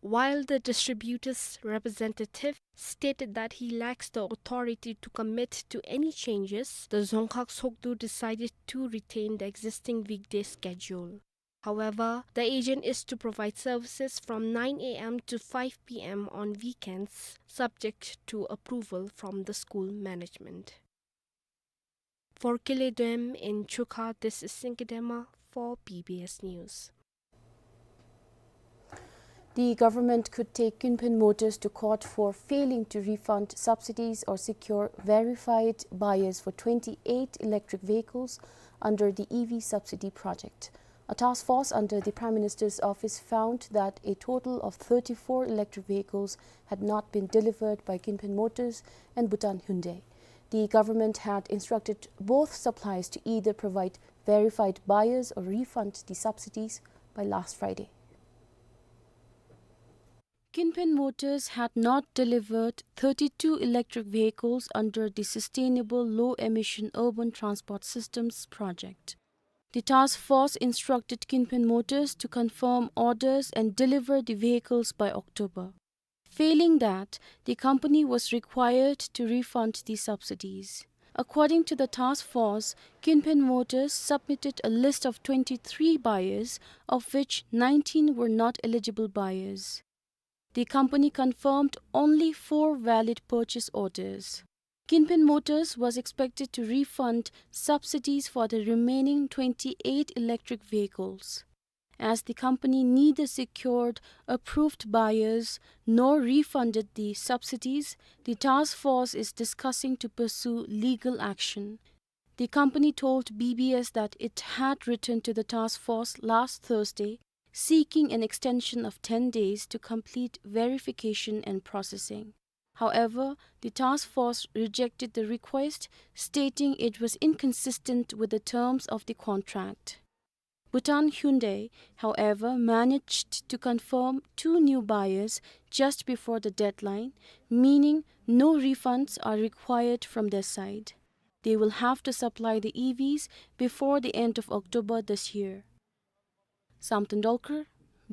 While the distributor's representative stated that he lacks the authority to commit to any changes, the Dzongkhag Sogdur decided to retain the existing weekday schedule. However, the agent is to provide services from nine A M to five P M on weekends, subject to approval from the school management. For Kile Doem in Chukha, this is Sinki Dema for B B S News. The government could take Kinphen Motors to court for failing to refund subsidies or secure verified buyers for twenty-eight electric vehicles under the E V subsidy project. A task force under the Prime Minister's office found that a total of thirty-four electric vehicles had not been delivered by Kinphen Motors and Bhutan Hyundai. The government had instructed both suppliers to either provide verified buyers or refund the subsidies by last Friday. Kinphen Motors had not delivered thirty-two electric vehicles under the Sustainable Low Emission Urban Transport Systems project. The task force instructed Kinphen Motors to confirm orders and deliver the vehicles by October. Failing that, the company was required to refund the subsidies. According to the task force, Kinphen Motors submitted a list of twenty-three buyers, of which nineteen were not eligible buyers. The company confirmed only four valid purchase orders. Kinphen Motors was expected to refund subsidies for the remaining twenty-eight electric vehicles. As the company neither secured approved buyers nor refunded the subsidies, the task force is discussing to pursue legal action. The company told B B S that it had written to the task force last Thursday seeking an extension of ten days to complete verification and processing. However, the task force rejected the request, stating it was inconsistent with the terms of the contract. Bhutan Hyundai, however, managed to confirm two new buyers just before the deadline, meaning no refunds are required from their side. They will have to supply the E Vs before the end of October this year. Samten Dolkar,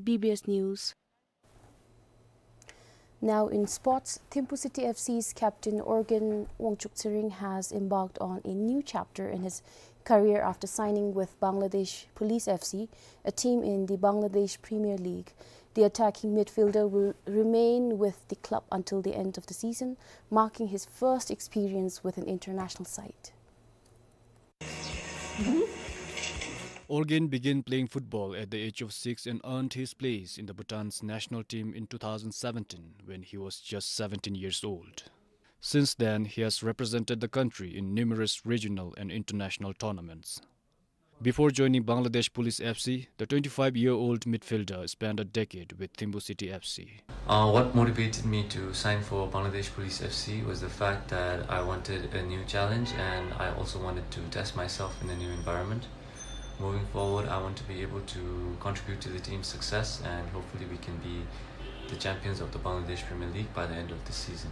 B B S News. Now in sports, Thimphu City F C's captain Orgen Wangchuk Tshering has embarked on a new chapter in his career after signing with Bangladesh Police F C, a team in the Bangladesh Premier League. The attacking midfielder will remain with the club until the end of the season, marking his first experience with an international side. Orgen began playing football at the age of six and earned his place in the Bhutan's national team in two thousand seventeen, when he was just seventeen years old. Since then, he has represented the country in numerous regional and international tournaments. Before joining Bangladesh Police F C, the twenty-five-year-old midfielder spent a decade with Thimphu City F C. Uh, what motivated me to sign for Bangladesh Police F C was the fact that I wanted a new challenge and I also wanted to test myself in a new environment. Moving forward, I want to be able to contribute to the team's success and hopefully we can be the champions of the Bangladesh Premier League by the end of this season.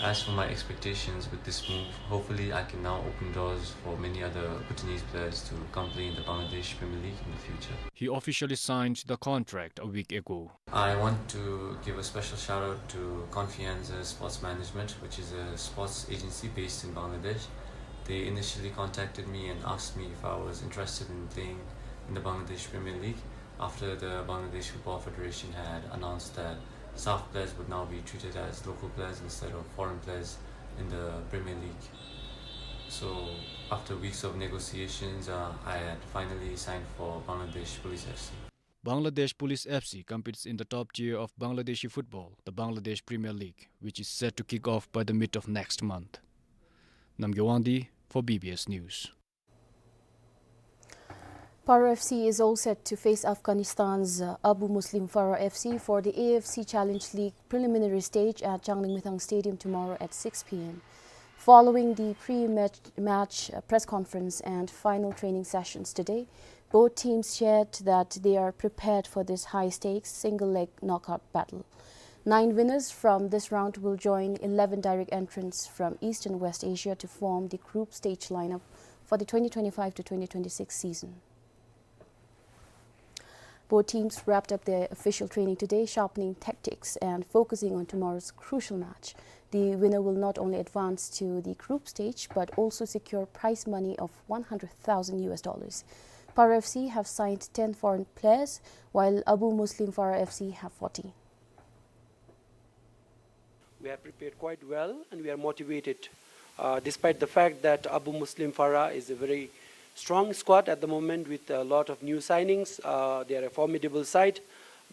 As for my expectations with this move, hopefully I can now open doors for many other Bhutanese players to come play in the Bangladesh Premier League in the future. He officially signed the contract a week ago. I want to give a special shout out to Confianza Sports Management, which is a sports agency based in Bangladesh. They initially contacted me and asked me if I was interested in playing in the Bangladesh Premier League after the Bangladesh Football Federation had announced that SAFF players would now be treated as local players instead of foreign players in the Premier League. So, after weeks of negotiations, uh, I had finally signed for Bangladesh Police F C. Bangladesh Police F C competes in the top tier of Bangladeshi football, the Bangladesh Premier League, which is set to kick off by the mid of next month. Namgay Wangdi for B B S News. Paro F C is all set to face Afghanistan's, uh, Abu Muslim Farah F C for the A F C Challenge League preliminary stage at Changlimithang Stadium tomorrow at six P M. Following the pre-match, match, uh, press conference and final training sessions today, both teams shared that they are prepared for this high-stakes single-leg knockout battle. Nine winners from this round will join eleven direct entrants from East and West Asia to form the group stage lineup for the twenty twenty-five to twenty twenty-six season. Both teams wrapped up their official training today, sharpening tactics and focusing on tomorrow's crucial match. The winner will not only advance to the group stage, but also secure prize money of one hundred thousand U S dollars. Paro F C have signed ten foreign players, while Abu Muslim Farah F C have forty. We have prepared quite well and we are motivated, uh, despite the fact that Abu Muslim Farah is a very strong squad at the moment with a lot of new signings. Uh, they are a formidable side,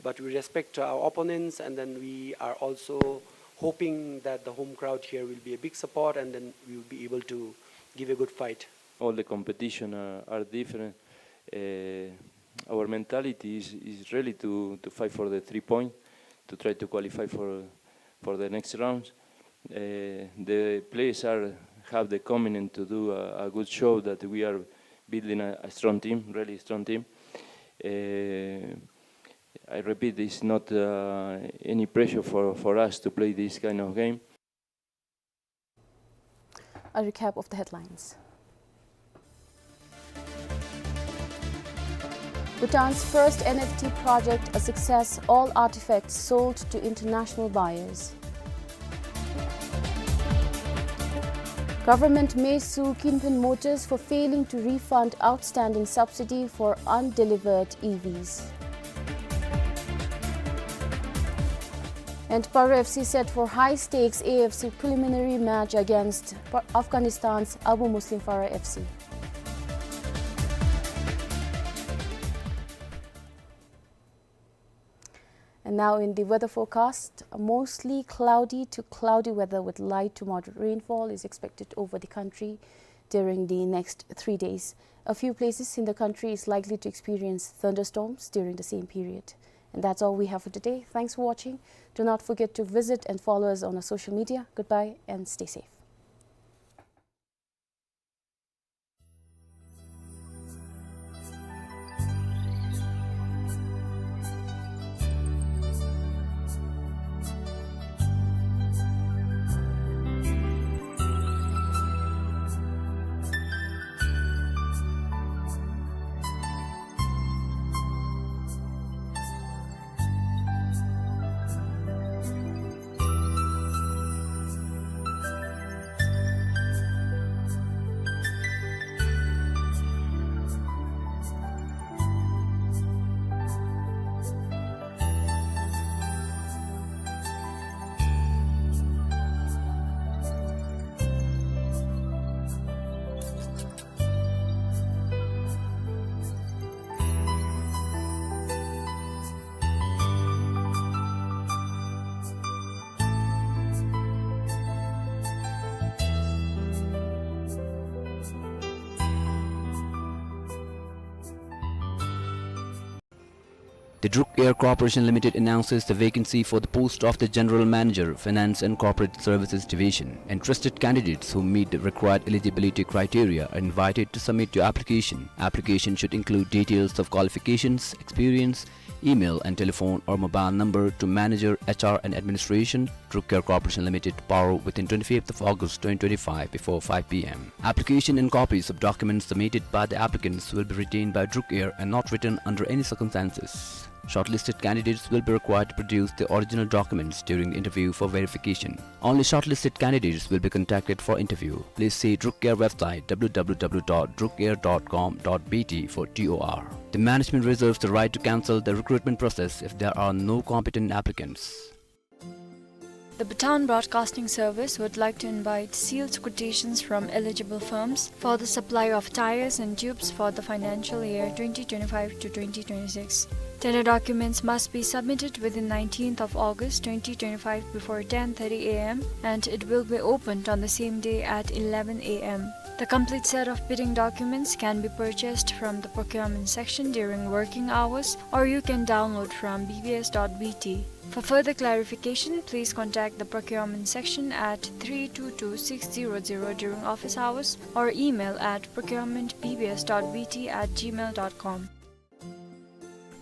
but we respect our opponents, and then we are also hoping that the home crowd here will be a big support, and then we will be able to give a good fight. All the competition are, are different. Uh, our mentality is, is really to, to fight for the three point, to try to qualify for, for the next round. Uh, the players are, have the commitment to do a, a good show that we are building a, a strong team, really strong team. Uh, I repeat, it's not, uh, any pressure for, for us to play this kind of game. A recap of the headlines. Bhutan's first N F T project a success, all artifacts sold to international buyers. Government may sue Kin Phen Motors for failing to refund outstanding subsidy for undelivered E Vs. And Paro F C set for high-stakes A F C preliminary match against Pa-, Afghanistan's Abu Muslim Farah F C. And now in the weather forecast, mostly cloudy to cloudy weather with light to moderate rainfall is expected over the country during the next three days. A few places in the country is likely to experience thunderstorms during the same period. And that's all we have for today. Thanks for watching. Do not forget to visit and follow us on our social media. Goodbye and stay safe. The Druk Air Corporation Limited announces the vacancy for the post of the General Manager, Finance and Corporate Services Division. Interested candidates who meet the required eligibility criteria are invited to submit your application. Application should include details of qualifications, experience, email and telephone or mobile number to Manager, H R and Administration, Druk Air Corporation Limited, Paro, within twenty-fifth of August twenty twenty-five before five P M. Application and copies of documents submitted by the applicants will be retained by Druk Air and not returned under any circumstances. Shortlisted candidates will be required to produce the original documents during the interview for verification. Only shortlisted candidates will be contacted for interview. Please see Druk Air website, W W W dot druk air dot com dot B T, for T O R. The management reserves the right to cancel the recruitment process if there are no competent applicants. The Bhutan Broadcasting Service would like to invite sealed quotations from eligible firms for the supply of tires and tubes for the financial year twenty twenty-five to twenty twenty-six. Tender documents must be submitted within nineteenth of August twenty twenty-five before ten thirty A M, and it will be opened on the same day at eleven A M. The complete set of bidding documents can be purchased from the procurement section during working hours, or you can download from B B S dot B T. For further clarification, please contact the procurement section at three two two six zero zero during office hours or email at procurement B B S dot B T at gmail dot com.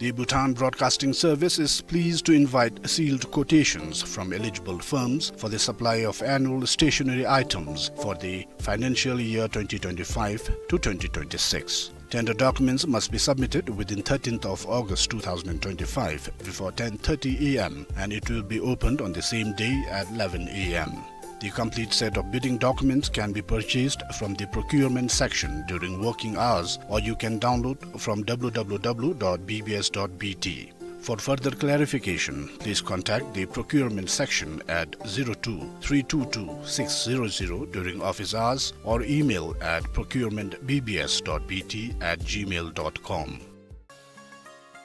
The Bhutan Broadcasting Service is pleased to invite sealed quotations from eligible firms for the supply of annual stationery items for the financial year twenty twenty-five to twenty twenty-six. Tender documents must be submitted within thirteenth of August two thousand twenty-five before ten thirty A M, and it will be opened on the same day at eleven A M. The complete set of bidding documents can be purchased from the procurement section during working hours, or you can download from W W W dot B B S dot B T. For further clarification, please contact the procurement section at zero two three two two six zero zero during office hours or email at procurement B B S dot B T at gmail dot com.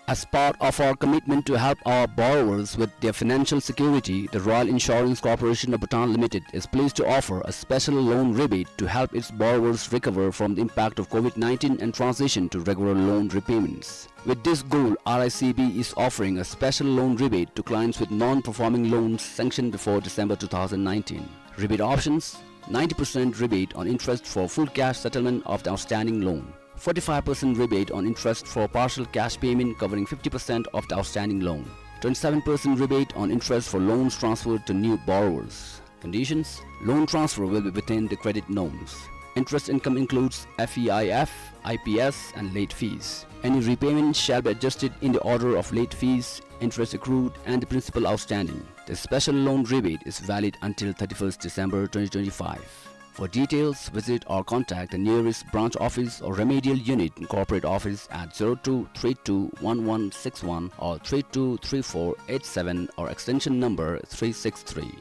As part of our commitment to help our borrowers with their financial security, the Royal Insurance Corporation of Bhutan Limited is pleased to offer a special loan rebate to help its borrowers recover from the impact of COVID nineteen and transition to regular loan repayments. With this goal, R I C B is offering a special loan rebate to clients with non-performing loans sanctioned before December two thousand nineteen. Rebate options: ninety percent rebate on interest for full cash settlement of the outstanding loan, forty-five percent rebate on interest for partial cash payment covering fifty percent of the outstanding loan, twenty-seven percent rebate on interest for loans transferred to new borrowers. Conditions: loan transfer will be within the credit norms. Interest income includes F E I F, I P S, and late fees. Any repayment shall be adjusted in the order of late fees, interest accrued, and the principal outstanding. The special loan rebate is valid until thirty-first December twenty twenty-five. For details, visit or contact the nearest branch office or remedial unit in corporate office at zero two three two one one six one or three two three four eight seven or extension number three six three.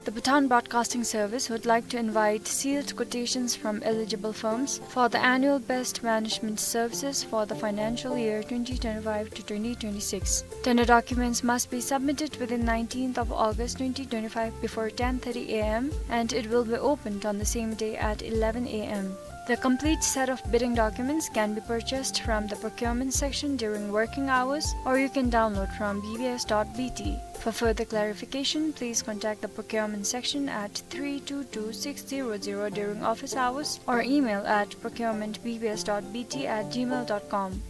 The Bhutan Broadcasting Service would like to invite sealed quotations from eligible firms for the annual best management services for the financial year twenty twenty-five to twenty twenty-six. Tender documents must be submitted within nineteenth of August twenty twenty-five before ten thirty A M, and it will be opened on the same day at eleven A M. The complete set of bidding documents can be purchased from the procurement section during working hours, or you can download from B B S dot B T. For further clarification, please contact the procurement section at three two two six zero zero during office hours or email at procurement B B S dot B T at gmail dot com.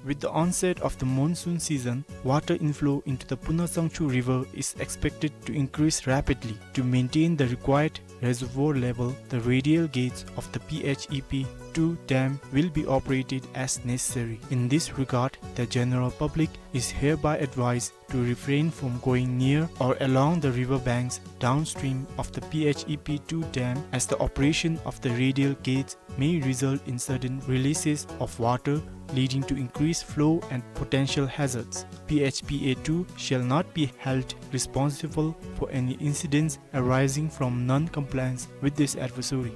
With the onset of the monsoon season, water inflow into the Punatsangchu River is expected to increase rapidly. To maintain the required reservoir level, the radial gates of the P H E P two dam will be operated as necessary. In this regard, the general public is hereby advised to refrain from going near or along the river banks downstream of the P H E P two dam, as the operation of the radial gates may result in sudden releases of water, leading to increased flow and potential hazards. P H P A two shall not be held responsible for any incidents arising from non-compliance with this advisory.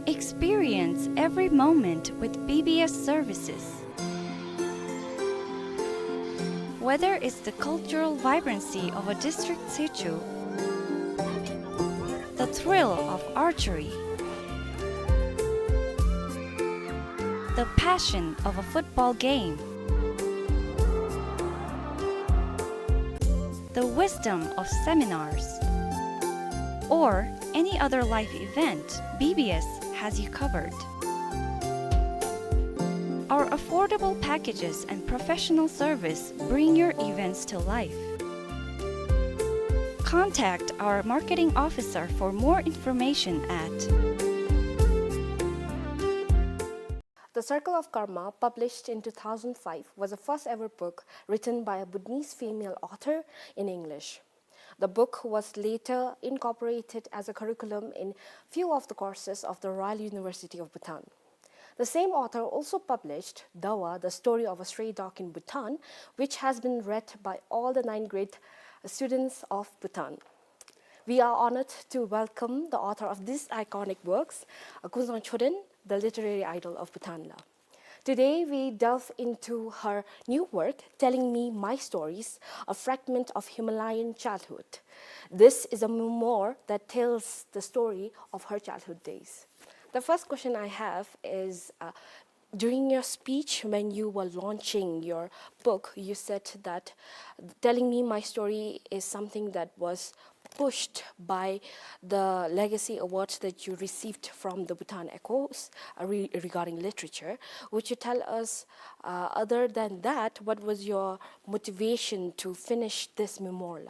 Experience every moment with B B S services. Whether it's the cultural vibrancy of a district sichu, the thrill of archery, the passion of a football game, the wisdom of seminars, or any other life event, B B S has you covered. Our affordable packages and professional service bring your events to life. Contact our marketing officer for more information at. The Circle of Karma, published in two thousand five, was the first ever book written by a Bhutanese female author in English. The book was later incorporated as a curriculum in few of the courses of the Royal University of Bhutan. The same author also published Dawa, The Story of a Stray Dog in Bhutan, which has been read by all the ninth grade students of Bhutan. We are honored to welcome the author of this iconic works, uh, Kunzang Choden, the literary idol of Bhutan la. Today, we delve into her new work, Telling Me My Stories, a fragment of Himalayan childhood. This is a memoir that tells the story of her childhood days. The first question I have is, uh, During your speech, when you were launching your book, you said that telling me my story is something that was pushed by the Legacy Award that you received from the Bhutan Echoes, uh, re-, regarding literature. Would you tell us, uh, other than that, what was your motivation to finish this memoir?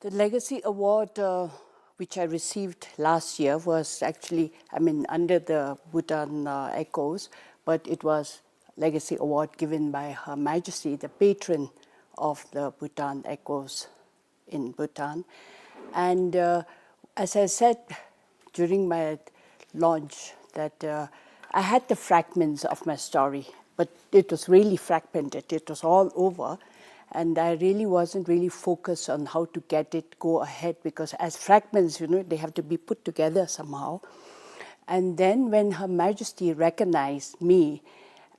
The Legacy Award, uh, which I received last year, was actually, I mean, under the Bhutan, uh, Echoes, but it was Legacy Award given by Her Majesty, the patron of the Bhutan Echoes in Bhutan. And, uh, as I said during my launch, that, uh, I had the fragments of my story, but it was really fragmented. It was all over, and I really wasn't really focused on how to get it go ahead, because as fragments, you know, they have to be put together somehow. And then when Her Majesty recognized me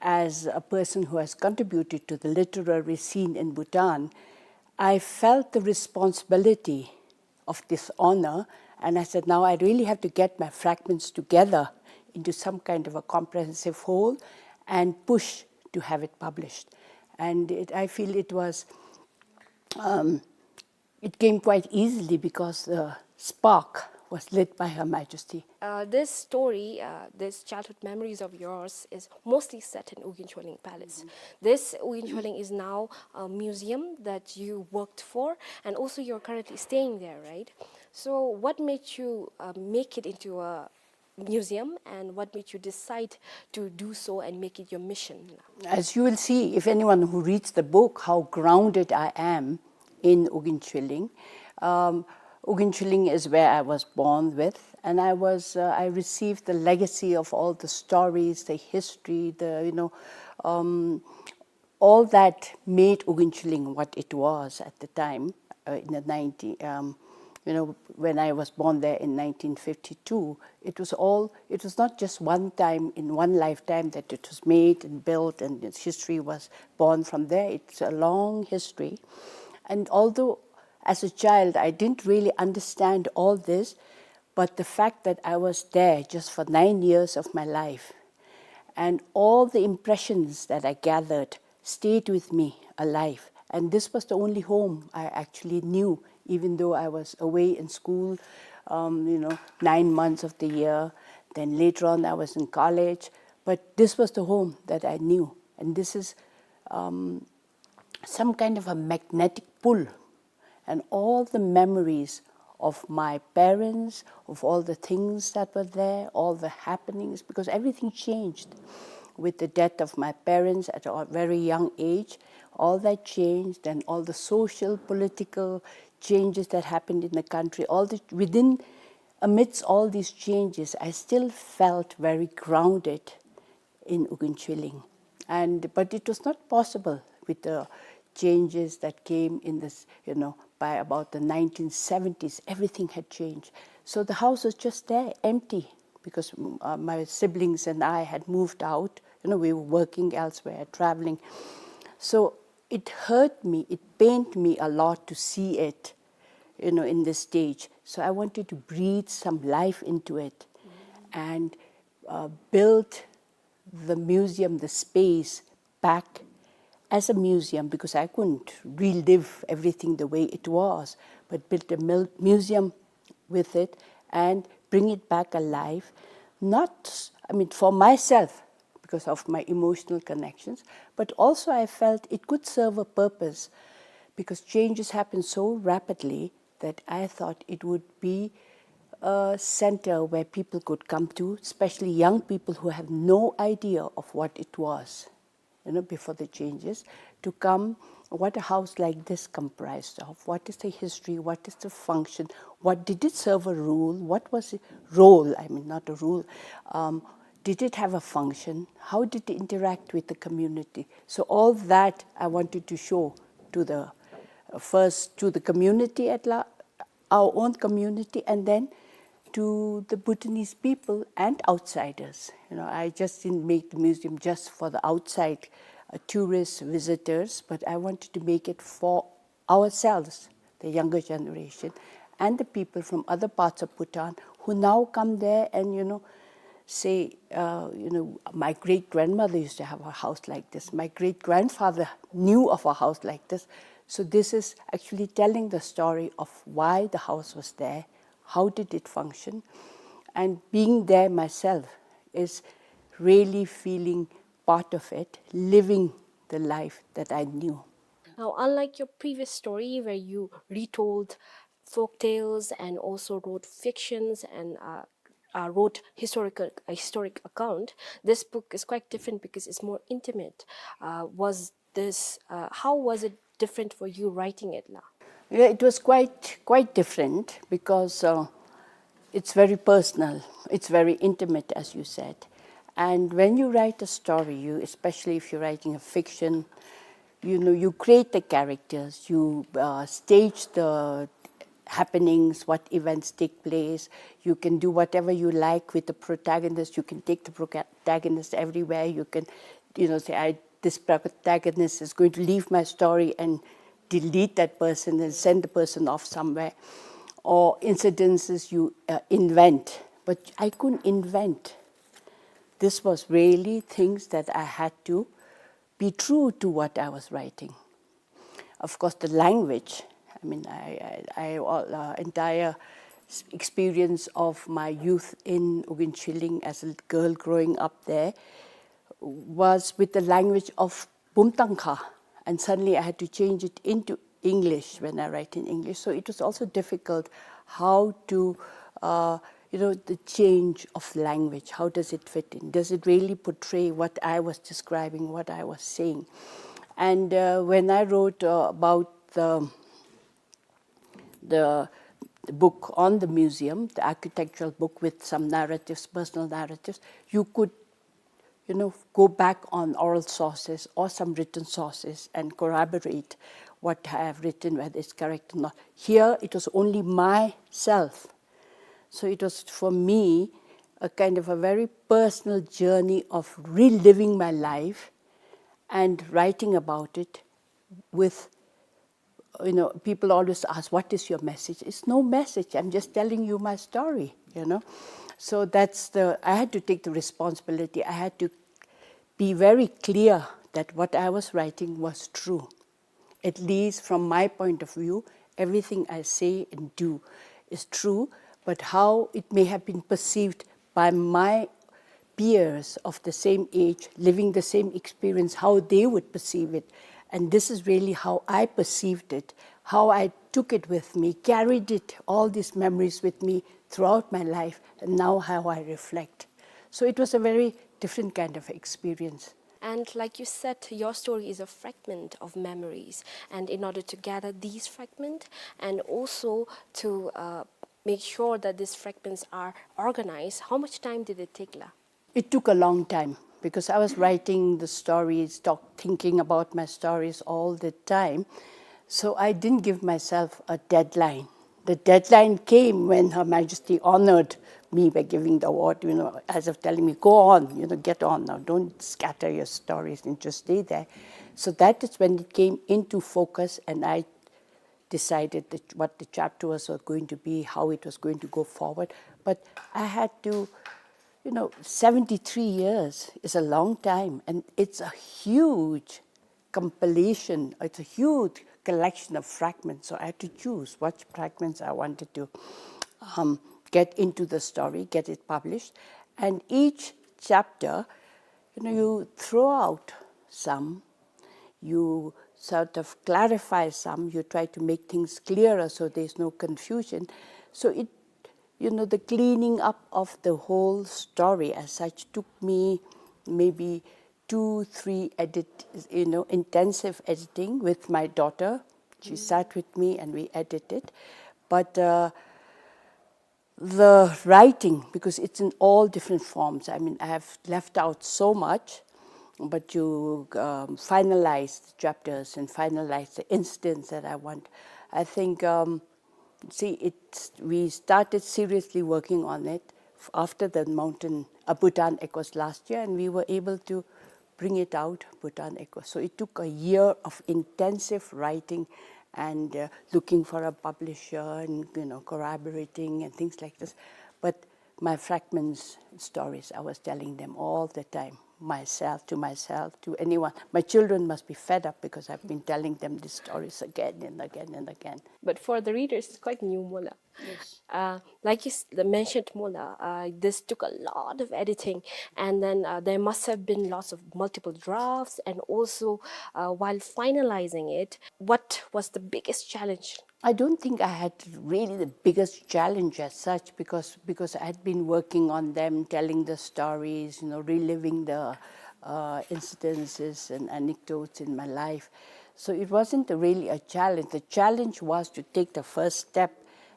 as a person who has contributed to the literary scene in Bhutan, I felt the responsibility of this honor, and I said, "Now I really have to get my fragments together into some kind of a comprehensive whole and push to have it published." And it, I feel it was, um, it came quite easily because the spark was lit by Her Majesty. Uh, this story, uh, this childhood memories of yours is mostly set in Ugyen Chweleng Palace. Mm-hmm. This Ugyen Chweleng is now a museum that you worked for, and also you're currently staying there, right? So what made you, uh, make it into a museum, and what made you decide to do so and make it your mission? As you will see, if anyone who reads the book, how grounded I am in Ugyen Chweleng. Um, Ugyen Chweleng is where I was born with, and I was, uh, I received the legacy of all the stories, the history, the, you know, um, all that made Ugyen Chweleng what it was at the time, uh, in the nineteen, um, you know, when I was born there in nineteen fifty-two. It was all, it was not just one time in one lifetime that it was made and built and its history was born from there. It's a long history. And although as a child I didn't really understand all this, but the fact that I was there just for nine years of my life, and all the impressions that I gathered stayed with me alive. And this was the only home I actually knew, even though I was away in school, um, you know, nine months of the year. Then later on, I was in college. But this was the home that I knew. And this is, um, some kind of a magnetic pull, and all the memories of my parents, of all the things that were there, all the happenings, because everything changed with the death of my parents at a very young age. All that changed, and all the social, political changes that happened in the country, all the, within, amidst all these changes, I still felt very grounded in Ugyen Chweleng. And, but it was not possible with the changes that came in this, you know, by about the nineteen seventies, everything had changed. So the house was just there, empty, because, mm, uh, my siblings and I had moved out. You know, we were working elsewhere, traveling. So it hurt me, it pained me a lot to see it, you know, in this stage. So I wanted to breathe some life into it and, uh, build the museum, the space, back as a museum, because I couldn't relive everything the way it was, but build a mil-, museum with it and bring it back alive. Not, I mean, for myself, because of my emotional connections, but also I felt it could serve a purpose, because changes happen so rapidly that I thought it would be a center where people could come to, especially young people who have no idea of what it was, you know, before the changes, to come, what a house like this comprised of, what is the history, what is the function, what did it serve a role, what was the role, I mean, not a role, um, did it have a function, how did it interact with the community? So all that I wanted to show to the, uh, first to the community at la-, our own community, and then to the Bhutanese people and outsiders. You know, I just didn't make the museum just for the outside, uh, tourists, visitors, but I wanted to make it for ourselves, the younger generation, and the people from other parts of Bhutan who now come there and, you know, say, uh, you know, my great grandmother used to have a house like this, my great grandfather knew of a house like this. So this is actually telling the story of why the house was there, how did it function, and being there myself is really feeling part of it, living the life that I knew. Now, unlike your previous story where you retold folk tales and also wrote fictions and uh, uh, wrote historical a historic account, this book is quite different because it's more intimate. Uh, was this uh, how was it different for you writing it, la? Yeah, it was quite quite different because uh, it's very personal, it's very intimate, as you said. And when you write a story, you, especially if you're writing a fiction, you know, you create the characters, you uh, stage the happenings, what events take place. You can do whatever you like with the protagonist. You can take the protagonist everywhere. You can, you know, say, I, this protagonist is going to leave my story and delete that person and send the person off somewhere. Or incidences you uh, invent. But I couldn't invent. This was really things that I had to be true to what I was writing. Of course, the language, I mean, I, I, I all, uh, entire s- experience of my youth in Ugin Chilling as a girl growing up there was with the language of Bumtangkha, and suddenly I had to change it into English when I write in English. So it was also difficult how to, uh, you know, the change of language. How does it fit in? Does it really portray what I was describing, what I was saying? And uh, when I wrote uh, about the the book on the museum, the architectural book with some narratives, personal narratives, you could, you know, go back on oral sources or some written sources and corroborate what I have written, whether it's correct or not. Here, it was only myself. So it was for me a kind of a very personal journey of reliving my life and writing about it with, you know, people always ask, "What is your message?" It's no message. I'm just telling you my story, you know. So that's the, I had to take the responsibility. I had to be very clear that what I was writing was true. At least from my point of view, everything I say and do is true, but how it may have been perceived by my peers of the same age, living the same experience, how they would perceive it. And this is really how I perceived it, how I took it with me, carried it, all these memories with me throughout my life, and now how I reflect. So it was a very different kind of experience. And like you said, your story is a fragment of memories. And in order to gather these fragments and also to uh, make sure that these fragments are organized, how much time did it take, la? It took a long time because I was writing the stories, talk, thinking about my stories all the time. So I didn't give myself a deadline. The deadline came when Her Majesty honored me by giving the award, you know, as of telling me, "Go on, you know, get on now. Don't scatter your stories and just stay there." So that is when it came into focus, and I decided that what the chapter was going to be, how it was going to go forward. But I had to, you know, seventy-three years is a long time, and it's a huge compilation, it's a huge collection of fragments. So I had to choose what fragments I wanted to um, get into the story, get it published. And each chapter, you know, you throw out some, you sort of clarify some, you try to make things clearer so there's no confusion. So it, you know, the cleaning up of the whole story as such took me maybe two, three edit, you know, intensive editing with my daughter. She sat with me and we edited. But uh, the writing, because it's in all different forms. I mean, I have left out so much, but you um, finalize the chapters and finalize the incidents that I want. I think, um, see, it, we started seriously working on it f- after the mountain, uh, Bhutan Echoes last year, and we were able to bring it out, Bhutan Echoes. So it took a year of intensive writing and uh, looking for a publisher and, you know, corroborating and things like this. But My fragments stories, I was telling them all the time, myself, to myself, to anyone. My children must be fed up because I've been telling them these stories again and again and again. But for the readers, it's quite new, mo la. Yes. Uh, like you s- mentioned, mo la, uh, this took a lot of editing, and then uh, there must have been lots of multiple drafts, and also uh, while finalizing it, what was the biggest challenge? I don't think I had really the biggest challenge as such, because, because I had been working on them, telling the stories, you know, reliving the uh, incidences and anecdotes in my life. So it wasn't really a challenge. The challenge was to take the first step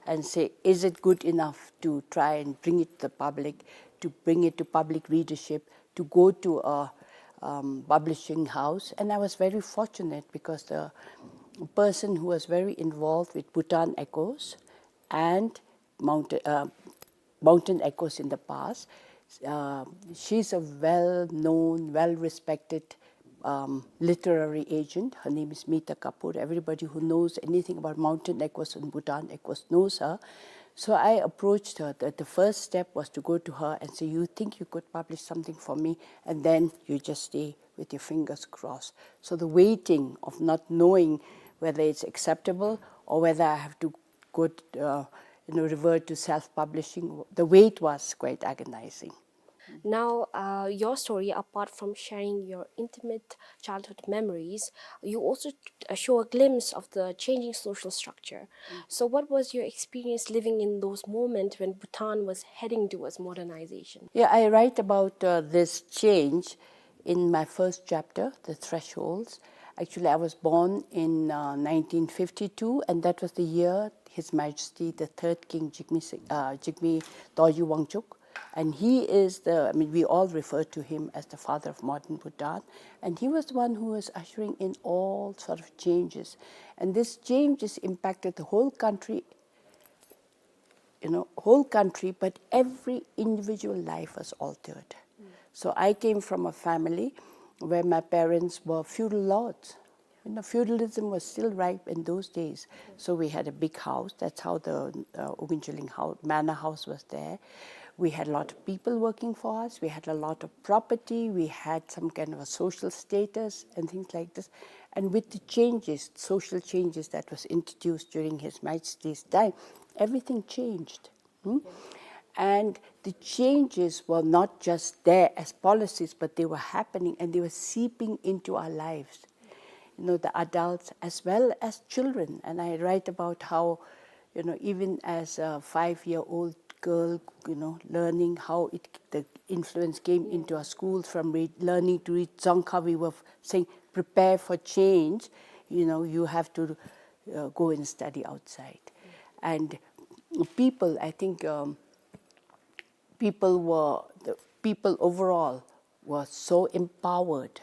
and say, is it good enough to try and bring it to the public, to bring it to public readership, to go to a um, publishing house? And I was very fortunate because the person who was very involved with Bhutan Echoes and Mountain, uh, Mountain Echoes in the past, uh, she's a well-known, well-respected um, literary agent. Her name is Mita Kapoor. Everybody who knows anything about Mountain Echoes and Bhutan Echoes knows her. So I approached her. The, the first step was to go to her and say, you think you could publish something for me? And then you just stay with your fingers crossed. So the waiting of not knowing whether it's acceptable or whether I have to go, uh, you know, revert to self-publishing, the wait was quite agonizing. Now, uh, your story, apart from sharing your intimate childhood memories, you also uh, show a glimpse of the changing social structure. So, what was your experience living in those moments when Bhutan was heading towards modernization? Yeah, I write about uh, this change in my first chapter, The Thresholds. Actually, I was born in uh, nineteen fifty-two, and that was the year His Majesty the Third King Jigme, Si- uh, Jigme Dorji Wangchuck, and he is the, I mean, we all refer to him as the father of modern Bhutan, and he was the one who was ushering in all sort of changes. And these changes impacted the whole country, you know, whole country, but every individual life was altered. So I came from a family where my parents were feudal lords. You know, feudalism was still ripe in those days. So we had a big house. That's how the uh, Ogunchilling house, manor house was there. We had a lot of people working for us. We had a lot of property. We had some kind of a social status and things like this. And with the changes, social changes that was introduced during His Majesty's time, everything changed. Hmm? And the changes were not just there as policies, but they were happening and they were seeping into our lives. You know, the adults as well as children. And I write about how, you know, even as a five-year-old girl, you know, learning how it, the influence came into our schools from read, learning to read Dzongkha, we were saying, prepare for change. You know, you have to uh, go and study outside. And people, I think, um, people were, the people overall were so empowered,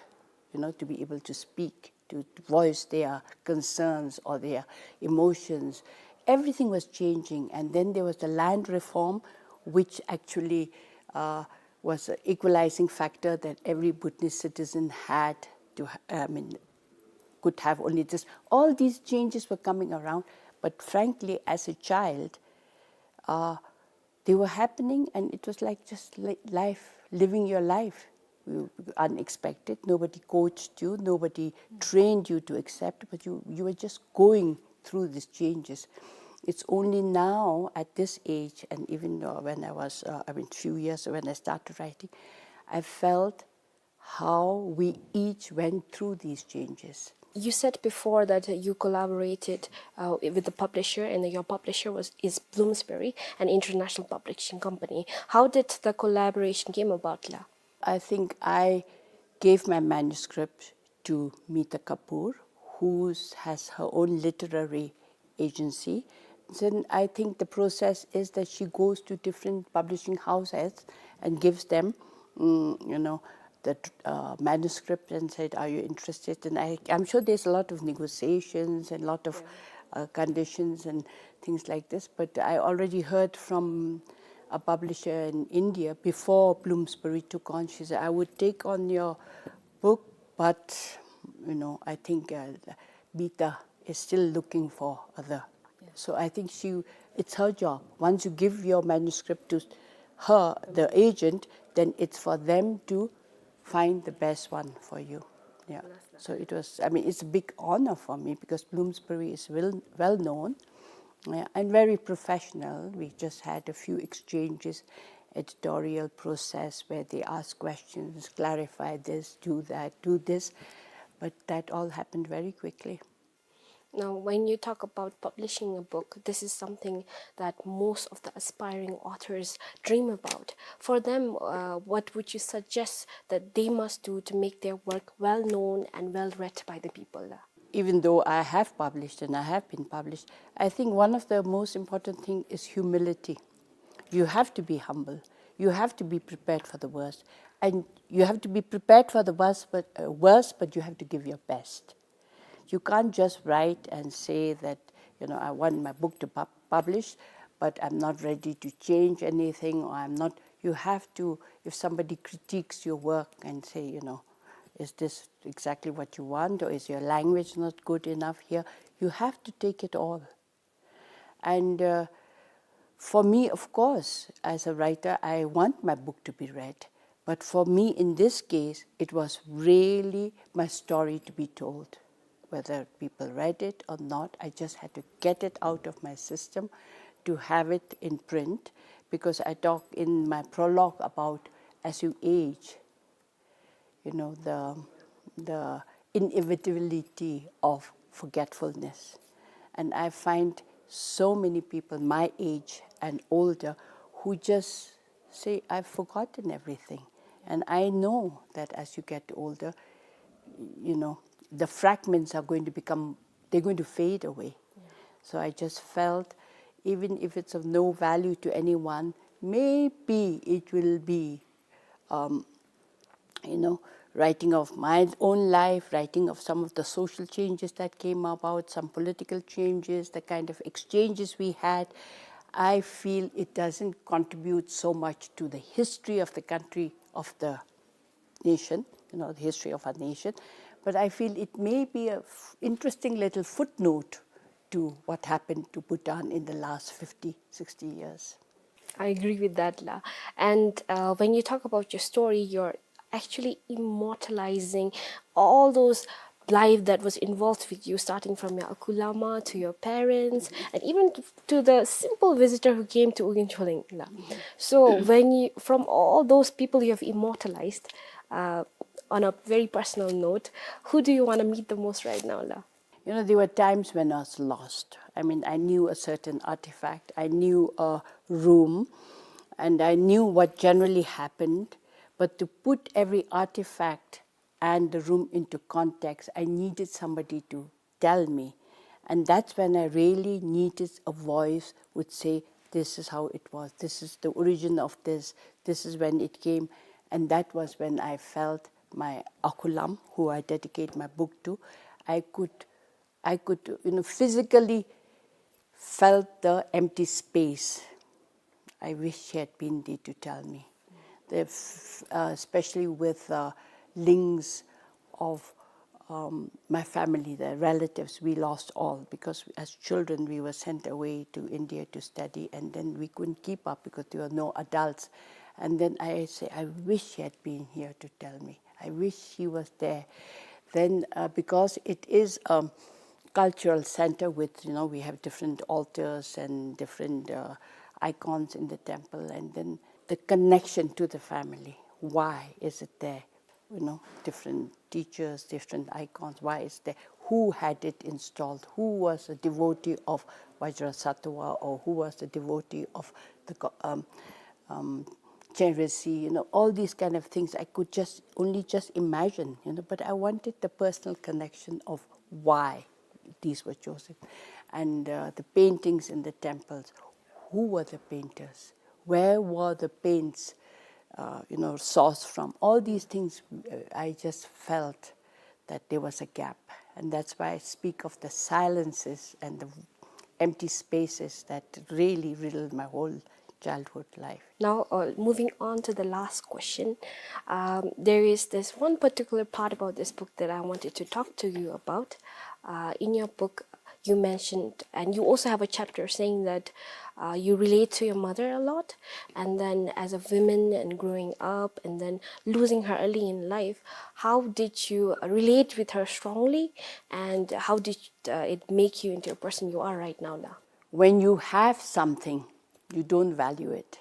you know, to be able to speak, to voice their concerns or their emotions. Everything was changing. And then there was the land reform, which actually uh, was an equalizing factor that every Bhutanese citizen had to, ha- I mean, could have only this. All these changes were coming around, but frankly, as a child, uh, they were happening, and it was like just li- life, living your life. You- Unexpected. Nobody coached you, nobody trained you to accept, but you, you were just going through these changes. It's only now at this age, and even uh, when I was, uh, I mean, few years when I started writing, I felt how we each went through these changes. You said before that uh, you collaborated uh, with the publisher, and your publisher was is Bloomsbury, an international publishing company. How did the collaboration came about, la? I think I gave my manuscript to Mita Kapoor, who has her own literary agency. Then I think the process is that she goes to different publishing houses and gives them, mm, you know, the uh, manuscript and said, are you interested? And I, I'm sure there's a lot of negotiations and lot of uh, conditions and things like this. But I already heard from a publisher in India before Bloomsbury took on. She said, I would take on your book, but, you know, I think uh, Mita is still looking for other. So I think she, it's her job. Once you give your manuscript to her, the agent, then it's for them to find the best one for you. Yeah. So it was, I mean, it's a big honor for me because Bloomsbury is well, well known, yeah, and very professional. We just had a few exchanges, editorial process where they ask questions, clarify this, do that, do this. But that all happened very quickly. Now, when you talk about publishing a book, this is something that most of the aspiring authors dream about. For them, uh, what would you suggest that they must do to make their work well known and well read by the people? Even though I have published and I have been published, I think one of the most important thing is humility. You have to be humble. You have to be prepared for the worst. And you have to be prepared for the worst, but, uh, worst, but you have to give your best. You can't just write and say that, you know, "I want my book to pub-, publish, but I'm not ready to change anything," or I'm not, you have to, if somebody critiques your work and say, you know, "Is this exactly what you want, or is your language not good enough here?" You have to take it all. And, uh, for me, of course, as a writer, I want my book to be read. But for me, in this case, it was really my story to be told. Whether people read it or not, I just had to get it out of my system to have it in print, because I talk in my prologue about as you age, you know, the, the inevitability of forgetfulness. And I find so many people my age and older who just say, "I've forgotten everything." And I know that as you get older, you know, the fragments are going to become, they're going to fade away. So I just felt, even if it's of no value to anyone, maybe it will be, um, you know, writing of my own life, writing of some of the social changes that came about, some political changes, the kind of exchanges we had. I feel it doesn't contribute so much to the history of the country, of the nation, you know, the history of our nation. But I feel it may be a f-, interesting little footnote to what happened to Bhutan in the last fifty, sixty years. I agree with that, La. And, uh, when you talk about your story, you're actually immortalizing all those life that was involved with you, starting from your Akulama to your parents, and even to, to the simple visitor who came to Ugin Choleng, La. So when you, from all those people you have immortalized, uh, on a very personal note, who do you wanna meet the most right now, La? You know, there were times when I was lost. I mean, I knew a certain artifact, I knew a room, and I knew what generally happened. But to put every artifact and the room into context, I needed somebody to tell me. And that's when I really needed a voice would say, "This is how it was, this is the origin of this, this is when it came." And that was when I felt my Akulam, who I dedicate my book to, I could, I could, you know, physically felt the empty space. I wish she had been there to tell me. The f-, uh, especially with, uh, links of, um, my family, the relatives, we lost all because as children we were sent away to India to study, and then we couldn't keep up because there were no adults. And then I say, "I wish she had been here to tell me. I wish she was there." Then, uh, because it is a cultural center with, you know, we have different altars and different, uh, icons in the temple, and then the connection to the family. Why is it there? You know, different teachers, different icons. Why is there? Who had it installed? Who was a devotee of Vajrasattva, or who was a devotee of the go-, um, um, Chenrezig? You know, all these kind of things I could just, only just imagine, you know, but I wanted the personal connection of why these were chosen. And, uh, the paintings in the temples, who were the painters? Where were the paints, uh, you know, sourced from? All these things, uh, I just felt that there was a gap. And that's why I speak of the silences and the empty spaces that really riddled my whole childhood life. Now, uh, moving on to the last question, um, there is this one particular part about this book that I wanted to talk to you about. Uh, in your book, you mentioned, and you also have a chapter saying that, uh, you relate to your mother a lot, and then as a woman and growing up and then losing her early in life, how did you relate with her strongly, and how did uh, it make you into a person you are right now, La? When you have something, you don't value it.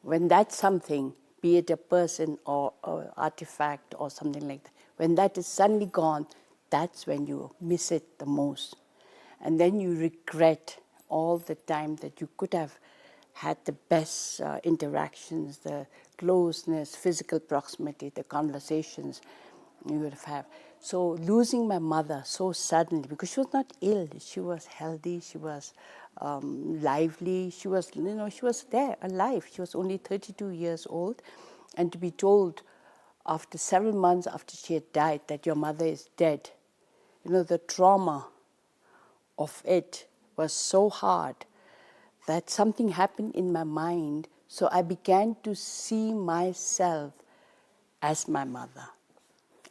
When that something, be it a person or, or artifact or something like that, when that is suddenly gone, that's when you miss it the most. And then you regret all the time that you could have had the best uh, interactions, the closeness, physical proximity, the conversations you would have. So losing my mother so suddenly, because she was not ill, she was healthy, she was um, lively, she was, you know, she was there, alive. She was only thirty-two years old, and to be told after several months after she had died that your mother is dead, you know, the trauma of it was so hard that something happened in my mind. So I began to see myself as my mother.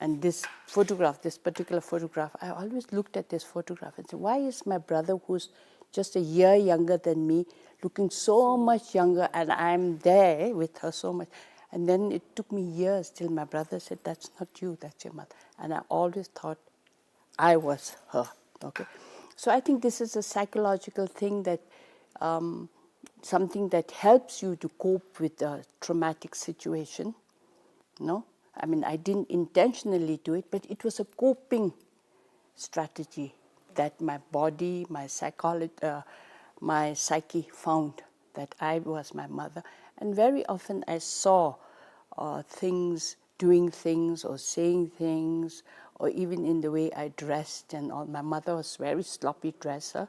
And this photograph, this particular photograph, I always looked at this photograph and said, "Why is my brother, who's just a year younger than me, looking so much younger, and I'm there with her so much?" And then it took me years till my brother said, "That's not you, that's your mother." And I always thought I was her. Okay. So I think this is a psychological thing that um, something that helps you to cope with a traumatic situation. No, I mean, I didn't intentionally do it, but it was a coping strategy that my body, my psychology, uh, my psyche found that I was my mother. And very often I saw uh, things, doing things or saying things, or even in the way I dressed and all. My mother was very sloppy dresser,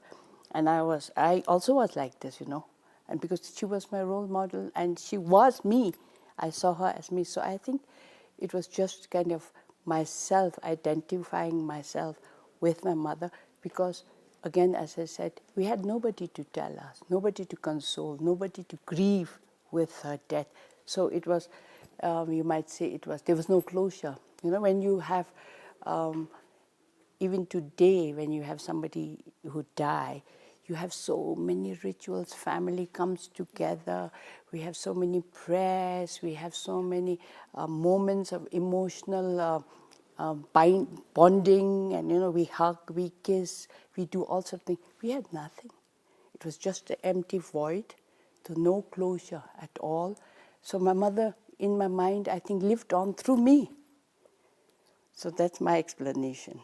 and I was, I also was like this, you know. And because she was my role model and she was me, I saw her as me. So I think it was just kind of myself identifying myself with my mother, because again, as I said, we had nobody to tell us, nobody to console, nobody to grieve with her death. So it was, um, you might say it was, there was no closure. You know, when you have, um, even today, when you have somebody who die, you have so many rituals, family comes together, we have so many prayers, we have so many uh, moments of emotional uh, uh, bind, bonding, and, you know, we hug, we kiss, we do all sorts of things. We had nothing. It was just an empty void, so no closure at all. So my mother, in my mind, I think, lived on through me. So that's my explanation.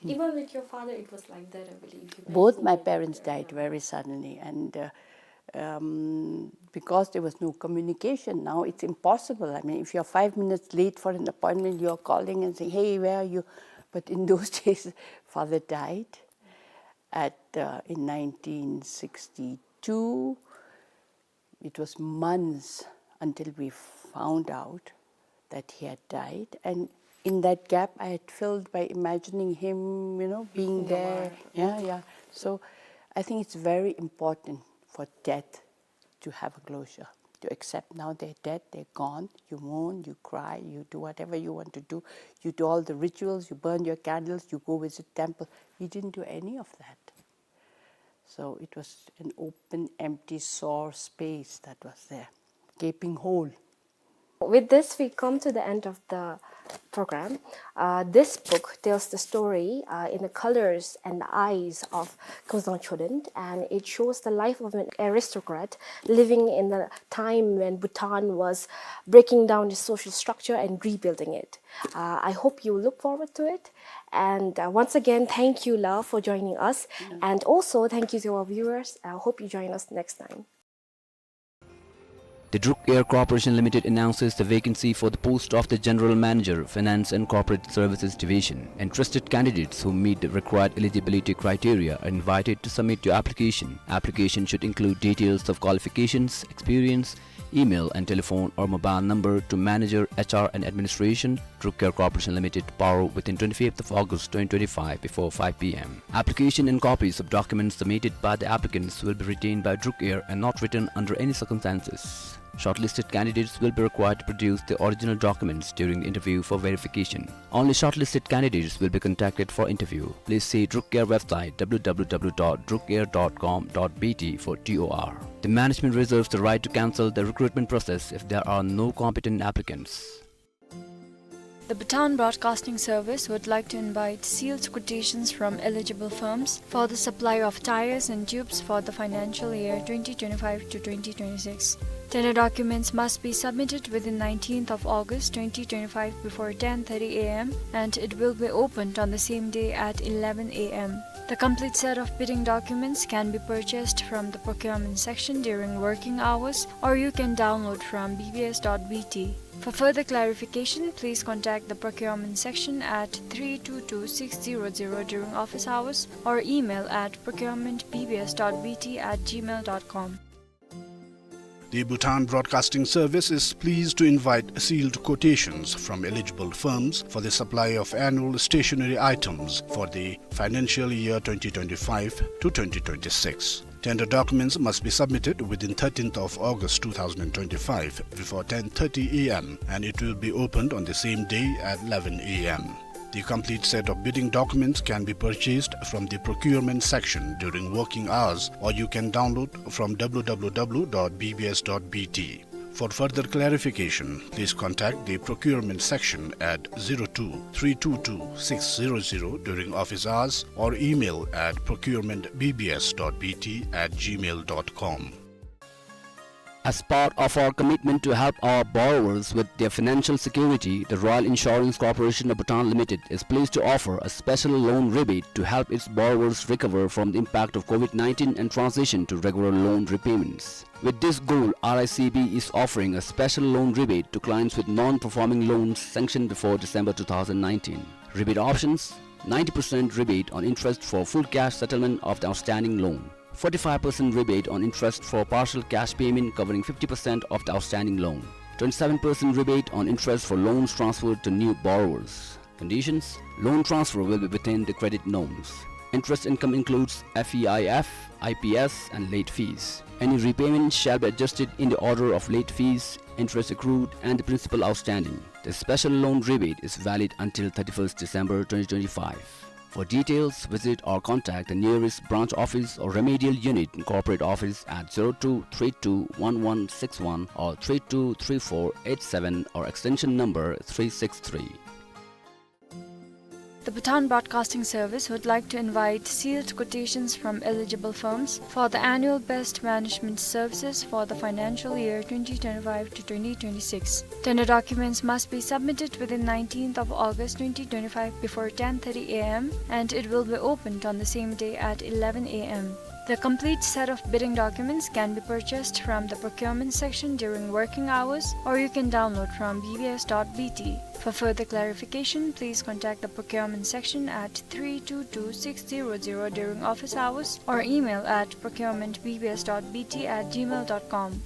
Even with your father, it was like that, I believe. He went forward. Both my parents died very suddenly, and uh, um, because there was no communication, now it's impossible. I mean, if you're five minutes late for an appointment, you're calling and saying, "Hey, where are you?" But in those days, father died at uh, in nineteen sixty-two. It was months until we found out that he had died, and in that gap I had filled by imagining him, you know, being there. Yeah, yeah. So I think it's very important for death to have a closure, to accept now they're dead, they're gone. You mourn, you cry, you do whatever you want to do. You do all the rituals, you burn your candles, you go visit temple. We didn't do any of that. So it was an open, empty, sore space that was there, gaping hole. With this, we come to the end of the program. Uh, this book tells the story uh, in the colors and the eyes of Kozang Choden, and it shows the life of an aristocrat living in the time when Bhutan was breaking down its social structure and rebuilding it. Uh, I hope you look forward to it. And uh, once again, thank you, La, for joining us. And also, thank you to our viewers. I hope you join us next time. The Druk Air Corporation Limited announces the vacancy for the post of the General Manager, Finance and Corporate Services Division. Interested candidates who meet the required eligibility criteria are invited to submit your application. Application should include details of qualifications, experience, email and telephone or mobile number to Manager, H R and Administration, Druk Air Corporation Limited, Paro, within twenty-fifth of August twenty twenty-five before five P M. Application and copies of documents submitted by the applicants will be retained by Druk Air and not returned under any circumstances. Shortlisted candidates will be required to produce the original documents during the interview for verification. Only shortlisted candidates will be contacted for interview. Please see Druk Air website, www dot drukair dot com dot bt, for T O R. The management reserves the right to cancel the recruitment process if there are no competent applicants. The Bhutan Broadcasting Service would like to invite sealed quotations from eligible firms for the supply of tyres and tubes for the financial year twenty twenty-five to twenty twenty-six. Tender documents must be submitted within nineteenth of August twenty twenty-five before ten thirty A M, and it will be opened on the same day at eleven A M. The complete set of bidding documents can be purchased from the procurement section during working hours, or you can download from B B S dot B T. For further clarification, please contact the procurement section at three two two six zero zero during office hours or email at procurement B B S dot B T at gmail dot com. The Bhutan Broadcasting Service is pleased to invite sealed quotations from eligible firms for the supply of annual stationery items for the financial year twenty twenty-five to twenty twenty-six. Tender documents must be submitted within thirteenth of August two thousand twenty-five before ten thirty A M, and it will be opened on the same day at eleven A M. The complete set of bidding documents can be purchased from the procurement section during working hours, or you can download from W W W dot B B S dot B T. For further clarification, please contact the procurement section at zero two three two two six zero zero during office hours or email at procurement B B S dot B T at gmail dot com. As part of our commitment to help our borrowers with their financial security, the Royal Insurance Corporation of Bhutan Limited is pleased to offer a special loan rebate to help its borrowers recover from the impact of COVID nineteen and transition to regular loan repayments. With this goal, R I C B is offering a special loan rebate to clients with non-performing loans sanctioned before December two thousand nineteen. Rebate options: ninety percent rebate on interest for full cash settlement of the outstanding loan, forty-five percent rebate on interest for partial cash payment covering fifty percent of the outstanding loan, twenty-seven percent rebate on interest for loans transferred to new borrowers. Conditions: loan transfer will be within the credit norms. Interest income includes F E I F, I P S, and late fees. Any repayment shall be adjusted in the order of late fees, interest accrued, and the principal outstanding. The special loan rebate is valid until thirty-first December twenty twenty-five. For details, visit or contact the nearest branch office or remedial unit in corporate office at zero two three two one one six one or three two three four eight seven or extension number three six three. The Bhutan Broadcasting Service would like to invite sealed quotations from eligible firms for the annual best management services for the financial year twenty twenty-five to twenty twenty-six. Tender documents must be submitted within nineteenth of August twenty twenty-five before ten thirty A M, and it will be opened on the same day at eleven A M. The complete set of bidding documents can be purchased from the procurement section during working hours, or you can download from B B S dot B T. For further clarification, please contact the procurement section at three two two six zero zero during office hours or email at procurement B B S dot B T at gmail dot com.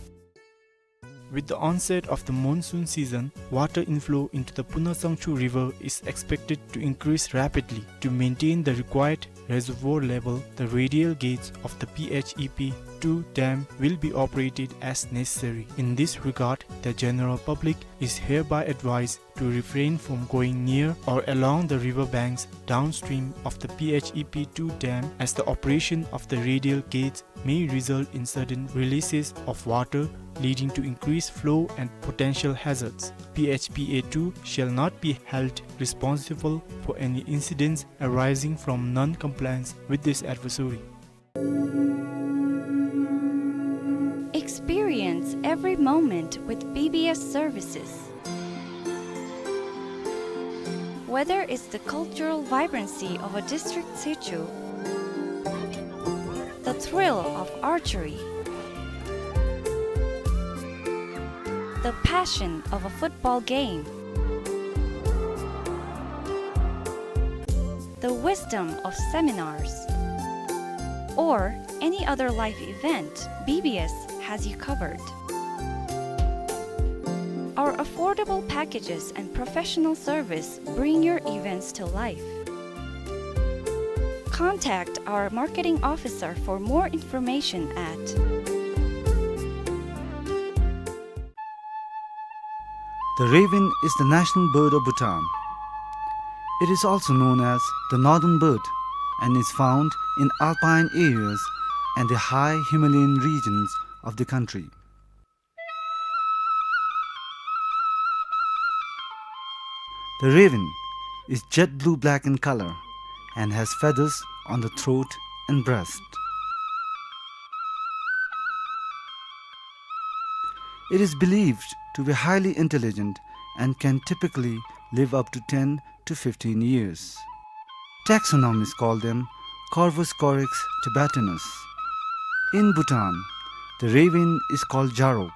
With the onset of the monsoon season, water inflow into the Punatsangchu River is expected to increase rapidly. To maintain the required reservoir level, the radial gates of the P H E P two dam will be operated as necessary. In this regard, the general public is hereby advised to refrain from going near or along the river banks downstream of the P H E P two dam, as the operation of the radial gates may result in sudden releases of water, leading to increased flow and potential hazards. P H P A two shall not be held responsible for any incidents arising from non-compliance with this advisory. Experience every moment with B B S services. Whether it's the cultural vibrancy of a district sichu, the thrill of archery, the passion of a football game, the wisdom of seminars, or any other life event, B B S has you covered. Our affordable packages and professional service bring your events to life. Contact our marketing officer for more information at The raven is the national bird of Bhutan. It is also known as the northern bird and is found in alpine areas and the high Himalayan regions of the country. The raven is jet blue-black in color and has feathers on the throat and breast. It is believed to be highly intelligent and can typically live up to ten to fifteen years. Taxonomists call them Corvus corax tibetanus. In Bhutan, the raven is called jarok,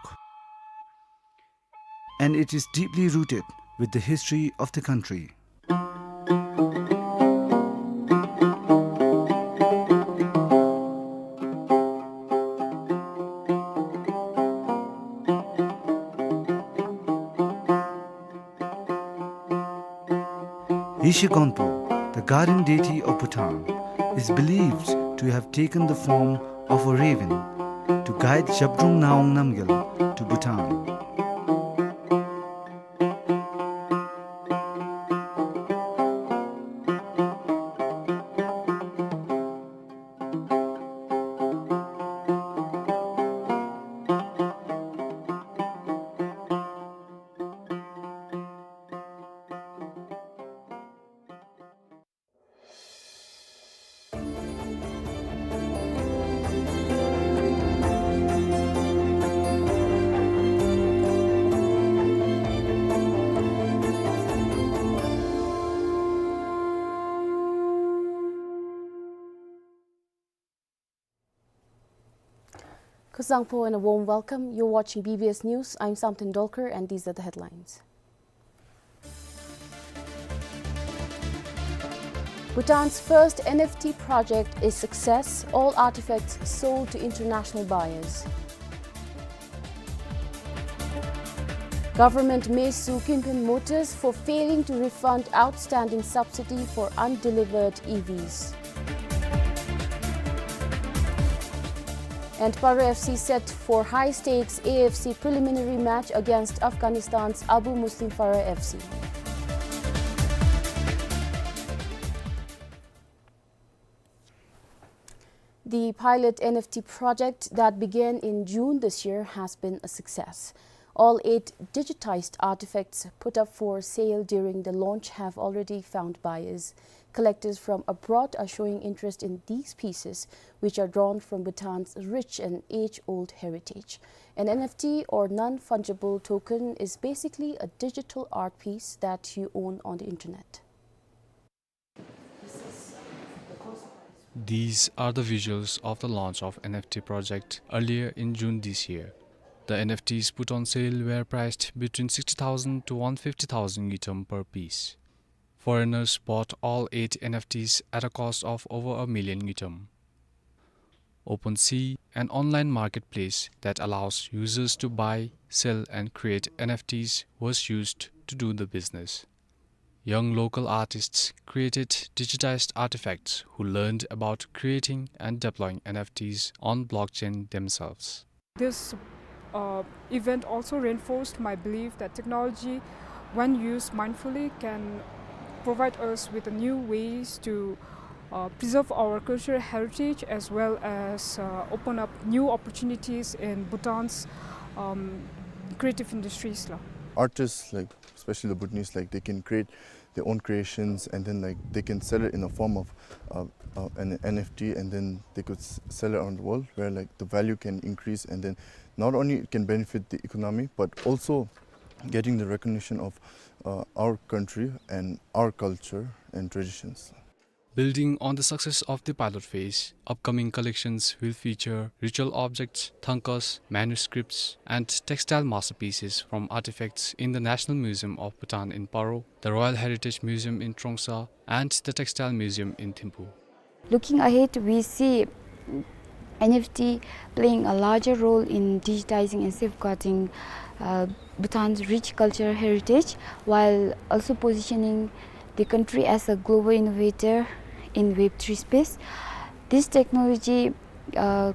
and it is deeply rooted with the history of the country. Yeshe Gonpo, the guardian deity of Bhutan, is believed to have taken the form of a raven to guide Zhabdrung Ngawang Namgyal to Bhutan. Kuzuzangpo and a warm welcome. You're watching B B S News. I'm Samten Dolkar, and these are the headlines. Bhutan's first N F T project is success, all artifacts sold to international buyers. Government may sue Kin Phen Motors for failing to refund outstanding subsidy for undelivered E Vs. And Paro F C set for high-stakes A F C preliminary match against Afghanistan's Abu Muslim Farah F C. The pilot N F T project that began in June this year has been a success. All eight digitized artifacts put up for sale during the launch have already found buyers. Collectors from abroad are showing interest in these pieces, which are drawn from Bhutan's rich and age-old heritage. An N F T, or non-fungible token, is basically a digital art piece that you own on the internet. These are the visuals of the launch of N F T project earlier in June this year. The N F Ts put on sale were priced between sixty thousand to one fifty thousand ngultrum per piece. Foreigners bought all eight N F Ts at a cost of over a million ngultrum. OpenSea, an online marketplace that allows users to buy, sell, and create N F Ts, was used to do the business. Young local artists created digitized artifacts who learned about creating and deploying N F Ts on blockchain themselves. This, uh, event also reinforced my belief that technology, when used mindfully, can provide us with new ways to, uh, preserve our cultural heritage as well as, uh, open up new opportunities in Bhutan's, um, creative industries la. Artists, like, especially the Bhutanese, like, they can create their own creations, and then, like, they can sell it in a form of, uh, uh, an N F T, and then they could s-, sell it around the world, where, like, the value can increase, and then not only it can benefit the economy, but also getting the recognition of, uh, our country and our culture and traditions. Building on the success of the pilot phase, upcoming collections will feature ritual objects, thangkas, manuscripts, and textile masterpieces from artifacts in the National Museum of Bhutan in Paro, the Royal Heritage Museum in Trongsa, and the Textile Museum in Thimphu. Looking ahead, we see N F T playing a larger role in digitizing and safeguarding, uh, Bhutan's rich cultural heritage, while also positioning the country as a global innovator in Web three space. This technology, uh,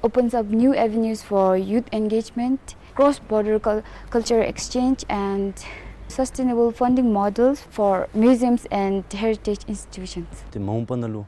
opens up new avenues for youth engagement cross-border cul- cultural exchange and sustainable funding models for museums and heritage institutions. ཏེ་མ་འོངས་པ་ནང་ལུ་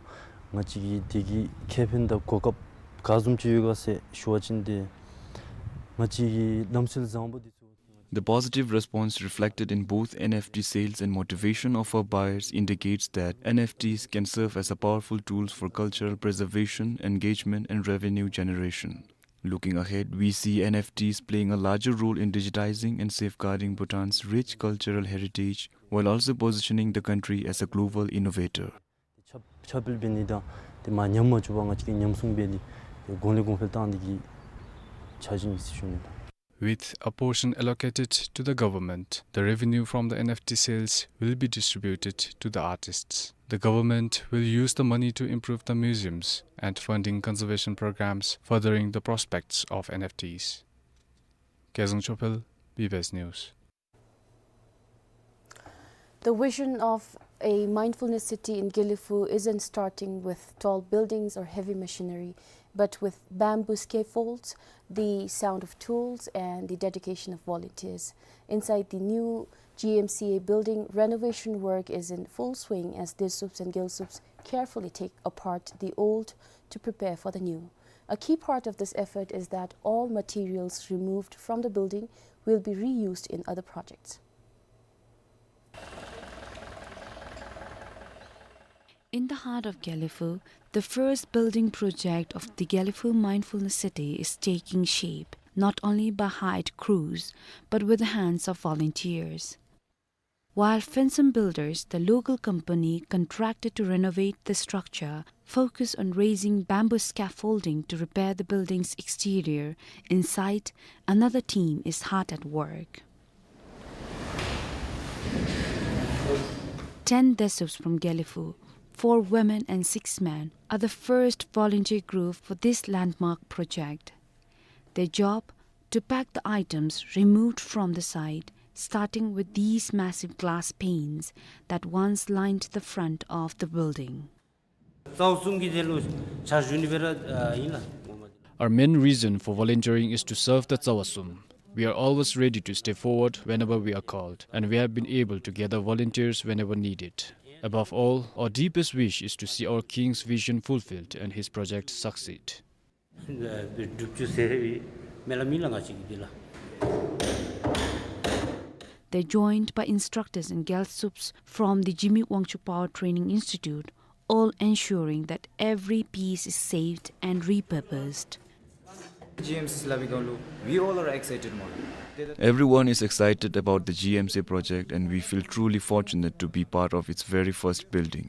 ང་བཅས་ཀྱི་དེ་གི་ཁེ་ཕན་དང་གོ་སྐབས་ག་བཟུམ་ཅིག་ཡོད་ག་ཟེར་ཞུ་བ་ཅིན་ཏེ་ང་བཅས་ཀྱི་ལམ་སྲོལ་བཟང་པོ་འདི་ཚུ། The positive response reflected in both N F T sales and motivation of our buyers indicates that N F Ts can serve as a powerful tools for cultural preservation, engagement, and revenue generation. Looking ahead, we see N F Ts playing a larger role in digitizing and safeguarding Bhutan's rich cultural heritage, while also positioning the country as a global innovator. ཁྱབ- ཁྱབ་སྤེལ་འབད་ནི་དང་ཏེ་མ་ཉམས་མ་བཅུག་པར་ང་བཅས་ཀྱིས་ཉམས་སྲུང་འབད་དེ་ཏེ་གོང་ལས་གོང་འཕེལ་བཏང་ནི་གི་འཆར་གཞི་ཨིན་ཟེར་ཞུ་ནི་ལགས། With a portion allocated to the government, the revenue from the N F T sales will be distributed to the artists. The government will use the money to improve the museums and funding conservation programs, furthering the prospects of N F Ts. Kezang Chopel, B B S News. The vision of a mindfulness city in Gelephu isn't starting with tall buildings or heavy machinery, but with bamboo scaffolds, the sound of tools, and the dedication of volunteers. Inside the new G M C A building, renovation work is in full swing as Dirsups and Gyalsups carefully take apart the old to prepare for the new. A key part of this effort is that all materials removed from the building will be reused in other projects. In the heart of Gelephu, the first building project of the Gelephu Mindfulness City is taking shape, not only by hired crews, but with the hands of volunteers. While Fensom Builders, the local company contracted to renovate the structure, focused on raising bamboo scaffolding to repair the building's exterior, inside, another team is hard at work. Ten Dirsups from Gelephu, four women and six men, are the first volunteer group for this landmark project. Their job, to pack the items removed from the site, starting with these massive glass panes that once lined the front of the building. ཙ་བ་གསུམ་གྱི་དོན་ལུ་ཕྱག་ཞུ་ནི་སྦེ་ར་ཨིན་ལགས། Our main reason for volunteering is to serve the Tsawa Sum. We are always ready to step forward whenever we are called, and we have been able to gather volunteers whenever needed. Above all, our deepest wish is to see our king's vision fulfilled and his project succeed. སྒྲུབ་བཅུག་ཟེར་བའི་སྨོན་ལམ་ཨིན་ལགས་ང་བཅས་ཀྱི་འདི་ལགས། They're joined by instructors and Gyalsups from the Jigme Wangchuck Power Training Institute, all ensuring that every piece is saved and repurposed. G M C A སླབ་པའི་སྒང་ལུ་we all are excited མོ། Everyone is excited about the G M C A project, and we feel truly fortunate to be part of its very first building.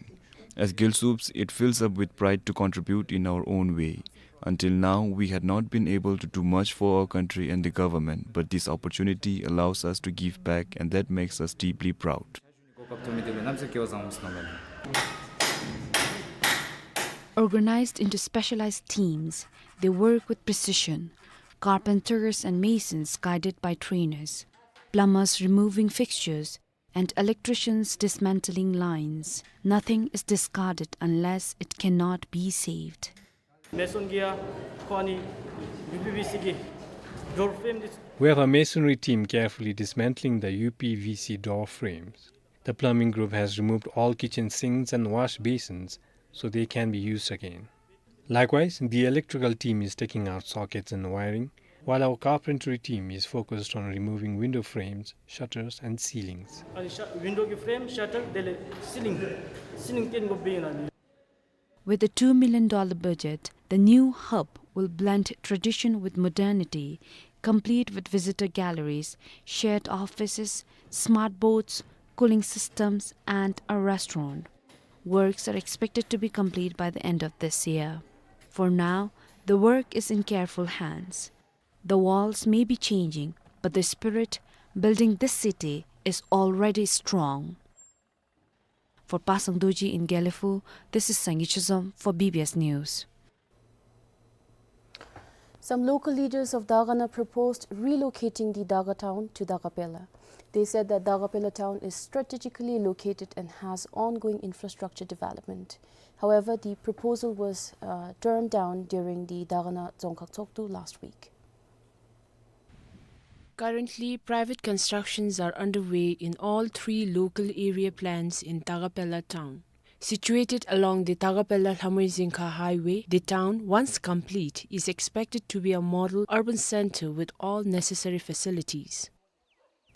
As Gyalsups, it fills up with pride to contribute in our own way. Until now, we had not been able to do much for our country and the government, but this opportunity allows us to give back, and that makes us deeply proud. Organized into specialized teams, they work with precision, carpenters and masons guided by trainers, plumbers removing fixtures, and electricians dismantling lines. Nothing is discarded unless it cannot be saved. Mason གིས་ཁོང་ནི་ཡུ་པི་ཝི་སི་གི་door frame འདི། We have a masonry team carefully dismantling the U P V C door frames. The plumbing group has removed all kitchen sinks and wash basins so they can be used again. Likewise, the electrical team is taking out sockets and wiring, while our carpentry team is focused on removing window frames, shutters, and ceilings. अनि स- window གི་frame, shutter དེ་ལས་ceiling, ceiling བརྟེན་དགོཔ་ཨིན་ལགས། With a two million dollar budget, the new hub will blend tradition with modernity, complete with visitor galleries, shared offices, smart boards, cooling systems, and a restaurant. Works are expected to be complete by the end of this year. For now, the work is in careful hands. The walls may be changing, but the spirit building this city is already strong. For Pasang Dorji in Gelephu, this is Sangay Chezom for B B S News. Some local leaders of Dagana proposed relocating the Daga town to Dagapela. They said that Dagapela town is strategically located and has ongoing infrastructure development. However, the proposal was, uh, turned down during the Dagana Dzongkhag Tshogdu last week. Currently, private constructions are underway in all three local area plants in Dagapela town. Situated along the Dagapela-Lamui-Zingkha highway, the town, once complete, is expected to be a model urban center with all necessary facilities.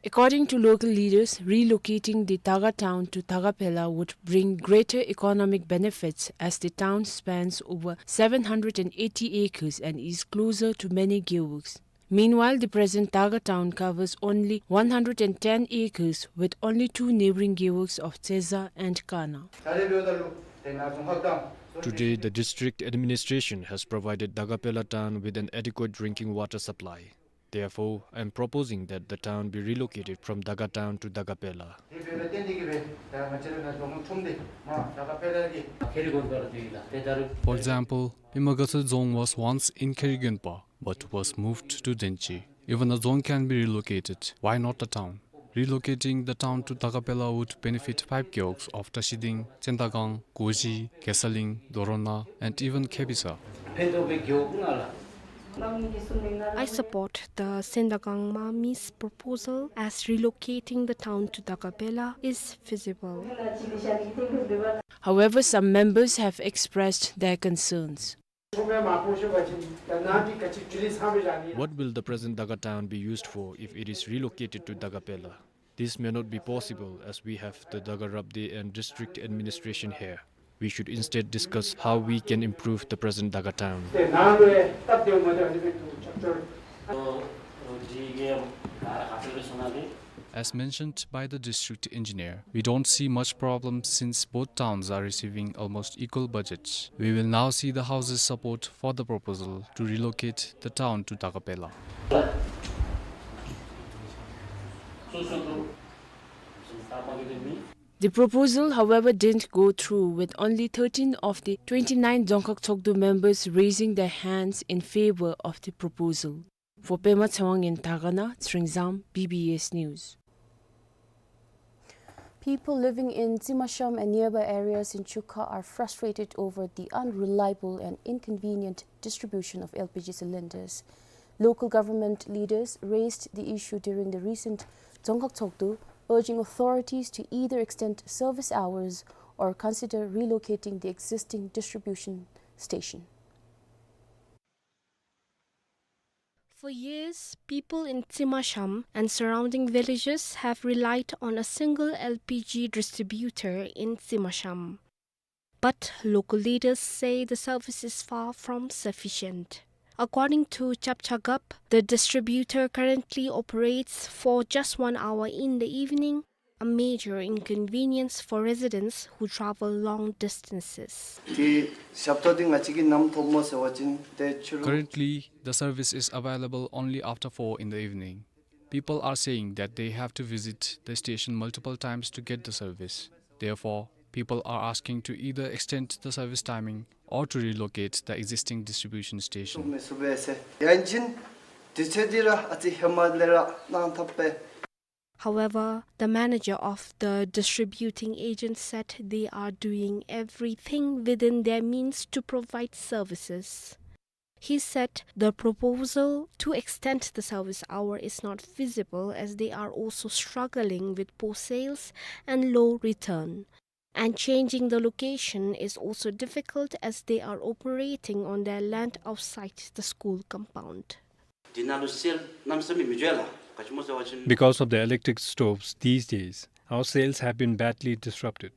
According to local leaders, relocating the Daga town to Dagapela would bring greater economic benefits, as the town spans over seven hundred and eighty acres and is closer to many gewogs. Meanwhile, the present Daga town covers only one hundred and ten acres, with only two neighboring gewogs of Tseza and Kana. Today, the district administration has provided Dagapela town with an adequate drinking water supply. Therefore, I am proposing that the town be relocated from Daga town to Dagapela. For example, Pemagatsa Dzong was once in Kherigunpa, but was moved to Denchi. Even a dzong can be relocated. Why not a town? Relocating the town to Dagapela would benefit five gewogs of Tashiding, Tsendagang, Goji, Gesaling, Dorona, and even Kebisa. I support the Sendagang Mami's proposal, as relocating the town to Dagapela is feasible. However, some members have expressed their concerns. What will the present Daga town be used for if it is relocated to Dagapela? This may not be possible, as we have the Daga Rabde and district administration here. We should instead discuss how we can improve the present Daga town. As mentioned by the district engineer, we don't see much problem since both towns are receiving almost equal budgets. We will now see the house's support for the proposal to relocate the town to Dagapela. The proposal, however, didn't go through, with only thirteen of the twenty-nine Dzongkhag Tshogdu members raising their hands in favor of the proposal. For Pema Tshewang in Dagana, Tsringdzam, B B S News. People living in Tsimasham and nearby areas in Chukha are frustrated over the unreliable and inconvenient distribution of L P G cylinders. Local government leaders raised the issue during the recent Dzongkhag Tshogdu, urging authorities to either extend service hours or consider relocating the existing distribution station. For years, people in Tsimasham and surrounding villages have relied on a single L P G distributor in Tsimasham. But local leaders say the service is far from sufficient. According to Chapchagap, the distributor currently operates for just one hour in the evening, a major inconvenience for residents who travel long distances. ཏེ་ཞབས་ཏོག་འདི་ང་བཅས་ཀྱིས་ནམ་ཐོབ་སྨོ་ཟེར་བ་ཅིན་ཏེ་ཕྱི་རུ། Currently, the service is available only after four in the evening. People are saying that they have to visit the station multiple times to get the service. Therefore, people are asking to either extend the service timing or to relocate the existing distribution station. མི་ཚུགས་པས་ཟེར། ཡང་ཅིན་དུས་ཚོད་འདི་ར་ཨ་ཙི་ཧེ་མ་ལས་ར་གནང་ཐབས་པས། However, the manager of the distributing agent said they are doing everything within their means to provide services. He said the proposal to extend the service hour is not feasible, as they are also struggling with poor sales and low return. And changing the location is also difficult, as they are operating on their land outside the school compound. འདི་ནང་ལུ་སེལ་གནམ་མེད་ས་མེད་མི་འགྱོ་ལགས། ག་ཅི་སྨོ་ཟེར་བ་ཅིན། Because of the electric stoves these days, our sales have been badly disrupted.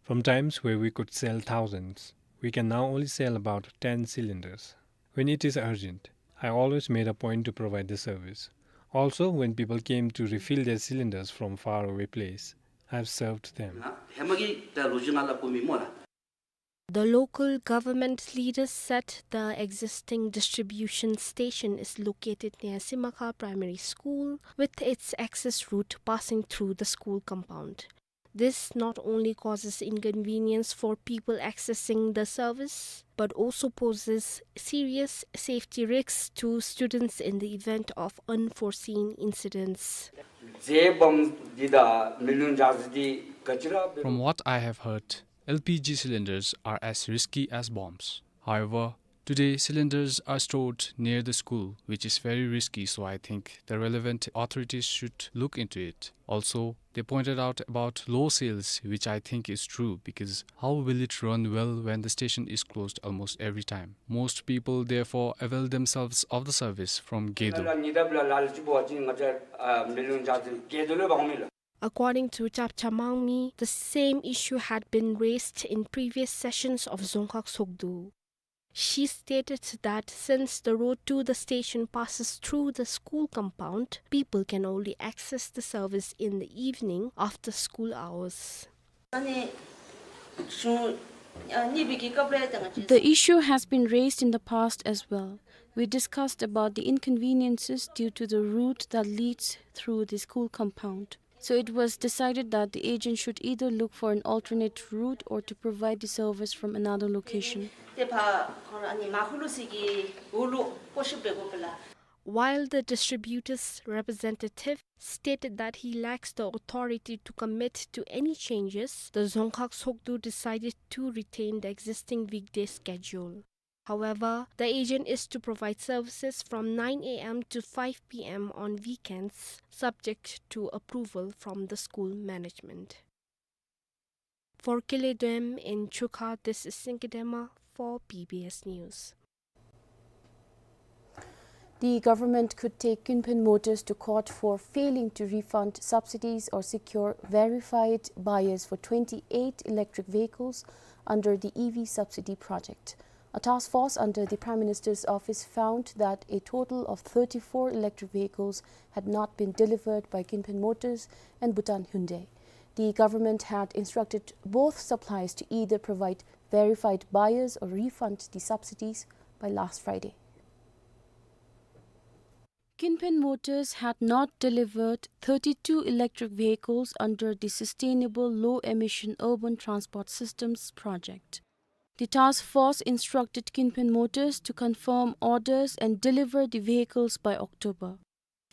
From times where we could sell thousands, we can now only sell about ten cylinders. When it is urgent, I always made a point to provide the service. Also, when people came to refill their cylinders from far away place, I've served them. ཧེ་མ་གི་ད་ལོ་རྒྱུས་ནང་ལུ་བཀོད་མི་སྨོ་ལགས། The local government leaders said the existing distribution station is located near Simakha Primary School, with its access route passing through the school compound. This not only causes inconvenience for people accessing the service, but also poses serious safety risks to students in the event of unforeseen incidents. རྫས་སྦོམ་འདི་དང་མི་ལུས་འཇག་རྫས་འདི་ག་ཅི་ར། From what I have heard, L P G cylinders are as risky as bombs. However, Today, cylinders are stored near the school, which is very risky, so I think the relevant authorities should look into it. Also, they pointed out about low sales, which I think is true, because how will it run well when the station is closed almost every time? Most people therefore avail themselves of the service from Gedo. According to Chapcha Mangmi, the same issue had been raised in previous sessions of Dzongkhag Sogdu. She stated that since the road to the station passes through the school compound, people can only access the service in the evening after school hours. The issue has been raised in the past as well. We discussed about the inconveniences due to the route that leads through the school compound. So it was decided that the agent should either look for an alternate route or to provide the service from another location. While the distributor's representative stated that he lacks the authority to commit to any changes, the Dzongkhag Sogdu decided to retain the existing weekday schedule. However, the agent is to provide services from nine A M to five P M on weekends, subject to approval from the school management. For Kile Doem in Chukha, this is Sinki Dema for B B S News. The government could take Kinphen Motors to court for failing to refund subsidies or secure verified buyers for twenty-eight electric vehicles under the E V subsidy project. A task force under the Prime Minister's office found that a total of thirty-four electric vehicles had not been delivered by Kinphen Motors and Bhutan Hyundai. The government had instructed both suppliers to either provide verified buyers or refund the subsidies by last Friday. Kinphen Motors had not delivered thirty-two electric vehicles under the Sustainable Low Emission Urban Transport Systems project. The task force instructed Kinphen Motors to confirm orders and deliver the vehicles by October.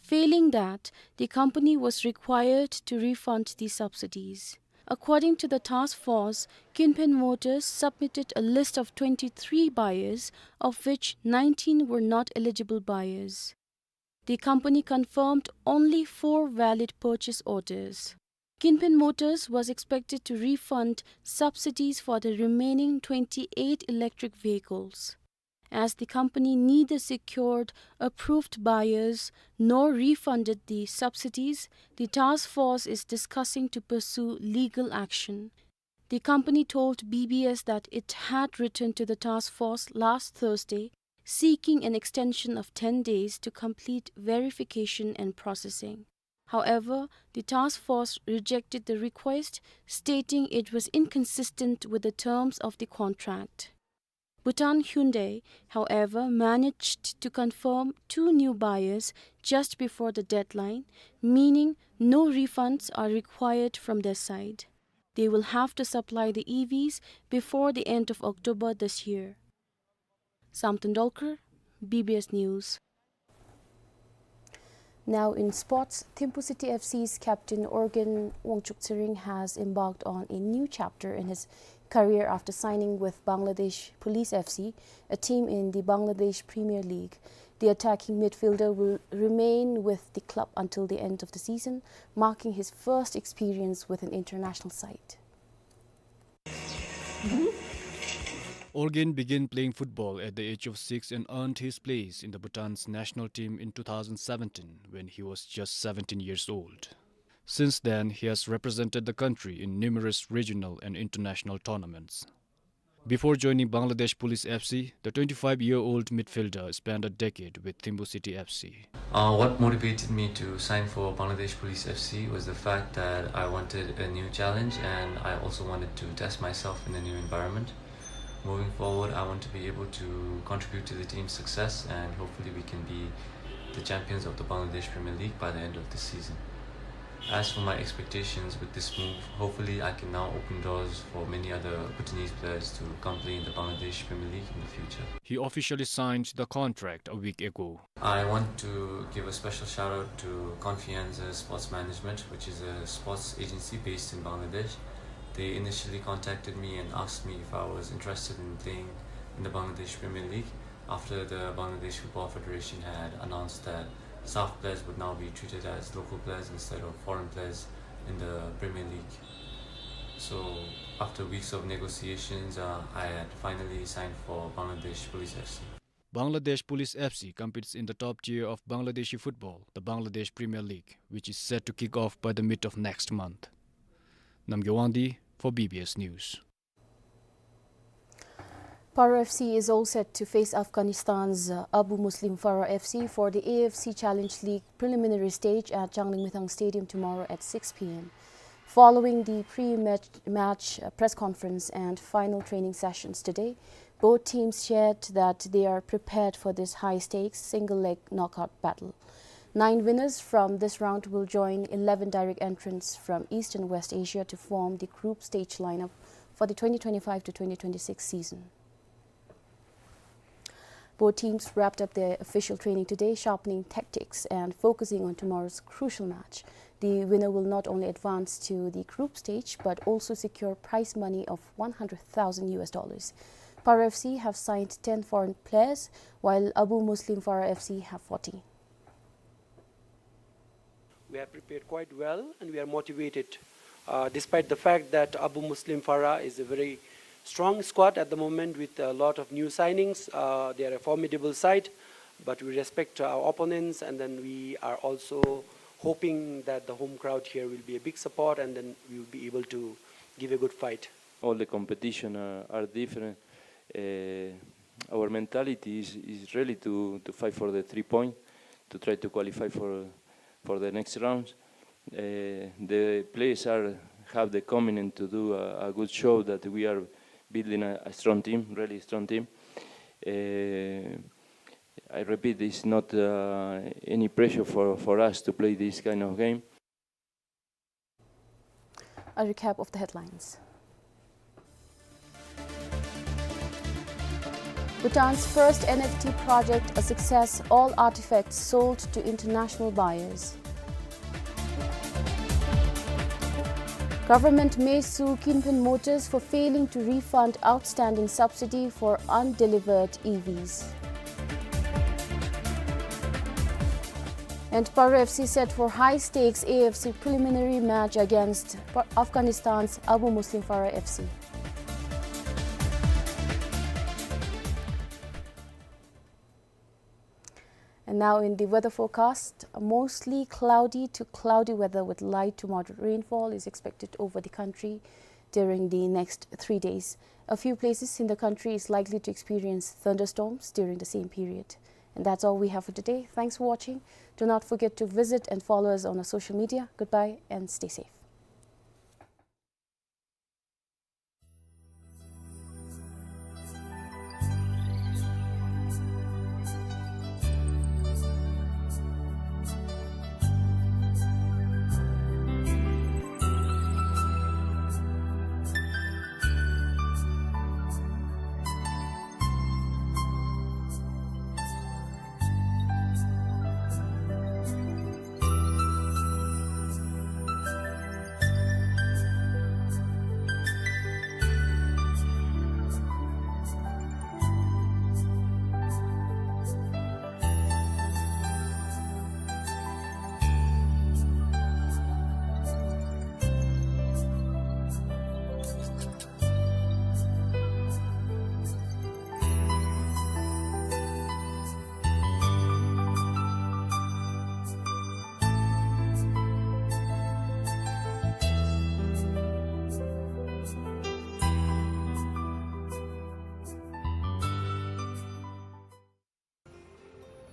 Failing that, the company was required to refund the subsidies. According to the task force, Kinphen Motors submitted a list of twenty-three buyers, of which nineteen were not eligible buyers. The company confirmed only four valid purchase orders. Kinphen Motors was expected to refund subsidies for the remaining twenty-eight electric vehicles. As the company neither secured approved buyers nor refunded the subsidies, the task force is discussing to pursue legal action. The company told B B S that it had written to the task force last Thursday seeking an extension of ten days to complete verification and processing. However, the task force rejected the request, stating it was inconsistent with the terms of the contract. Bhutan Hyundai, however, managed to confirm two new buyers just before the deadline, meaning no refunds are required from their side. They will have to supply the E Vs before the end of October this year. Samten Dolkar, B B S News. Now in sports, Thimphu City F C's captain Orgen Wangchuk Tsering has embarked on a new chapter in his career after signing with Bangladesh Police F C, a team in the Bangladesh Premier League. The attacking midfielder will remain with the club until the end of the season, marking his first experience with an international side. Orgen began playing football at the age of six and earned his place in the Bhutan's national team in two thousand seventeen when he was just seventeen years old. Since then, he has represented the country in numerous regional and international tournaments. Before joining Bangladesh Police F C, the twenty-five-year-old midfielder spent a decade with Thimphu City F C. Uh, what motivated me to sign for Bangladesh Police F C was the fact that I wanted a new challenge and I also wanted to test myself in a new environment. Moving forward, I want to be able to contribute to the team's success and hopefully we can be the champions of the Bangladesh Premier League by the end of this season. As for my expectations with this move, hopefully I can now open doors for many other Bhutanese players to come play in the Bangladesh Premier League in the future. He officially signed the contract a week ago. I want to give a special shout out to Confianza Sports Management, which is a sports agency based in Bangladesh. They initially contacted me and asked me if I was interested in playing in the Bangladesh Premier League. After the Bangladesh Football Federation had announced that SAFF players would now be treated as local players instead of foreign players in the Premier League. So, after weeks of negotiations, uh, I had finally signed for Bangladesh Police F C. Bangladesh Police F C competes in the top tier of Bangladeshi football, the Bangladesh Premier League, which is set to kick off by the mid of next month. Namgay Wangdi for B B S News. Paro F C is all set to face Afghanistan's, uh, Abu Muslim Farah F C for the A F C Challenge League preliminary stage at Changlimithang Stadium tomorrow at six p m. Following the pre-match, match, uh, press conference and final training sessions today, both teams shared that they are prepared for this high-stakes single-leg knockout battle. Nine winners from this round will join eleven direct entrants from East and West Asia to form the group stage lineup for the twenty twenty-five to twenty twenty-six season. Both teams wrapped up their official training today, sharpening tactics and focusing on tomorrow's crucial match. The winner will not only advance to the group stage, but also secure prize money of one hundred thousand U S dollars. Paro F C have signed ten foreign players, while Abu Muslim Farah F C have forty. We have prepared quite well and we are motivated, uh, despite the fact that Abu Muslim Farah is a very strong squad at the moment with a lot of new signings. Uh, they are a formidable side, but we respect our opponents, and then we are also hoping that the home crowd here will be a big support, and then we will be able to give a good fight. All the competition are, are different. Uh, our mentality is, is really to, to fight for the three point, to try to qualify for, for the next rounds. Uh, the players are, have the commitment to do a, a good show that we are building a, a strong team, really strong team. Uh, I repeat, it's not, uh, any pressure for, for us to play this kind of game. A recap of the headlines. Bhutan's first N F T project a success, all artifacts sold to international buyers. Government may sue Kinphen Motors for failing to refund outstanding subsidy for undelivered E Vs. And Paro F C set for high-stakes A F C preliminary match against Pa-, Afghanistan's Abu Muslim Farah F C. And now in the weather forecast, mostly cloudy to cloudy weather with light to moderate rainfall is expected over the country during the next three days. A few places in the country is likely to experience thunderstorms during the same period. And that's all we have for today. Thanks for watching. Do not forget to visit and follow us on our social media. Goodbye and stay safe.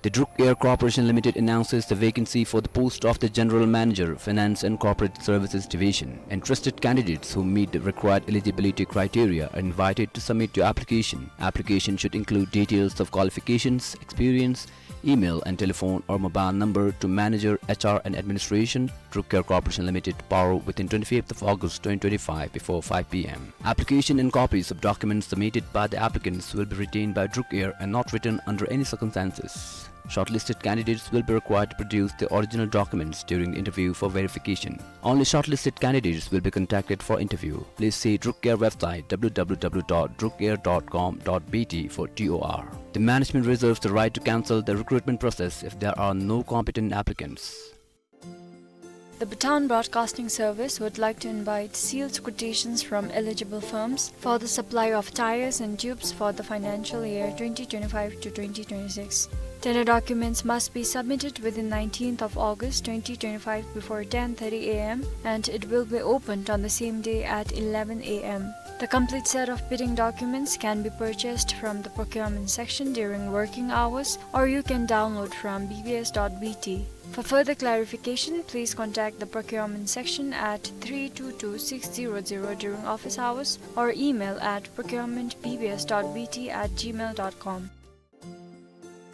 The Druk Air Corporation Limited announces the vacancy for the post of the General Manager, Finance and Corporate Services Division. Interested candidates who meet the required eligibility criteria are invited to submit your application. Application should include details of qualifications, experience, email and telephone or mobile number to Manager, H R and Administration, Druk Air Corporation Limited, Paro, within twenty-fifth of August twenty twenty-five before five P M. Application and copies of documents submitted by the applicants will be retained by Druk Air and not returned under any circumstances. Shortlisted candidates will be required to produce the original documents during the interview for verification. Only shortlisted candidates will be contacted for interview. Please see Druk Air website, w w w dot druk air dot com dot b t, for T O R. The management reserves the right to cancel the recruitment process if there are no competent applicants. The Bhutan Broadcasting Service would like to invite sealed quotations from eligible firms for the supply of tyres and tubes for the financial year twenty twenty-five to twenty twenty-six. Tender documents must be submitted within nineteenth of August twenty twenty-five before ten thirty a m, and it will be opened on the same day at eleven a m. The complete set of bidding documents can be purchased from the procurement section during working hours, or you can download from b b s dot b t. For further clarification, please contact the procurement section at three two two six zero zero during office hours or email at procurement b b s dot b t at gmail dot com.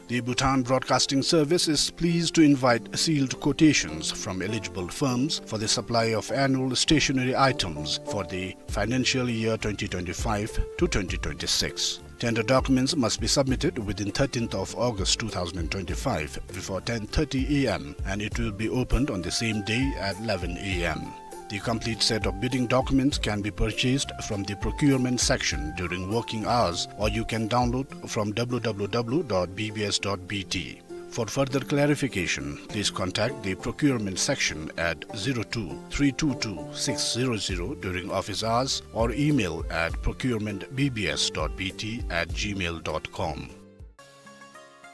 The Bhutan Broadcasting Service is pleased to invite sealed quotations from eligible firms for the supply of annual stationery items for the financial year twenty twenty-five to twenty twenty-six. Tender documents must be submitted within thirteenth of August two thousand twenty-five before ten thirty a m, and it will be opened on the same day at eleven a m. The complete set of bidding documents can be purchased from the procurement section during working hours, or you can download from w w w dot b b s dot b t. For further clarification, please contact the procurement section at zero two three two two six zero zero during office hours or email at procurement b b s dot b t at gmail dot com.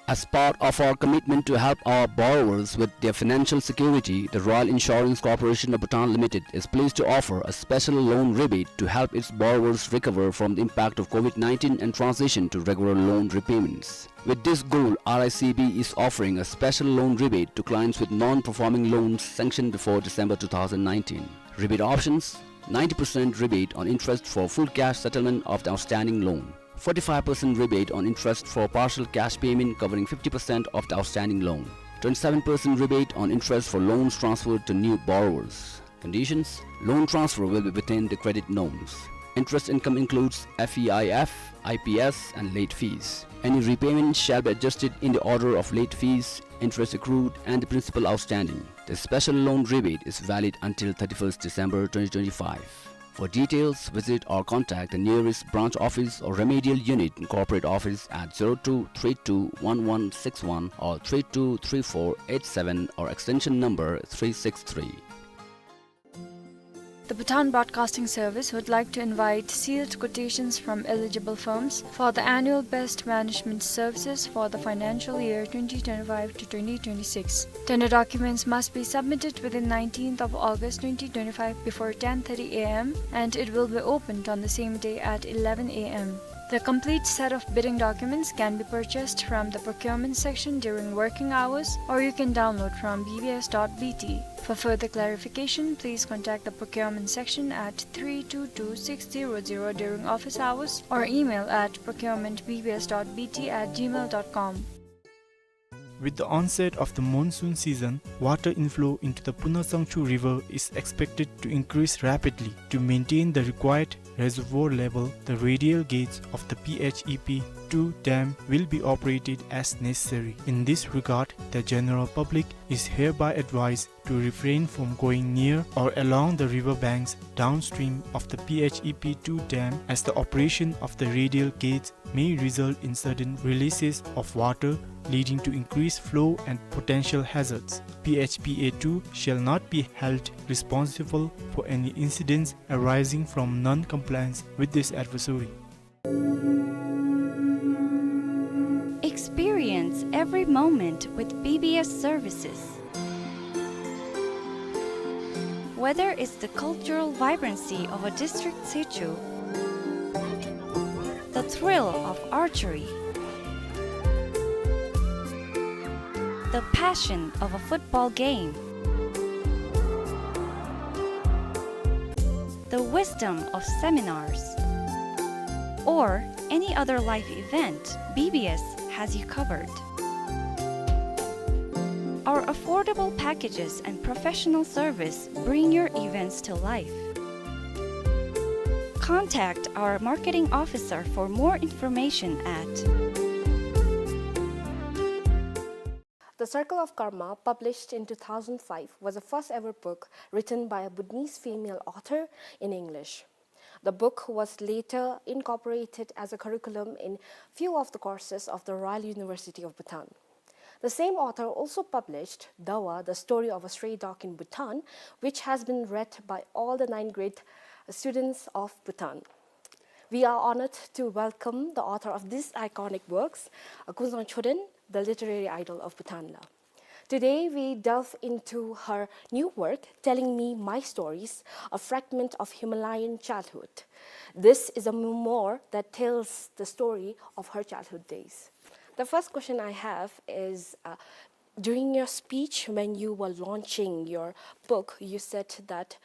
As part of our commitment to help our borrowers with their financial security, the Royal Insurance Corporation of Bhutan Limited is pleased to offer a special loan rebate to help its borrowers recover from the impact of covid nineteen and transition to regular loan repayments. With this goal, R I C B is offering a special loan rebate to clients with non-performing loans sanctioned before December two thousand nineteen. Rebate options: ninety percent rebate on interest for full cash settlement of the outstanding loan, forty-five percent rebate on interest for partial cash payment covering fifty percent of the outstanding loan, twenty-seven percent rebate on interest for loans transferred to new borrowers. Conditions: loan transfer will be within the credit norms. Interest income includes F E I F, I P S, and late fees. Any repayment shall be adjusted in the order of late fees, interest accrued, and the principal outstanding. The special loan rebate is valid until thirty-first December twenty twenty-five. For details, visit or contact the nearest branch office or remedial unit in corporate office at zero two three two one one six one or three two three four eight seven or extension number three six three. The Bhutan Broadcasting Service would like to invite sealed quotations from eligible firms for the annual best management services for the financial year twenty twenty-five to twenty twenty-six. Tender documents must be submitted within nineteenth of August twenty twenty-five before ten thirty a m, and it will be opened on the same day at eleven a m. The complete set of bidding documents can be purchased from the procurement section during working hours, or you can download from b b s dot b t. For further clarification, please contact the procurement section at three two two six zero zero during office hours or email at procurement b b s dot b t at gmail dot com. With the onset of the monsoon season, water inflow into the Punatsangchu River is expected to increase rapidly. To maintain the required reservoir level, the radial gates of the P H E P two dam will be operated as necessary. In this regard, the general public is hereby advised to refrain from going near or along the river banks downstream of the P H E P two dam, as the operation of the radial gates may result in sudden releases of water, leading to increased flow and potential hazards. P H P A two shall not be held responsible for any incidents arising from non-compliance with this advisory. Experience every moment with B B S services. Whether it's the cultural vibrancy of a district sichu, the thrill of archery, the passion of a football game, the wisdom of seminars, or any other life event, B B S has you covered. Our affordable packages and professional service bring your events to life. Contact our marketing officer for more information at The Circle of Karma, published in two thousand five, was the first ever book written by a Bhutanese female author in English. The book was later incorporated as a curriculum in few of the courses of the Royal University of Bhutan. The same author also published Dawa, The Story of a Stray Dog in Bhutan, which has been read by all the ninth grade students of Bhutan. We are honored to welcome the author of these iconic works, uh, Kunzang Choden, the literary idol of Bhutan la. Today, we delve into her new work, Telling Me My Stories, a fragment of Himalayan childhood. This is a memoir that tells the story of her childhood days. The first question I have is, uh, during your speech, when you were launching your book, you said that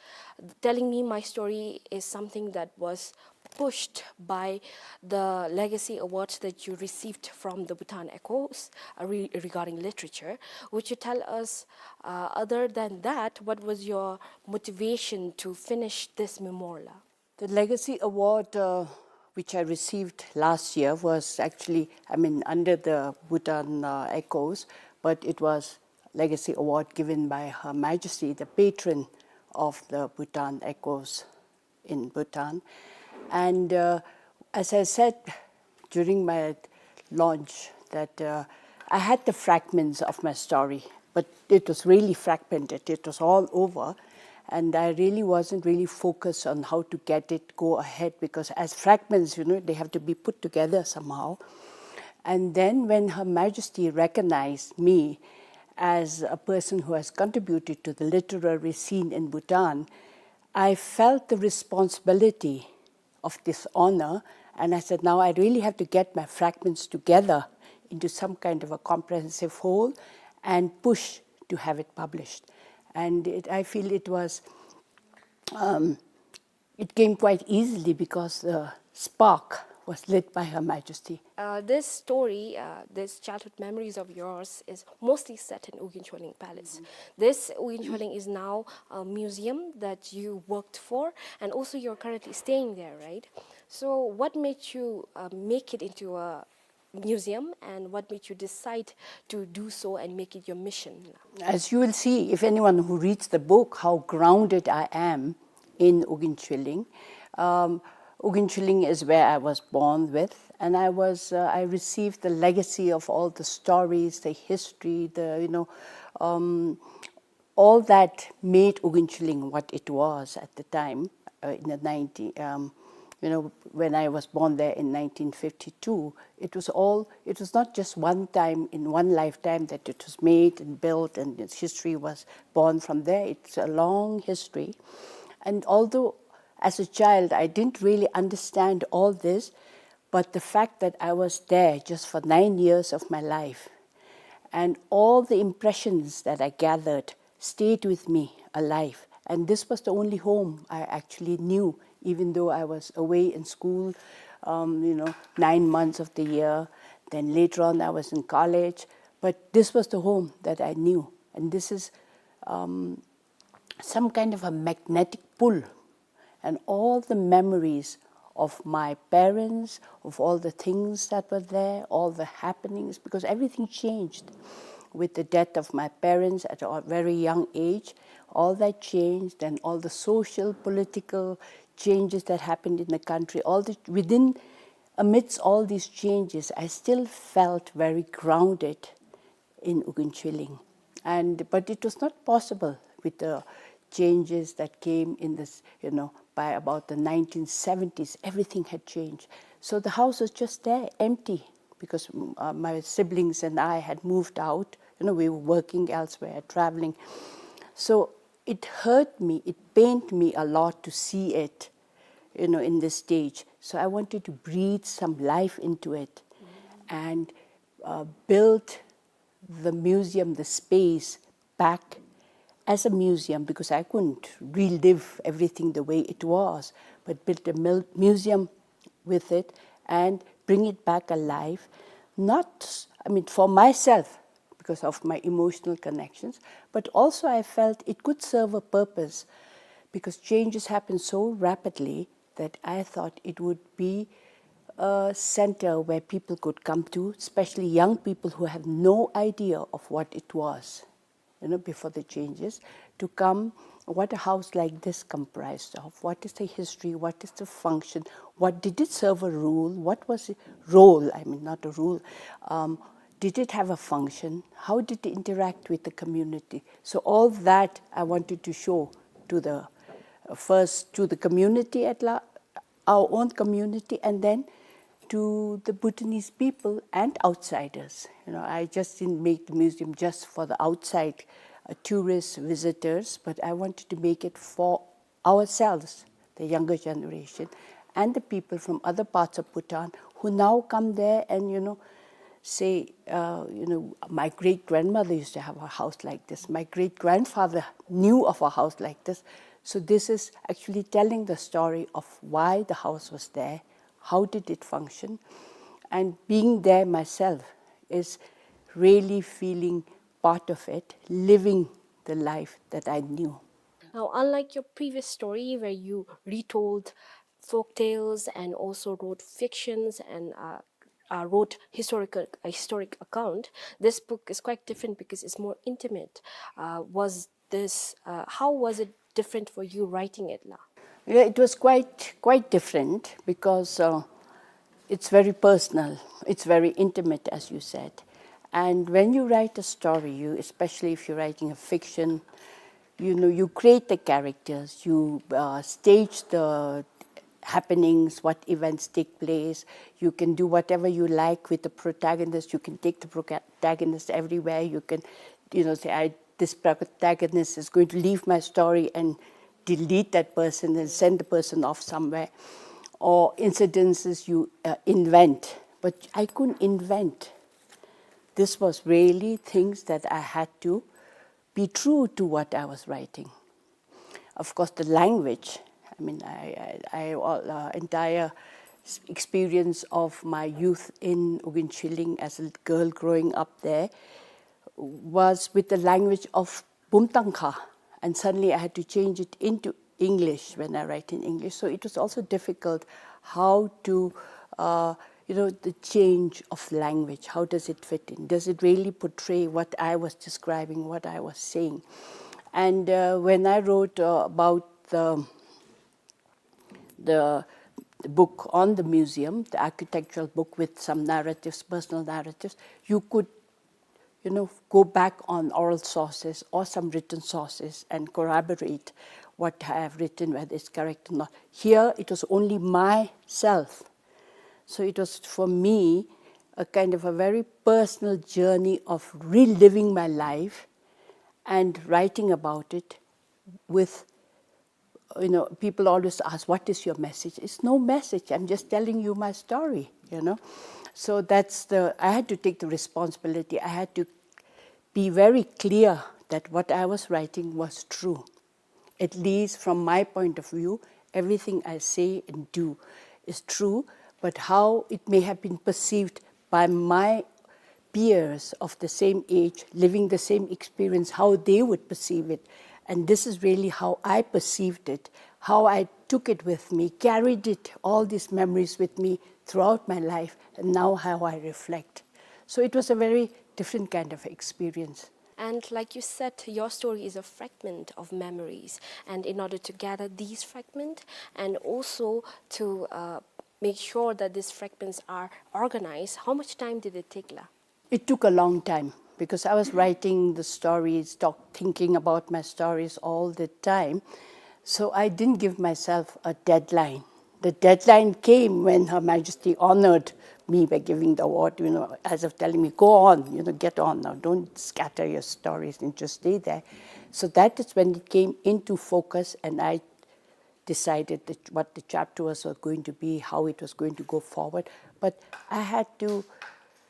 Telling Me My Story is something that was pushed by the Legacy Award that you received from the Bhutan Echoes, uh, re-, regarding literature. Would you tell us, uh, other than that, what was your motivation to finish this memoir la? The Legacy Award, uh, which I received last year, was actually, I mean, under the Bhutan, uh, Echoes, but it was Legacy Award given by Her Majesty, the patron of the Bhutan Echoes in Bhutan. And, uh, as I said during my launch, that, uh, I had the fragments of my story, but it was really fragmented. It was all over. And I really wasn't really focused on how to get it go ahead, because as fragments, you know, they have to be put together somehow. And then when Her Majesty recognized me as a person who has contributed to the literary scene in Bhutan, I felt the responsibility of this honor, and I said, "Now I really have to get my fragments together into some kind of a comprehensive whole and push to have it published." And it, I feel it was, um, it came quite easily because the spark was lit by Her Majesty. Uh, this story, uh, this childhood memories of yours is mostly set in Ugyen Chweleng Palace. Mm-hmm. This Ugyen Chweleng is now a museum that you worked for, and also you're currently staying there, right? So what made you, uh, make it into a museum, and what made you decide to do so and make it your mission? As you will see, if anyone who reads the book, how grounded I am in Ugyen Chweleng. Um, Ugyen Chweleng is where I was born with, and I was, uh, I received the legacy of all the stories, the history, the, you know, um, all that made Ugyen Chweleng what it was at the time, uh, in the nineteen, um, you know, when I was born there in nineteen fifty-two. It was all, it was not just one time in one lifetime that it was made and built and its history was born from there. It's a long history. And although as a child I didn't really understand all this, but the fact that I was there just for nine years of my life, and all the impressions that I gathered stayed with me alive. And this was the only home I actually knew, even though I was away in school, um, you know, nine months of the year. Then later on, I was in college. But this was the home that I knew. And this is, um, some kind of a magnetic pull, and all the memories of my parents, of all the things that were there, all the happenings, because everything changed with the death of my parents at a very young age. All that changed, and all the social, political changes that happened in the country, all the, within, amidst all these changes, I still felt very grounded in Ugyen Chweleng. And, but it was not possible with the changes that came in this, you know, by about the nineteen seventies, everything had changed. So the house was just there, empty, because, mm, uh, my siblings and I had moved out. You know, we were working elsewhere, traveling. So it hurt me, it pained me a lot to see it, you know, in this stage. So I wanted to breathe some life into it and, uh, build the museum, the space, back as a museum, because I couldn't relive everything the way it was, but build a mil-, museum with it and bring it back alive. Not, I mean, for myself, because of my emotional connections, but also I felt it could serve a purpose, because changes happen so rapidly that I thought it would be a center where people could come to, especially young people who have no idea of what it was, you know, before the changes, to come, what a house like this comprised of, what is the history, what is the function, what did it serve a role, what was the role, I mean, not a role, um, did it have a function, how did it interact with the community? So all that I wanted to show to the, uh, first to the community at la-, our own community, and then to the Bhutanese people and outsiders. You know, I just didn't make the museum just for the outside, uh, tourists, visitors, but I wanted to make it for ourselves, the younger generation, and the people from other parts of Bhutan who now come there and, you know, say, uh, you know, "My great-grandmother used to have a house like this. My great-grandfather knew of a house like this." So this is actually telling the story of why the house was there, how did it function, and being there myself is really feeling part of it, living the life that I knew. Now, unlike your previous story where you retold folk tales and also wrote fictions and, uh, uh, wrote historical, a historic account, this book is quite different because it's more intimate. Uh, was this, uh, how was it different for you writing it la? Yeah, it was quite, quite different because, uh, it's very personal, it's very intimate, as you said. And when you write a story, you, especially if you're writing a fiction, you know, you create the characters, you, uh, stage the happenings, what events take place. You can do whatever you like with the protagonist. You can take the protagonist everywhere. You can, you know, say, "I, this protagonist is going to leave my story," and delete that person and send the person off somewhere. Or incidences you, uh, invent. But I couldn't invent. This was really things that I had to be true to what I was writing. Of course, the language, I mean, I, I, I, all, uh, entire s-, experience of my youth in Ugin Chilling as a girl growing up there was with the language of Bumtangkha, and suddenly I had to change it into English when I write in English. So it was also difficult how to, uh, you know, the change of language. How does it fit in? Does it really portray what I was describing, what I was saying? And, uh, when I wrote, uh, about the, the book on the museum, the architectural book with some narratives, personal narratives, you could, you know, go back on oral sources or some written sources and corroborate what I have written, whether it's correct or not. Here, it was only myself. So it was, for me, a kind of a very personal journey of reliving my life and writing about it with, you know, people always ask, "What is your message?" It's no message. I'm just telling you my story, you know. So that's the, I had to take the responsibility. I had to be very clear that what I was writing was true. At least from my point of view, everything I say and do is true, but how it may have been perceived by my peers of the same age, living the same experience, how they would perceive it. And this is really how I perceived it, how I took it with me, carried it, all these memories with me throughout my life, and now how I reflect. So it was a very different kind of experience. And like you said, your story is a fragment of memories. And in order to gather these fragments and also to, uh, make sure that these fragments are organized, how much time did it take la? It took a long time because I was writing the stories, talk, thinking about my stories all the time. So I didn't give myself a deadline. The deadline came when Her Majesty honored me by giving the award, you know, as of telling me, "Go on, you know, get on now. Don't scatter your stories and just stay there." So that is when it came into focus, and I decided that what the chapter was going to be, how it was going to go forward. But I had to,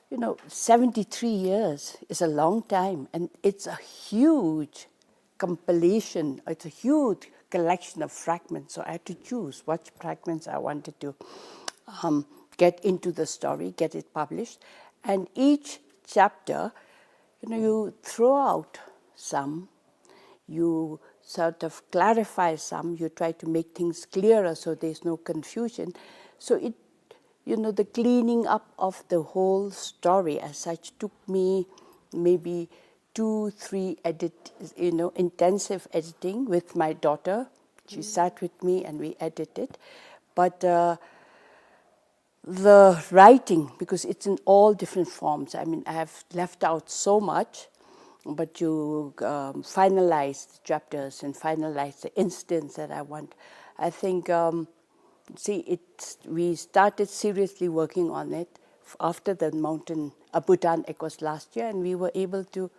you know, seventy-three years is a long time, and it's a huge compilation. It's a huge collection of fragments. So I had to choose what fragments I wanted to, um, get into the story, get it published. And each chapter, you know, you throw out some, you sort of clarify some, you try to make things clearer so there's no confusion. So it, You know, the cleaning up of the whole story as such took me maybe two, three edit, you know, intensive editing with my daughter. She sat with me and we edited. But uh, the writing, because it's in all different forms. I mean, I have left out so much, but you um, finalize the chapters and finalize the instance that I want. I think, um, see, it, we started seriously working on it f- after the mountain, uh, Bhutan Echoes last year, and we were able to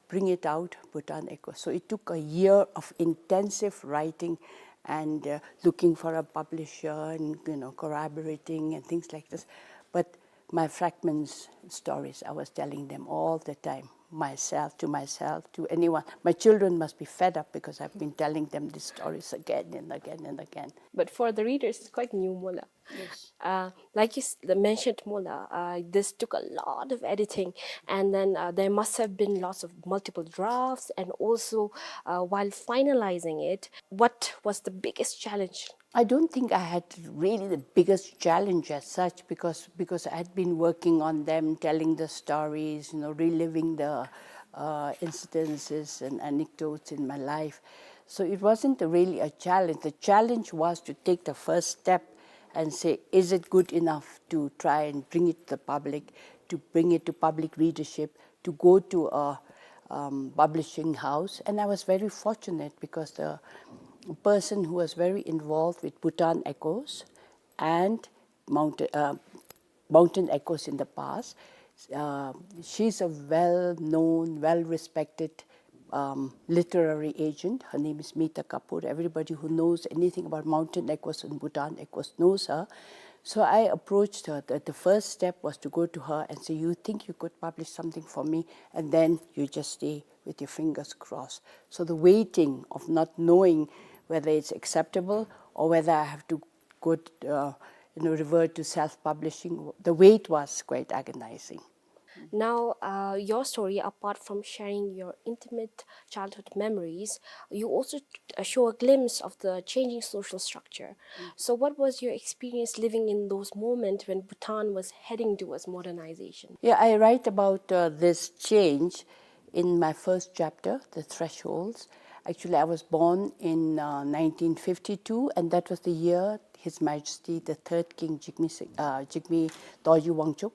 bring it out, Bhutan Echoes. So it took a year of intensive writing and uh, looking for a publisher and, you know, collaborating and things like this. But my fragments stories, I was telling them all the time, myself, to myself, to anyone. My children must be fed up because I've been telling them these stories again and again and again. But for the readers, it's quite new, Mola. Yes. Uh, like you s- the mentioned, Mola, uh, this took a lot of editing, and then uh, there must have been lots of multiple drafts, and also uh, while finalizing it, what was the biggest challenge? I don't think I had really the biggest challenge as such, because because I had been working on them, telling the stories, you know, reliving the uh, incidences and anecdotes in my life. So it wasn't really a challenge. The challenge was to take the first step and say, is it good enough to try and bring it to the public, to bring it to public readership, to go to a um, publishing house? And I was very fortunate because the person who was very involved with Bhutan Echoes and Mountain, uh, Mountain Echoes in the past, uh, she's a well-known, well-respected um, literary agent. Her name is Mita Kapoor. Everybody who knows anything about Mountain Echoes and Bhutan Echoes knows her. So I approached her. The, the first step was to go to her and say, you think you could publish something for me? And then you just stay with your fingers crossed. So the waiting of not knowing whether it's acceptable or whether I have to go, uh, you know, revert to self-publishing, the wait was quite agonizing. Now, uh, your story, apart from sharing your intimate childhood memories, you also uh, show a glimpse of the changing social structure. So, what was your experience living in those moments when Bhutan was heading towards modernization? Yeah, I write about uh, this change in my first chapter, The Thresholds. Actually, I was born in uh, nineteen fifty-two, and that was the year His Majesty the Third King Jigme, Si- uh, Jigme Dorji Wangchuck,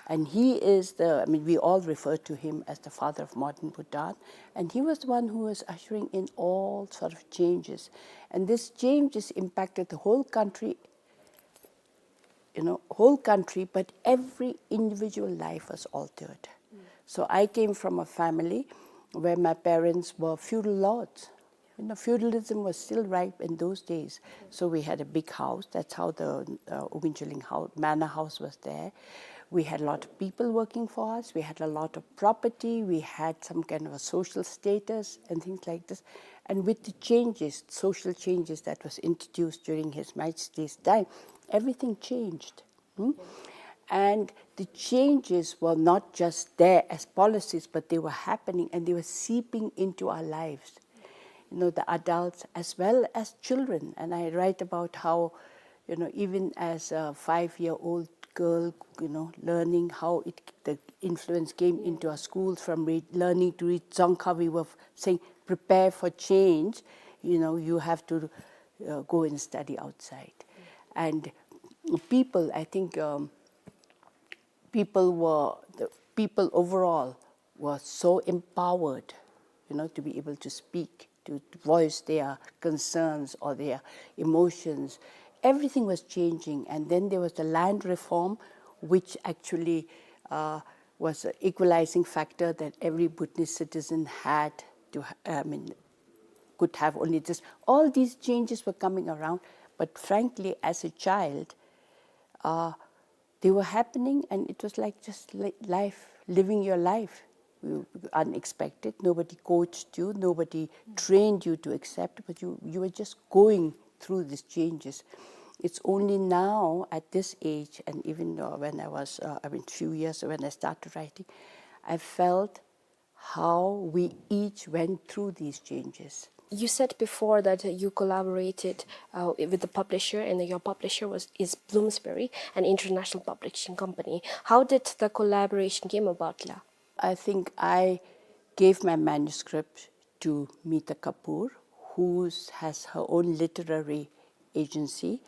and he is the, I mean, we all refer to him as the father of modern Bhutan, and he was the one who was ushering in all sort of changes. And these changes impacted the whole country, you know, whole country, but every individual life was altered. So I came from a family where my parents were feudal lords. You know, feudalism was still ripe in those days. So we had a big house. That's how the uh, Ogunchuleng house, manor house was there. We had a lot of people working for us. We had a lot of property. We had some kind of a social status and things like this. And with the changes, social changes that was introduced during His Majesty's time, everything changed. Hmm? And the changes were not just there as policies, but they were happening and they were seeping into our lives. You know, the adults as well as children. And I write about how, you know, even as a five-year-old girl, you know, learning how it, the influence came into our schools from read, learning to read Dzongkha, we were saying, prepare for change. You know, you have to uh, go and study outside. And people, I think um, people were, the people overall were so empowered, you know, to be able to speak, to voice their concerns or their emotions. Everything was changing. And then there was the land reform, which actually uh, was an equalizing factor that every Bhutanese citizen had to, ha- I mean, could have only this. All these changes were coming around, but frankly, as a child, uh, they were happening, and it was like just li- life, living your life. You- Unexpected. Nobody coached you, nobody trained you to accept, but you, you were just going through these changes. It's only now at this age, and even uh, when I was, uh, I mean, few years when I started writing, I felt how we each went through these changes. You said before that you collaborated uh, with the publisher, and your publisher was is Bloomsbury, an international publishing company. How did the collaboration came about, la? I think I gave my manuscript to Meeta Kapoor, who has her own literary agency.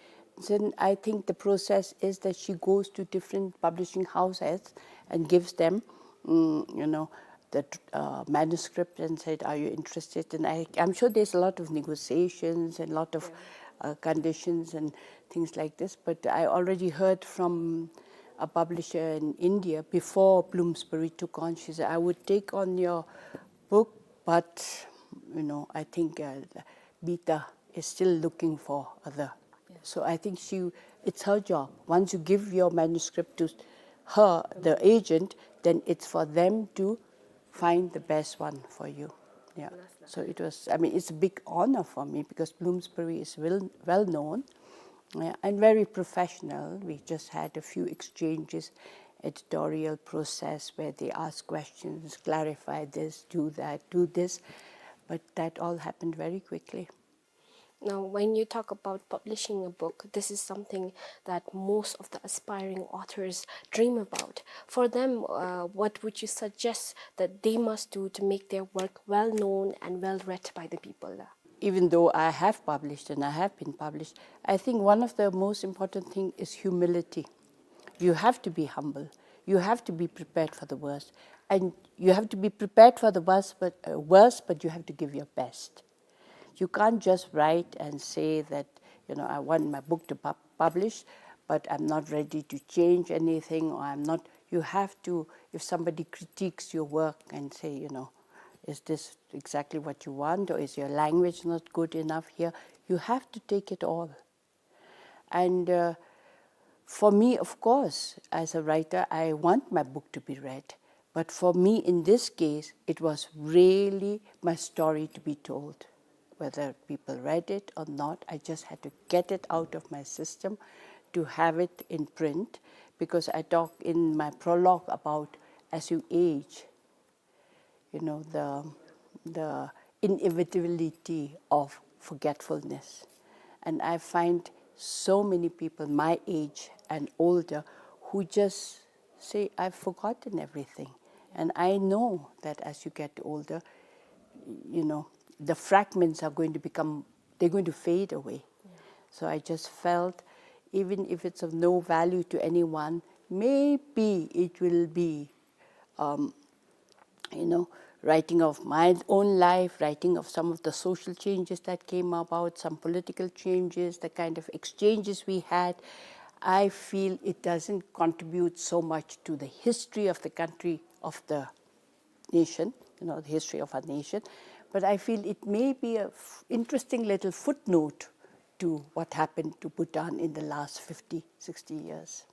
Then I think the process is that she goes to different publishing houses and gives them, mm, you know, the uh, manuscript and said, "Are you interested?" And I, I'm sure there's a lot of negotiations and a lot of uh, conditions and things like this. But I already heard from a publisher in India before Bloomsbury took on. She said, "I would take on your book, but you know, I think uh, Meeta is still looking for other." So I think she, it's her job. Once you give your manuscript to her, the agent, then it's for them to find the best one for you. Yeah. So it was, I mean, it's a big honor for me because Bloomsbury is well, well known uh, and very professional. We just had a few exchanges, editorial process where they ask questions, clarify this, do that, do this. But that all happened very quickly. Now, when you talk about publishing a book, this is something that most of the aspiring authors dream about. For them, uh, what would you suggest that they must do to make their work well known and well read by the people? Even though I have published and I have been published, I think one of the most important thing is humility. You have to be humble. You have to be prepared for the worst. And you have to be prepared for the worst, but, uh, worst, but you have to give your best. You can't just write and say that, you know, "I want my book to pub- publish, but I'm not ready to change anything," or "I'm not," you have to, if somebody critiques your work and say, you know, "Is this exactly what you want, or is your language not good enough here?" You have to take it all. And uh, for me, of course, as a writer, I want my book to be read. But for me, in this case, it was really my story to be told. Whether people read it or not, I just had to get it out of my system to have it in print, because I talk in my prologue about as you age, you know, the, the inevitability of forgetfulness. And I find so many people my age and older who just say, "I've forgotten everything." And I know that as you get older, you know, the fragments are going to become, they're going to fade away. So I just felt, even if it's of no value to anyone, maybe it will be um, you know, writing of my own life, writing of some of the social changes that came about, some political changes, the kind of exchanges we had, I feel it doesn't contribute so much to the history of the country, of the nation, you know, the history of our nation. But I feel it may be an f- interesting little footnote to what happened to Bhutan in the last fifty, sixty years.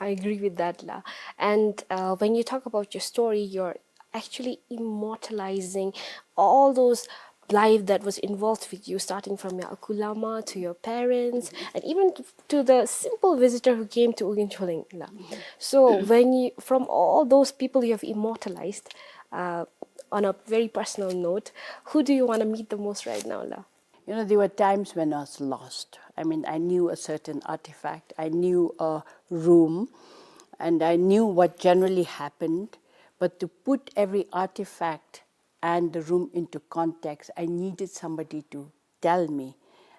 I agree with that, la. And uh, when you talk about your story, you're actually immortalizing all those life that was involved with you, starting from your Akulama to your parents, and even to the simple visitor who came to Ugin Choleng, la. So when you, from all those people you have immortalized, uh, on a very personal note, who do you want to meet the most right now, la? You know, there were times when I was lost. I mean, I knew a certain artifact, I knew a room, and I knew what generally happened. But to put every artifact and the room into context, I needed somebody to tell me.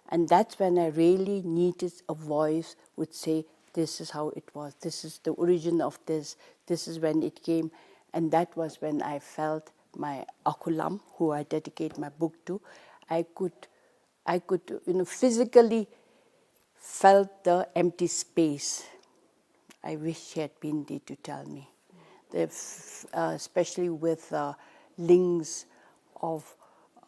And that's when I really needed a voice would say, "This is how it was, this is the origin of this, this is when it came." And that was when I felt my Akulam, who I dedicate my book to, I could, I could, you know, physically felt the empty space. I wish she had been there to tell me. The f- uh, especially with uh, links of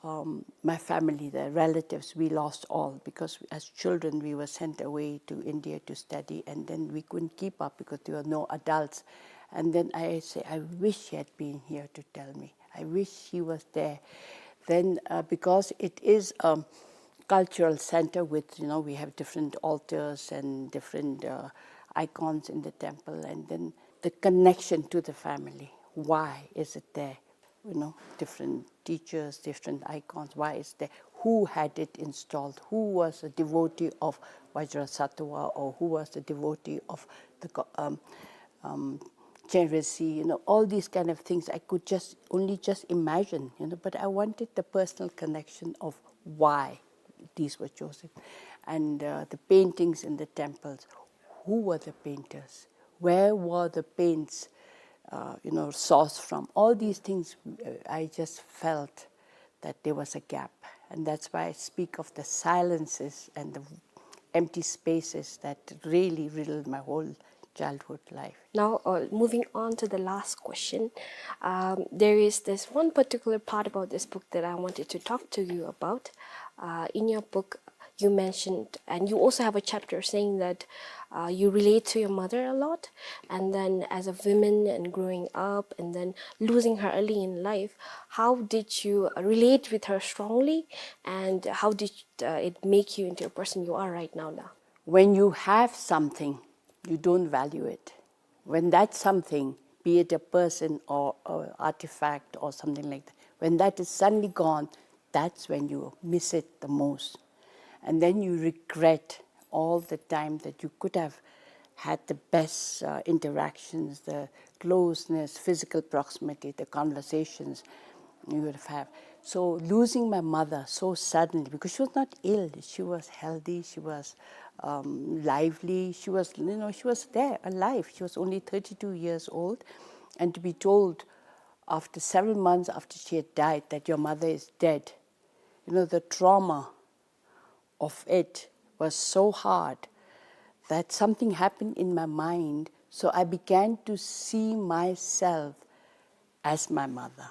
um, my family, the relatives, we lost all because as children we were sent away to India to study, and then we couldn't keep up because there were no adults. And then I say, "I wish she had been here to tell me. I wish she was there." Then, uh, because it is a cultural center with, you know, we have different altars and different uh, icons in the temple, and then the connection to the family. Why is it there? You know, different teachers, different icons. Why is there? who had it installed, who was a devotee of Vajrasattva, or who was a devotee of the go-, um, um, Chenrezig, you know, all these kind of things I could just only just imagine, you know, but I wanted the personal connection of why these were chosen. And, uh, the paintings in the temples, who were the painters? Where were the paints, uh, you know, sourced from? All these things, uh, I just felt that there was a gap. And that's why I speak of the silences and the empty spaces that really riddled my whole childhood life. Now, uh, moving on to the last question, um, there is this one particular part about this book that I wanted to talk to you about. Uh, in your book, you mentioned, and you also have a chapter saying that, uh, you relate to your mother a lot, and then as a woman and growing up, and then losing her early in life, how did you relate with her strongly, and how did, uh, it make you into a person you are right now, now? When you have something, you don't value it. When that something, be it a person or, or artifact or something like that, when that is suddenly gone, that's when you miss it the most. And then you regret all the time that you could have had the best, uh, interactions, the closeness, physical proximity, the conversations you would have. So losing my mother so suddenly, because she was not ill, she was healthy, she was, um, lively, she was, you know, she was there, alive. She was only thirty-two years old, and to be told after several months after she had died that your mother is dead, you know, the trauma of it was so hard that something happened in my mind. So I began to see myself as my mother.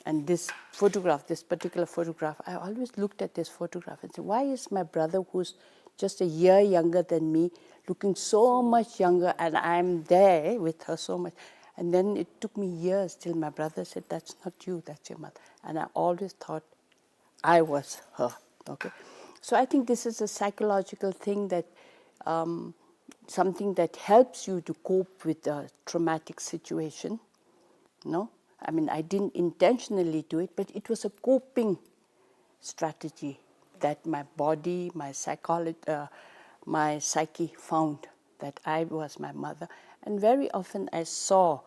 And this photograph, this particular photograph, I always looked at this photograph and said, "Why is my brother, who's just a year younger than me, looking so much younger, and I'm there with her so much?" And then it took me years till my brother said, "That's not you, that's your mother." And I always thought I was her. Okay. So I think this is a psychological thing that, um, something that helps you to cope with a traumatic situation. No? I mean, I didn't intentionally do it, but it was a coping strategy that my body, my psycholo-, uh, my psyche found that I was my mother. And very often I saw,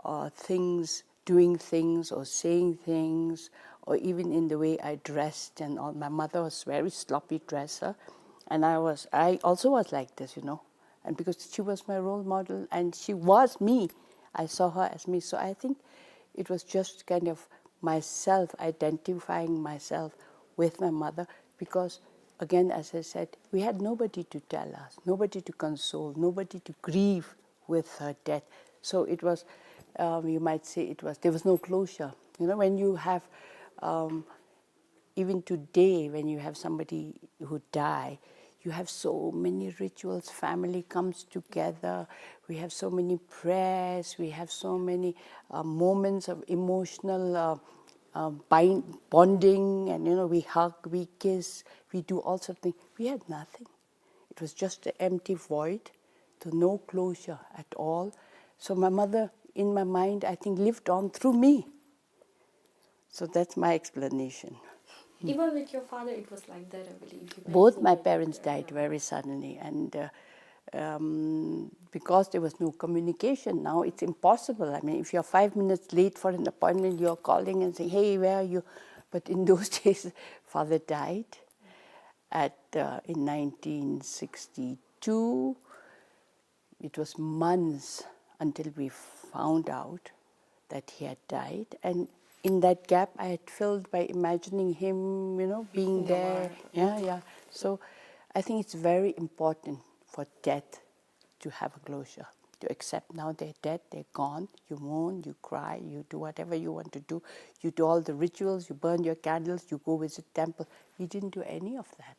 uh, things, doing things or saying things, or even in the way I dressed and all. My mother was very sloppy dresser, and I was, I also was like this, you know. And because she was my role model and she was me, I saw her as me. So I think it was just kind of myself identifying myself with my mother, because again, as I said, we had nobody to tell us, nobody to console, nobody to grieve with her death. So it was, um, you might say it was, there was no closure. You know, when you have, um, even today, when you have somebody who die, you have so many rituals, family comes together, we have so many prayers, we have so many, uh, moments of emotional, uh, uh, bind-, bonding, and, you know, we hug, we kiss, we do all sorts of things. We had nothing. It was just an empty void, so no closure at all. So my mother, in my mind, I think, lived on through me. So that's my explanation. Even with your father, it was like that, I believe. You mentioned that, uh, both my parents died very suddenly, and, uh, um, because there was no communication, now it's impossible. I mean, if you're five minutes late for an appointment, you're calling and saying, "Hey, where are you?" But in those days, father died at, uh, in nineteen sixty-two. It was months until we found out that he had died. And in that gap, I had filled by imagining him, you know, being there. Yeah, yeah. So I think it's very important for death to have a closure, to accept now they're dead, they're gone. You mourn, you cry, you do whatever you want to do. You do all the rituals, you burn your candles, you go visit temple. We didn't do any of that.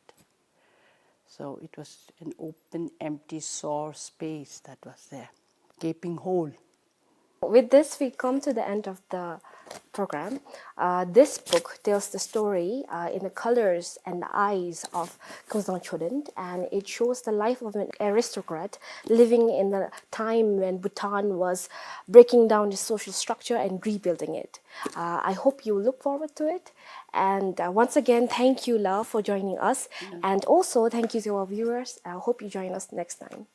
So it was an open, empty, sore space that was there, gaping hole. With this, we come to the end of the program. Uh, this book tells the story, uh, in the colors and the eyes of Kungsang Choden, and it shows the life of an aristocrat living in the time when Bhutan was breaking down its social structure and rebuilding it. Uh, I hope you look forward to it. And, uh, once again, thank you, Lao, for joining us. And also, thank you to our viewers. I hope you join us next time.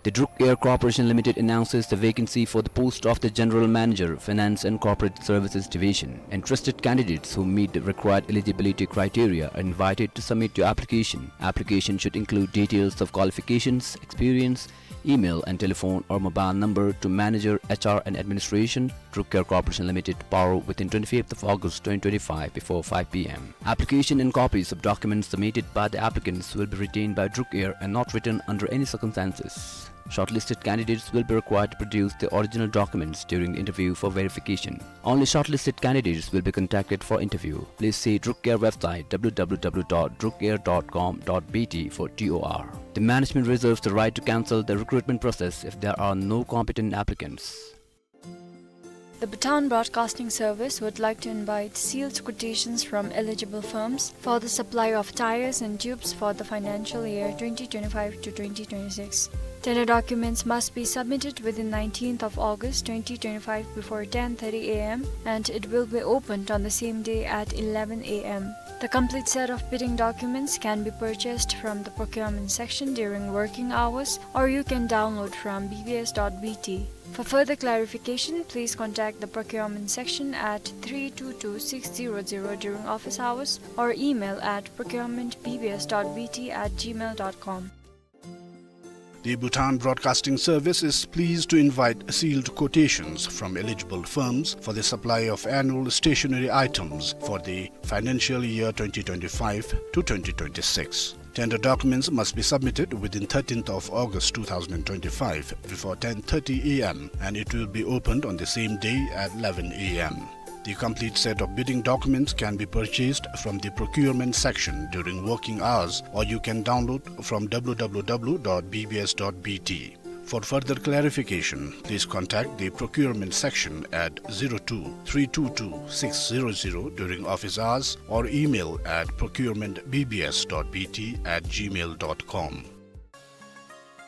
The Druk Air Corporation Limited announces the vacancy for the post of the General Manager, Finance and Corporate Services Division. Interested candidates who meet the required eligibility criteria are invited to submit your application. Application should include details of qualifications, experience, email and telephone or mobile number to Manager, H R and Administration, Druk Air Corporation Limited, Paro, within twenty-fifth of August twenty twenty-five before five P M. Application and copies of documents submitted by the applicants will be retained by Druk Air and not returned under any circumstances. Shortlisted candidates will be required to produce the original documents during the interview for verification. Only shortlisted candidates will be contacted for interview. Please see Druk Air website, W W W dot druk air dot com dot B T, for T O R. The management reserves the right to cancel the recruitment process if there are no competent applicants. The Bhutan Broadcasting Service would like to invite sealed quotations from eligible firms for the supply of tyres and tubes for the financial year twenty twenty-five to twenty twenty-six. Tender documents must be submitted within nineteenth of August twenty twenty-five before ten thirty A M, and it will be opened on the same day at eleven A M. The complete set of bidding documents can be purchased from the procurement section during working hours, or you can download from B B S dot B T. For further clarification, please contact the procurement section at three two two six zero zero during office hours or email at procurement B B S dot B T at gmail dot com. The Bhutan Broadcasting Service is pleased to invite sealed quotations from eligible firms for the supply of annual stationery items for the financial year twenty twenty-five to twenty twenty-six. Tender documents must be submitted within thirteenth of August two thousand twenty-five before ten thirty A M, and it will be opened on the same day at eleven A M. The complete set of bidding documents can be purchased from the procurement section during working hours, or you can download from W W W dot B B S dot B T. For further clarification, please contact the procurement section at zero two three two two six zero zero during office hours or email at procurement B B S dot B T at gmail dot com.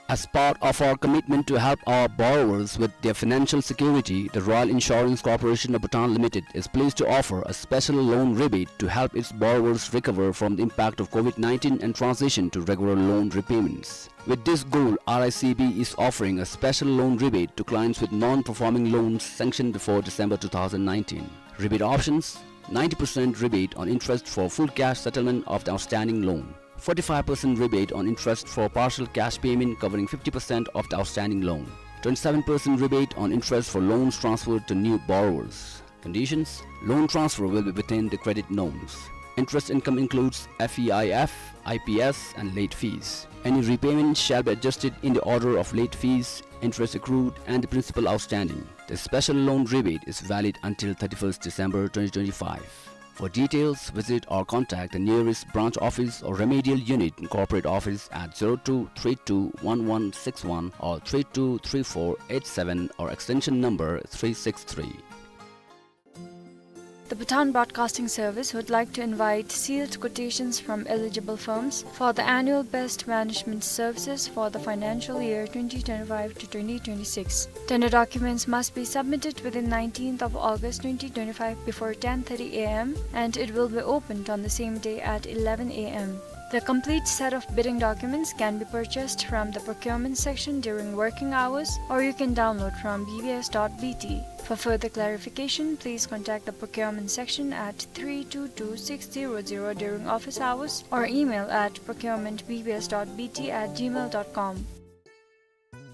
As part of our commitment to help our borrowers with their financial security, the Royal Insurance Corporation of Bhutan Limited is pleased to offer a special loan rebate to help its borrowers recover from the impact of COVID nineteen and transition to regular loan repayments. With this goal, R I C B is offering a special loan rebate to clients with non-performing loans sanctioned before December two thousand nineteen. Rebate options: ninety percent rebate on interest for full cash settlement of the outstanding loan, forty-five percent rebate on interest for partial cash payment covering fifty percent of the outstanding loan, twenty-seven percent rebate on interest for loans transferred to new borrowers. Conditions: loan transfer will be within the credit norms. Interest income includes F E I F, I P S, and late fees. Any repayment shall be adjusted in the order of late fees, interest accrued, and the principal outstanding. The special loan rebate is valid until thirty-first December twenty twenty-five. For details, visit or contact the nearest branch office or remedial unit in corporate office at zero two three two one one six one or three two three four eight seven or extension number three six three. The Bhutan Broadcasting Service would like to invite sealed quotations from eligible firms for the annual best management services for the financial year twenty twenty-five to twenty twenty-six. Tender documents must be submitted within nineteenth of August twenty twenty-five before ten thirty A M, and it will be opened on the same day at eleven A M. The complete set of bidding documents can be purchased from the procurement section during working hours, or you can download from B B S dot B T. For further clarification, please contact the procurement section at three two two six zero zero during office hours or email at procurement B B S dot B T at gmail dot com.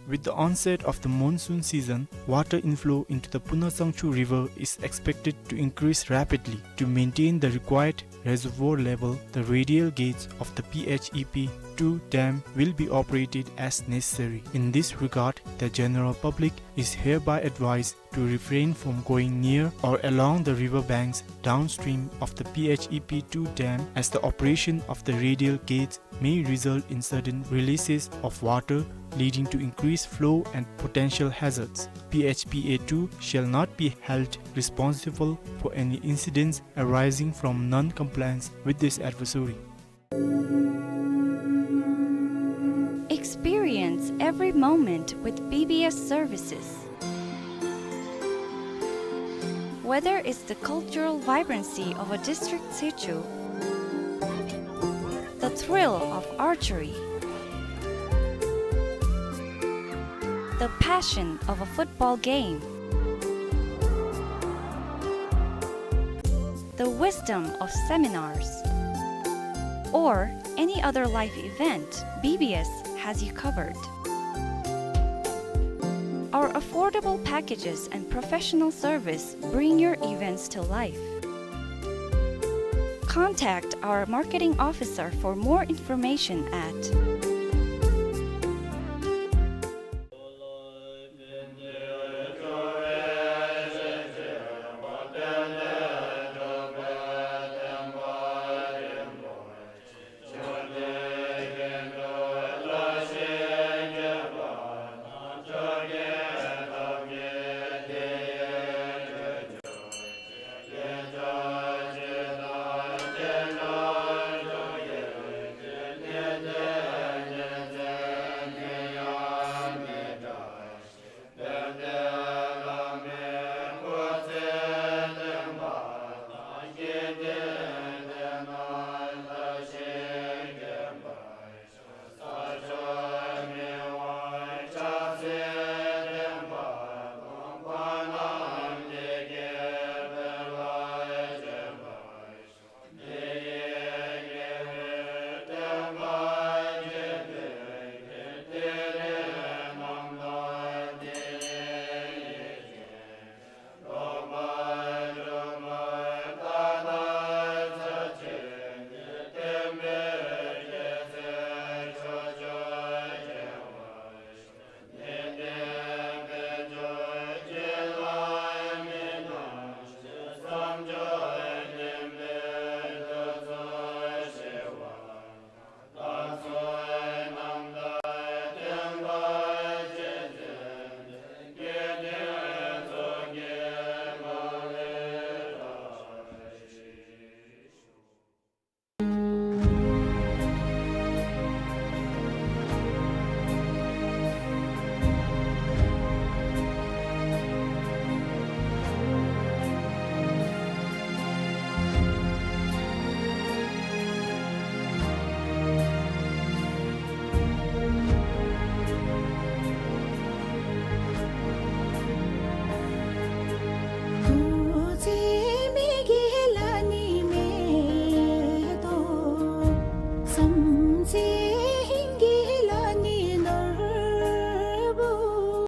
With the onset of the monsoon season, water inflow into the Punatsangchu River is expected to increase rapidly. To maintain the required reservoir level, the radial gates of the P H E P two dam will be operated as necessary. In this regard, the general public is hereby advised to refrain from going near or along the river banks downstream of the P H E P two dam, as the operation of the radial gates may result in sudden releases of water, leading to increased flow and potential hazards. P H P A two shall not be held responsible for any incidents arising from non-compliance with this advisory. Experience every moment with B B S services. Whether it's the cultural vibrancy of a district situ, the thrill of archery, the passion of a football game, the wisdom of seminars, or any other life event, B B S has you covered. Our affordable packages and professional service bring your events to life. Contact our marketing officer for more information at